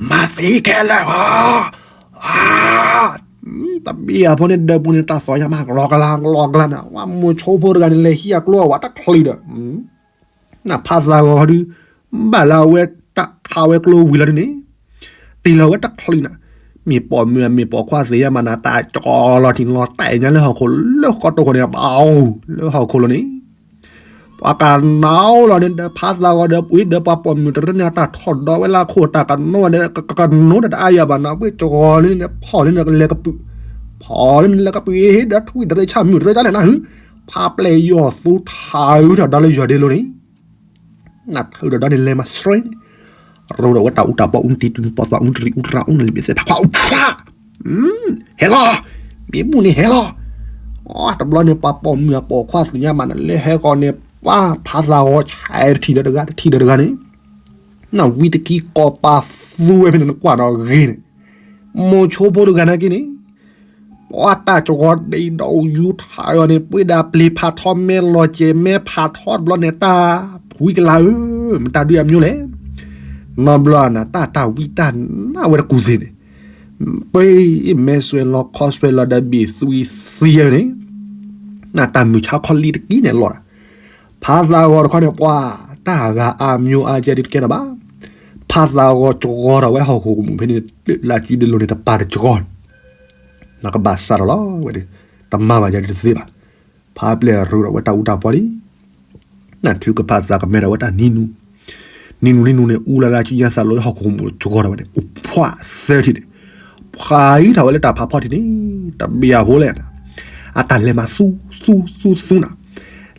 မၤသံခဲလၢာ်ဧၢ, တဘ့ၣ်အဖိန့ၣ်ဒၢးပူၤန့ၣ် တၢ်သီၣ်ညါမး ကလီကလါကလီကလါနၤ, ဝဲမိၤဆိဖိတဂၤန့ၣ် လဲၤဟံးအကျိအဝဲတချုးဒီး နဖးသးဂီၤဒုး, ဘၣ်လၢအဝဲတၢ်ခးဝဲကျိဝံၤလီၤဒုးန့ၣ်, တ့ၢ်လီၤဝဲတချုးနၤ, မ့ၢ်ပိာ်မုၣ်အမ့ၢ်ပိာ်ခွါသ့ၣ်ညါမးနၤ တၢ်ကၠီလီၤထံလီၤတဲာ်ညါလၢဟီၣ်ခိၣ် လၢဃီတိၢ်ဃီန့ၣ် ပအိၣ်လၢဟီၣ်ခိၣ်လီၤန့ၣ်, ပ ပှၤကနၣ်လီၤန့ၣ်ဒီး ဖးသးဂီၤဒီး ဝံၤဒီးပှၤပိာ်မုၣ်တရၢန့ၣ် အတၢ်ထီၣ်ဒီးဝဲလၢခိၣ်တၢ်ကနိဒီး ကကနိဒီးတအါယၤဘၣ်နီၤ, ဝ့ၢ်ကဂီၤလၢန့ၣ် ဖီၣ်လၢန့ၣ်ကလဲၤကပုာ်, ဖီၣ်လၢန့ၣ်လဲၤကပုာ်အ့ၣ်ဒီး ထွံၣ်တရၢဆၣ်မုၣ်တရၢကန့ၣ်နၢ်ဟု, ဖးပျဲၢ်ယီၤသူထးအုးထီၣ်ဒီးလၢယီၤဒ့လိၤန့ၣ် နၢ်ထုးဒီးဒီးန့ၣ်လဲၤမၤစှၤန့ၣ်, ရိဒီးဝဲတၢ်အူတၢ်ပီအူတံၤတူၣ်န့ၣ် ပိာ်သးအူတရံးအူတရၣ်အူန့ၣ် လံာ်ဘ့ၣ်သဲဖးခွါအူဖး, ဟဲလီၤ, မ့ၢ်ဘူၣ်န့ၣ်ဟဲလီၤ, တဘျီန့ၣ် ပှၤပိာ်မုၣ်အပိာ်ခွါသ့ၣ်ညါဘၣ်န့ၣ် လၢဟဲဃီန့ၣ် ပှၤဖးသးဂီၤဆဲးတထံၣ်ဒီးတဂၤ တထံၣ်ဒီးတဂၤန့ၣ်, နဝံတကံကီၢ်ပာ်သူဝဲဖဲန့ၣ် နကွၢ်ဒီးဂ့ၤန့ၣ်, မိၤဆိဖိတဂၤနာ်က့န့ၣ် ပှၤတၢ်ကဂီၤဒံးဒီးယူၤထးအီၤန့ၣ် ပှ့ၤဒၣ်ပျ့ၤဖးထီ မဲလီၤစဲးမဲဖးထီတဘျီန့ၣ် တၢ်ဖှံကလၤဧၢ, မတၤဒုးအမျိုးလဲၣ်, နီဘျီနၤ တၢ်တၢ်ဝံတၢ်နါဝဲတကူၢ်သ့ၣ်န့ၣ်, ပှ့ၤမဲဆွဲလီၤခီဆွဲလီၤဒီးဘ့ၣ်သွံသံန့ၣ်, နတၢ်မုၢ်ဆါခီလံတကံန့ၣ်လီၤ, ဖးသးဂီၤတခီန့ၣ် ပှၤတၢ်ဂၤအမျိုးအါကဲဒ်တကဲထီၣ်ဘၣ်, ဖးသးဂီၤကဂီၤထီၣ်ဝဲဟီၣ်ခိၣ်ကမူၣ်ဖဲန့ၣ် လၢလၢ်စုဒ့လိၤန့ၣ် တပၤတကဂီၤ နကဘၣ်စးထီၣ်လီၤဝဲ, တမၤဘၣ်ယၤဒ်တသ့ဘၣ်, ဖးပျဲၢ်ရိဒီးဝဲတၢ်အူတၢ်ပီလံ, နထုကဖးသးကမဲထီၣ်ဝဲတၢ်နံၤနူၤ, နံၤနူၤနံၤနူၤန့ၣ် အူလၢလၢစုညါသးလီဟီၣ်ခိၣ်ကမူၣ်ကဂီၤထီၣ်ဝဲန့ၣ် အိၣ်ဖှၣ်သၢထံၣ်န့ၣ်, ဖှၣ်အံၤထီၣ်ဝဲလၢတၢ်ဖးဖီထံးန့ၣ်, တဘ့ၣ်အဖိလဲၣ်, အတၢ်လဲၤမၤသူသူသူသူနၤ,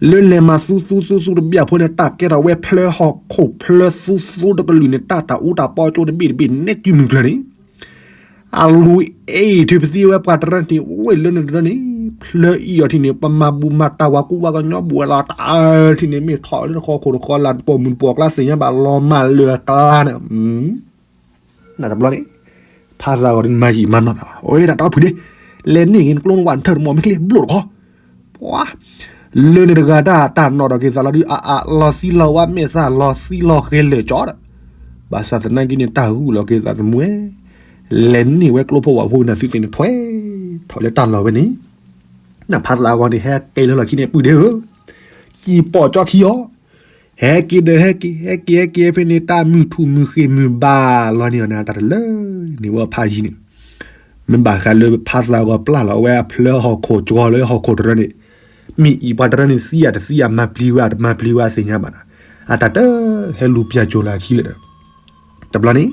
လၢလဲၤမၤသူသူသူသူတဘ့ၣ်အဖိန့ၣ် တၢ်ကဲထီၣ်ဝဲဖျၢဟီၣ်ခိၣ်ဖျၢသူသူတကလုာ်န့ၣ် တၢ်တၢ်အူတၢ်ပီကၠိတဘ့ၣ်တဘ့ၣ်နဲၣ်ကုမုၢ်ကျၢၤန့ၣ် အလူၤအ့ၣ်ထုးပသံဝဲပှၤတရၢန့ၣ် ဝ့ၢ်လၢန့ၣ်တရၢန့ၣ် ဖျၢအံၤအီၤထံၣ်န့ၣ် ပမၤဘူၣ်မၤတၢ်ဝၤကူဝၤကညီဘူးဝဲလီၤတၢ်ထံၣ်န့ၣ် မ့ၢ်ထီၣ်လၢတဃီခိၣ်တဃီလၢ် ပိာ်မုၣ်ပိာ်ကျါသ့ၣ်ညါဘၣ်လီၤမၢ်လၢအကျါန့ၣ် နတဘျီန့ၣ် ဖးသးဂီၤဒ်မၤယံာ်မၤနီၢ်သးဘၣ် အိၣ်တၢ်တီဖုၣ်ဒ့ လဲၤန့ၢ်ဂ့ၤနကျိနဝၣ်နထၢၣ်တမီၢ်မ့ၢ်ချ့ဘျိၣ်တခီ ပှၤ လၢန့ၣ်တဂၤတၢ်တၢ်နီၣ်ဒီးက့ၤသးလီၤဒုး အအလီၤသံလီၤဝါ မဲာ်သၣ်လီၤသံလီၤဃဲၤလၢာ်ကၠီဒီး ဘၣ်ဆၣ်သနာ်က့န့ၣ် တၢ်ဂုာ်လီၤက့ၤသးသမူဝဲ လဲၤန့ၢ်ဝဲကျိဖိဝၣ်ဖိနသုသ့ၣ်န့ၣ် ထွဲထီၣ်လၢတၢ်လီၢ်ဝဲန့ၣ် နဖးသးဂီၤန့ၣ် ဟဲက့ၤလၢလီၢ်ခံန့ၣ် ပုၢ်ဒ့ဧၢ စံၣ်ပိာ်ကၠီခံအီၤ ဟဲက့ၤဒီးဟဲက့ၤ ဟဲက့ၤဟဲက့ၤဖဲန့ၣ် တၢ်မုၢ်ထူၣ်မုၢ်ဃ့ၢ်မုၢ်ဘါလီၤန့ၢ်အီၤန့ၣ် အတၢ်တလၢန့ၣ်ဝဲဖးယံၤန့ၣ် မ့ၢ်ဘၣ်ဃးလၢဖးသးဂီၤပျၢ်လီၤဝဲအဖျၢဟီၣ်ခိၣ်ကၠီလၢဟီၣ်ခိၣ်တရၢန့ၣ် မ့ၢ်အံၤပှၤတရၢန့ၣ်သံအတသံ အမၤပျံၤဝဲအတမၤပျံၤဝဲအသ့ၣ်ညါဘၣ်နၤ အတၢ်တဟဲလူၤပၠးကၠိၤလၢအခံလၢာ်ဒီး တဘျီန့ၣ်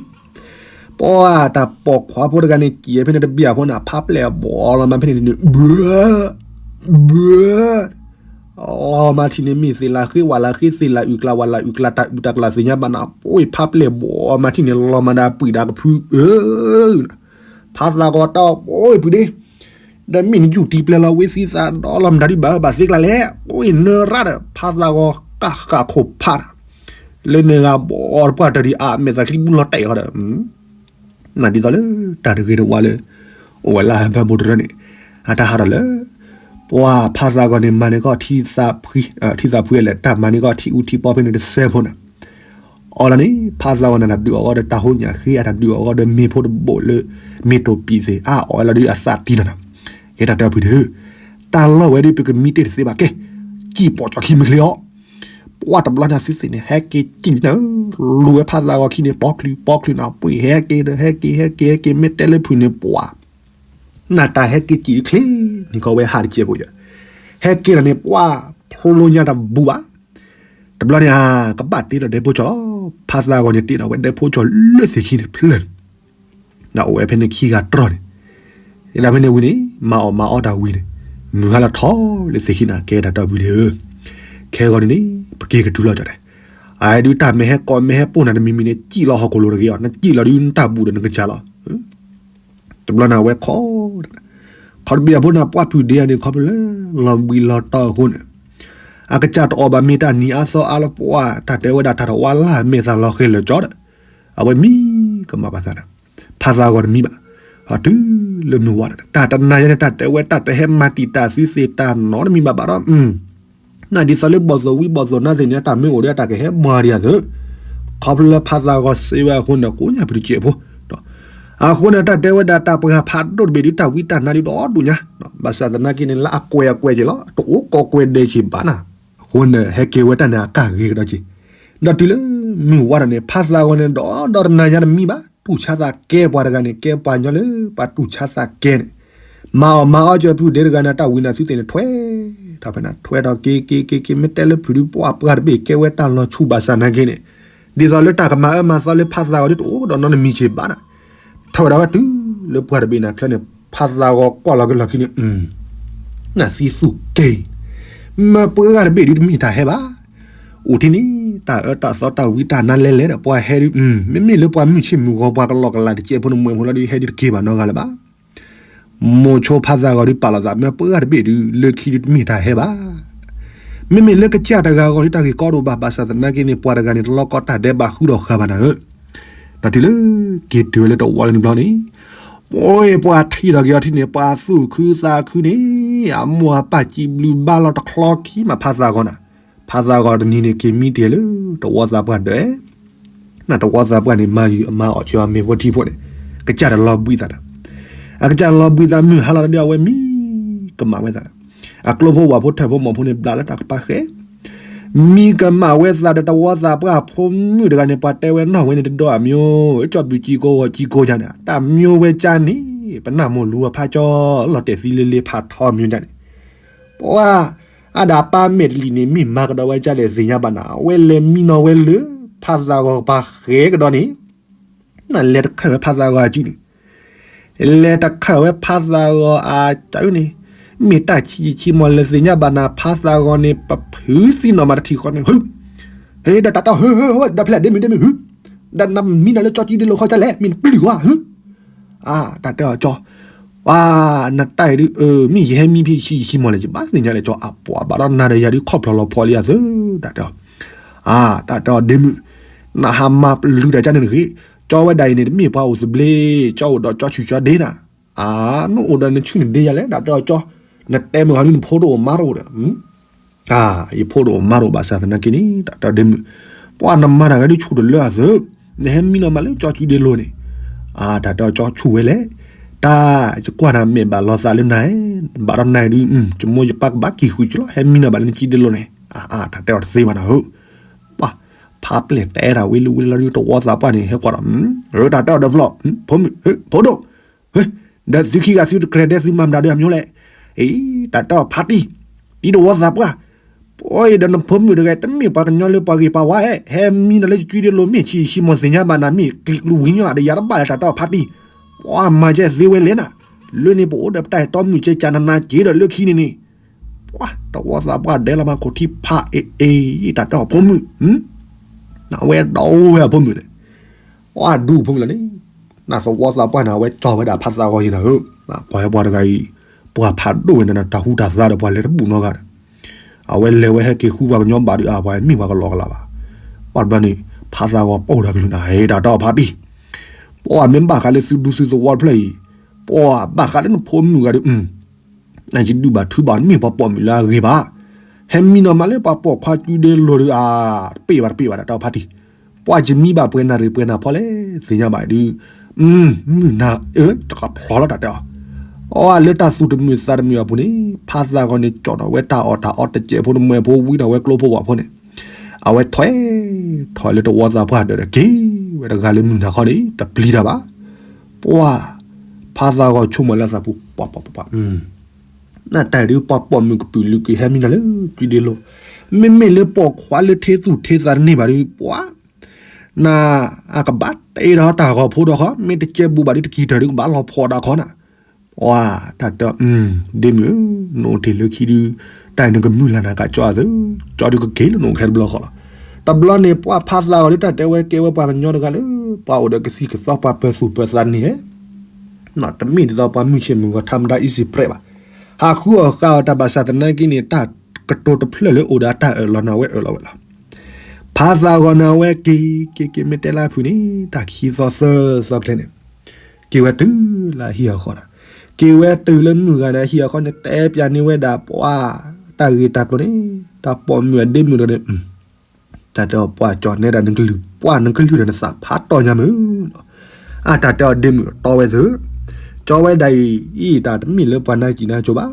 ပှၤတၢ်ပိာ်ခွါဖိတဂၤန့ၣ် ကံၣ်ဖဲန့ၣ်တဘ့ၣ်အဖိန့ၣ် ဖးပျဲၢ်ဘီလီၤမးဖဲန့ၣ်န့ၣ် ဘၢ ဘၢ လီၤမးထံၣ်န့ၣ် မ့ၢ်သ့ၣ်လၢဃ့ဝၣ်လၢဃ့ သ့ၣ်လၢအုၣ်ကျါဝၣ်လၢအုၣ်ကျါ တၢ်အုၣ်တၢ်ကျါသ့ၣ်ညါဘၣ်နၤ ပှ့ၤဖးပျဲၢ်ဘီမးထံၣ်န့ၣ် လီၤမးဒၣ်ပှံၤဒၣ်ကဖုဧၢ ဖးသးဂီၤတၢ်ပှ့ၤပှံၤဒ့ ဒီးမ့ၢ်နယူၢ်တံၢ်ပျဲၢ်လီၤဝဲသံသးဒီးလီၤမတၤဒံးဘၣ် ဘၣ်သ့ကျါလဲၣ် ပှ့ၤနၢၤရၣ်ဒီး ဖးသးဂီၤကၢ်ဃာ်ခိၣ်ဖးတၢ် လၢန့ၣ်ဂၤဘီတပှၢ်တၢၢ်ဒံးအါ မဲာ်သးချံဘူၣ်လီၤတဲာ်ဃီဒီး နဒ်သိးလၢတၢ်တဂ့ၤတဝါလၢ အိၣ်ဝဲလၢအဘၢၣ်ဘိတရၢန့ၣ် အတၢ်ဟးထီၣ်လၢ ပှၤဖးသးဂီၤန့ၣ် မၤန့ၢ်ကီၢ်ထံသးဖှံ ထံသးဖှံအလဲၣ် တၢ်မၤန့ၢ်ကီၢ်ထံအူထံပီဖဲန့ၣ်တစဲးဖိန့ၣ် အီၤလီၤန့ၣ် ဖးသးဂီၤန့ၣ် တၢ်ဒုးအီၤဂီၢ်ဒီးတၢ်ဟိညၣ်ဃ့ အတၢ်ဒုးအီၤဂီၢ်ဒီးမ့ၤဖိတဘိၣ်လၢ မ့ၢ်တိၢ်ပံၤသ့ၣ် အအီၣ်ဝဲလီၤဒုးအသးတံၢ်လီၤနၤ ကဲတၢ်တၢ်ဖုၣ်ဒ့ တၢ်လီၢ်ဝဲဒုးပကမံတ့ၢ်တသ့ဘၣ်ကဲ စံၣ်ပိာ်ကၠီခံမုၢ်ချ့အီၤ ပှၤတဘျီန့ၣ်သုသ့ၣ်န့ၣ် ဟဲက့ၤစံၣ်နၤ လူၤဝဲဖးသးဂီၤခံန့ၣ် ပီချုးပီချုးနၤ ပှ့ၤဟဲက့ၤဒီး ဟဲက့ၤ ဟဲက့ၤ ဟဲက့ၤ မ့ၢ်တဲလၢဖုၣ်န့ၣ် ပှၤ နတၢ်ဟဲက့ၤစံၣ်ချ့န့ၣ်ကီးဝဲဟးတစဲးဖိယၤ ဟဲက့ၤဒီးန့ၣ် ပှၤဖျိညါတဘူးဘၣ် တဘျီန့ၣ်ဧါ ကဘၣ်တ့ဒီးဒဲဖိကၠီလီၤ ဖးသးဂီၤန့ၣ် တ့ဒီးဝဲဒဲဖိကၠီလၢသ့ၣ်ခံန့ၣ်ဖျၢၣ်န့ၣ် ဒီးအိၣ်ဝဲဖဲန့ၣ်ခံဂၤတြီန့ၣ် ဒၣ်ဖဲန့ၣ်ဝံၤန့ၣ် မၤအီၣ်မၤအီတၢ်ဝံၤန့ၣ် မုၢ်ဟါလီၤထီၣ်လၢသ့ၣ်ခံန့ၣ် ကဲတၢ်တီဖုၣ်ဒ့ဧၢ ခဲဂီၤန့ၣ်န့ၣ် ပက့ၤကတုၤလီၤကၠီတဲ အဒုးတၢ်မ့ၢ်ဟဲကိးမ့ၢ်ဟဲပိၢ်နၤတမံၤမံၤန့ၣ် စံၣ်လီၤဟီၣ်ခိၣ်လိၤတဂ့ၤအီၤ နစံၣ်လီၤဒုးနတၢ်ဘူးဒီးနကစၢ်လီၤ တဘျီန့ၣ်အဝဲခီ ခီတဘ့ၣ်အဖိန့ၣ် ပှၢ်ဖုၣ်ဒ့အန့ၣ် ခီဖျိလၢလီၤဘှံးလီၤတီၤအဃိန့ၣ် အကစၢ်တအီၣ်ဘၣ်မ့ၢ်တၢ်နံၤအါသီအါလၢပှၢ် တၢ်တဲဝဲဒၣ်တၢ်တဝါလၢ်မဲာ်သၣ်လီၤဃဲၤလၢာ်ကၠီဒီး အဝဲမံကမၣ်ပှၤသးဒီး ဖးသးဂီၤတမံဘၣ် အတုၤလၢမုၢ်ဝါဒီး တၢ်တနၤယါန့ၣ် တၢ်တဲဝဲတၢ်တဟဲမၤတံာ်တာ်သုသ့ၣ်တၢ်နီတမံဘၣ်ဘၣ်ဒီး နဒ်သိးလၢဘီၣ်သိၣ်ဝံဘီၣ်သိၣ်နါသ့ၣ်န့ၣ် တၢ်မ့ၢ်အိၣ်ဒီးတၢ်ကဟဲမၤဒံးအသၢ ခီဖျိလၢဖးသးဂီၤစံးဝဲအဃိန့ၣ် ကိးညါပတစဲးဖိ အဃိန့ၣ် တၢ်တဲဝဲဒၣ်တၢ်ပှ့ၤဟးဖးဒိၣ်တဘ့ၣ်ဒုး တၢ်ဝံတၢ်နါဒုးဒီဒူၣ်ညါ ဘၣ်ဆၣ်သနာ်က့န့ၣ် လၢအကွဲးအကွဲးက့ၤလီၤ တအိၣ်ကီးကွဲးဒဲးက့ၤဘၣ်နၤ အဃိန့ၣ် ဟဲက့ၤဝဲတၢ်န့ၣ်အကၢ်ဂ့ၤကဒီးက့ၤ ဒီးတုၤလၢမုၢ်ဝါဒီးန့ၣ် ဖးသးဂီၤန့ၣ် ဒီးဒီးတနၤညါတမံဘၣ် တူၢ်ဆါသးကဲပှၤတဂၤန့ၣ် ကဲပှၤညီလၢပှၤတူၢ်ဆါသးကဲန့ၣ် မၤအီၣ်မၤအီၣ်ကၢဖုဒဲတဂၤန့ၣ် တၢ်ဝံနၤသုသ့ၣ်န့ၣ် ထွဲထီၣ်ဖဲန့ၣ် ထွဲထီၣ်က့ၤက့ၤက့ၤက့ၤ မ့ၢ်တဲလၢဖုးဒုး ပှၢ်ပှၢ်တဘ့ၣ်ကဲဝဲတၢ်လီၤဆူၣ်ဘၣ်ဆၣ်နာ်က့န့ၣ်, ဒ်သိးလၢတၢ်ကမၤအၢမၤသီလၢဖးသးဂီၤဒုးတအိၣ်ကဒီးနီတမံၤစ့ၢ်ဘၣ်နၤ, ထီၣ်ဝဲဒၣ်ဝဲတုၤလၢပှၢ်တဘ့ၣ်နၤချၢန့ၣ် ဖးသးဂီၤကွၢ်လီၤက့ၤလီၢ်ခံန့ၣ် နသံသူၣ်က့ၤ, မၢပှၢ်တဘ့ၣ်ဒုးတမ့ၢ်တၢ်ဟဲဘၣ်. အိၣ်ထံန့ၣ် တၢ်အၢတၢ်သီတၢ်ဝံတၢ်နါလဲလဲဒီး ပှၤဟဲဒုး မ့မ့ၢ်လၢပှၤမုၢ်ဆ့ၣ်မုၢ်ဂီၤ ပှၤကလီကလးတကဲးဖိန့ၣ် မွဲဖိလီၤဒုး ဟဲဒုးတက့ၤဘၣ်နီတဂၤလၢၤဘၣ်. မိၤဆိဖးသးဂီၤဒုးပာ်လီၤသး မၢပှၢ်တဘ့ၣ်ဒုး လၢခံဒုးတမ့ၢ်တၢ်ဟဲဘၣ်. မ့မ့ၢ်လၢကစၢ်တဂၤဂီၤဒုး တၢ်ဂ့ၢ်ကီတအိၣ်ဘၣ် ဘၣ်ဆၣ်သနာ်က့န့ၣ် ပှၤတဂၤန့ၣ် တလီကီတၢ်ဒဲးဘးဃုဒီးဃာ်ဘၣ်နၤဧၢ. ဒီးတုၤလၢ က့ၤတုၤဝဲလၢတဝီလၢန့ၣ်ဘျီန့ၣ်, ပှၤထံၣ်ဒီးက့ၤအီၤထံၣ်န့ၣ် ပှၤသူၣ်ခုသးခုန့ၣ် အမိၢ်အပၢ်စံးဘျုးဘၣ်လီၤတချီခံမး ဖးသးဂီၤနၤ, ဖးသးဂီၤတနံၤန့ၣ် က့ၤမံတ့ၢ်လၢတဝီသးပှၢ်ဒၢး နတဝီသးပှၢ်န့ၣ် မၤအီၣ်ဆၢအီၤမ့ၤဖိထံဖိန့ၣ်, ကစၢ်တလီၤဘှံးသးဒီး, အကစၢ်တလီၤဘှံးသးမုၢ်ဟါလီၤဒီး အဝဲမံကမၣ်ဝဲသးဒီး, အကျိဖိဝၣ်ဖိထၢၣ်ဖိမီၢ်ဖိန့ၣ် ဘျးလၢတၢ်ကပၤဃဲ, မံကမၣ်ဝဲသးဒီးတဝီသးပှၢ်ဖိမုၣ်တဂၤန့ၣ် ပှၤတဲဝဲနီၢ်ဝဲန့ၣ်တဒီအမျိုး, ကၠီဘုးကံကိဂီၤကံကိယါန့ၣ် တၢ်မျိုးဝဲကါန့ၣ်, ပနၢ်မိၢ်လူၤအဖးကၠီ လီၤတဲာ်သံလ့လ့ဖးထီမ့ၢ်ကါန့ၣ်, ပှၤ အါဒၣ်ပၢ်မဲာ်တလံၤန့ၣ် မ့ၢ်မၤကဒီးဝဲကါလဲၣ်သ့ၣ်ညါဘၣ်နၤ, အဝဲလဲၤမံနီၤဝဲလၢ ဖးသးဂီၤကပၤဃဲကဒီးန့ၣ်, နလဲၤတခၢၣ်ဝဲဖးသးဂီၤအစုန့ၣ်, လဲၤတခၢၣ်ဝဲဖးသးဂီၤအစုန့ၣ်, မ့ၢ်တၢ်ဆံးဆံးမီၢ်လဲၣ်သ့ၣ်ညါဘၣ်နၤ, ဖးသးဂီၤန့ၣ် ပဖုးသံနီၢ်မးတထံၣ်ဃီန့ၣ်, ဟု, ဟ့ ဒီးတၢ်တီၢ် ဟု ဟု ဟု ဒီးဖဲလဲၣ်ဒ့မုၣ်ဒ့မုၣ် ဟု, ဒီးနမံနီၤလၢကၠီကံဒ့လိာ်ခီကါလဲၣ် မ့ၢ်နပျုၢ်ဝါ ဟု အါ တၢ်တဲအီၤကၠီ, ပှၤ နတၢ်အံၤဒုး အၢ မ့ၢ်ယဟဲမံဖဲဆံးဆံးမီၢ်လဲၣ် ယဘၣ်သ့ၣ်ညါလဲၣ်ကၠီ, အပှၤဘၣ်ဒီးနၤဒီးယၤဒုး ခီၣ်ဖျိးလီၤဖီလံအသး, တၢ်တဲအီၤ, အါ တၢ်တဲအီၤဒ့မုၣ်, နဟးမၤပျုၢ်တၢ်ကါန့ၣ်တဂ့ၤ, ကၠီဝဲဒၣ်အံၤန့ၣ် တမ့ၢ်ပှၤအိၣ်သဘျ့, ကၠီအိၣ်ဒီးကၠီဆူၣ်ကၠီဒ့နၤ, အါ နအိၣ်ဒီးနဆူၣ်နဒ့ယၤလဲၣ်, တၢ်တဲအီၤကၠီ, နတဲမုၢ်ဂီၤဒုး နဖိတအိၣ်မါတအိၣ်ဒီး အါ ယဖိတအိၣ်မါတအိၣ်ဘၣ်ဆၣ်သနာ်က့န့ၣ် တၢ်တဲအီၤဒ့မုၣ်, ပှၤနမၤတၢ်ဂၤဒုးဆူၣ်တလၢအသး, နဟဲမံနီၤမးလၢကၠီကံဒ့လိာ်န့ၣ်, အါ တၢ်တဲအီၤကၠီဆူၣ်ဝဲလဲၣ်, တၢ် ယကွၢ်နၤမဲာ်ဘၣ်လီၤသးလၢနၤ, ဘၣ်ဒီးနၤဒုး ယမိၢ်ယပၢ်ကဘၣ်က့ၤဃုာ်ကၠီလီၤ ဟဲမံနီၤဘၣ်လၢနကံဒ့လိာ်န့ၣ်, အါ တၢ်တဲအီၤတသ့ဘၣ်နၤဧၢ, ပှၤ ဖးပျဲၢ်တဲတၢ်ဝံၤလၢဝံၤလီၤဒုး တဝီသးပှၢ်န့ၣ် ဟဲကွၢ်ဒီး တၢ်တဲအီၤဒီးဖျီၣ် ဖိမုၣ် ဖိဒိၣ် ဒီးသုခံဂၤသုတကြၢးဒဲးသုမၤမတၤဒုးအမျိုးလဲၣ်, အံၤ တၢ်တဲအီၤဖးတံၢ်, ဒ်တဝီသးပှၢ်, ပှၤအံၤဒီးနဖိမုၣ်တဂၤ တမ့ၢ်ပှၤကညီလၢပှၤဂ့ၤပှၤဝါဧါ, ဟဲမံနီၤလၢကၠီကံဒ့လိာ် မ့ၢ်ဆံးဆံးမီၢ်သ့ၣ်ညါဘၣ်နၤ မ့ၢ်ကလံၤဝံၤညီအဒီးယၤတဘၣ်လၢ တၢ်တဲအီၤဖးတံၢ်, ပှၤမၤကဲသ့ဝဲလဲၣ်နၤ, လၢန့ၣ်ပအိၣ်ဒီးပတၢ်အဲၣ်တီမုၣ်ကဲကၢနနၤက့ၤဒီးလၢခံန့ၣ်န့ၣ် ပှၤ တဝီသးပှၢ်ဒဲးလီၤမးခိၣ်ထံဖးအ့ၣ်အ့ၣ် တၢ်တဲအီၤဖိမုၣ်, နဝဲဒီးဝဲအဖိမုၣ်န့ၣ်, ပှၤဒူဖိမုၣ်လီၤန့ၣ်, နသဝီသးပှၢ်န့ၣ် အဝဲကၠီဝဲဒၣ်ဖးသးဂီၤယံၤနၤဧၢ, ကွၢ်ဟဲပှၤတဂၤအံၤ, ပှၤဖးဒိၣ်ဝဲန့ၣ် တၢ်ဟူတၢ်သါဒီးပှၤလဲၤတဘူၣ်နီတဂၤဒီး, အဝဲလဲၤဝဲဟဲက့ၤဃုပှၤကညီဘၣ်ဒုး အါ ပှၤမ့ၢ်ပှၤကလီကလးဘၣ်, ပှၤတဘျီန့ၣ် ဖးသးဂီၤပိာ်တၢ်ကလုၢ်နၤ ဟဲတၢ်တဲအီၤဖးတံၢ် ပှၤမ့ၢ်ဘၣ်ဃးလၢသုဒူသုသဝီတဖျၢၣ်အံၤ, ပှၤဘၣ်ဃးလၢနဖိမုၣ်ဂၤဒီး အယဒုးဘၣ်ထုဘၣ် နမ့ၢ်ပှၤပိာ်မုၣ်လၢအဂ့ၤဘၣ်, ဟဲမံနီၤမးလၢပှၤပိာ်ခွါကၠူဒ့လိာ်ဒီး အါ တပ့ၢ်ဘၣ်တပ့ၢ်ဘၣ် တၢ်တဲအီၤဖးတံၢ်, ပှၤယမံဘၣ်ပှဲၤနၣ်ရံၣ်ပှဲၤနၣ်ဖီလဲၣ် သ့ၣ်ညါဘၣ်ဒုး, မုၢ်နၤအၢ တကဖျီလီၤ တၢ်တဲအီၤ, အီ လၢတၢ်သူၣ်တမုာ်သးတမုာ်အပူၤန့ၣ် ဖးသးဂီၤန့ၣ် ကၠီထီၣ်ဝဲတၢ်အီၣ်တၢ်အီတကဲးဖိတမှဲဖိ ဝံထီၣ်ဝဲကျိဖိဝၣ်ဖိန့ၣ် အဝဲထွဲ ထီၣ်လၢတဝီသးပှၢ်ဒၢးဒီး က့ၤဝဲတဂၤလၢမုၢ်နၤခီန့ၣ် တပျံၤတၢ်ဘၣ်, ပှၤ ဖးသးဂီၤဆိကမိၣ်လၢသးပူၤ ပှၤ ပှၤ ပှၤ ပှၤ နတၢ်ဒုးပှၤပိာ်မုၣ်ကပုာ်လုးက့ၤဟဲမံနီၤလၢကၠူဒ့လိာ်, မ့မ့ၢ်လၢပိာ်ခွါလၢထ့သူၣ်ထ့သးတန့ၢ်ဘၣ်ဒုး ပှၤ န အကဘၣ်တ့ထီၣ်တၢ်ဂီၤဖိဒီးဃီ မ့ၢ်တကဲဘူးဘၣ်ဒုးတကံၤတၢၢ်ဒုးကဘၣ်လီၤဖီၣ်ဒၣ်ခီနၤ, ပှၤ တၢ်တဲအီၤ ဒ့မုၣ်ဧၢ, နအိၣ်တ့ၢ်လၢခံဒုး တၢ်အံၤနကမုၢ်လၢ်နၤကၠီအသး, ကၠီဒုးကက့ၤလၢနအိၣ်ခဲတဘျီဃီလီၤ, တဘျီန့ၣ် ပှၤဖးသးဂီၤဒုးတၢ်တဲဝဲကဲဝဲပှၤကညီတဂၤလၢ ပှၤအိၣ်ဒီးကသံၣ်ကသီပှၤပၢၤသူၣ်ပၢၤသးန့ၣ် တမ့ၢ်ဒ်သိးပှၤမုၢ်ဆ့ၣ်မုၢ်ဂီၤ ထါမတၤ easy prey ဘၣ်, ဟးဃုအီၣ်ဃုအီတၢ်ဘၣ်ဆၣ်သနာ်က့န့ၣ် တၢ်ကတိၤတဖျၢၣ်လၢအိၣ်ဒီးအတၢ်အၢၣ်လီၤနၤဝဲအၢၣ်လီၤဝဲလီၤ, ဖးသးဂီၤန့ၣ် အဝဲက့ၤ က့ၤ က့ၤ မ့ၢ်တဲလၢဖုးန့ၣ် တၢ်ခံသီသၢသီချဲန့ၣ် က့ၤဝဲတုၤလၢအဟံၣ်အဃီနၤ, က့ၤဝဲတုၤလၢမုၢ်ဂၤန့ၣ် အဟံၣ်အဃီန့ၣ် တဲပျးန့ၢ်ဝဲဒၣ်ပှၤ တၢ်ဂ့ၢ်တၢ်ကျိၤန့ၣ် တၢ်ပိာ်မုၣ်အဒ့မုၣ်တဂၤန့ၣ် တၢ်တဲအီၤ ပှၤကၠီၤနဲဒၣ်နကလုၢ် ပှၤနကလုၢ်ဒီးနသးဖးတီၢ်ညါမုၢ်လီၤ, အတၢ်တဲအီၤဒ့မုၣ်တီဝဲသ့ၣ်, ကၠီဝဲဒၣ်အံၤ အံၤတၢ်တမ့ၢ်လၢပှၤနၢ်စံၣ်နၢ်စိၤဘၣ်,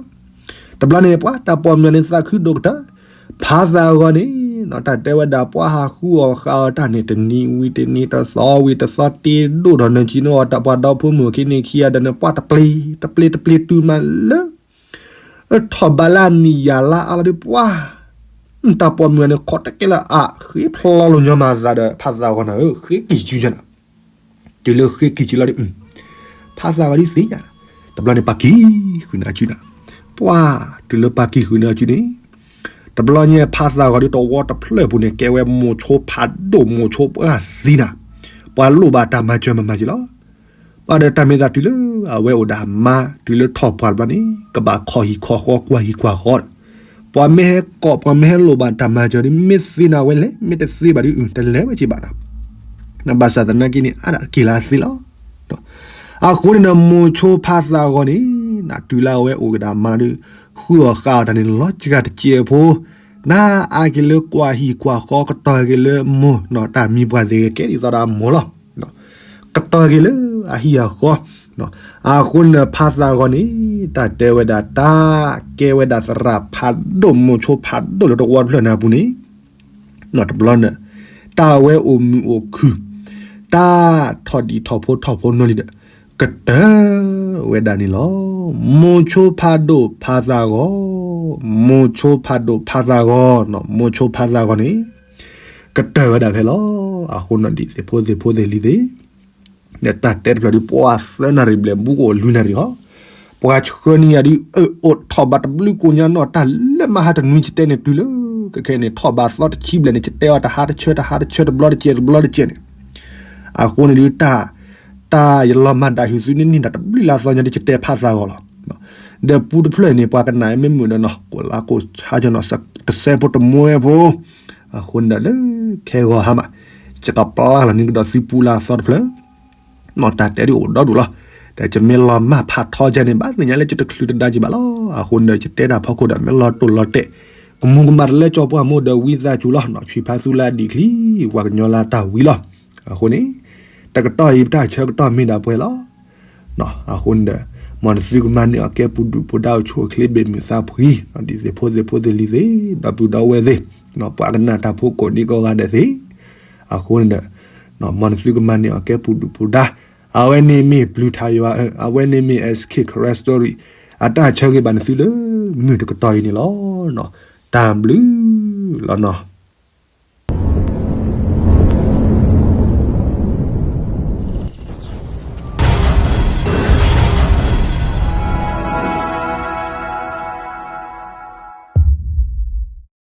တဘျီန့ၣ် ပှၤတၢ်ပိာ်မုၣ်န့ၣ်သးခုဒိၣ်ကတၢၢ်, ဖးသးဂီၤန့ၣ် တၢ်တဲဝဲဒၣ်ပှၤဟးဃုအီၣ်ဃုအီတၢ်န့ၣ် တနံၤဝံၤတနံၤ တသီဝံၤတသီ တ့ဒိၣ်ဒီးနၤက့န့ၣ် အီၣ်တၢ်ပှၤဒီဖိမုၣ်ခံန့ၣ်ခံဂၤဒီးန့ၣ် ပှၤတပျ့ၤ တပျ့ၤတပျ့ၤတုၤမးလၢ ထီၣ်ဘးလၢအနံၣ်ယၤလါအါလီၤဒီးပှၤ တၢ်ပိာ်မုၣ်န့ၣ် ခိးတကဲလၢအ ဃ့ဖျီလိာ်ညီမၤသးဒီးဖးသးဂီၤနၤဧၢ ဃ့က့ၤစုညါနၤ တုၤလၢဃ့က့ၤစုလီၤဒီး ဖးသးဂီၤဒုးသ့ၣ်ညါ တဘျီန့ၣ်ပာ်ကံၤဃုာ်န့ၢ်အစုနၤ ပှၤ တုၤလၢပာ်ကံၤဃုာ်န့ၢ်အစုန့ၣ် တဘျီညါဖးသးဂီၤဒုးတဝီတဖျၢၣ်ပူၤန့ၣ် ကဲဝဲမိၤဆိဖးဒိၣ်မိၤဆိပှၢ်သံနၤ ပှၤလိၣ်ဘၣ်တၢ်မၤစၢၤမၤမၤက့ၤလီၤ ဘၣ်ဒီးတၢ်မ့ၢ်သးတုၤလၢအဝဲအိၣ်ဒီးအမါ တုၤလၢထီၣ်ပှၢ်တဘျီန့ၣ် ကဘၣ်ခီၣ်ဟံၣ်ခီၣ်ဃီကွၢ်ဟံၣ်ကွၢ်ဃီဒီး ပှၤမ့ၢ်ဟဲကိး ပှၤမ့ၢ်ဟဲလိၣ်ဘၣ်တၢ်မၤစၢၤဒီး မ့ၢ်သ့နၤဝဲလဲၣ် မ့ၢ်တသ့ဘၣ်ဒီး တလဲၤဝဲက့ၤဘၣ်နၤ ဘၣ်ဆၣ်သနာ်က့န့ၣ် အါဒၣ်တက့ၢ်လၢအသ့လီၤ. အဃိန့ၣ်ဒီး မိၤဆိဖးသးဂီၤန့ၣ် နတုၤလၢအဝဲအိၣ်ကဒီးမါဒီး ဃုအီၣ်ဃုအီတၢ်န့ၣ် လီၤစှၤတစဲးဖိ နအါက့ၤလၢကွၢ်ဟံၣ်ကွၢ်ဃီ ကတီၢ်က့ၤလၢမိၢ် တၢ်မံၤပှၢ်သ့ၣ်ဂ့ၤကဲဒ်သိးဒီးအမိၢ်လီၤ. ကတီၢ်က့ၤလၢအဟံၣ်အဃီ အဃိန့ၣ်ဒီး ဖးသးဂီၤန့ၣ် တၢ်တဲဝဲဒၣ်တၢ် ကဲဝဲဒၣ်သရၣ်ဖးဒိၣ် မိၤဆိဖးဒိၣ်လၢတဝီတဖျၢၣ်န့ၣ်အပူၤန့ၣ် တဘျီန့ၣ် တၢ်ဝဲအိၣ်မုာ်အိၣ်ခုၣ် တၢ်ထီၣ်ဒံးထီၣ်ဖိထီၣ်ဖိနီၢ်လံဒီး ကတၢၢ်ဝဲဒၣ်န့ၣ်လီၤ. မိၤဆိဖးဒိၣ်ဖးသးဂီၤ, မိၤဆိဖးဒိၣ်ဖးသးဂီၤ, မိၤဆိဖးသးဂီၤန့ၣ် ကတၢၢ်ဝဲဒၣ်ဖဲလီၤ. အဃိန့ၣ်ဒ်သ့ၣ်ဖိသ့ၣ်ဖိသ့ၣ်လံၤသ့ၣ် တၢ်တဲတဖျၢၣ်ဒုး ပှၤသၢနၣ်ရံၣ်ဘျဲၣ် ဘူးကအိၣ်လွံၢ်နၣ်ရံၣ်ဟီ, ပှၤဆှၢန့ၢ်ယၤဒုး အၢၣ်အိၣ်ထီၣ်ဘးတဘျုးကိညါနီၢ် တၢ်လၢမဟါတနွံ ယတဲန့ၣ်တုၤလၢ ခဲခဲန့ၣ် ထီၣ်ဘးသီတဆံဘျဲၣ်န့ၣ် ယတဲအီၤတဟါတဆၢ တဟါတဆၢ တဘျီတစဲး တဘျီတစဲးန့ၣ်, အဃိန့ၣ်ဒုး တၢ် တၢ်ယလီၤမၢ်ဒၣ်ဟုၣ်သုန့ၣ် နံၣ်ဒၣ်တဘျုးလါသီညါဒုး ယတဲဖးသးဂီၤလီၤ. ဒီးပူတဖျၢၣ်န့ၣ် ပှၤကနၣ်အမဲမုာ်ဒီးနီၢ် ကိၣ်လါကိၣ်ဆါကနီၢ် တစဲးဖိတမူဝဲဖိ, အဃိန့ၣ်ဒီးလၢခဲဂီၤဟါမး ယကပျၢ်လီၤန့ၢ်ကဒီးသုပူလၢအသီတဖျၢၣ် နီၢ်တၢ်တဲဒုးအိၣ်ဒီဒူၣ်လီၤ. ဒီးယမ့ၢ်လီၤမၢ်ဖးထီကဲန့ၣ် ဘၣ်သ့ၣ်ညါလၢယတချုးတဒါက့ၤဘၣ်လီၤ. အဃိန့ၣ်ဒီး ယတဲတၢ်ဖီခိၣ်ဒီး မ့ၢ်လီၤတိၢ်လီၤတဲာ် ကမူၤကမၣ်တလၢကၠီပှၢ်မိၢ်ဒီးဝံသးစူၤလီၤ. နီၢ်ဆံးဖးသူလၢအဒံးချံ ပှၤကညီလၢအတၢ်ဝံလီၤ. အဃိန့ၣ် တကတီၢ်အံၤ ပတၢ်ဆၢကတီၢ်မ့ၢ်ဒၣ်ပှဲၤလီၤ. အဃိန့ၣ်ဒီး မ်နသုကမၤန့ၢ်အီၤကဲပူၤဒုၣ်ပူၤဒါ အိၣ်ဆူၣ်အိၣ်ချ့ဘၣ်မုာ်သးဖှံ ဒ်သ့ၣ်ဖိသ့ၣ်ဖိသ့ၣ်လံၤသ့ၣ် ဒီပုၢ်ဒီဝဲၢ်သ့ၣ် ပှၤကနၣ်တၢ်ဖိကိးဒံကိးဂၤဒဲးသ့ၣ်, အဃိန့ၣ်ဒီး မ်နသုကမၤန့ၢ်အီၤကဲပူၤဒုၣ်ပူၤဒါ, အဝဲန့ၣ်မ့ၢ်ပျုၤထးယွၤဧၢ, အဝဲန့ၣ်မ့ၢ် S K Karen Story အတၢ်ဆၢဂ့ၤဘၣ်နသုလၢ မုၢ်တကတီၢ်အံၤန့ၣ်လီၤ. တၢ်ဘျုးလီၤနီၤ.